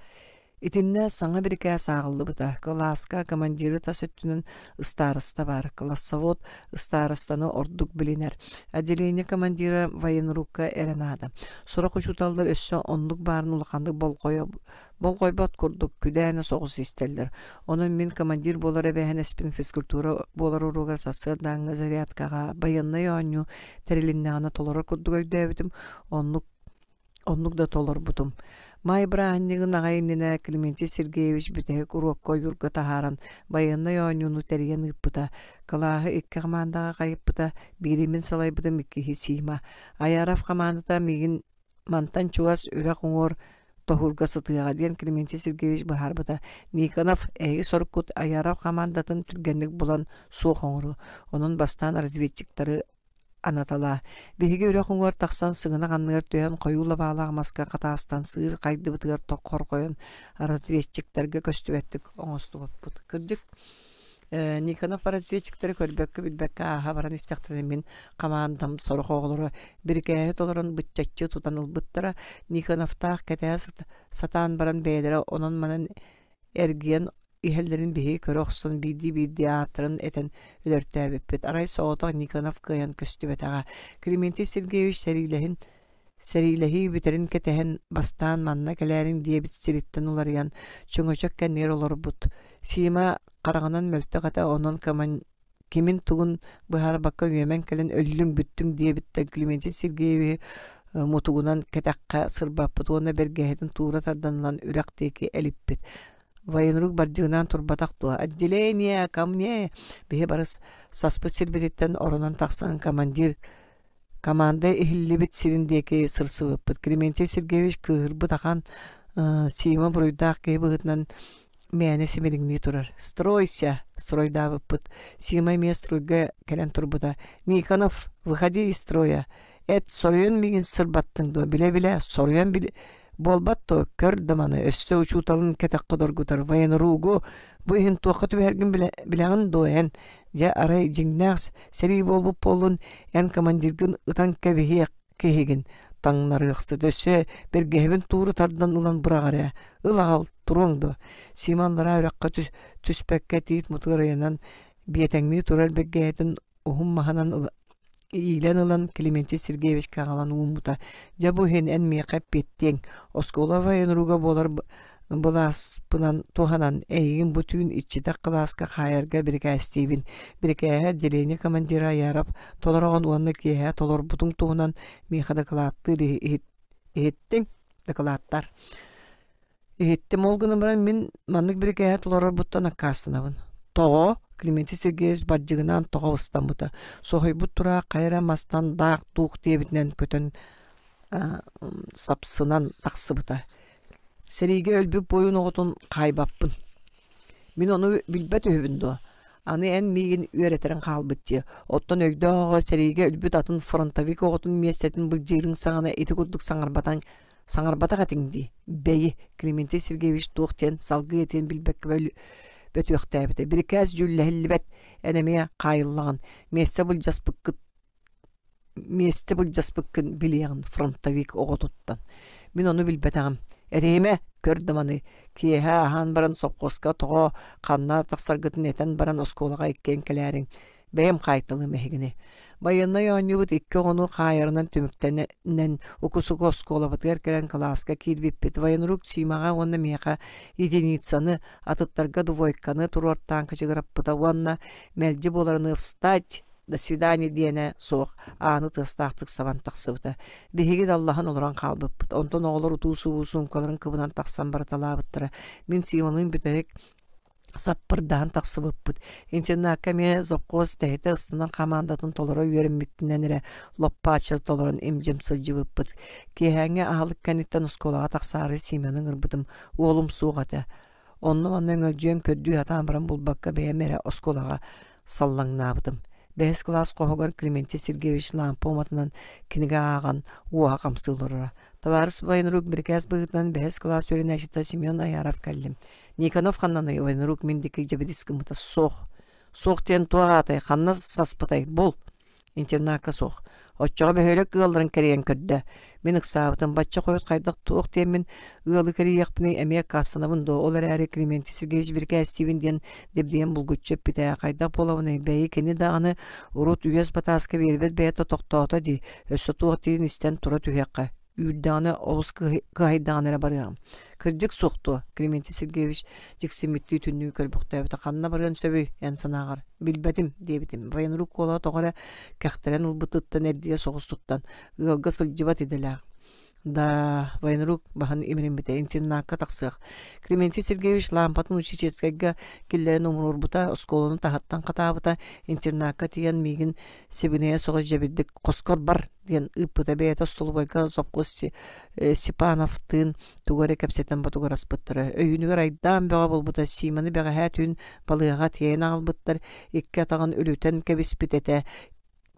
Итиннэ саҥа бирикээс ааҕыллыбыта. Кылааска командиры тас өттүнэн ыстаарыста баар. Классовод ыстаарыстаны ордук билинэр. Отделение командира военрукка эрэ наада. Сорох учууталлар өссө оннук баарын улаханнык болҕойбот курдук күдээнэ соҕус истэллэр. Онон мин командир буолар эбээһинэспин физкультура буолар уруогар сарсыардааҥҥы зарядкаҕа байыаннай оонньуу тэрилиннэҕинэ толорор курдук өйдөөбүтүм, оннук оннук да толорбутум. Маай бырааһынньыгын аҕай иннинэ Климентий Сергеевич бүтэһик уруокка ойуурга таһааран байыаннай оонньууну тэрийэн ыыппыта. Кылааһы икки хамаандаҕа хайыппыта, биири мин салайбытым, иккиһи Сима. Аяров хамаандата миигин мантан чугас үрэх уҥуор тоһуурга сытыаҕа диэн Климентий Сергеевич быһаарбыта. Никонов эһиги соруккут Аяров хамаандатын түргэнник булан суох оҥоруу. Онон бастаан разведчиктары анаталаа. Биһиги үрэх уҥуор тахсан сыгынах анныгар түһэн хойуу лабаалаах маска хатаастан сыыр хайдыбытыгар хорҕойон разведчиктарга көстүбэттик оҥостубуппут. Кырдьык, Никонов разведчиктары көрбөккө-билбэккэ ааһа баран истэхтэринэ мин хамаандам сорох оҕолоро бирикээһи толорон быччаччы тутан ылбыттара. Никоновтаах кэтэһэ сатаан баран бэйэлэрэ онон-манан эргийэн иһэллэрин биһиги көрө охсон биирдии-биирдии ааттарын этэн өлөртөөбүппүт. Арай соҕотох Никонов кыайан көстүбэтэҕэ. Климентий Сергеевич сэриилэһин сэриилэһии бүтэрин кэтэһэн бастаан манна кэлээриҥ диэбит сириттэн уларыйан чөҥөчөк кэннигэр олорбут. Сима хараҕынан мөлтөх этэ, онон кимин-тугун быһаарбакка үөмэн кэлэн өллүҥ бүттүҥ диэбиттэн Климентий Сергеевиһи мутугунан кэтэххэ сырбаппыт уонна бэргэһэтин туура тардан ылан үрэх диэки элиппит. Военрук бардьыгынаан турбатах дуо? Отделение, ко мне! Биһи барыс саспыт сирбититтэн оронон тахсан командир Команда иһиллибит сирин диэки сырсыбыппыт. Климентий Сергеевич кыыһырбыт ахан Сима буруйдаах киһи быһыытынан мээнэ симириҥнии турар. «Стройся!» стройдаабыппыт. Сима эмиэ стройга кэлэн турбута. «Никонов, выходи из строя! Эт, соруйан миигин сырбаттыҥ дуо? Билэ-билэ, соруйан били буолбат дуо? Көр да маны, өссө учууталын кэтэххэ доргутар. Военругу бу иһин туохха түбэһэргин билэҕин дуо эн? Дьэ, арай дьиҥнээх сэрии буолбут буоллун, эн командиргын ытан кэбиһиэх киһигин таҥнарыахсыт өссө бэргэһэбин тууру тардан ылан быраҕар ээ ыл аҕал туруоҥ дуо Сима аллараа үрэххэ түспэккэ тиит мутугар ыйанан биэтэҥнии турар бэргэһэтин уһун маһынан иилэн ылан Климентий Сергеевичка аҕалан ууммута дьэ бу иһин эн миэхэ эппиэттиэҥ оскуола военруга буолар былааспынан туһанан эйигин бу түүн иччитэх кылааска хаайарга бирикээстиибин. Бирикээһи отделение командира Аяров толороҕун уонна киэһэ толорбутуҥ туһунан миэхэ дакылааттыыр иһиттиҥ дакылааттар. Иһиттим ол гынан баран мин маннык бирикээһи толорорбуттан аккаастанабын. Тоҕо? Климентий Сергеевич бардьыгынаан тоҕо ыстаммыта. Соһуйбут тураах хайа эрэ мастан даах-дуух диэбитинэн көтөн сапсынан тахсыбыта. Сэриигэ өлбүт буойун оҕотун хаайбаппын. Мин ону билбэт үһүбүн дуо? Аны эн миигин үөрэтэрин хаалбыт дии. Оттон өйдөөх оҕо сэриигэ өлбүт атын фронтовик оҕотун миэстэтин былдьыырыҥ саҕана ити курдук саҥарбатаҥ саҥарбатах этиҥ дии. Бэйи, Климентий Сергеевич туох диэн салгыы этиэн билбэккэ бөтүөхтээбитэ. Бирикээс дьүүллэһиллибэт, эн эмиэ хаайыллаҕын. Миэстэ былдьаспыккыт миэстэ былдьаспыккын билиэҕин фронтовик оҕотуттан. Мин ону билбэтэҕим. Этиһимэ, көр да маны. Киэһэ аһаан баран сопхуоска тоҕо ханна тахсаргытын этэн баран оскуолаҕа иккиэн кэлээриҥ. Бэйэм хаайталыам эһигини. Байыаннай оонньуубут икки оҕону хаайарынан түмүктэнэн уку-суку оскуолабытыгар кэлэн кылааска киирбиппит. Военрук Симаҕа уонна миэхэ единицаны, атыттарга двойканы туруортаан кычыгыраппыта уонна мэлдьи буоларыныы «Встать!» До свидания диэнэ суох ааны тыастаахтык сабан тахсыбыта. Биһиги даллаһан олорон хаалбыппыт. Онтон оҕолор утуу-субуу суумкаларын кыбынан тахсан барыталаабыттара. Мин Сималыын бүтэһик саппырдаһан тахсыбыппыт. Интернакка эмиэ завхоз тэһитэ ыстанар хамаандатын толоро үөрэммитинэн эрэ лоппааччы толорон им-дьим сылдьыбыппыт. Киэһээҥҥи аһылык кэнниттэн оскуолаҕа тахсаары Симаны ыҥырбытым. Уолум суох этэ. Онно-манна өҥөлдьүйэн көрдүү сатаан баран булбакка бэйэм эрэ оскуолаҕа саллаҥнаабытым. Бэһис кылаас хоһугар Климентий Сергеевич лаампа уматынан кинигэ ааҕан уоһа хамсыы олороро. Табаарыс военрук бирикээс быһыытынан бэһис кылаас үөрэнээччитэ Семен Аяров кэллим. Никонов ханнаный военрук мин диэки дьэбидис гыммыта суох. Суох диэн туох аатай, ханна саспытай, бул. Интернакка суох. Оччоҕо бөһүөлэк ыалларын кэрийэн көрдө. Мин ыксаабытым, бачча хойут хайдах туох диэммин ыалы кэрийиэхпиний эмиэ аккаастанабын дуо, ол эрээри Климентий Сергеевич бирикээстиибин диэн дэбдийэн булгуччу эппитэ. Хайдах буолабыный, бэйи кини даҕаны урут үөс батааска биэрбэт бэйэтэ тохтоото дии, өссө туох диирин истэн тура түһүөххэ. Үүрдэҕинэ олус кыһайдаҕына эрэ барыаҕым. Кырдьык суох дуо? Климентий Сергеевич дьиксиммиттии түннүгү көрбөхтөөбүтэ. Ханна барыан сөбүй, эн санааҕар? Билбэтим, диэбитим. Военрук куолаһа тоҕо эрэ кэхтэрэн ылбытыттан эрдийэ соҕус туттан, ыалга сылдьыбат идэлээх. Да, военрук баһын имириммитэ, интернакка тахсыах. Климентий Сергеевич лаампатын учительскайга киллэрэн умуруорбута, оскуоланы таһыттан хатаабыта, интернакка тиийэн миигин сибинэйэ соҕус дьэбирдик «Хоскор бар!» диэн ыыппыта бэйэтэ остолобуойга сопхуос Степановтыын тугу эрэ кэпсэтэн ботугураспыттара. Өйүүнүгэр айдаан бөҕө буолбута Симаны бэҕэһээ түүн балыыһаҕа тиэйэн аҕалбыттар, икки атаҕын үлүтэн кэбиспит этэ.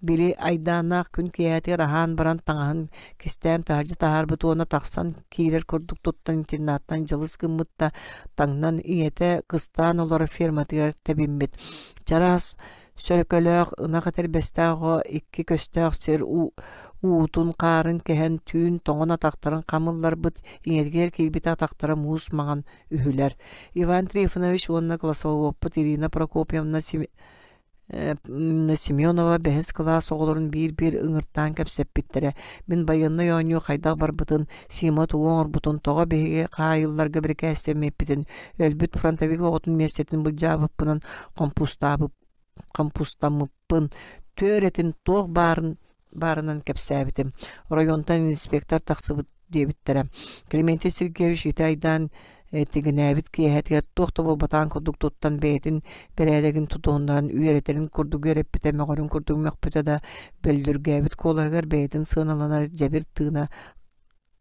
Били айдааннаах күн киэһэтигэр аһаан баран таҥаһын кистээн таһырдьа таһаарбыт уонна тахсан киирэр курдук туттан интернаттан дьылыс гыммыт да таҥнан ийэтэ кыстаан олорор ферматыгар тэбиммит. Чараас Сөрөкөлөөх ынах этэрбэстээх оҕо икки көстөөх сир уутун, хаарын кэһэн түүн тоҥон атахтарын хам ылларбыт, иҥэригэр киирбит атахтара муус маҥан үһүлэр. Иван Трифонович уонна классоводпут Ирина Прокопьевна Семенова бэһис кылаас оҕолорун биир-биир ыҥыртаан кэпсэппиттэрэ. Мин байыаннай оонньуу хайдах барбытын, Сима тугу оҥорбутун, тоҕо биһиги хаайылларга бирикээстэммиппитин, өлбүт фронтовик оҕотун миэстэтин былдьаабыппынан хомпуустаммыппын, түөрэтин туох баарын баарынан кэпсээбитим. Оройуонтан инспектор тахсыбыт диэбиттэрэ. Климентий Сергеевич ити айдаан Тигинээбит киэһэтигэр туох да буолбатаҕын курдук туттан бэйэтин бэрээдэгин тутуһуннаран үөрэтэрин курдук үөрэппитэ, мөҕөрүн курдук мөхпүтэ да, бөллүргээбит куолаһыгар бэйэтин сыаналанар дьэбир тыына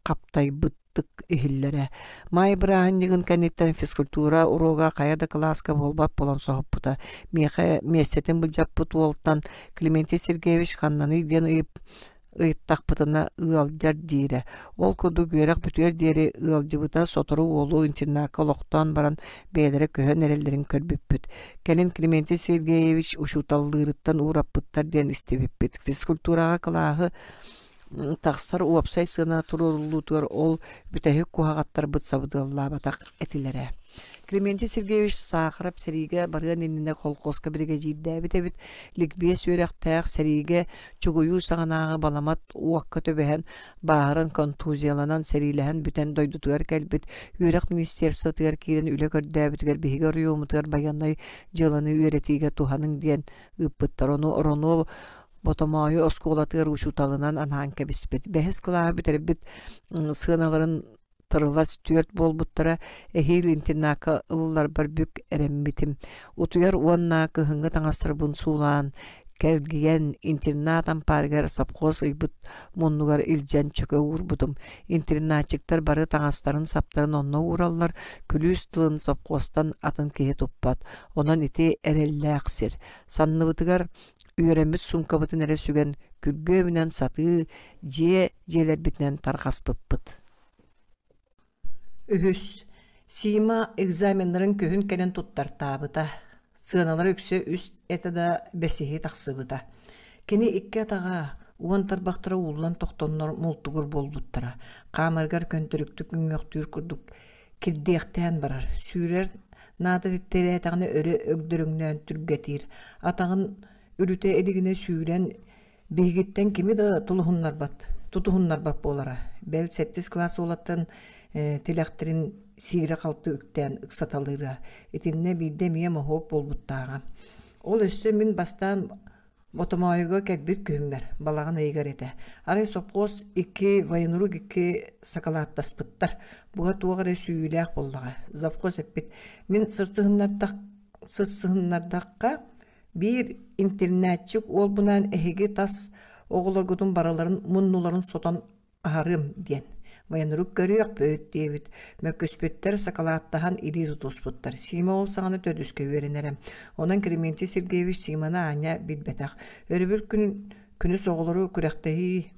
хаптайбыттык иһиллэрэ. Маай бырааһынньыгын кэнниттэн физкультура уруога хайа да кылааска буолбат буолан соһуппута. Миэхэ миэстэтин былдьаппыт уолтан Климентий Сергеевич ханнаный диэн ыйыттахпытына ыалдьар диирэ. Ол курдук үөрэх бүтүөр диэри ыалдьыбыта сотору уолу интернакка олохтоон баран бэйэлэрэ көһөн эрэллэрин көрбүппүт. Кэлин Климентий Сергеевич учууталлыырыттан уураппыттар диэн истибиппит. Физкультураҕа кылааһы тахсар уопсай сыана туруоруллуутугар ол бүтэһик куһаҕаттарбыт сабыдыаллаабатах этилэрэ. Климентий Сергеевич Саахарап сэриигэ барыан иннинэ колхозка биригэдьиирдээбит эбит. Ликбиэс үөрэхтээх сэриигэ чугуйуу саҕанааҕы баламат уокка түбэһэн, бааһыран контузияланан сэриилэһэн бүтэн дойдутугар кэлбит үөрэх министерствотыгар киирэн үлэ көрдөөбүтүгэр биһиги оройуоммутугар байыаннай дьыаланы үөрэтиигэ туһаныҥ диэн ыыппыттар. Ону Ороно Ботомоойу оскуолатыгар учууталынан анаан кэбиспит. Бэһис кылааһы бүтэрбит сыаналарын тырылас түөрт буолбуттара. Эһиил интернакка ылылларбар бүк эрэммитим. Утуйар уонна кыһыҥҥы таҥастарбын суулаан, кэлгийэн, интернат ампаарыгар совхоз ыйбыт муннугар илдьэн чөкө уурбутум. Интернатчиктар бары таҥастарын-саптарын онно уураллар, күлүүс тылын совхозтан атын киһи туппат. Онон ити эрэллээх сир. Санныбытыгар үөрэммит суумкабытын эрэ сүгэн күргүөмүнэн сатыы дьиэ дьиэлэрбитинэн тарҕаспыппыт. Үһүс. Сима экзаменнарын күһүн кэлэн туттартаабыта. Сыаналара үксэ үс этэ да бэсиһи тахсыбыта. Кини икки атаҕа, уон тарбахтара ууллан тохтоннор мултугур буолбуттара. Хаамарыгар көнтөрүктүк үҥүөхтүүр курдук кирдиэхтээн барар. Сүүрэр наада тирээтэҕинэ өрө өгдөрүҥнөөн түргэтиир. Атаҕын үрүтэ илигинэ сүүрэн биһигиттэн кими да тулуһуннарбат, тутуһуннарбат буолара. Бэл сэттис кылаас уолаттан тилэхтэрин сиирэ-халты үктээн ыксаталыыра. Итиннэ биирдэ эмиэ моһуок буолбуттааҕа. Ол өссө мин бастаан Ботомоойуга кэлбит күһүммэр, балаҕан ыйыгар этэ. Арай сопхуос икки военрук икки сакалааттаспыттар. Буга туох эрэ сүүйүүлээх буоллаҕа. Завхоз эппит: «Мин сырсыһыннардах сырсыһыннардахха биир интернатчик уолбунаан эһиги тас оҕолоргутун барыларын муннуларын сотон аһарыам диэн. Военрук көрүөхпүт диэбит. Мөккүспүттэр, сакалааттаһан илии тутуспуттар. Сима ол саҕана төрдүскэ үөрэнэрэ. Онон Климентий Сергеевич Симаны аанньа билбэтэх. Өрөбүл күн күнүс оҕолору күрэхтэһии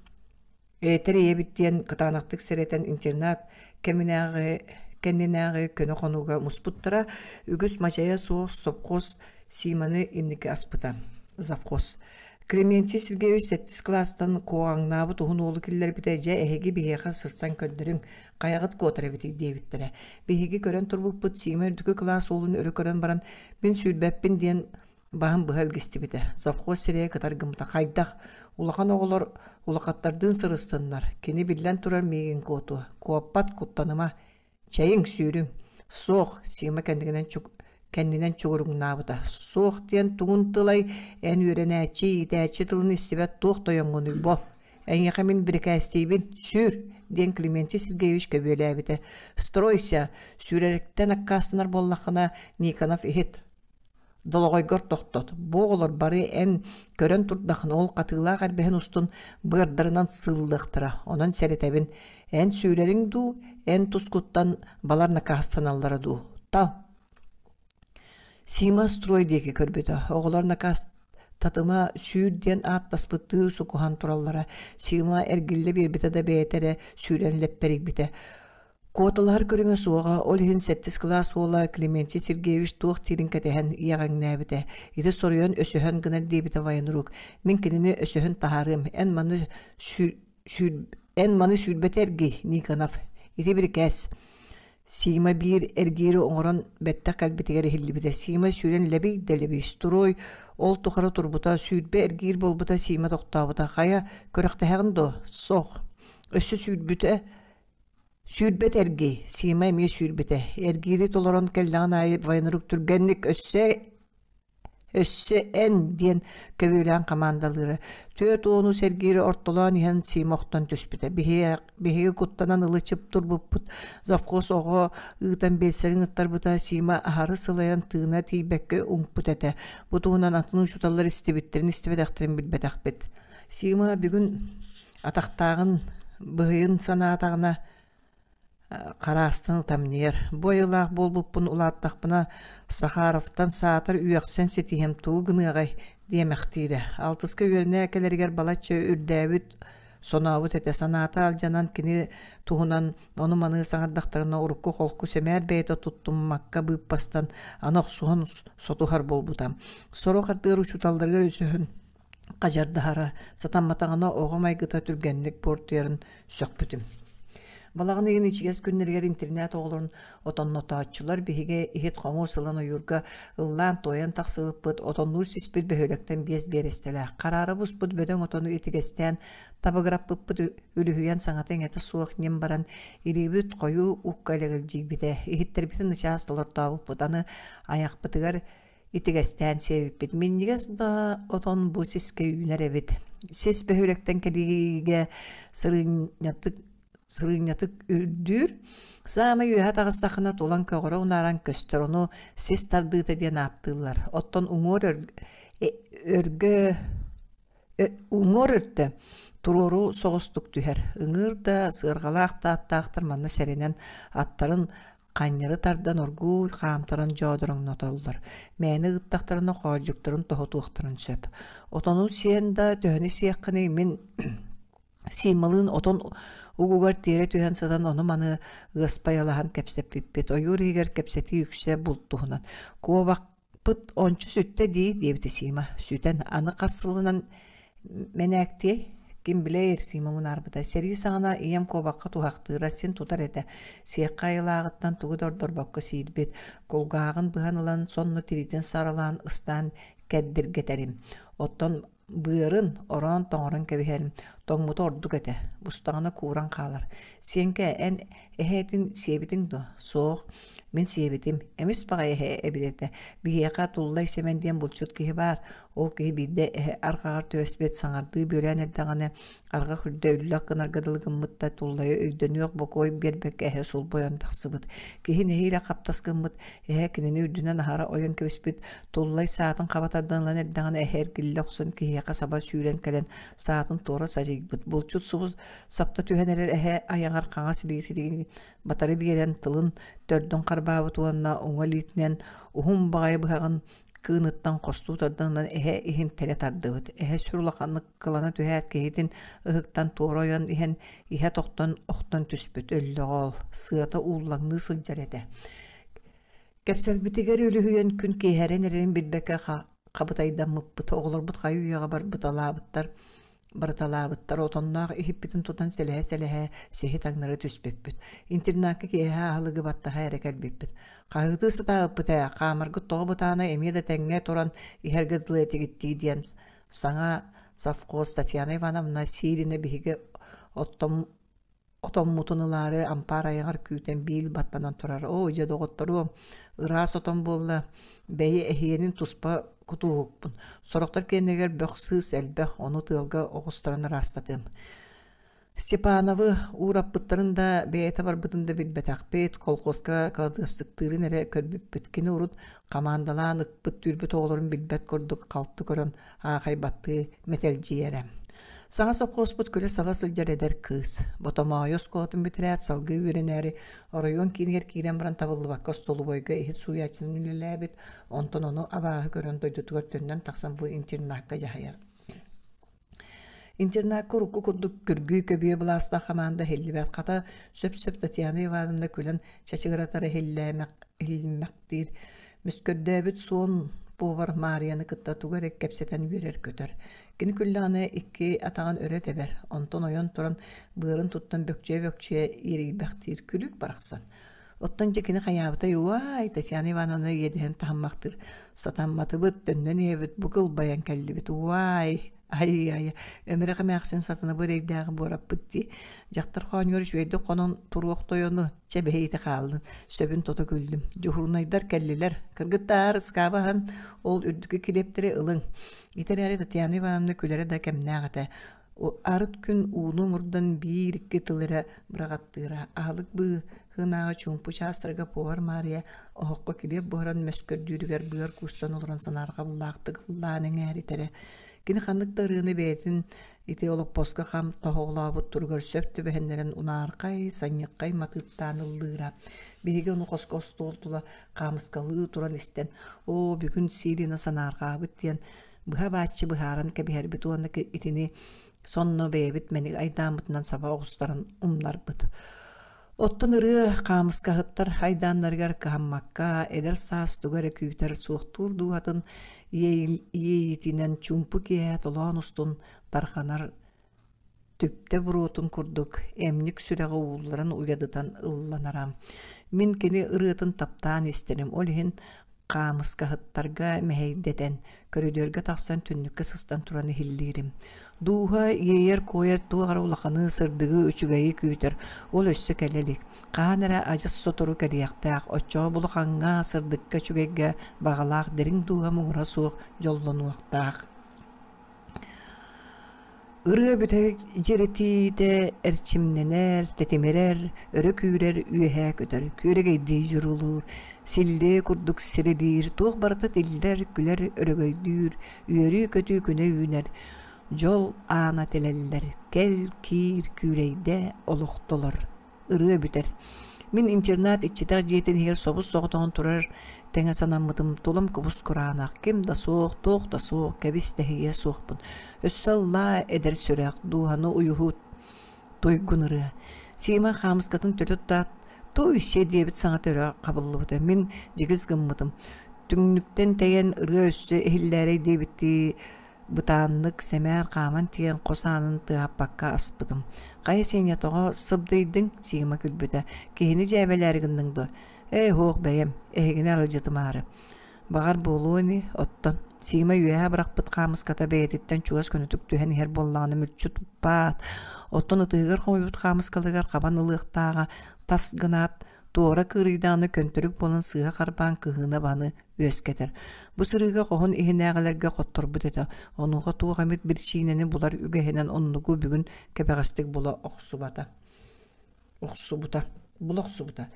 тэрийэбит диэн кытаанахтык сэрэтэн интернат кэминээҕи кэннинээҕи көнө хонууга муспуттара. Үгүс мачайа суох сопхуос Симаны инники аспыта. Завхоз. Климентий Сергеевич сэттис кылаастан куоҕаҥнаабыт уһун уолу киллэрбитэ, дьэ эһиги биһиэхэ сырсан көрдөрүҥ, хайаҕыт куотар эбитий диэбиттэрэ. Биһиги көрөн турбуппут Сима үрдүкү кылаас уолун өрө көрөн баран, мин сүүрбэппин диэн баһын быһа илгистибитэ. Совхоз сирэйэ кытар гыммыта. Хайдах? Улахан оҕолор улахаттардыын сырыстыннар. Кини биллэн турар миигин куотуо. Куоппат, куттаныма. Чэйиҥ, сүүрүҥ. Суох, Сима кэннигинэн кэннинэн чугуруҥнаабыта. Суох диэн тугун тылай, эн үөрэнээччи, иитээччи тылын истибэт туох тойоҥҥунуй бо? Эйиэхэ мин бирикээстиибин, сүүр, диэн Климентий Сергеевич көбүөлээбитэ. Стройся, сүүрэриттэн аккаастанар буоллаххына, Никонов иһит. Долоҕойгор тохтот, бу оҕолор бары эн көрөн турдаххына ол хатыылаах эрбэһин устун быардарынан сыыллыахтара, онон сэрэтэбин, эн сүүрэриҥ дуу, эн тускуттан балар накаастаналлара дуу, тал. Сима строй диэки көрбүтэ, оҕолор накаас татыма сүүр диэн ааттаспыттыы сукуһан тураллара. Сима эргиллэ биэрбитэ да бэйэтэ эрэ сүүрэн лэппэрийбитэ. Куоталаһар көрүҥэ суоҕа, ол иһин сэттис кылаас уола Климентий Сергеевич туох диирин кэтэһэн иэҕэҥнээбитэ. Ити соруйан өсөһөн гынар диэбитэ военрук. Мин кинини өсөһөн таһаарыам. Эн маны сүүр, сүүр, эн маны сүүрбэтэ эргий, Никонов. Ити бирикээс. Сима биир эргиири оҥорон бэттэх кэлбитигэр иһиллибитэ. Сима сүүрэн лэбий да лэбий. Строй ол тухары турбута, сүүрбэ эргиир буолбута, Сима тохтообута. Хайа, күрэхтэһэҕин дуо? Суох. Өссө сүүрбүтэ Сүүрбэт эргий, Сима эмиэ сүүрбүтэ. Эргиири толорон кэллэҕин аайы военрук түргэнник өссө Өссө эн диэн көбүөлээн хамаандалыыра. 40 сэргиири ортолоон иһэн Сима охтон түспүтэ. Биһиги куттанан ылы-чып турбуппут. Завхоз оҕо ыытан биэлсэрин ыттарбыта Сима аһары сылайан тыына тиийбэккэ уҥпут этэ. Бу туһунан атын учууталлар истибиттэрин истибэтэхтэрин билбэтэхпит. Сима бүгүн атахтааҕын быһыйын санаатаҕына хараастан ытамньыйар. Бу айылаах буолбуппун улааттахпына Сахаровтан саатар үөхсэн ситиһиэм тугу гыныаҕай диэмэхтиирэ. Алтыска үөрэнэ кэлэригэр балачча үрдээбит сонообут этэ. Санаата алдьанан кини туһунан ону-маны саҥардахтарына урукку холку сэмээр бэйэтэ туттуммакка быыппастан аны охсуһан сотуһар буолбута. Сорох ардыгар учууталларыгар өсөһөн хадьардаһара, сатамматаҕына оҕо майгыта түргэнник буортуйарын сөхпүтүм. Балаҕан ыйын ичигэс күннэригэр интернат оҕолорун отоннотооччулар биһиги иһит-хомуос ылан ойуурга ыллаан-туойан тахсыбыппыт, отоннуур сиспит бөһүөлэктэн биэс биэрэстэлээх. Хараара буспут бөдөҥ отону итигэстээн табыгыраппыппыт үлүһүйэн саҥата-иҥэтэ суох ньим баран илиибит хойуу укка элэгэлдьийбитэ. Иһиттэрбитин начаас толортообуппут. Аны айахпытыгар итигэстээн сиэбиппит. Минньигэс да отон бу сискэ үүнэр эбит. Сис бөһүөлэктэн кэлиигэ сырыынньатык сырыынньатык үрдүүр. Саамай үөһэ таҕыстаххына тулан көҕөрө унааран көстөр. Ону сис тардыыта диэн ааттыыллар. Оттон уҥуор өргө уҥуор өртө туруору соҕустук түһэр. Ыҥыыр да, сыарҕалаах да аттаахтар манна сэрэнэн аттарын ханньары тардан оргууй хаамтаран дьоодороҥнотоллор, мээнэ ыыттахтарына хоолдьуктарын тоһутуохтарын сөп. Отону сиэн да төһөнү сиэххиний мин Сималыын отон угугар тиэрэ түһэн сытан ону-маны ыаспайалаһан кэпсэппиппит. Ойуур иһигэр кэпсэтии үксэ булт туһунан. Куобахпыт ончу сүттэ дии диэбитэ Сима. Сүтэн аны хас сылынан мэнээктиэй? Ким билээр, Сима мунаарбыта. Сэрии саҕана ийэм куобахха туһахтыыра син тутар этэ. Сиэххэ айылааҕыттан тугу да ордорбокко сиирбит. Кулгааҕын быһан ылан, сонно тириитин саралаан, ыстаан кэрдиргэтэрим. Оттон быарын ороон тоҥорон кэбиһэрим. Тоҥмута ордук этэ. Бустаҕына кууран хаалар. Сиэҥкэ, эн эһэ этин сиэбитиҥ дуо? Суох. Мин сиэбитим. Эмис баҕайы эһэ эбит этэ. Биһиэхэ Туллай Сэмэн диэн булчут киһи баар. Ол киһи биирдэ эһэ арҕаҕар түбэспит саҥардыы бүөлээн эрдэҕинэ, арҕах үрдэ үллэх гынарга дылы гыммыт да Туллайы өйдөнүөх бокуой биэрбэккэ эһэ сулбу ойон тахсыбыт. Киһи нэһиилэ хаптас гыммыт, эһэ кинини үрдүнэн аһара ойон кэбиспит. Туллай саатын хаба тардан ылан эрдэҕинэ эһэ эргиллэ охсон киһиэхэ саба сүүрэн кэлэн саатын туора садьыйбыт. Булчут субу сапта түһэн эрэр эһэ айаҕар хаҥас илиитин батары биэрэн тылын төрдүн харбаабыт уонна уҥа илиитинэн уһун баҕайы быһаҕын кыыныттан хостуу тардан ылан эһэ иһин тэлэ тардыбыт. Эһэ сүр улаханнык кылана түһээт киһитин ыһыктан туора ойон иһэн иһэ тохтон охтон түспүт өллөҕө ол сыата ууллаҥныы сылдьар этэ. Кэпсэлбитигэр үлүһүйэн күн киэһэрэн эрэрин билбэккэ хабытайдаммыппыт. Оҕолорбут хайы үйэҕэ барбыталаабыттар барыталаабыттар отонноох иһиппитин тутан сэлэһэ-сэлэһэ сиһи таҥнары түспүппүт. Интернакка киэһэ аһылыгы баттаһа эрэ кэлбиппит. Хаһыытыы сатаабыппыт ээ, хаамаргыт тоҕо бытаана эмиэ да тэҥҥэ туран иһэргэ дылы этигиттии диэн саҥа совхоз Татьяна Ивановна Сирина биһиги оттом отоммутун ылаары ампаар айаҕар күүтэн биил баттанан турар. Оо, дьэ доҕотторуом, ыраас отон буолла, бэйи эһиэнин туспа кутууһукпун. Сорохтор киэнигэр бөх сыыс элбэх, ону тыалга оҕустаран ыраастатыам. Степановы уураппыттарын да, бэйэтэ барбытын да билбэтэхпит, колхозка кыладыапсыктыырын эрэ көрбүппүт. Кини урут хамаандалаан ыкпыт-түүрбүт оҕолорун билбэт курдук халты көрөн аахайбаттыы мэтэлдьийэрэ. Саҥа сопхуоспут күлэ-сала сылдьар эдэр кыыс. Ботомоойу оскуолатын бүтэрээт салгыы үөрэнээри оройуон киинигэр киирэн баран табыллыбакка остолобуойга иһит сууйааччынан үлэлээбит, онтон ону абааһы көрөн дойдутугар төннөн тахсан бу интернакка дьаһайар. Интернакка урукку курдук күргүй көбүө былаастаах хамаанда иһиллибэт. Хата сөп-сөп Татьяна Ивановна күлэн чачыгыратар иһиллэмэхтиир. Мүскөрдөөбүт суон повар Маарыйаны кытта тугу эрэ кэпсэтэн үөрэр-көтөр. Кини күллэҕинэ икки атаҕын өрө тэбэр, онтон ойон туран быарын туттан бөкчүйэ-бөкчүйэ иэрийбэхтиир күлүк барахсан. Оттон дьэ кини хайаабытай уай, Татьяна Ивановна иэдэһин таһыммахтыыр. Сатамматыбыт, төннөн иһэбит, бу кылбайан кэллибит, уай. Айыы-айа, өмүрэх эмээхсин сатана бу эрэйдээҕи буораппыт дии. Дьахтар хоонньугар үчүгэйдик хонон туруох тойону, чэ бэһиэйитэ хааллын, сөбүн тото күллүм. Дьуһуурунайдар кэллилэр. Кыргыттаар, ыскааба аһан, ол үрдүкү килиэптэри ылыҥ. Ити эрээри Татьяна Ивановна күлэрэ да кэмнээх этэ. Арыт күн ууну омурдан биир-икки тыл эрэ быраҕаттыыра. Аһылык быыһынааҕы чуумпу чаастарга повар Маарыйа оһоххо килиэп буһаран мөскөрдүүрүгэр быар куустан олорон санаарҕабыллаахтык ыллаан эҥээритэрэ. Кини ханнык да ырыаны бэйэтин ити олоппоско хам тоһоҕолообут туругар сөп түбэһиннэрэн унаархай, санньыкхай матыыптаан ыллыыра. Биһиги ону хоско остуол тула хаамыскалыы туран истэн, «Оо, бүгүн Сирина санаарҕаабыт» диэн быһа бааччы быһааран кэбиһэрбит уонна итини сонно бэйэбит мэник айдааммытынан саба оҕустаран умнарбыт. Оттон ырыа хаамыскаһыттар айдааннарыгар кыһаммакка, эдэр саас тугу эрэ күүтэр суохтуур дууһатын иэйиитинэн чуумпу киэһэ толоон устун тарҕанар түптэ буруотун курдук эмньик сүрэҕи уулларан уйадытан ылланара. Мин кини ырыатын таптаан истэрим, ол иһин хаамыскаһыттарга мэһэйдэтэн, көрүдүөргэ тахсан түннүккэ сыстан туран иһиллиирим. Дууһа иэйэр-куойар туох эрэ улаханы, сырдыгы, үчүгэйи күүтэр, ол өссө кэлэ илик. Хаһан эрэ адьас сотору кэлиэхтээх, оччоҕо булахаҥҥа, сырдыкка, үчүгэйгэ баҕалаах дириҥ дууһа муҥура суох дьоллонуохтаах. Ырыа бүтэһик дьиэрэтиитэ эрчимнэнэр, тэтимирэр, өрө күүрэр, үөһээ көтөр, күөрэгэйдии дьурулуур, силлиэ курдук сирилиир, туох барыта тиллэр, күлэр, өрөгөйдүүр, үөрүү-көтүү күнэ үүнэр, дьол аана тэлэллэр, кэл, киир, күүлэйдэ, олохтолор. Ырыа бүтэр. Мин интернат иччитэх дьиэтин иһигэр собус-соҕотоҕун турар тэҥэ санаммытым, тулам кубус-кураанах, ким да суох, туох да суох, кэбис тэһийиэ суохпун. Өссө ыллаа эдэр сүрэх, дууһаны уйуһут туйгун ырыа. Сима хаамыскатын төлө тутаат, «Туй-сиэ» диэбит саҥата өрө хабыллыбыта. Мин дьигис гыммытым. Түннүктэн тэйэн ырыа өссө иһиллээрэй диэбиттии Бытааннык, сэмээр хааман тиийэн хос аанын тыаһаппакка аспытым. «Хайа, Сеня, тоҕо сыбдыйдыҥ?» Сима күлбүтэ. «Киһини дьээбэлээри гынныҥ дуо?» «Ээ, суох бэйэм, эһигини аралдьытымаары». «Баҕар, буолуо ини, оттон». Сима үөһэ бырахпыт хаамыската бэйэтиттэн чугас көнөтүк түһэн иһэр буоллаҕына мүлчү туппаат, оттон ытыһыгар хомуйбут хаамыскаларыгар хабан ылыахтааҕа тас гынаат, туора кыырыйдаҕына көнтөрүк буолан сыыһа харбаан кыһыына-баны үөскэтэр. Бу сырыыга хоһун иһинээҕилэргэ хотторбут этэ, онуоха туох эмит биричиинэни булар үгэһинэн оннугу бүгүн кэбэҕэстик була охсубата. Охсубута. Була охсубута.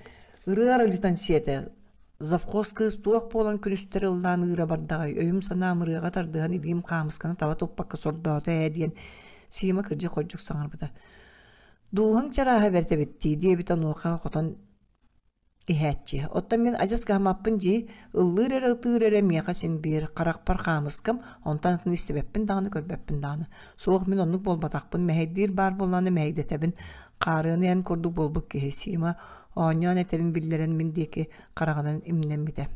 Ырыа аралдьытан сиэтэ. Завхоз кыыс туох буолан күнүстэр ыллаан ыыра бардаҕай, өйүм-санаам ырыаҕа тардыһан илиим хаамысканы таба туппакка сордоото ээ диэн Сима кырдьык-хордьук саҥарбыта. Дууһаҥ чарааһа бэрт эбит дии диэбитэ онуоха хотон иһээччи. Оттон мин адьас гаммаппын дии, ыллыыр эрэ ытыыр эрэ миэхэ син биир, харахпар хаамыскам, онтон атын истибэппин даҕаны, көрбөппүн даҕаны. Суох, мин оннук буолбатахпын, мэһэйдиир баар буоллаҕына мэһэйдэтэбин, хаарыаны эн курдук буолбут киһи, Сима оонньоон этэрин биллэрэн мин диэки хараҕынан имнэммитэ.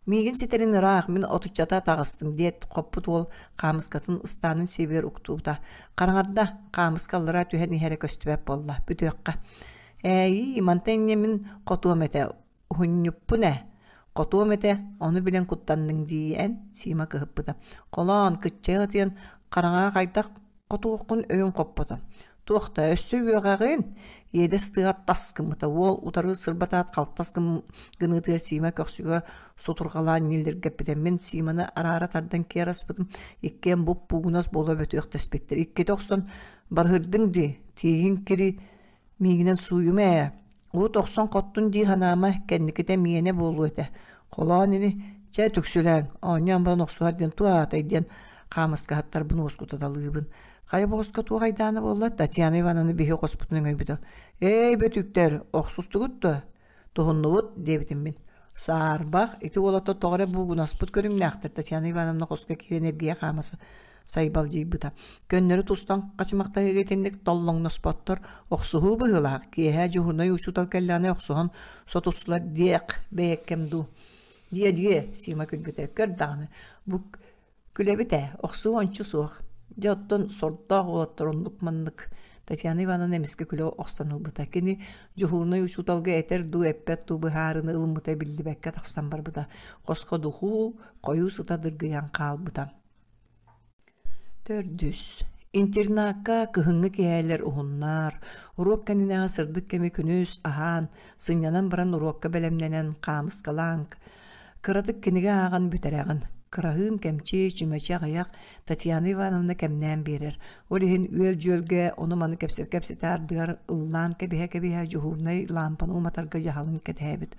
Миигин ситэрин ыраах, мин отуччата таҕыстым, диэт хоппут уол хаамыскатын ыстаанын сиэбигэр уктубута. Хараҥарда, хаамыска аллара түһэн иһэрэ көстүбэт буолла, бүтүөххэ. Ээйии, мантан инньэ мин хотуом этэ, уһунньуппун ээ. Хотуом этэ, ону билэн куттанныҥ дии эн, Сима кыһыппыта. Холоон, кыччайа ытыйан, хараҥаҕа хайдах хотуоххун өйүн хоппото. Туох да, өссө үөҕэҕин? Иэдэс тыаҕа тас гыммыта. Уол утары сырбатаат халтас гыныытыгар Сима көхсүгэ сутурҕалаан ньиллиргэппитэ. Мин Симаны араара тардан киэр аспытым. Иккиэн буп-буугунас буола бөтүөхтэспиттэр. Иккитэ охсон барыһырдыҥ дии, тииһиҥ кири Миигинэн сууйума ээ, урут охсон хоттун дии санаама, кэнникитэ миэнэ буолуо этэ. Холоон ини, чэ түксүлээҥ, оонньоон баран охсуһар диэн туох аатай диэн хаамыскаһыттарбын уоскутаталыыбын. Хайа боҕуска туох айдаана буолла? Татьяна Ивановна биһи хоспутун өҥөйбүтэ. Эй, бөтүүктэр, охсустугут дуо? Туһуннубут, диэбитим мин. Саарбах, ити уолаттар тоҕо эрэ буугунаспыт көрүҥнээхтэр, Татьяна Ивановна хоско киирэн эргийэ хаамаса сайбалдьыйбыта. Көннөрү тустан хачымахтаһыыга итинник толлоҥноспоттор, охсуһуу быһыылаах, киэһэ дьуһунай учуутал кэллэҕинэ охсуһан сотустулар диэх бэйэккэм дуу. Диэ-диэ, Сима күлбүтэ, көр даҕаны, бу Күлэбит ээ, охсуу ончу суох. Дьэ оттон сордоох уолаттар оннук-маннык Татьяна Ивановна эмискэ күлэ охсон ылбыта. Кини дьуһуурунай учууталга этэр дуу, эппэт дуу быһаарыыны ылыммыта биллибэккэ тахсан барбыта. Хоско духуу, хойуу сыта дыргыйан хаалбыта. Төрдүс. Интернакка кыһыҥҥы киэһэлэр уһуннар, уруок кэннинээҕи сырдык кэми күнүс аһаан, сынньанан баран уруокка бэлэмнэнэн хаамыскалаан, кыратык кинигэ ааҕан бүтэрэҕин. Кыраһыын кэмчи, чүмэчи аҕыйах Татьяна Ивановна кэмнээн биэрэр. Ол иһин үөл-дьүөлгэ ону-маны кэпсэтэ-кэпсэтэ ардыгар ыллаан кэбиһэ-кэбиһэ дьуһуурунай лаампаны уматарга дьаһалын кэтэһэбит.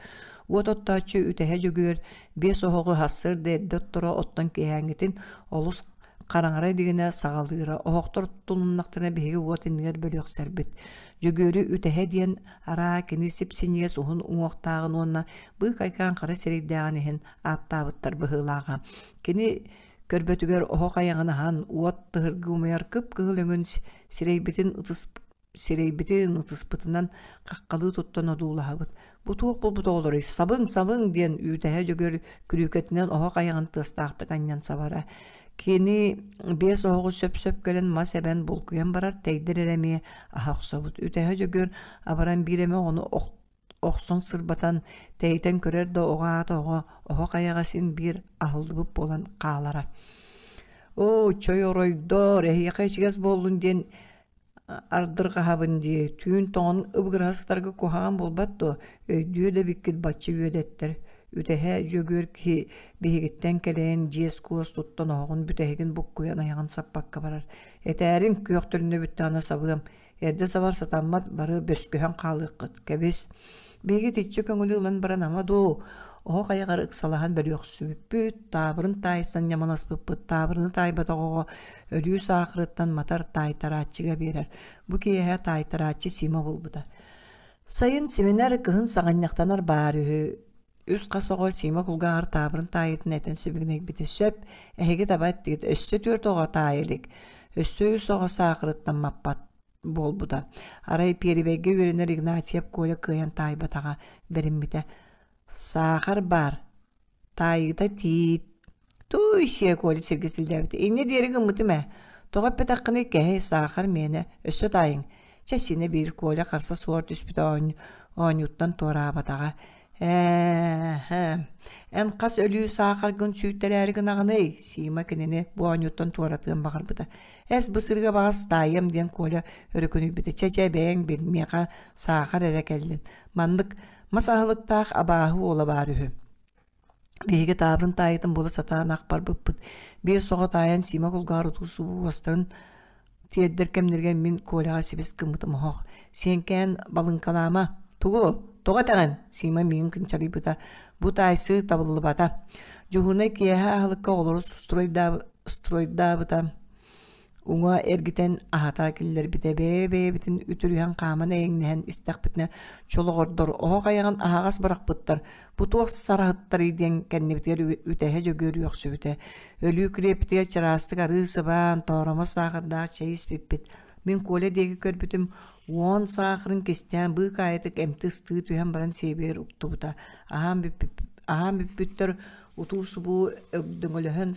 Уот оттооччу үтэһэ Дьөгүөр биэс оһоҕу сарсыарда эрдэ отторо оттон киэһээҥҥитин олус хараҥара илигинэ саҕалыыра, оһохтор тулуннахтарына биһиги уот иннигэр бөлүөхсэрбит. Дьөгүөрү үтэһэ диэн араа кини сип-синньигэс уһун уҥуохтааҕын уонна быыкайкаан хара сирэйдээҕин иһин ааттаабыттар быһыылааҕа. Кини көрбөтүгэр оһох айаҕын аһан, уот тыһыргыы умайар кып-кыһыл өҥүн сирэйбитин ытыс сирэйбитин ытыспытынан хаххалыы туттан одуулаһабыт. Бу туох буолбут оҕолоруй? Сабыҥ, сабыҥ диэн үүтэһэ Дьөгүөр күлүүкэтинэн оһох айаҕын тыастаахтык анньан сабара. Кини биэс оһоҕу сөп-сөп кэлэн мас эбэн булкуйан барар, тэйдэр эрэ эмиэ аһа охсобут. Үтэһэ Дьөгүөр абаран биир эмэ оҕону охсон сырбатан, тэйитэн көрөр да оҕо аата оҕо, оһох айаҕа син биир аһыллыбыт буолан хаалара. Оо, чой оройдоор, эһиэхэ ичигэс буоллун диэн ардырҕаһабын дии, түүн тоҥон ыбыгыраһа сытарга куһаҕан буолбат дуо, өйдүө да эбиккит бачча үөдэттэр, үтэһэ Дьөгүөр киһи биһигиттэн кэлэйэн дьиэс-куос туттан оһоҕун бүтэһигин буккуйан айаҕын саппакка барар. Этээриҥ күөх төлөнө бүттэҕинэ сабыам, эрдэ сабар сатаммат бары бөскөһөн хаалыаххыт, кэбис. Биһиги итиччэ көҥүлү ылан баран ама дуу, оһох айаҕар ыксалаһан бөлүөхсүбүппүт, таабырын таайсан ньамаласпыппыт, таабырыны таайбатах оҕо өлүү саахарыттан матар таайтарааччыга биэрэр. Бу киэһэ таайтарааччы Сима булбута. Сайын симинэр, кыһын саҕынньахтанар баар үһү. Үс хас оҕо Сима кулгааҕар таабырын таайыытын этэн сибигинэйбитэ сөп, эһиги таба эттигит, өссө түөрт оҕо таайа илик, өссө үс оҕо саахарыттан маппат буолбута. Арай Пиэрибэйгэ үөрэнэр Игнатьев Коля кыайан таайбатаҕа, бэриммитэ. Саахар баар, таайыыта тиит. Туй-сиэ Коля сиргэ силлээбитэ. Инньэ диэри гыммытым ээ. Тоҕо эппэтэххиний кэһэй, саахар миэнэ, өссө таайыҥ. Чэ, синэ биир Коля харса суор түспүтэ оонньууттан туораабатаҕа. Ээ, эн хас өлүү саахаргын сүүйтэрээри гынаҕыный? Сима кинини бу оонньууттан туоратыан баҕарбыта. Эс, бу сырыыга баҕас таайыам диэн Коля өрүкүнүйбүтэ. Чэ-чэ, бэйэҥ бил, миэхэ саахар эрэ кэллин. Маннык мас аһылыктаах абааһы уола баар үһү. Биһиги таабырын таайытын буола сатаан ах барбыппыт. Биэс оҕо таайан Сима кулгааҕар утуу-субуу уостарын тиэрдэр кэмнэригэр мин Коляҕа сибис гыммытым оһох. Сиэҥкээн балыҥкалаама. Тугу? Тоҕо этэҕин? Сима миигин кынчарыйбыта. Бу таайсыы табыллыбата. Дьуһунай киэһэ аһылыкка оҕолору стройдаабыта. Уҥа эргитэн аһата киллэрбитэ бэйэ-бэйэбитин үтүрүһэн хааман эйэҥнэһэн истэхпитинэ чолоҕордор оһох айаҕын аһаҕас бырахпыттар бу туох сараһыттарый диэн кэннибитигэр үтэһэ Дьөгүөр үөхсүбүтэ өлүү килиэппитигэр чараастык арыы сыбаан тооромос саахардаах чэй испиппит мин Коля диэки көрбүтүм уон саахарын кистээн быыкаайытык эмти ыстыы түһэн баран сиэбигэр уктубута аһаан аһаан бүппүттэр утуу-субуу өгдөҥөлөһөн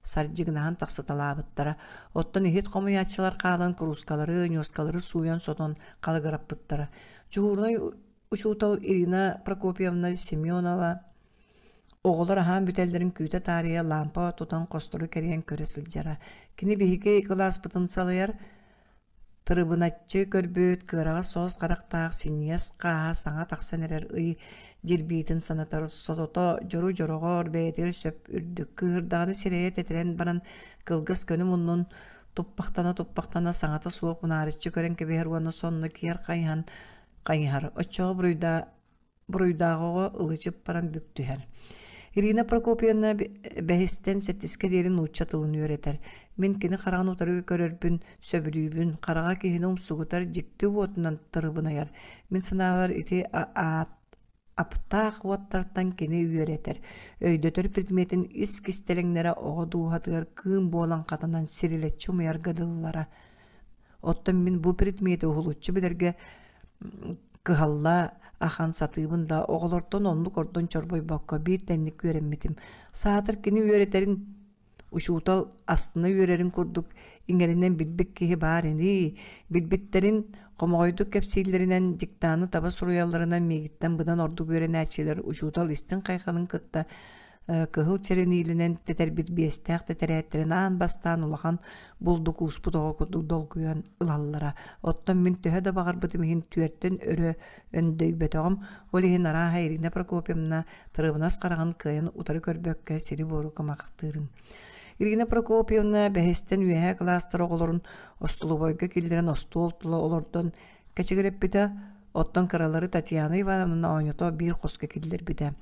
сардьыгынаһан тахсыталаабыттара. Оттон иһит хомуйааччылар хаалан куруускалары, ньуоскалары сууйан-сотон халыгыраппыттара. Дьуһуурунай учуутал Ирина Прокопьевна Семенова оҕолор аһаан бүтэллэрин күүтэ таарыйа лаампа тутан хостору кэрийэн көрө сылдьара. Кини биһиги кылааспытын салайар Тырыбыначчы көрбүт, кыараҕас соҕус харахтаах синньигэс хааһа саҥа тахсан эрэр ый дьирбиитин санатар сотото дьору-дьороҕор бэйэтигэр сөп үрдүк кыыһырдаҕына сирэйэ тэтэрэн баран кылгас көнө муннун туппахтана-туппахтана саҥата суох унаарыччы көрөн кэбиһэр уонна сонно киэр хайыһан хайыһар оччоҕо буруйда буруйдаах оҕо ылычып баран бүк түһэр. Ирина Прокопьевна бэһистэн сэттискэ диэри нуучча тылын үөрэтэр. Мин кини хараҕын утары көрөрбүн сөбүлүүбүн. Хараҕа киһини умсугутар дьикти уотунан тырыбынайар. Мин санаабар ити аат аптаах уоттартан кини үөрэтэр, өйдөтөр предметин ис кистэлэҥнэрэ оҕо дууһатыгар кыым буолан хатанан сирилэччи умайарга дылылара. Оттон мин бу предмети уһулуччу билэргэ кыһалла ахан сатыыбын да, оҕолортон оннук ордон чорбойбокко биир тэҥник үөрэммитим. Саатар кини үөрэтэрин учуутал астына үөрэрин курдук иҥэринэн билбит киһи баар ини. Билбиттэрин хомоҕойдук кэпсииллэринэн, диктаны таба суруйалларынан миигиттэн быдан ордук үөрэнээччилэр учуутал истиҥ хайҕалын кытта Кыһыл чэрэниилинэн тэтэрбит биэстээх тэтэрээттэрин аан бастаан улахан булду кууспут оҕо курдук долгуйан ылаллара. Оттон мин төһө да баҕарбытым иһин түөртэн өрө өндөйбөтөҕүм. Ол иһин арааһа Ирина Прокопьевна тырыбынас хараҕын кыайан утары көрбөккө сири-буору кымахтыырым. Ирина Прокопьевна бэһистэн үөһээ кылаастар оҕолорун остолобуойга киллэрэн остуол тула олордон кэчигирэппитэ, оттон кыралары Татьяна Ивановна оонньото биир хоско киллэрбитэ.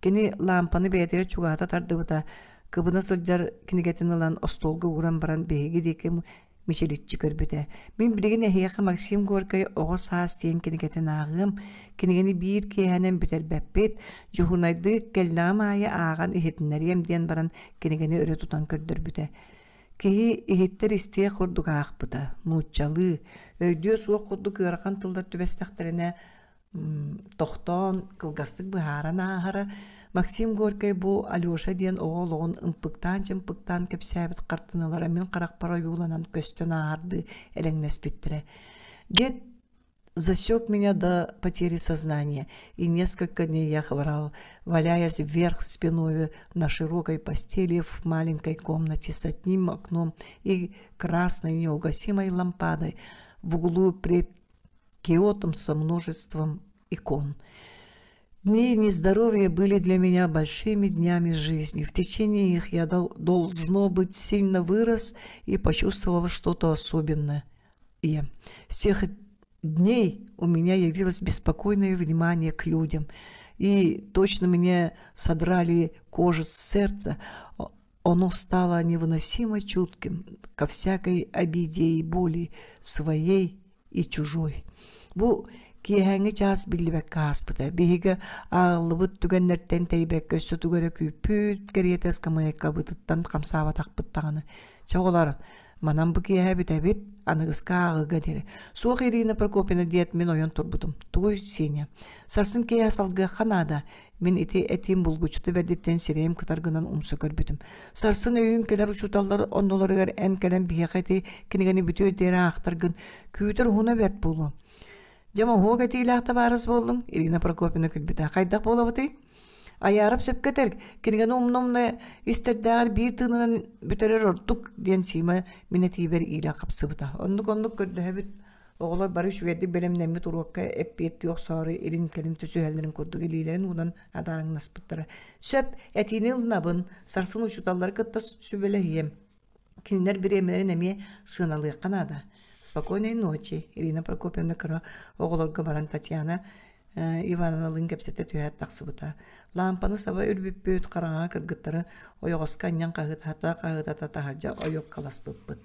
Кини лаампаны бэйэтигэр чугаһата тардыбыта, кыбына сылдьар кинигэтин ылан остуолга ууран баран биһиги диэки мичиличчи көрбүтэ. Мин билигин эһиэхэ Максим Горькай «Оҕо саас» диэн кинигэтин ааҕыам, кинигэни биир киэһэнэн бүтэрбэппит, дьуһунайдыы кэллэҕим аайы ааҕан иһитиннэриэм диэн баран кинигэни өрө тутан көрдөрбүтэ. Киһи иһиттэр истиэх курдук аахпыта, нууччалыы, өйдүө суох курдук ыарахан тыллар түбэстэхтэринэ тохтоон кылгастык быһааран ааһара. Максим Горькай бу Алеша диэн оҕо олоҕун ымпыктаан-чымпыктаан кэпсээбит хартыыналара мин харахпар ойууланан көстөн ааһардыы элэҥнэспиттэрэ. Дед засек меня до потери сознания, и несколько дней я хворал, валяясь вверх спиною на широкой постели в маленькой комнате с одним окном и красной неугасимой лампадой в углу пред киотом со множеством икон. Дни нездоровья были для меня большими днями жизни. В течение их я должно быть сильно вырос и почувствовал что-то особенное. И с тех дней у меня явилось беспокойное внимание к людям. И точно мне содрали кожу с сердца. Оно стало невыносимо чутким ко всякой обиде и боли своей и чужой. Бу киэһээҥҥи чаас биллибэккэ ааспыта. Биһиги ааҕыллыбыт түгэннэртэн тэйбэккэ өссө тугу эрэ күүппүт кэриэтэ ыскамыайкабытыттан хамсаабатахпыт даҕаны. Чэ оҕолор, манан бу киэһэ бүтэбит, аныгыска ааҕыыга диэри. Суох Ирина Прокопьевна диэт мин ойон турбутум. Тугуй, Сеня? Сарсын киэһэ салгыахха наада. Мин ити этиим булгуччута бэрдиттэн сирэйим кытар гынан умса көрбүтүм. Сарсын өйүүн кэлэр учууталлар оннуларыгар эн кэлэн биһиэхэ ити кинигэни бүтүөр диэри аахтаргын күүтэр уһуна бэрт буолуо. Дьэ моһуок этиилээх табаарыс буоллуҥ, Ирина Прокопьевна күлбүтэ. Хайдах буолабытый? Айаарап сөпкө этэр, кинигэни умна-умна истэрдээҕэр биир тыынынан бүтэрэр ордук, диэн Сима мин этиибэр иилэ хапсыбыта. Оннук-оннук көрдөһөбүт Оҕолор бары үчүгэйдик бэлэмнэммит уруокка эппиэттии охсоору илин-кэлин түсүһэллэрин курдук илиилэрин уунан адаарыҥнаспыттара. Сөп, этиини ылынабын, сарсын учууталлары кытта сүбэлэһиэм. Кинилэр бириэмэлэрин эмиэ сыаналыахха наада. Спокойной ночи, Ирина Прокопьевна кыра оҕолорго баран Татьяна Ивановналыын кэпсэтэ түһээт тахсыбыта. Лаампаны саба үрбүппүт, хараҥаҕа кыргыттары ойоҕоско анньан хаһыытата-хаһыытата таһырдьа ойуоккаласпыппыт.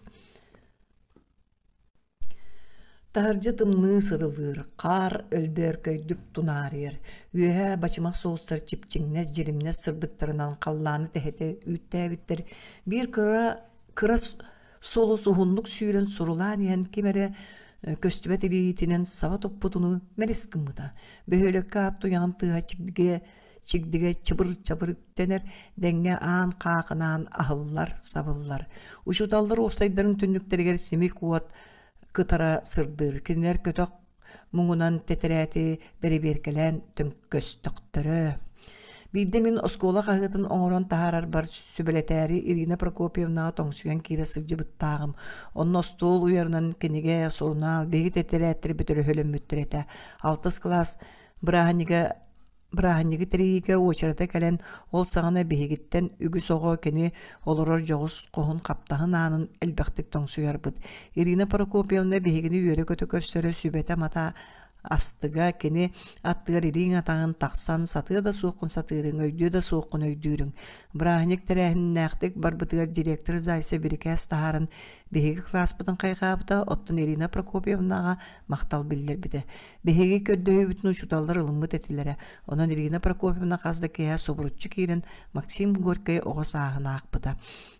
Таһырдьа тымныы сырылыыр, хаар өлбөөркөйдүк тунаарыйар, үөһээ бачымах соустар чипчиҥнэс, дьиримнэс сырдыктарынан халлааны тэһитэ үүттээбиттэр, биир кыра кыра сулус уһуннук сүүрэн сурулаан иһэн ким эрэ көстүбэт илиитинэн саба туппутунуу мэлис гыммыта. Бөһүөлэккэ аат туйаҕын тыаһа чигдигэ чигдигэ чыбыр-чабыр үктэнэр, дэҥҥэ аан хаахынаан аһыллар, сабыллар. Учууталлар уопсайдарын түннүктэригэр симик уот кытара сырдыыр. Кинилэр көтөх муҥунан тэтэрээти бэрэбиэркэлээн төҥкөстөхтөрө. Биирдэ мин оскуола хаһыатын оҥорон таһаарарбар сүбэлэтээри Ирина Прокопьевнаҕа тоҥсуйан киирэ сылдьыбыттааҕым. Онно остуол уйарынан кинигэ, сурунаал, биһиги тэтэрээттэрбит өрөһөлөммүттэр этэ. Алтыс кылаас бырааһынньыга Бырааһынньыгы тэрийиигэ уочарата кэлэн, ол саҕана биһигиттэн үгүс оҕо кини олорор дьоҕус хоһун хаптаһын аанын элбэхтик тоҥсуйарбыт. Ирина Прокопьевна биһигини үөрэ-көтө көрсөрө сүбэтэ-амата астыга, кини аттыгар илииҥ-атаҕын тахсан сатыа да суоххун сатыырыҥ, өйдүө да суоххун өйдүүрүҥ. Бырааһынньык тэрээһиннээхтик барбытыгар директор Зайцев бирикээс таһааран биһиги кылааспытын хайҕаабыта, оттон Ирина Прокопьевнаҕа махтал биллэрбитэ. Биһиги көрдөһүүбүтүн учууталлар ылыммыт этилэрэ. Онон Ирина Прокопьевна хас да киэһэ субуруччу киирэн Максим Горькай оҕо сааһын аахпыта.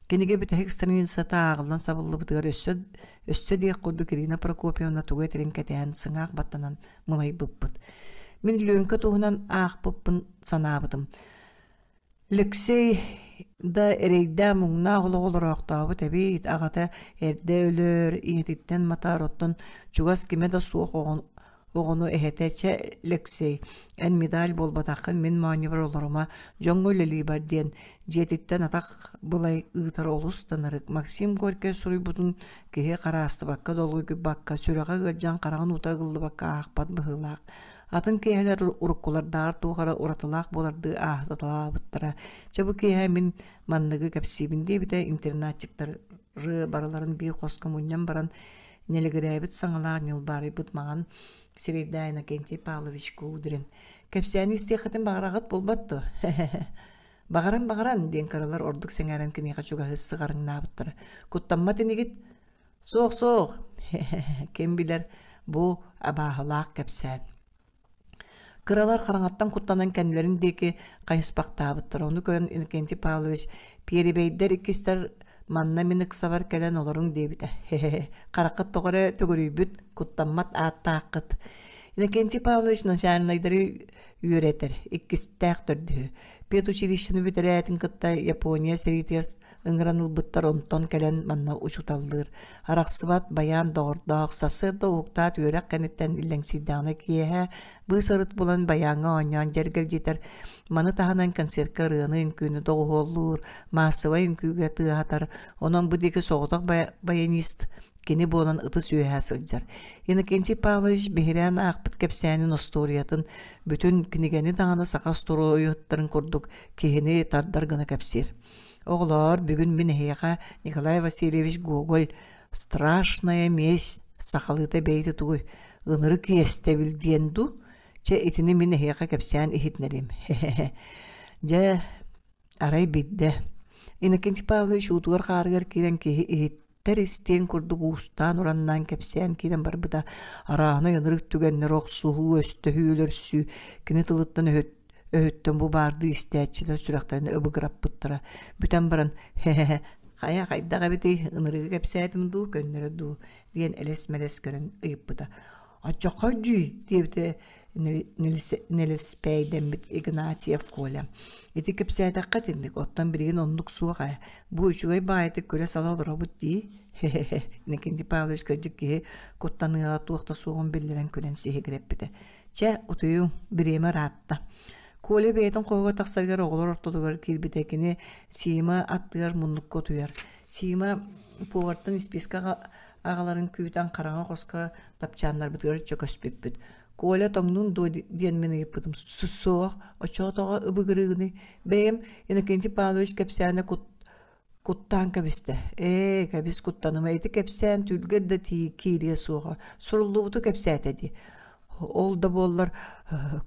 Кинигэ бүтэһик страницата ааҕыллан сабыллыбытыгар өссө өссө диэх курдук Ирина Прокопьевна тугу этэрин кэтэһэн сыҥаах баттанан мылайбыппыт. Мин Лүөҥкэ туһунан аахпыппын санаабытым. Лексей да эрэйдээх-муҥнаах олоҕу олороохтообут эбит, аҕата эрдэ өлөр, ийэтиттэн матар, оттон чугас кимэ да суох Оҕону эһэтэ «Чэ, Лэксэй, эн медаль буолбатаххын, мин моонньубар олорума, дьоҥҥо үлэлии бар» диэн дьиэтиттэн атах былай ыытар олус да ынырык. Максим Горькай суруйбутун киһи хараастыбакка, долгуйбакка, сүрэҕэ ыалдьан хараҕын уута ыгыллыбакка аахпат быһыылаах. Атын киэһэлэр уруккулардааҕар туох эрэ уратылаах буолардыы ааһыталаабыттара. Чэ, бу киэһэ мин манныгы кэпсиибин диэбитэ интернатчиктары барыларын биир хоско мунньан баран нэлэгирээбит саҥалаах ньылбаарыйбыт маҥан сирэйдээх Иннокентий Павлович Кудрин «Кэпсээни истиэххитин баҕараҕыт буолбат дуо? Баҕаран, баҕаран!» диэн кыралар ордук сэҥээрэн киниэхэ чугаһыы сыҕарыҥнаабыттара. «Куттаммат инигит?» «Суох, суох! Ким билэр, бу абааһылаах кэпсээн». Кыралар хараҥаттан куттанан кэннилэрин диэки хайыспахтаабыттара. Ону көрөн Иннокентий Павлович «Пиэрибэйдэр иккистэр манна мин ыксабар кэлэн олоруҥ» диэбитэ. Хараххыт тоҕо эрэ төгүрүйбүт, куттаммат ааттааххыт. Иннокентий Павлович начальнайдары үөрэтэр, иккистээх төрдүһү. Педучилищены бүтэрээтин кытта Япония сэриитигэр ыҥыран ылбыттар онтон кэлэн манна учууталлыыр. Арахсыбат байаан доҕордоох, сарсыарда уһуктаат үөрэх кэнниттэн иллэҥсийдэҕинэ киэһэ быыс-арыт булан байааҥҥа оонньоон дьэргэлдьитэр. Маны таһынан концертка ырыаны, үҥкүүнү доҕуһуоллуур, маассабай үҥкүүгэ тыаһатар. Онон бу диэки соҕотох баянист кини буолан ытыс үөһэ сылдьар. Иннокентий Павлович биһирээн аахпыт кэпсээнин остуоруйатын бүтүн кинигэни даҕаны саха остуоруйуһуттарын курдук киһини тардар гына кэпсиир. Оҕолоор, бүгүн мин эһиэхэ Николай Васильевич Гоголь «Страшная месть» сахалыыта бэйэтэ тугуй, ынырык иэстэбил диэн дуу? Чэ, итини мин эһиэхэ кэпсээн иһитинэриим. Дьэ, арай биирдэ Иннокентий Павлович уутугар-хаарыгар киирэн киһи иһиттэр истиэн курдук уустаан-ураннаан кэпсээн киирэн барбыта. Арааһынай ынырык түгэннэр охсуһуу, өстөһүү, өлөрсүү кини тылыттан өһүт өһүттэн бу баардыы истээччилэр сүрэхтэрин ыбыгыраппыттара. Бүтэн баран «Хе-хе-хе, хайа хайдах эбитий, ынырыгы кэпсээтим дуу, көннөрө дуу?» диэн элэс-мэлэс көрөн ыйыппыта. «Оччоххой дии» диэбитэ нэлэспээйдэммит Игнатьев Коля. «Ити кэпсээтэххэ итинник, оттон билигин оннук суох ээ. Бу үчүгэй баҕайытык күлэ-сала олоробут дии» хе-хе-хе Иннокентий Павлович кырдьык киһи куттаныаҕа туох да суоҕун биллэрэн күлэн сиһигирэппитэ. Чэ, утуйуҥ, бириэмэ ыраатта. Коля бэйэтин хоһугар тахсарыгар оҕолор ортолоругар киирбитэ. Кини Сима аттыгар муннукка утуйар. Сима повартан испиискэ аҕаларын күүтэн хараҥа хоско тапчааннарбытыгар чөкөспүппүт. Коля тоҥнун дуо диэн мин ыйыппытым. Суох, оччоҕо тоҕо ыбыгырыыгыный? Бэйэм Иннокентий Павлович кэпсээнэ кут Куттаан кэбистэ. Ээ, кэбис куттаныма, ити кэпсээн түүлгэр да киириэ суоҕа. Суруллубуту кэпсээтэ дии. Ол да буоллар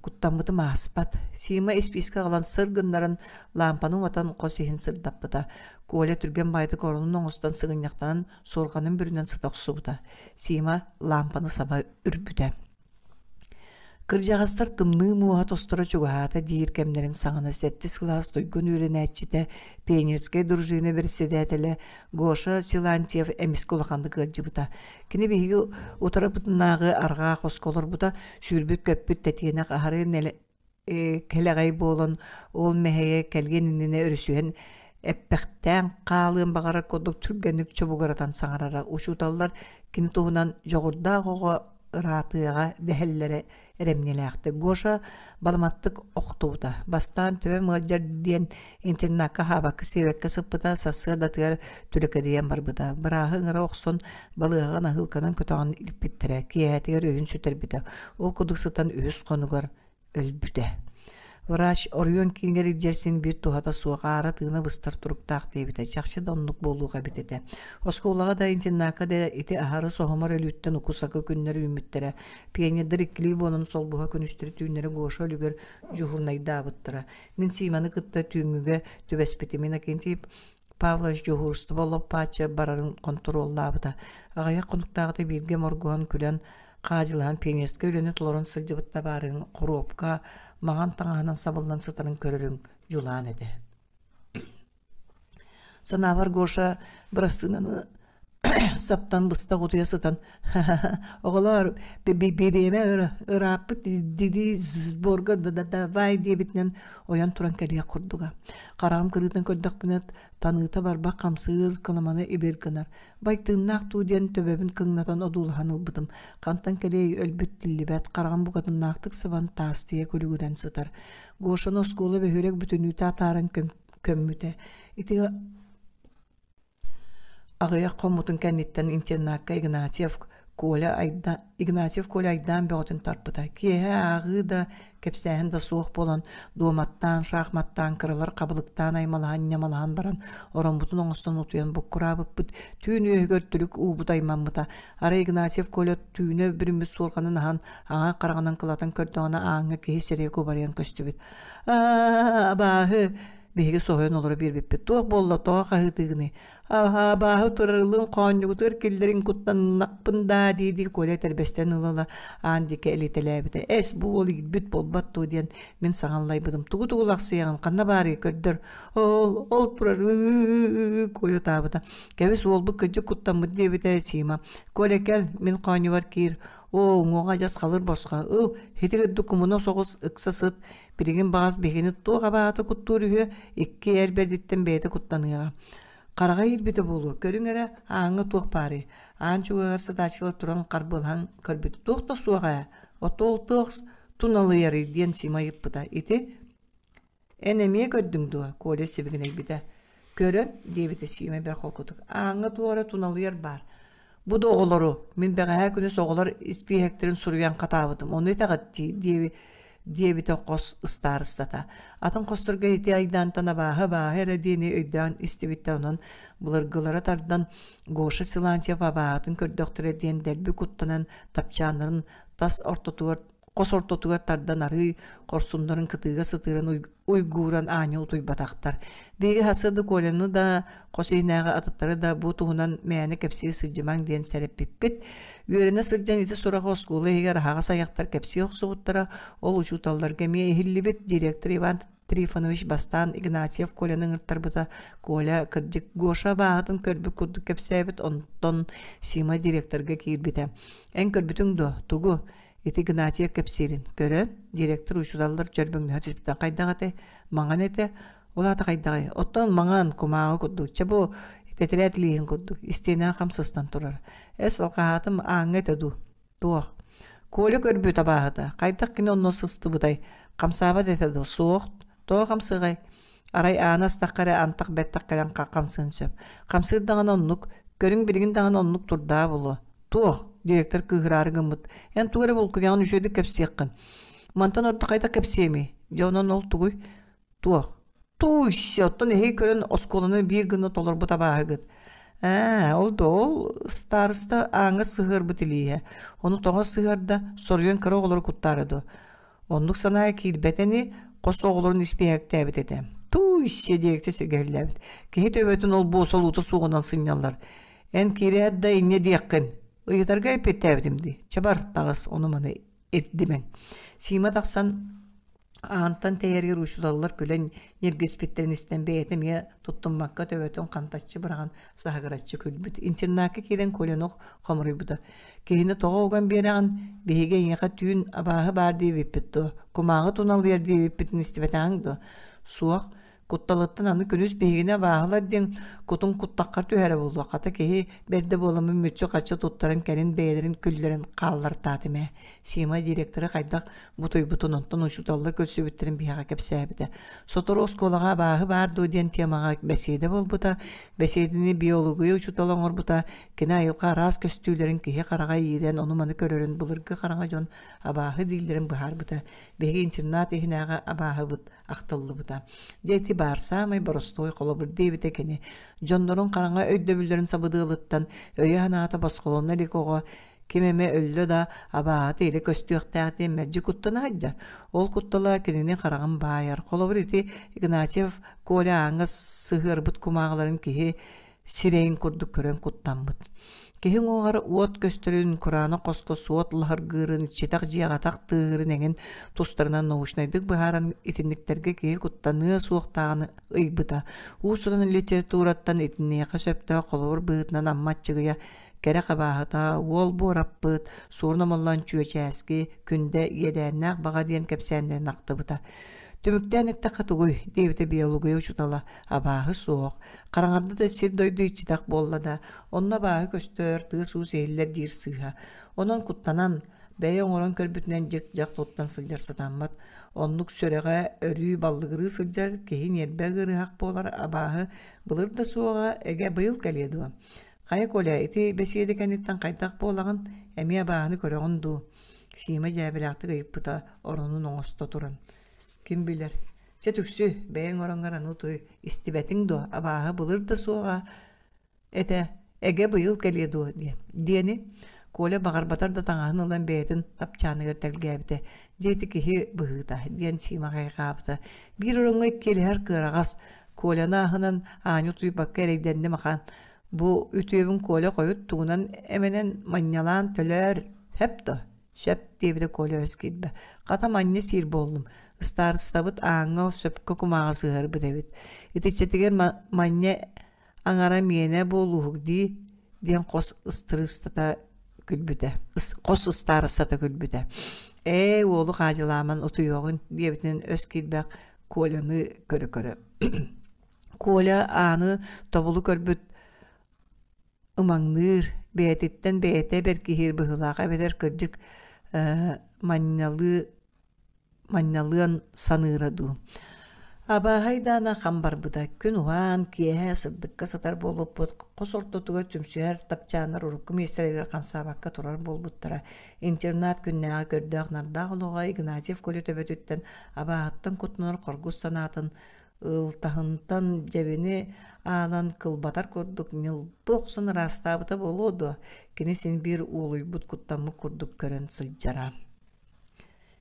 куттаммытым ааспат. Сима испиискэ аҕалан сыр гыннаран лаампаны уматан хос иһин сырдаппыта. Коля түргэн баайдык оронун оҥостон сыгынньахтанан суорҕанын бүрүнэн сыта охсубута. Сима лаампаны саба үрбүтэ. Кырдьаҕастар тымныы муоһа тосторо чугаһаата диир кэмнэрин саҕана сэттис кылаас туйгун үөрэнээччитэ, пионерскай дружина бэрэссэдээтэлэ Гоша Силантьев эмискэ улаханнык ыалдьыбыта. Кини биһиги утарыбытынааҕы арҕаа хоско олорбута, сүүрбүт-көппүт тэтиэнэх аһары кэлэҕэй буолан ол мэһэйэ кэлиэн иннинэ өрүсүһэн эппэхтээн хаалыан баҕарар курдук түргэнник чобугуратан саҥарара. Учууталлар кини туһунан дьоҕурдаах оҕо ыраатыаҕа дэһэллэрэ эрэмньилээхтик. Гоша баламаттык охтубута. Бастаан төбөм ыалдьар диэн интернакка аһаабакка-сиэбэккэ сыппыта, сарсыардатыгар түлэкэдийэн барбыта. Бырааһы ыҥыра охсон балыыһаҕа наһыылканан көтөҕөн илпиттэрэ. Киэһэтигэр өйүн сүтэрбитэ. Ол курдук сытан үһүс хонугар өлбүтэ. Врач оройуон киинигэр илдьэр син биир туһата суох аара тыына быстар туруктаах диэбитэ. Чахчы да оннук буолуох эбит этэ. Оскуолаҕа да, интернакка да ити аһары соһумар өлүүттэн уку-сакы күннэр үүммүттэрэ. Пионердар иккилии буолан солбуһа күнүстэри-түүннэри Гоша өлүгэр дьуһуурунайдаабыттара. Мин Симаны кытта түүҥҥүгэ түбэспитим. Иннокентий Павлович дьуһуурустуба лоп-бааччы барарын хонтуруоллаабыта. Аҕыйах хонуктааҕыта бииргэ моргуһан күлэн, хаадьылаһан пионерскай үлэни толорон сылдьыбыт табаарыһын хоруопка маҥан таҥаһынан сабыллан сытарын көрөрүҥ дьулаан этэ. Санаабар Гоша бырастыынаны Саптан быстах утуйа сытан оҕолоор бириэмэ ырааппыт дии сборга давай диэбитинэн ойон туран кэлиэх курдуга. Хараҕым кырыытын көрдөхпүнэ таныыта барбах хамсыыр кыламаны ибир гынар. Бай тыыннаах дуу диэн төбөбүн кыҥнатан одуулаһан ылбытым. Хантан кэлиэй өлбүт тиллибэт, хараҕым букатыннаахтык сабан таастыйа күлүгүрэн сытар. Гошаны оскуола бөһүөлэк бүтүннүүтэ атааран көммүтэ. Ити Аҕыйах хоммутун кэнниттэн интернакка Игнатьев Коля Айда Игнатьев Коля айдаан бөҕөтүн тарпыта. Киэһэ ааҕыы да, кэпсээһин да суох буолан, дуоматтаан, шахматтаан, кыралар хабылыктаан аймалаһан ньамалаһан баран, ороммутун оҥостон утуйан буккураабыппыт. Түүн үөһүгэр түлүк уубут аймаммыта. Арай Игнатьев Коля түүнэ бүрүммүт суорҕанын аһан, аҥаар хараҕынан кылатан көрдөҕүнэ ааҥҥа киһи сирэйэ кубарыйан көстүбүт. «Аа, абааһы!» Биһиги соһуйан олоро биэрбиппит. Туох буолла, тоҕо хаһыытыыгыный? Абааһы турарылын хоонньугутугар киллэрин куттаннахпын даа дии-дии Коля этэрбэстэн ыла-ыла аан диэки элитэлээбитэ. Эс, бу уол иирбит буолбат дуо диэн мин саҥаллайбытым. Тугу-тугу лахсыйаҕын, ханна баарый, көрдөр. Ол, ол турар, Коля ытаабыта. Кэбис, уолбут кырдьык куттаммыт диэбитэ Сима. Коля, кэл, мин хоонньубар киир. Оо, уҥуоҕа адьас халыр босхо. Ыл, ити докумуна соҕус ыкса сыт, Билигин баҕас биһигини туох абаата куттуур үһү, икки эр бэрдиттэн бэйэтэ куттаныаҕа. Хараҕа иирбитэ буолуо, көрүҥ эрэ, ааҥҥа туох баарый? Аан чугаһыгар сытааччылар туран харбыалаһан көрбүт. Туох да суох ээ, отуол туох туналыйарый диэн Сима ыйыппыта. Ити эн эмиэ көрдүҥ дуо? Коля сибигинэйбитэ. Көрөн, диэбитэ Сима бэрт холкутук. Ааҥҥа туох эрэ туналыйар баар. Бу да оҕолору, мин бэҕэһээ күнүс оҕолор испииһэктэрин суруйан хатаабытым, ону итэҕэт дии диэбитэ хос ыстаарыстата. Атын хосторго ити айдаантан абааһы-абааһы эрэ диэни өйдөөн истибиттэр, онон былыргылара тардан Гоша Силантьев абааһытын көрдөхтөрө диэн дэлби куттанан тапчааннарын тас ортотугар хос ортотугар тардан арыый хорсуннарын кытыыга сытыыран уйгууран аанньа утуйбатахтар. Биһиги сарсыарда Коляны да, хос иһинээҕи атыттары да бу туһунан мээнэ кэпсии сылдьымаҥ диэн сэрэппиппит. Үөрэнэ сылдьан ити сураҕы оскуола иһигэр аһаҕас айахтар кэпсии охсубуттара, ол учууталларга эмиэ иһиллибит. Директор Иван Трифонович бастаан Игнатьев Коляны ыҥыртарбыта. Коля кырдьык Гоша абааһытын көрбүт курдук кэпсээбит, онтон Сима директорга киирбитэ. «Эн көрбүтүҥ дуо? Тугу?» Ити Игнатьев кэпсиирин көрөн, директор учууталлар чөрбөҥнөһө түспүтэ хайдах этэй? Маҥан этэ. Ол аата хайдаҕый? Оттон маҥан, кумааҕы курдук. Чэ бу тэтэрээт илииһин курдук, истиэнэҕэ хам сыстан турар. Эс, алҕаһаатым ааҥҥа этэ дуу? Туох? Коля көрбүт абааһыта. Хайдах кини онно сыстыбытай? Хамсаабат этэ дуу? Суох. Тоҕо хамсыаҕай? Арай ааны астахха эрэ антах бэттэх кэлэн хамсыан сөп. Хамсыыр даҕаны оннук, көрүҥ билигин даҕаны оннук турдаа буолуо. Туох? Директор кыыһыраары гыммыт. Эн тугу эрэ булкуйаҕын үчүгэйдик кэпсиэххин. Мантан ордук хайдах кэпсиэмий? Дьэ онон ол тугуй? Туох? Туй-се, оттон эһиги көрөн оскуоланы биир гына толорбут абааһыгыт. Ээ, ол да ол староста ааҥҥа сыһыарбыт илииһэ. Ону тоҕо сыһыарда, соруйан кыра оҕолору куттаары дуо? Оннук санаа киирбэтэ ини, хос оҕолорун испииһэктээбит этэ. Тууй-се диэкти сиргэһиллээбит. Киһи төбөтүн ол-бу солуута суоҕунан сынньаллар. Эн киирээт да инньэ диэххин. Ыйытарга эппиэттээбитим дии. Чэ бар, таҕыс, ону-маны ирдимэҥ. Сима тахсан аантан тэйэригэр учууталлар күлэн ньиргиспиттэрин истэн бэйэтэ эмиэ туттуммакка төбөтүн хантаччы быраҕан саһыгыраччы күлбүт. Интернакка киирэн Коляны хомуруйбута. Киһини тоҕо уган биэрэҕин? Биһиги эйиэхэ түүн абааһы баар диэбиппит дуо? Кумааҕы туналыйар диэбиппитин истибэтэҕиҥ дуо? Суох. Кутталыттан аны күнүс биһигини абааһылар диэн кутун куттаххар түһэрэ буолуо. Хата киһи бэрдэ буоламмын мүччү-хаччы туттаран кэлин бэйэлэрин күллэрин хааллартаатым ээ. Сима директоры хайдах бутуйбутун онтон учууталлар көрсүбүттэрин биһиэхэ кэпсээбитэ. Сотору оскуолаҕа абааһы баар дуо диэн темаҕа бэсиэдэ буолбута. Бэсиэдэни биология учуутала оҥорбута. Кини айылҕа араас көстүүлэрин киһи хараҕа иирэн ону-маны көрөрүн былыргы хараҥа дьон абааһы дииллэрин быһаарбыта. Биһиги интернат иһинээҕи абааһыбыт ахтыллыбыта. Дьэ ити баар саамай боростуой холобур диэбитэ кини. Дьоннорун хараҥа өйдөбүллэрин сабыдыалыттан өйө-санаата босхолоно илик оҕо ким эмэ өллө да абааһыта илэ көстүөхтээх диэн мэлдьи куттана сылдьар. Ол куттала кинини хараҕын баайар. Холобур ити Игнатьев Коля ааҥҥа сыһыарбыт кумааҕыларын киһи сирэйин курдук көрөн куттаммыт. Киһи уҥуоҕар уот көстөрүн, кураанах хоско суот лаһыргыырын, иччитэх дьиэҕэ атах тыаһыырын эҥин тустарынан научнайдык быһааран итинниктэргэ киһи куттаныа суохтааҕын ыйбыта. Уус-уран литератураттан итиниэхэ сөптөөх холобур быһыытынан Амма Аччыгыйа кэрэ хабааһыта, уол буораппыт, суорун омоллоон Чүөчээски, Күндэ, Иэдээннээх баҕа диэн кэпсээннэрин ахтыбыта. Түмүктээн эттэххэ тугуй, диэбитэ биология учуутала, абааһы суох. Хараҥарда да сир-дойду иччитэх буолла да, онно абааһы көстөр, тыас-уус иһиллэр диир сыыһа. Онон куттанан, бэйэ оҥорон көрбүтүнэн дьик-дьах туттан сылдьар сатаммат. Оннук сүрэҕэ өрүү баллыгырыы сылдьар киһи ньиэрбэ ыарыһах буолар абааһы былыр да суоҕа, эгэ быйыл кэлиэ дуо? Хайа, Коля, ити бэсиэдэ кэнниттэн хайдах буолаҕын, эмиэ абааһыны көрөҕүн дуу? Сима дьээбэлээхтик ыйыппыта, оронун оҥосто туран. Ким билэр. Чэ түксү, бэйэҥ ороҥҥор аны утуй, истибэтиҥ дуо, абааһы былыр да суоҕа этэ, эгэ быйыл кэлиэ дуо диэн. Диэни Коля баҕарбатар да таҥаһын ылан бэйэтин тапчааныгар тэлгээбитэ. Дьэ ити киһи быһыыта, диэн Сима хайҕаабыта. Биир ороҥҥо иккиэлэһэр кыараҕас, Коляны аһынан аанньа утуйбакка эрэйдэнним ахан. Бу үтүөбүн Коля хойут тугунан эмэнэн манньалаан төлөөр, сөп дуо? Сөп, диэбитэ Коля өс киирбэ. Хата манньа сиир буоллум. Ыстаарыстабыт ааҥҥа сөпкө кумааҕы сыһыарбыт эбит. Итиччэтигэр манньа аҥара миэнэ буолууһук дии, диэн хос ыстырыыстата күлбүтэ. Хос ыстаарыстата күлбүтэ. Ээ, уолу хаадьылааман утуйуоҕун, диэбитинэн өс киирбэх Коляны көрө-көрө. Коля ааны тобулу көрбүт ымаҥныыр, бэйэтиттэн бэйэтэ бэркиһиир быһыылаах эбэтэр кырдьык манньалыы манньалыан саныыра дуу. Абааһы айдаана хам барбыта. Күн уһаан, киэһэ сырдыкка сытар буолбуппут, хос ортотугар түмсүһэр тапчааннар урукку миэстэлэригэр хамсаабакка турар буолбуттара. Интернат күннээҕи көрдөөх-нардаах олоҕо Игнатьев Коля төбөтүттэн абааһыттан куттанар хоргус санаатын ылтаһынтан дьэбини аанан кылбатар курдук ньылбы охсон ыраастаабыта буолуо дуо, кини син биир уолуйбут куттаммыт курдук көрөн сылдьара.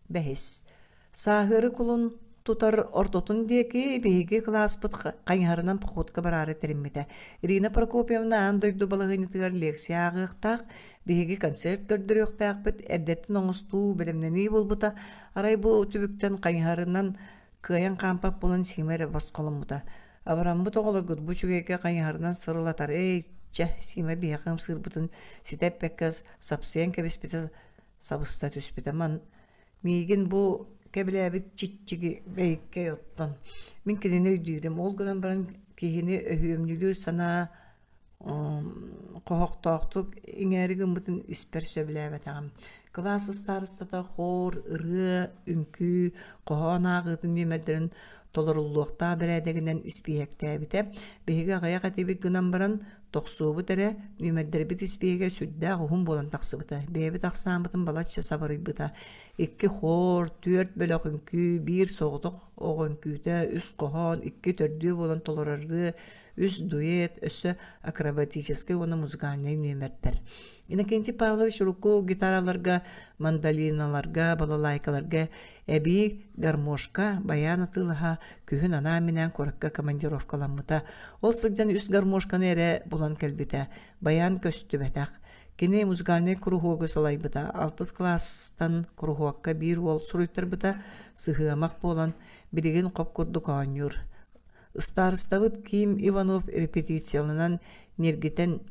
Бэһис. Сааһыары кулун тутар ортотун диэки биһиги кылааспыт хайыһарынан походка бараары тэриммитэ. Ирина Прокопьевна аан дойду балаһыанньатыгар лекция ааҕыахтаах, биһиги концерт көрдөрүөхтээхпит, эрдэттэн оҥостуу, бэлэмнэнии буолбута. Арай бу түбүктэн хайыһарынан Кыайан хаампат буолан Сима эрэ босхоломмута. Абыраммыт оҕолоргут бу үчүгэйгэ хайыһарынан сырылатар эй, чэ, Сима биһиэхэ ымсыырбытын ситэ эппэккэ сапсыйан кэбиспитэ сабыста түспүтэ. Ман миигин бу кэбилээбит чиччиги бэйиккэй оттон. Мин кинини өйдүүрүм. Ол гынан баран киһини өһүөмньүлүүр санаа хоһохтоохтук иҥээри гыммытын испэр сөбүлээбэтэҕим. Кылаас ыстаарыстата хор, ырыа, үҥкүү, хоһоон ааҕыытын нүөмэрдэрин толоруллуохтаах бэрээдэгинэн испииһэктээбитэ. Биһиги аҕыйах этибит гынан баран, тохсуобут эрэ, нүөмэрдэрбит испииһэгэ сүрдээх уһун буолан тахсыбыта. Бэйэбит ахсааммытын балачча сабарыйбыта. Икки хор, түөрт бөлөх үҥкүү, биир соҕотох оҕо үҥкүүтэ, үс хоһоон, икки төрдүө буолан толорорго үс дуэт, өссө акробатическай уонна музыкальнай нүөмэрдэр. Иннокентий Павлович урукку гитараларга, мандолиналарга, балалайкаларга эбии гармошка, баян атыылаһа күһүн анаан-минээн куоракка командировкаламмыта. Ол сылдьан үс гармошканы эрэ булан кэлбитэ. Баян көстүбэтэх. Кини музыкальнай куруһуогу салайбыта. Алтыс кылаастан куруһуокка биир уол суруйтарбыта, сыһыамах буолан, билигин хоп курдук оонньуур. Ыстаарыстабыт Ким Иванов репетицияланан ньиргитэн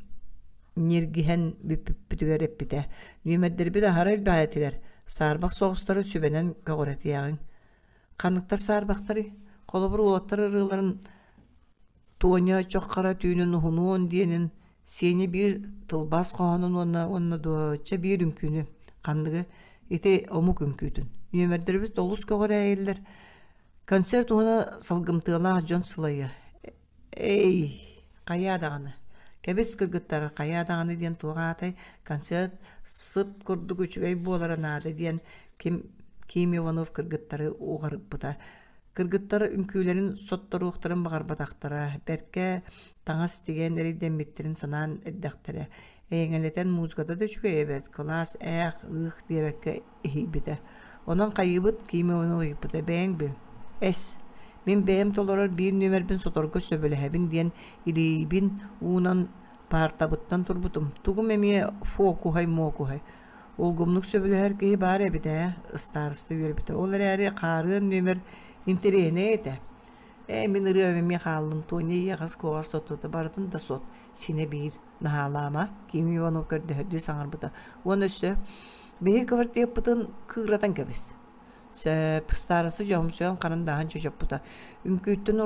ньиргиһэн бүппүппүтүгэр эппитэ: «Нүөмэрдэрбит аһара элбэх этилэр, саарбах соҕустары сүбэнэн көҕүрэтиэҕиҥ». Ханныктар саарбахтарый? Холобур, уолаттар ырыаларын Тоня чох хара түүнүн уһунуон диэнин, Сеня биир тылбаас хоһоонун уонна уонна дуочча биир үҥкүүнү ханныгы ити омук үҥкүүтүн. Нүөмэрдэрбит олус көҕүрээйэллэр. Концерт уһуна салгымтыалаах дьон сылайа «Эй, хайаа даҕаны, кэбис кыргыттар, хайаа даҕаны диэн туох аатай, концерт сып курдук үчүгэй буолара наада» диэн Ким Ким Иванов кыргыттары уҕарыппыта. Кыргыттар үҥкүүлэрин сотторуохтарын баҕарбатахтара, бэркэ таҥас тигэн эрэйдэммиттэрин санаан эрдэхтэрэ. Эйэҥэлэтэн музыката да үчүгэй эбээт, кылаас ээх, ыых диэбэккэ иһийбитэ. Онон хайыыбыт, Ким Иванов ыйыппыта, бэйэҥ бил. Эс, мин бэйэм толорор биир нүөмэрбин соторго сөбүлэһэбин диэн илиибин уунан Паартабыттан турбутум. Тугум эмиэ фокуһай-муокуһай. Улгумнук сөбүлэһэр киһи баар эбит ээ, ыстаарыста үөрбүтэ. Ол эрээри хаарыан нүөмэр интэриэһинэй этэ. Ээ, мин ырыам эмиэ хааллым, Тоня иэҕэс-куоҕас соттута барытын да сот, синэ биир, наһаалаама, Ким Иванов көрдөһөрдүү саҥарбыта. Уонна өссө, биһиги квартираппытын кыыратан кэбис. Сөп, староста дьоһумсуйан харандааһын чочоппута. Үҥкүүттэн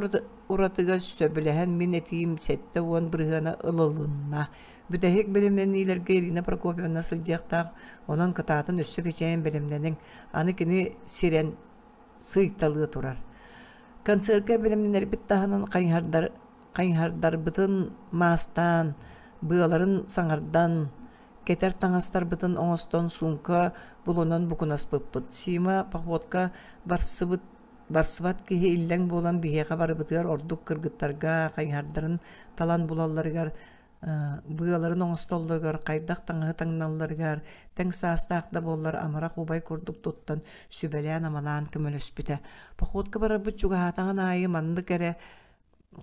уратыга сөбүлэһэн мин этиим 70 бырыһыана ылылынна. Бүтэһик бэлэмнэниилэргэ Ирина Прокопьевна сылдьыахтаах, онон кытаатын өссө кичэйэн бэлэмнэниҥ. Аны кини сирэн сыйталыы турар. Концерка бэлэмнэнэрбит таһынан хайыһардар, хайыһардарбытын маастаан, быаларын саҥардан, кэтэр таҥастарбытын оҥостон суумка булунан букунаспыппыт. Сима походка барсыбыт барсыбат киһи иллэҥ буолан биһиэхэ барыбытыгар ордук кыргыттарга хайыһардарын талан булалларыгар быаларын оҥостоллоругар, хайдах таҥаһы таҥналларыгар, тэҥ саастаах да буоллар амарах убай курдук туттан сүбэлээн-амалаан көмөлөспүтэ. Походка барарбыт чугаһаатаҕын аайы маннык эрэ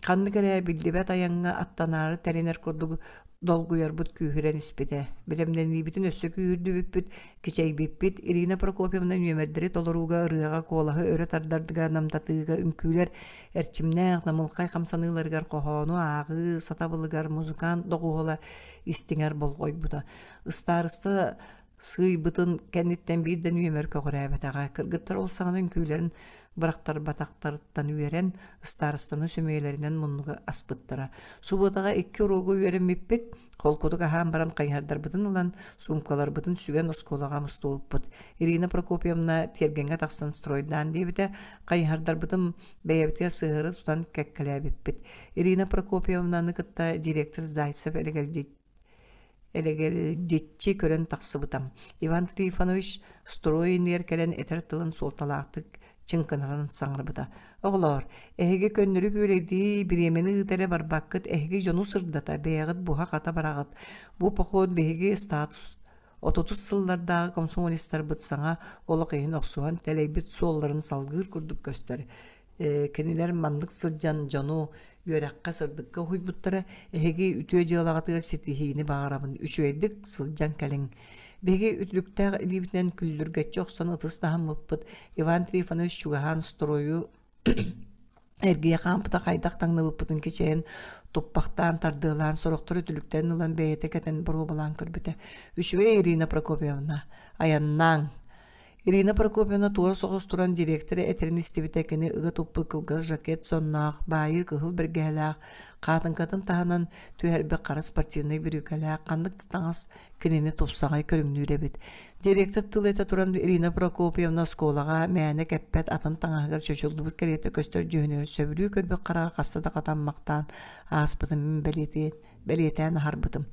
ханнык эрэ биллибэт айаҥҥа аттанаары тэринэр курдук долгуйарбыт күүһүрэн испитэ. Бэлэмнэниибитин өссө күүһүрдүбүппүт, кичэйбиппит. Ирина Прокопьевна нүөмэрдэри толорууга ырыаҕа куолаһы өрө тардарга, намтатыыга үҥкүүлэр эрчимнээх, намылхай хамсаныыларыгар хоһоону ааҕыы сатабылыгар музыкант доҕуһуола истиҥэр болҕойбута. Ыстаарыста сыыйбытын кэнниттэн биир да нүөмэр көҕүрээбэтэҕэ. Кыргыттар ол саҕана үҥкүүлэрин бырахтарбатахтарыттан үөрэн, ыстаарыстаны сөмүйэлэринэн муннуга аспыттара. Субуотаҕа икки уруогу үөрэммиппит, холкутук аһаан баран хайыһардарбытын ылан, суумкаларбытын сүгэн оскуолаҕа мустубуппут. Ирина Прокопьевна тиэргэҥҥэ тахсан стройдаан диэбитэ, хайыһардарбытын бэйэбитигэр сыһыары тутан кэккэлээбиппит. Ирина Прокопьевнаны кытта директор Зайцев элэгэлдьит элэгэлдьиччи көрөн тахсыбытам. Иван Трифонович строй иннигэр кэлэн этэр тылын суолталаахтык чыҥкынатан саҥарбыта. «Оҕолоор, эһиги көннөрү күүлэйдии, бириэмэни ыыта эрэ барбаккыт, эһиги дьону сырдата, бэйэҕит буһа-хата бараҕыт. Бу поход биһиги статус отутус сыллардааҕы комсомолецтарбыт саҥа олох иһин охсуһан тэлэйбит суолларын салгыыр курдук көстөр. Кинилэр маннык сылдьан дьону үөрэххэ, сырдыкка уһуйбуттара. Эһиги үтүө дьыалаҕытыгар ситиһиини баҕарабын. Үчүгэйдик сылдьан кэлиҥ. Биһиги үтүлүктээх илиибитинэн күллүргэччи охсон ытыс таһыммыппыт. Иван Трифонович чугаһаан стройу эргийэ хаампыта хайдах таҥныбыппытын кичэйэн туппахтаан тардыалаан сорохтор үтүлүктэрин ылан бэйэтэ кэтэн боруобалаан көрбүтэ. Үчүгэй Ирина Прокопьевна, айаннааҥ. Ирина Прокопьевна туора соҕус туран директоры этэрин истибитэ кини ыга туппут кылгас жакет сонноох, баайыы кыһыл бэргэһэлээх, хаатыҥкатын таһынан түһэрбит хара спортивнай бүрүүкэлээх, ханнык да таҥас кинини тупсаҕай көрүҥнүүр эбит. Директор тыл этэ туран Ирина Прокопьевна оскуолаҕа мээнэ кэппэт атын таҥаһыгар чочуллубут кэриэтэ көстөр дьүһүнүгэр сөбүлүү көрбүт хараҕа хаста да хатаммахтаан ааспытын мин бэлиэтээн аһарбытым.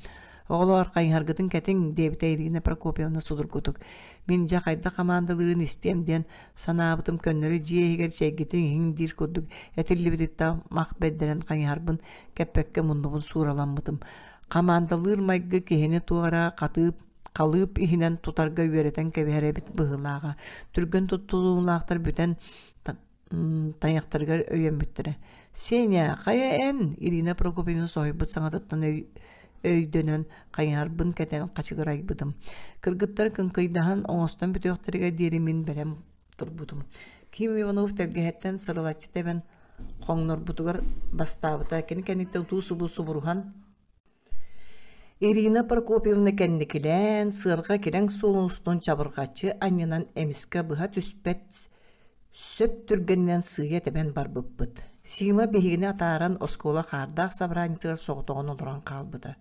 «Оҕолоор, хайыһаргытын кэтиҥ», диэбитэ Ирина Прокопьевна судургутук. Мин дьэ хайдах хамаандалыырын истиэм диэн санаабытым көннөрү дьиэ иһигэр чэйгитин иһиҥ диир курдук этиллибититтэн мах бэрдэрэн хайыһарбын кэппэккэ муннубун суураламмытым. Хамаандалыыр майгы киһини туох эрэ хатыып халыып иһинэн тутарга үөрэтэн кэбиһэр эбит быһыылааҕа. Түргэн туттулуулаахтар бүтэн тайахтарыгар өйөммүттэрэ. «Сеня, хайа эн?» Ирина Прокопьевна соһуйбут саҥатыттан өйдөнөн, хайыһарбын кэтэн хачыгырайбытым. Кыргыттар кыҥкыйдаһан оҥостон бүтүөхтэригэр диэри мин бэлэм турбутум. Ким Иванов тэлгэһэттэн сырылаччы тэбэн хоҥнорбутугар бастаабыта. Кини кэнниттэн утуу-субуу субуруһан Ирина Прокопьевна кэнникилээн, сыарҕа килэҥ суолун устун чабырҕаччы анньынан эмискэ быһа түспэт сөп түргэнинэн сыыйа тэбэн барбыппыт. Сима биһигини атааран оскуола хаардаах собраниетыгар соҕотоҕун олорон хаалбыта.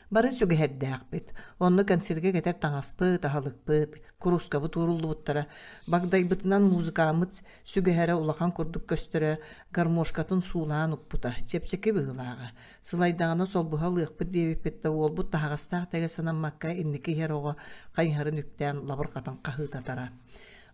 Бары сүгэһэрдээхпит. Онно кэнсиэргэ кэтэр таҥаспыт, аһылыкпыт, куруускабыт ууруллубуттара. Багдайбытынан музыкаммыт сүгэһэрэ улахан курдук көстөрө, гармошкатын суулаан укпута, чэпчэки быһыылааҕа. Сылайдаҕына солбуһа ылыахпыт диэбиппит да уолбут таһаҕастаах тэгэ санаммакка инники иһэр оҕо хайыһарын үктээн лабырҕатан хаһыытатара.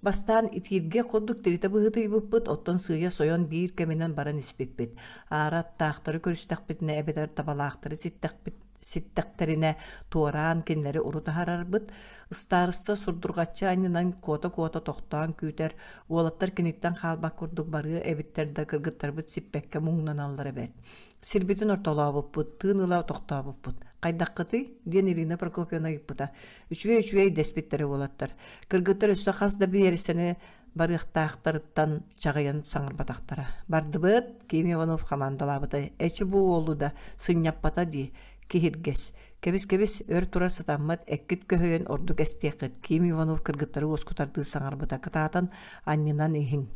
Бастаан итииргэ курдук тиритэ быһыытыйбыппыт, оттон сыыйа сойон биир кэминэн баран испиппит. Аара аттаахтары көрүстэхпитинэ эбэтэр табалаахтары ситтэхпит Ситтэхтэринэ туораан кинилэри урут аһарарбыт. Ыстаарыста сурдурҕаччы анньынан куота-куота тохтоон күүтэр, уолаттар киниттэн хаалбат курдук барыа эбиттэр да кыргыттарбыт сиппэккэ муҥнаналлара бэрт. Сирбитин ортолообуппут, тыын ыла тохтообуппут. «Хайдаххытый?» диэн Ирина Прокопьевна ыйыппыта. «Үчүгэй-үчүгэй» дэспиттэрэ уолаттар. Кыргыттар өссө хас да биэрэстэни барыахтаахтарыттан чаҕыйан саҥарбатахтара. Бардыбыт, Ким Иванов хамаандалаабыта. Эчи бу уолу да сынньаппата дии, киһиргэс. Кэбис-кэбис, өр турар сатаммат, эккит көһөйөн ордук эстиэххит, Ким Иванов кыргыттары уоскутардыы саҥарбыта. Кытаатан анньынан иһиҥ.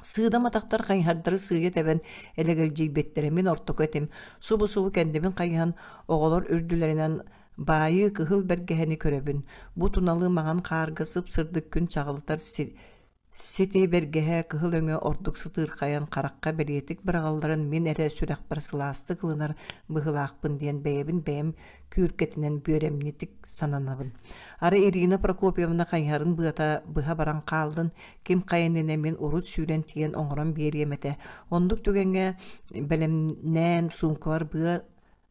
Сыыдам атахтар хайыһардары сыыйа тэбэн элэгэлдьийбиттэрэ. Мин ортоку этим. Субу-субу кэннибин хайыһан, оҕолор үрдүлэринэн баайыы кыһыл бэргэһэни көрөбүн. Бу туналы маҥан хаарга сып-сырдык күн чаҕылытар сити бэргэһэ кыһыл өҥө ордук сытыырхайан харахха бэлиэтик быраҕалларын мин эрэ сүрэхпэр сылаастык ылынар быһыылаахпын диэн бэйэбин бэйэм күүркэтинэн бүөрэмньитик сананабын. Арай Ирина Прокопьевна хайыһарын быата быһа баран хааллын, ким хайа иннинэ мин урут сүүрэн тиийэн оҥорон биэриэм этэ. Оннук түгэҥҥэ бэлэмнээн суумкабар быа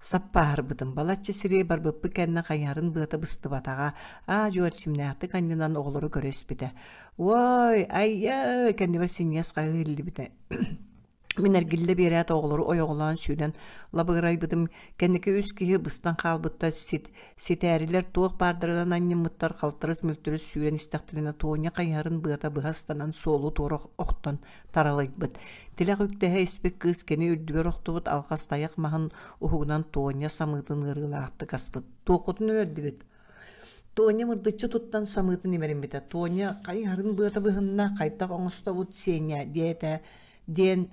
Саппааһырбытым, балачча сири барбыппыт кэннэ хайыһарын быата быстыбатаҕа, аа-дьуо эрчимнээхтик анньынан оҕолору көрө испитэ. «Уой, айя!» кэннибэр синньигэс хаһыы иһиллибитэ. Мин эргиллэ биэрээт оҕолору ойоҕолоон сүүрэн лабыгырайбытым, кэнники үс киһи быстан хаалбыттар сит, ситээрилэр туох баардарынан анньыммыттар халтарыс-мүлтүрүс сүүрэн истэхтэринэ Тоня хайыһарын быата быһа ыстанан суолу туора охтон таралыйбыт. Тилэх үктэһэ испит кыыс кини үрдүгэр охтубут алҕас тайах маһын уһугунан Тоня самыытын ыарыылаахтык аспыт. Туоххутун өлөрдүгүт? Тоня мырдыччы туттан самыытын имэриммитэ. Тоня хайыһарын быата быһынна, хайдах оҥостобут Сеня диэтэ диэн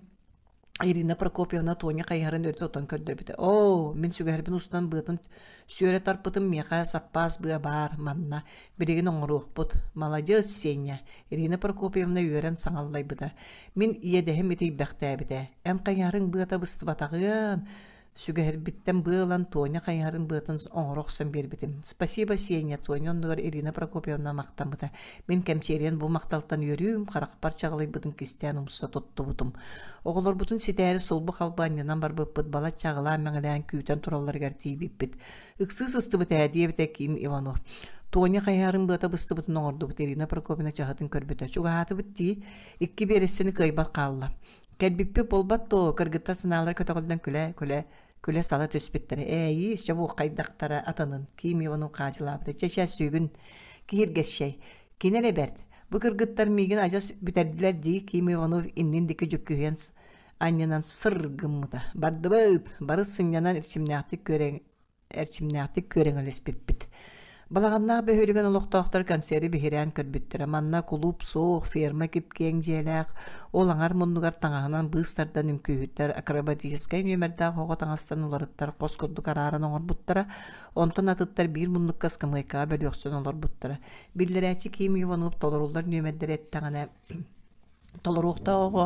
Ирина Прокопьевна Тоня хайыһарын өрүтэ отон көрдөрбүтэ. Оо, мин сүгэһэрбин устан быатын сүөрэ тарпытым миэхэ саппаас быа баар манна. Билигин оҥоруохпут. Маладьыас, Сеня, Ирина Прокопьевна үөрэн саҥаллайбыта. Мин иэдэһим итийбэхтээбитэ. Эн хайыһарыҥ быата быстыбатаҕыан, сүгэһэрбиттэн быа ылан Тоня хайыһарын быатын оҥоро охсон биэрбитим. Спасибо, Сеня, Тоня оннугар Ирина Прокопьевна махтаммыта. Мин кэмчиэрийэн бу махталтан үөрүүм, харахпар чаҕылыйбытын кистээн умса туттубутум. Оҕолорбутун ситээри сулбу халбы анньынан барбыппыт, балачча аҕылаан-мэҥилээн күүтэн туралларыгар тиийбиппит. Ыксыы сыстыбыт ээ, диэбитэ Ким Иванов. Тоня хайыһарын быата быстыбытын оҥордубут Ирина Прокопьевна чаһытын көрбүтэ. Чугаһаатыбыт дии, икки биэрэстэни кыайбат хаалла. Кэлбиппит буолбат дуо, кыргыттар санаалара көтөҕүллэн күлэ-күлэ күлэ-сала түспүттэрэ. Ээйии, чобуох хайдахтара атынын, Ким Иванов хаадьылаабыта. Чэ-чэ, сүгүн, киһиргэсчэй. Кини эрэ бэрт. Бу кыргыттар миигин адьас бүтэрдилэр дии, Ким Иванов иннин диэки дьүккүһүйэн анньынан сыр гыммыта. Бардыбыт, бары сынньанан эрчимнээхтик күөрэҥ эрчимнээхтик күөрэҥэлэспиппит. Балаҕаннаах бөһүөлэгин олохтоохтор концеры биһирээн көрбүттэрэ. Манна кулууп суох, ферма кип-киэҥ дьиэлээх, ол аҥар муннугар таҥаһынан быыс тардан үҥкүүһүттэр акробатическай нүөмэрдээх оҕо таҥастан уларыттар хос курдук арааран оҥорбуттара. Онтон атыттар биир муннукка ыскамыайкаҕа бөлүөхсэн олорбуттара. Биллэрээччи Ким Иванов толоруллар нүөмэрдэри эттэҕинэ Толоруохтаах оҕо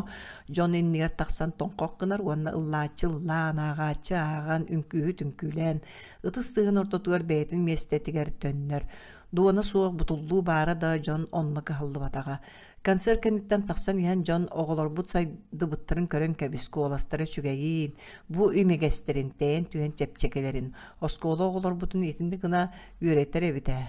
дьон иннигэр тахсан тоҥхох гынар уонна ыллааччы ыллаан, ааҕааччы ааҕан, үҥкүүһүт үҥкүүлээн, ытыс тыаһын ортотугар бэйэтин миэстэтигэр төннөр. Дуона суох бутуллуу баара да дьон онно кыһаллыбатаҕа. Концерт кэнниттэн тахсан иһэн дьон оҕолорбут сайдыбыттарын көрөн кэбис, куоластара үчүгэйин, бу имигэстэрин, тэйэн түһэн чэпчэкилэрин, оскуола оҕолорбутун итинник гына үөрэтэр эбит ээ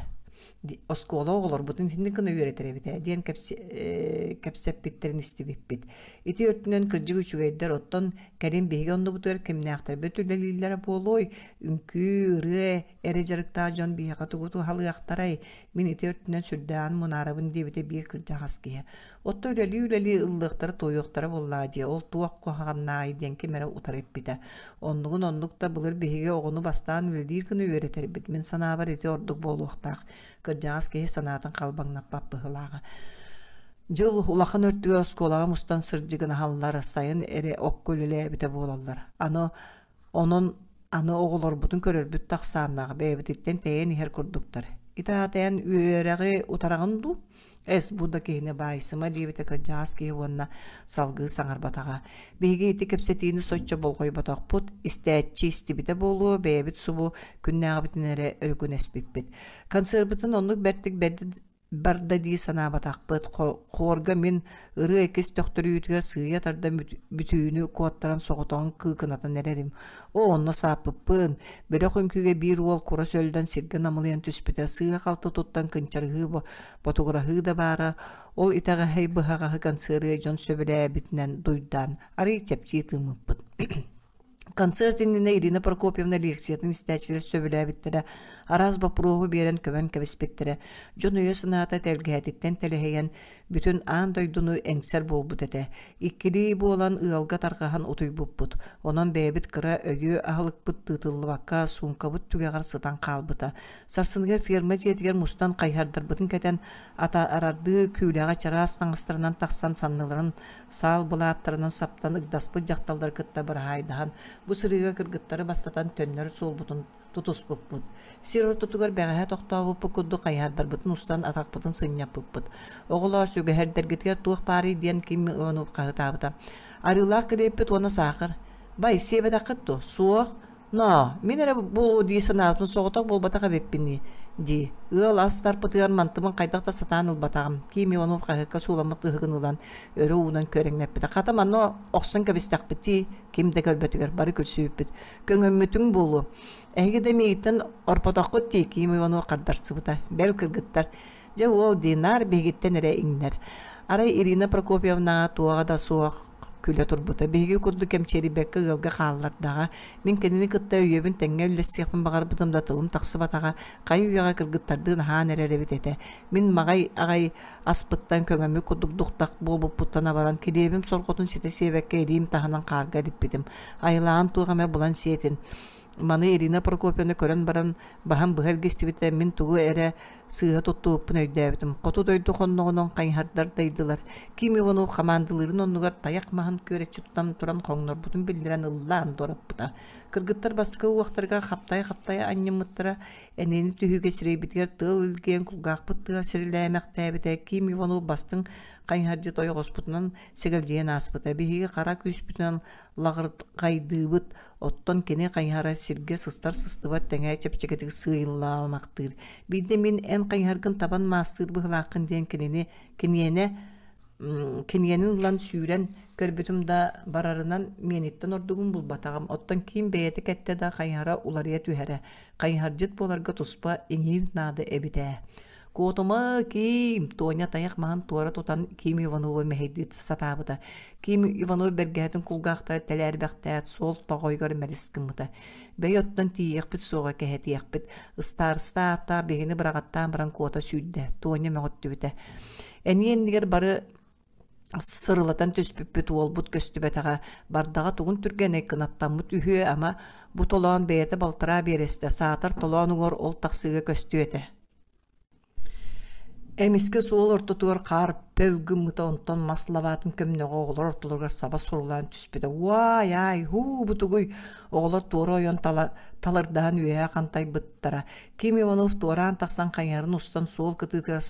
оскуола оҕолорбутун итинник гына үөрэтэр эбит ээ диэн кэпсэппиттэрин истибиппит. Ити өртүнэн кырдьык үчүгэйдэр, оттон кэлин биһиги оннубутугар кимнээхтэрбит үлэлииллэрэ буолуой? Үҥкүү, ырыа эрэ дьарыктаах дьон биһиэхэ тугу туһалыахтарай? Мин ити өртүнэн сүрдээҕин мунаарабын диэбитэ биир кырдьаҕас киһи. Отто үлэлии-үлэлии ыллыахтара-туойуохтара буоллаҕа дии, ол туох куһаҕаннааҕый диэн ким эрэ утары эппитэ. Оннугун оннук да былыр биһиги оҕону бастаан үлэлиир гына үөрэтэрбит, мин санаабар ити ордук буолуохтаах, кырдьаҕас киһи санаатын халбаҥнаппат быһыылааҕа. Дьыл улахан өртүгэр оскуолаҕа мустан сырдьыгынаһаллар, сайын эрэ окко үлэлээбитэ буолаллар. Аны Онон аны оҕолорбутун көрөрбүт да ахсааннаах, бэйэбититтэн тэйэн иһэр курдуктар. Ити аата эн үөрэҕи утараҕын дуу? Эс, бу да киһини баайсыма диэбитэ кырдьаҕас киһи уонна салгыы саҥарбатаҕа. Биһиги ити кэпсэтиини соччо болҕойботохпут, истээччи истибитэ буолуо, бэйэбит субу күннээҕибитин эрэ өрүкүнэспиппит. Концерпытын оннук бэртик бэрди Барда дии санаабатахпыт, хуорга мин ырыа иккис төхтөрүүтүгэр сыыйа тардан бүтүүнү куоттаран соҕотоҕун кыыкынатан эрэрим. Оо, онно сааппыппын, бөлөх үҥкүүгэ биир уол кура сөллөн сиргэ намылыйан түспүтэ, сыыһа-халты туттан кынчарыһыы ботугураһыы да баара, ол итэҕэһэй быһаҕаһы концерыа дьон сөбүлээбитинэн дуйдаан, арыый чэпчии тыыммыппыт. Концерт иннинэ Ирина Прокопьевна лекциятын истээччилэр сөбүлээбиттэрэ, араас боппуруоһу биэрэн көмөн кэбиспиттэрэ. Дьон өйө-санаата тэлгэһэтиттэн тэлэһийэн, бүтүн аан дойдуну эҥсэр буолбут этэ. Иккилии буолан ыалга тарҕаһан утуйбуппут. Онон бэйэбит кыра өйүө аһылыкпыт тыытыллыбакка суумкабыт түгэҕэр сытан хаалбыта. Сарсыныгар ферма дьиэтигэр мустан хайыһардарбытын кэтэн, атаарардыы күүлэҕэ чараас таҥастарынан тахсан санныларын саал былааттарынан саптан ыгдаспыт дьахталлары кытта быраһаайдаһан, бу сырыыга кыргыттары бастатан төннөр суолбутун тутуспуппут. Сир ортотугар бэҕэһээ тохтообуппут курдук хайыһардарбытын устан атахпытын сынньаппыппыт. Оҕолоор, сүгэһэрдэргитигэр туох баарый диэн Ким Иванов хаһытаабыта. Арыылаах килиэппит уонна саахар. Бай, сиэбэтэххит дуо? Суох. Ноо, мин эрэ буолуо дии санаабытым соҕотох буолбатах эбиппин дии. Ыал ас тарпытыгар мантыбын хайдах да сатаан ылбатаҕым. Ким Иванов хаһыакка сууламмыт ыһыгын ылан өрө уунан күөрэҥнэппитэ. Хата манна охсон кэбистэхпит дии, ким да көрбөтүгэр бары күлсүбүппүт. Көҥөммүтүҥ буолуо. Эһиги да миигиттэн орпотоххут дии, Ким Иванов хардарсыбыта. Бэл кыргыттар. Дьэ уол динар биһигиттэн эрэ иҥнэр. Арай Ирина Прокопьевнаҕа туоҕа да суох күлэ турбута. Биһиги курдук кэмчиэрийбэккэ ыалга хааллардаҕа. Мин кинини кытта өйүөбүн тэҥҥэ үллэстиэхпин баҕарбытым да тылым тахсыбатаҕа. Хайы-үйэҕэ кыргыттардыын аһаан эрэр эбит этэ. Мин маҕай аҕай аспыттан көҥөммүт курдук дуктах буолбуппуттан абаран килиэбим сорҕотун ситэ сиэбэккэ илиим таһынан хаарга илиппитим. Айылааҕын туох эмэ булан сиэтин. Маны Ирина Прокопьевна көрөн баран баһын быһа илгистибитэ мин тугу эрэ сыыһа туттубуппун өйдөөбүтүм. Хоту дойду хонноҕунан хайыһардар дайдылар. Ким Иванов хамаандалыырын оннугар тайах маһын күөрэччи тутан туран хоҥнорбутун биллэрэн ыллаан дуораппыта. Кыргыттар бастакы уохтарыгар хаптайа-хаптайа анньыммыттара. Эниэни түһүүгэ сирэйбитигэр тыал илгийэн кулгаахпыт тыа сирилээмэхтээбитэ. Ким Иванов бастыҥ хайыһардьыт ойоҕоспутунан сэгэлдьийэн ааспыта. Биһиги хара күүспүтүнэн лаҕырҕайдыыбыт, оттон кини хайыһара сиргэ сыстар-сыстыбат тэҥэ чэпчэкитик сыыйыллаамахтыыр. Биирдэ мин эн хайыһаргын табан маастыыр быһыылааххын диэн кинини киниэнэ киниэнин ылан сүүрэн көрбүтүм да барарынан миэниттэн ордугун булбатаҕым. Оттон ким бэйэтэ кэттэ да хайыһара уларыйа түһэрэ. Хайыһардьыт буоларга туспа иҥиир наада эбит ээ. Куотума, Ким! Тоня тайах маһын туора тутан Ким Иванову мэһэйдии сатаабыта. Ким Иванов бэргэһэтин кулгаахтара тэлээрбэхтээт, суол тоҕойугар мэлис гыммыта. Бэйэ оттон тиийиэхпит суоҕа кэһэтиэхпит. Ыстаарыста ааттаах биһигини быраҕаттаан баран куота сүүрдэ. Тоня мөҕүттүбүтэ. Эниэ иннигэр бары Сырылатан түспүппүт уолбут көстүбэтэҕэ, бардаҕа тугун түргэнэй кынаттаммыт үһүө ама, бу толоон бэйэтэ балтараа биэрэстэ, саатар толоон уҥуор ол тахсыыга көстүө этэ. Эмискэ суол ортотугар хаар пөл гыммыта онтон мас лабаатын көмнөҕө оҕолор ортолоругар саба сурулаан түспүтэ. Уай, аай, һуу, бутугуй! Оҕолор туора ойон тала, талырдаһан үөһэ хантайбыттара. Ким Иванов туораан тахсан хайыһарын устан суол кытыытыгар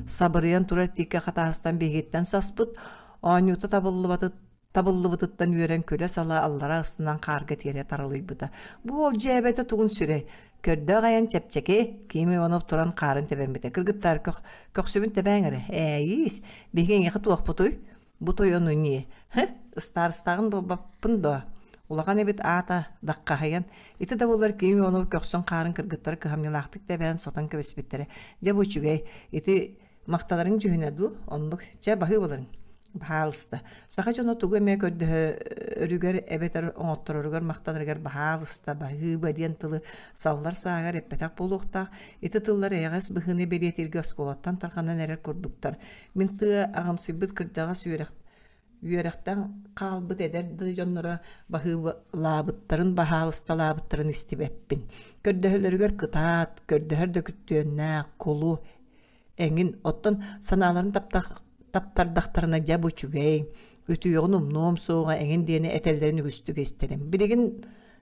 Сабырыйан турар тииккэ хатаастан биһигиттэн саспыт, оонньуута табыллыбаты табыллыбытыттан үөрэн күлэ-сала аллара астынан хаарга тиэрэ таралыйбыта. Бу уол дьээбэтэ тугун сүрэй? Көрдөөх айан чэпчэки, Ким Иванов туран хаарын тэбэммитэ. Кыргыттар көх, көхсүбүн тэбээҥ эрэ. Ээйиис, биһиги эйиэхэ туохпутуй? Бу тойону ньии. Һы, ыстаарыстааҕын буолбаппын дуо? Улахан эбит аата, даххаһыйан. Ити да буоллар Ким Иванов көхсүн хаарын кыргыттара кыһамньылаахтык тэбээн сотон кэбиспиттэрэ. Дьэ бу үчүгэй. Ити махтанарыҥ дьүһүнэ дуу? Оннук. Чэ, баһыы буларыҥ. Баһаалыста. Саха дьоно тугу эмэ көрдөһөрүгэр эбэтэр оҥоттороругар махтанарыгар баһаалыста, баһыыба диэн тылы саллар сааһыгар эппэтэх буолуохтаах. Ити тыллар эйэҕэс быһыыны бэлиэтииргэ оскуолаттан тарҕанан эрэр курдуктар. Мин тыа аҕамсыйбыт кырдьаҕас үөрэх үөрэхтэн хаалбыт эдэр да дьонноро баһыылаабыттарын, баһаалысталаабыттарын истибэппин. Көрдөһөллөрүгэр кытаат, көрдөһөр да күттүөннээх, кулу, эҥин. Оттон санааларын таптах, таптардахтарына дьэ бу үчүгэй, үтүөҕүн умнуом суоҕа эҥин диэни этэллэрин үгүстүк истэрим. Билигин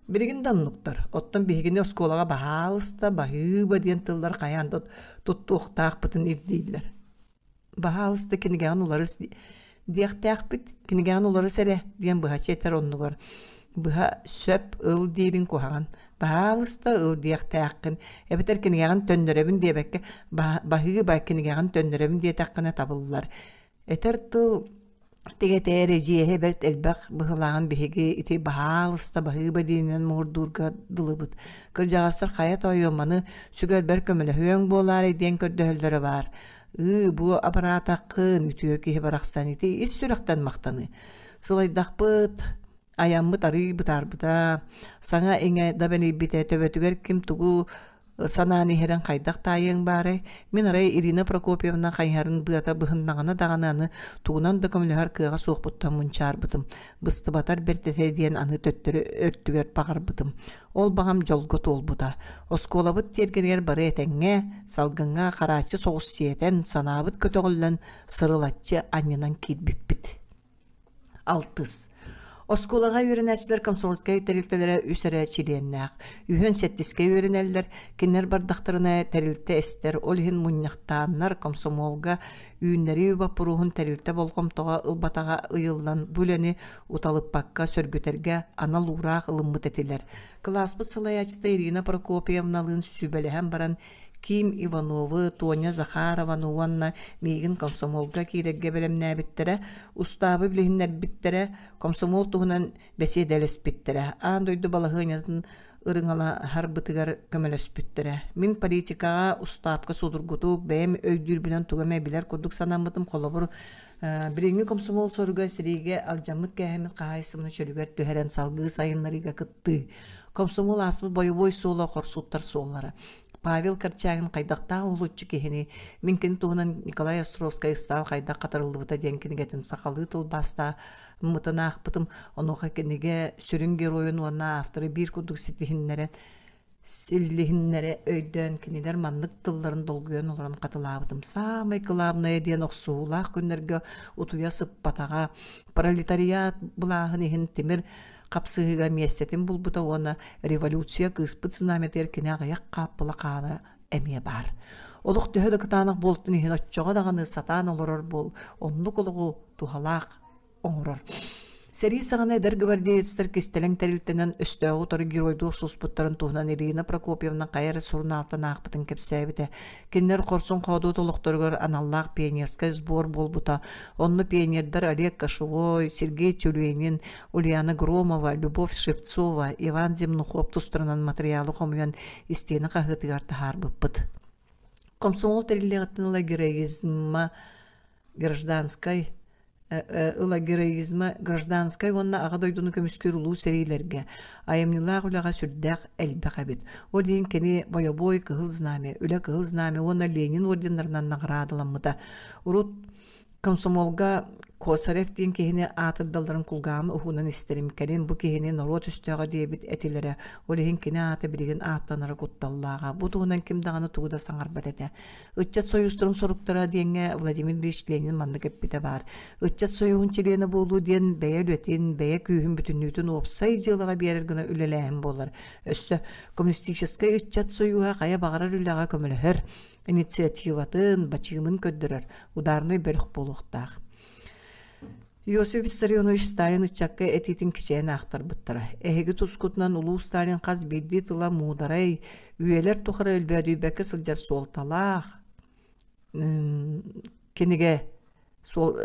Билигин да оннуктар. Оттон биһигини оскуолаҕа баһаалыста, баһыыба диэн тыллар хайаан да туттуохтаахпытын ирдииллэр. Баһаалыста кинигэҕин уларыс диэхтээхпит, кинигэҕин уларыс эрэ диэн быһаччы этэр оннугар быһа сөп ыл диирин куһаҕан. Баһаалыста ыл диэхтээххин, эбэтэр кинигэҕин төннөрөбүн диэбэккэ, баһыыба кинигэҕин төннөрөбүн диэтэххинэ табыллар. Этэр тыл тигэтэ эрэдьиэһэ бэрт элбэх быһылааҕын биһиги ити баһаалыста баһыыба диэнинэн муҥурдуурга дылыбыт. Кырдьаҕастар хайа тоойуом маны сүгэрбэр көмөлөһүөҥ буолаарай диэн көрдөһөллөрө баар. Ыы, бу абыраатаххын, үтүө киһи барахсан ити ис сүрэхтэн махтаныы. Сылайдахпыт, айаммыт арыый бытаарбыта, саҥа-иҥэ да бэлийбитэ, төбөтүгэр ким тугу санаан иһэрин хайдах таайыаҥ баарай? Мин арай Ирина Прокопьевна хайыһарын быата быһыннаҕына даҕаны аны тугунан да көмөлөһөр кыаҕа суохпуттан мунчаарбытым, быстыбатар бэрт этэ диэн аны төттөрү өртүгэр баҕарбытым. Ол баҕам дьолго туолбута. Оскуолабыт тиэргэнигэр бары этэҥҥэ, салгыҥҥа харааччы соҕус сиэтэн, санаабыт көтөҕүллэн сырылаччы анньынан киирбиппит. Алтыс. Оскуолаҕа үөрэнээччилэр комсомольскай тэрилтэлэрэ үс эрэ чилиэннээх. Үһүөн сэттискэ үөрэнэллэр, кинилэр бардахтарына тэрилтэ эстэр, ол иһин мунньахтааннар комсомолга үүннэрии боппуруоһун тэрилтэ болҕомтоҕо ылбатаҕа ыйыллан бу үлэни уталыппакка сөргүтэргэ анал уураах ылыммыт этилэр. Кылааспыт салайааччыта Ирина Прокопьевналыын сүбэлэһэн баран Ким Ивановы, Тоня Захарованы уонна миигин комсомолга киирэргэ бэлэмнээбиттэрэ, устаабы билиһиннэрбиттэрэ, комсомол туһунан бэсиэдэлэспиттэрэ, аан дойду балаһыанньатын ырыҥалаһарбытыгар көмөлөспүттэрэ. Мин политикаҕа, устаапка судургутук, бэйэм өйдүүрбүнэн тугу эмэ билэр курдук санаммытым. Холобур, билиҥҥи комсомол соруга сэриигэ алдьаммыт кээһэммит хаһаайыстыбаны чөлүгэр түһэрэн салгыы сайыннарыыга кыттыы. Комсомол ааспыт бойобуой суола хорсуттар суоллара. Павел Корчагин хайдахтаах уһулуччу киһини, мин кини туһунан Николай Островскай ыстаал хайдах хатарыллыбыта диэн кинигэтин сахалыы тылбаастааммытын аахпытым. Онуоха кинигэ сүрүн геройун уонна авторы биир курдук ситиһиннэрэн силлиһиннэрэ өйдөөн кинилэр маннык тылларын долгуйан олорон хатылаабытым. Саамай кылаабынайа диэн охсуһуулаах күннэргэ утуйа сыппатаҕа, пролетариат былааһын иһин тимир хапсыһыыга миэстэтин булбута уонна революция кыыспыт знамятыгар кини аҕыйах хааппыла хаана эмиэ баар. Олох төһө да кытаанах буолтун иһин оччоҕо даҕаны сатаан олорор буол, оннук олоҕу туһалаах оҥорор. Сэрии саҕана эдэр гвардеецтар кистэлэҥ тэрилтэнэн өстөөҕү утары геройдуу охсуспуттарын туһунан Ирина Прокопьевна хайа эрэ сурунаалтан аахпытын кэпсээбитэ. Кинилэр хорсун-хоодуот олохторугар аналлаах пионерскай сбор буолбута. Онно пионердар Олег Кошевой, Сергей Тюленин, Ульяна Громова, Любовь Шевцова, Иван Земнухов тустарынан матырыйаалы хомуйан истиэнэ хаһыатыгар таһаарбыппыт. Комсомол тэриллиэҕиттэн ыла героизма гражданскай ыла героизма гражданскай уонна Аҕа дойдуну көмүскүүр улуу сэриилэргэ айымньылаах үлэҕэ сүрдээх элбэх эбит. Ол иһин кини бойобуой Кыһыл Знамя, Үлэ Кыһыл Знамя уонна Ленин орденнарынан наҕараадаламмыта. Урут Комсомолга Косарев диэн киһини аатырдалларын кулгааҕым уһунан истэрим. Кэлин бу киһини норуот өстөөҕө диэбит этилэрэ. Ол иһин кини аата билигин ааттанара кутталлааҕа. Бу туһунан ким даҕаны тугу да саҥарбат этэ. Ыччат сойуустарын соруктара диэҥҥэ Владимир Ильич Ленин маннык эппитэ баар. Ыччат сойууһун чилиэнэ буолуу диэн бэйэ үлэтин, бэйэ күүһүн бүтүннүүтүн уопсай дьыалаҕа биэрэр гына үлэлээһин буолар. Өссө Коммунистическай ыччат сойууһа хайа баҕарар үлэҕэ көмөлөһөр инициативатын, бачыымын көрдөрөр ударнай бөлөх буолуохтаах. Иосиф Виссарионович Сталин ыччакка этиитин кичэйэн аахтарбыттара. Эһиги тускутунан улуу Сталин хас биирдии тыла муударай, үйэлэр тухары өлбөөдүйбэккэ сылдьар суолталаах кинигэ суол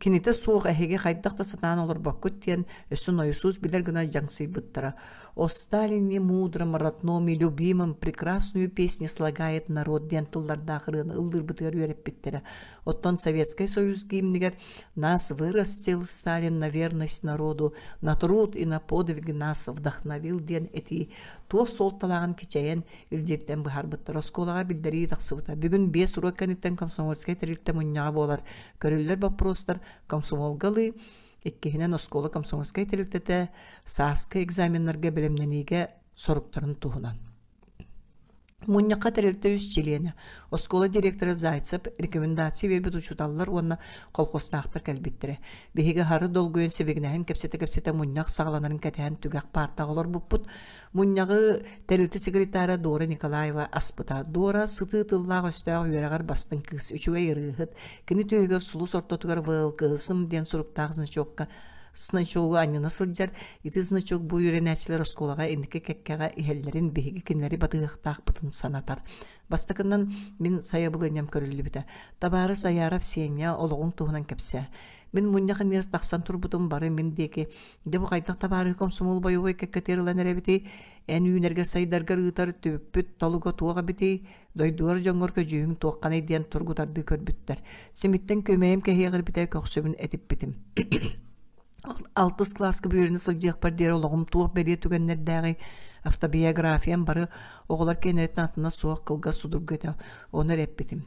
кинитэ суох эһиги хайдах да сатаан олорбоккут диэн өссө нойосуус билэр гына дьаҥсыйбыттара. О Сталине мудром, родном и любимом прекрасную песню слагает народ диэн тыллардаах ырыаны ыллыырбытыгар үөрэппиттэрэ. Оттон Советскай Союз гимнигэр «Нас вырастил Сталин на верность народу, на труд и на подвиг нас вдохновил» диэн этии туох суолталааҕын кичэйэн илдьиттэн быһаарбыттар. Оскуолаҕа биллэрии тахсыбыта. Бүгүн биэс уруок кэнниттэн комсомольскай тэрилтэ мунньаҕа буолар. Көрүллэр боппуруостар комсомолга ылыы, иккиһинэн оскуола комсомольскай тэрилтэтэ сааскы экзаменнарга бэлэмнэниигэ соруктарын туһунан. Мунньахха тэрилтэ үс чилиэнэ, оскуола директора Зайцев рекомендация биэрбит учууталлар уонна колхозтаахтар кэлбиттэрэ. Биһиги хары долгуйан сибигинэһэн кэпсэтэ-кэпсэтэ мунньах саҕаланарын кэтэһэн түгэх паартаҕа олорбуппут. Мунньаҕы тэрилтэ секретара Дора Николаева аспыта. Дора сытыы тыллаах өстөөх үөрэҕэр бастыҥ кыыс, үчүгэй ырыаһыт. Кини түөһүгэр сулус ортотугар ВЛКСМ диэн суруктаах значокка значогу анньына сылдьар. Ити значок бу үөрэнээччилэр оскуолаҕа инники кэккэҕэ иһэллэрин биһиги кинилэри батыһыахтаахпытын санатар. Бастакынан мин сайабылыанньам көрүллүбүтэ. Табаарыс Айаров Сеня олоҕуҥ туһунан кэпсээ. Мин мунньах иннигэр тахсан турбутум бары мин диэки дьэ бу хайдах табаарыһы комсомол бойобуой кэккэтигэр ылан эрэбитий? Эн үүнэргэ-сайдаргар ыытар түбүкпүт толуга туох эбитий? Дойдугар дьоҥҥор көдьүүһүҥ туохханый диэн тургутардыы көрбүттэр. Симиттэн күөмэйим кэһиэҕирбитэ көхсүбүн этиппитим. Алтыс кылааска бүөрүнэ сылдьыахпар диэри олоҕум туох бэлиэ түгэннэрдээҕий? Автобиографиям бары оҕолор киэнэриттэн атына суох кылгас судургу этэ. Ону эрэ эппитим.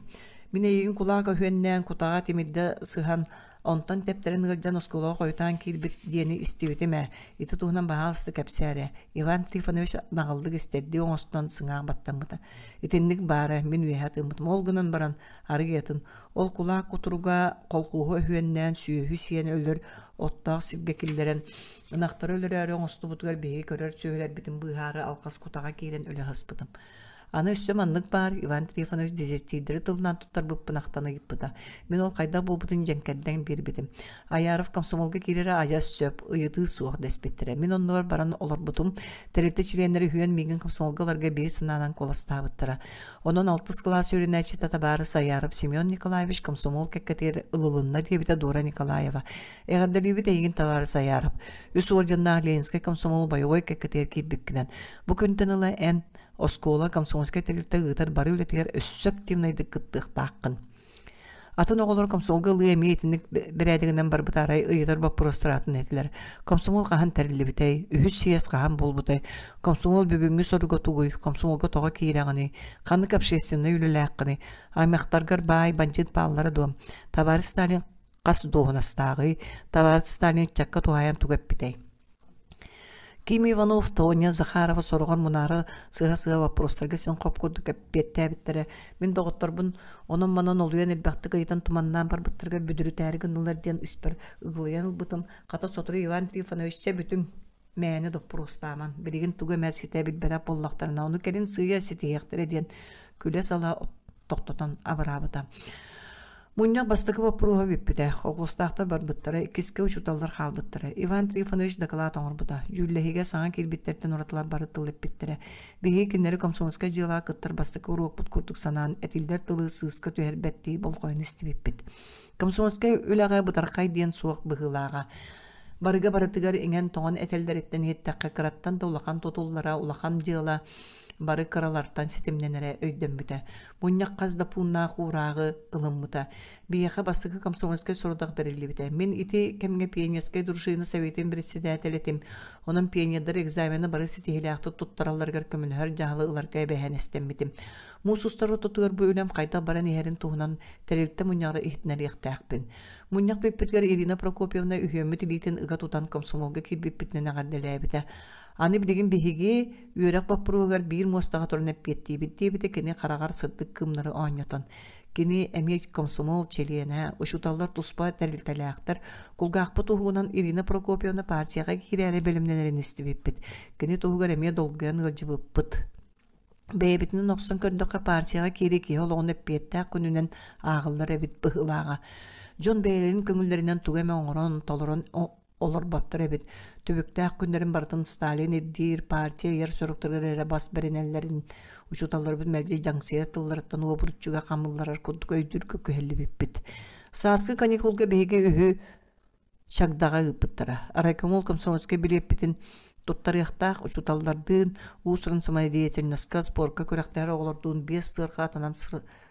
Мин эйигин кулаак өһүөннээн кутаҕа тимирдэ сыһан Онтон тэптэрэн ыалдьан оскуолаҕа хойутаан киирбит диэни истибитим ээ. Ити туһунан баһаалыста кэпсээ эрэ. Иван Трифонович наҕыллык истэрдии оҥостон сыҥаах баттаммыта. Итинник баара, мин үөһэ тыыммытым. Ол гынан баран, арыйатын, ол кулаак кутуруга холкуоһу өһүөннээн сүөһү сиэн өлөр оттоох сиргэ киллэрэн, ынахтары өлөрөөрү оҥостубутугар биһиги көрөр сүөһүлэрбитин быыһаары алҕас кутаҕа киирэн өлө сыспытым. Аны өссө маннык баар Иван Трифонович дезертирдэри тылынан туттарбыппын ахтан ыйыппыта. Мин ол хайдах буолбутун дьэҥкэрдэн биэрбитим. Аяров комсомолга киирэрэ айас сөп, ыйытыы суох дэспиттэрэ. Мин оннугар баран олорбутум. Тэрилтэ чилиэннэрэ үһүөн миигин комсомолга ыларга биир санаанан куоластаабыттара. Онон алтыс кылаас үөрэнээччитэ табаарыс Аяров Семен Николаевич комсомол кэккэтигэр ылылынна диэбитэ Дора Николаева. Эҕэрдэлиибит эйигин табаарыс Аяров. Үс уордьаннаах Ленинскэй комсомол бойобуой кэккэтигэр киирбиккинэн. Бу күнтэн ыла эн Оскуола комсомольскай тэрилтэ ыытар бары үлэтигэр өссө активнайдык кыттыахтааххын. Атын оҕолор комсомолга ылыы эмиэ итинник бэрээдэгинэн барбыта арай ыйытар боппуруостар атын этилэр. Комсомол хаһан тэриллибитэй? Үһүс съезд хаһан буолбутай? Комсомол бүгүҥҥү соруга тугуй? Комсомолга тоҕо киирэҕиний? Ханнык общественнай үлэлээххиний? Аймахтаргар баай бандьыыт бааллара дуо? Товарищ Сталин хас дуоһунастааҕый? Товарищ Сталин ыччакка туһаайан тугу эппитэй? Ким Иванов, Тоня Захарова сороҕор мунаара сыһа-сыһа боппуруостарга син хоп курдук эппиэттээбиттэрэ. Мин доҕотторбун онон-манан олуйан элбэхтик ыйытан туманнаан барбыттарыгар бүдүрүтээри гыннылар диэн испэр ыгылыйан ылбытым. Хата сотору Иван Трифонович чэ бүтүҥ, мээнэ доппуруостааман, билигин тугу эмэ ситэ билбэтэх буоллахтарына, ону кэлин сыыйа ситиһиэхтэрэ диэн күлэ-сала тохтотон абыраабыта. Мунньах бастакы боппуруоһа бүппүтэ, холкуостаахтар барбыттара, иккискэ учууталлар хаалбыттара. Иван Трифонович дакылаат оҥорбута. Дьүүллэһиигэ саҥа киирбиттэртэн уратылар бары тыл эппиттэрэ. Биһиги кинилэри комсомольскай дьыалаҕа кыттар бастакы уруокпут курдук санаан, этиллэр тылы сыыска түһэрбэттии болҕойон истибиппит. Комсомольскай үлэҕэ бытархай диэн суох быһыылааҕа. Барыга барытыгар иҥэн-тоҥон этэллэриттэн иһиттэххэ, кыраттан да улахан тутуллара, улахан дьыала бары кыралартан ситимнэнэрэ өйдөммүтэ. Мунньах хас да пууннаах уурааҕы ылыммыта. Биһиэхэ бастакы комсомольскай сорудах бэриллибитэ. Мин ити кэмҥэ пионерскай дружина советын председатель этим. Онон пионердар экзамены бары ситиһиилээхтик туттаралларыгар көмөлөһөр дьаһалы ыларга эбэһээтэстэммитим. Муус устар ортотугар бу үлэм хайдах баран иһэрин туһунан тэрилтэ мунньаҕар иһитиннэриэхтээхпин. Мунньах бүппүтүгэр Ирина Прокопьевна үһүөммүт илиитин ыга тутан комсомолга киирбиппитинэн эҕэрдэлээбитэ. Аны билигин биһиги үөрэх боппуруоһугар биир муостаҕа туран эппиэттиибит диэбитэ кини хараҕар сырдык кыымнары оонньотон. Кини эмиэ комсомол чилиэнэ, учууталлар туспа тэрилтэлээхтэр. Кулгаахпыт уһугунан Ирина Прокопьевна партияҕа киирээри бэлэмнэнэрин истибиппит. Кини туһугар эмиэ долгуйан ыалдьыбыппыт. Бэйэбитинэн охсон көрдөххө, партияҕа киирии киһи олоҕун эппиэттээх күнүнэн ааҕыллар эбит быһыылааҕа. Дьон бэйэлэрин көҥүллэринэн тугу эмэ оҥорон, толорон олорботтор эбит. Түбүктээх күннэрин барытын Сталин ирдиир, партия ыйар соруктарыгар эрэ бас бэринэллэрин учууталларбыт мэлдьи дьаҥсыйар тылларыттан уобуруччуга хамылларар курдук өйдүүргэ күһэллибиппит. Сааскы каникулга биһиги үһү Чагдаҕа ыыппыттара. Райкомол комсомольскай билиэппитин туттарыахтаах учууталлардыын, уус-уран самодеятельноска, спорка күрэхтэһэр оҕолордуун биэс сыарҕа атынан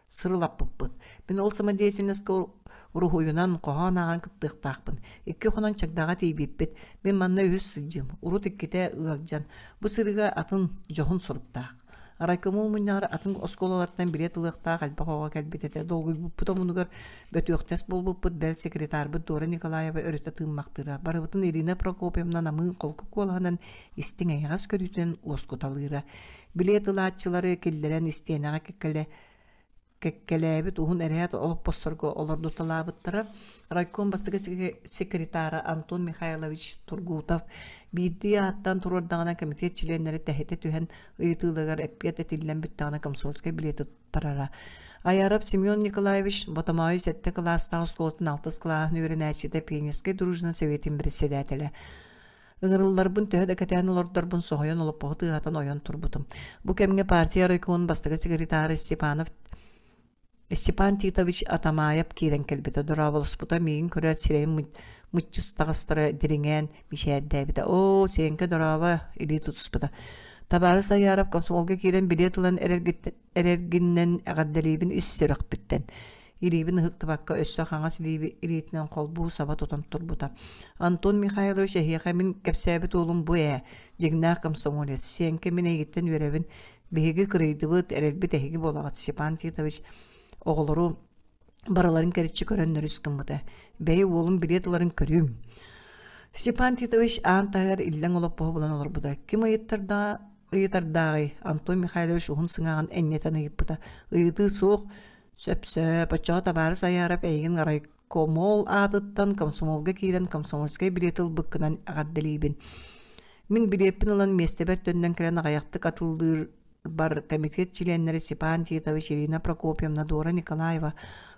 сырылаппыппыт. Мин ол самодеятельноска уруһуйунан, хоһоон ааҕан кыттыахтаахпын. Икки хонон Чагдаҕа тиийбиппит. Мин манна үһүс сылдьыым. Урут иккитэ ыалдьан. Бу сырыыга атын дьоһун соруктаах. Райкомол мунньаҕар атын оскуолалартан билиэт ылыахтаах элбэх оҕо кэлбит этэ. Долгуйбуппут омунугар бөтүөхтэс буолбуппут, бэл секретарбыт Дора Николаева өрүтэ тыыммахтыыра. Барыбытын Ирина Прокопьевна намыын холку куолаһынан истиҥ эйэҕэс көрүүтүнэн уоскуталыыра. Билиэт ылааччылары киллэрэн истиэнэҕэ кэккэлэ кэккэлээбит уһун эрээт олоппосторго олордуталаабыттара. Райком бастакы секретара Антон Михайлович Тургутов биирдии ааттаан туруордаҕына комитет чилиэннэрэ тэһитэ түһэн ыйытыыларыгар эппиэт этиллэн бүттэҕинэ комсомольскай билиэти туттарара. Айаров Семен Николаевич Ботомоойу сэттэ кылаастаах оскуолатын алтыс кылааһын үөрэнээччитэ пионерскай дружина сэбиэтин председателэ. Ыҥырылларбын төһө да кэтээн олордорбун соһуйан олоппоһу тыаһатан ойон турбутум. Бу кэмҥэ партия райкомун бастакы секретара Степанов Степан Титович Атамаев киирэн кэлбитэ. Дорооболоспута миигин көрөөт сирэйин мыччыстаҕастара дириҥээн мичээрдээбитэ. «Оо, Сиэҥкэ дорообо!» илии тутуспута. Табаарыс Айааров комсомолга киирэн билиэт ылан эрэргинэн эҕэрдэлиибин ис сүрэхпиттэн. Илиибин ыһыктыбакка өссө хаҥас илиитинэн холбуу саба тутан турбута. Антон Михайлович эһиэхэ мин кэпсээбит уолум бу ээ, дьиҥнээх комсомолец. Сиэҥкэ мин эйигиттэн үөрэбин. Биһиги кырыйдыбыт, эрэлбит эһиги буолаҕыт, Степан Титович оҕолору барыларын кэриччи көрөн нөрүс гыммыта. Бэйи уолум билиэт ыларын көрүүм. Степан Титович аан таһыгар иллэҥ олоппоһу булан олорбута. Ким ыйыттардаҕа ыйытардааҕый? Антон Михайлович уһун сыҥааҕын энньэтэн ыйыппыта. Ыйытыы суох, сөп-сөп, оччоҕо табаарыс Айаарап эйигин райкомол аатыттан комсомолга киирэн комсомольскай билиэти ылбыккынан эҕэрдэлиибин. Мин билиэппин ылан миэстэбэр төннөн кэлэн аҕыйахтык атыллыыр бар комитет чилиэннэрэ Степан Титович, Ирина Прокопьевна, Дора Николаева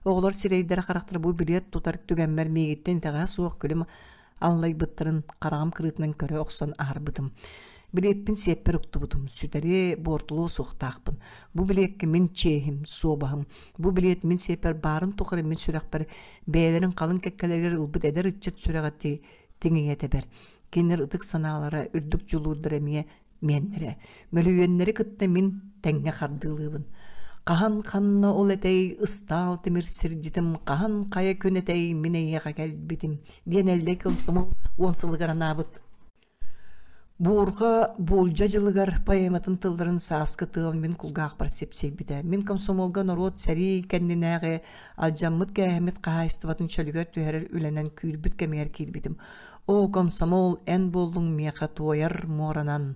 оҕолор сирэйдэрэ-харахтара бу билиэт тутар түгэммэр миигиттэн итэҕэһэ суох күлүм аллайбыттарын хараҕым кырыытынан көрө охсон аһарбытым. Билиэппин сиэппэр уктубутум, сүтэри буортулуо суохтаахпын. Бу билиэккэ мин чиэһим, суобаһым. Бу билиэт мин сиэппэр баарын тухары мин сүрэхпэр бэйэлэрин халыҥ кэккэлэригэр ылбыт эдэр ыччат сүрэҕэ тиҥийэ тэбэр. Кинилэр ытык санаалара, үрдүк дьулуурдара эмиэ миэннэрэ. Мөлүйүөннэри кытта мин тэҥҥэ хардыылыыбын. Хаһан ханна ол этэй ыстаал тимир сирдьитим, хаһан хайа күн этэй мин эйиэхэ кэлбитим диэн Эллэй комсомол уон сылыгар анаабыт Буурҕа буулдьа дьылыгар поэматын тылларын сааскы тыал мин кулгаахпар сипсийбитэ. Мин комсомолга норуот сэрии кэннинээҕи алдьаммыт-кээһэммит хаһаайыстыбатын чөлүгэр түһэрэр үлэнэн күүрбүт кэмигэр киирбитим. Оо, комсомол, эн буоллуҥ миэхэ туойар муоранан.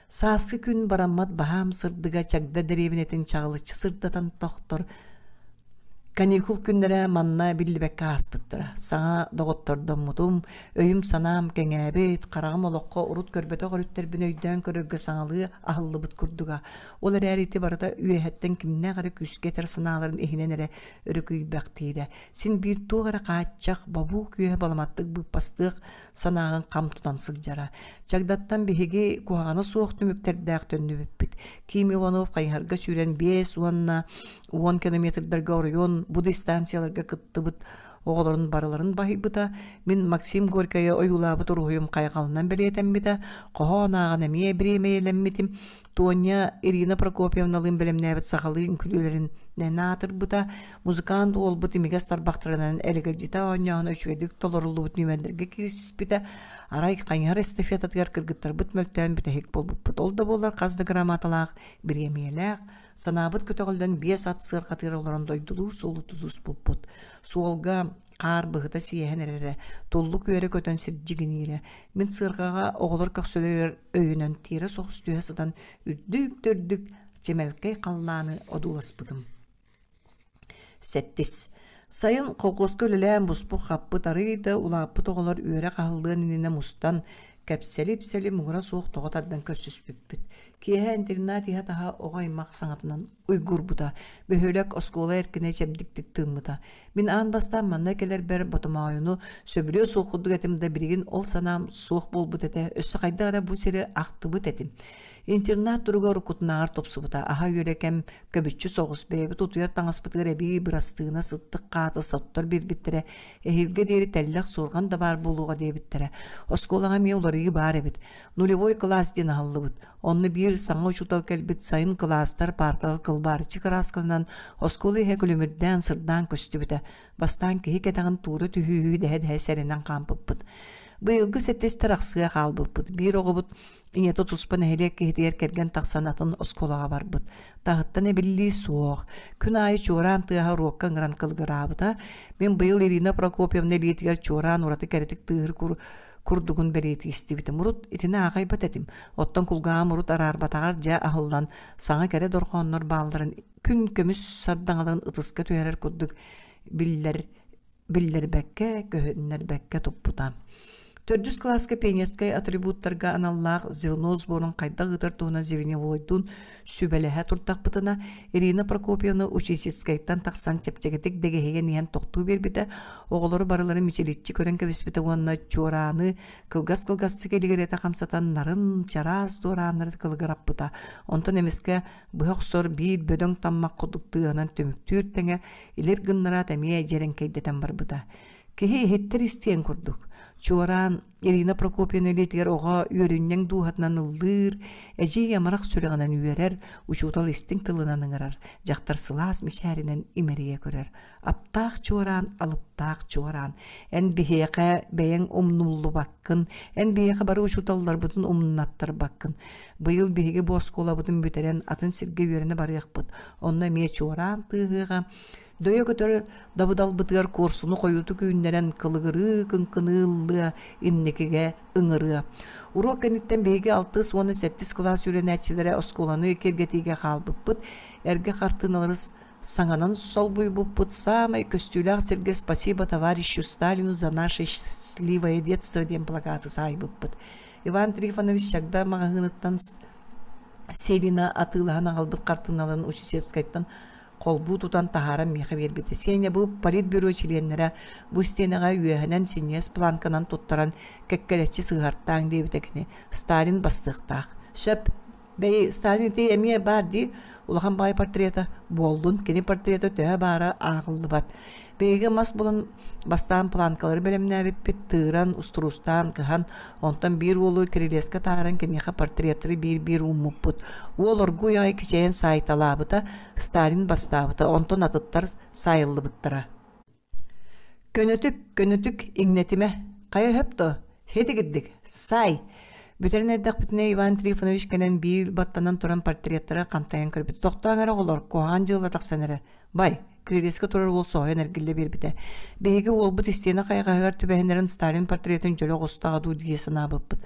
Сааскы күн бараммат баһаам сырдыга чагда дэриэбинэтин чаҕылыччы сырдатан тохтор Каникул күннэрэ манна биллибэккэ ааспыттара. Саҥа доҕоттордоммутум, өйүм-санаам кэҥээбит, хараҕым олоххо урут көрбөтөх өрүттэрбин өйдөөн көрөргө саҥалыы аһыллыбыт курдуга. Ол эрээри ити барыта үөһэттэн кимнээх эрэ күүскэ этэр санааларын иһинэн эрэ өрүкүйбэхтиирэ. Син биир туох эрэ хааччах, бобуу күөһэ баламаттык быыппастыах санааҕын хам тутан сылдьара. Чагдаттан биһиги куһаҕана суох түмүктэрдээх төннүбүппүт. Ким Иванов хайыһарга сүүрэн биэс уонна уон километрдарга оройуон бу дистанцияларга кыттыбыт оҕолорун барыларын баһыйбыта. Мин Максим Горькайы ойуулаабыт уруһуйум хайҕалынан бэлиэтэммитэ, хоһоон ааҕан эмиэ бириэмийэлэммитим. Тоня Ирина Прокопьевналыын бэлэмнээбит сахалыы үҥкүүлэринэн аатырбыта, музыкант уолбут имигэс тарбахтарынан элэгэлдьитэ оонньооһуна үчүгэйдик толоруллубут нүмердэргэ киирсиспитэ, арай хайыһар эстафетатыгар кыргыттарбыт мөлтөөн бүтэһик буолбуппут. Ол да буоллар хас да грамоталаах, бириэмийэлээх, санаабыт көтөҕүллэн биэс ат сыарҕатыгар олорон дойдулуу суолу тутуспуппут. Суолга хаар быһыта сиэһэн эрэрэ, туллук үөрэ көтөн сирдьигиниирэ. Мин сыарҕаҕа оҕолор көхсүлэригэр өйөнөн тиэрэ соҕус түһэ сытан үрдүк-төрдүк чэмэлкэй халлааны одууласпытым. Сэттис. Сайын колхуоска үлэлээн буспут-хаппыт арыый да улааппыт оҕолор үөрэх аһыллыан иннинэ мустан, кэпсэли-ипсэли муҥура суох тоҕо тардан көрсүспүппүт. Киэһэ интернат иһэ-таһа оҕо аймах саҥатынан уйгуурбута, бөһүөлэк оскуола эркинэ чэбдиктик тыыммыта. Мин аан бастаан манна кэлэрбэр Ботомоойуну сөбүлүө суох курдук этим да билигин ол санаам суох буолбут этэ, өссө хайдах эрэ бу сири ахтыбыт этим. Интернат туруга уруккутунааҕар тупсубута, аһа-үөлэ кэм көбүччү соҕус, бэйэбит утуйар таҥаспытыгар эбии бырастыына сыттык хаата соттор биэрбиттэрэ, эһиилгэ диэри тэллэх суорҕан да баар буолуоҕа диэбиттэрэ. Оскуолаҕа эмиэ уларыйыы баар эбит. Нулевой кылаас диэн аһыллыбыт. Онно биир саҥа учуутал кэлбит сайын кылаастар, паарталар кылбаарыччы кырааскаланан, оскуола иһэ күлүмүрдээн, сырдаан көстүбүтэ. Бастаан киһи кэтэҕин туура түһүүһүү дэһэ-дэһэ сэрэнэн хаампыппыт. Быйылгы сэттистэр ахсыа хаалбыппыт. Биир оҕобут ийэтэ туспа нэһилиэк киһитигэр кэргэн тахсан атын оскуолаҕа барбыт. Таһыттан эбиллии суох. Күн аайы чуораан тыаһа уруокка ыҥыран кылгыраабыта. Мин быйыл Ирина Прокопьевна илиитигэр чуораан ураты кэрэтик тыаһыр курдугун бэлиэтии истибитим. Урут итини аахайбат этим. Оттон кулгааҕым урут араарбатаҕар дьэ аһыллан, саҥа кэрэ дорҕооннор баалларын күн көмүс сардаҥаларын ытыска түһэрэр курдук биллэр биллэрбэккэ, көһүннэрбэккэ туппута. Төрдүс кылааска пионерскай атрибуттарга аналлаах звено сборун хайдах ыытар туһунан звеньевойдуун сүбэлэһэ турдахпытына, Ирина Прокопьевна учительскайтан тахсан чэпчэкитик дэгэһийэн иһэн тохтуу биэрбитэ, оҕолору барыларын мичиличчи көрөн кэбиспитэ уонна чуорааны кылгас-кылгастык илигирэтэ хамсатан нарын, чараас дуорааннары кылыгыраппыта. Онтон эмискэ быһа охсор биир бөдөҥ таммах курдук тыаһынан түмүктүүр тэҥэ илир гыннараат эмиэ дьэрэҥкэйдэтэн барбыта. Киһи иһиттэр истиэн курдук. Чуораан Ирина Прокопьевна илиитигэр оҕо үөрүнньэҥ дууһатынан ыллыыр, эдьиий амарах сүрэҕинэн үөрэр, учуутал истиҥ тылынан ыҥырар, дьахтар сылаас мичээринэн имэрийэ көрөр. Аптаах чуораан, алыптаах чуораан, эн биһиэхэ бэйэҥ умнуллубаккын, эн биһиэхэ бары учууталларбытын умнаттарбаккын. Быйыл биһиги бу оскуолабытын бүтэрэн атын сиргэ үөрэнэ барыахпыт. Онно эмиэ чуораан тыаһыаҕа, дөйө көтөр дабыдалбытыгар куорсуну хойуутук үүннэрэн кылыгырыы кыҥкыныы ыллыа, инникигэ ыҥырыа. Уруок кэнниттэн биһиги алтыс уонна сэттис кылаас үөрэнээччилэрэ оскуоланы киэргэтиигэ хаалбыппыт, эргэ хартыыналары саҥанан солбуйбуппут саамай көстүүлээх сиргэ «Спасибо товарищу Сталину за наше счастливое детство» диэн плакаты саайбыппыт. Иван Трифонович Чагда маҕаһыыныттан Селина атыылаһан аҕалбыт хартыыналарын учительскайтан холбуу тутан таһааран миэхэ биэрбитэ. Сеня бу политбюро чилиэннэрэ бу истиэнэҕэ үөһэнэн синньигэс планканан туттаран кэккэлэччи сыһыартааҥ диэбитэ кини. Сталин бастыахтаах. Сөп. Бэйи, Сталин ити эмиэ баар дии, улахан баай портрета буоллун, кини портрета төһө баара ааҕыллыбат. Биһиги мас булан бастаан планкалары бэлэмнээбиппит, тыыран, устуруустаан, кыһан, онтон биир уолу кирилиэскэ таһааран киниэхэ портреттары биир-биир ууммуппут. Уол оргууй аҕай кичэйэн саайталаабыта, Сталин бастаабыта, онтон атыттар саайыллыбыттара. Көнөтүк, көнөтүк, иҥнэтимэ, хайа өһөп дуо? Һитигирдик, саай! Бүтэрэн эрдэхпитинэ Иван Трифонович кэлэн биир баттанан туран портреттара хантайан көрбүт. Тохтооҥ эрэ оҕолор, куһаҕан дьыала тахсан эрэр. Бай, кирилиэскэ турар уол соһуйан эргиллэ биэрбитэ. Биһиги уолбут истиэнэ хайҕаһыгар түбэһиннэрэн Сталин портретын дьөлө оҕустаҕа дуу дии санаабыппыт.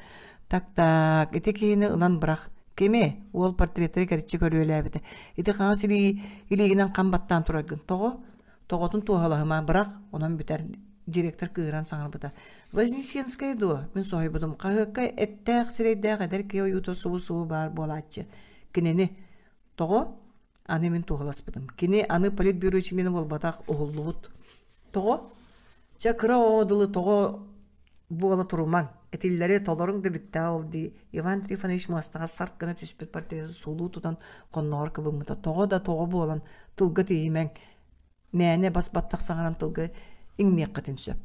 Так-так, ити киһини ылан бырах. Кими? Уол портреттары кэриччи көрүөлээбитэ. Ити хаҥас илии илиигинэн хам баттаан тураргын. Тоҕо? Тоҕотун туоһалаһыма, бырах, онон бүтэр, директор кыыһыран саҥарбыта. Вознесенская дуо? Мин соһуйбутум. Хаһыакка эттээх сирэйдээх эдэр киһи ойуута субу-субу баар буолааччы. Кинини. Тоҕо? Аны мин туоһаласпытым. Кини аны политбюро чилиэнэ буолбатах, уһуллубут. Тоҕо? Чэ, кыра оҕо дылы тоҕо буола турумаҥ, этиллэри толоруҥ да бүттэҕэ ол дии Иван Трифонович муостаҕа сарк гына түспүт портреты суулуу тутан хонноҕор кыбыммыта. Тоҕо да тоҕо буолан тылга тиийимэҥ, мээнэ бас баттах саҥаран тылга иҥниэххитин сөп.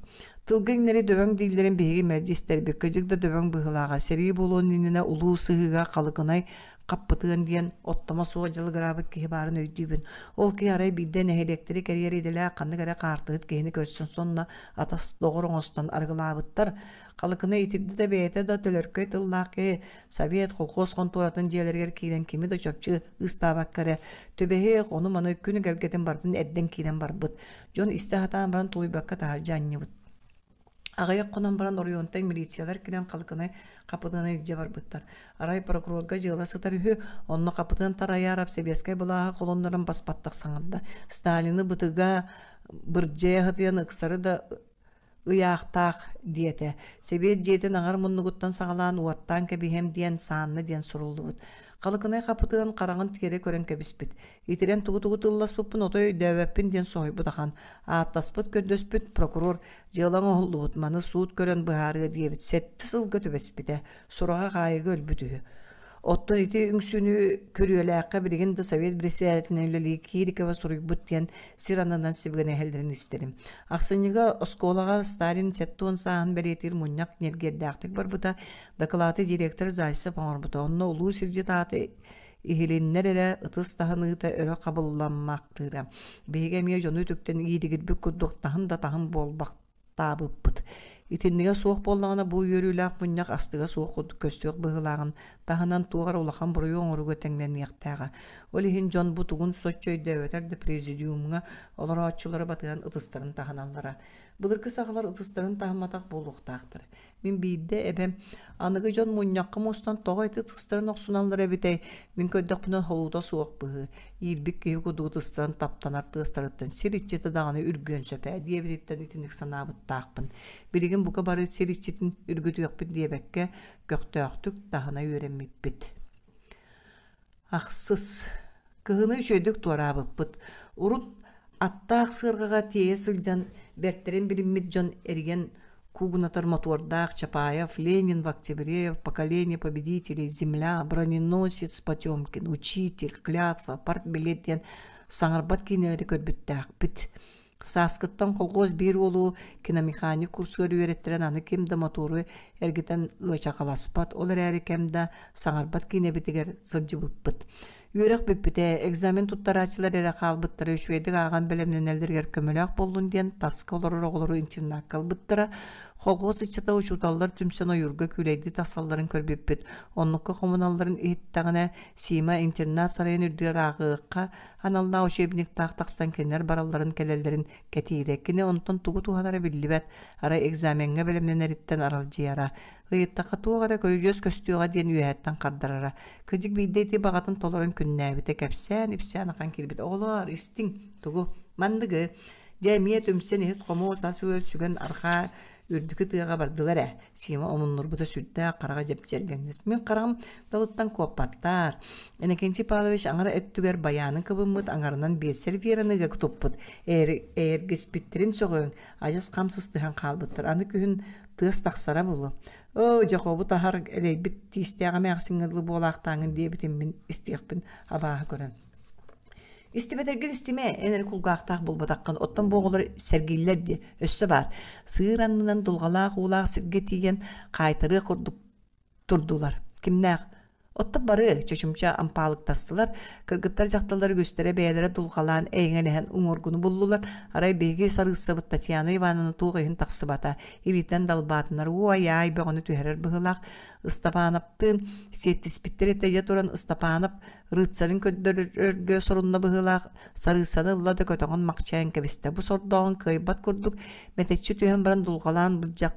Тылга иҥнэри дөбөҥ дииллэрин биһиги мэлдьи истэрбит, кыдьык да дөбөҥ быһыылааҕа. Сэрии буолуон иннинэ улуу сыһыыга халыкынай Хаппытыан диэн оттомо суох дьалыгыраабыт киһи баарын өйдүүбүн. Ол киһи арай биирдэ нэһилиэктэри кэрийэр идэлээх ханнык эрэ хаартыһыт киһини көрсөн сонно атас доҕор оҥостон арыгылаабыттар. Халыкына итирдэ да бэйэтэ да төлөркөй тыллаах киһи совет, колхоз хонтуоратын дьиэлэригэр киирэн кими да чопчу ыыстаабакка эрэ түбэһиэх ону-маны күн эгэлгэтин барытын эрдэн киирэн барбыт. Дьон истэ сатаан баран тулуйбакка таһырдьа анньыбыт. Аҕыйах хонон баран оройуонтан милициялар кэлэн Халыкынай Хапытыаны илдьэ барбыттар. Арай прокурорга дьыала сытар үһү, онно Хапытыан Тарайаарап сэбиэскэй былааһы холоннорон баспаттах саҥарда. Сталины бытыга бырдьайа сытыйан ыксары да ыйаахтаах диэтэ. Сэбиэт дьиэтин аҥар муннугуттан саҕалаан уоттаан кэбиһэм диэн саанна диэн суруллубут. Халыкынай Хапытыан хараҕын тиэрэ көрөн кэбиспит. Итирэн тугу-тугу тылласпыппын отой өйдөөбөппүн диэн соһуйбут ахан. Ааттаспыт-көрдөспүт прокурор дьыала оҥоһуллубут, маны суут көрөн быһаарыа диэбит сэттэ сылга түбэспитэ, сураҕа хаайыга өлбүт үһү. Оттон ити үҥсүүнү Күрүөлээххэ билигин да Совет председателинэн үлэлии Кирикова суруйбут диэн сир аннынан сибигинэһэллэрин истэрим. Ахсынньыга оскуолаҕа Сталин 70 сааһын бэлиэтиир мунньах ньиргиэрдээхтик барбыта, дакылааты директор Зайцев оҥорбута. Онно улуу сирдьит аата иһилиннэр эрэ ытыс таһыныыта өрө хабылламмахтыыра. Биһиги эмиэ дьону үтүктэн ииригирбит курдук таһын да таһын буолбахтаабыппыт. Итиннигэ суох буоллаҕына бу үөрүүлээх мунньах астыга суох курдук көстүөх быһыылааҕын таһынан туох эрэ улахан буруйу оҥорууга тэҥнэниэхтээҕэ. Ол иһин дьон бу тугун соччо өйдөөбөтөр да президиумҥа олорооччулары батыһан ытыстарын таһыналлара. Былыргы сахалар ытыстарын таһымматах буолуохтаахтар. Мин биирдэ эбэм аныгы дьон мунньахха мустан тоҕо ити тыстарын охсуналлар эбитэй, мин көрдөхпүнэ холуута суох быһыы, иирбит киһи курдук ытыстарын таптанар тыастарыттан сир иччитэ даҕаны үргүөн сөп ээ диэбититтэн итинник санаабыттаахпын. Билигин бука бары сир иччитин үргүтүөхпүт диэбэккэ, көхтөөхтүк таһына үөрэммиппит. Ахсыс. Кыһыны үчүгэйдик туораабыппыт. Урут аттаах сыарҕаҕа тиэйэ сылдьан бэртэрин билиммит дьон эригэн куугунатар мотуордаах Чапаев, Ленин в октябре, Поколение победителей, Земля, Броненосец Потемкин, Учитель, Клятва, Партбилет диэн саҥарбат киинэлэри көрбүттээхпит. Сааскыттан колхоз биир уолу киномеханик курсугар үөрэттэрэн аны ким да мотуору эргитэн ыачахаласпат, ол эрээри кэм да саҥарбат киинэбитигэр сылдьыбыппыт. Үөрэх бүппүтэ, экзамен туттарааччылар эрэ хаалбыттара үчүгэйдик ааҕан бэлэмнэнэллэригэр көмөлөөх буоллун диэн таска олорор оҕолору интернакка ылбыттара. Колхоз ыччата учууталлар түмсэн ойуурга күүлэйдии тахсалларын көрбүппүт. Оннукка хомуналларын иһиттэҕинэ, Сима интернат сарайын үрдүгэр ааҕыахха аналлаах учебниктаах тахсан кинилэр баралларын-кэлэллэрин кэтиирэ. Кини онтон тугу туһанара биллибэт, арай экзамеҥҥа бэлэмнэнэриттэн аралдьыйара. Ыйыттахха туох эрэ көрүдьүөс көстүөҕэ диэн үөһэттэн хардарара. Кырдьык биирдэ ити баҕатын толорон күннээбитэ, кэпсээн-ипсээн ахан киирбит. Оҕолоор, истиҥ, тугу? Манныгы. Дьэ, эмиэ түмсэн иһит-хомуос ас-үөл сүгэн арҕаа үрдүкү тыаҕа бардылар ээ. Сима омуннурбута сүрдээх, хараҕа дьэпчэргэҥнэс. Мин хараҕым далыттан куоппаттаар. Иннокентий Павлович аҥара өттүгэр байаанын кыбыммыт, аҥарынан биэлсэр Вераны ыга туппут. Эйэргэспиттэрин сөҕүөҥ, адьас хам сыстыһан хаалбыттар. Аны күһүн тыас тахсара буолуо. Оо, дьохуобут аһар элэйбит тиистээх эмээхсиҥҥэ дылы буолаахтааҥын диэбитим мин истиэхпин абааһы көрөн. Истибэтэргин истимэ, эн эрэ кулгаахтаах буолбатаххын, оттон бу оҕолор сэргииллэр дии, өссө баар. Сыыр аннынан дулҕалаах уулаах сиргэ тиийэн хаайтарыах курдук турдулар. Кимнээх? Оттон бары чочумча ампаалыктастылар, кыргыттар дьахталлар үгүстэрэ бэйэлэрэ дулҕалаан эйэҥэлэһэн уҥуоргуну буллулар. Арай биһиги сарыыссабыт Татьяна Ивановна туох иһин тахсыбата, илиитинэн далбаатынар уой-аай бөҕөнү түһэрэр быһыылаах. Ыстапаанаптыын сиэттиспиттэр этэ дьэ туран Ыстапаанап рыцарын көрдөрөргө сорунна быһыылаах, сарыыссаны ылла да көтөҕөн махчайан кэбистэ. Бу сордооҕун кыайбат курдук мэтэччи түһэн баран дулҕалаан былдьах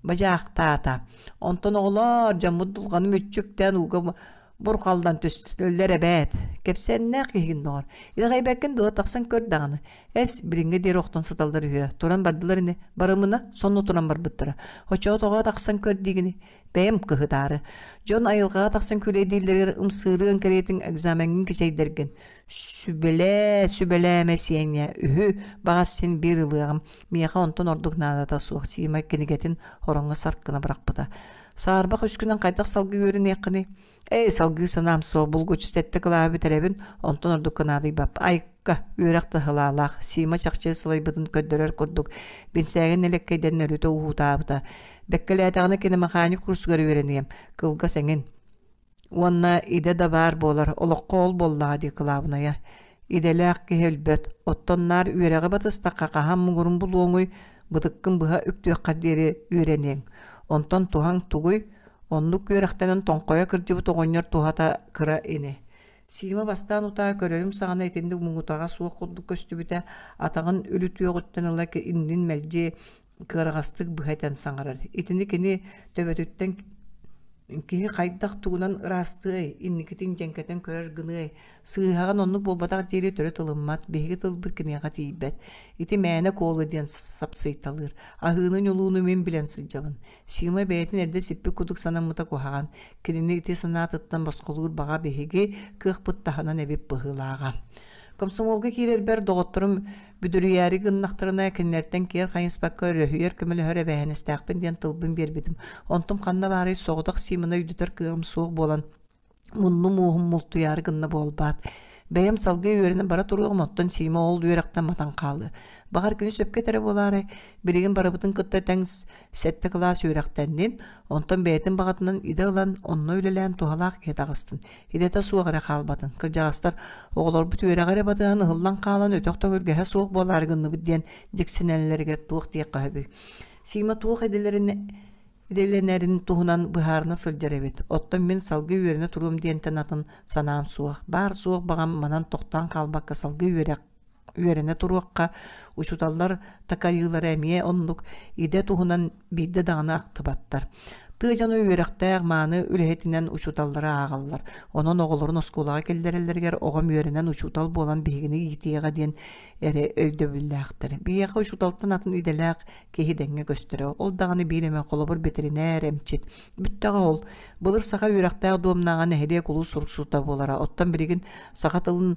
бадьаахтаата. Онтон оҕолоор, дьоммут дулҕаны мүччү үктээн ууга бурҕаллан түстүлэр эбээт. Кэпсээннээх киһигин доҕор. Итэҕэйбэккин дуо, тахсан көр даҕаны. Эс, билиҥҥэ диэри охтон сыталлар үһүө. Туран бардылар ини. Барымына, сонно туран барбыттара. Оччоҕо тоҕо тахсан көр диигини? Бэйэм кыһытаары. Дьон айылҕаҕа тахсан күлэйдииллэригэр ымсыырыаҥ кэриэтин экзамеҥҥын кичэйдэргин. Сүбэлээ, сүбэлээмэ Сеня, үһү баҕас син биир ылыаҕым. Миэхэ онтон ордук наадата суох, Сима кинигэтин ороҥҥо саркына бырахпыта. Саарбах үскүнэн хайдах салгыы үөрэниэххиний? Эй, салгыы санаам суох, булгуччу сэттэ кылааһы бүтэрэбин, онтон ордукка наадыйбаппын. Айка, үөрэх да сылаалаах, Сима чахчы сылайбытын көрдөрөр курдук, бинсээгин нэлэккэйдэн өрүтэ уһуутаабыта. Бэккэлээтэҕинэ киномеханик курсугар үөрэниэм, кылгас эҥин. Уонна идэ да баар буолар, олоххо ол буоллаҕа дии кылаабынайа. Идэлээх киһи өлбөт, оттон наар үөрэҕи батыстахха хаһан муҥурун булуоҥуй, бытыккын быһа үктүөххэ диэри үөрэниэҥ. Онтон туһаҥ тугуй? Оннук үөрэхтэнэн тоҥхойо кырдьыбыт оҕонньор туһата кыра ини. Сима бастаан утаа көрөрүм саҕана итинник муҥутаҕа суох курдук көстүбүтэ, атаҕын үлүтүөҕүттэн ыла иннин мэлдьи кыараҕастык быһа этэн саҥарар. Итини кини төбөтүттэн киһи хайдах тугунан ыраастыай, инникитин дьэҥкэтэн көрөр гыныай, сыыһаҕын оннук буолбатах диэри төрүт ылыммат, биһиги тылбыт киниэхэ тиийбэт. Ити мээнэ куолу диэн сапсыйталыыр. Аһыыны-ньулууну мин билэн сылдьабын. Сима бэйэтин эрдэ сиппит курдук санаммыта куһаҕан. Кинини ити санаатыттан босхолуур баҕа биһиги кыахпыт таһынан эбит быһыылааҕа. Комсомолга киирэрбэр доҕотторум Бүдүрүйээри гыннахтарына кинилэртэн киэр хайыспакка өрөһүйэр көмөлөһөр эбээһинэстээхпин диэн тылбын биэрбитим. Онтум ханна баарый соҕотох Симона өйдөтөр кыаҕым суох буолан муннум ууһум мултуйаары гынна буолбаат. Бэйэм салгыы үөрэнэн бара туруоҕум, оттон Сима ол үөрэхтэн матан хаалыа. Баҕар кини сөпкө этэрэ буолаарай, билигин барыбытын кытта тэҥ сэттэ кылаас үөрэхтэннин, онтон бэйэтин баҕатынан идэ ылан, онно үлэлээн туһалаах киһи таҕыстын. Идэтэ суох эрэ хаалбатын. Кырдьаҕастар оҕолорбут үөрэҕи эрэ батыһан ыһыллан хаалан өтөх төҥүргэһэ суох буолаары гынныбыт диэн дьиксинэллэригэр туох диэххэ сөбүй? Сима туох идэлэрин идэлэнэрин туһунан быһаарына сылдьар эбит. Оттон мин салгыы үөрэнэ туруом диэнтэн атын санаам суох. Баар-суох баҕам манан тохтоон хаалбакка салгыы үөрэх. үөрэнэ туруохха, учууталлар такайыылара эмиэ оннук идэ туһунан биирдэ даҕаны ахтыбаттар. Тыа дьоно үөрэхтээх мааны үлэһитинэн учууталлары ааҕаллар. Онон оҕолорун оскуолаҕа киллэрэллэригэр оҕом үөрэнэн учуутал буолан биһигини иитиэҕэ диэн эрэ өйдөбүллээхтэр. Биһиэхэ учууталтан атын идэлээх киһи дэҥҥэ көстөрө. Ол даҕаны биир эмэ холобур бэтэринээр, эмчит. Бүттэҕэ ол. Былыр саха үөрэхтээх дуомнааҕа нэһилиэк улуус суруксута буолара. Оттон билигин саха тылын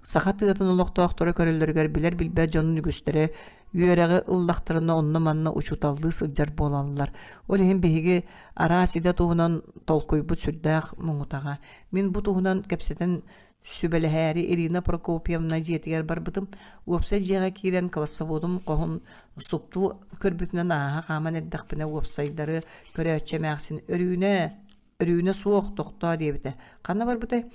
Саха тыатын олохтоохторо көрөллөрүгэр билэр-билбэт дьонун үгүстэрэ үөрэҕи ыллахтарына онно-манна учууталлыы сылдьар буолаллар. Ол иһин биһиги араас идэ туһунан толкуйбут сүрдээх муҥутаҕа. Мин бу туһунан кэпсэтэн сүбэлэһээри Ирина Прокопьевна дьиэтигэр барбытым. Уопсай дьиэҕэ киирэн классоводум хоһун суптуу көрбүтүнэн ааһа хааман эрдэхпинэ уопсайдары көрөөччү эмээхсин «Өрүүнэ, Өрүүнэ суох, тохтоо диэбитэ. Ханна барбытай?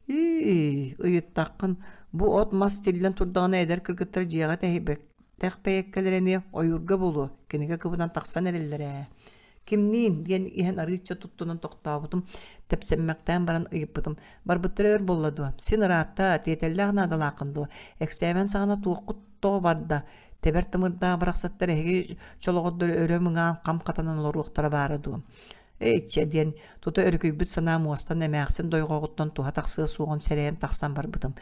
Ии, ыйыттаххын, бу от-мас тиллэн турдаҕына эдэр кыргыттар дьиэҕэ тэһийбэтэх бэйэккэлэрэ эмиэ ойуурга буолуо, кинигэ кыбынан тахсан эрэллэр ээ. Кимниин? диэн иһэн арыычча туттунан тохтообутум, тэпсэммэхтээн баран ыйыппытым. Барбыттара өр буолла дуо? Син ыраатта, тиэтэллээх наадалааххын дуо? Эксээмэн саҕана туоххут тоҕо барда? Тэбэр тымырдаах барахсаттар эһиги чолоҕордору өрө мыҥаан хам хатанан олоруохтара баара дуо? Эччэ диэн тута өрүкүйбүт санаам уостан эмээхсин дойҕоҕуттан туһа тахсыа суоҕун сэрэйэн тахсан барбытым.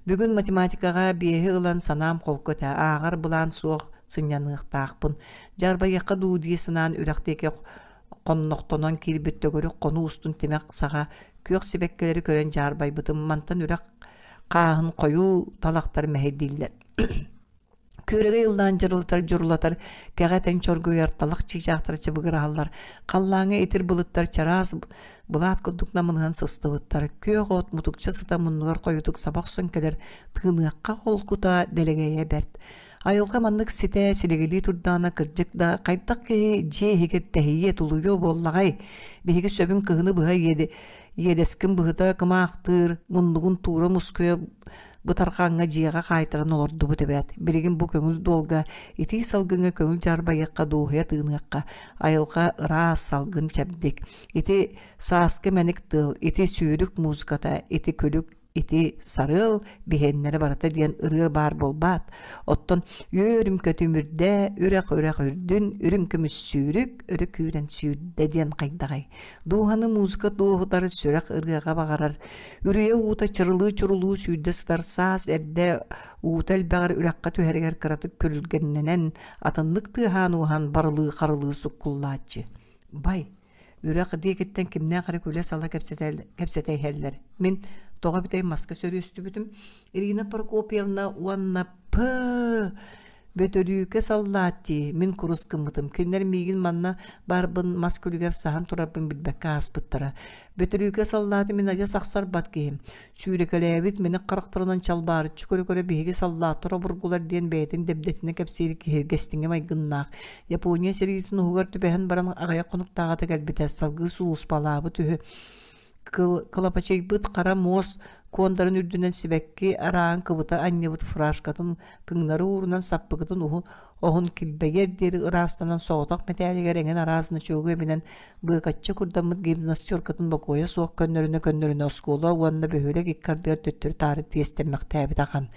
Бүгүн математикаҕа биэһи ылан санаам холку этэ, ааҕар былаан суох сынньаныахтаахпын. Дьаарбайыахха дуу дии санаан үрэх диэки хоннохтонон киирбит төгүрүк хонуу устун тимэх саҕа күөх сибэккилэри көрөн дьаарбайбытым. Мантан үрэх хааһын хойуу талахтар мэһэйдииллэр. Күөрэгэй ыллаан дьырылатар-дьурулатар, кэҕэ тэҥ чоргуйар, талах чыычаахтара чыбыгыраһаллар, халлааҥҥа итир былыттар чараас былаат курдук намыныһан сыстыбыттар, күөх от мутукча сыта муннугар хойутук саба охсон кэлэр, тыыныахха холкута дэлэгэйэ бэрт. Айылҕа маннык ситэ силигилии турдаҕына кырдьык да хайдах киһи дьиэ иһигэр тэһийиэ тулуйуо буоллаҕай? Биһиги сөбүн кыһыны быһа иэдэскин быһыта кымаахтыыр, муннугун туура мускуйа бытархаҥҥа дьиэҕэ хаайтаран олордубут эбээт. Билигин бу көҥүл дуолга итии салгыҥҥа көҥүл дьаарбайыахха, дуоһуйа тыыныахха, айылҕа ыраас салгын чэбдик. Ити сааскы мэник тыал, ити сүүрүк музыката, ити күлүк ити сарыал биһиэннэрэ барыта диэн ырыа баар буолбаат. Оттон үөрүм көтүмүрдэ, үрэх-үрэх үрдүн, үрүҥ көмүс сүүрүк, өрө күүрэн сүүрдэ диэн хайдаҕай. Дууһаны музыка туоһутар, сүрэх ырыаҕа баҕарар. Үрүйэ уута чырылыы-чурулуу сүүрдэ сытар саас эрдэ уута элбэҕэр үрэххэ түһэригэр кыратык күрүлгэннэнэн, атыннык тыаһаан-ууһаан барылыы-харылыы суккуллааччы. Бай, үрэх диэкиттэн кимнээх эрэ күлэ-сала кэпсэтэ иһэллэр. Мин тоҕо эбитэй маска сөрүөстүбүтүм. Ирина Прокопьевна уонна П Бөтөрүүкэ саллаат дии, мин курус гыммытым. Кинилэр миигин манна баарбын мас күлүгэр саһан турарбын билбэккэ ааспыттара. Бөтөрүүкэ саллааты мин адьас ахсарбат киһим. Сүүрэкэлээбит мэник харахтарынан чалбаарыччы көрө-көрө биһиги саллааттар обургулар диэн бэйэтин дэбдэтинэ кэпсиир киһиргэстиҥи майгыннаах. Япония сэриитин уһугар түбэһэн баран аҕыйах хонуктааҕыта кэлбитэ, салгыы сулууспалаабыт үһү. Кылапачыйбыт хара муос куондарын үрдүнэн сибэкки араан кыбыта анньыбыт фуражкатын кыҥнары уурунан саппыкытын уһун оһун килбэйиэр диэри ыраастанан соҕотох мэтээлигэр эҥин араас значогу эбинэн быакаччы курдаммыт гимнастеркатын бокуойа суох көннөрүнэ-көннөрүнэ оскуола уонна бөһүөлэк икки ардыгар төттөрү-таары тиэстэммэхтээбит ахан.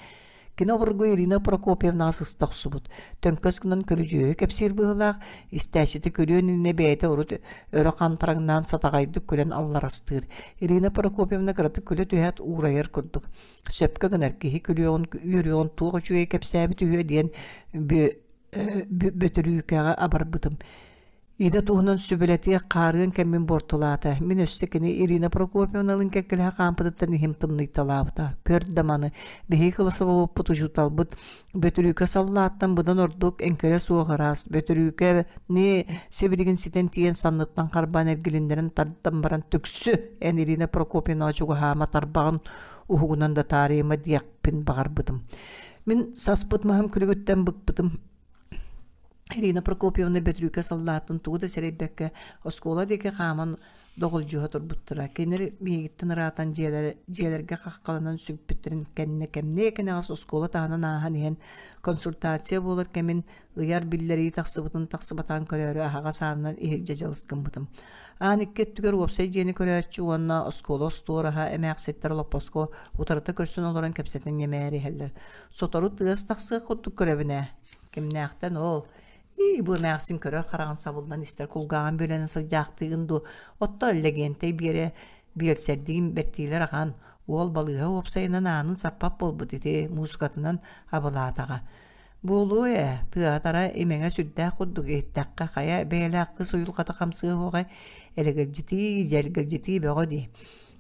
Кини обургу Ирина Прокопьевнаҕа сыста охсубут, төҥкөс гынан көрүдьүөһү кэпсиир быһыылаах, истээччитэ күлүөн иннинэ бэйэтэ урут өрө хантараҥнаан сатаҕайдык күлэн алларастыыр. Ирина Прокопьевна кыратык күлэ түһээт уурайар курдук. Сөпкө гынар киһи күлүөҕүн үөрүөҕүн туох үчүгэй кэпсээбит үһүө диэн бөтөрүүкэҕэ абарбытым. Идэ туһунан сүбэлэтиэх хаарыан кэммин буортулаата. Мин өссө кини Ирина Прокопьевналыын кэккэлэһэ хаампытыттан иһим тымныйталаабыта. Көр да маны, биһиги кылассабылыппыт учууталбыт Бөтүрүүкэ саллааттан быдан ордук эҥкилэ суох ыраас. Бөтүрүүкэни сибилигин ситэн тиийэн санныттан харбаан эргилиннэрин тардан баран түксү эн Ирина Прокопьевнаҕа чугаһаама тарбаҕын уһугунан да таарыйыма диэхпин баҕарбытым. Мин саспыт маһым күлүгүттэн быкпытым. Ирина Прокопьевна Бөтүрүүкэ саллаатын тугу да сэрэйбэккэ оскуола диэки хааман доҕулдьуһа турбуттара. Кинилэр миигиттэн ыраатан дьиэлэргэ хаххаланан сүппүттэрин кэннэ кэмниэ кэнэҕэс оскуола таһынан ааһан иһэн консультация буолар кэмин ыйар биллэрии тахсыбытын тахсыбатаҕын көрөөрү аһаҕас аанынан иһирдьэ дьалыс гыммытым. Аан икки өттүгэр уопсай дьиэни көрөөччү уонна оскуола остуораһа эмээхситтэр олоппоско утарыта көрсөн олорон кэпсэтэн ньэмээри иһэллэр. Сотору тыас тахсыах курдук көрөбүн ээ. Кимнээхтэн ол? Ии, бу эмээхсин көрөр хараҕын сабыллан истэр кулгааҕын бүөлэнэн сылдьаахтыыгын дуу? Оттон Лэгиэнтэй Биэрэ биэлсэрдиин бэртиилэр ахан, уол балыыһа уопсайынан аанын саппат буолбут ити муусукатынан абылаатаҕа. Буолуо ээ, тыатара имэҥэ сүрдээх курдук иһиттэххэ хайа бэйэлээх кыс уйулҕата хамсыа суоҕай, элэгэлдьитии, дьэргэлдьитии бөҕө дии.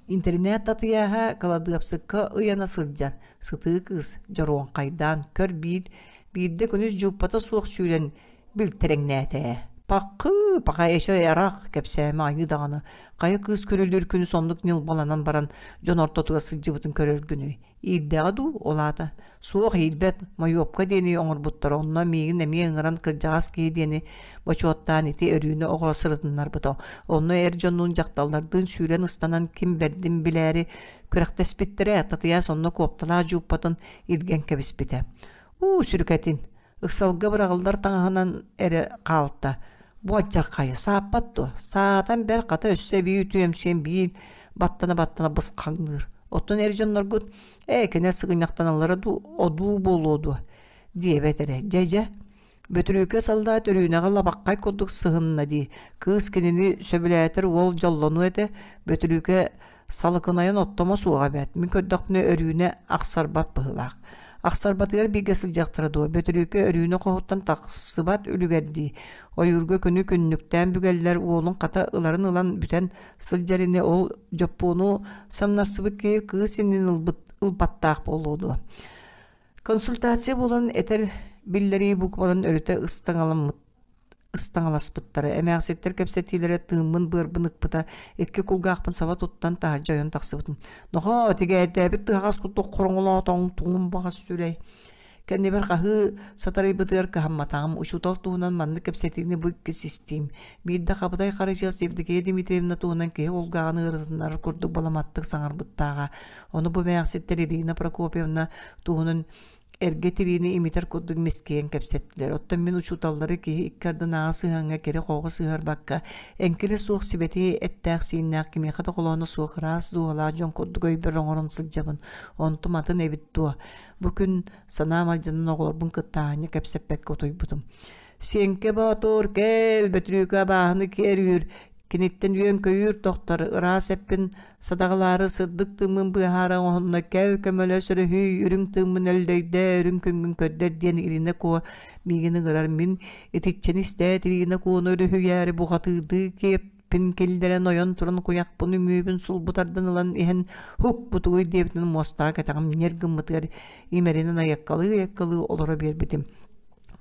Интэринээт татыйааһа кыладыапсыкка ыйана сылдьар, сытыы кыыс, дьоруоҥхайдаан, көр биир, биирдэ күнүс дьууппата суох сүүрэн билтэрэҥнээтэ ээ. Паххыы, пахай эчэ арах, кэпсээмэ айыы даҕаны, хайа кыыс күрүлүүр күнүс оннук ньылбаланан баран дьон ортотугар сылдьыбытын көрөргүнүй Иирдэҕэ дуу, ол аата? Суох иирбэт, мойуопка диэни оҥорбуттара, онно миигин эмиэ ыҥыран кырдьаҕас киһи диэни бочуоттаан ити Өрүүнэ оҕо сырытыннарбыта. Онно эр дьоннуун дьахталлардыын сүүрэн ыстанан ким бэрдин билээри күрэхтэспиттэрэ, Татыйаас онно куопталаах дьууппатын илгэн кэбиспитэ. Уу, сүрүкэтин! Ыксалга быраҕыллар таҥаһынан эрэ хаалта. Бу алдьархайы сааппат дуо? Саатан бэр хата өссө эбии үтүөмсүйэн биир баттана-баттана бысхаҥныыр. Оттон эр дьонноргут ээ кини сыгынньахтаналлара дуу, одуу буолуо дуо диэбэт эрэ. Дьэ-дьэ, Бөтүрүүкэ саллаат Өрүүнэҕэ лабаххай курдук сыһынна дии. Кыыс кинини сөбүлээтэр уол дьоллонуо этэ. Бөтүрүүкэ Салыкынайын оттомо суоҕа эбээт, мин көрдөхпүнэ Өрүүнэ ахсарбат быһыылаах. Ахсарбатыгар бииргэ сылдьыахтара дуо, Бөтүрүүкэ Өрүүнэ хоһуттан тахсыбат үлүгэрдии. Ойуурга күнү күннүктээн бүгэллэр, уолун хата ыларын ылан бүтэн сылдьар ини ол дьоппуону самнарсыбыт киһи кыыс иннин ылбыт ылбаттаах буолуо дуо. Консультация буолан этэр биллэрии букваларын өрүтэ ыстаҥаламмыт ыстаҥаласпыттара, эмээхситтэр кэпсэтиилэрэ тыыммын-быарбын ыкпыта, икки кулгаахпын саба туттан таһырдьа ойон тахсыбытым. Нохоо, тигээдээбит тыһаҕас курдук хороҥолоотоҥ, туҥум баҕас сүрэй. Кэннибэр хаһыы сатарыйбытыгар кыһамматаҕым, учуутал туһунан маннык кэпсэтиини бу иккис истиим. Биирдэ Хабытай Харычыас Евдокия Дмитриевна туһунан киһи кулгааҕын ыарытыннарар курдук баламаттык саҥарбыттааҕа. Ону бу эмээхситтэр Ирина Прокопьевна туһунан эргэ тириини имитэр курдук мискийэн кэпсэттилэр. Оттон мин учууталлары киһи икки ардынааҕы сыһыаҥҥа кири-хоҕу сыһыарбакка, эҥкилэ суох сибэтиэй эттээх-сииннээх, кимиэхэ да холооно суох ыраас дууһалаах дьон курдук өйбөр оҥорон сылдьабын. Онтум атын эбит дуо? Бу күн санаам алдьанан оҕолорбун кытта аанньа кэпсэппэккэ утуйбутум. Сиэҥкэ Боотур, кэл, Бөтүрүүкэ абааһыны киэр үүр, киниттэн үөн-көйүүр тохтор, ыраас эппин садаҕалаары сырдык тыыммын быыһаары оҥоһунна, кэл, көмөлөс өрүһүй, үрүҥ тыыммын өллөйдө, үрүҥ күҥҥүн көрдөр диэн Ирина Куо миигин ыҥырар. Мин итиччэни истээт Ирина Куону өрүһүйээри бухатыырдыы киэппин киллэрэн ойон туран куйахпын үҥүүбүн сулбу тардан ылан иһэн һук бутугуй диэбитинэн муостаҕа кэтэҕим ньир гыммытыгар имэринэн айаккалыы-айаккалыы олоро биэрбитим.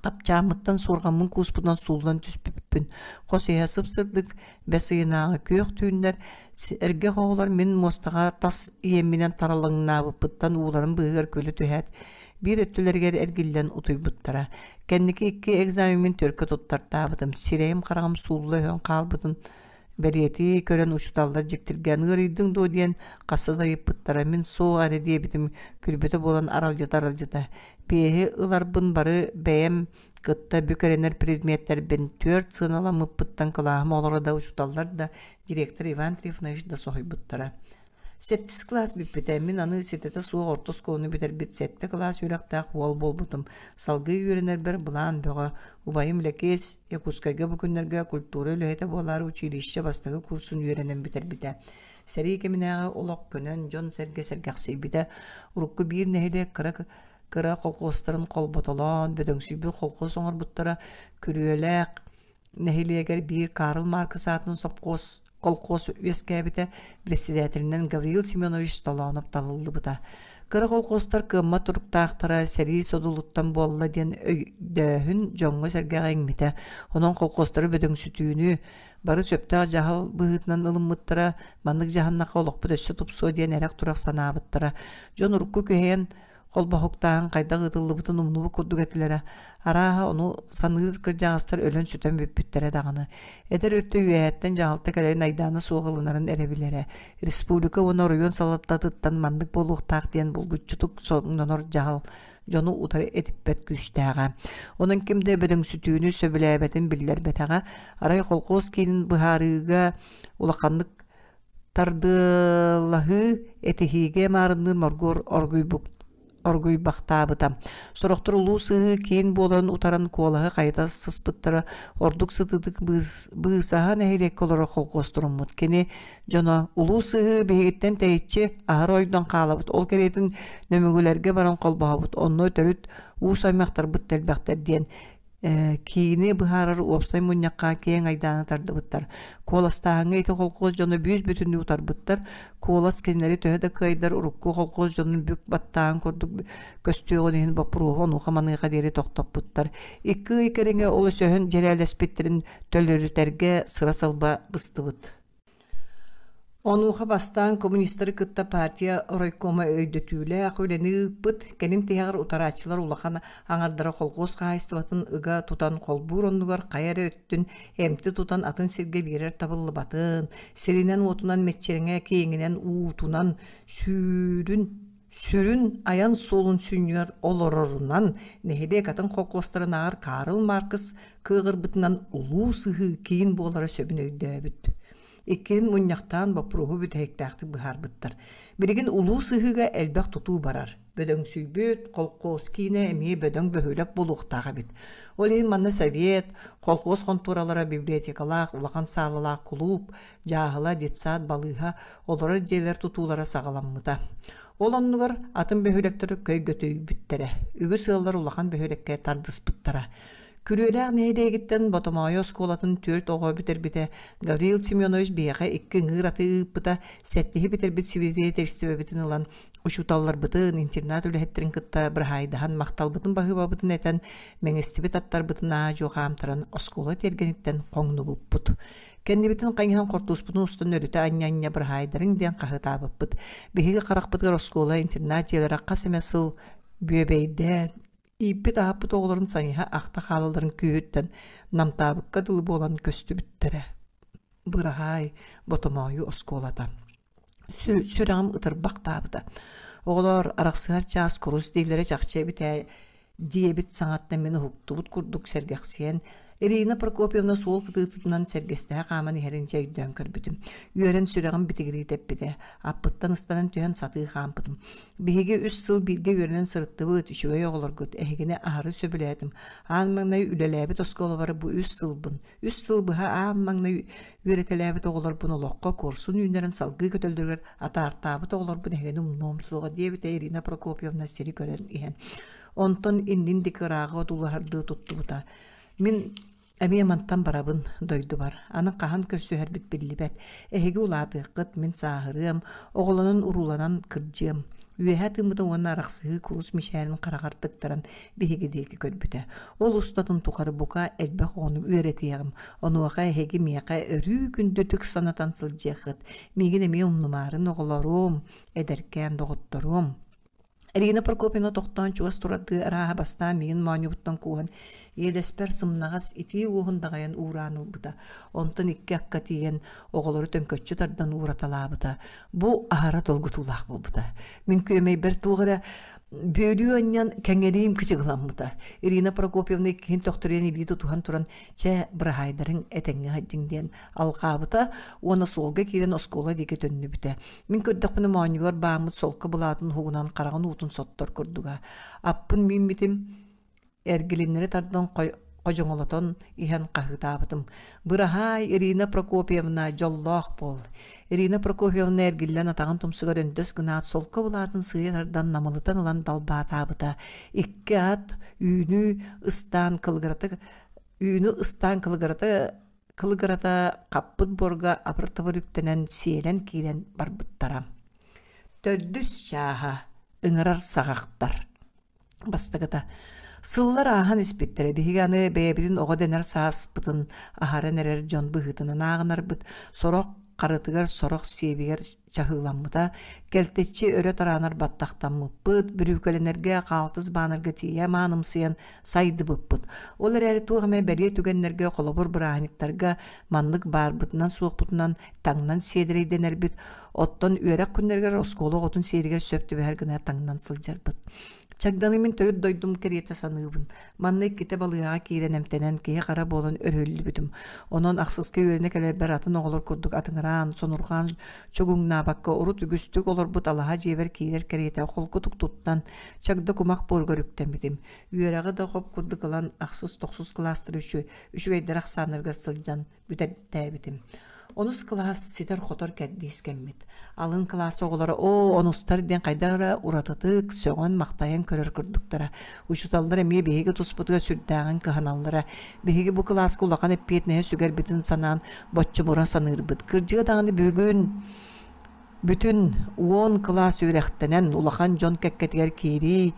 Тапчааммыттан суорҕаммын кууспутунан сууллан түспүппүн. Хос иһэ сып-сырдык, бэс ыйынааҕы күөх түүннэр, эргэ оҕолор мин муостаҕа тас иэмминэн таралаҥнаабыппыттан ууларын быыһыгар күлэ түһээт, биир өттүлэригэр эргиллэн утуйбуттара. Кэнники икки экзамеммин түөркэ туттартаабытым, сирэйим-хараҕым суулла өһөн хаалбытын бэлиэтии көрөн учууталлар дьиктиргээн ыарыйдыҥ дуо диэн хаста да ыйыппыттара. Мин суох эрэ диэбитим, күлбүтэ буолан аралдьыта-аралдьыта. Пиэһи ыларбын бары бэйэм кытта бүк эрэнэр предметтэрбин түөрт сыаналаммыппыттан кылааһым оҕолоро да, учууталлар да, директор Иван Трифонович да соһуйбуттара. Сэттис кылаас бүппүтэ. Мин аны ситэтэ суох орто оскуоланы бүтэрбит сэттэ кылаас үөрэхтээх уол буолбутум. Салгыы үөрэнэрбэр былаан бөҕө. Убайым Лэкиэс Якутскайга бу күннэргэ культура үлэһитэ буолаары училище бастакы курсун үөрэнэн бүтэрбитэ. Сэрии кэминээҕи олох көнөн, дьон-сэргэ сэргэхсийбитэ. Урукку биир нэһилиэк кыра кыра колхуостарын холботолоон, бөдөҥсүйбүт колхуос оҥорбуттара. Күрүөлээх нэһилиэгэр биир Карл Маркс аатынан сопхуос колхуос үөскээбитэ, председателинэн Гавриил Семенович Толоонов талыллыбыта. Кыра колхуостар кыаммат туруктаахтара сэрии содулуттан буолла диэн өйдөөһүн дьоҥҥо-сэргэҕэ иҥмитэ. Онон колхуостары бөдөҥсүтүүнү бары сөптөөх дьаһал быһыытынан ылыммыттара, маннык дьаһаннахха олохпут өссө тупсуо диэн эрэх-турах санаабыттара. Дьон урукку күһэйэн Холбоһуктааһын хайдах ыытыллыбытын умнубут курдук этилэрэ. Арааһа, ону саныыр кырдьаҕастар өлөн-сүтэн бүппүттэрэ даҕаны. Эдэр өттө үөһэттэн дьаһалта кэлэрин айдаана суох ылынарын эрэ билэрэ. Республика уонна оройуон салалтатыттан маннык буолуохтаах диэн булгуччутук соҥнонор дьаһал дьону утары этиппэт күүстээҕэ. Онон ким да бөдөҥсүтүүнү сөбүлээбэтин биллэрбэтэҕэ. Арай холкуос киинин быһаарыыга улаханнык тардыалаһыы этиһиигэ маарынныыр моргуор оргуйбахтаабыта. Сорохтор улуу сыһыы киин буолан утаран куолаһы хайыта сыспыттара ордук сытыытык быысаһа нэһилиэккэ олорор холкуос туруммут. Кини дьоно улуу сыһыы биһигиттэн тэйиччи аһары ойдон хаалабыт. Ол кэриэтин нөмүгүлэргэ баран холбоһобут. Онно төрүт уус аймахтарбыт да элбэхтэр диэн киини быһаарар уопсай мунньахха киэҥ айдааны тардыбыттар. Куоластааһыҥҥа ити холкуос дьоно бүүс-бүтүннүү утарбыттар. Куолас кинилэри төһө да кыайдар урукку холкуос дьонун бүк баттааһын курдук көстүөҕүн иһин боппуруоһу онуоха-маныаха диэри тохтоппуттар. Икки ый кэриҥэ ол өсөһөн дьирээлэспиттэрин төлөрүтэргэ сыра-сылба быстыбыт. Онуоха бастаан коммунистары кытта партия райкома өйдөтүүлээх үлэни ыыппыт, кэлин тиһэҕэр утарааччылар улахан аҥардара колхуос хаһаайыстыбатын ыга тутан холбуур оннугар хайа эрэ өттүн эмти тутан атын сиргэ биэрэр табыллыбатын, сиринэн-уотунан мэччирэҥэ киэҥинэн уутунан сүүрүн сүрүн айан суолун сүнньүгэр олорорунан нэһилиэк атын холкуостарынааҕар Карл Маркс кыаҕырбытынан улуу сыһыы киин буолара сөбүн өйдөөбүт. Иккиһин мунньахтаан боппуруоһу бүтэһиктээхтик быһаарбыттар. Билигин улуу сыһыыга элбэх тутуу барар. Бөдөҥсүйбүт, холкуос киинэ эмиэ бөдөҥ бөһүөлэк буолуохтаах эбит. Ол иһин манна совет, холкуос хонтуоралара, библиотекалаах, улахан саалалаах кулууп, дьааһыла, детсад, балыыһа, олорор дьиэлэр тутуулара саҕаламмыта. Ол оннугар атын бөһүөлэктэр көйгөтүйбүттэрэ. Үгүс ыаллар улахан бөһүөлэккэ тардыспыттара. Күрүөлээх нэһилиэгиттэн Ботомоойу оскуолатын түөрт оҕо бүтэрбитэ. Гаврил Семенович биһиэхэ икки ыҥыыр аты ыыппыта, сэттиһи бүтэрбит сибидиэтэлистибэбитин ылан, учууталларбытын, интернат үлэһиттэрин кытта быраһаайдаһан махталбытын баһыыбабытын этэн, мэҥэстибит аттарбытын аа-дьуо хаамтаран оскуола тиэргэниттэн хоҥнубуппут. Кэннибитин хайыһан хортууспутун устан өрүтэ анньа-анньа быраһаайдарыҥ диэн хаһыытаабыппыт. Биһиги харахпытыгар оскуола, интернат дьиэлэрэ хас эмэ сыл бүөбэйдээн, ииппит-аһаппыт оҕолорун сайыһа ахта хаалалларын күүһүттэн намтаабыкка дылы буолан көстүбүттэрэ. Быраһаай, Ботомоойу оскуолата. Сүрэҕим ытырбахтаабыта. Оҕолоор, арахсыһар чаас курус дииллэрэ чахчы эбит ээ диэбит саҥаттан мин уһуктубут курдук сэргэхсийэн, Ирина Прокопьевна суол кытыытынан сэргэстэһэ хааман иһэрин дьэ өйдөөн көрбүтүм. Үөрэн сүрэҕим битигирии тэппитэ. Аппыттан ыстанан түһэн сатыы хаампытым. Биһиги үс сыл бииргэ үөрэнэн сырыттыбыт, үчүгэй оҕолоргут, эһигини аһары сөбүлээтим. Аан маҥнай үлэлээбит оскуолабар бу үс сылбын. Үс сыл быһа аан маҥнай үөрэтэлээбит оҕолорбун олоххо куорсун үүннэрэн салгыы көтөллөрүгэр атаартаабыт оҕолорбун эһигини умнуом суоҕа диэбитэ Ирина Прокопьевна сири көрөн иһэн. Онтон иннин диэки ырааҕы одуулаһардыы туттубута. Мин эмиэ мантан барабын дойдубар. Аны хаһан көрсүһэрбит биллибэт. Эһиги улаатыаххыт, мин сааһырыам, оҕолонон-урууланан кырдьыам. Үөһэ тыыммытын уонна арахсыһыы курус мичээрин хараҕар тыктаран биһиги диэки көрбүтэ. Ол устатын тухары бука элбэх оҕону үөрэтиэҕим. Онуоха эһиги миэхэ өрүү күндүтүк санатан сылдьыаххыт. Миигин эмиэ умнумаарын оҕолоруом, эдэркээн доҕотторуом. Ирина Прокопьевна тохтоон чугас турардыы арааһа бастаан миигин моонньубуттан кууһан, иэдэспэр сымнаҕас итии уоһун даҕайан уураан ылбыта. Онтон икки акка тиийэн оҕолору төҥкөччү тардан уураталаабыта. Бу аһара долгутуулаах буолбута. Мин күөмэйбэр туох эрэ бүөлүү анньан кэҥэриим кычыгыламмыта. Ирина Прокопьевна иккиһин төхтөрүйэн илии тутуһан туран, «Чэ, быраһаайдарыҥ этэҥҥэ сылдьыҥ» диэн алҕаабыта уонна суолга киирэн оскуола диэки төннүбүтэ. Мин көрдөхпүнэ моонньугар бааммыт солко былаатын уһугунан хараҕын уутун соттор курдуга. Аппын мииммитим эргилиннэри тардан ходьоҥолотон иһэн хаһыытаабытым. «Быраһаай, Ирина Прокопьевна, дьоллоох буол!» Ирина Прокопьевна эргиллэн атаҕын тумсугар өндөс гынаат солко былаатын сыыйа тардан намылытан ылан далбаатаабыта. Икки ат үүнүү ыстаан кылыгырата үүнү ыстаан кылыгырата кылыгырата хаппыт буорга абыр-табыр үктэнэн сиэлэн киирэн барбыттара. Төрдүс чааһа ыҥырар саҕахтар. Бастакыта сыллар ааһан испиттэрэ. Биһиги аны бэйэбитин оҕо дэнэр сааспытын аһаран эрэр дьон быһыытынан ааҕынарбыт. Сорох харытыгар, сорох сиэбигэр чаһыыламмыта, кэлтэччи өрө тараанар баттахтаммыппыт, бүрүүкэлэнэргэ, хаалтыс баанарга тиийэ маанымсыйан сайдыбыппыт. Ол эрээри туох эмэ бэлиэ түгэннэргэ, холобур, бырааһынньыктарга маннык баарбытынан-суохпутунан таҥнан сиэдэрэйдэнэрбит, оттон үөрэх күннэригэр оскуола оҕотун сиэригэр сөп түбэһэр гына таҥнан сылдьарбыт. Чагданы мин төрүт дойдум кэриэтэ саныыбын. Манна иккитэ балыыһаҕа киирэн эмтэнэн киһи-хара буолан өрүһүллүбүтүм. Онон ахсыска үөрэнэ кэлэрбэр атын оҕолор курдук атыҥыраан, сонурҕаан чугуҥнаабакка урут үгүстүк олорбут алаһа дьиэбэр киирэр кэриэтэ холкутук туттан, чагда кумах буоругар үктэммитим. Үөрэҕи да хоп курдук ылан ахсыс-тохсус кылаастары үчүгэйдэр ахсааннарыгар сылдьан бүтэртээбитим. Онус кылаас ситэр-хотор кэрдиис кэммит. Алын кылаас оҕолоро оо, онустар диэн хайдах эрэ уратытык, сөҕөн-махтайан көрөр курдуктара. Учууталлар эмиэ биһиги туспутугар сүрдээҕин кыһаналлара. Биһиги бу кылааска улахан эппиэтинэһи сүгэрбитин санаан боччумура саныырбыт. Кырдьыга даҕаны бүгүн бүтүн 10 кылаас үөрэхтэнэн, улахан дьон кэккэтигэр киирии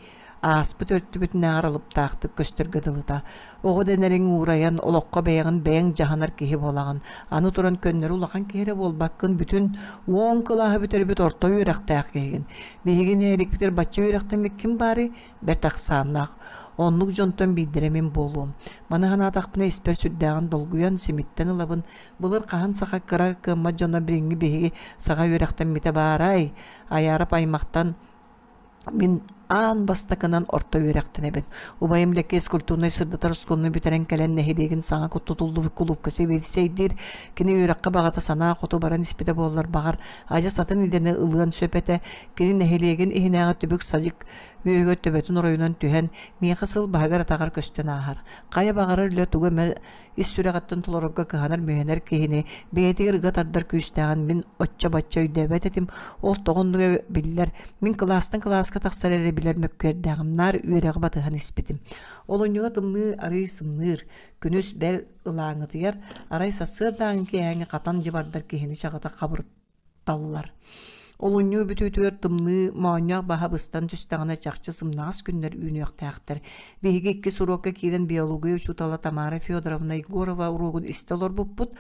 ааспыт өртүбүтүнээҕэр алыптаахтык көстөргө дылыта. Оҕо дэнэриҥ уурайан, олоххо бэйэҕин бэйэҥ дьаһанар киһи буолаҕын. Аны туран көннөрү улахан киһи эрэ буолбаккын, бүтүн 10 кылааһы бүтэрбит орто үөрэхтээх киһигин. Биһиги нэһилиэкпитигэр бачча үөрэхтэммит ким баарый? Бэрт ахсааннаах. Оннук дьонтон биирдэрэ мин буолуом. Маны санаатахпына испэр сүрдээҕин долгуйан, симиттэн ылабын. Былыр хаһан саха кыра кыаммат дьоно билиҥҥи биһиги саха үөрэхтэммитэ баарай? Айаарап аймахтан мин аан бастакынан орто үөрэхтэнэбин. Убайым Лэкиэс культурнай сырдатар оскуоланы бүтэрэн кэлэн нэһилиэгин саҥа тутуллубут кулуупка сэбиэдиссэйдиир. Кини үөрэххэ баҕата санаа хоту баран испитэ буоллар, баҕар, адьас атын идэни ылыан сөп этэ. Кини нэһилиэгин иһинээҕи түбүк-садьык үөһүгэр төбөтүн оройунан түһэн, миэхэ сыл баһыгар-атаҕар көстөн ааһар. Хайа баҕарар үлэ тугу эмэ ис сүрэҕиттэн толорорго кыһанар-мүһэнэр киһини бэйэтигэр ыга тардар күүстээҕин мин оччо-бачча өйдөөбөт этим. Ол тоҕо оннуга биллэр. Мин кылаастан кылааска тахсар эрэ билэр мөккүөрдээҕим, наар үөрэҕи батыһан испитим. Олунньуга тымныы арыый сымныыр, күнүс бэл ылааҥытыйар, арай сарсыардааҥҥы киэһээҥҥи хатан дьыбардар киһини чаҕыта хабырталлар. Олунньу бүтүүтүгэр тымныы моонньоох баһа быстан түстэҕинэ чахчы сымнаҕас күннэр үүнүөхтээхтэр. Биһиги иккис уруокка киирэн биология учуутала Тамара Федоровна Егорова уруогун истэ олорбуппут.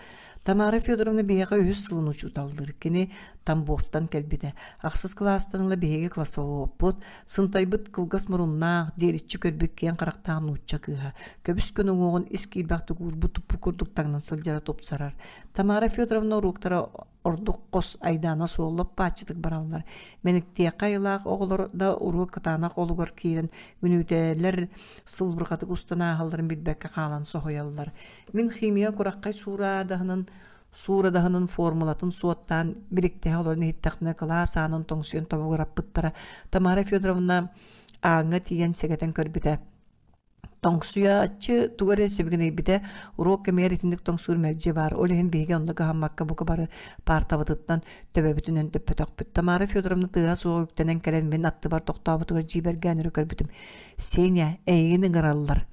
Тамара Федоровна биһиэхэ үһүс сылын учууталлыыр. Кини Тамбовтан кэлбитэ. Ахсыс кылаастан ыла биһиги классовоппут, сынтайбыт кылгас муруннаах, диэриччи көрбүт киэҥ харахтаах нуучча кыыһа. Көбүс күн уҥуоҕун ис киирбэхтик уурбут-туппут курдук таҥнан сылдьара тупсарар. Тамара Федоровна уруоктара ордук хос айдаана суоллап бааччытык бараллар. Мэниктиэххэ айылаах оҕолор да уруок кытаанах олугар киирэн мүнүүтээлэр сылбырҕатык устан ааһалларын билбэккэ хаалан соһуйаллар. Мин химия кураххай суурадаһынын суурадаһынын формулатын суоттаан биликтэһэ олорон иһиттэхпинэ кылаас аанын тоҥсуйан тобугураппыттара. Тамара Федоровна ааҥҥа тиийэн сэгэтэн көрбүтэ. Тоҥсуйааччы тугу эрэ сибигинэйбитэ, уруок кэмигэр итинник тоҥсуур мэлдьи баар, ол иһин биһиги онно кыһаммакка бука бары паартабытыттан төбөбүтүн өндөппөтөхпүт. Тамара Федоровна тыаһа суох үктэнэн кэлэн мин аттыбар тохтообутугар дьиибэргээн өрө көрбүтүм. «Сеня, эйигин ыҥыраллар»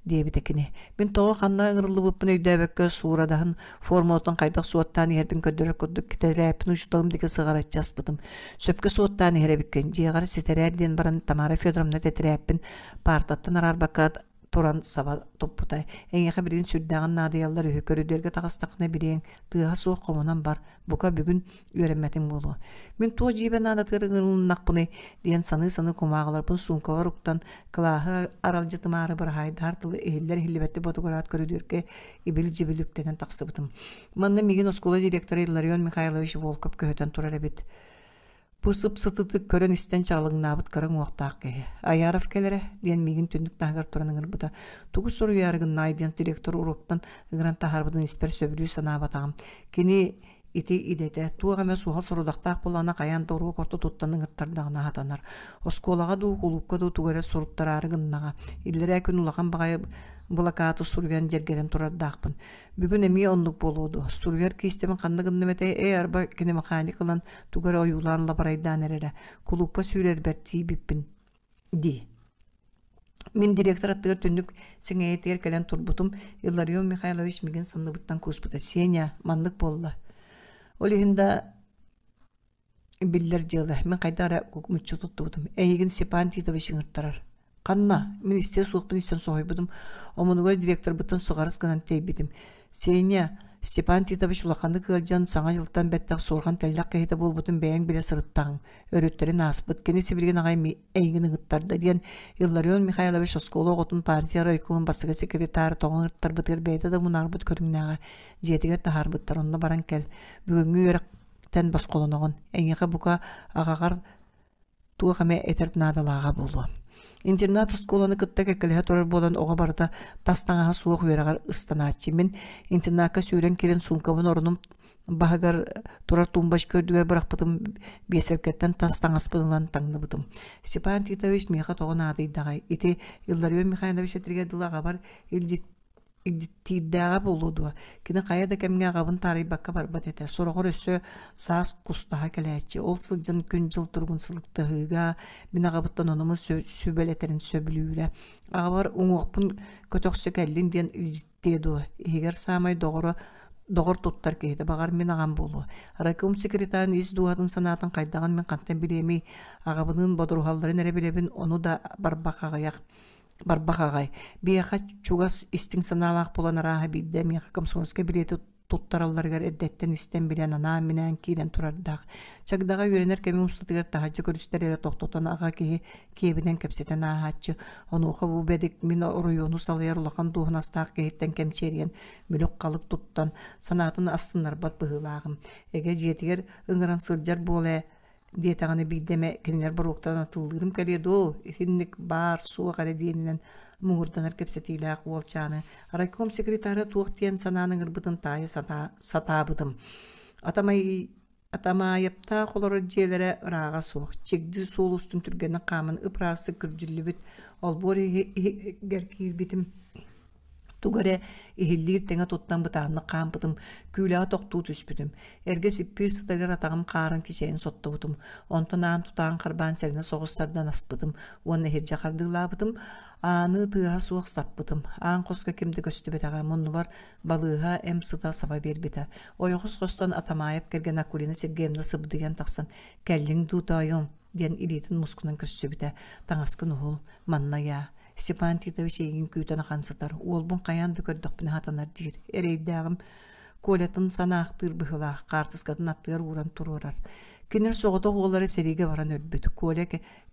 диэбитэ кини. Мин тоҕо ханна ыҥырыллыбыппын өйдөөбөккө суурадаһын формулатын хайдах суоттаан иһэрбин көрдөрөр курдук тэтэрээппин учууталым диэки сыҕараччы аспытым. Сөпкө суоттаан иһэр эбиккин, дьиэҕэр ситэрээр диэн баран Тамара Федоровна тэтэрээппин паартаттан араарбакка туран саба туппута. Эйиэхэ билигин сүрдээҕин наадыйаллар үһү, көрүдүөргэ таҕыстаххына билиэҥ, тыаһа суох хомунан бар, бука бүгүн үөрэммэтиҥ буолуо. Мин туох дьиибэ наадатыгар ыҥырылыннахпыный диэн саныы-саныы кумааҕыларбын суумкабар уктан, кылааһы аралдьытымаары быраһаайдаһар тылы иһиллэр-иһиллибэттик ботугураат көрүдүөргэ ибил-дьибил үктэнэн тахсыбытым. Манна миигин оскуола директора Илларион Михайлович Волков көһүтэн турар эбит. Бу сып-сытытык көрөн-истэн чаҕылыҥнаабыт кыра уҥуохтаах киһи «Айаров кэлэрэ» диэн миигин түннүк таһыгар туран ыҥырбыта. Тугу суруйаары гыннаай диэн директор уруоктан ыҥыран таһаарбытын испэр сөбүлүү санаабатаҕым. Кини ити идэтэ туох эмэ суһал сорудахтаах буоллаҕына хайаан да уруок ортотуттан ыҥыртардаҕына сатанар. Оскуолаҕа дуу, кулуупка дуу тугу эрэ суруттараары гыннаҕа. Иллэрээ күн улахан баҕайы былакааты суруйан дьэргэтэн турардаахпын. Бүгүн эмиэ оннук буолуо дуо? Суруйар киистэбин ханна гынным этэй? Ээ, арба киномеханик ылан тугу эрэ ойуулаан лабарайдаан эрэрэ. Кулуупка сүүрэрбэр тиийбиппин дии. Мин директор аттыгар түннүк сэҥээйитигэр кэлэн турбутум, Илларион Михайлович миигин санныбыттан кууспута. «Сеня, маннык буолла. Ол иһин да биллэр дьыала. Мин хайдах эрэ кукмуччу туттубутум. Эйигин Степан Титович ыҥыртарар. Ханна? Мин истиэ суохпун истэн соһуйбутум. Омунугар директорбыттан суҕарыс гынан тэйбитим. Сеня, Степан Титович улаханнык ыалдьан Саҥа дьылтан бэттэх суорҕан-тэллэх киһитэ буолбутун бэйэҥ билэ сырыттаҕыҥ, өрүттэрин ааспыт, кини сибилигин аҕай эйигин ыҥыттарда диэн Илларион Михайлович оскуола оҕотун партия райкомун бастакы секретара тоҕо ыҥыртарбытыгар бэйэтэ да мунаарбыт көрүҥнээҕэ дьиэтигэр таһаарбыттар онно баран кэл бүгүҥҥү үөрэхтэн босхолоноҕун эйиэхэ бука аҕаҕар туох эмэ этэр наадалааҕа буолуо. Интернат оскуоланы кытта кэккэлэһэ турар буолан оҕо барыта тас таҥаһа суох үөрэҕэр ыстанааччы. Мин интернакка сүүрэн киирэн суумкабын орунум баһыгар турар тумбочка үрдүгэр бырахпытым биэсэлкэттэн тас таҥаспын ылан таҥныбытым. Степан Титович миэхэ тоҕо наадыйдаҕай? Ити Илларион Михайлович этэригэр дылы аҕабар илдьит Илдьиттиирдээҕэ буолуо дуо, кини хайа да кэмҥэ аҕабын таарыйбакка барбат этэ, сороҕор өссө саас кустаһа кэлээччи, ол сылдьан күн-дьыл туругун сылыктаһыыга мин аҕабыттан онуму сүбэлэтэрин сөбүлүүрэ. Аҕабар уҥуохпун көтөхсө кэллин диэн илдьиттиэ дуо, иһигэр саамай доҕоро доҕор туттар киһитэ баҕар мин аҕам буолуо. Райком секретарын ис дууһатын санаатын хайдаҕын мин хантан билиэмий, аҕабыныын бодоруһалларын эрэ билэбин, ону да барбах аҕыйах Барбах аҕай, биһиэхэ чугас истиҥ санаалаах буолан арааһа биирдэ миэхэ комсомольскай билиэти туттаралларыгар эрдэттэн истэн билэн анаан-минээн киирэн турардаах. Чагдаҕа үөрэнэр кэмим устатыгар таһырдьа көрүстэр эрэ тохтотон аҕа киһи киэбинэн кэпсэтэн ааһааччы. Онуоха бу бэдик мин оройуону салайар улахан дуоһунастаах киһиттэн кэмчиэрийэн мүлүк-халык туттан санаатын астыннарбат быһыылааҕым. Эгэ дьиэтигэр ыҥыран сылдьар буол ээ диэтэҕинэ биирдэ эмэ кинилэр боруоктарын атыллыырым кэлиэ дуо, итинник баар суох эрэ диэнинэн муҥурданар кэпсэтиилээх уолчааны райком секретара туох диэн санаан ыҥырбытын таайа сатаабытым. Атамай Атамаайаптаах олорор дьиэлэрэ ырааҕа суох, чигди суол устун түргэнник хааман ып-ыраастык күрдьүллүбүт олбуор иһигэр киирбитим Тугу эрэ иһиллиир тэҥэ туттан бытааннык хаампытым, күүлэҕэ тохтуу түспүтүм. Эргэ сиппиир сытарыгар атаҕым хаарын кичэйэн соттубутум. Онтон аан тутаан харбаан сэрэнэ соҕус тардан аспытым уонна иһирдьэ хардыылаабытым. Ааны тыаһа суох саппытым. Аан хоско ким да көстүбэтэҕэ, муннубар балыыһа эм сыта саба биэрбитэ. Ойоҕос хостон Атамаев кэргэнэ Акулина Сергеевна сыбдыйан тахсан «Кэллиҥ дуу, тоойуом?» диэн илиитин мускунан көрсүбүтэ. «Таҥаскын уһул, манна ыйаа» Степан Титович эйигин күүтэн ахан сытар, уолбун хайаан да көрдөхпүнэ сатанар диир. Эрэйдээҕим Колятын санаахтыыр быһыылаах, хаартыскатын аттыгар ууран туруорар. Кинилэр соҕотох уоллара сэриигэ баран өлбүт. Коля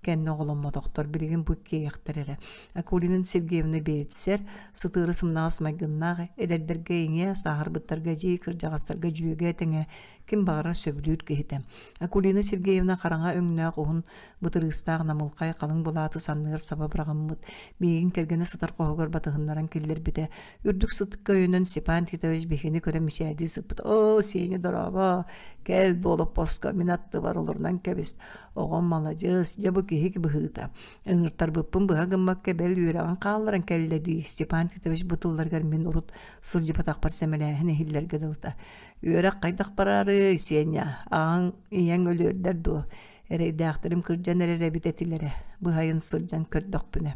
кэннэ оҕоломмотохтор, билигин бу иккиэйэхтэр эрэ. Акулина Сергеевна биэлсэр, сытыары сымнаҕас майгыннаах, эдэрдэргэ иҥэ, сааһырбыттарга эдьиий, кырдьаҕастарга дьүөгэ тэҥэ, ким баҕарар сөбүлүүр киһитэ. Акулина Сергеевна хараҥа өҥнөөх уһун Бытырыыстаах намылхай халыҥ былааты санныгар саба быраҕыммыт, миигин кэргэнэ сытар хоһугар батыһыннаран киллэрбитэ. Үрдүк сытыкка өйөнөн Степан Титович биһигини көрөн мичээрдии сыппыт. «Оо, Сеня, дорообо! Кэл, буолоппоско, мин аттыбар олорунан кэбис. Оҕом маладьыас, дьэ бу киһи быһыыта. Ыҥыртарбыппын быһа гыммакка бэл үөрэҕин хаалларан кэллэ дии» Степан Титович бу тылларыгар мин урут сылдьыбатахпар сэмэлээһин иһиллэргэ дылыта. «Үөрэх хайдах барарый, Сеня? Аҕаҥ, ийэҥ өлүөрдэр дуо? Эрэйдээхтэрим кырдьан эрэр эбит этилэрэ, быһайын сылдьан көрдөхпүнэ.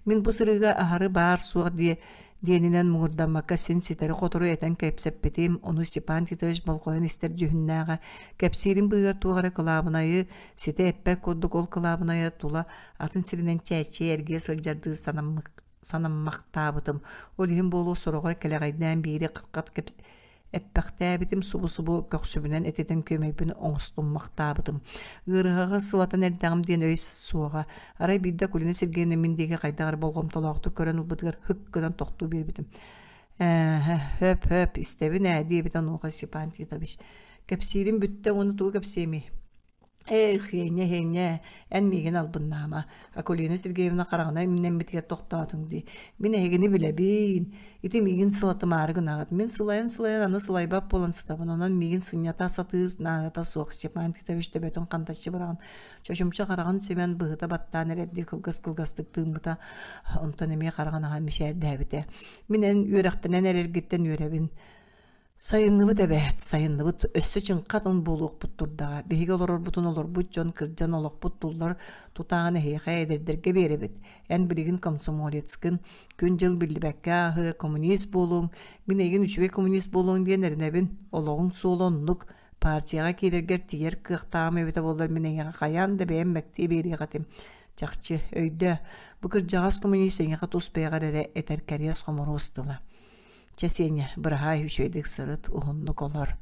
Мин бу сырыыга аһары баар-суох диэ диэнинэн муҥурдаммакка син ситэри-хотору этэн кэпсэппитим, ону Степан Титович болҕойон истэр дьүһүннээҕэ, кэпсиирин быыһыгар туох эрэ кылаабынайы ситэ эппэт курдук ол кылаабынайа тула атын сиринэн чээччийэ эргийэ сылдьардыы санаммахтаабытым. Ол иһин буолуо сороҕор кэлэҕэйдээн биири хат-хат эппэхтээбитим, субу-субу көхсүбүнэн этитэн күөмэйбин оҥостуммахтаабытым. Ыарыһаҕы сылатан эрдэҕим диэн өй суоҕа. Арай биирдэ Акулина Сергеевна мин диэки хайдах эрэ болҕомтолоохтук көрөн ылбытыгар һык гынан тохтуу биэрбитим. «Ээ, хөп-хөп, истэбин ээ» диэбитэ онуоха Степан Титович. «Кэпсиирим бүттэ уонна тугу кэпсиэмий? Эх, Хеня, Хеня, эн миигин албыннаама. Акулина Сергеевна хараҕынан имнэммитигэр тохтоотуҥ дии. Мин эһигини билэбин. Ити миигин сылатымаары гынаҕыт. Мин сылайан-сылайан аны сылайбат буолан сытабын. Онон миигин сынньата сатыыр наадата суох. Степан Титович төбөтүн хантаччы быраҕан, чочумча хараҕын симэн быһыта баттаан эрэрдии кылгас-кылгастык тыыммыта. Онтон эмиэ хараҕын аһан мичээрдээбитэ. Мин эн үөрэхтэнэн эрэргиттэн үөрэбин. Сайынныбыт эбээт, сайынныбыт, өссө чыҥха атын буолуохпут турдаҕа. Биһиги олорорбутун олорбут дьон кырдьан олохпут туллар тутааҕын эһиэхэ эдэрдэргэ биэрэбит. Эн билигин комсомолецкын, күн-дьыл биллибэккэ ааһыа, коммунист буолуоҥ, мин эйигин үчүгэй коммунист буолуоҥ диэн эрэнэбин. Олоҕуҥ суола оннук, партияҕа киирэргэр тиийэр кыахтааҕым эбитэ буоллар мин эйиэхэ хайаан да бэйэм мэктиэ биэриэх этим. Чахчы, өйдөө, бу кырдьаҕас коммунист эйиэхэ тус бэйэҕэр эрэ этэр кэриэс-хомуруос тыла. Чэ, Сеня, быраһаай үчүгэйдик сырыт, уһуннук олор.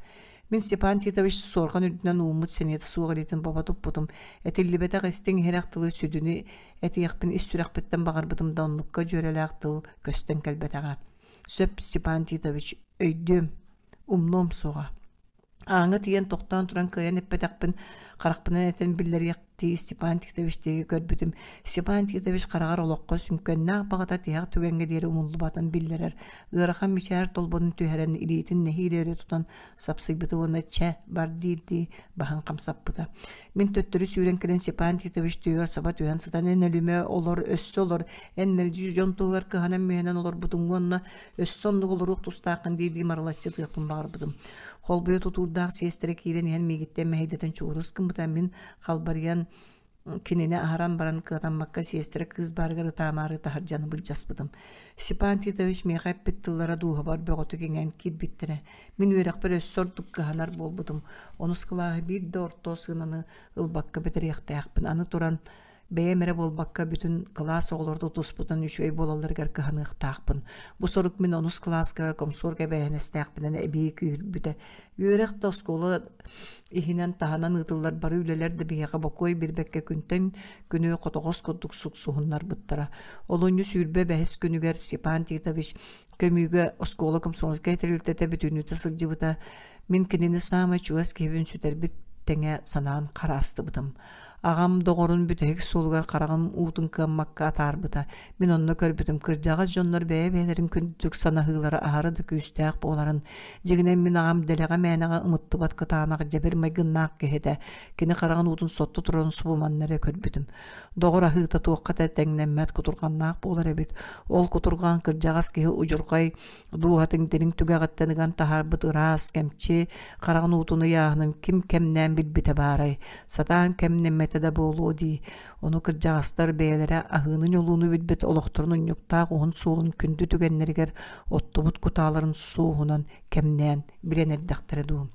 Мин Степан Титович суорҕан үрдүнэн ууммут сэниэтэ суох илиитин бобо туппутум, этиллибэтэх истиҥ иһирэх тылы сүдүнү этиэхпин ис сүрэхпиттэн баҕарбытым да оннукка дьүөрэлээх тыл көстөн кэлбэтэҕэ. Сөп, Степан Титович, өйдүөм, умнуом суоҕа. Ааҥҥа тиийэн тохтоон туран кыайан эппэтэхпин харахпынан этэн биллэриэхтии Степан Титович диэки көрбүтүм. Степан Титович хараҕар олоххо сүҥкэннээх баҕата тиһэх түгэҥҥэ диэри умуллубатын биллэрэр. Ыарахан мичээр толбонун түһэрэн илиитин нэһиилэ өрө тутан сапсыйбыта уонна чэ бар диирдии баһын хамсаппыта. Мин төттөрү сүүрэн кэлэн Степан Титович түһүгэр саба түһэн сытан эн өлүмэ олор, өссө олор, эн мэлдьи дьон туһугар кыһанан-мүһэнэн олорбутуҥ уонна өссө оннук олоруох тустааххын дии-дии марылаччы ытыахпын баҕарбытым. Холбуйа тутуурдаах сиэстэрэ киирэн иһэн миигиттэн мэһэйдэтэн чугурус гыммыта, мин халбарыйан кинини аһаран баран кыатаммакка сиэстэрэ кыыс баарыгар ытаамаары таһырдьаны былдьаспытым. Степан Титович миэхэ эппит тыллара дууһабар бөҕөтүк иҥэн киирбиттэрэ. Мин үөрэхпэр өссө ордук кыһанар буолбутум. Онус кылааһы биир да орто сыананы ылбакка бүтэриэхтээхпин. Аны туран бэйэм эрэ буолбакка бүтүн кылаас оҕолоро тутуспутун үчүгэй буолалларыгар кыһаныахтаахпын. Бу сорук мин онус кылааска комсорг эбээһинэстээхпинэн эбии күүһүрбүтэ. Үөрэх да оскуола иһинэн таһынан ыытыллар бары үлэлэр да биһиэхэ бокуой билбэккэ күнтэн күнү хотоҕос курдук суксуһуннарбыттара. Олунньу 25-ис күнүгэр Степан Титович көмүүгэ оскуола комсомольскай тэрилтэтэ бүтүннүүтэ сылдьыбыта. Мин кинини саамай чугас киһибин сүтэрбит тэҥэ санаан хараастыбытым. Аҕам доҕорун бүтэһик суолугар хараҕым уутун кыаммакка атаарбыта. Мин онно көрбүтүм кырдьаҕас дьоннор бэйэ-бэйэлэрин күндүтүк санаһыылара аһара да күүстээх буоларын. Дьиҥинэн мин аҕам дэлэҕэ-мээнэҕэ ымыттыбат кытаанах дьэбир майгыннаах киһи этэ. Кини хараҕын уутун сотто турарын субуманна эрэ көрбүтүм. Доҕор аһыыта туохха да тэҥнэммэт кутурҕаннаах буолар эбит. Ол кутурҕан кырдьаҕас киһи удьурҕай дууһатын дириҥ түгэҕиттэн ыган таһаарбыт ыраас, кэмчи хараҕын уутун ыйааһынын ким кэмнээн билбитэ баарай, сатаан кэмнэммэтэ да буолуо дии. Ону кырдьаҕастар бэйэлэрэ аһыыны-ньулууну билбит олохторун унньуктаах уһун суолун күндү түгэннэригэр оттубут кутааларын суоһунан кэмнээн билэн эрдэхтэрэ дуу.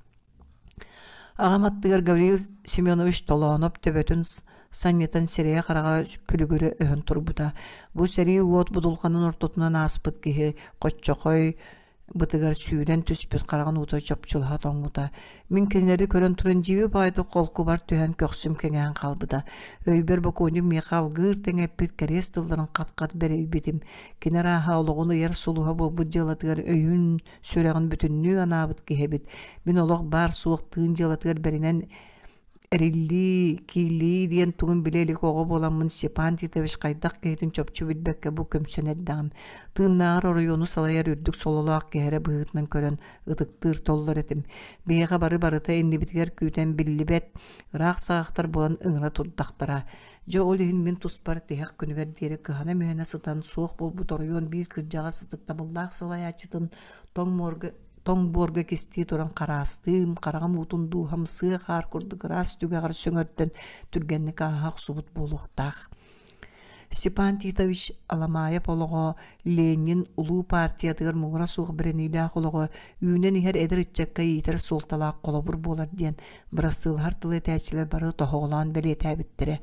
Аҕам аттыгар Гаврил Семенович Толооноп төбөтүн санньытан сирэйэ-хараҕа күлүгүрэ өһөн турбута. Бу сэрии уот будулҕанын ортотунан ааспыт киһи хоччохой бытыгар сүүрэн түспүт хараҕын уута чопчулаһа тоҥмута. Мин кинилэри көрөн туран дьиби баайдык холкубар түһэн көхсүм кэҥээн хаалбыта. Өйбөр бокуонньук миэхэ алгыыр тэҥэппит кэриэс тылларын хат-хат бэрийбитим. Кини арааһа олоҕун ыйар сулуһа буолбут дьыалатыгар өйүн сүрэҕин бүтүннүү анаабыт киһи эбит. Мин олох баар-суох тыын дьыалатыгар бэринэн эриллии, кииллии диэн тугун билэ илик оҕо буоламмын Степан Титович хайдах киһитин чопчу билбэккэ бу көмсөн эрдэҕим. Тыыннааҕар оройуону салайар үрдүк сололоох киһи эрэ быһыытынан көрөн ытыктыыр толлор этим. Биһиэхэ бары барыта иннибитигэр күүтэн биллибэт ыраах саҕахтар буолан ыҥыра турдахтара. Дьэ ол иһин мин туспар тиһэх күнүгэр диэри кыһана-мүһэнэ сытан суох буолбут оройуон биир кырдьаҕас ытыктабыллаах салайааччытын тоҥ муорга тоҥ буорга кистии туран хараастыым, хараҕым уутун дууһам сыа хаар курдук ыраас түгэҕэр сөҥөрдөн түргэнник ааһа охсубут буолуохтаах. Степан Титович Аламаев олоҕо Ленин улуу партиятыгар муҥура суох бэриниилээх олоҕо үүнэн иһэр эдэр ыччакка иитэр суолталаах холобур буолар диэн бырастыылаһар тылы этээччилэр бары тоһоҕолоон бэлиэтээбиттэрэ.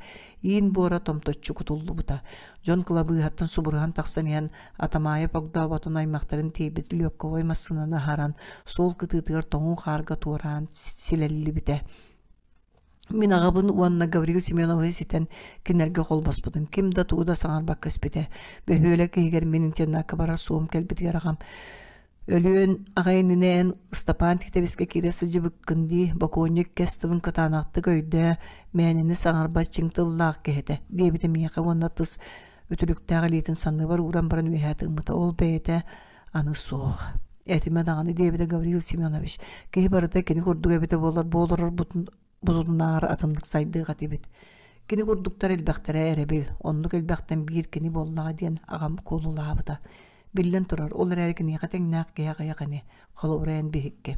Иин буора томточчу кутуллубута. Дьон кылабыыһаттан субуруһан тахсан иһэн Атамаайап огдооботун аймахтарын тиэйбит легковой массыынаны аһаран суол кытыытыгар тоҥуу хаарга туораан силэллибитэ. Мин аҕабын уонна Гаврил Семеновиһы ситэн кинилэргэ холбоспутум. Ким да тугу да саҥарбакка испитэ. Бөһүөлэк иһигэр мин интернакка барар суолум кэлбитигэр аҕам Өлүөн аҕай иннинэ эн Ыстапаан Тиитэбискэ киирэ сылдьыбыккын дии, бокуонньук кэс тылын кытаанахтык өйдөө, мээнэни саҥарбат чиҥ тыллаах киһи этэ диэбитэ миэхэ уонна тыс үтүлүктээх илиитин санныбар ууран баран үөһэ тыыммыта. Ол бэйэтэ аны суох. Этимэ даҕаны диэбитэ Гаврил Семенович. Киһи барыта кини курдук эбитэ буоллар бу олорорбутун бутунааҕар атыннык сайдыах этибит. Кини курдуктар элбэхтэрэ эрэбил, оннук элбэхтэн биир кини буоллаҕа диэн аҕам куолулаабыта. Биллэн турар, ол эрээри киниэхэ тэҥнээх киһи аҕыйах ини, холобура эн биһикки.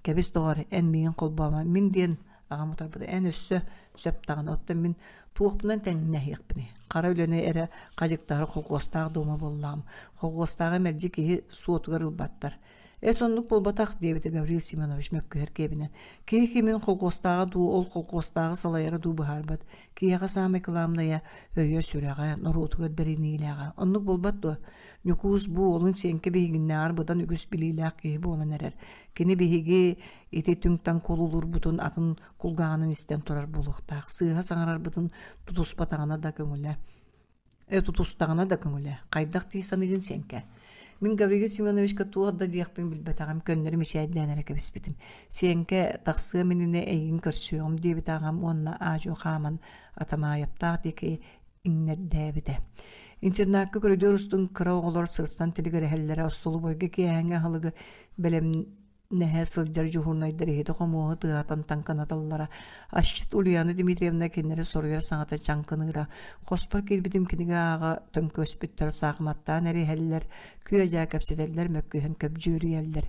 Кэбис доҕор, эн миигин холбоомо, мин диэн аҕам утарбыта, эн өссө сөп даҕаны, оттон мин туохпунан тэҥнэһиэхпиний? Хара үлэни эрэ хадьыктаһар холхуостаах дуома буоллаҕым. Холхуостааҕы мэлдьи киһи суотугар ылбаттар. Эс оннук буолбатах, диэбитэ Гаврил Семенович мөккүһэр киэбинэн. Киһи кимин холкуостааҕа дуу, ол холкуостааҕы салайара дуу быһаарбат. Киһиэхэ саамай кылаабынайа өйө-сүрэҕэ, норуотугар бэриниилээҕэ. Оннук буолбат дуо? Ньукуус бу уолун Сиэҥкэ биһигиннээҕэр быдан үгүс билиилээх киһи буолан эрэр. Кини биһиги ити түҥ-таҥ кулулуурбутун атын кулгааҕынан истэн турар буолуохтаах. Сыыһа саҥарарбытын тутуспатаҕына да көҥүлэ. Тутустаҕына да көҥүлэ. Хайдах дии саныыгын Сиэҥкэ? Мин Гаврил Семеновичка туох да диэхпин билбэтэҕим, көннөрү мичээрдээн эрэ кэбиспитим. Сиэҥкэ, тахсыам иннинэ эйигин көрсүөҕүм диэбитэ аҕам уонна аа-дьуо хааман Атамаайаптаах диэки иҥнэрдээбитэ. Интернакка көрүдүөр устун кыра оҕолор сырсан тилигирэһэллэрэ, остолобуойга киэһээҥҥи аһылыгы бэлэмнэһэ сылдьар дьуһуурунайдар иһити-хомуоһу тыаһатан таҥкынаталлара. Асчыт Ульяна Дмитриевна кинилэри соруйар саҥата чаҥкыныыра. Хоспор киирбитим кинигэ ааҕа төҥкөспүттэр саахыматтаан эриһэллэр, күө-дьаа кэпсэтэллэр, мөккүһэн көбдьүөрүйэллэр.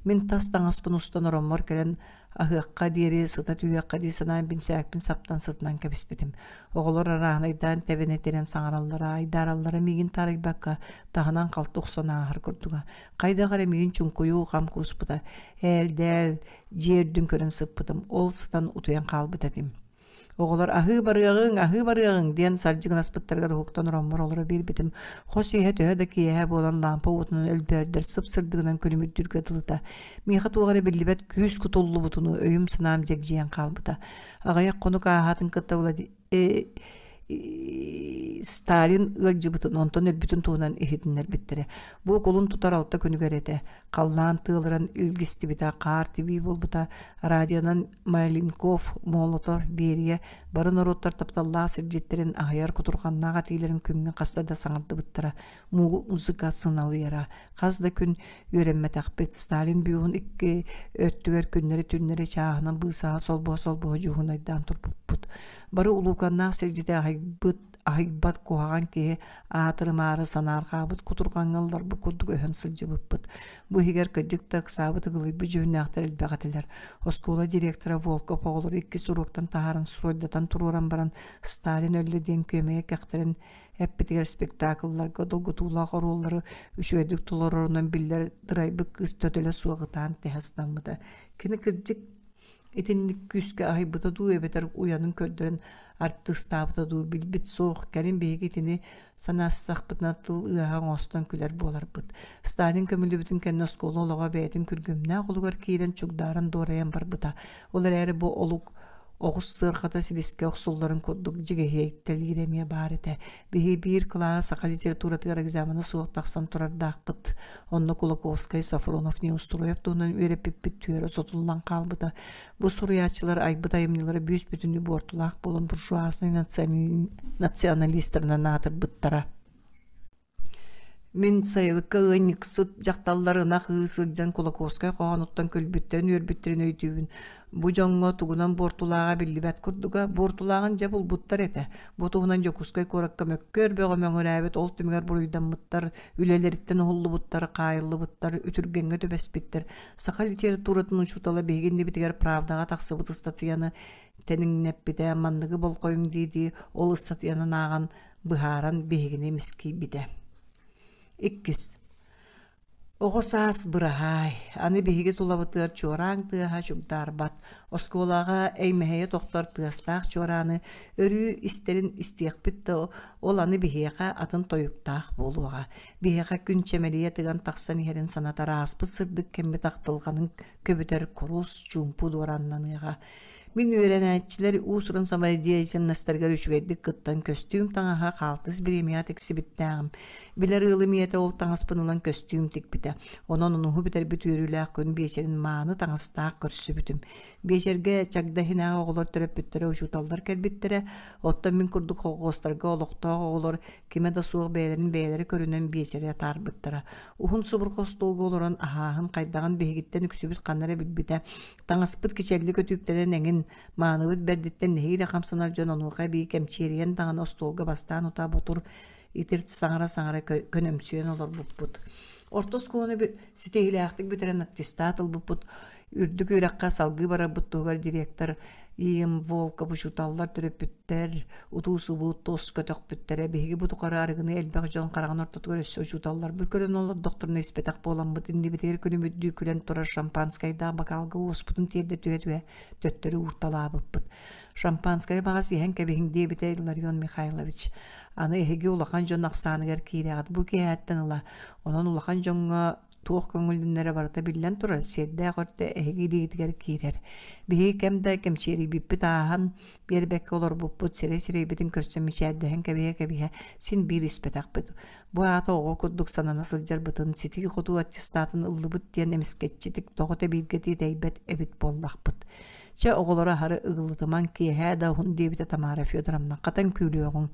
Мин тас таҥаспын устан ороммор кэлэн аһыахха диэри сыта түһүөххэ дии санаан бинсээкпин саптан сытынан кэбиспитим. Оҕолор арааһынайдаан тэбэнэтирэн саҥараллара, айдаараллара миигин таарыйбакка таһынан халты охсон ааһар курдуга. Хайдах эрэ миигин чуҥкуйуу хам кууспута. Ээл-дээл дьиэ үрдүн көрөн сыппытым. Ол сытан утуйан хаалбыт этим. Оҕолор аһыы барыаҕыҥ, аһыы барыаҕыҥ диэн сардьыгынаспыттарыгар уһуктан ороммор олоро биэрбитим. Хос иһэ төһө да киэһэ буолан лаампа уотунан өлбөөрдөр сып-сырдыгынан күлүмүрдүүргэ дылыта. Миэхэ туох эрэ биллибэт күүс кутуллубутунуу өйүм-санаам дьэгдьийэн хаалбыта. Аҕыйах хонук ааһаатын кытта Влади... Сталин ыалдьыбытын, онтон өлбүтүн туһунан иһитиннэрбиттэрэ. Бу кулун тутар алта күнүгэр этэ. Халлаан тыалыран илгистибитэ, хаар тибии буолбута. Радионан Маленков, Молотов, Берия бары норуоттар тапталлаах сирдьиттэрин аһыйар кутурҕаннаах этиилэрин күҥҥэ хаста да саҥардыбыттара. Музыка сыналыйара. Хас да күн үөрэммэтэхпит. Сталин бюһун икки өттүгэр күннэри-түннэри чааһынан быысаһа солбуһа-солбуһа дьуһунайдаан турбуппут. Бары улууканнаах сирдьити аһыйбыт аһыйбат куһаҕан киһи аатырымаары санаарҕаабыт кутурҕаҥҥа ылларбыт курдук өһөн сылдьыбыппыт. Бу иһигэр кырдьык да ыксаабыт ыгылыйбыт дьүһүннээхтэр элбэх этилэр. Оскуола директора Волков оҕолору иккис уруоктан таһааран стройдатан туруоран баран Сталин өллө диэн күөмэйэ кэхтэрин эппитигэр спектаклларга долгутуулаах оруоллары үчүгэйдик толорорунан биллэр дырайбыт кыыс төтөлө суох ытаан тэһэ ыстаммыта. Кини кырдьык Итинник күүскэ аһыйбыта дуу эбэтэр уйанын көрдөрөн артыыстаабыта дуу билбит суох, кэлин биһиги итини санаастахпытына тыл ыаһа оҥостон күлэр буоларбыт. Сталин көмүллүбүтүн кэннэ оскуола олоҕо бэйэтин күргүөмнээх олугар киирэн чугдааран дуорайан барбыта. Ол эрээри бу олук оҕус сыарҕата силискэ охсулларын курдук дьигэһиэйтэлиир эмиэ баар этэ. Биһиги биир кылаас саха литературатыгар экзамена суох тахсан турардаахпыт. Онно Кулаковскай, Софронов, Неустроев туһунан үөрэппиппит түөрэ сотуллан хаалбыта. Бу суруйааччылар айбыт айымньылара бүүс-бүтүннүү буортулаах буолан буржуазнай националистарынан аатырбыттара. Мин сайылыкка ыанньыксыт дьахталлар ынах ыы сылдьан Кулаковскай хоһоонуттан күлбүттэрин-үөрбүттэрин өйдүүбүн. Бу дьоҥҥо тугунан буортулааҕа биллибэт курдуга, буортулааҕын дьэ булбуттар этэ. Бу туһунан Дьокуускай куоракка мөккүөр бөҕө мөҥүрээбит, ол түмүгэр буруйдаммыттар, үлэлэриттэн уһуллубуттар, хаайыллыбыттар, үтүргэҥҥэ түбэспиттэр. Саха литературатын учуутала биһиги иннибитигэр «Правдаҕа» тахсыбыт ыстатыйаны тэниҥнэппитэ, манныгы болҕойуҥ дии-дии ол ыстатыйанан ааҕан быһааран биһигини мискийбитэ. Иккис. Оҕо саас быраһаай, аны биһиги тулабытыгар чуораан тыаһа чугдаарбат, оскуолаҕа эймэһэйэ тохтор тыастаах чуорааны өрүү истэрин истиэхпит да, ол аны биһиэхэ атын тойуктаах буолуоҕа. Биһиэхэ күн чэмэлийэ тыган тахсан иһэрин санатар ааспыт сырдык кэммит ахтылҕанын көбүтэр курус, чуумпу дуорааннаныаҕа. Мин үөрэнээччилэр уус-уран самодеятельностарыгар үчүгэйдик кыттан көстүүм таҥаһа хаалтыс бириэмийэҕэ тиксибиттээҕим. Билэр ыалым ийэтэ ол таҥаспын ылан көстүүм тикпитэ. Онон онуһу бүтэрбит үөрүүлээх күн биэчэрин мааны таҥастаах көрсүбүтүм. Биэчэргэ Чагда иһинээҕи оҕолор төрөппүттэрэ учууталлар кэлбиттэрэ. Оттон мин курдук холхуостарга олохтоох оҕолор кимэ да суох бэйэлэрин бэйэлэрэ көрүнэн биэчэри атаарбыттара. Уһун субурҕа остуолга олорон аһааһын хайдаҕын биһигиттэн үксүбүт ханна эрэ билбитэ. Таҥаспыт кичэллик өтүүктэнэн эҥин, мааныбыт бэрдиттэн нэһиилэ хамсанар дьон онуоха эбии кэмчиэрийэн даҕаны остуолга бастаан утаа ботур итир саҥара-саҥара көнөмсүйэн олорбуппут. Орто оскуоланы ситиһиилээхтик бүтэрэн аттестат ылбыппыт. Үрдүк үөрэххэ салгыы барарбыт туһугар директор Иим Волков учууталлар төрөппүттэр утуу-субуу тос көтөхпүттэрэ. Биһиги бу тухары арыгыны элбэх дьон хараҕын ортотугар өссө учууталларбыт көрөн олордохторуна испэтэх буоламмыт иннибитигэр күлүмүрдүү күлэн турар шампанскайдаах бакаалга уоспутун тиэрдэ түһэ-түһэ төттөрү уурталаабыппыт. Шампанскайы баҕас иһэн кэбиһиҥ диэбитэ Илларион Михайлович. Аны эһиги улахан дьон ахсааныгар киирэҕит бу киэһэттэн ыла. Онон улахан дьоҥҥо туох көҥүллэнэрэ барыта биллэн турар, сиэрдээх өртө эһиги илиигитигэр киирэр. Биһиги кэм да кэмчиэрийбиппит ааһан биэрбэккэ олорбуппут, сирэй-сирэйбитин көрсөн мичээрдэһэн кэбиһэ-кэбиһэ син биир испэтэхпит. Бу аата оҕо курдук санана сылдьарбытын, ситии-хотуу аттестатын ыллыбыт диэн эмискэччитик тоҕо тэбииргэ тиэтэйбэт эбит буоллахпыт. Чэ, оҕолору аһары ыгылытымаҥ, киэһээ да уһун диэбитэ Тамара Федоровна, хатан күүлүөҕүҥ.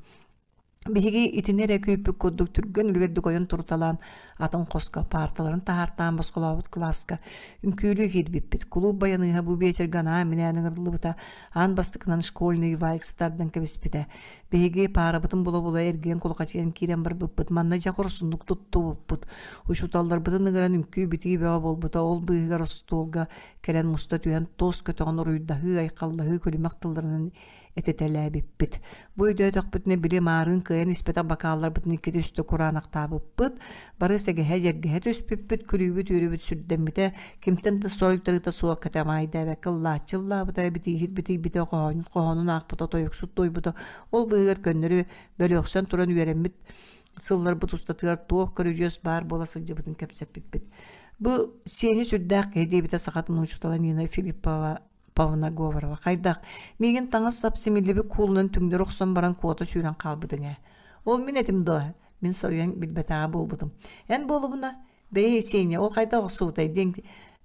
Биһиги итини эрэ күүппүт курдук түргэн үлүгэрдик ойон туруталаан атын хоско паарталарын таһаартаан босхолообут кылааска үҥкүүлүү киирбиппит. Кулууп байаныыһа бу биэчэргэ анаан-минээн ыҥырыллыбыта, аан бастакынан школьный вальс тардан кэбиспитэ. Биһиги паарабытын була-була эргийэн кулахачыйан киирэн барбыппыт, манна дьэ хорсуннук туттубуппут. Учууталларбытын ыҥыран үҥкүү-битии бөҕө буолбута, ол быыһыгар остуолга кэлэн муста түһэн туос көтөҕөн уруйдаһыы, айхаллаһыы күлүмэх тылларынан этитэлээбиппит. Бу өйдөөтөхпүтүнэ били маарыын кыайан испэтэх бакаалларбытын иккитэ үстэ кураанахтаабыппыт, бары сэгэһэ-дьэргэһэ түспүппүт, күлүүбүт-үөрүүбүт сүрдэммитэ, кимтэн да соруйтарыыта суох кэтэмаайдээбэккэ ыллааччы ыллаабыта, битииһит битийбитэ, хоһоонун хоһоонун аахпыта, тойуксут туойбута, ол быыһыгар көннөрү бөлүөхсэн туран үөрэммит сылларбыт устатыгар туох көрүдьүөс баар буола сылдьыбытын кэпсэппиппит. Бу сиэни сүрдээх киһи диэбитэ сахатын учуутала Нина Филиппова Павловна Говорова хайдах миигин таҥас-сап симиллибит куулунан түҥнэри охсон баран куота сүүрэн хаалбытыҥ ээ. Ол мин этим дуо? Мин соруйан билбэтэҕэ буолбутум. Эн буолубуна, бэйи Сеня, ол хайдах охсубутай диэн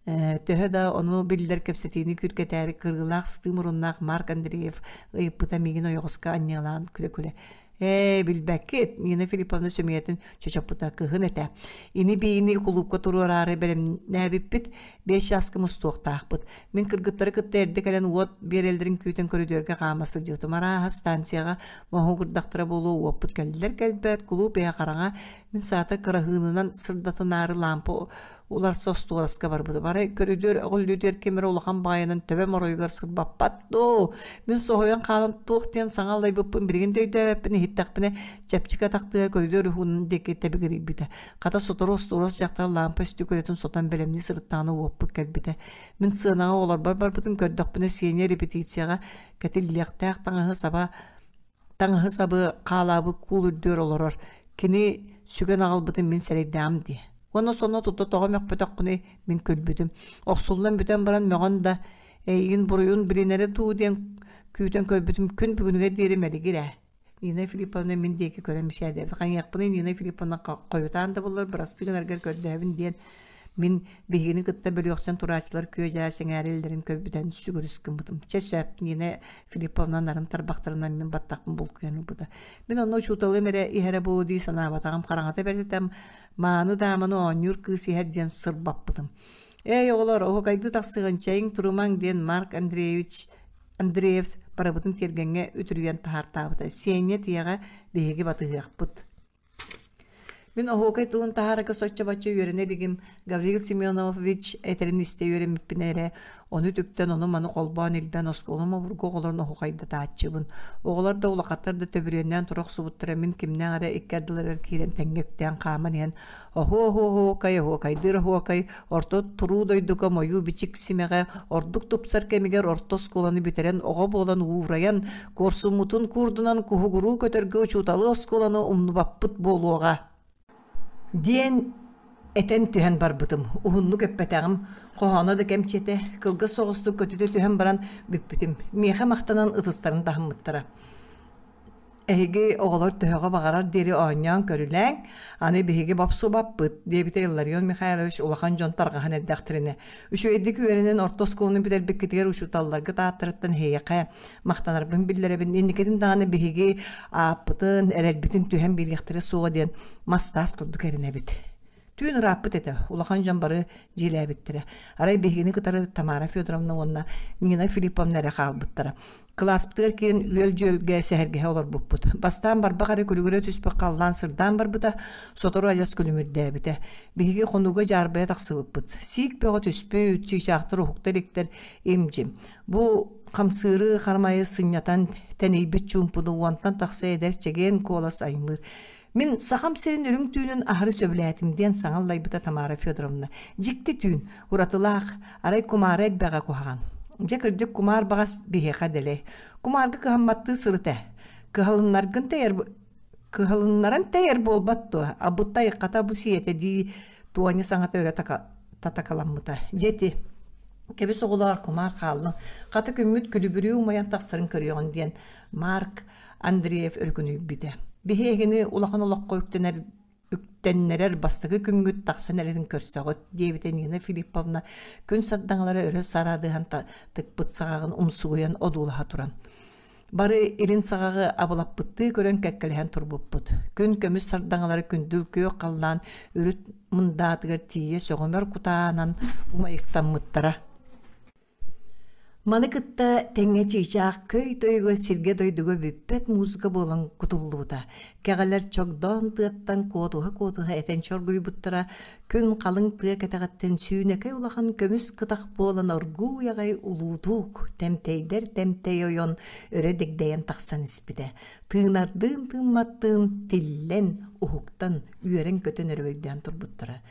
төһө да ону биллэр кэпсэтиини күүркэтээри кырыылаах сытыы муруннаах Марк Андреев ыйыппыта миигин ойоҕоско анньыалаан күлэ-күлэ Ээ, билбэккит, Нина Филипповна сөмүйэтин чочоппута кыһын этэ. Ини-биини кулуупка туруораары бэлэмнээбиппит, биэс чааска мустуохтаахпыт. Мин кыргыттары кытта эрдэ кэлэн уот биэрэллэрин күүтэн көрүдүөргэ хаама сылдьыбытым. Арааһа станцияҕа моһуогурдахтара буолуо уоппут кэллэр кэлбэт, кулууп иһэ хараҥа. Мин саата кыраһыынынан сырдатынаары лаампа уларса остуораска барбытым. Арай көрүдүөр өҕүллүүтүгэр ким эрэ улахан баайынан төбөм оройугар сырбаппат дуу. Мин соһуйан хаалан туох диэн саҥа аллайбыппын билигин да өйдөөбөппүн иһиттэхпинэ чэпчэки атахтыга көрүдүөр уһунун диэки тэбигирийбитэ. Хата сотору остуорас дьахтар лаампа өстүкүлэтин сотон бэлэмнии сырыттаҕына уоппут кэлбитэ. Мин сыанаҕа оҕолорбор барбытын көрдөхпүнэ Сеня репетицияҕа кэтиллиэхтээх таҥаһы саба таҥаһы сабы хаалаабыт куул үрдүгэр олорор. Кини сүгэн аҕалбытын мин сэрэйдэҕим дии. Уонна сонно тута тоҕо мөхпөтөххүнүй мин күлбүтүм. Охсуллан бүтэн баран мөҕөн да эйигин буруйун билинэрэ дуу диэн күүтэн көрбүтүм күн бүгүнүгэр диэри мэлигир ээ. Нина Филипповна мин диэки көрөн мичээрдээбит. Хайыахпыный Нина Филипповна хойутаан да буоллар бырастыы гынаргар көрдөөбүн диэн Мин биһигини кытта бөлүөхсэн турааччылар күө-дьаа сэҥээрэллэрин көрбүтэн сүгүрүс гыммытым. Чэ сөп, Нина Филипповна нарын тарбахтарынан мин баттахпын булкуйан ылбыта. Мин онно учууталым эрэ иһэрэ буолуо дии санаабатаҕым хараҥата бэртэтэ мааны дааманы оонньуур кыыс иһэр диэн сырбаппытым. Эй, оҕолор, оһуокайдыы тахсыаҕын, чэйиҥ турумаҥ диэн Марк Андреевич Андреев барыбытын тиэргэҥҥэ үтүрүйэн таһаартаабыта. Сеня тиэҕэ биһиги батыһыахпыт. Мин оһуокай тылын таһаарарга соччо-бачча үөрэнэ илигим, Гаврил Семенович этэрин истэ үөрэммиппин эрэ, ону үтүктэн ону-маны холбоон илбээн оскуолам обургу оҕолорун оһуохайдатааччыбын. Оҕолор да улахаттар да төбүрүөннээн тура охсубуттара, мин кимнээх эрэ икки ардыларыгар киирэн тэҥҥэ үктээн хааман иһэн оһуо-оһуо-оһуокай, оһуокайдыыр оһуокай, орто туруу дойдуга мойуу бичик симэҕэ ордук тупсар кэмигэр орто оскуоланы бүтэрэн оҕо буолан уурайан, куорсуммутун куурдунан куһугуруу көтөргө учууталы оскуоланы умнубаппыт буолуоҕа диэн этэн түһэн барбытым. Уһуннук эппэтэҕим, хоһооно да кэмчитэ, кылгас соҕустук көтүтэ түһэн баран бүппүтүм. Миэхэ махтанан ытыстарын таһыммыттара. Эһиги оҕолор төһөҕө баҕарар диэри оонньоон көрүлээҥ, аны биһиги бопсубаппыт, диэбитэ Илларион Михайлович улахан дьон тарҕаһан эрдэхтэринэ. Үчүгэйдик үөрэнэн орто оскуоланы бүтэрбиккитигэр учууталларгыт ааттарыттан эһиэхэ махтанарбын биллэрэбин. Инникитин даҕаны биһиги ааппытын, эрэлбитин түһэн биэриэхтэрэ суоҕа диэн мас-таас курдук эрэнэбит. Түүн ырааппыт этэ, улахан дьон бары дьиэлээбиттэрэ. Арай биһигини кытары Тамара Федоровна уонна Нина Филипповна эрэ хаалбыттара. Кылааспытыгар киирэн үөл-дьүөлгэ сэһэргэһэ олорбуппут. Бастаан барбах эрэ күлүгүрэ түспүт халлаан сырдаан барбыта, сотору адьас күлүмүрдээбитэ. Биһиги хонууга дьаарбайа тахсыбыппыт. Сиик бөҕө түспүт, чыычаахтар уһукта иликтэр, им-дьим. Бу хамсыыры харамайы сынньатан тэнийбит чуумпуну уонтан тахса эдэр чэгиэн куолас аймыыр. Мин Сахам сирин үрүҥ түүнүн аһары сөбүлээтим диэн саҥа аллайбыта Тамара Федоровна. Дьикти түүн, уратылаах, арай кумаара элбэҕэ куһаҕан. Дьэ кырдьык кумаар баҕас биһиэхэ дэлэй. Кумаарга кыһамматтыы сырыт ээ. Кыһалыннаргын тэйэр кыһалыннаран тэйэр буолбат дуо? Абытай хата бу сиэтэ дии Туоня саҥата өрө татакаламмыта. Дьэ ити кэбис оҕолоор кумаар хааллын. Хата күммүт күлүбүрүү умайан тахсарын көрүөҕүн диэн Марк Андреев өрүкүнүйбүтэ. Биһи эһигини улахан олоххо үктэнэр үктэннэрэр бастакы күҥҥүт тахсан эрэрин көрсөҕүт, диэбитэ Нина Филипповна күн сардаҥалара өрө сараадыһан тыкпыт саҕаҕын умсугуйан одуулаһа туран. Бары илин саҕаҕы абылаппыттыы көрөн кэккэлэһэн турбуппут. Күн көмүс сардаҥалара күндүл күөх халлаан үрүт мындаатыгар тиийэ сөҕүмэр кутаанан умайыктаммыттара. Маны кытта тэҥҥэ чыычаах көй тойуга сиргэ-дойдуга бүппэт музыка буолан кутуллубута. Кэҕэлэр чогдоон тыаттан куотуһа-куотуһа этэн чоргуйбуттара, күн халыҥ тыа кэтэҕиттэн сүүнэкэй улахан көмүс кытах буолан оргууй аҕай улуутук, тэмтэйдэр тэмтэй ойон өрө дэгдэйэн тахсан испитэ. Тыынардыын тыымматтыын тиллэн, уһуктан, үөрэн-көтөн өрөгөйдөөн турбуттара.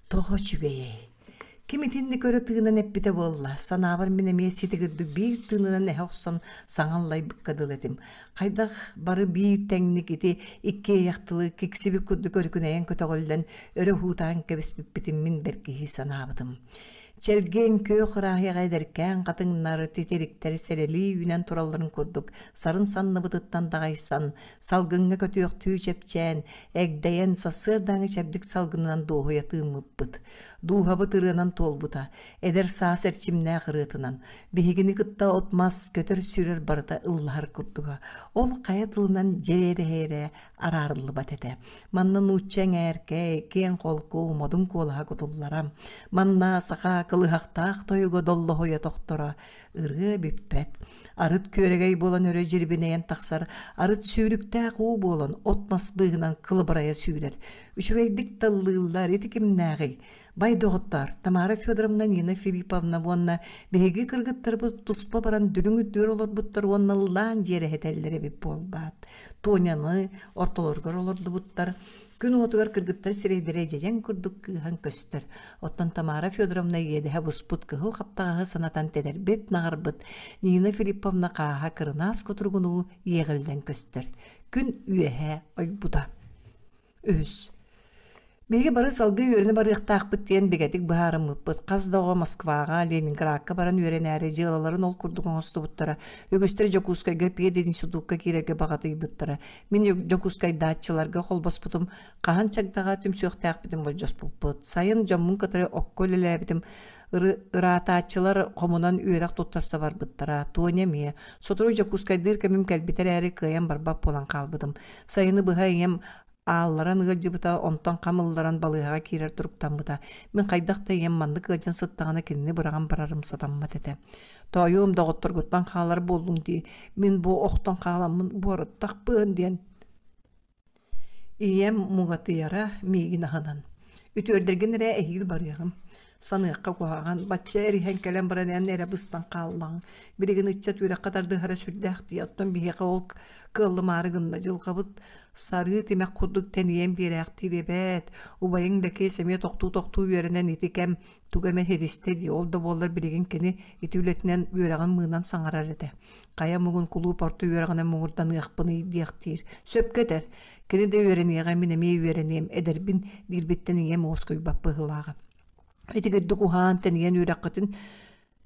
Тоҕо үчүгэйэй! Ким итинник өрө тыынан эппитэ буолла, санаабар мин эмиэ ситигирдик биир тыынынан эһэ охсон саҥа аллайбыкка дылы этим. Хайдах бары биир тэҥник ити икки эйэх тылы киксибит курдук өрүкүнэйэн көтөҕүллэн өрө уһуутаан кэбиспиппитин мин бэркиһии санаабытым. Чэлгиэн күөх ырааһыйаҕа эдэркээн хатыҥнар, титириктэр сэрэлии үүнэн туралларын курдук сарын санныбытыттан даҕайсан, салгыҥҥа көтүөхтүү чэпчээн, эгдэйэн сарсыардааҥы чэбдик салгынынан дуоһуйа тыыммыппыт. Дууһабыт ырыанан туолбута, эдэр саас эрчимнээх ырыатынан, биһигини кытта от-мас, көтөр-сүүрэр барыта ыллаһар курдуга. Ол хайа тылынан дьиэрэһэ араарыллыбат этэ. Манна нуучча эҥээркэй, киэҥ-холку, модун куолаһа кутуллара. Манна саха кылыһахтаах тойуга доллоһуйа тохторо, ырыа бүппэт. Арыт күөрэгэй буолан өрө дьирибинэйэн тахсар, арыт сүүрүктээх уу буолан от-мас быыһынан кылыбырайа сүүрэр. Үчүгэйдик таллыыллар, ити кимнээҕий? Бай доҕоттоор, Тамара Федоровна, Нина Филипповна уонна биһиги кыргыттарбыт туспа баран дүлүҥ үрдүгэр олорбуттар уонна ыллаан дьиэрэһитэллэр эбит буолбаат. Тоняны ортолоругар олордубуттар. Күн уотугар кыргыттар сирэйдэрэ дьэдьэн курдук кыыһан көстөр. Оттон Тамара Федоровна иэдэһэ буспут кыһыл хаптаҕаһы санатан тэтэрбит, наҕарбыт Нина Филипповна хааһа кырынаас кутуругунуу иэҕиллэн көстөр. Күн үөһэ ойбута. Үһүс. Биһиги бары салгыы үөрэнэ барыахтаахпыт диэн бигэтик быһаарыммыппыт. Хас да оҕо Москваҕа, Ленинградка баран үөрэнээри дьыалаларын ол курдук оҥостубуттара. Үгүстэр Дьокуускайга пединститукка киирэргэ баҕатыйбыттара. Мин дьокуускайдааччыларга холбоспутум, хаһан чагдаҕа түмсүөхтээхпитин болдьоспуппут. Сайын дьоммун кытары окко үлэлээбитим, ыраатааччылар хомунан үөрэх туттарса барбыттара. Тоня эмиэ. Сотору Дьокуускайдыыр кэмим кэлбитэ эрээри кыайан барбат буолан хаалбытым. Сайыны быһа ийэм аалларан ыалдьыбыта, онтон хам ылларан балыыһаҕа киирэр туруктаммыта. Мин хайдах да ийэм маннык ыалдьан сыттаҕына кинини быраҕан барарым сатаммат этэ. Тоойуом, доҕотторгуттан хаалар буоллуҥ дии, мин бу охтон хааламмын буораттахпыан диэн Ийэм муҥатыйара миигин аһынан: «Үтүөрдэргин эрэ эһиил барыаҕым, саныахха куһаҕан, бачча эриһэн кэлэн баран эн эрэ быстан хааллаҕыҥ, билигин ыччат үөрэххэ тардыһара сүрдээх дии, оттон биһиэхэ ол кыаллымаары гынна, дьылҕабыт сарыы тимэх курдук тэнийэн биэрээхтиир эбээт, убайыҥ Лэкиэс эмиэ тохтуу-тохтуу үөрэнэн ити кэм тугу эмэ ситистэ дии, ол да буоллар билигин кини ити үлэтинэн үөрэҕин мыынан саҥарар этэ. Хайа муҥун кулууп орто үөрэҕинэн муҥурданыахпыный диэхтиир. Сөпкө этэр. Кини да үөрэниэҕэ, мин эмиэ үөрэниэм, эдэрбин диирбиттэн ийэм уоскуйбат быһыылааҕа. Итигирдик уһаан тэнийэн үөрэххитин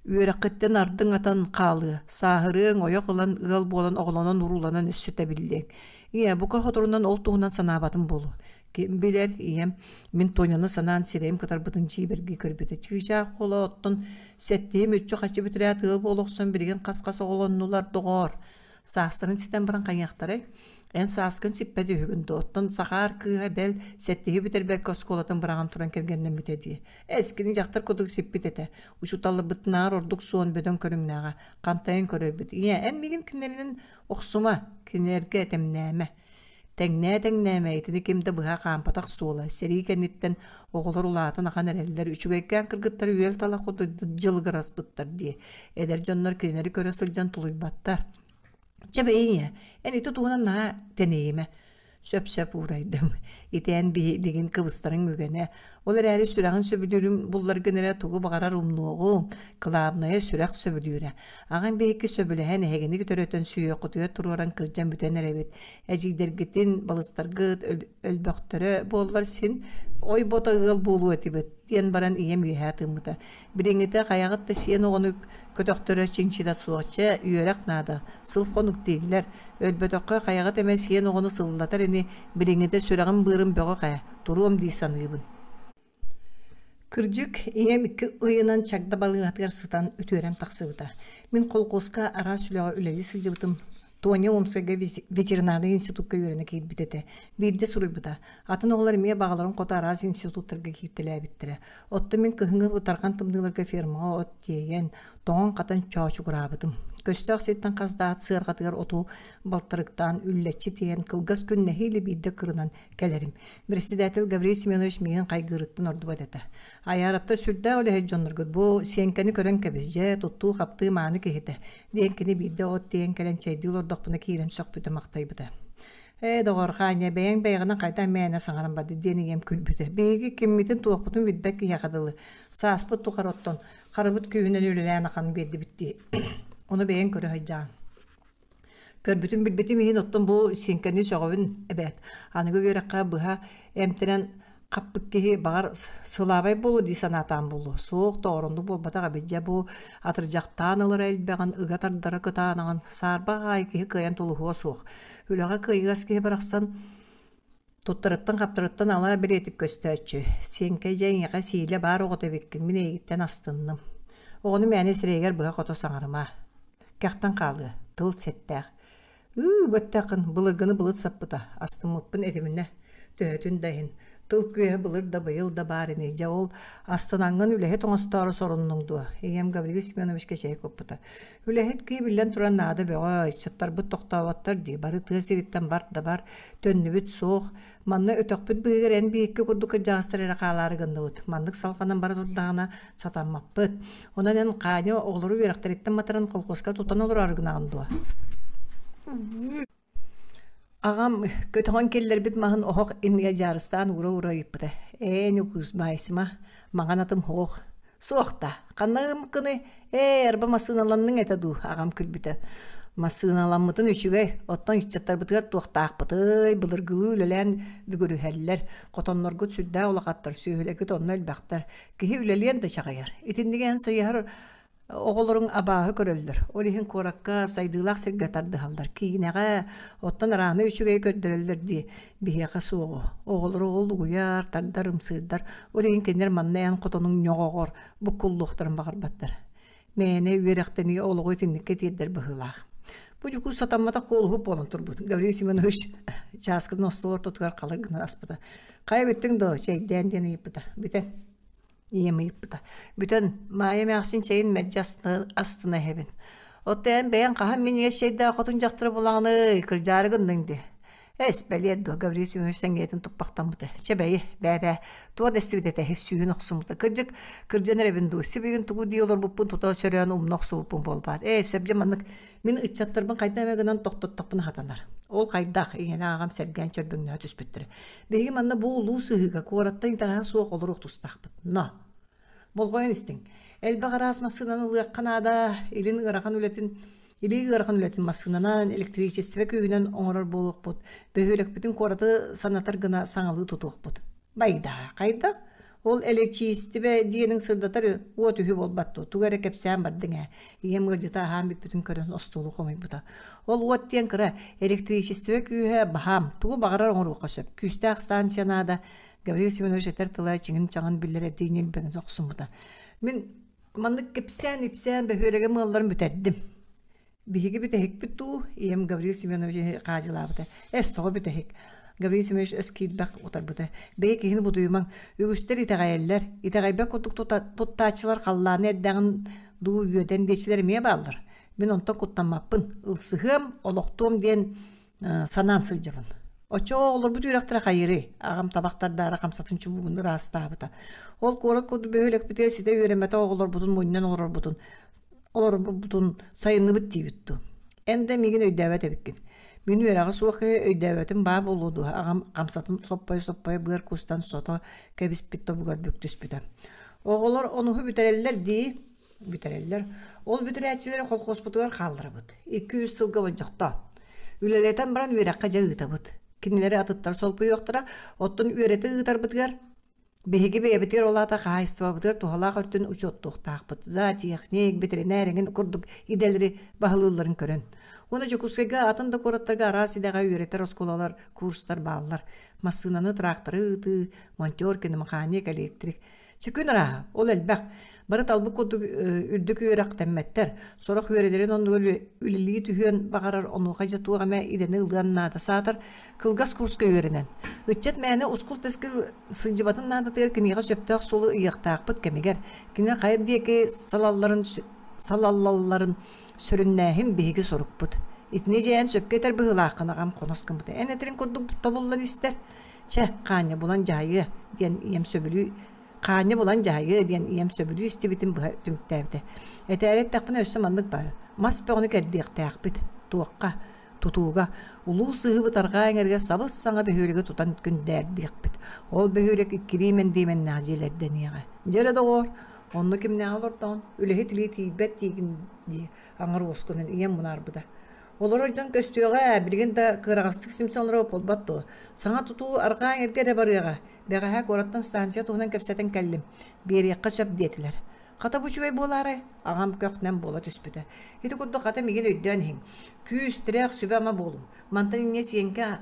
үөрэххиттэн ардыҥ атан хаалыа, сааһырыаҥ, ойох ылан, ыал буолан, оҕолонон-урууланан өссө тэбиллиэҥ. Ийээ, бука хоторунан ол туһунан санаабатым буолуо. Ким билэр, ийэм мин Тоняны санаан сирэйим кытарбытын дьиибэргии көрбүтэ. Чыычаах уола оттон сэттиһим үччү-хаччы бүтэрээт ыал буола охсон билигин хас-хас оҕолоннулар, доҕоор. Саастарын ситэн баран хайыахтарай? Эн сааскын сиппэт үһүгүн дуо? Оттон Сахаар кыыһа бэл сэттиһи бүтэрбэккэ оскуолатын быраҕан туран кэргэннэммитэ дии. Эс, кини дьахтар курдук сиппит этэ. Учууталларбытынааҕар ордук суон бөдөҥ көрүҥнээҕэ. Хантайан көрөрбүт. Ийээ, эн миигин кинилэринэн охсума, кинилэргэ этэмнээмэ. Тэҥнээ-тэҥнээмэ, итини ким да быһа хаампатах суола. Сэрии кэнниттэн оҕолор улаатан ахан эрэллэр, үчүгэйкээн кыргыттар үөл талах курдук дьылыгыраспыттар дии. Эдэр дьоннор кинилэри көрө сылдьан тулуйбаттар. Чэ бэйи ийэ, эн ити туһунан наһаа тэнийимэ. Сөп-сөп уурайдым. Ити эн биһигин кыбыстарыҥ үгэнэ. Ол эрээри сүрэҕин сөбүлүүрүн булларгын эрэ тугу баҕарар умнуоҕуҥ. Кылаабынайа сүрэх сөбүлүүрэ. Аҕаҥ биһикки сөбүлэһэн эһигини төрөтөн сүһүөххүтүгэр туруоран кырдьан бүтэн эрэбит. Эдьиийдэргитин, балыстаргыт өлбөхтөрө буоллар син ой-бото ыал буолуо этибит диэн баран ийэм үөһээ тыыммыта. Билиҥҥитэ хайаҕыт да сиэн оҕону көтөхтөрөр чинчитэ суох. Чэ, үөрэх наада, сыл-хонук дииллэр. Өлбөтөххө хайаҕыт эмэ сиэн оҕону сыллатар ини, билиҥҥитэ сүрэҕим-быарым бөҕөх ээ, туруом дии саныыбын. Кырдьык, ийэм икки ыйынан Чагда балыыһатыгар сытан үтүөрэн тахсыбыта. Мин колхуоска араас үлэҕэ үлэлии сылдьыбытым. Тоня Омскайга ветеринарнай институкка үөрэнэ киирбит этэ. Биирдэ суруйбута. Атын оҕолор эмиэ баҕаларын хоту араас институттарга кииртэлээбиттэрэ. Оттон мин кыһыҥҥы бытарҕан тымныыларга фермаҕа от тиэйэн, тоҥон-хатан чоочугураабытым. Көстөөх сиртэн хас да ат сыарҕатыгар оту балтарыктаан үллэччи тиэйэн кылгас күн нэһиилэ биирдэ кырынан кэлэрим. Председатель Гаврил Семенович миигин хайгыырыттан ордубат этэ. Айаараптар сүрдээх үлэһит дьонноргут бу сиэҥкэни көрөн кэбис, дьэ, туттуу-хаптыы мааны киһитэ, диэн кини биирдэ от тиэйэн кэлэн чэйдии олордохпуна киирэн сөхпүтэ-махтайбыта. Ээ, доҕор, Хаанньа, бэйэҥ бэйэҕинэн хайдах мээнэ саҥаран барды диэн ийэм күлбүтэ. Биһиги киммитин-туохпутун билбэт киһиэхэ дылы. Сааспыт тухары оттон, харыбыт күүһүнэн үлэлээн ахан биэрдибит дии. Ону бэйэҥ көрө сылдьаҕын. Көрбүтүм билбитим иһин оттон бу сиэҥкэни сөҕөбүн эбээт. Аныгы үөрэххэ быһа эмтэнэн хаппыт киһи баҕар сылаабай буолуо дии санаатаан буолуо. Суох, тоҕороннук буолбатах эбит. Дьэ бу атырдьахтаан ылара элбэҕин, ыга тардара кытаанаҕын саарбах аайы киһи кыайан тулуһуо суох. Үлэҕэ кыайыгас киһи барахсан туттарыттан-хаптарыттан ала бэлиэтик көстөөччү. Сиэҥкэ дьэ эйиэхэ сиилэ баар оҕото эбиккин, мин эйигиттэн астынным. Оҕону мээнэ сирэйигэр быһа-хото саҥарыма. Кэхтэн хаалыа, тыл сэттээх. Ыы, бөттөххүн, былыргыны былыт саппыта, астыммыппын этиминэ, төһөтүн да иһин. Тыл күөһэ былыр да быйыл да баар ини, дьэ ол астынаҥҥын үлэһит оҥостоору соруннуҥ дуо? Ийэм Гаврил Семеновичка чэй куппута. Үлэһит киһи биллэн туран наада бөҕө, ыччаттарбыт тохтооботтор дии, бары тыа сириттэн бар да бар, төннүбүт суох. Манна өтөхпүт быыһыгар эн биһикки курдук кырдьаҕастар эрэ хаалаары гынныбыт. Маннык салҕанан бара турдаҕына сатаммаппыт. Онон эн Ханя оҕолору үөрэхтэриттэн матаран колхозка тутан олороору гынаҕын дуо? Аҕам көтөҕөн киллэрбит маһын оһох иннигэр дьаарыстаан уура-уура ыйыппыта: «Ээ, Ньукуус, баайсыма, маҥан атым суох». «Суох да, ханна ымкыный? Ээ, арба массыыналанныҥ этэ дуу?» аҕам күлбүтэ. «Массыыналаммытын үчүгэй, оттон ыччаттарбытыгар туохтаахпытый, былыргылыы үлэлээн бүгүрүһэллэр, хотонноргут сүрдээх улахаттар, сүөһүлэргит онно элбэхтэр, киһи үлэлиэн да чаҕыйар. Итинниги эн сыйыһар Оҕолоруҥ абааһы көрөллөр, ол иһин куоракка сайдыылаах сиргэ тардыһаллар, киинэҕэ, оттон арааны үчүгэйи көрдөрөллөр дии, биһиэхэ суоҕу. Оҕолору ол угуйар, тардар, ымсыырдар, ол иһин кинилэр манна эн хотонуҥ ньоҕоҕор буккуллуохтарын баҕарбаттар. Мээнэ үөрэхтэнии олоҕу итинниккэ тиэрдэр быһыылаах. Бу Дьукуус сатамматах куолуһуп буолан турбут. Гаврил Семенович чааскытын остуол ортотугар халыр гына аспыта. Хайа бүттүҥ дуо, чэйдээн диэн ыйыппыта. Бүтэн. Ийэм ыйыппыта: «Бүтэн, Маайа эмээхсин чэйин мэлдьи астына иһэбин. Оттон эн бэйэҥ хаһан минньигэс чэйдээх хотун дьахтары булаҕыный, кырдьаары гынныҥ дии?» «Эс, бэлиэр дуо?» Гаврил Семенович сэҥийэтин туппахтаммыта. «Чэ бэйи, бээ-бээ, туох да истибит этэ, сүүһүн охсуммута. Кырдьык, кырдьан эрэбин дуу, сибилигин тугу дии олорбуппун тута сөрөөн умна охсубуппун буолбаат. Ээ, сөп дьэ маннык Мин ыччаттарбын хайдах эмэ гынан тохтоттохпуна сатанар. Ол хайдах, ийэлээх аҕам сэргээн чөрбөҥнөһө түспүттэрэ. Биһиги манна бу улуу сыһыыга куораттан итэҕэһэ суох олоруох тустаахпыт. Но! Болҕойон истиҥ. Элбэх араас массыынаны ылыахха наада, илин ыарахан үлэтин илии ыарахан үлэтин массыынанан, электричество күүһүнэн оҥорор буолуохпут, бөһүөлэкпитин куораты санатар гына саҥалыы тутуохпут. Байдаа, хайдах? Ол элэчиистибэ диэниҥ сырдатар уот үһү буолбат дуо, тугу эрэ кэпсээн бардыҥ ээ. Ийэм ыалдьыта аһаан бүппүтүн көрөн остуолу хомуйбута. Ол уот диэн кыра, электричествэ күүһэ баһаам, тугу баҕарар оҥоруохха сөп. Күүстээх станция наада, Гаврил Семенович этэр тыла чиҥин-чаҕын биллэрэрдии ньилбэгин охсуммута. Мин маннык кэпсээн-ипсээн бөһүөлэгим ыалларын бүтэрдим. Биһиги бүтэһикпит дуу? Ийэм Гаврил Семенович хаадьылаабыта. Эс, тоҕо бүтэһик? Гаврил Семенович өс киирбэх утарбыта. Бэйэ киһини бутуйумаҥ. Үгүстэр итэҕэйэллэр. Итэҕэйбэт курдук туттааччылар халлааны эрдэҕин дуу үөдэн диэччилэр эмиэ бааллар. Мин онтон куттаммаппын. Ылсыһыам, олохтуом диэн санаан сылдьабын. Оччоҕо оҕолорбут үөрэхтэрэ хайырый? Аҕам табахтардаара хамсатын чубугун ыраастаабыта. Ол куорат курдук бөһүөлэкпитигэр ситэ үөрэммэтэх оҕолорбутун мунньан олорорбутун олорбуппутун сайынныбыт диибит дуу? Эн да миигин өйдөөбөт эбиккин. Мин үөрэҕэ суох киһи өйдөөбөтүм баа буолуо дуо? Аҕам хамсатын соппойо-соппойо быар куустан сото кэбиспит тобугар бүк түспүтэ. Оҕолор онуһу бүтэрэллэр дии. Бүтэрэллэр. Ол бүтэрээччилэри колхуоспутугар хаалларабыт. 2-3 сылга болдьохтоон. Үлэлэтэн баран үөрэххэ дьэ ыытабыт. Кинилэри атыттар солбуйуохтара, оттон үөрэтэ ыытарбытыгар Биһиги бэйэбитигэр ол аата хаһаайыстыбабытыгар туһалаах өттүн учуоттуохтаахпыт. Зоотехник, бэтэринээр эҥин курдук идэлэри баһылыылларын көрөн. Уонна Дьокуускайга атын да куораттарга араас идэҕэ үөрэтэр оскуолалар, курстар бааллар. Массыынаны, тракторы ыытыы, монтер, киномеханик, электрик. Чэ күн арааһа, ол элбэх. Бары талбыт курдук үрдүк үөрэхтэммэттэр. Сорох үөрэлэрин оннугар үлэлии түһүөн баҕарар, онуоха дьэ туох эмэ идэни ылыан наада. Саатар кылгас курска үөрэнэн. Ыччат мээнэ ускул-тэскил сылдьыбатын наадатыгар киниэхэ сөптөөх суолу ыйыахтаахпыт кэмигэр кини хайа диэки салалларын салаллалларын сүрүннээһин биһиги сорукпут. Итини дьэ эн сөпкө этэр быһыылааххын аҕам хонос гыммыта. Эн этэрин курдук тобуллан истэр. Чэ, Хаанньа булан дьаһайыа, диэн ийэм сөбүлүү Хаанньа булан дьаһайыа диэн ийэм сөбүлүү истибитин быһа түмүктээбитэ. Этээри эттэхпинэ өссө маннык баар. Мас бөҕөнү кэрдиэхтээхпит. Туохха? Тутууга улуу сыһыыбыт арҕаа эҥэргэ сабыс-саҥа бөһүөлэги тутан күндээрдиэхпит. Ол бөһүөлэк иккилии мэндиэмэннээх дьиэлэрдэниэҕэ. Дьэ эрэ доҕоор, онно кимнээҕи олордоҕун, үлэһит илии тиийбэт диигин дии аҥар уоскунан ийэм мунаарбыта. Олорор дьон көстүөҕэ, билигин да кыараҕастык симсэн олорор буолбат дуо? Саҥа тутуу арҕаа эҥэргэ эрэ барыаҕа. Бэҕэһээ куораттан станция туһунан кэпсэтэн кэллим. Биэриэххэ сөп диэтилэр. Хата бу үчүгэй буолаарай? Аҕам көх-нэм буола түспүтэ. Ити курдук хата миигин өйдөөн иһиҥ. Күүс, тирэх, сүбэ-ама буолуҥ. Мантан инньэ Сиэҥкэ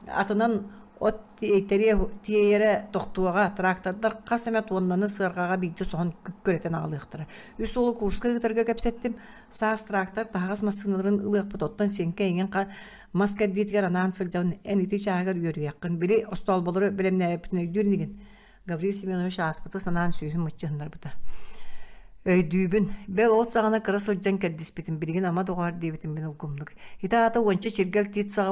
атынан от тиэйэрэ тохтуоҕа, трактордар хас эмэ туоннаны сыарҕаҕа биирдэ соһон күрэтэн аҕалыахтара. Үс уолу курска ыытарга кэпсэттим. Саас трактор таһаҕас массыыналарын ылыахпыт, оттон Сиэҥкэ эйигин мас кэрдиитигэр анаан сылдьабын, эн ити чааһыгар үөрүйэххин. Били остоолболору бэлэмнээбиппитин өйдүүр инигин? Гаврил Семенович ааспыты санаан сүүһүн мыччыһыннарбыта. Өйдүүбүн, бэл ол саҕана кыра сылдьан кэрдиспитим, билигин ама доҕоор диэбитим мин улгумнук. Ити аата уонча чиргэл тиит саҕа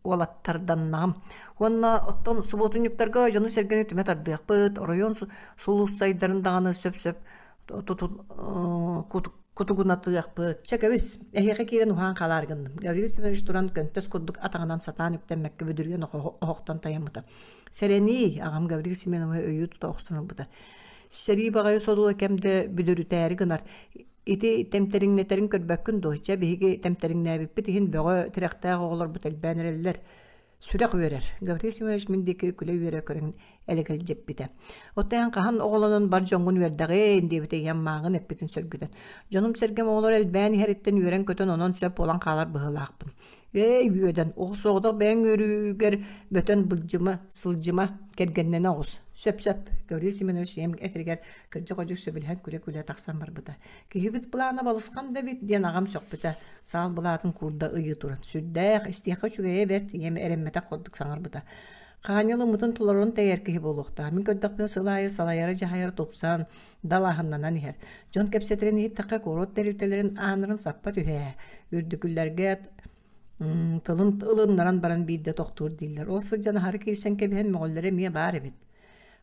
уолаттарданнаҕым. Уонна оттон субуотунньуктарга дьону-сэргэни түмэ тардыахпыт, оройуон сулууссайдарын даҕаны сөп-сөп кутугунатыахпыт. Чэ кэбис, эһиэхэ киирэн уһаан хаалаар гынным. Гаврил Семенович туран көнтөс курдук атаҕынан сатаан үктэммэккэ бүдүрүйэн оһохтон тайаммыта. Сэрэнии, аҕам Гаврил Семеновы өйүү тута охсон ылбыта. Сэрии баҕайы содула кэм да бүдүрүтээри гынар. Ити тэмтэриҥнэтэрин көрбөккүн дуо? Чэ, биһиги тэмтэриҥнээбиппит иһин бөҕө тирэхтээх оҕолорбут элбээн эрэллэр. Сүрэх үөрэр. Гаврил Семенович мин диэки күлэ-үөрэ көрөн элэгэлдьиппитэ. Оттон эн хаһан оҕолонон бар дьоҥҥун үөрдэҕин диэбитэ ийэм мааҕын эппитин сөргүтэн. Дьонум-сэргэм оҕолор элбээн иһэриттэн үөрэн-көтөн онон сөп буолан хаалар быһыылаахпын. Эй, үөдэн, ол соҕотох бэйэҥ үөрүүгэр бөтөн былдьыма, сылдьыма, кэргэннэнэ оҕус. Сөп-сөп, Гаврил Семенович ийэм этэригэр кырдьык-одьук сөбүлэһэн күлэ-күлэ тахсан барбыта. Киһибит былаана балысхан да эбит диэн аҕам сөхпүтэ. Саал былаатын куурда ыйыы туран. Сүрдээх, истиэххэ үчүгэйэ бэрт, ийэм эрэммэтэх курдук саҥарбыта. Хаанньал ыммытын толорон тэйэр киһи буолуохтаах. Мин көрдөхпүнэ сыл аайы салайара-дьаһайара тупсан, далааһыннанан иһэр. Дьон кэпсэтэрин иһиттэххэ, куорат тэрилтэлэрин ааннарын саппа түһээ. Үрдүкүллэргэ тылын ылыннаран баран биирдэ тохтуур дииллэр. Ол сылдьан аһары киирсэн кэбиһэн мөҕүллэрэ эмиэ баар эбит.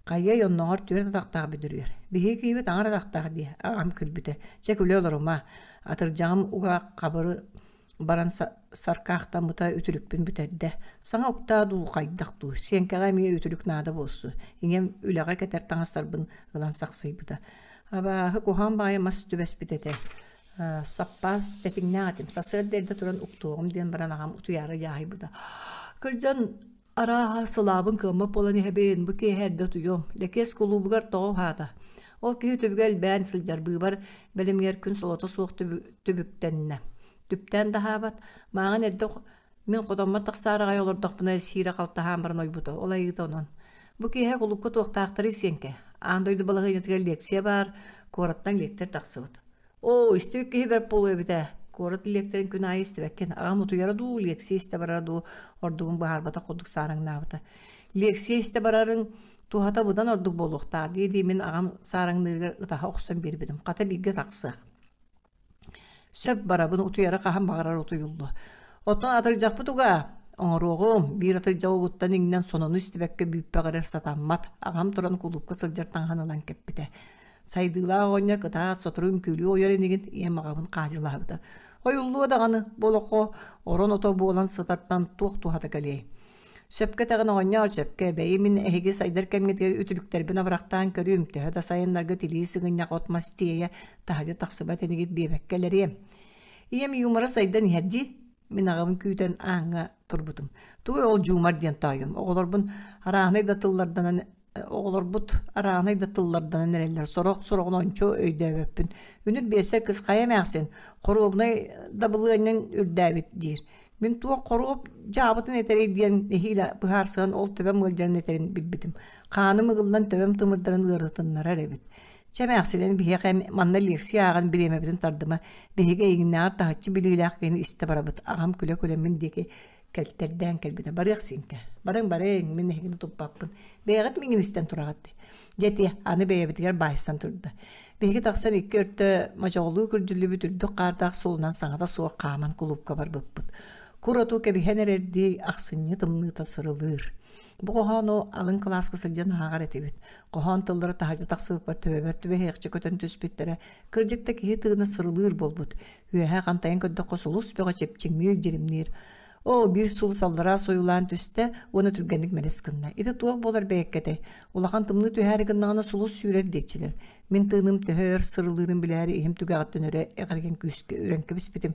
Хайыай онноҕор түөрт атахтаах бүдүрүйэр. Биһиги киһибит аҥар атахтаах дии, аҕам күлбүтэ. Чэ күлэ олорума, атырдьаҕым уга хабыры баран саркаахтаммыта үтүлүкпүн бүтэрдэ. Саҥа уктаа дуу, хайдах дуу, сиэҥкэҕэ эмиэ үтүлүк наада буолсу. Ийэм үлэҕэ кэтэр таҥастарбын ылан сахсыйбыта. Абааһы куһаҕан баайы мас түбэспит этэ. Саппаас тэтиҥнээх этим. Сарсыарда эрдэ туран уктуоҕум диэн баран аҕам утуйаары дьааһыйбыта. Кырдьан арааһа сылаабын кыаммат буолан иһэбин, бу киэһэ эрдэ утуйуом. Лэкиэс кулуубугар тоҕо уһаата. Ол киһи түбүгэ элбээн сылдьар быыбар бэлэмигэр күн солото суох түбүктэннэ. Түптээн да аһаабат. Мааҕын эрдэ мин хотоммор тахсаары аҕай олордохпуна сиирэ халтаһаан баран ойбута. Ол айыыта онон. Бу киэһэ кулуупка туохтаахтарый сиэҥкэ. Аан дойду балаһыанньатыгар лекция баар, куораттан лектор тахсыбыт. Оо, истибит киһи бэрт буолуо эбит ээ. Куорат лиэктэрин күн аайы истибэккин. Аҕам утуйара дуу, лиэксийэ истэ барара дуу ордугун быһаарбатах курдук саараҥнаабыта. Лиэксийэ истэ барарыҥ туһата быдан ордук буолуохтаах дии-дии мин аҕам саараҥныырыгар ытаһа охсон биэрбитим. Хата бииргэ тахсыах. Сөп барабын утуйара хаһан баҕарар утуйуллуо. Оттон атырдьахпыт угаа оҥоруоҕум, биир атырдьах угуттан иҥнэн сонуну истибэккэ бүппэҕирэр сатаммат. Аҕам туран кулуупка сылдьар таҥаһын ылан кэппитэ. Сайдыылаах оҕонньор кытаат сотору үҥкүүлүү ойор инигин ийэм аҕабын хаадьылаабыта. Ойуллуо даҕаны, бу олоххо орон ото буолан сытартан туох туһата кэлиэй. Сөпкө этэҕин оҕонньоор, сөпкө, бэйи мин эһиги сайдар кэмҥитигэр үтүлүктэрбин абырахтаан көрүүм, төһө да сайыннарга тилии сыгынньах от-мас тиэйэ, таһырдьа тахсыбат инигит биэбэккэ элэриэм. Ийэм юмора сайдан иһэр дии. Мин аҕабын күүтэн ааҥҥа турбутум. Тугуй ол дьуумар диэн тоойум. Оҕолорбун арааһынай да тылларданан оҕолорбут арааһынай да тылларданан эрэллэр. Сорох сороҕун ончу өйдөөбөппүн. Үнүр биэсэр кыс хайа эмээхсин хоруобунай дабылыанньаҥ үрдээбит диир. Мин туох хоруоп дьаабытын этэрий диэн нэһиилэ быһаарсыһан ол төбөм ыалдьарын этэрин билбитим. Хааным ыгыллан төбөм тымырдарын ыарытыннарар эбит. Чэ эмээхсинэн биһиэхэ манна лекция ааҕан бириэмэбитин тардыма. Биһиги эйигиннээҕэр таһыччы билиилээх киһини истэ барабыт. Аҕам күлэ-күлэ мин диэки кэлтэрдээн кэлбитэ. Барыах сиҥкэ. Барыҥ, барыҥ, мин эһигини туппаппын. Бэйэҕит миҥин истэн тураҕыт дии. Дьэ ити, аны бэйэбитигэр баайсан турда. Биһиги тахсан икки өртө мочоҕолуу күрдьүллүбүт үрдүк хаардаах суолунан саҥата суох хааман кулуупка барбыппыт. Кур оту кэбиһэн эрэрдии ахсынньы тымныыта сырылыыр. Бу хоһоону алын кылааска сылдьан ааҕар этибит. Хоһоон тыллара таһырдьа тахсыбыппар төбөбөр түбэһиэхчэ көтөн түспүттэрэ. Кырдьык да киһи тыына сырылыыр буолбут. Үөһэ хантайан көрдөххө сулус бөҕө чэпчиҥниир, дьиримниир. Оо, биир сулус аллараа сойулаан түстэ уонна түргэнник мэлис гынна. Ити туох буолар бэйэккэтэй? Улахан тымныы түһээри гыннаҕына сулус сүүрэр диэччилэр. Мин тыыным төһө өр сырылыырын билээри иһим түгэҕиттэн өрө эҕирийэн күүскэ үрэн кэбиспитим.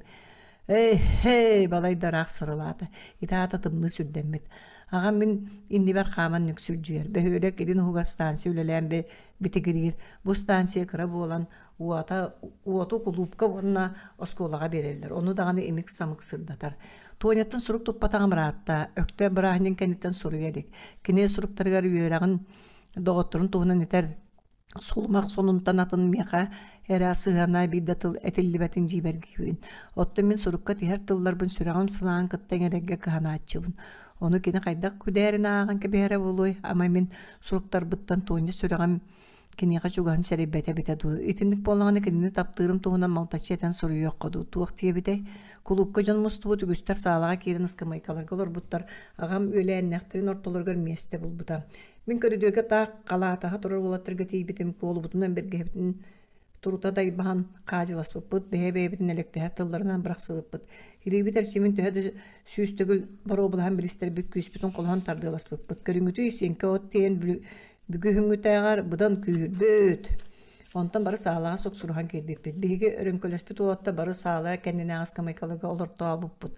Эй, һэй, балай да ыраах сырылаата. Ити аата тымныы сүрдэммит. Аҕам мин иннибэр хааман нүксүлдьүйэр. Бөһүөлэк илин уһугар станция үлэлээн битигириир. Бу станция кыра буолан, уота уоту кулуупка уонна оскуолаҕа биэрэллэр. Ону даҕаны имик-самык сырдатар. Тоняттан сурук туппатаҕым ыраатта. Өктөөп бырааһынньыгын кэнниттэн суруйа илик. Кини суруктарыгар үөрэҕин доҕотторун туһунан этэр сулумах сонунтан атын миэхэ эрэ сыһыана биир да тыл этиллибэтин дьиибэргиибин. Оттон мин сурукка тиһэр тылларбын сүрэҕим санаан кытта иҥэрэргэ кыһанааччыбын. Ону кини хайдах күдээрин ааҕан кэбиһэрэ буолуой? Ама мин суруктарбыттан Тоня сүрэҕим киниэхэ чугаһын сэрэйбэтэ эбитэ дуу? Итинник буоллаҕына кинини таптыырым туһунан малтаччы этэн суруйуохха дуу? Туох диэбитэй? Кулуупка дьон мустубут үгүстэр саалаҕа киирэн ыскамыайкаларга олорбуттар. Аҕам үөлээннээхтэрин ортолоругар миэстэ булбута. Мин көрүдүөргэ таах халаатаһа турар уолаттарга тиийбитим, куолубутунан бэргэһэбитин турута дайбаһан хаадьыласпыппыт, бэйэ-бэйэбитин элэктэһэр тылларынан бырахсыбыппыт. Илиибит эрчимин төһө да сүүс төгүл боруобалаһан билистэрбит, күүспүтүн холоһон тардыаласпыппыт. Көрүҥүтүй, сиэҥкэ от тиэйэн бүгүһүҥҥүтээҕэр быдан күүһүрбүт. Онтон бары саалаҕа суксуруһан киирбиппит. Биһиги өрөҥкөлөспүт уолаттар бары саала кэннинээҕи ыскамыайкаларга олортообуппут.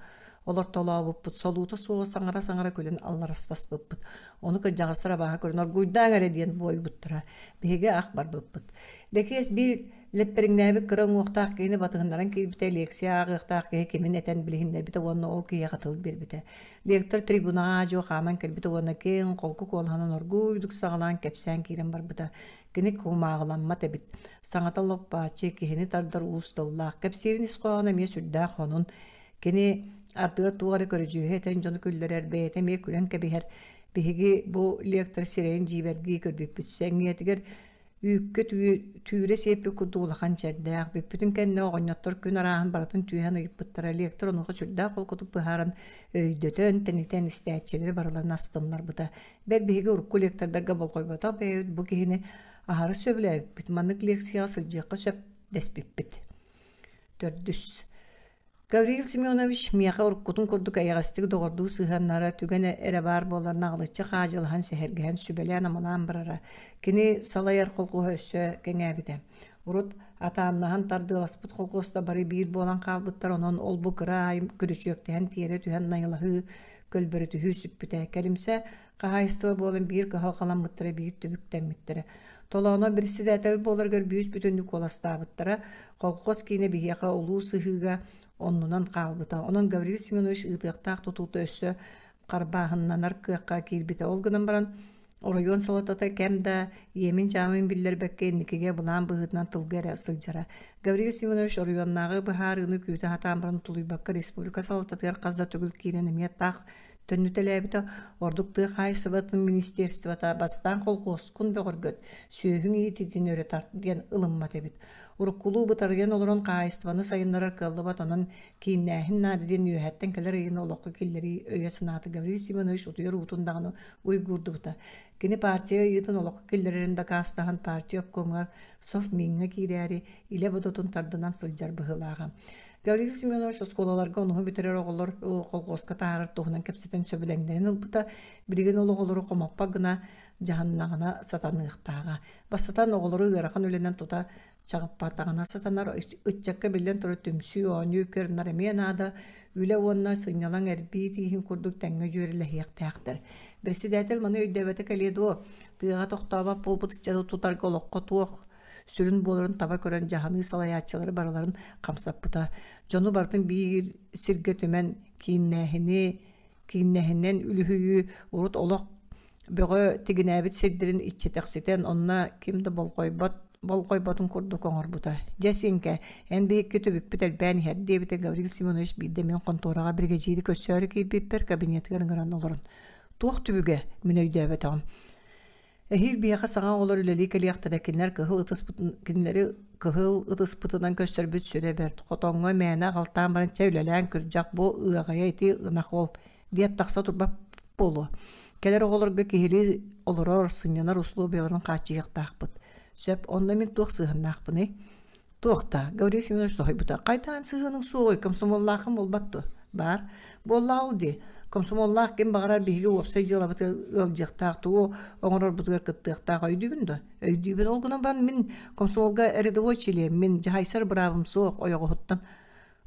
Олортолообуппут, солуута суоҕу саҥара-саҥара күлэн алларастаспыппыт. Ону кырдьаҕастар абааһы көрөн оргуйдааҥ эрэ диэн буойбуттара. Биһиги ах барбыппыт. Лэкиэс биир лэппэриҥнээбит кыра уҥуохтаах киһини батыһыннаран киирбитэ, лекция ааҕыахтаах киһи кимин этэн билиһиннэрбитэ уонна ол киһиэхэ тыл биэрбитэ. Лектор трибунаҕа аа-дьуо хааман кэлбитэ уонна киэҥ, холку куолаһынан оргууйдук саҕалаан кэпсээн киирэн барбыта. Кини кумааҕыламмат эбит. Саҥата лоппааччы, киһини тардар уус тыллаах. Кэпсиирин ис хоһооно эмиэ сүрдээх сонун. Кини ардыгар туох эрэ көрүдьүөһү этэн дьону күллэрэр, бэйэтэ эмиэ күлэн кэбиһэр. Биһиги бу лектор сирэйин дьиибэргии көрбүппүт. Сэҥийэтигэр үүккэ түүрэ сиэппит курдук улахан чэрдээх. Бүппүтүн кэннэ оҕонньоттор күн арааһын барытын түһэн ыйыппыттара. Лектор онуоха сүрдээх холкутук быһааран, өйдөтөн, тэнитэн истээччилэри барыларын астыннарбыта. Бэл биһиги урукку лектордарга болҕойботох бэйэбит бу киһини аһары сөбүлээбиппит. Маннык лекцияҕа сылдьыахха сөп дэспиппит. Төрдүс. Гаврил Семенович миэхэ уруккутун курдук эйэҕэстик доҕордуу сыһыаннара түгэн эрэ баар буолар наҕылыччы хаадьылаһан сэһэргэһэн сүбэлээн-амалаан барара. Кини салайар холкуоһа өссө кэҥээбитэ. Урут атааннаһан тардыаласпыт холкуоста бары биир буолан хаалбыттар, онон ол-бу кыра аайы күрүчүөктэһэн тиэрэ түһэн найылаһыы, көлбөрүтүһүү сүппүтэ. Кэлимсэ хаһаайыстыба буолан биир кыһалҕаламмыттара, биир түбүктэммиттэрэ. Толооно председатель буоларыгар бүүс-бүтүннүү куоластаабыттара. Колхоз киинэ биһиэхэ улуу сыһыыга оннунан хаалбыта. Онон Гаврил Семенович ыытыахтаах тутуута өссө харбааһыннанар кыахха киирбитэ. Ол гынан баран Оройуон салалтата кэм да иэмин-чаамын биллэрбэккэ инникигэ былаан быһыытынан тылга эрэ сылдьара. Гаврил Семенович оройуоннааҕы быһаарыыны күүтэ сатаан баран тулуйбакка республика салалтатыгар хас да төгүл киирэн эмиэ таах төннүтэлээбитэ. Ордук тыа хаһаайыстыбатын министерствота бастаан колхуоскун бөҕөргөт, сүөһүҥ иитиитин өрө тарт диэн ылыммат эбит. Уруккулуу бытарыйан олорон хаһаайыстыбаны сайыннарар кыаллыбат, онон кииннээһин наада диэн үөһэттэн кэлэр ыйыны олоххо киллэрии өйө-санаата Гаврил Семенович утуйар уутун даҕаны уйгуурдубута. Кини партия ыйыытын олоххо киллэрэрин дакаастаһан партия обкомугар Совмиҥҥа киирээри илэ бодотун тардынан сылдьар быһыылааҕа. Гаврил Семенович оскуолаларга онуһу бүтэрэр оҕолор колхуоска таһаарар туһунан кэпсэтэн сөбүлэҥнэрин ылбыта. Билигин ол оҕолору хомоппот гына дьаһаннаҕына сатаныахтааҕа. Бастатан оҕолору ыарахан үлэнэн тута чаҕыппатаҕына сатанар ыччакка биллэн турар түмсүү, оонньуу көр-нар эмиэ наада. Үлэ уонна сынньалаҥ эрбии тииһин курдук тэҥҥэ дьүөрэлэһиэхтээхтэр. Председатель маны өйдөөбөтө кэлиэ дуо? Тыаҕа тохтообот буолбут ыччаты тутарга олоххо туох сүрүн буоларын таба көрөн дьаһаныы салайааччылары барыларын хамсаппыта. Дьону барытын биир сиргэ түмэн кииннээһини, кииннэһинэн үлүһүйүү урут олох бөҕө тигинээбит сирдэрин иччитэхситэн онно ким да болҕойбот болҕойботун курдук оҥорбута. Дьэ, Сиҥкэ, эн биһикки түбүкпүт элбээн иһэр, диэбитэ Гаврил Семенович биирдэ мин хонтуораҕа биригэдьиири көрсөөрү киирбиппэр кабинетыгар ыҥыран олорон. Туох түбүгэ? Мин өйдөөбөтөҕүм. Эһиил биһиэхэ саҥа оҕолор үлэлии кэлиэхтэрэ, кинилэр кыһыл ытыспытын кинилэри кыһыл ытыспытынан көрсөрбүт сүрэ бэрт. Хотоҥҥо мээнэ аҕалтаан баран чэ үлэлээн күрдьэх бу ыаҕайа ити ынах ол диэт тахса турбат буолуо. Кэлэр оҕолорго киһилии олорор, сынньанар условияларын хааччыйыахтаахпыт. Сөп, онно мин туох сыһыаннаахпыный? Туох да, Гаврил Семенович соһуйбута. Хайдаан сыһыаныҥ суоҕуй, комсомоллааххын буолбат дуо? Баар. Буоллаҕа ол дии. Комсомоллаах ким баҕарар биһиги уопсай дьыалабытыгар ыалдьыахтаах, тугу оҥорорбутугар кыттыахтаах өйдүүгүн дуо? Өйдүүбүн. Ол гынан баран мин комсомолга рядовой чилиэммин, дьаһайсар быраабым суох, ойоҕоһуттан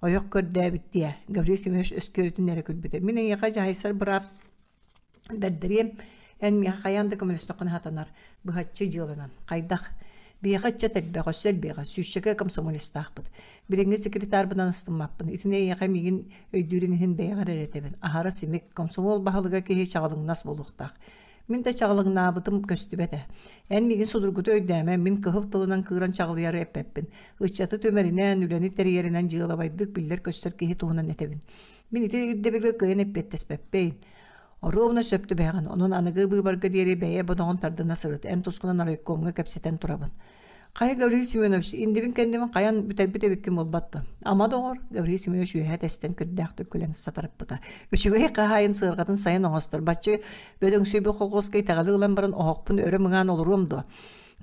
ойох көрдөөбүт диэ. Гаврил Семенович өскүөрүтүн эрэ күлбүтэ. Мин эйиэхэ дьаһайсар быраап Бэрдэриэм, эн миэхэ хайаан да көмөлөстөххүнэ сатанар, быһаччы дьыаланан. Хайдах? Биһиэхэ ыччат элбэх, өссө элбиэҕэ, сүүсчэкэ комсомолецтаахпыт. Билиҥҥи секретарбынан астыммаппын, итини эйиэхэ миигин өйдүүрүҥ иһин бэйэҕэр эрэ этэбин. Аһара симик, комсомол баһылыга киһи чаҕылыҥнас буолуохтаах. Мин да чаҕылыҥнаабытым көстүбэт ээ. Эн миигин судургуту өйдөөмө, мин кыһыл тылынан кыыран чаҕылыйары эппэппин. Ыччаты түмэринэн, үлэни тэрийэринэн дьыалабайдык биллэр-көстөр киһи туһунан этэбин. Мин ити ирдэбилгэ кыайан эппиэттэспэппин. Оруобуна сөп түбэһэҕин, онон аныгы быыбарга диэри бэйэ бодоҕун тардына сырыт, эн тускунан райкомҥа кэпсэтэн турабын. Хайа Гаврил Семенович, индибин-кэннибин хайан бүтэрбит эбиккин буолбат дуо? Ама доҕор, Гаврил Семенович үөһэ тэстэн күрдээхтик күлэн сатарыппыта. Үчүгэй хаһаайын сыарҕатын сайын оҥостор, баччы бөдөҥсүйбүт холхуоска итэҕэли ылан баран оһохпун өрө мыҥаан олоруом дуо?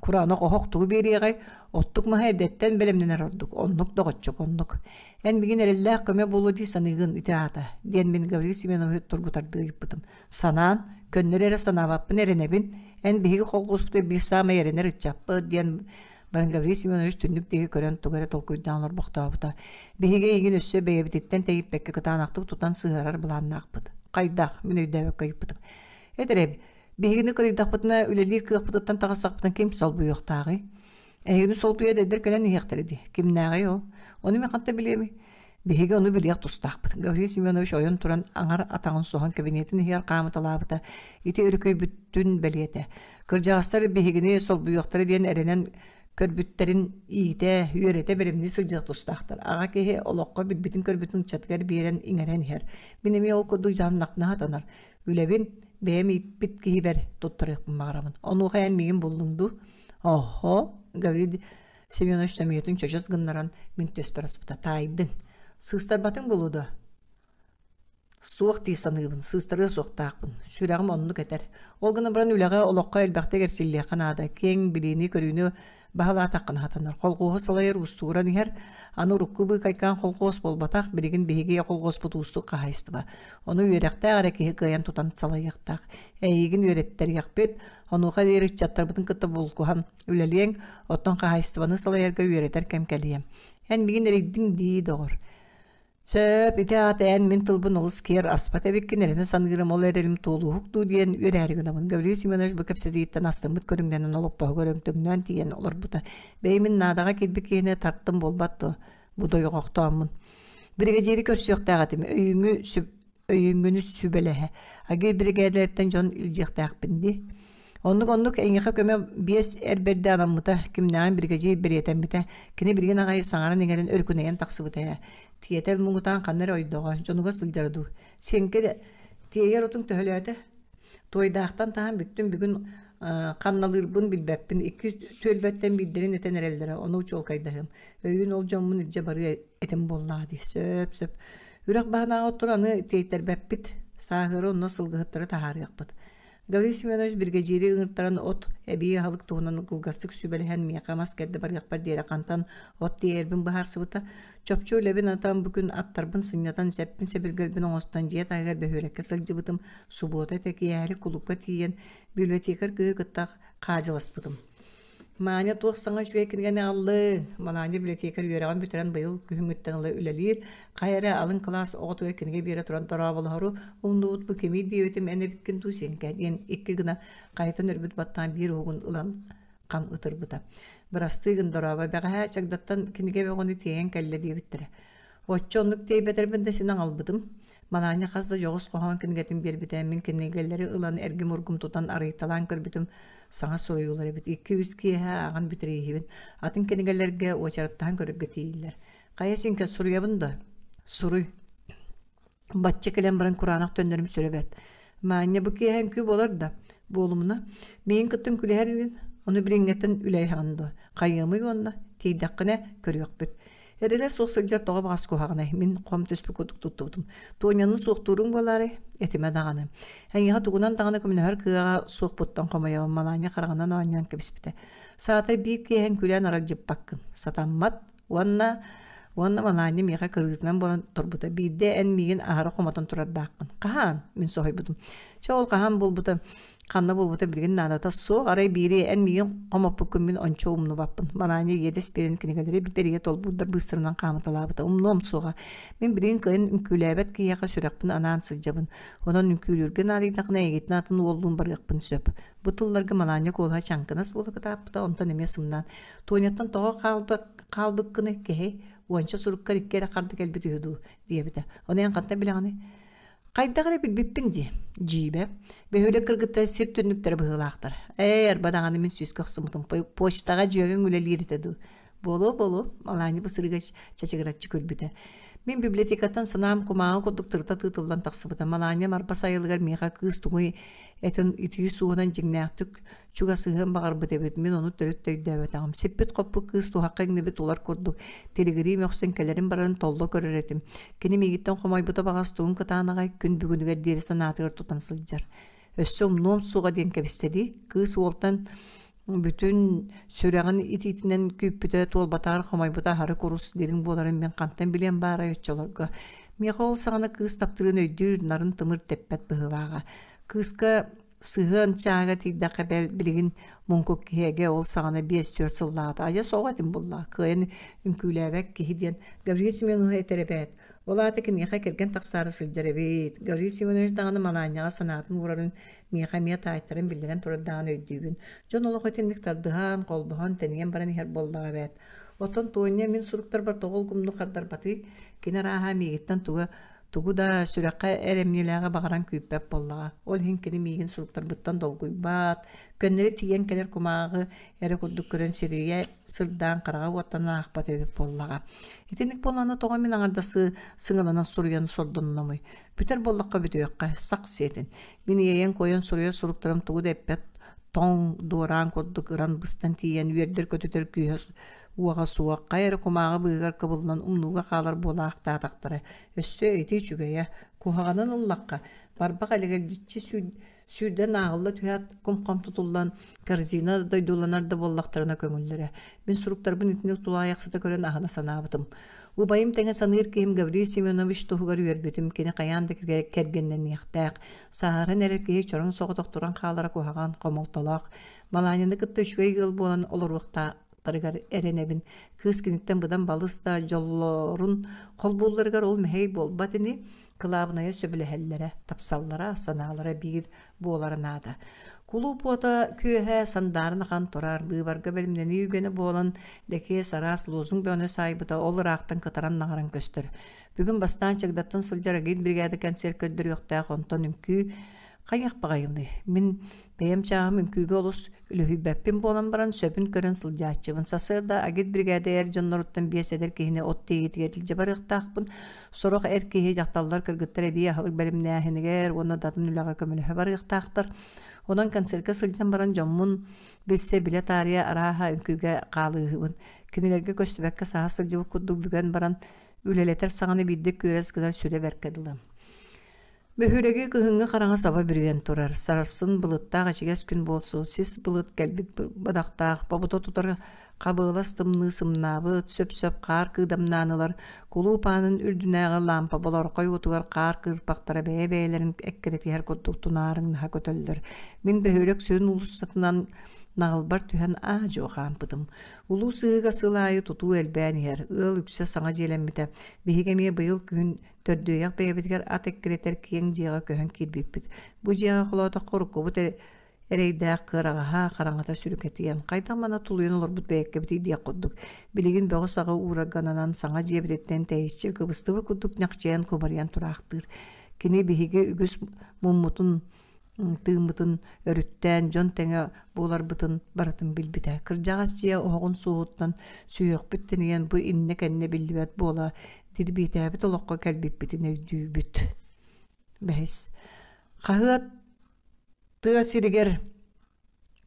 Кураанах оһох тугу биэриэҕэй? Оттук маһа эрдэттэн бэлэмнэнэр ордук. Оннук доҕоччук, оннук. Эн миигин эрэллээх көмө буолуо дии саныыгын ити аата, диэн мин Гаврил Семеновиһы тургутардыы ыйыппытым. Санаан, көннөрү эрэ санаабаппын эрэнэбин. Эн биһиги холкуоспутугар биир саамай эрэнэр ыччаппыт, диэн баран Гаврил Семенович түннүк диэки көрөн тугу эрэ толкуйдаан олорбохтообута. Биһиги эйигин өссө бэйэбититтэн тэйиппэккэ кытаанахтык тутан сыһыарар былааннаахпыт. Хайдах? Мин өйдөөбөккө ыйыппытым. Этэрэбит, биһигини кырыйдахпытына үлэлиир кыахпытыттан таҕыстахпытына ким солбуйуохтааҕый? Эһигини солбуйа эдэрдэр кэлэн иһиэхтэрэ дии. Кимнээҕий ол? Ону мин хантан билиэмий? Биһиги ону билиэх тустаахпыт. Гаврил Семенович ойон туран аҥар атаҕын соһон кабинетын иһигэр хаамыталаабыта. Ити өрүкүйбүтүн бэлиэтэ. Кырдьаҕастар биһигини солбуйуохтара диэн эрэнэн көрбүттэрин иитэ, үөрэтэ бэлэмнии сылдьыах тустаахтар. Аҕа киһи олоххо билбитин-көрбүтүн ыччатыгар биэрэн иҥэрэн иһэр. Мин эмиэ ол курдук дьаһаннахпына сатанар. Үлэбин бэйэм ииппит киһибэр туттарыахпын баҕарабын. Онуоха эн миигин буллуҥ дуу? Оһо, Гаврил Семенович сөмүйэтин чочос гыннаран мин түөспэр аспыта. Таайдыҥ. Сыыстарбатыҥ буолуо дуо? Суох дии саныыбын, сыыстарыа суохтаахпын. Сүрэҕим оннук этэр. Ол гынан баран үлэҕэ, олоххо элбэхтик эрчиллиэххэ наада. Киэҥ билиини-көрүүнү баһылаатаххына сатанар. Холхуоһу салайар уустугуран иһэр. Аны урукку быыкайкаан холхуос буолбатах, билигин биһиги холхуоспут уустук хаһаайыстыба. Ону үөрэхтээх эрэ киһи кыайан тутан салайыахтаах. Эйигин үөрэттэриэхпит, онуоха диэри ыччаттарбытын кытта булкуһан үлэлиэҥ, оттон хаһаайыстыбаны салайарга үөрэтэр кэм кэлиэ. Эн миигин эрийдиҥ дии, доҕор. Сөп, ити аата эн мин тылбын олус киэр аспат эбиккин, эрэнэ саныырым, ол эрэлим туолууһук дуу диэн үөрээри гынабын. Гаврил Семенович бу кэпсэтииттэн астыммыт көрүҥнэнэн олоппоһугар өҥтөҥнөөн тиийэн олорбута. Бэйэмин наадаҕа киирбит киһини тартым буолбат дуо? Бу дойҕохтооммун. Биригэдьиири көрсүөхтээх этим, өйүүҥҥү сүп өйүүҥҥүнү сүбэлэһэ. Агий биригээдэлэриттэн дьон илдьиэхтээхпин дии. Оннук-оннук эйиэхэ көмө биэс эр бэрдэ анаммыта, кимнээҕин биригэдьиир бэлиэтэммитэ. Кини билигин аҕай саҥаран-иҥэрэн өрүкүнэйэн тахсыбыта ээ. Тиэтэл муҥутаан ханна эрэ ойдоҕо, дьонугар сылдьара дуу. Сиэҥкэ тиэйэр отуҥ төһөлөөтө? Туойдаахтан таһан бүттүм бүгүн ханналыырбын билбэппин. Икки түөлбэттэн биирдэрин этэн эрэллэрэ, ону чуолкайдаһыам. Өйүүн ол дьоммун илдьэ барыа этим буоллаҕа дии. Сөп, сөп. Үрэх баһынааҕы оттон аны тиэйтэрбэппит. Сааһыары онно сылгыһыттары таһаарыахпыт. Гаврил Семенович биригэдьиири ыҥыртаран от, эбии аһылык туһунан кылгастык сүбэлэһэн миэхэ мас кэрдэ барыахпар диэри хантан от тиэйэрбин быһаарсыбыта. Чопчу үлэбин атан бу күн аттарбын сынньатан, сэппин-сэбиргэлбин оҥостон дьиэ таһыгар бөһүөлэккэ сылдьыбытым. Субуота этэ киэһэлик кулуупка тиийэн библиотекарь кыыһы кытта хаадьыласпытым. Маня туох саҥа үчүгэй кинигэни аҕаллыҥ? Малаанньа библиотекарь үөрэҕин бүтэрэн быйыл күһүҥҥүттэн ыла үлэлиир. Хайа эрэ алын кылаас оҕотугар кинигэ биэрэ туран дорооболоһору умнубут бу кимий диэбитим эн эбиккин дуу Сиэҥкэ диэн икки гына хайытан өрбүт баттаан биир уһугун ылан хам ытырбыта. Бырастыы гын дорообо, бэҕэһээ Чагдаттан кинигэ бөҕөнү тиэйэн кэллэ диэбиттэрэ. Оччо оннук тиэйбэтэрбин да син аҕалбытым. Манаанньа хас да дьоҕус хоһоон кинигэтин биэрбитэ, мин кинигэлэри ылан эргим-ургум тутан арыйталаан көрбүтүм, саҥа суруйуулар эбит. Икки-үс киэһэ ааҕан бүтэрииһибин. Атын кинигэлэргэ уочараттаһан көрөргө тиийиллэр. Хайа сиҥкэ суруйабын да? Суруй. Бачча кэлэн баран кураанах төннөрүм сүрэ бэрт. Маанньа бу киэһэ үҥкүү буолар да? Буолумуна. Миигин кытта үҥкүүлэһэр инин. Ону билиҥҥэттэн үлэйэҕин дуо? Хайыамый уонна? Тиийдэххинэ көрүөхпүт. Эрэлэ суох сылдьар тоҕо баҕас куһаҕанай, мин хом түспүт курдук туттубутум. Туонньаны суохтууруҥ буолаарай? Этимэ даҕаны. Эйиэхэ тугунан даҕаны көмөлөһөр кыаҕа суохпуттан хомойобун Малаанньа хараҕынан оонньоон кэбиспитэ. Саата биир киэһэн күлэн аралдьыппаккын. Сатаммат. Уонна уонна Малаанньа миэхэ кырыытынан буолан турбута. Биирдэ эн миигин аһара хомотон турардааххын. Хаһаан? Мин соһуйбутум. Чэ ол хаһан буолбута Ханна буолбута билигин наадата суох, арай биири эн миигин хомоппуккун мин ончу умнубаппын. Манаанньа иэдэс биэрэн кинигэлэри бэрийэ толбуурдар быыстарынан хаамыталаабыта. Умнуом суоҕа. Мин билигин кыайан үҥкүүлээбэт киһиэхэ сүрэхпин анаан сылдьабын. Онон үҥкүүлүүргэ наадыйдахына эйигиттэн атын уоллуун барыахпын сөп. Бу тылларга Малаанньа куолаһа чаҥкынас буола кытааппыта, онтон эмиэ сымнаан. Туоньаттан тоҕо хаалбыккыный, киһи? Уонча суруккар икки эрэ харда кэлбит үһү дуу, диэбитэ. Ону эн хантан билэҕиний? Хайдах эрэ билбиппин дии, дьиибэ. Бөһүөлэк кыргыттара сир түннүктэрэ быһыылаахтар. Ээ, арба даҕаны мин сүүскэ охсубутум. Почтаҕа дьүөгэҥ үлэлиир этэ дуу. Буолуо-буолуо, Малаанньа бу сырыыга чачыгыраччы күлбүтэ. Мин библиотекаттан санаам кумааҕы курдук тырыта тыытыллан тахсыбыта. Малаанньа Марба сайылыгар миэхэ кыыс туҥуй этин итии суоһунан дьиҥнээхтик чугасыһыан баҕарбыт эбит, мин ону төрүт да өйдөөбөтөҕүм. Сиппит-хоппут кыыс туһахха иҥнибит улар курдук тилигирии мөхсөн кэлэрин барарын толло көрөр этим. Кини миигиттэн хомойбута баҕас тугун кытаанаҕай күн бүгүнүгэр диэри санаатыгар тутан сылдьар. Өссө умнуом суоҕа диэн кэбистэ дии. Кыыс уолтан бүтүн сүрэҕин итиитинэн күүппүтэ туолбатаҕар хомойбута аһары курус дириҥ буоларын мин хантан билиэм баарай оччолорго. Миэхэ ол саҕана кыыс таптыырын өйдүүр нарын тымыр тэппэт быһыылааҕа. Кыыска Сыһыан чааһыгар тиийдэххэ бэл билигин муҥкук киһи эгэ ол саҕана 5-4 сыллааҕыта адьас оҕо этим буоллаҕа кыайан үҥкүүлээбэт киһи диэн Гаврил Семенович этэр эбээт. Ол аата киниэхэ кэргэн тахсаары сылдьар эбит. Гаврил Семенович даҕаны Малаанньаҕа санаатын уурарын миэхэ эмиэ таайтаран биллэрэн турардаҕын өйдүүбүн. Дьон олох итинник тардыһан, холбоһон, тэнийэн баран иһэр буоллаҕа эбээт. Оттон Тоня мин суруктарбар тоҕо улгумнук хардарбатый? Кини арааһа миигиттэн туга Тугу да сүрэххэ эрэмньилээҕи баҕаран күүппэт буоллаҕа. Ол иһин кини миигин суруктарбыттан долгуйбат, көннөрү тиийэн кэлэр кумааҕы эрэ курдук көрөн сирийэ сырдаан хараҕа уоттанан аахпат эбит буоллаҕа. Итинник буоллаҕына тоҕо мин аҥардасы сыҥаланан суруйан сордонномуй? Бүтэр буоллахха бүтүөххэ, сах сиэтин. Мин иэйэн-куойан суруйар суруктарым тугу да эппэт тоҥ дуораан курдук ыран быстан тиийэн үөрдэр-көтүтэр күүһэ уоҕа суох, хайа эрэ кумааҕы быыһыгар кыбыллан умнууга хаалар буолаахтаатахтара. Өссө ити үчүгэйэ, куһаҕанын ыллахха, барбах элэгэлдьиччи сүүрдэн ааҕылла түһээт, кум-хам тутуллан, корзина дойдуланар да буоллахтарына көҥүллэрэ. Мин суруктарбын итинник тулаайахсыта көрөн аһына санаабытым. Убайым тэҥэ саныыр киһим Гаврил Семенович туһугар үөрбүтүм, кини хайаан да кэргэннэниэхтээх. Сааһыран эрэр киһи чороҥ соҕотох туран хаалара куһаҕан, хомолтолоох. Малаанньаны кытта үчүгэй ыал буолан олоруохтаах тарыгар эрэнэбин. Кыыс киниттэн быдан балыс да дьоллорун холбуулларыгар ол мэһэй буолбат ини. Кылаабынайа сөбүлэһэллэрэ, тапсаллара, санаалара биир буолара наада. Кулууп уота күөһэ сандаарын ахан турар, быыбарга бэлэмнэнии үгэнэ буолан, Лэкиэс араас лозунг бөҕөнү саайбыта ол ыраахтан кытаран-наҕаран көстөр. Бүгүн бастаан Чагдаттан сылдьар агит бригада концерт көрдөрүөхтээх, онтон үҥкүү. Хайыах баҕайыный, мин бэйэм чааһым үҥкүүгэ олус үлүһүйбэппин буолан баран сөбүн көрөн сылдьааччыбын. Сарсыарда агитбиригээдэ эр дьонноруттан биэс эдэр киһини от тиэйиитигэр илдьэ барыахтаахпын. Сорох эр киһи, дьахталлар, кыргыттар эбии аһылык бэлэмнээһинигэр уонна да атын үлэҕэ көмөлөһө барыахтаахтар. Онон концерка сылдьан баран дьоммун билсэ билэ таарыйа арааһа үҥкүүгэ хаалыыһыбын. Кинилэргэ көстүбэккэ саһа сылдьыбыт курдук бүгэн баран үлэлэтэр саҕана биирдэ күөрэс гынан сүрэ бэркэ дылы. Бөһүөлэги кыһыҥҥы хараҥа саба бүрүйэн турар, сарсын былыттаах ичигэс күн буолсу, сис былыт кэлбит бадахтаах, бобута тутар хабыалас тымныы сымнаабыт, сөп-сөп хаар кыыдамнаан ылар, кулууп аанын үрдүнээҕи лаампа болоорхой уотугар хаар кыырпахтара бэйэ-бэйэлэрин эккирэтиһэр курдук тунаарыҥнаһа көтөллөр. Мин бөһүөлэк сүрүн уулуссатынан наҕылбар түһэн аа-дьуо хаампытым. Улуу сыһыыга сыл аайы тутуу элбээн иһэр, ыал үксэ саҥа дьиэлэммитэ. Биһиги эмиэ быйыл күһүн Төрдүөйэх бэйэбитигэр ат эккирэтэр киэҥ дьиэҕэ көһөн киирбиппит. Бу дьиэҕэ холоотоххо уруккубут эрэйдээх кыараҕаһа, хараҥата сүрүкэтийэн, хайдах манна тулуйан олорбут бэйэккэбитий диэх курдук, билигин бөҕү-саҕы уурарга ананан саҥа дьиэбититтэн тэйиччи кыбыстыбыт курдук ньахчайан кубарыйан тураахтыыр. Кини биһиги үгүс муммутун тыыммытын өрүттээн дьон тэҥэ буоларбытын барытын билбитэ. Кырдьаҕас дьиэ оһоҕун суоһуттан сүһүөхпүт тэнийэн бу иннэ-кэннэ биллибэт буола дирбиитээбит олоххо кэлбиппитин өйдүүбүт. Бэһис. Хаһыат тыа сиригэр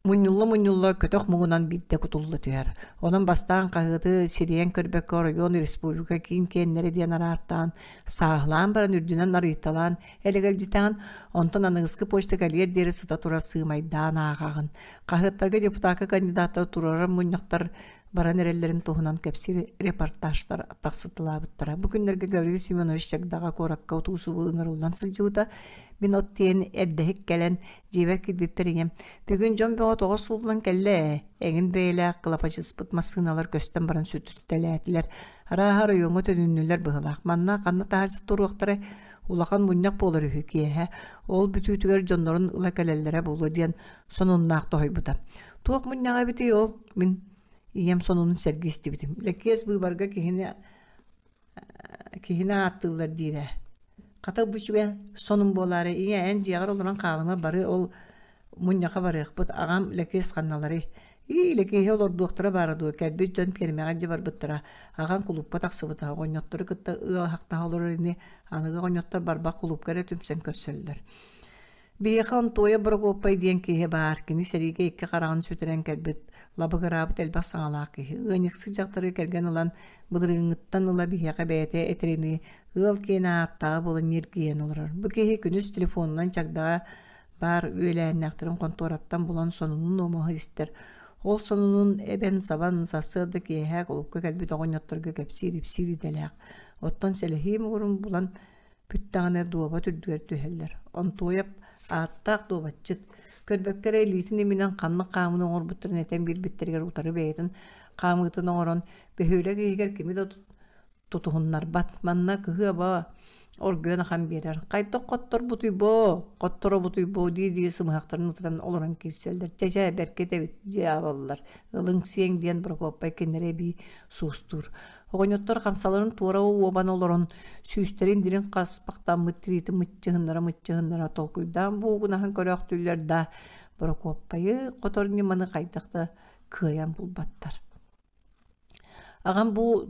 Мунньулла-мунньулла көтөх муҥунан биирдэ кутулла түһэр. Онон бастаан хаһыаты сирийэн көрбөккө оройуон, республика киин киэннэрэ диэн араартаан, сааһылаан баран үрдүнэн арыйталаан элэгэлдьитэҕин, онтон аныгыскы почта кэлиэр диэри сыта турар сыымайдаан ааҕаҕын. Хаһыаттарга депутакка кандидаттары туруорар мунньахтар баран эрэллэрин туһунан кэпсиир репортажтар тахсыталаабыттара. Бу күннэргэ Гаврил Семенович Чагдаҕа куоракка утуу-субуу ыҥырыллан сылдьыбыта. Мин от тиэйэн эрдэһик кэлэн Дьиэбэр киирбиппэр ийэм: «Бүгүн дьон бөҕө тоҕо сууллан кэллэ ээ, эҥин бэйэлээх кылапачыспыт массыыналар көстөн баран сүтүтэлээтилэр. Арааһа оройуоҥҥа төнүннүлэр быһыылаах. Манна ханна таһырдьа туруохтарай, улахан мунньах буолар үһү киэһэ. Ол бүтүүтүгэр дьоннорун ыла кэлэллэрэ буолуо» диэн сонуннаах тоһуйбута. «Туох мунньаҕа эбитий ол?» Мин ийэм сонунун сэргии истибитим. Лэкиэс быыбарга киһини киһини ааттыыллар диирэ. Хата бу үчүгэй сонун буолаары ийэ эн дьиэҕэр олорон хаалыма бары ол мунньахха барыахпыт аҕам Лэкиэс ханналарый? Ии Лэкиэһи олордуохтара баара дуо кэлбит дьон пиэрмэҕэ илдьэ барбыттара аҕам кулуупка тахсыбыта оҕонньоттору кытта ыаһахтаһа олорор ини аныгы оҕонньоттор барбах кулуупка эрэ түмсэн көрсөллөр. Биһиэхэ Онтуойа Борокуоппай диэн киһи баар, кини сэриигэ икки хараҕын сүтэрэн кэлбит, лабыгыраабыт элбэх саҥалаах киһи. Ыанньыксыт дьахтары кэргэн ылан, былырыыҥҥыттан ыла биһиэхэ бэйэтэ этэринии, ыал киэнэ ааттааҕа буолан ньиргийэн олорор. Бу киһи күнүс телефонунан чагдаҕа баар үөлээннээхтэрин хонтуораттан булан сонунун омоһо истэр. Ол сонунун эбэн-сабан сарсыарда киэһэ кулуупка кэлбит оҕонньотторго кэпсиир-ипсиир идэлээх. Оттон сэлэһии муҥурун булан бүттэҕинэ дуобат үрдүгэр түһэллэр. Онтуойап ааттаах дуобатчыт, көрбөккө эрэ илиитин иминэн ханнык хаамыыны оҥорбуттарын этэн биэрбиттэригэр утары бэйэтин хаамыытын оҥорон, бөһүөлэк иһигэр кими да тутуһуннарбат. Манна кыһыаба оргуйан ахан биэрэр. Хайдах хотторбутуй боо, хотторобутуй боо дии-дии сымыһахтарын ытыран олорон киирсэллэр. Чэ-чэ, бэркэ этэбит дьиэ аҕалаллар. Ылыҥ сиэҥ диэн Прокоппай кинилэри эбии суустуур. Оҕонньоттор хамсаларын туора уобан олорон, сүүстэрин дириҥ хаспахтаммыт тириитин мыччыһыннара-мыччыһыннара толкуйдаан буугунаһан көрөөхтүүллэр да, Борокуоппайы хотор ньыманы хайдах да кыайан булбаттар. Аҕам бу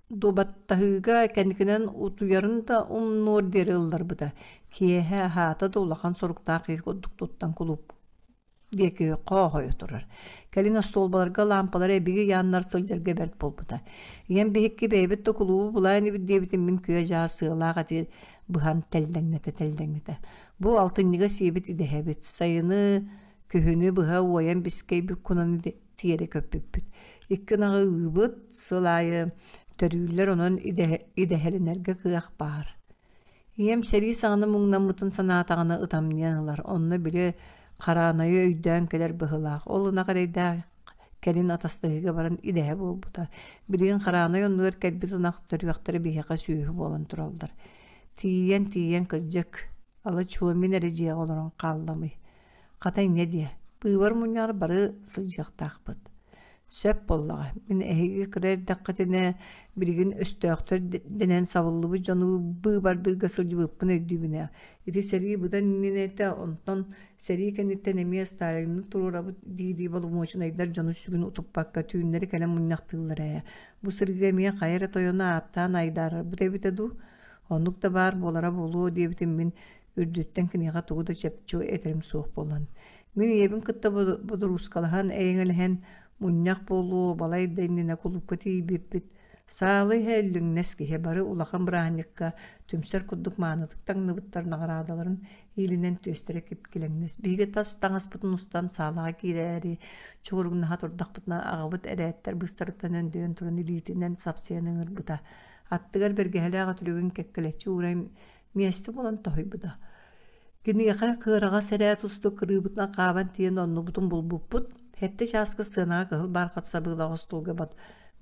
дуобаттаһыыга кэнникинэн утуйарын да умнуор диэри ылларбыта. Киэһэ аһаата да улахан соруктаах киһи курдук туттан кулууп диэки хоохойо турар. Кэлин остуолбаларга лаампалары эбиги ыйааннар сылдьарга бэрт буолбута. Ийэм биһикки бэйэбит да кулуубу булаан инибит диэбитин мин күө-дьаа сыалаах эти быһан тэллэҥнэтэ-тэллэҥнэтэ. Бу алтынньыга сиэбит идэһэбит. Сайыны, күһүнү быһа уойан бискэйбит кунан тиэрэ көппүппүт. Икки ынаҕы ыыбыт, сыл аайы төрүүллэр онон идэһэлэнэргэ кыах баар. Ийэм сэрии саҕана муҥнаммытын санаатаҕына ытамньыйан ылар, онно били Хараанайы өйдөөн кэлэр быһыылаах, ол ынах эрэйдээх кэлин атастаһыыга баран идэһэ буолбута. Билигин Хараанай оннугар кэлбит ынах төрүөхтэрэ биһиэхэ сүөһү буолан тураллар. Тиийэн-тиийэн кырдьык, ала-чуо мин эрэ дьиэҕэ олорон хаалламый. Хата инньэ диэ, быыбар мунньаҕар бары сылдьыахтаахпыт. Сөп буоллаҕа, мин эһиги кыра эрдэххитинэ билигин өстөөхтөр дэнэн сабыллыбыт дьону быыбардыырга сылдьыбыппын өйдүүбүн ээ. Ити сэрии быдан иннинэ этэ, онтон сэрии кэнниттэн эмиэ Сталины туруорабыт дии-дии боломуочунайдар дьону сүгүн утуппакка түүннэри кэлэн мунньахтыыллара ээ. Бу сырыыга эмиэ хайа эрэ тойону ааттаан айдаарарбыт эбитэ дуу? Оннук да баар буолара буолуо диэбитим мин үрдүттэн киниэхэ тугу да чопчу этэрим суох буолан. Мин ийэбин кытта бодуруускалаһан, эйэҥэлэһэн мунньах буолуо балай да иннинэ кулуупка тиийбиппит. Саала иһэ үллүҥнэс киһи бары улахан бырааһынньыкка түмсэр курдук маанытык таҥныбыттар наҕараадаларын иилинэн түөстэрэ кипкилэҥнэс. Биһиги тас таҥаспытын устан саалаҕа киирээри чугуруҥнаһа турдахпытына аҕабыт эрээттэр быыстарыттан өндөйөн туран илиитинэн сапсыйан ыҥырбыта. Аттыгар бэргэһэлээх үтүлүгүн кэккэлэччи ууран миэстэ булан тоһуйбута. Киниэхэ кыараҕас эрээт усту кырыыбытынан хаабан тиийэн оннубутун булбуппут. Сэттэ чааска сыанаҕа кыһыл бархат сабыылаах остуолга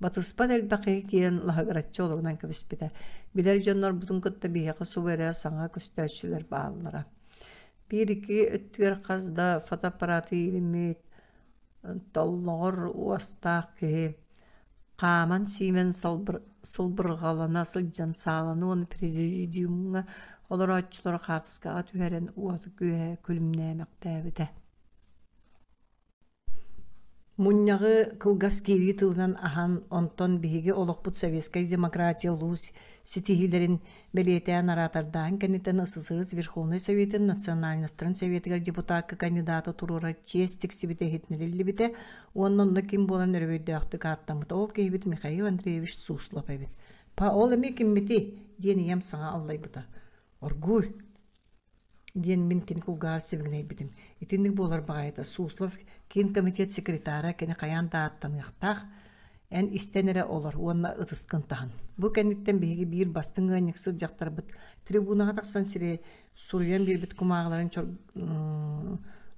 батыспат элбэх киһи киирэн лаһыгыраччы олорунан кэбиспитэ. Билэр дьоннорбутун кытта биһиэхэ субу эрэ саҥа көстөөччүлэр бааллара. Биир-икки өттүгэр хас да фотоаппараты иилиммит, толлоҕор уостаах киһи хааман-сиимэн сылбырҕалана сылдьан сааланы уонна президиумҥа олорооччулары хаартыскаҕа түһэрэн уот-күөһэ күлүмнээмэхтээбитэ. Мунньаҕы кылгас киирии тылынан аһан, онтон биһиги олохпут советскай демократия улуус ситиһиилэрин бэлиэтээн араатардааһын кэнниттэн СССР Верховнай Советын национальностарын Советыгар депутакка кандидаты туруорар чиэс тиксибитэ иһитиннэриллибитэ уонна онно ким буолан өрөгөйдөөхтүк ааттаммыта ол киһибит Михаил Андреевич Суслов эбит. «Па, ол эмиэ киммитий?» диэн ийэм саҥа аллайбыта. «Оргууй, диэн мин кини кулгааҕар сибигинэйбитим. Итинник буолар баҕайыта Суслов киин комитет секретара кини хайаан да ааттаныахтаах, эн истэн эрэ олор уонна ытыскын таһын. Бу кэнниттэн биһиги биир бастыҥ ыанньыксыт дьахтарбыт трибунаҕа тахсан сири суруйан биэрбит кумааҕыларын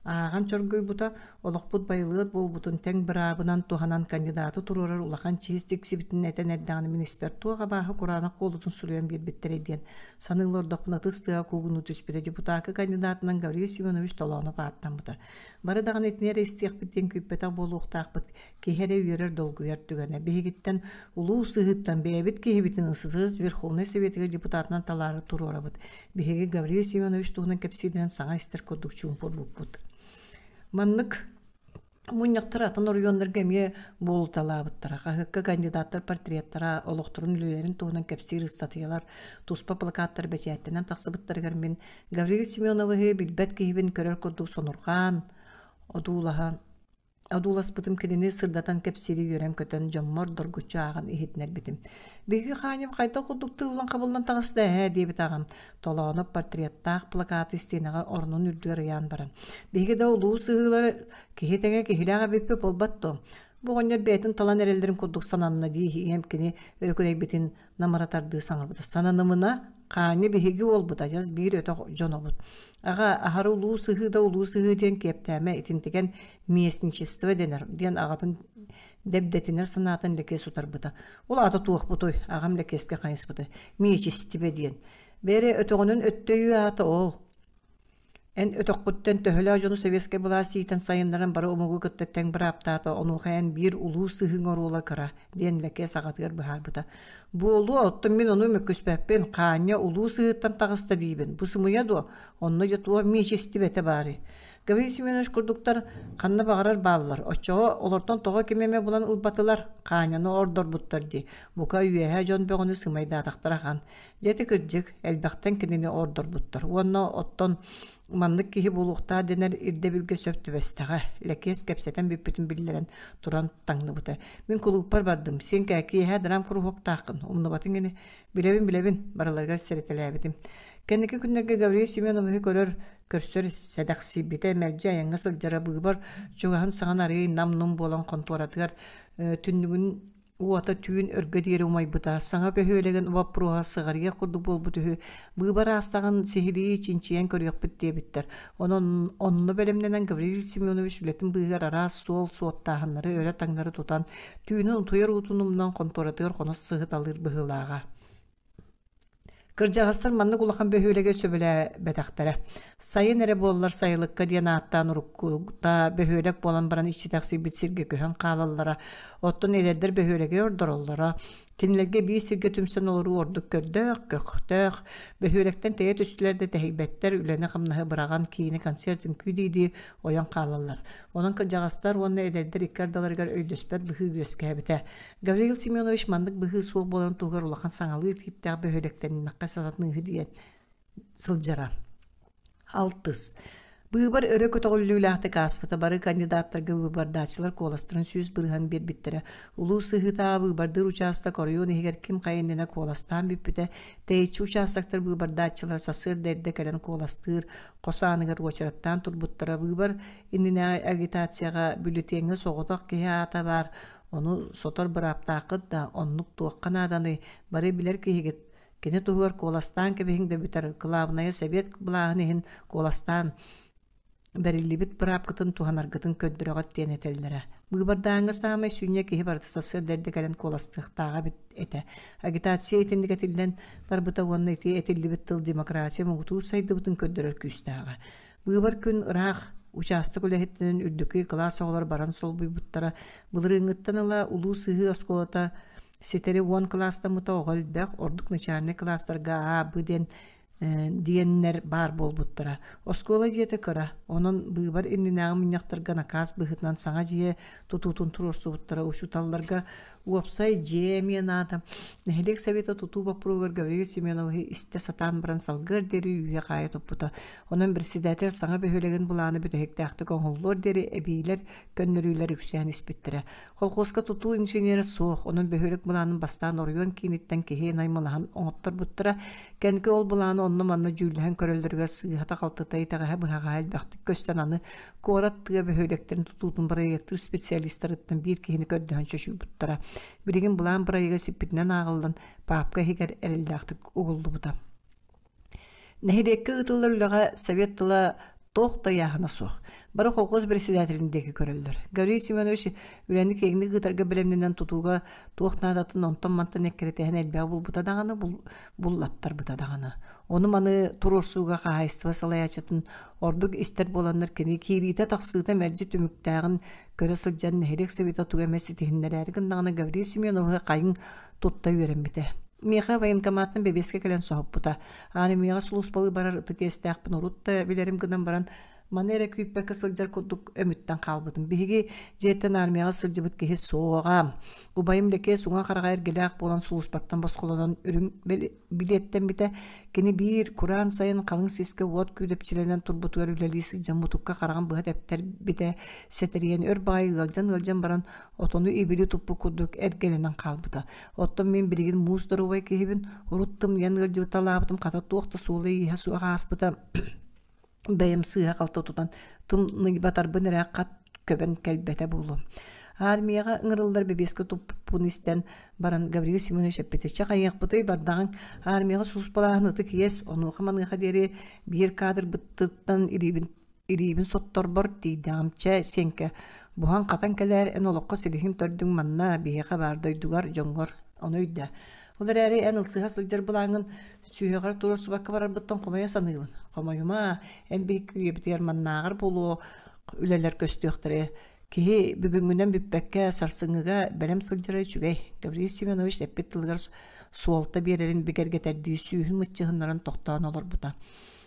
ааҕан чоргуйбута, олохпут байылыат буолбутун тэҥ быраабынан туһанан кандидаты туруорар улахан чиэс тиксибитин этэн эрдэҕинэ министр туох абааһы кураанах куолутун суруйан биэрбиттэрэй диэн саныы олордохпуна ытыс тыаҕа куугунуу түспүтэ депутакка кандидатынан Гаврил Семенович Толоонов ааттаммыта. Бары даҕаны итини эрэ истиэхпит диэн күүппэтэх буолуохтаахпыт киһи эрэ үөрэр долгуйар түгэнэ. Биһигиттэн улуу сыһыыттан бэйэбит киһибитин СССР Верховнай Советыгар депутатынан талаары туруорабыт. Биһиги Гаврил Семенович туһунан кэпсииринэн саҥа истэр курдук чуумпурбуппут. Маннык мунньахтар атын оройуоннарга эмиэ буолуталаабыттара. Хаһыакка кандидаттар портреттара, олохторун үлэлэрин туһунан кэпсиир ыстатыйалар, туспа плакаттар бэчээттэнэн тахсыбыттарыгар мин Гаврил Семеновиһы билбэт киһибин көрөр курдук сонурҕаан, одуулаһан Одууласпытым кинини сырдатан кэпсиири үөрэн-көтөн дьоммор доргуччу ааҕан иһитиннэрбитим. «Биһиги Хаанньам хайдах курдук тыыллан-хабыллан таҕыста ээ» диэбит аҕам, Толоонов портреттаах плакаты истиэнэҕэ орнун үрдүгэр ыйаан баран. «Биһиги да улуу сыһыылары киһи тэҥэ киһилээх эбиппит буолбат дуо? Бу оҕонньор бэйэтин талан эрэллэрин курдук сананна» дии ийэм кини өрүкүнэйбитин намыратардыы саҥарбыта. «Сананымына, Хаанньа биһиги уолбут адьас биир өтөх дьонобут. Аҕа, аһары улуу сыһыы да улуу сыһыы диэн киэптээмэ итинтигэн местничество дэнэр» диэн аҕатын дэбдэтинэр санаатын Лэкиэс утарбыта. Ол аата туохпутуй? Аҕам Лэкиэскэ хайыспыта. Миэчистибэ диэн. Бээрэ өтөҕүнэн өттөйүү аата ол. Эн өтөххүттэн төһөлөөх дьону советскай былаас иитэн сайыннаран бары омугу кытта тэҥ бырааптаата, онуоха эн биир улуу сыһыыҥ оруола кыра, диэн Лэкиэс аҕатыгар быһаарбыта. Буолуо, оттон мин ону мөккүспэппин, Хаанньа улуу сыһыыттан таҕыста диибин. Бу сымыйа дуо? Онно дьэ туох миэчистибэтэ баарый? Гаврил Семенович курдуктар ханна баҕарар бааллар. Оччоҕо олортон тоҕо ким эмэ булан ылбатылар? Хаанньаны ордорбуттар дии. Бука үөһэ дьон бөҕөнү сымайдаатахтара ахан. Дьэ ити кырдьык, элбэхтэн кинини ордорбуттар уонна оттон маннык киһи буолуохтаах дэнэр ирдэбилгэ сөп түбэстэҕэ. Лэкиэс кэпсэтэн бүппүтүн биллэрэн туран таҥныбыта. Мин кулууппар бардым, син киэһэ драм куруһуоктааххын, умнубатыҥ ини. Билэбин, билэбин, барыларыгар сэрэтэлээбитим. Кэнники күннэргэ Гаврил Семеновиһы көрөр, көрсөр сэдэхсийбитэ, мэлдьи айаҥҥа сылдьара быыбар чугаһын саҕана арыый нам-нум буолан хонтуоратыгар түннүгүн Уота түүн өргө диэри умайбыта, саҥа бөһүөлэгин боппуруоһа сыҕарыйыах курдук буолбут үһү, быыбар аастаҕын сиһилии чинчийэн көрүөхпүт диэбиттэр. Онон онно бэлэмнэнэн Гаврил Семенович үлэтин быыһыгар араас суол суоттааһыннары өрө-таҥнары тутан, түүнүн утуйар уутун умнан хонтуоратыгар хонос сыһыталыыр быһыылааҕа. Кырдьаҕастар маннык улахан бөһүөлэги сөбүлээбэтэхтэрэ. Сайын эрэ буоллар сайылыкка диэн ааттаан уруккута бөһүөлэк буолан баран иччитэхсийбит сиргэ көһөн хаалаллара, оттон эдэрдэр бөһүөлэги ордороллоро. Кинилэргэ биир сиргэ түмсэн олоруу ордук көрдөөх, көхтөөх, бөһүөлэктэн тэйэ түстүлэр да тэһийбэттэр, үлэни-хамнаһы быраҕан киинэ, концерт, үҥкүү дии-дии ойон хаалаллар. Онон кырдьаҕастар уонна эдэрдэр икки ардыларыгар өйдөспөт быһыы үөскээбитэ. Гаврил Семенович маннык быһыы суох буоларын туһугар улахан саҥалыы тииптээх бөһүөлэктэннэххэ сатаныыһы диэн сылдьара. Алтыс. Быыбар өрө көтөҕүллүүлээхтик ааспыта. Бары кандидаттарга быыбардааччылар куоластарын 100% биэрбиттэрэ. Улуус сыһыытааҕы быыбардыыр учаастак оройуон иһигэр ким хайа иннинэ куоластаан бүппүтэ. Тэйиччи учаастактар быыбардааччылара сарсыарда эрдэ кэлэн куоластыыр хос ааныгар уочараттаан турбуттара. Быыбар иннинээҕи агитацияҕа бюллетеҥҥэ соҕотох киһи аата баар, ону сотор бырааптааххыт да, оннук туохха нааданый, бары билэр киһигит Кини туһугар куоластаан кэбиһиҥ да бүтэр, кылаабынайа сэбиэт былааһын иһин куоластаан бэриллибит быраапкытын туһанаргытын көрдөрөҕүт диэн этэллэрэ. Быыбардааҥҥа саамай сүнньэ киһи барыта сарсыарда эрдэ кэлэн куоластыахтааҕа эбит этэ. Агитация итинник этиллэн барбыта уонна ити этиллибит тыл демократия муҥутуур сайдыбытын көрдөрөр күүстээҕэ. Быыбар күн ыраах учаастак үлэһиттэрин үрдүкү кылаас оҕолор баран солбуйбуттара. Былырыыҥҥыттан ыла Улуу Сыһыы оскуолата ситэри 10 кылаастаммыта оҕо элбэх, ордук начальнай кылаастарга А, Б диэн диэннэр баар буолбуттара. Оскуола дьиэтэ кыра, онон быыбар иннинээҕи мунньахтарга накаас быһыытынан саҥа дьиэ тутуутун туруорсубуттара. Учууталларга Уопсай дьиэ эмиэ наада. Нэһилиэк Совета тутуу боппуруогар Гаврил Семеновиһы истэ сатаан баран салгыар диэри үүйэ-хаайа туппута. Онон председатель саҥа бөһүөлэгин былаана бүтэһиктээхтик оҥоһуллуор диэри эбиилэр, көннөрүүлэр үксээн испиттэрэ. Колхуоска тутуу инженерэ суох, онон бөһүөлэк былаанын бастаан оройуон кииниттэн киһи наймылаһан оҥотторбуттара. Кэнники ол былааны онно-манна дьүүллэһэн көрөллөрүгэр сыыһата-халтыта, итэҕэһэ-быһаҕаһа элбэхтик көстөн аны Куорат тыа бөһүөлэктэрин тутуутун бырайыактыыр специалистарыттан биир киһини көрдөһөн чочуйбуттара. Билигин былаан бырайыага сиппитинэн ааҕыллан, паапка иһигэр эрэллээхтик угуллубута. Нэһилиэккэ ыытыллар үлэҕэ совет тыла туох да ыйааһына суох. Бары колхоз председателин диэки көрөллөр. Гаврил Семенович үлэни киэҥник ыытарга бэлэмнэнэн тутууга туох наадатын онтон-мантан эккирэтэһэн элбэҕи булбута даҕаны, буллаттарбыта даҕаны. Ону-маны туруорсууга хаһаайыстыба салайааччытын ордук истэр буоланнар кини киириитэ-тахсыыта мэлдьи түмүктээҕин көрө сылдьан нэһилиэк сэбиэтэ тугу эмэ ситиһиннэрээри гыннаҕына Гаврил Семеновиһы хайыҥ тутта үөрэммитэ. Миэхэ военкоматтан бэбиэскэ кэлэн соһуппута. Армияҕа сулууспалыы барар ытык иэстээхпин урут да билэрим гынан баран маны эрэ күүппэккэ сылдьар курдук өмүттэн хаалбытым. Биһиги дьиэттэн армияҕа сылдьыбыт киһи суоҕа. Убайым Лэкиэс уҥа хараҕа эргэлээх буолан сулууспаттан босхолонон үрүҥ билиэттэммитэ. Кини биир кураан сайын халыҥ сискэ уот күүдэпчилэнэн турбутугар үлэлии сылдьан мутукка хараҕын быһа тэптэрбитэ, сэтэрийэн өр баҕайы ыалдьан-ыалдьан баран отону ибили туппут курдук эргэлэнэн хаалбыта. Оттон мин билигин муус доруобай киһибин, урут тымныйан ыалдьыбыталаабытым хата туох да суола-ииһэ суох ааспыта. Бэйэм сыыһа-халты тутан тымныйбатарбын эрэ хат көбөн кэлбэтэ буолуо. Армияҕа ыҥырыллар бэбиэскэ туппун истэн баран Гаврил Семенович эппитэ: «Чэ хайыахпытый бардаҕыҥ, армияҕа сулууспалааһын ытык иэс, онуоха-маныаха диэри биир кадрбыттыттан илиибин илиибин сотторбор тиийдэҕим. Чэ, Сиэҥкэ, буһан-хатан кэлээр, эн олоххо силиһин төрдүҥ манна, биһиэхэ баар дойдугар, дьоҥҥор, ону өйдөө. Ол эрээри эн ылсыһа сылдьар былааҥҥын сүһүөҕэр туруорсубакка барарбыттан хомойо саныыбын. Хомойума, эн биһикки үйэбитигэр маннааҕар буолуо үлэлэр көстүөхтэрэ. Киһи бүгүҥҥүнэн бүппэккэ, сарсыҥҥыга бэлэм сылдьара үчүгэй. Гаврил Семенович эппит тылыгар суолта биэрэрин бигэргэтэрдии сүүһүн мыччыһыннаран тохтоон олорбута.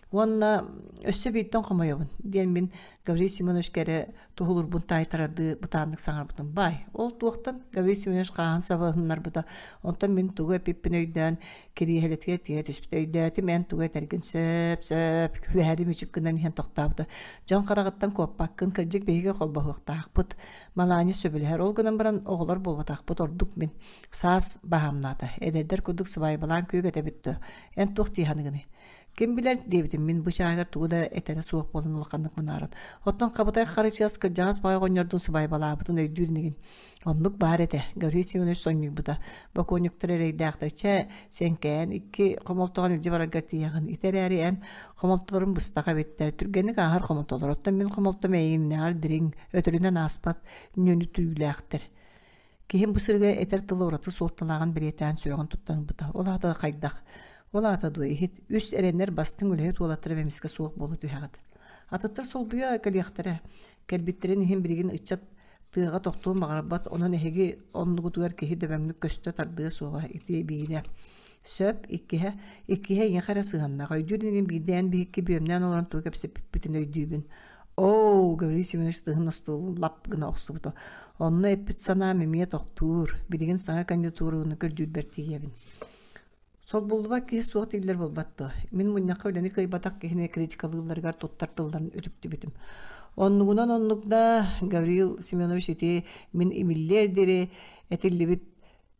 Уонна өссө бииртэн хомойобун диэн мин Гаврил Семеновичка эрэ туһулуурбун таайтарардыы бытааннык саҥарбытым. Баай, ол туохтан Гаврил Семенович хааһын сабыһыннарбыта. Онтон мин тугу эппиппин өйдөөн, кириэһилэтигэр тиэрэ түспүтэ. Өйдөөтүм, эн тугу этэргин сөп, сөп, күлээри мүчүк гынан иһэн тохтообута. Дьон хараҕыттан куоппаккын, кырдьык биһиги холбоһуохтаахпыт. Малаанньа сөбүлэһэр. Ол гынан баран оҕолор буолбатахпыт, ордук мин. Саас баһаамнаата. Эдэрдэр курдук сыбаайбалаан күөгэтэбит дуо? Эн туох дии саныгыный? Ким билэр диэбитим мин бу чааһыгар тугу да этэрэ суох буолан улаханнык мунааран. Оттон Хабытай Харычыас кырдьаҕас баҕай оҕонньордуун сыбаайбалаабытын өйдүүр инигин. Оннук баар этэ, Гаврил Семенович сонньуйбута. Бокуонньуктар эрэйдээхтэр чэ, сэнкээн икки хомолтоҕун илдьэ бараргар тиийэҕин. Ити эрээри эн хомолтолорун быстах эбиттэр. Түргэнник ааһар хомолтолор. Оттон мин хомолтом эйигиннээҕэр дириҥ, өтөрүнэн ааспат нүөнү түүлээхтэр. Киһим бу сырыыга этэр тыла ураты суолталааҕын бэлиэтээн сүрэҕин туттан ылбыта. Ол аата хайдах? Ол аата дуо иһит, үс эрэнэр бастыҥ үлэһит уолаттара эмискэ суох буола түһэҕит. Атыттар солбуйа кэлиэхтэрэ. Кэлбиттэрин иһин билигин ыччат тыаҕа тохтуон баҕарбат, онон эһиги оннугутугар киһи дөбөҥнүк көстө тардыа суоҕа ити биирэ. Сөп, иккиһэ, иккиһэ эйиэхэ эрэ сыһыаннаах. Өйдүүр инигин биирдэ эн биһикки бүөмнээн олорон тугу кэпсэппиппитин өйдүүбүн. Оо, Гаврил Семенович тыһын остуолун лап гына охсубута. Онно эппит санаам эмиэ тохтуур. Билигин саҥа кандидатураны көрдүүрбэр тиийэбин. Солбуллубат киһи суох дииллэр буолбат дуо? Мин мунньахха үлэни кыайбатах киһини критикалыылларыгар туттар тылларын үтүктүбүтүм. Оннугунан оннук да, Гаврил Семенович ити мин имиллиэр диэри этиллибит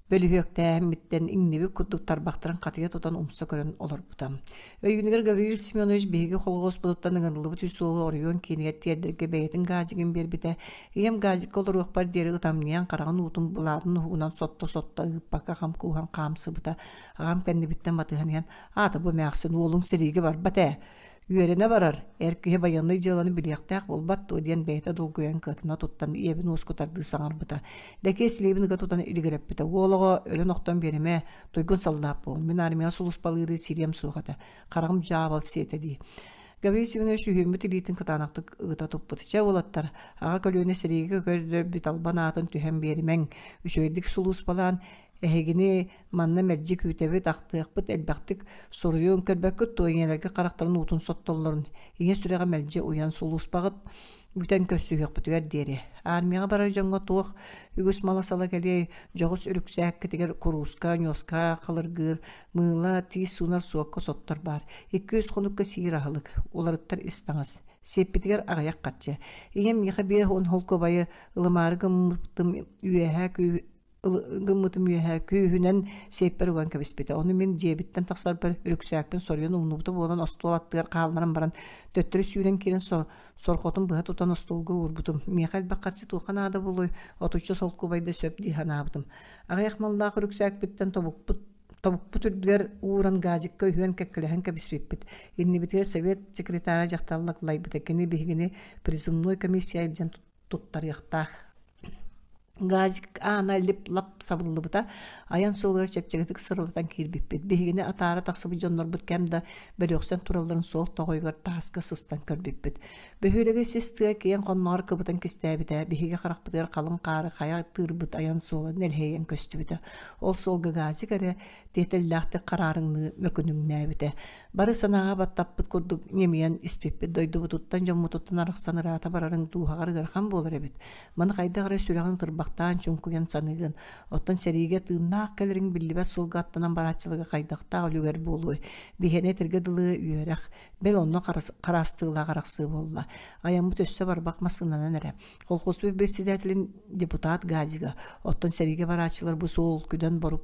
бөлүһүөктээһиммиттэн иҥнибит курдук тарбахтарын хатыйа тутан умса көрөн олорбута. Өйүүнүгэр Гаврил Семенович биһиги холхуоспутуттан ыҥырыллыбыт үс уолу оройуон киинигэр тиэрдэргэ бэйэтин газигын биэрбитэ. Ийэм газикка олоруохпар диэри ытамньыйан хараҕын уутун былаатын уһугунан сотто-сотто ыыппакка хам кууһан хаамсыбыта. Аҕам кэннибиттэн батыһан иһэн «Аата бу эмээхсин уолуҥ сэриигэ барбат ээ, үөрэнэ барар, эр киһи байыаннай дьыаланы билиэхтээх буолбат дуо» диэн бэйэтэ долгуйан кыатана туттан ийэбин уоскутардыы саҥарбыта. Лэкиэс илиибин ыга тутан илигирэппитэ. «Уол оҕо өлөн-охтон биэримэ, туйгун саллаат буол, мин армияҕа сулууспалыыры сириэм суох этэ, хараҕым дьаабал сиэтэ дии». Гаврил Семенович үһүөммүт илиитин кытаанахтык ыгыта туппут. Чэ, уолаттар, аҕа көлүөнэ сэриигэ көрдөрбүт албан аатын түһэн биэримэҥ, үчүгэйдик сулууспалаан, эһигини манна мэлдьи күүтэбит, ахтыахпыт, элбэхтик суруйуон көрбөккүт дуо, ийэлэргэ харахтарын уутун соттоллорун, ийэ сүрэҕэ мэлдьи уйан сулууспаҕыт бүтэн көрсүһүөхпүтүгэр диэри. Армияҕа барар дьоҥҥо туох үгүс мала-сала кэлиэй, дьоҕус үрүксээккитигэр курууска, ньуоска халыргыыр, мыыла, тиис суунар суокка соттор баар. Икки-үс хонукка сиир аһылык, уларыттар ис таҥас. Сиэппитигэр аҕыйах харчы. Ийэм миэхэ 50 холкуобайы ылымаары гыммытым үөһээ гыммытым үөһэ күүһүнэн сиэппэр уган кэбиспитэ. Ону мин дьиэбиттэн тахсарбар үрүксээкпин соруйан умнубута буолан остуол аттыгар хаалларан баран төттөрү сүүрэн киирэн сорҕотун быһа тутан остуолга уурбутум. Миэхэ элбэх харчы туохха наада буолуой, отучча солкуобай да сөп дии санаабытым. Аҕыйах маллаах үрүксээкпиттэн тобукпут тобукпут үрдүгэр ууран газикка үһүөн кэккэлэһэн кэбиспиппит. Иннибитигэр совет секретара дьахталлар лайбыта. Кини биһигини призывной комиссия илдьэн туттарыахтаах. Газик аана лип-лап сабыллыбыта, айан суолугар чэпчэкитик сырылатан киирбиппит. Биһигини атаара тахсыбыт дьоннорбут кэм да бөлүөхсэн туралларын суол тоҕойугар тааска сыстан көрбүппүт. Бөһүөлэги сис тыа киэҥ хонноҕор кыбытан кистээбитэ, биһиги харахпытыгар халыҥ хаары хайа тыырбыт айан суола нэлэһийэн көстүбүтэ. Ол суолга газик эрэ тиэтэллээхтик хараарыҥныы мөкүнүҥнээбитэ. Бары санааҕа баттаппыт курдук ньимийэн испиппит дойдубутуттан дьоммутуттан арахсан ыраата барарыҥ дууһаҕар ыарахан буолар эбит. Маны хайдах эрэ сүрэҕиҥ тырбахтаан чуҥкуйан саныыгын. Оттон сэриигэ тыыннаах кэлэриҥ биллибэт суолга аттанан барааччыларга хайдахтаах үлүгэр буолуой. Биһиэнэ этэргэ дылы үөрэх, бэл онно хараастыылаах арахсыы буолла. Айаммыт өссө барбах массыынанан эрэ. Колхозпут председателин депутат Гадига, оттон сэриигэ барааччылар бу суол күдэн борук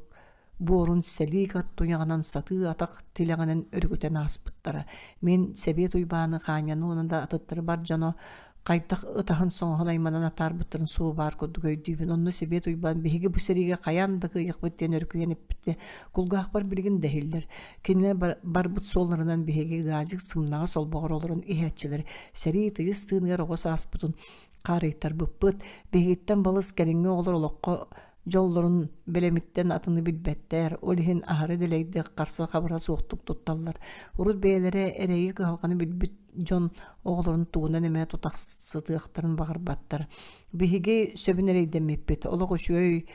буорун сэлиик ат туйаҕынан сатыы атах тилэҕинэн өрүкүтэн ааспыттара. Мин Сэбиэт Уйбааны Хаанньаны уонна да атыттары бар дьоно хайдах ытаһан-соҥоһон айманан атаарбыттарын суо баар курдук өйдүүбүн. Онно Сэбиэт Уйбаан биһиги бу сэриигэ хайаан да кыайыахпыт диэн өрүкүйэн эппитэ кулгаахпар билигин да иһиллэр. Кинилэр барбыт суолларынан биһиги газик сымнаҕас олбоҕор олорон иһээччилэр сэрии тыйыс тыыныгар оҕо сааспытын хаарыйтарбыппыт. Биһигиттэн балыс кэлиҥҥи оҕолор олоххо дьоллорун бэлэмиттэн атыны билбэттэр, ол иһин аһары дэлэйдик харса-хабыра суохтук тутталлар. Урут бэйэлэрэ эрэйи-кыһалҕаны билбит дьон оҕолорун тугунан эмэ тутахсытыахтарын баҕарбаттар. Биһиги сөбүн эрэйдэммиппит, олох үчүгэй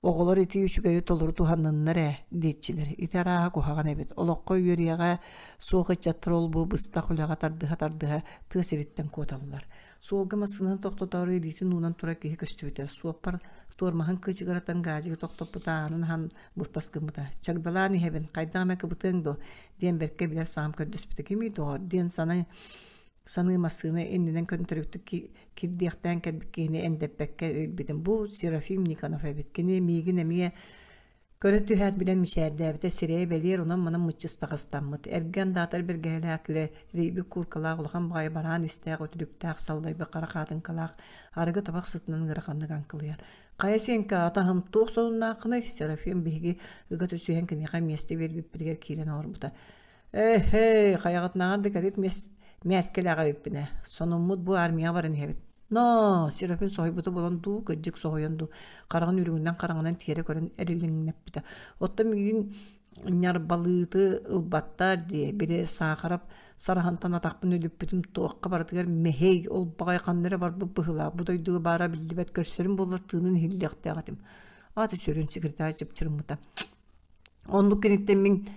оҕолор ити үчүгэйи толору туһанныннар ээ диэччилэр. Ити арааһа куһаҕан эбит. Олоххо үөрүйэҕэ суох ыччаттар ол-бу быстах үлэҕэ тардыһа-тардыһа тыа сириттэн куоталлар. Суолга массыынаны тохтотоору илиитин уунан турар киһи көстүбүтэ. Суоппар туормаһын кыычыгыратан газигы тохтоппута аанын аһан былтас гыммыта. «Чагдалаан иһэбин, хайдах эмэ кыбытыаҥ дуо?» диэн бэркэ билэр саҥам көрдөспүтэ. «Кимий доҕор?» диэн саныы саныы массыына иннинэн көнтөрүктүк кирдиэхтээн кэлбит киһини эндэппэккэ өлбүтүм. Бу Серафим Никонов эбит. Кини миигин эмиэ Көрө түһээт билэн мичээрдээбитэ, сирэйэ бэлиэр онон-манан мыччыстаҕастаммыт, эргэ андаатар бэргэһэлээх килэ, рийбит кууркалаах улахан баҕайы бараан истээх, үтүлүктээх, саллайбыт хара хаатыҥкалаах, арыгы табах сытынан ыараханнык аҥкылыйар. «Хайа Сиэҥкэ, атаһым, туох сонуннааххыный?» Серафим биһиги ыга түсүһэн киниэхэ миэстэ биэрбиппитигэр киирэн олорбута. «Э-һэй, хайаҕытынааҕар да кэтит мээскэлээх эбиппин ээ. Сонуммут бу армияҕа баран иһэбит. Ноо, Серафим соһуйбута буолан дуу, кырдьык соһуйан дуу, хараҕын үрүҥүнэн хараҥанан тиэрэ көрөн эрилиҥнэппитэ. Оттон миигин Ньарбалыыты ылбаттар дии, били Саахарап сараһантан атахпын үлүппүтүм туохха барытыгар мэһэй, ол баҕайы ханна эрэ барбыт быһыылаах, бу дойдуга баара биллибэт көрсөрүм буоллар тыынын иһиллиэхтээх этим. Аата сүрүн секретарь чыпчырыммыта. Оннук киниттэн мин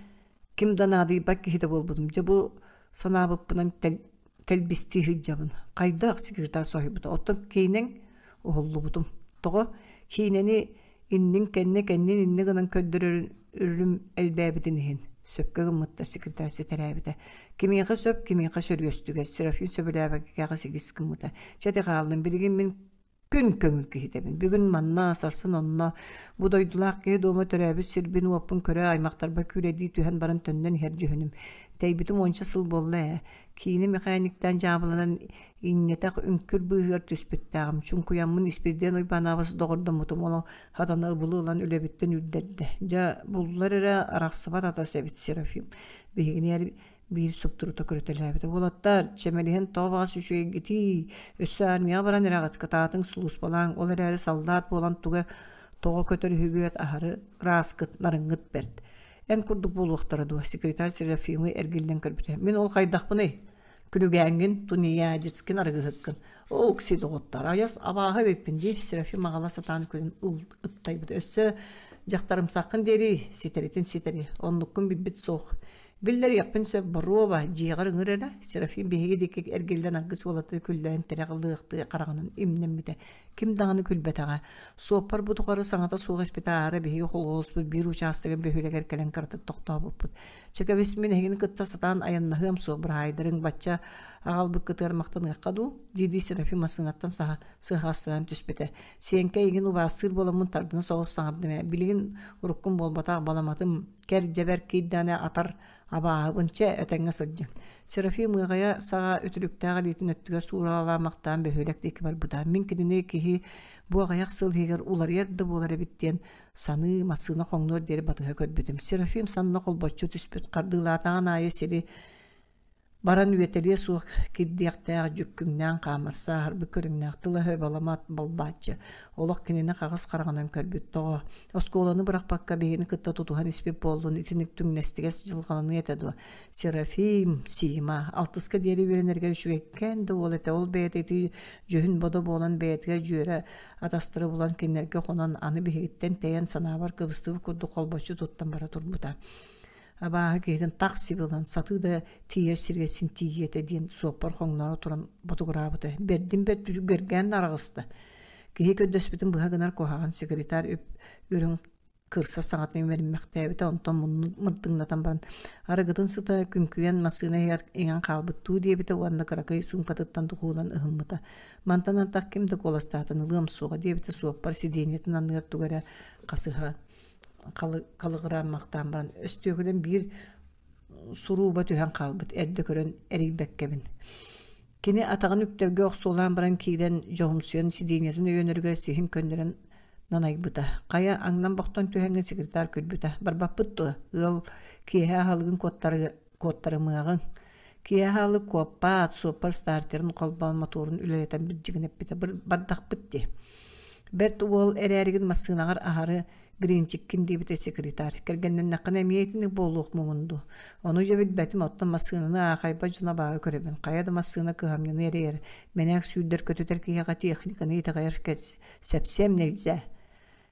ким да наадыйбат киһитэ буолбутум. Дьэ бу санаабыппынан тэлбистии сылдьабын. Хайдах секретарь соһуйбута. Оттон киинэҥ уһуллубутум. Тоҕо? Киинэни иннин кэннэ кэннин иннэ гынан көрдөрөрүм элбээбитин иһин сөпкө гыммыттар секретарь ситэрээбитэ. Кимиэхэ сөп, кимиэхэ сөрүөстүгэ. Серафим сөбүлээбэккэ сигис гыммыта. Чэ ити хааллын, билигин мин күн көҥүл киһитэбин. Бүгүн манна, сарсын онно. Бу дойдулаах киһи дуома төрөөбүт сирбин-уоппун көрө, аймахтарбар күүлэйдии түһэн баран төннөн иһэр дьүһүнүм. Тэйбитим уонча сыл буолла ээ. Киинэ мэхээньиктээн дьаабыланан инньэтэх үҥкүр быыһыгар түспүттээҕим. Чуҥкуйаммын Испирдиэн Уйбаанабыс доҕордоммутум ол хатана ыбылы ылан үлэбиттэн үрдэрдэ. Дьэ, буллар эрэ арахсыбат атас эбит Серафим. Биһигини биир суптурута көрүтэлээбитэ. Уолаттар, чэмэлиһэн тоҕо баҕас үчүгэйгитий, өссө армияҕа баран эрэҕит, кытаатыҥ, сулууспалааҥ, ол эрээри саллаат буолан туга тоҕо көтөр үһүгүөт аһары ырааскыт, нарыҥҥыт бэрт. Эн курдук буолуохтара дуо, секретарь Серафимы эргиллэн көрбүтэ. Мин ол хайдахпыный? Күлүгээҥҥин, тунеядецкин арыгыһыккын. Оо, укси доҕоттор, айас абааһы эбиппин дии, Серафим аҕала сатаан күлэн ыттайбыт. Өссө дьахтарымсаххын диэри, ситэритин ситэри, оннуккун билбит суох. Биллэриэхпин сөп, боруоба, дьиэҕэр ыҥыр эрэ, Серафим биһиги диэки эргиллэн аргыс уолаттары күллэрэн тирэх ылыахтыы хараҕынан имнэммитэ. Ким даҕаны күлбэтэҕэ. Суоппар бу тухары саҥата суох испитэ аара биһиги холхуоспут биир учаастагын бөһүөлэгэр кэлэн кыратык тохтообуппут. Чэ кэбис, мин эһигини кытта сатаан айаннаһыам суох, быраайдарыҥ бачча аҕалбыккытыгар махтаныахха дуу, дии-дии Серафим массыынаттан саһа сыһаҕастанан түспүтэ. Сиэҥкэ эйигин убаастыыр буоламмын тардына соҕус саҥардым ээ. Билигин уруккум буолбатах баламатым, кэр-дьэбэр киирдэҕинэ атар абааһыбын чэ этэҥҥэ сылдьыҥ. Серафим ыаҕайа саҕа үтүлүктээх илиитин өттүгэр сууралаамахтаан бөһүөлэк диэки барбыта. Мин кинини киһи бу аҕыйах сыл иһигэр уларыйар да буолар эбит диэн саныы массыына хоҥнуор диэри батыһа көрбүтүм. Серафим санна холбоччу түспүт хардыылаатаҕын аайы сири Баран үөтэлиэ суох кирдиэхтээх дьүккүҥнээн хаамар, сааһырбыт көрүҥнээх тыла-өһө баламат балбааччы, олох кинини хаҕыс хараҕынан көрбүт тоҕо, оскуоланы бырахпакка биһигини кытта тутуһан испит буоллун итинник түҥнэстигэс дьылҕаланыа этэ дуо? Серафим, Сима, алтыска диэри үөрэнэригэр үчүгэйкээн да уол этэ, ол бэйэтэ ити дьүһүн-бодо буолан бэйэтигэр дьүөрэ атастары булан кинилэргэ хонон аны биһигиттэн тэйэн санаабар кыбыстыбыт курдук холбоччу туттан бара турбута. Абааһы киһитин тах сибилан сатыы да тиийэр сиргэ син тиийиэ этэ диэн суоппар хоҥноро туран ботугураабыта. Бэрдин бэрт үгэргээн араҕыста. Киһи көрдөспүтүн быһа гынар куһаҕан секретарь үп үрүҥ кырса саҥатын имэриммэхтээбитэ, онтон муннун мырдыҥнатан баран арыгытын сыта күҥкүйэн массыына иһигэр иҥэн хаалбыт дуу диэбитэ уонна кыракый суумкатыттан духуулан ыһыммыта. Мантан антах ким да куоластаатын ылыам суоҕа диэбитэ суоппар сидиэнньэтин анныгар тугу эрэ хасыһа халыгырааммахтаан баран өстүөкүлэм биир сурууба түһэн хаалбыт эрдэ көрөн эрийбэккэбин кини атаҕын үктэлгэ охсуолаан баран киирэн дьоһумсуйан сидиэнньэтин өйөнөрүгэр сиһин көннөрөн нанайбыта хайа аҥнан бохтон түһэҥҥин секретарь күлбүтэ барбаппыт дуо ыал киэһэ аһылыгын куоттарымыаҕыҥ киэһэ аһылык куоппаат суоппар стартерын холбоон мотуорун үлэлэтэн билдьигинэппитэ бардахпыт дии бэрт уол эрээригин массыынаҕар аһары Гринчиккин диэбитэ секретарь. Кэргэннэннэххинэ эмиэ итинник буолуох муҥун дуу. Ону дьэ билбэтим, оттон массыынаны аахайбат дьоно баары көрөбүн. Хайа да массыына кыһамньыны эрэйэр, мэнээк сүүрдэр көтүтэр киһиэхэ техниканы итэҕэйэр сэпсэм нельзя.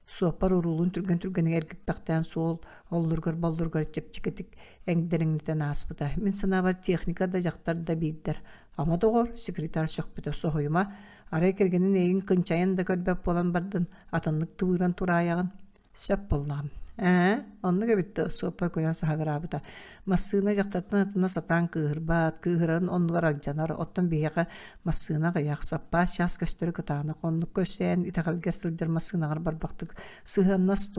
Суоппар уруулун түргэн-түргэнник эргиппэхтээн суол оллуругар-боллуругар чэпчэкитик эҥдэриҥнэтэн ааспыта. Мин санаабар техника да дьахтар да биирдэр. Ама доҕор, секретарь сөхпүтэ соһуйума. Арай кэргэнин эйигин кынчайан да көрбөт буолан бардын, атыннык тыбыыран тураайаҕын. Сөп буоллаҕым. Ээ, оннук эбит да, суоппар куйан саһыгыраабыта. Массыына дьахтартан атына сатаан кыыһырбат, кыыһырарын оннугар алдьанар, оттон биһиэхэ массыына аҕыйах, саппаас чаас көстөрө кытаанах, оннукка өссөйөн итэҕэлгэ сылдьар массыынаҕар барбахтык сыһыаннас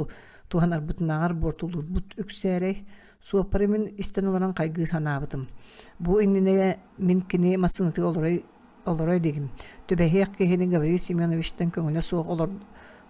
туһанарбытынааҕар буортулуурбут үксээрэй. Суоппары мин истэн олорон хайгыы санаабытым. Бу иннинэ мин кини массыынатыгар олоро олоро илигим. Түбэһиэх киһини Гаврил Семеновичтан көҥүлэ суох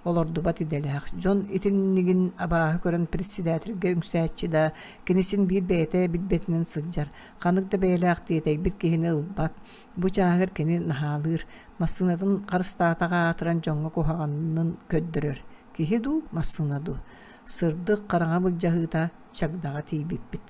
олордубат идэлээх. Дьон итиннигин абааһы көрөн председательгэ үҥсээччи да, кини син биир бэйэтэ билбэтинэн сылдьар. Ханнык да бэйэлээх тиэтэйбит киһини ылбат. Бу чааһыгар кини наһаалыыр. Массыынатын харыстаатаҕа аатыран дьоҥҥо куһаҕанын көрдөрөр. Киһи дуу, массыына дуу? Сырдык, хараҥа былдьаһыыта. Чагдаҕа тиийбиппит.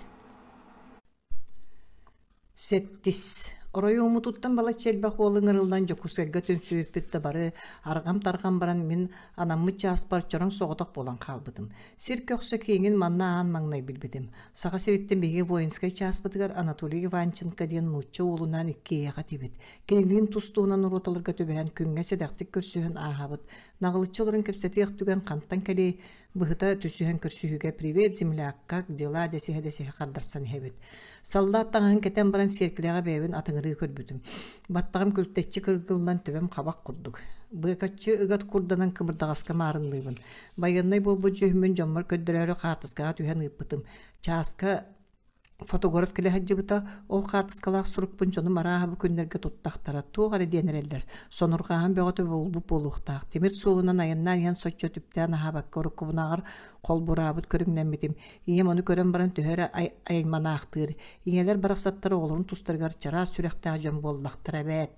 Сэттис. Оройуоммутуттан балачча элбэх уол ыҥырыллан Дьокуускайга түмсүбүппүт да бары арҕам-тарҕам баран мин анаммыт чааспар чороҥ соҕотох буолан хаалбытым. Сир көхсө киэҥин манна аан маҥнай билбитим. Саха сириттэн биһиги воинскай чааспытыгар Анатолий Иванченко диэн нуучча уолунаан иккиэйэхэ этибит. Кинилиин тус-туһунан роталарга түбэһэн күҥҥэ сэдэхтик көрсүһэн ааһабыт. Наҕылыччы олорон кэпсэтиэх түгэн хантан кэлиэй, Быһыта түсүһэн көрсүһүүгэ «Привет, земляк, как дела?» дэсиһэ-дэсиһэ хардарсан иһэбит. Саллаат таҥаһын кэтэн баран сиэркилэҕэ бэйэбин атыҥырыы көрбүтүм. Баттаҕым күлтэччи кыргыллан төбөм хабах курдук. Быакаччы ыгат курданан кымырдаҕаска маарынныыбын. Байыаннай буолбут дьүһүммүн дьоммор көрдөрөөрү хаартыскаҕа түһэн ыыппытым. Чааска Фотограф кэлэ сылдьыбыта, ол хаартыскалаах сурукпун дьонум арааһа бу күннэргэ туттахтара, туох эрэ диэн эрэллэр. Сонурҕааһын бөҕөтө буолбут буолуохтаах. Тимир суолунан айаннаан иһэн соччо түптээн аһаабакка уруккубунааҕар холбураабыт көрүҥнэммитим. Ийэм ону көрөн баран төһө эрэ айманаахтыыр. Ийэлэр барахсаттар оҕолорун тустарыгар чараас сүрэхтээх дьон буоллахтара эбээт.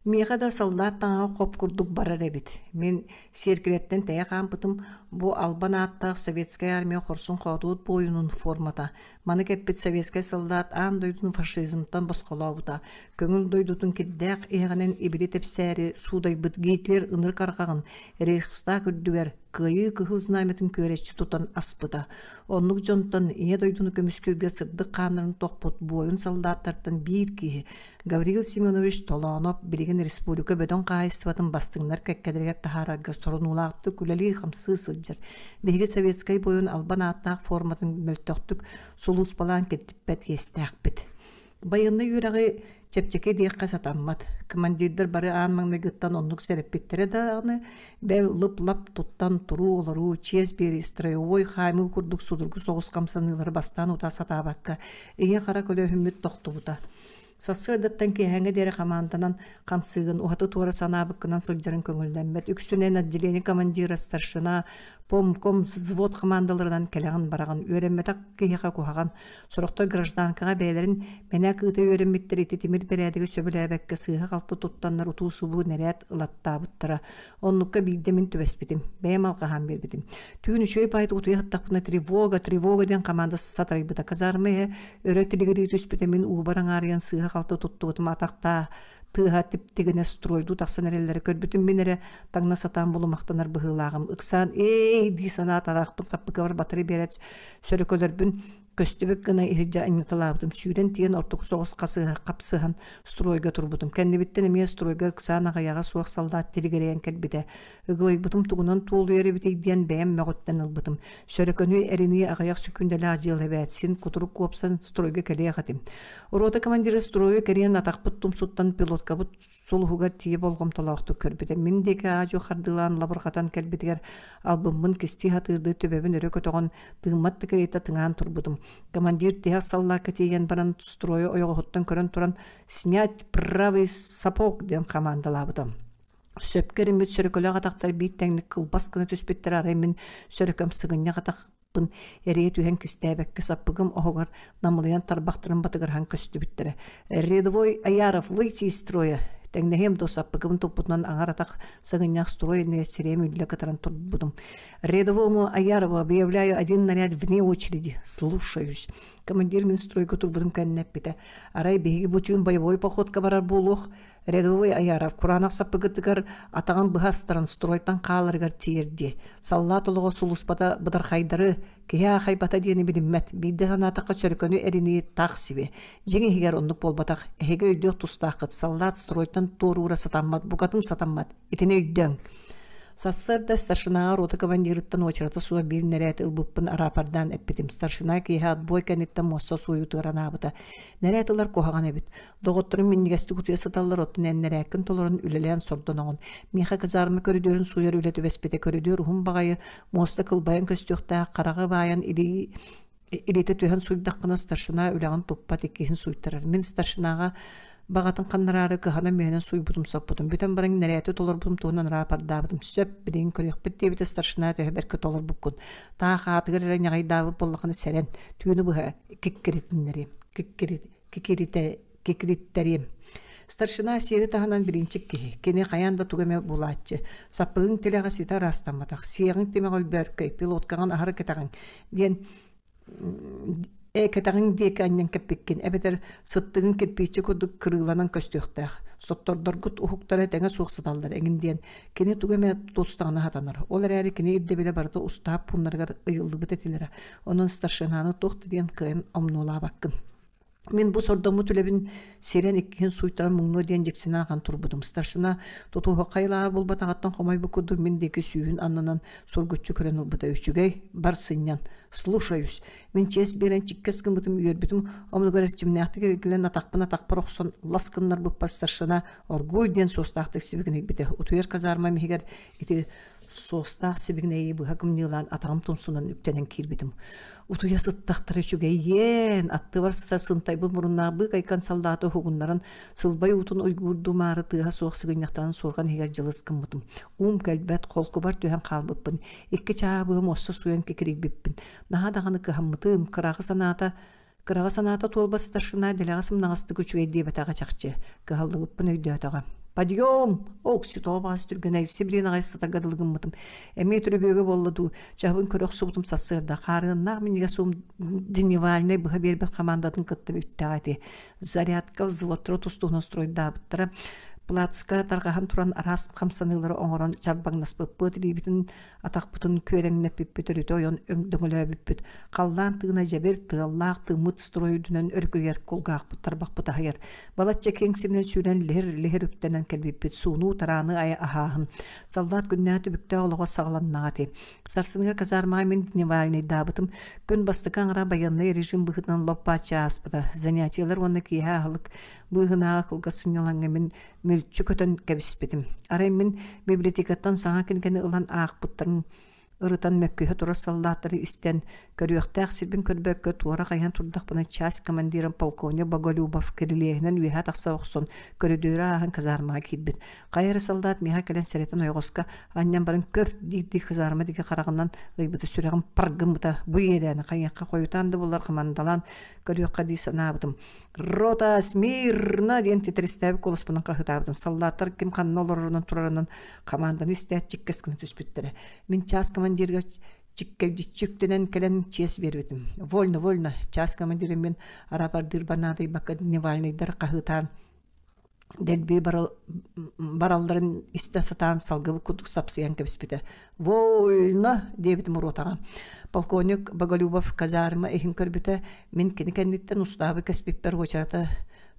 Миэхэ да саллаат таҥаһа хоп курдук барар эбит. Мин сиэркилэттэн тэйэ хаампытым, бу албан ааттаах советскай армия хорсун-хоодуот буойунун формата. Маны кэппит советскай саллаат аан дойдуну фашизмтан босхолообута, көҥүл дойдутун кирдээх иһэҕинэн ибили тэпсээри суудайбыт Гитлер ынырык арҕаҕын Рейхстаг үрдүгэр Кыайыы кыһыл знамятын күөрэччи тутан аспыта. Оннук дьонтон Ийэ дойдуну көмүскүүргэ сырдык хааннарын тохпут буойун саллааттартан биир киһи Гаврил Семенович Толоонов билигин республика бөдөҥ хаһаайыстыбатын бастыҥнар кэккэлэригэр таһаарарга сорунуулаахтык үлэлии-хамсыы сылдьар. Биһиги советскай буойун албан ааттаах форматын мөлтөхтүк сулууспалаан киртиппэт иэстээхпит. Байыаннай үөрэҕи чэпчэки диэххэ сатаммат. Командирдар бары аан маҥнайгыттан оннук сэрэппиттэрэ даҕаны, бэл лып-лап туттан туруу-олоруу, чиэс биэрии, строевой хаамыы курдук судургу соҕус хамсаныылары бастаан утаа сатаабакка, ийэ-хара көлөһүммүт тохтубута. Сарсыардаттан киэһээҥҥэ диэри хамаанданан хамсыыгын уһаты-туора санаабыккынан сылдьарын көҥүллэммэт. Үксүнэн отделение командира, старшина, помком, взвод хамаандаларынан кэлэҕин-бараҕын. Үөрэммэтэх киһиэхэ куһаҕан. Сорохтор гражданкаҕа бэйэлэрин мэнээк ыыта үөрэммиттэр ити тимир бэрээдэги сөбүлээбэккэ сыыһа-халты туттаннар утуу-субуу нэрээт ылаттаабыттара. Оннукка биирдэ мин түбэспитим. Бэйэм алҕаһаан биэрбитим. Түүн үчүгэй баайыт утуйа сыттахпына тревога, тревога диэн команда сатарыйбыта. Казарма иһэ өрө тилигирии түспүтэ мин уубар аҥаарыйан сыыһа-халты туттубутум атахтаа тыаһа тип-тигинэ стройдуу тахсан эрэллэрэ көрбүтүм мин эрэ таҥна сатаан булумахтанар быһыылааҕым ыксаан эй дии санаат араахпын саппыкыбар батары биэрээт сөрөкөлөрбүн көстүбүт гына иһирдьэ анньыталаабытым сүүрэн тиийэн ортоку соҕус хасыһа хапсыһан стройга турбутум кэннибиттэн эмиэ стройга ыксаан аҕыйаҕа суох саллаат тилигирэйэн кэлбитэ ыгылыйбытым тугунан туолуйар эбитий диэн бэйэм мөҕүттэн ылбытым сөрөкөнү эринии аҕыйах сөкүүндэлээх дьыала эбээт син кутурук куопсан стройга кэлиэх этим рота командира стройу кэрийэн атахпыт тумсуттан пилоткабыт сулуһугар тиийэ болҕомтолоохтук көрбүтэ. Мин диэки аа-дьуо хардыылаан лабырҕатан кэлбитигэр албыммын кистии сатыырдыы төбөбүн өрө көтөҕөн тыыммат да кэриэтэ тыҥаан турбутум. Командир тиһэх саллаакка тиийэн баран стройу ойоҕоһуттан көрөн туран «Снять правый сапог» диэн хамаандалаабыта. Сөпкө эриммит сөрөкөлөөх атахтар биир тэҥник кылбас гына түспүттэр арай мин сөрөкөм сыгынньах атах эрийэ түһэн кистээбэккэ саппыгым оһугар намылыйан тарбахтарын батыгырһан көстүбүттэрэ. «Рядовой Аяров, выйти из строя!» Тэҥнэһиэм дуо саппыкыбын туппутунан аҥар атах сыгынньах строй иннигэр сирэйим үллэ кытаран турбутум. «Рядовому Аярову объявляю один наряд вне очереди. Слушаюсь!» Командир мин стройга турбутум кэннэ эппитэ. «Арай биһиги бу түүн боевой походка барар буолуох, Рядовой Аяров кураанах саппыгытыгар атаҕын быһа астаран стройтан хааларыгар тиэрдиэ. Саллаат олоҕо сулууспата бытархайдары, киһи аахайбата диэни билиммэт. Биирдэ санаатахха сөрөкөнү эринии таах сибиэ. Дьиҥ иһигэр оннук буолбатах. Эһиги өйдүөх тустааххыт. Саллаат стройтан туоруура сатаммат, букатын сатаммат. Итини өйдөөҥ. Сарсыарда старшинаҕа рота командирыттан уочарата суох биир нэрээт ылбыппын араапардаан эппитим. Старшина киэһэ отбой кэнниттэн муоста сууйуутугар анаабыта. Нэрээт ылар куһаҕан эбит. Доҕотторум минньигэстик утуйа сыталлар, оттон эн нэрээккин толорон үлэлээн сордоноҕун. Миэхэ казарма көрүдүөрүн сууйар үлэ түбэспитэ. Көрүдүөр уһун баҕайы, муоста кылбайан көстүөхтээх, хараҕы баайан илии илиитэ түһэн суйдаххына старшина үлэҕин туппат иккиһин суйтарар. Мин старшинаҕа баҕатын ханнараары кыһана-мүһэнэн суйбутум соппутум. Бүтэн баран нэрээти толорбутум туһунан рапордаабытым. Сөп, билигин көрүөхпүт диэбитэ старшина төһө бэркэ толорбуккун. Таах аатыгар эрэ ньаҕайдаабыт буоллаххына сэрэн, түүнү быһа киккиритиннэриэм. Киккирит кикиритэ кикириттэриэм. Старшина сиэри таһынан бириинчик киһи. Кини хайаан да тугу эмэ булааччы. Саппыгыҥ тилэҕэ ситэ ыраастамматах, сиэҕиҥ тимэҕэ өлбөөркөй, пилоткаҕын аһары кэтэҕиҥ диэн ээ кэтэҕиҥ диэки анньан кэппиккин эбэтэр сыттыгыҥ кирпииччэ курдук кырыыланан көстүөхтээх. Соттордоргут уһуктара тэҥэ суох сыталлар эҥин диэн кини тугу эмэ тустаҕына сатанар. Ол эрээри кини ирдэбилэ барыта устаап пууннарыгар ыйыллыбыт этилэрэ. Онон старшинаны туох да диэн кыайан омнуолаабаккын. Мин бу сордоммут үлэбин сирэн иккиһин сууйтаран муҥнуо диэн дьиксинэ ахан турбутум. Старшина тутуһуохха айылааҕа булбатаҕыттан хомойбут курдук мин диэки сүүһүн аннынан сургуччу көрөн ылбыта. Үчүгэй, бар сынньан. Слушаюсь. Мин чиэс биэрэн чиккэс гыммытым үөрбүтүм, омунугар эрчимнээхтик эргиллэн атахпын атахпар охсон лас гыннарбыппар старшина оргууй диэн суостаахтык сибигинэйбитэ. Утуйар казармам иһигэр ити суостаах сибигинэйи быһа кымньыылаан атаҕым тумсунан үктэнэн киирбитим. Утуйа сыттахтара үчүгэйиэн, аттыбар сытар сынтайбыт муруннаах быыкайкан саллааты уһугуннаран, сылбай уутун уйгуурдуу маары тыаһа суох сыгынньахтанан суорҕан иһигэр дьылыс гыммытым. Уум кэлбэт, холкубар түһэн хаалбыппын. Икки чааһы быһа муоста сууйан кикирийбиппин. Наһаа даҕаны кыһаммытым, кыраҕы санаата Кыраҕа санаата туолбат старшина дэлэҕэ сымнаҕастык үчүгэй диэбэтэҕэ чахчы, кыһаллыбыппын өйдөөтөҕө. «Подъем!» Окси тоҕо баҕас түргэнэй, сибилигин аҕай сытарга дылы гыммытым. Эмиэ түрүбүөгэ буолла дуу, чаһыбын көрө охсубутум сарсыарда хаарыаннаах минньигэс уум дневальнай быһа биэрбит хамаандатын кытта бүттэҕэ ити. Зарядка взводтара тус-туһунан стройдаабыттара. Плацка тарҕаһан туран араас хамсаныылары оҥорон чарбаҥнаспыппыт, илиибитин Атахпытын күөрэҥнэппиппит өрүтэ ойон өҥдөҥөлөөбүппүт. Халлаан тыына дьэбир, тыаллаах тыыммыт строй үрдүнэн өрүкүйэр, кулгаахпыт тарбахпыт аһыйар. Балачча киэҥ сиринэн сүүрэн лиһир-лиһир үктэнэн кэлбиппит. Суунуу, тарааны айа аһааһын. Саллаат күннээҕи түбүктээх олоҕо саҕаланнаҕа ити. Сарсыныгар казармаҕа мин дневальныйдаабытым. Күн бастакы аҥара байыаннай режим быһыытынан лоп-бааччы ааспыта. Занятиелар уонна киэһэ аһылык быыһынааҕы кылгас сынньалаҥҥа мин мүлчү көтөн кэбиспитим. Арай мин библиотекаттан саҥа кинигэни ылан аахпыттарын ырытан мөккүһэ турар саллааттары истэн, көрүөхтээх сирбин көрбөккө туора хайыһан турдахпына часть командирын полковник Боголюбов кирилиэһинэн үөһэ тахса охсон, көрүдүөрү ааһан казармаҕа киирбит. Хайа эрэ саллаат миэхэ кэлэн сэрэтэн ойоҕоско анньан баран көр диирдии казарма диэки хараҕынан ыйбыта сүрэҕим пар гыммыта бу иэдээни хайыахха хойутаан да буоллар хамандалаан көрүөххэ дии санаабытым. «Рота смирно!» диэн титиристээбит куоласпынан хаһыытаабытым. Саллааттар ким ханна олорорунан турарынан хамаанданы истээт чиккэс гына түспүттэрэ. Мин чаас командирга чиккэлдьиччи үктэнэн кэлэн чиэс биэрбитим. «Вольно, вольно!» Чаас командирым мин арапардыырбар наадыйбакка дневальныйдар хаһыытаан дэлби баралларын истэ сатаан салгыбыт курдук сапсыйан кэбиспитэ. «Вольно!» диэбитим уруотаҕа. Полковник Боголюбов казарма иһин көрбүтэ, мин кини кэнниттэн устаабы кэспиппэр уочарата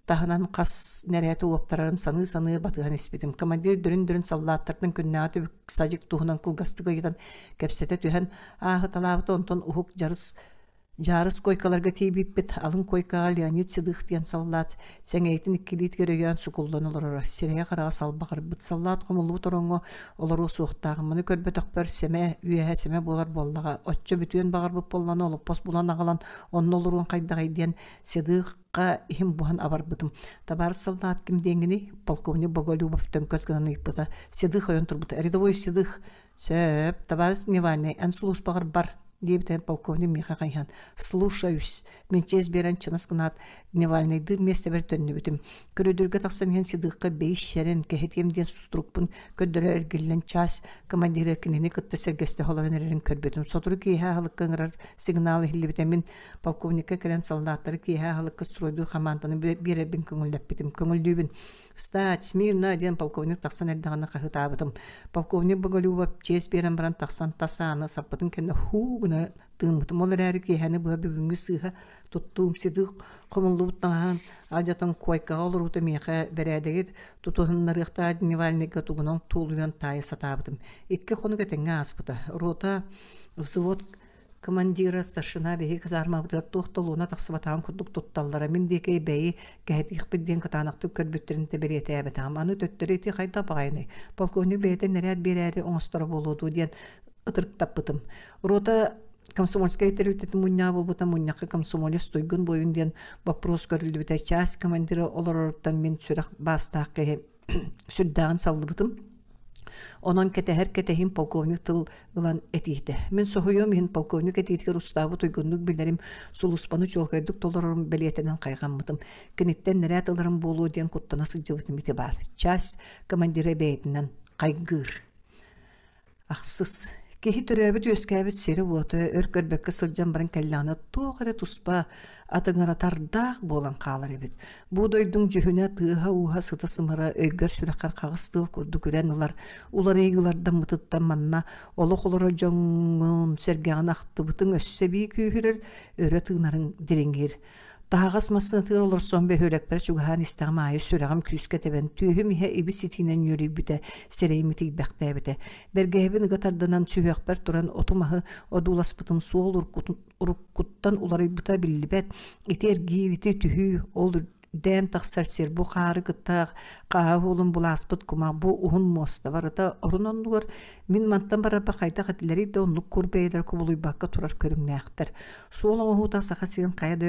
таһынан хас нэрээти уоптарарын саныы-саныы батыһан испитим. Командир дөрүн-дөрүн саллааттартан күннээҕи түбүк садьык туһунан кылгастык ыйытан кэпсэтэ түһэн ааһыталаабыта, онтон уһук дьарыс Дьаарыс куойкаларга тиийбиппит, алын куойкаҕа Леонид Седых диэн саллаат сэҥэйитин иккилиитигэр өйөөн сукуллан олороро, сирэйэ-хараҕа салбаҕырбыт. Саллаат хомуллубут ороҥҥо олоруо суохтааҕын маны көрбөтөхпөр сэмэ үөһэ сэмэ буолар буоллаҕа, оччо бүтүөн баҕарбыт буоллаҕына олоппос булан аҕалан онно олоруон хайдаҕый диэн Седыхха иһим буһан абарбытым. Табаарыс саллаат ким диэҥҥиний? Полковник Боголюбов төҥкөс гынан ыйыппыта. Седых ойон турбута. Рядовой Седых Сөп, табаарыс Дневальный, эн сулууспаҕар бар, диэбитэ полковник миэхэ хайыһан. Слушаюсь. Мин чиэс биэрэн чынас гынаат, Дневальныйдыыр миэстэбэр төннүбүтүм. Көрүдүөргэ тахсан иһэн Седыхха бэйис шэрэн, кэһэтиэм диэн сутурукпун көрдөрө эргиллэн чаас командира кинини кытта сэргэстэһэ олорон эрэрин көрбүтүм. Сотору киэһэ аһылыкка ыҥырар сигнал иһиллибитэ. Мин полковникка кэлэн саллааттары киэһэ аһылыкка стройдуур хамаанданы биэрэрбин көҥүллэппитим. Көҥүллүүбүн. «Встать, смирно!» диэн полковник тахсан эрдэҕинэ хаһыытаабытым. Полковник Боголюбов чиэс биэрэн баран тахсан тас ааны саппытын кэннэ һуу гына тыыммытым. Ол эрээри киэһэни быһа бүгүҥҥү сыыһа туттуум сидых хомуллубут таҥаһын алдьатан куойкаҕа олоруута миэхэ бэрээдэги тутуһуннарыахтаах дневальныйга тугунан туулуйан таайа сатаабытым. Икки хонук этэҥҥэ ааспыта. Рота взвод командира, старшина биһиги казармабытыгар туох да олуона тахсыбатаҕын курдук тутталлара. Мин диэки бэйи кэһэтиэхпит диэн кытаанахтык көрбүттэрин да бэлиэтээбэтэҕим. Аны төттөрү ити хайдах баҕайыный? Полковник бэйэтэ нэрээт биэрээри оҥосторо буолуо дуо диэн ытырыктаппытым. Рота комсомольскай тэрилтэтин мунньаҕа буолбута мунньахха комсомолец туйгун буойун диэн боппуруос көрүллүбүтэ. Часть командира олороруттан мин сүрэх баастаах киһи сүрдээҕин саллыбытым. Онон кэтэһэр кэтэһиим полковник тыл ылан этиитэ. Мин соһуйуом иһин полковник этиитигэр устаабы туйгуннук билэрим, сулууспаны чуолкайдык толорорум бэлиэтэнэн хайҕаммытым. Киниттэн нэрээт ыларым буолуо диэн куттана сылдьыбытым ити баар. Часть командира бэйэтинэн хайгыыр. Ахсыс. Киһи төрөөбүт-үөскээбит сирэ-уота өр көрбөккө сылдьан баран кэллэҕинэ туох эрэ туспа атыҥыратардаах буолан хаалар эбит. Бу дойдуҥ дьүһүнэ, тыаһа-ууһа, сыта-сымара өйгөр-сүрэххэр хаҕыс тыал курдук үрэн ылар, уларыйыылардаммытыттан манна олох олорор дьоҥҥун сэргэҕин ахтыбытыҥ өссө эбии күүһүрэр, өрө тыынарыҥ дириҥиир. Таһаҕас массыынатыгар олорсон бөһүөлэкпэр чугаһаан истэҕим аайы сүрэҕим күүскэ тэбэн, түөһүм иһэ ибис-итиинэн нүөлүйбүтэ, сирэйим итийбэхтээбитэ. Бэргэһэбин ыга тарданан сүһүөхпэр туран оту-маһы одууласпытым суол уруккуттан уларыйбыта биллибэт. Ити эргиир, ити түһүү, ол үрдээн тахсар сир бу хаары кытта хааһы уолун булааспыт кумах бу уһун муоста барыта орун оннугар мин мантан барарбар хайдах этилэрий да оннук кур бэйэлэр кубулуйбакка турар көрүҥнээхтэр. Суол оҥоһуута Саха сирин хайа да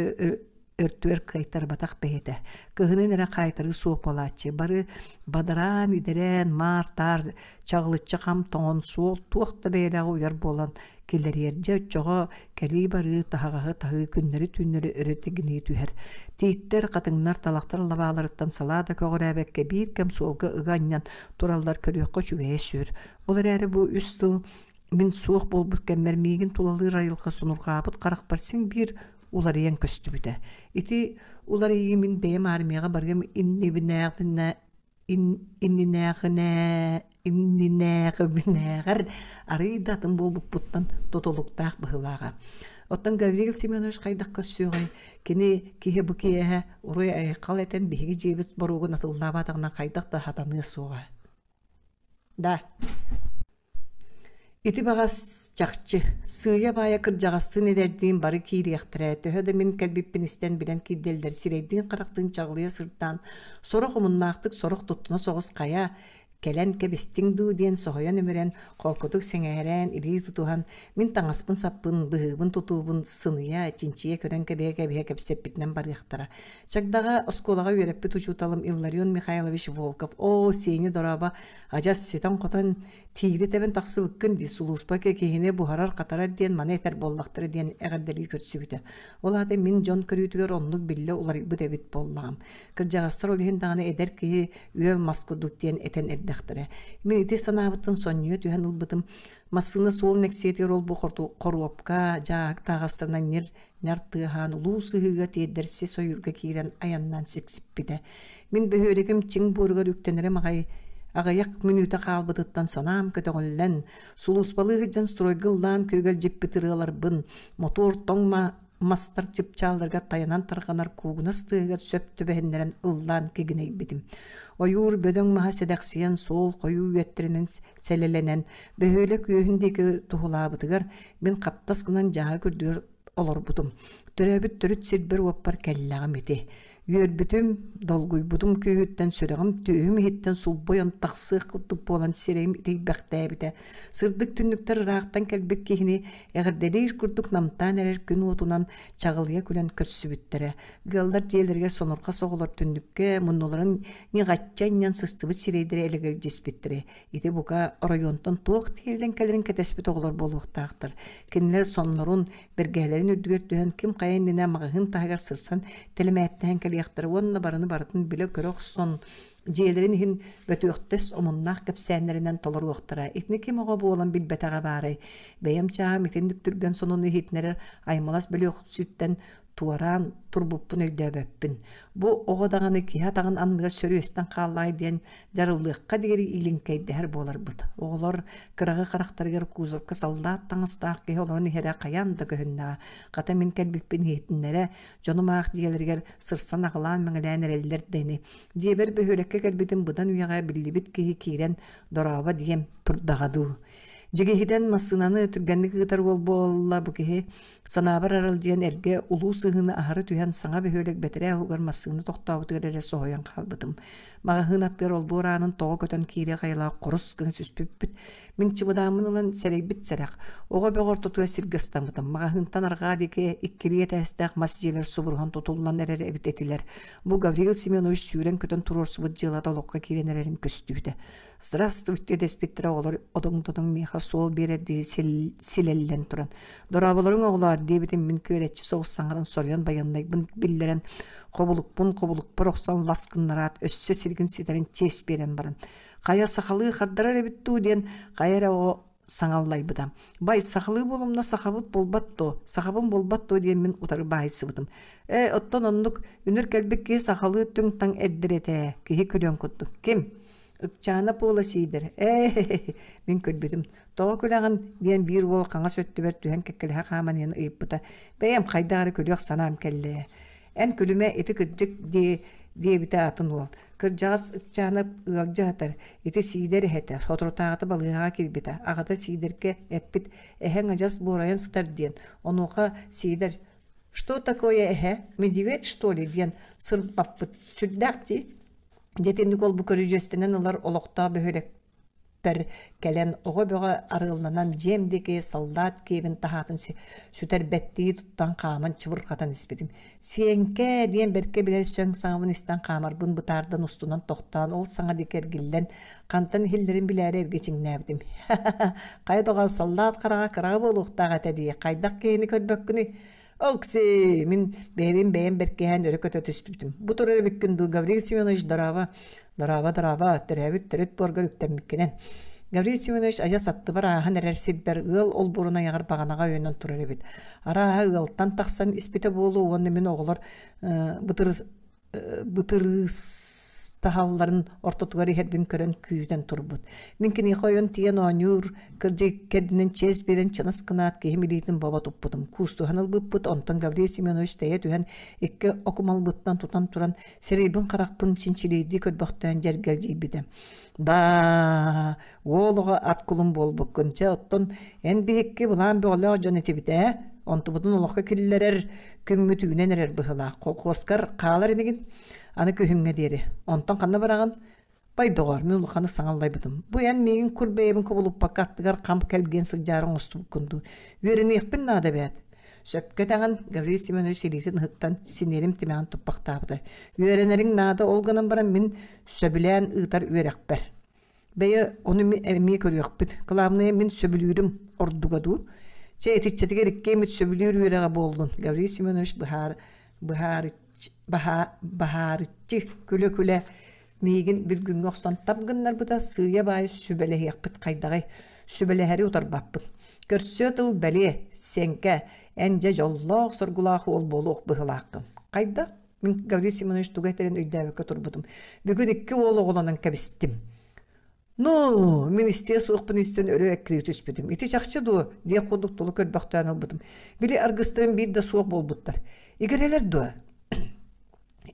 өртүгэр кыайтарбатах бэйэтэ. Кыһынын эрэ хаайтарыы суох буолааччы. Бары бадараан, идэрээн, маар-таар, чаҕылыччы хам тоҥон суол туох да бэйэлээҕи уйар буолан киллэриэр. Дьэ оччоҕо кэлии-барыы, таһаҕаһы таһыы күннэри-түүннэри өрө тигинии түһэр. Тииттэр, хатыҥнар, талахтар лабааларыттан салаа да көҕүрээбэккэ биир кэм суолга ыга анньан тураллар көрүөххэ үчүгэйэ сүр. Ол эрээри бу үс сыл Мин суох буолбут кэммэр миигин тулалыыр айылҕа сонурҕаабыт харахпар син биир уларыйан көстүбүтэ. Ити уларыйыы мин бэйэм армияҕа барыам иннибинээҕинэ иннинээҕинэ иннинээҕибинээҕэр арыый да атын буолбуппуттан тутулуктаах быһыылааҕа. Оттон Гаврил Семенович хайдах көрсүөҕэй? Кини киһи бу киэһэ уруй-айхал этэн биһиги дьиэбит боруогун атыллаабатаҕына хайдах да хатаныа суоҕа. Да. Ити баҕас чахчы, сыыйа-баайа кырдьаҕастыын эдэрдиин бары киириэхтэрэ, төһө да мин кэлбиппин истэн билэн киирдэллэр сирэйдиин-харахтыын чаҕылыйа сырдаан, сорох омуннаахтык, сорох туттуна соҕус хайа, кэлэн кэбистиҥ дуу диэн соһуйан-өмүрэн, холкутук сэҥээрэн, илии тутуһан, мин таҥаспын-саппын, быһыыбын-тутуубун сыныйа, чинчийэ көрөн кэбиһэ-кэбиһэ кэпсэппитинэн барыахтара. Чагдаҕа оскуолаҕа үөрэппит учууталым Илларион Михайлович Волков «Оо, Сеня дорообо, адьас ситэн-хотон Тиири тэбэн тахсыбыккын дии, сулууспа киһини буһарар-хатарар диэн маны этэр буоллахтара диэн эҕэрдэлии көрсүбүтэ. Ол аата мин дьон көрүүтүгэр оннук биллэ уларыйбыт эбит буоллаҕым. Кырдьаҕастар ол иһин даҕаны эдэр киһи үөл мас курдук диэн этэн эрдэхтэрэ. Мин ити санаабыттан сонньуйа түһэн ылбытым. Массыына суол нэксиэтигэр ол-бу хоруопка, дьааһык таһаҕастарынан ньир ньар тыаһаан улуу сыһыыга тиэрдэр сис ойуурга киирэн айаннаан сиксиппитэ. Мин бөһүөлэгим чиҥ буоругар үктэнэрим аҕай аҕыйах мүнүүтэ хаалбытыттан санаам көтөҕүллэн, сулууспалыы сылдьан стройга ыллаан күөгэлдьиппит ырыаларбын, мотуор тоҥ мастар чыпчаалларга тайанан тарҕанар куугунас тыаһыгар сөп түбэһиннэрэн ыллаан кигинэйбитим. Ойуур бөдөҥ маһа сэдэхсийэн суол хойуу үөттэринэн сэлэлэнэн, бөһүөлэк үөһүн диэки туһулаабытыгар мин хаптас гынан дьааһык үрдүгэр олорбутум. Төрөөбүт төрүт сирбэр-уоппар кэллэҕим ити. Үөрбүтүм, долгуйбутум күүһүттэн сүрэҕим түөһүм иһиттэн сулбуйан тахсыах курдук буолан сирэйим итийбэхтээбитэ. Сырдык түннүктэр ыраахтан кэлбит киһини эҕэрдэлиир курдук намтаан эрэр күн уотунан чаҕылыйа күлэн көрсүбүттэрэ. Ыаллар дьиэлэригэр сонурҕас оҕолор түннүккэ муннуларын ньыҕачча анньан сыстыбыт сирэйдэрэ элэгэлдьиспиттэрэ. Ити бука оройуонтан туох тиэллэн кэлэрин кэтэспит оҕолор буолуохтаахтар. Кинилэр соннорун, бэргэһэлэрин үрдүгэр түһэн ким хайа иннинэ маҕаһыын таһыгар сырсан тэлэмээттэһэн кэлиэхтэрэ уонна барыны барытын билэ-көрө охсон дьиэлэрин иһин бөтүөхтэс омуннаах кэпсээннэринэн толоруохтара. Итини ким оҕо буолан билбэтэҕэ баарай? Бэйэм чааһым итинник түргэн сонуну иһитинэрэр аймалас бөлүөхсүттэн туораан турбуппун өйдөөбөппүн. Бу оҕо даҕаны киһи атаҕын анныгар сөрүөстэн хааллаай диэн дьарыллыахха диэри илиҥкэйдэһэр буоларбыт. Оҕолор кыраҕы харахтарыгар кузовка саллаат таҥастаах киһи олорон иһэрэ хайаан да көһүннэҕэ. Хата мин кэлбиппин иһитиннэрэ, дьонум аах дьиэлэригэр сырсан аҕылаан-мэҥилээн эрэллэр да ини. Дьиэбэр бөһүөлэккэ кэлбитим быдан үйэҕэ биллибит киһи киирэн дорообо диэм турдаҕа дуу. Дьигиһитэн массыынаны түргэнник ыытар уол буолла бу киһи Санаабар аралдьыйан эргэ улуу сыһыыны аһары түһэн саҥа бөһүөлэк бэтэрээ уһугар массыына тохтообутугар эрэ соһуйан хаалбытым. Маҕаһыын аттыгар олбуор аанын тоҕо көтөн киириэх айылаах хорус гына түспүппүт. Мин чымыдааммын ылан сэрэйбит сэрэх. Оҕо бөҕө ортотугар сиргэ ыстаммытым. Маҕаһыынтан арҕаа диэки иккилии этээстээх мас дьиэлэр субуруһан тутуллан эрэр эбит этилэр. Бу Гаврил Семенович сүүрэн-көтөн туруорсубут дьыалата олоххо киирэн эрэрин көстүүтэ. Здравствуйте дэспиттэрэ оҕолор одоҥ-додоҥ миэхэ суол биэрэрдии силэллэн туран. Дорооболоруҥ оҕолоор диэбитим мин күөрэччи соҕус саҥаран соруйан байыаннайбын биллэрэн хобулукпун хобулукпар охсон лас гыннараат өссө сиргин ситэрин чиэс биэрэн баран хайа сахалыы хардарар эбит дуу диэн хайа эрэ оҕо саҥаллайбыта. Бай, сахалыы буолумна сахабыт буолбат дуо, сахабын буолбат дуо диэммин утары баайсыбытым. Ээ, оттон оннук үнүр кэлбит киһи сахалыы түҥ-таҥ эрдэр этэ ээ, киһи күлүөн курдук. Ким? Ыкчаана Пуола Сиидэр. Ээ, мин күлбүтүм. Тоҕо күлэҕин? диэн биир уол хаҥас өттүбэр түһэн кэккэлэһэ хааман иһэн ыйыппыта. Бэйэм хайдах эрэ күлүөх санаам кэллэ ээ. Эн күлүмэ, ити кырдьык дии, диэбитэ атын уол. Кырдьаҕас Ыкчаанап ыалдьа сытар, ити Сиидэр эһэтэ, соторутааҕыта балыыһаҕа киирбитэ. Аҕата Сиидэргэ эппит: «Эһэҥ адьас буорайан сытар» диэн. Онуоха Сиидэр: «Что такое эһэ? Медведь, что ли?» диэн сырбаппыт. Сүрдээх дии. Дьэ итинник ол-бу көрүдьүөстэнэн ылар олохтоох бөһүөлэк кэлэн оҕо бөҕө арыалланан дьиэм диэки саллаат киэбин таһаатын сүтэрбэттии туттан хааман чыбырҕатан испитим. «Сиэҥкэ!» диэн бэркэ билэр сөҥ саҥабын истэн хаамарбын бытаардан устунан тохтоон ол саҥа диэки эргиллэн хантан иһиллэрин билээри эргичиҥнээбитим. «Хайа доҕоор, саллаат хараҕа кыраҕа буолуохтаах этэ дии, хайдах киһини көрбөккүнүй? Окси, мин бэйэбин бэйэм бэркиһээн өрө көтө түспүтүм. Бу турар эбиккин дуу, Гаврил Семенович, дорообо. Дорообо, дорообо, төрөөбүт төрүт буоргар үктэммиккинэн. Гаврил Семенович адьас аттыбар ааһан эрэр сирбэр ыал олбуорун айаҕар баҕанаҕа өйөнөн турар эбит. Арааһа ыалтан тахсан испитэ буолуо уонна мин оҕолор бытырыс бытырыыстаһалларын ортотугар иһэрбин көрөн күүтэн турбут. Мин киниэхэ ойон тиийэн оонньуур, кырдьык кэрдинэн чиэс биэрэн чынас гынаат киһим илиитин бобо туппутум. Куустуһан ылбыппыт, онтон Гаврил Семенович тэйэ түһэн икки окумалбыттан тутан туран сирэйбин-харахпын чинчилиирдии көрбөхтөөн дьэргэлдьийбитэ. «Да, уол оҕо ат кулун буолбуккун. Чэ, оттон эн биһикки былаан бөҕөлөөх дьон этибит ээ. Онтубутун олоххо киллэрэр күммүт үүнэн эрэр быһыылаах. Колхуоскар хаалар инигин. Аны күһүҥҥэ диэри. Онтон ханна бараҕын? Пай доҕоор, мин улаханнык саҥаллайбытым. Бу эн миигин кур бэйэбин кубулуппакка аттыгар хам кэлгиэн сылдьаары оҥостубуккун дуу. Үөрэниэхпин наада эбээт. Сөпкө этэҕин, Гаврил Семенович илиитин ыһыктан синиэлим тимэҕин туппахтаабыта. Үөрэнэриҥ наада, ол гынан баран мин сөбүлээн ыытар үөрэхпэр. Бэйэ ону эмиэ көрүөхпүт. Кылаабынайа мин сөбүлүүрүм ордуга дуу. Чэ, итиччэтигэр иккиэммит сөбүлүүр үөрэҕэ буоллун, Гаврил Семенович быһаар, быһаарыччы, баһаарыччы күлэ-күлэ миигин бүлгүҥҥэ охсон тап гыннарбыта сыыйа-баайа сүбэлэһиэхпит хайдаҕый? Сүбэлэһэри утарбаппын. Көрсүө тыл бэлиэ, Сеҥкэ, эн дьэ дьоллоох-соргулаах уол буолуох быһыылааххын. Хайдах? Мин Гаврил Семенович тугу этэрин өйдөөбөккө турбутум. Бүгүн икки уол оҕолонон кэбистим. Ну, мин истиэ суохпун истэн өрө эккирии түспүтүм. Ити чахчы дуо? диэх курдук тулу көрбөхтөөн ылбытым. Били аргыстарым биир да суох буолбуттар. Игирэлэр дуо?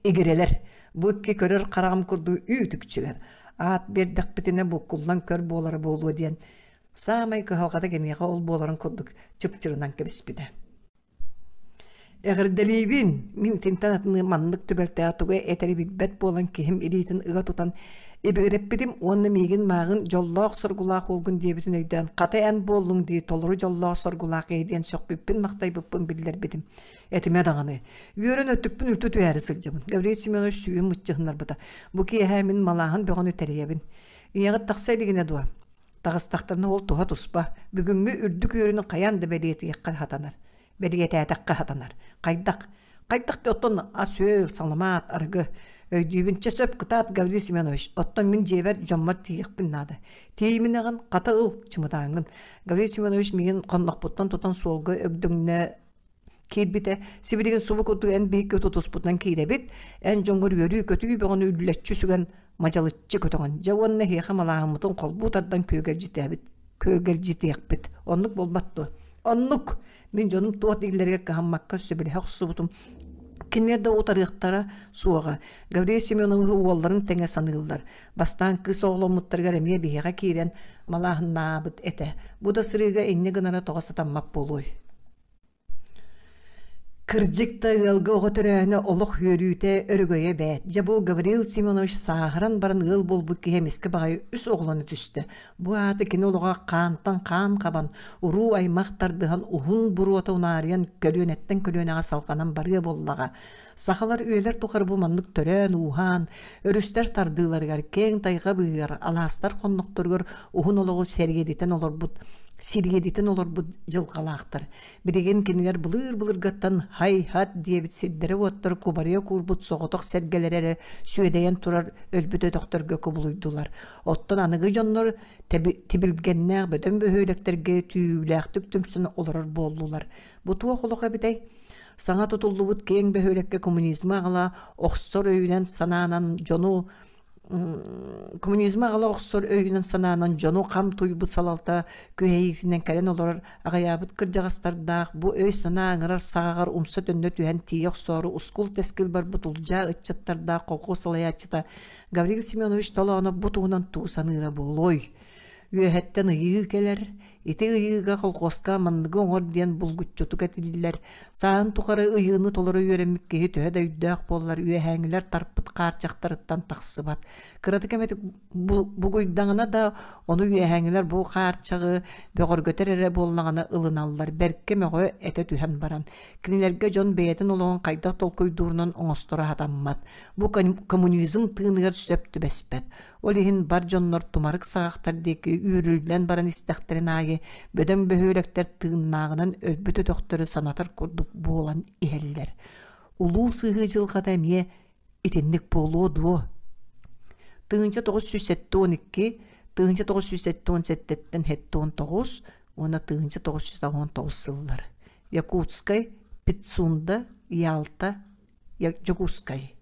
Игирэлэр. Бу икки көрөр хараҕым курдук үүтүкчүлэр. Аат биэрдэхпитинэ буккуллан көр буолара буолуо диэн саамай кыһалҕата киниэхэ ол буоларын курдук чыпчырынан кэбиспитэ. Эҕэрдэлиибин! Мин итинтэн атыны маннык түбэлтэҕэ тугу этэри билбэт буолан киһим илиитин ыга тутан ибигирэппитим уонна миигин мааҕын дьоллоох-соргулаах уолгун диэбитин өйдөөн хата эн буоллуҥ дии толору дьоллоох-соргулаах киһи диэн сөхпүппүн-махтайбыппын биллэрбитим. Этимэ даҕаны. Үөрэн өттүкпүн үлтү түһээри сылдьабын. Гаврил Семенович сүүһүн мыччыһыннарбыта. Бу киэһэ мин малааһын бөҕөнү тэрийэбин. Ийэҕит тахса илигинэ дуо? Таҕыстахтарына ол туһа туспа. Бүгүҥҥү үрдүк үөрүүнү хайаан да бэлиэтиэххэ сатанар. Бэлиэтээтэххэ сатанар. Хайдах? Хайдах да оттон ас-үөл, саламаат, арыгы. Өйдүүбүн, чэ сөп кытаат, Гаврил Семенович. Оттон мин дьиэбэр дьоммор тиийиэхпин наада. Тиийиминэҕин хата ыл, чымытааҥҥын. Гаврил Семенович миигин хоннохпуттан тутан суолга өгдөҥнө киирбитэ. Сибилигин субу курдук эн биһикки тутуспутунан киирэбит. Эн дьоҥҥор үөрүү-көтүү бөҕөнү үллэччи сүгэн мадьалыччы көтөҕөн. Дьэ уонна эһиэхэ малааһыммытын холбуу тардан күөгэлдьитэбит. Күөгэлдьитиэхпит. Оннук буолбат дуо? Оннук! Мин дьонум туох дииллэригэр кыһаммакка сөбүлэһэ охсубутум. Кинилэр да утарыахтара суоҕа. Гаврил Семеновиһы уолларын тэҥэ саныыллар. Бастаан кыыс оҕоломмуттарыгар эмиэ биһиэхэ киирэн малааһыннаабыт этэ. Бу да сырыыга инньэ гынара тоҕо сатаммат буолуой? Кырдьык да ыалга оҕо төрөөһүнэ олох үөрүүтэ, өрөгөйө эбээт. Дьэ бу Гаврил Семенович сааһыран баран ыал буолбут киһи эмискэ баҕайы үс оҕолоно түстэ. Бу аата кини олоҕо хаантан хаан хабан, уруу-аймах тардыһан уһун буруота унаарыйан көлүөнэттэн көлүөнэҕэ салҕанан барыа буоллаҕа. Сахалар үйэлэр тухары бу маннык төрөөн-ууһаан, өрүстэр тардыыларыгар, киэҥ тайҕа быыһыгар, алаастар хоннохторугар уһун олоҕу сэргэдитэн олорбут сиргэдитэн олорбут дьылҕалаахтар. Билигин кинилэр былыр-былыргаттан һай-һат диэбит сирдэрэ-уоттара кубарыйа куурбут соҕотох сэргэлэрэ эрэ сүөдэйэн турар өлбүт өтөхтөргө кубулуйдулар. Оттон аныгы дьоннор тибилгэннээх бөдөҥ бөһүөлэктэргэ түүүлээхтик түмсэн олорор буоллулар. Бу туох олох эбитэй? Саҥа тутуллубут киэҥ бөһүөлэккэ коммунизмы аҕала охсор өйүнэн санаанан дьону коммунизмы аҕала охсор өйүнэн санаанан дьону хам тууйбут салалта күһэйиитинэн кэлэн олорор аҕыйаабыт кырдьаҕастардаах бу өй-санаа ыҥырар саҕаҕар умса-төннө түһэн тиийэ охсоору ускул-тэскил барбыт улдьаа ыччаттардаах колхуос салайааччыта Гаврил Семенович Толоонов бу туһунан тугу саныыра буолуой? Үөһэттэн ыйыы кэлэр, ити ыйыыга колхуоска манныгы оҥор диэн булгуччутук этиллэр. Сааһын тухары ыйыыны толоро үөрэммит киһи төһө да өйдөөх буоллар үөһээҥҥилэр тарпыт хаарчахтарыттан тахсыбат. Кыратык эмэтик бугуйдаҕына да ону үөһээҥҥилэр бу хаарчаҕы бөҕөргөтөр эрэ буоллаҕына ылыналлар. Бэркэ мөҕө этэ түһэн баран. Кинилэргэ дьон бэйэтин олоҕун хайдах толкуйдуурунан оҥосторо сатаммат. Бу коммунизм тыыныгар сөп түбэспэт. Ол иһин бар дьоннор тумарык саҕахтар диэки үүрүллэн баран истэхтэрин аайы бөдөҥ бөһүөлэктэр тыыннааҕынан өлбүт өтөхтөрү санатар курдук буолан иһэллэр. Улуу сыһыы дьылҕата эмиэ итинник буолуо дуо? 1972, 1977-тэн 79 уонна 1989 сыллар. Якутскай, Пицунда, Ялта, Дьокуускай.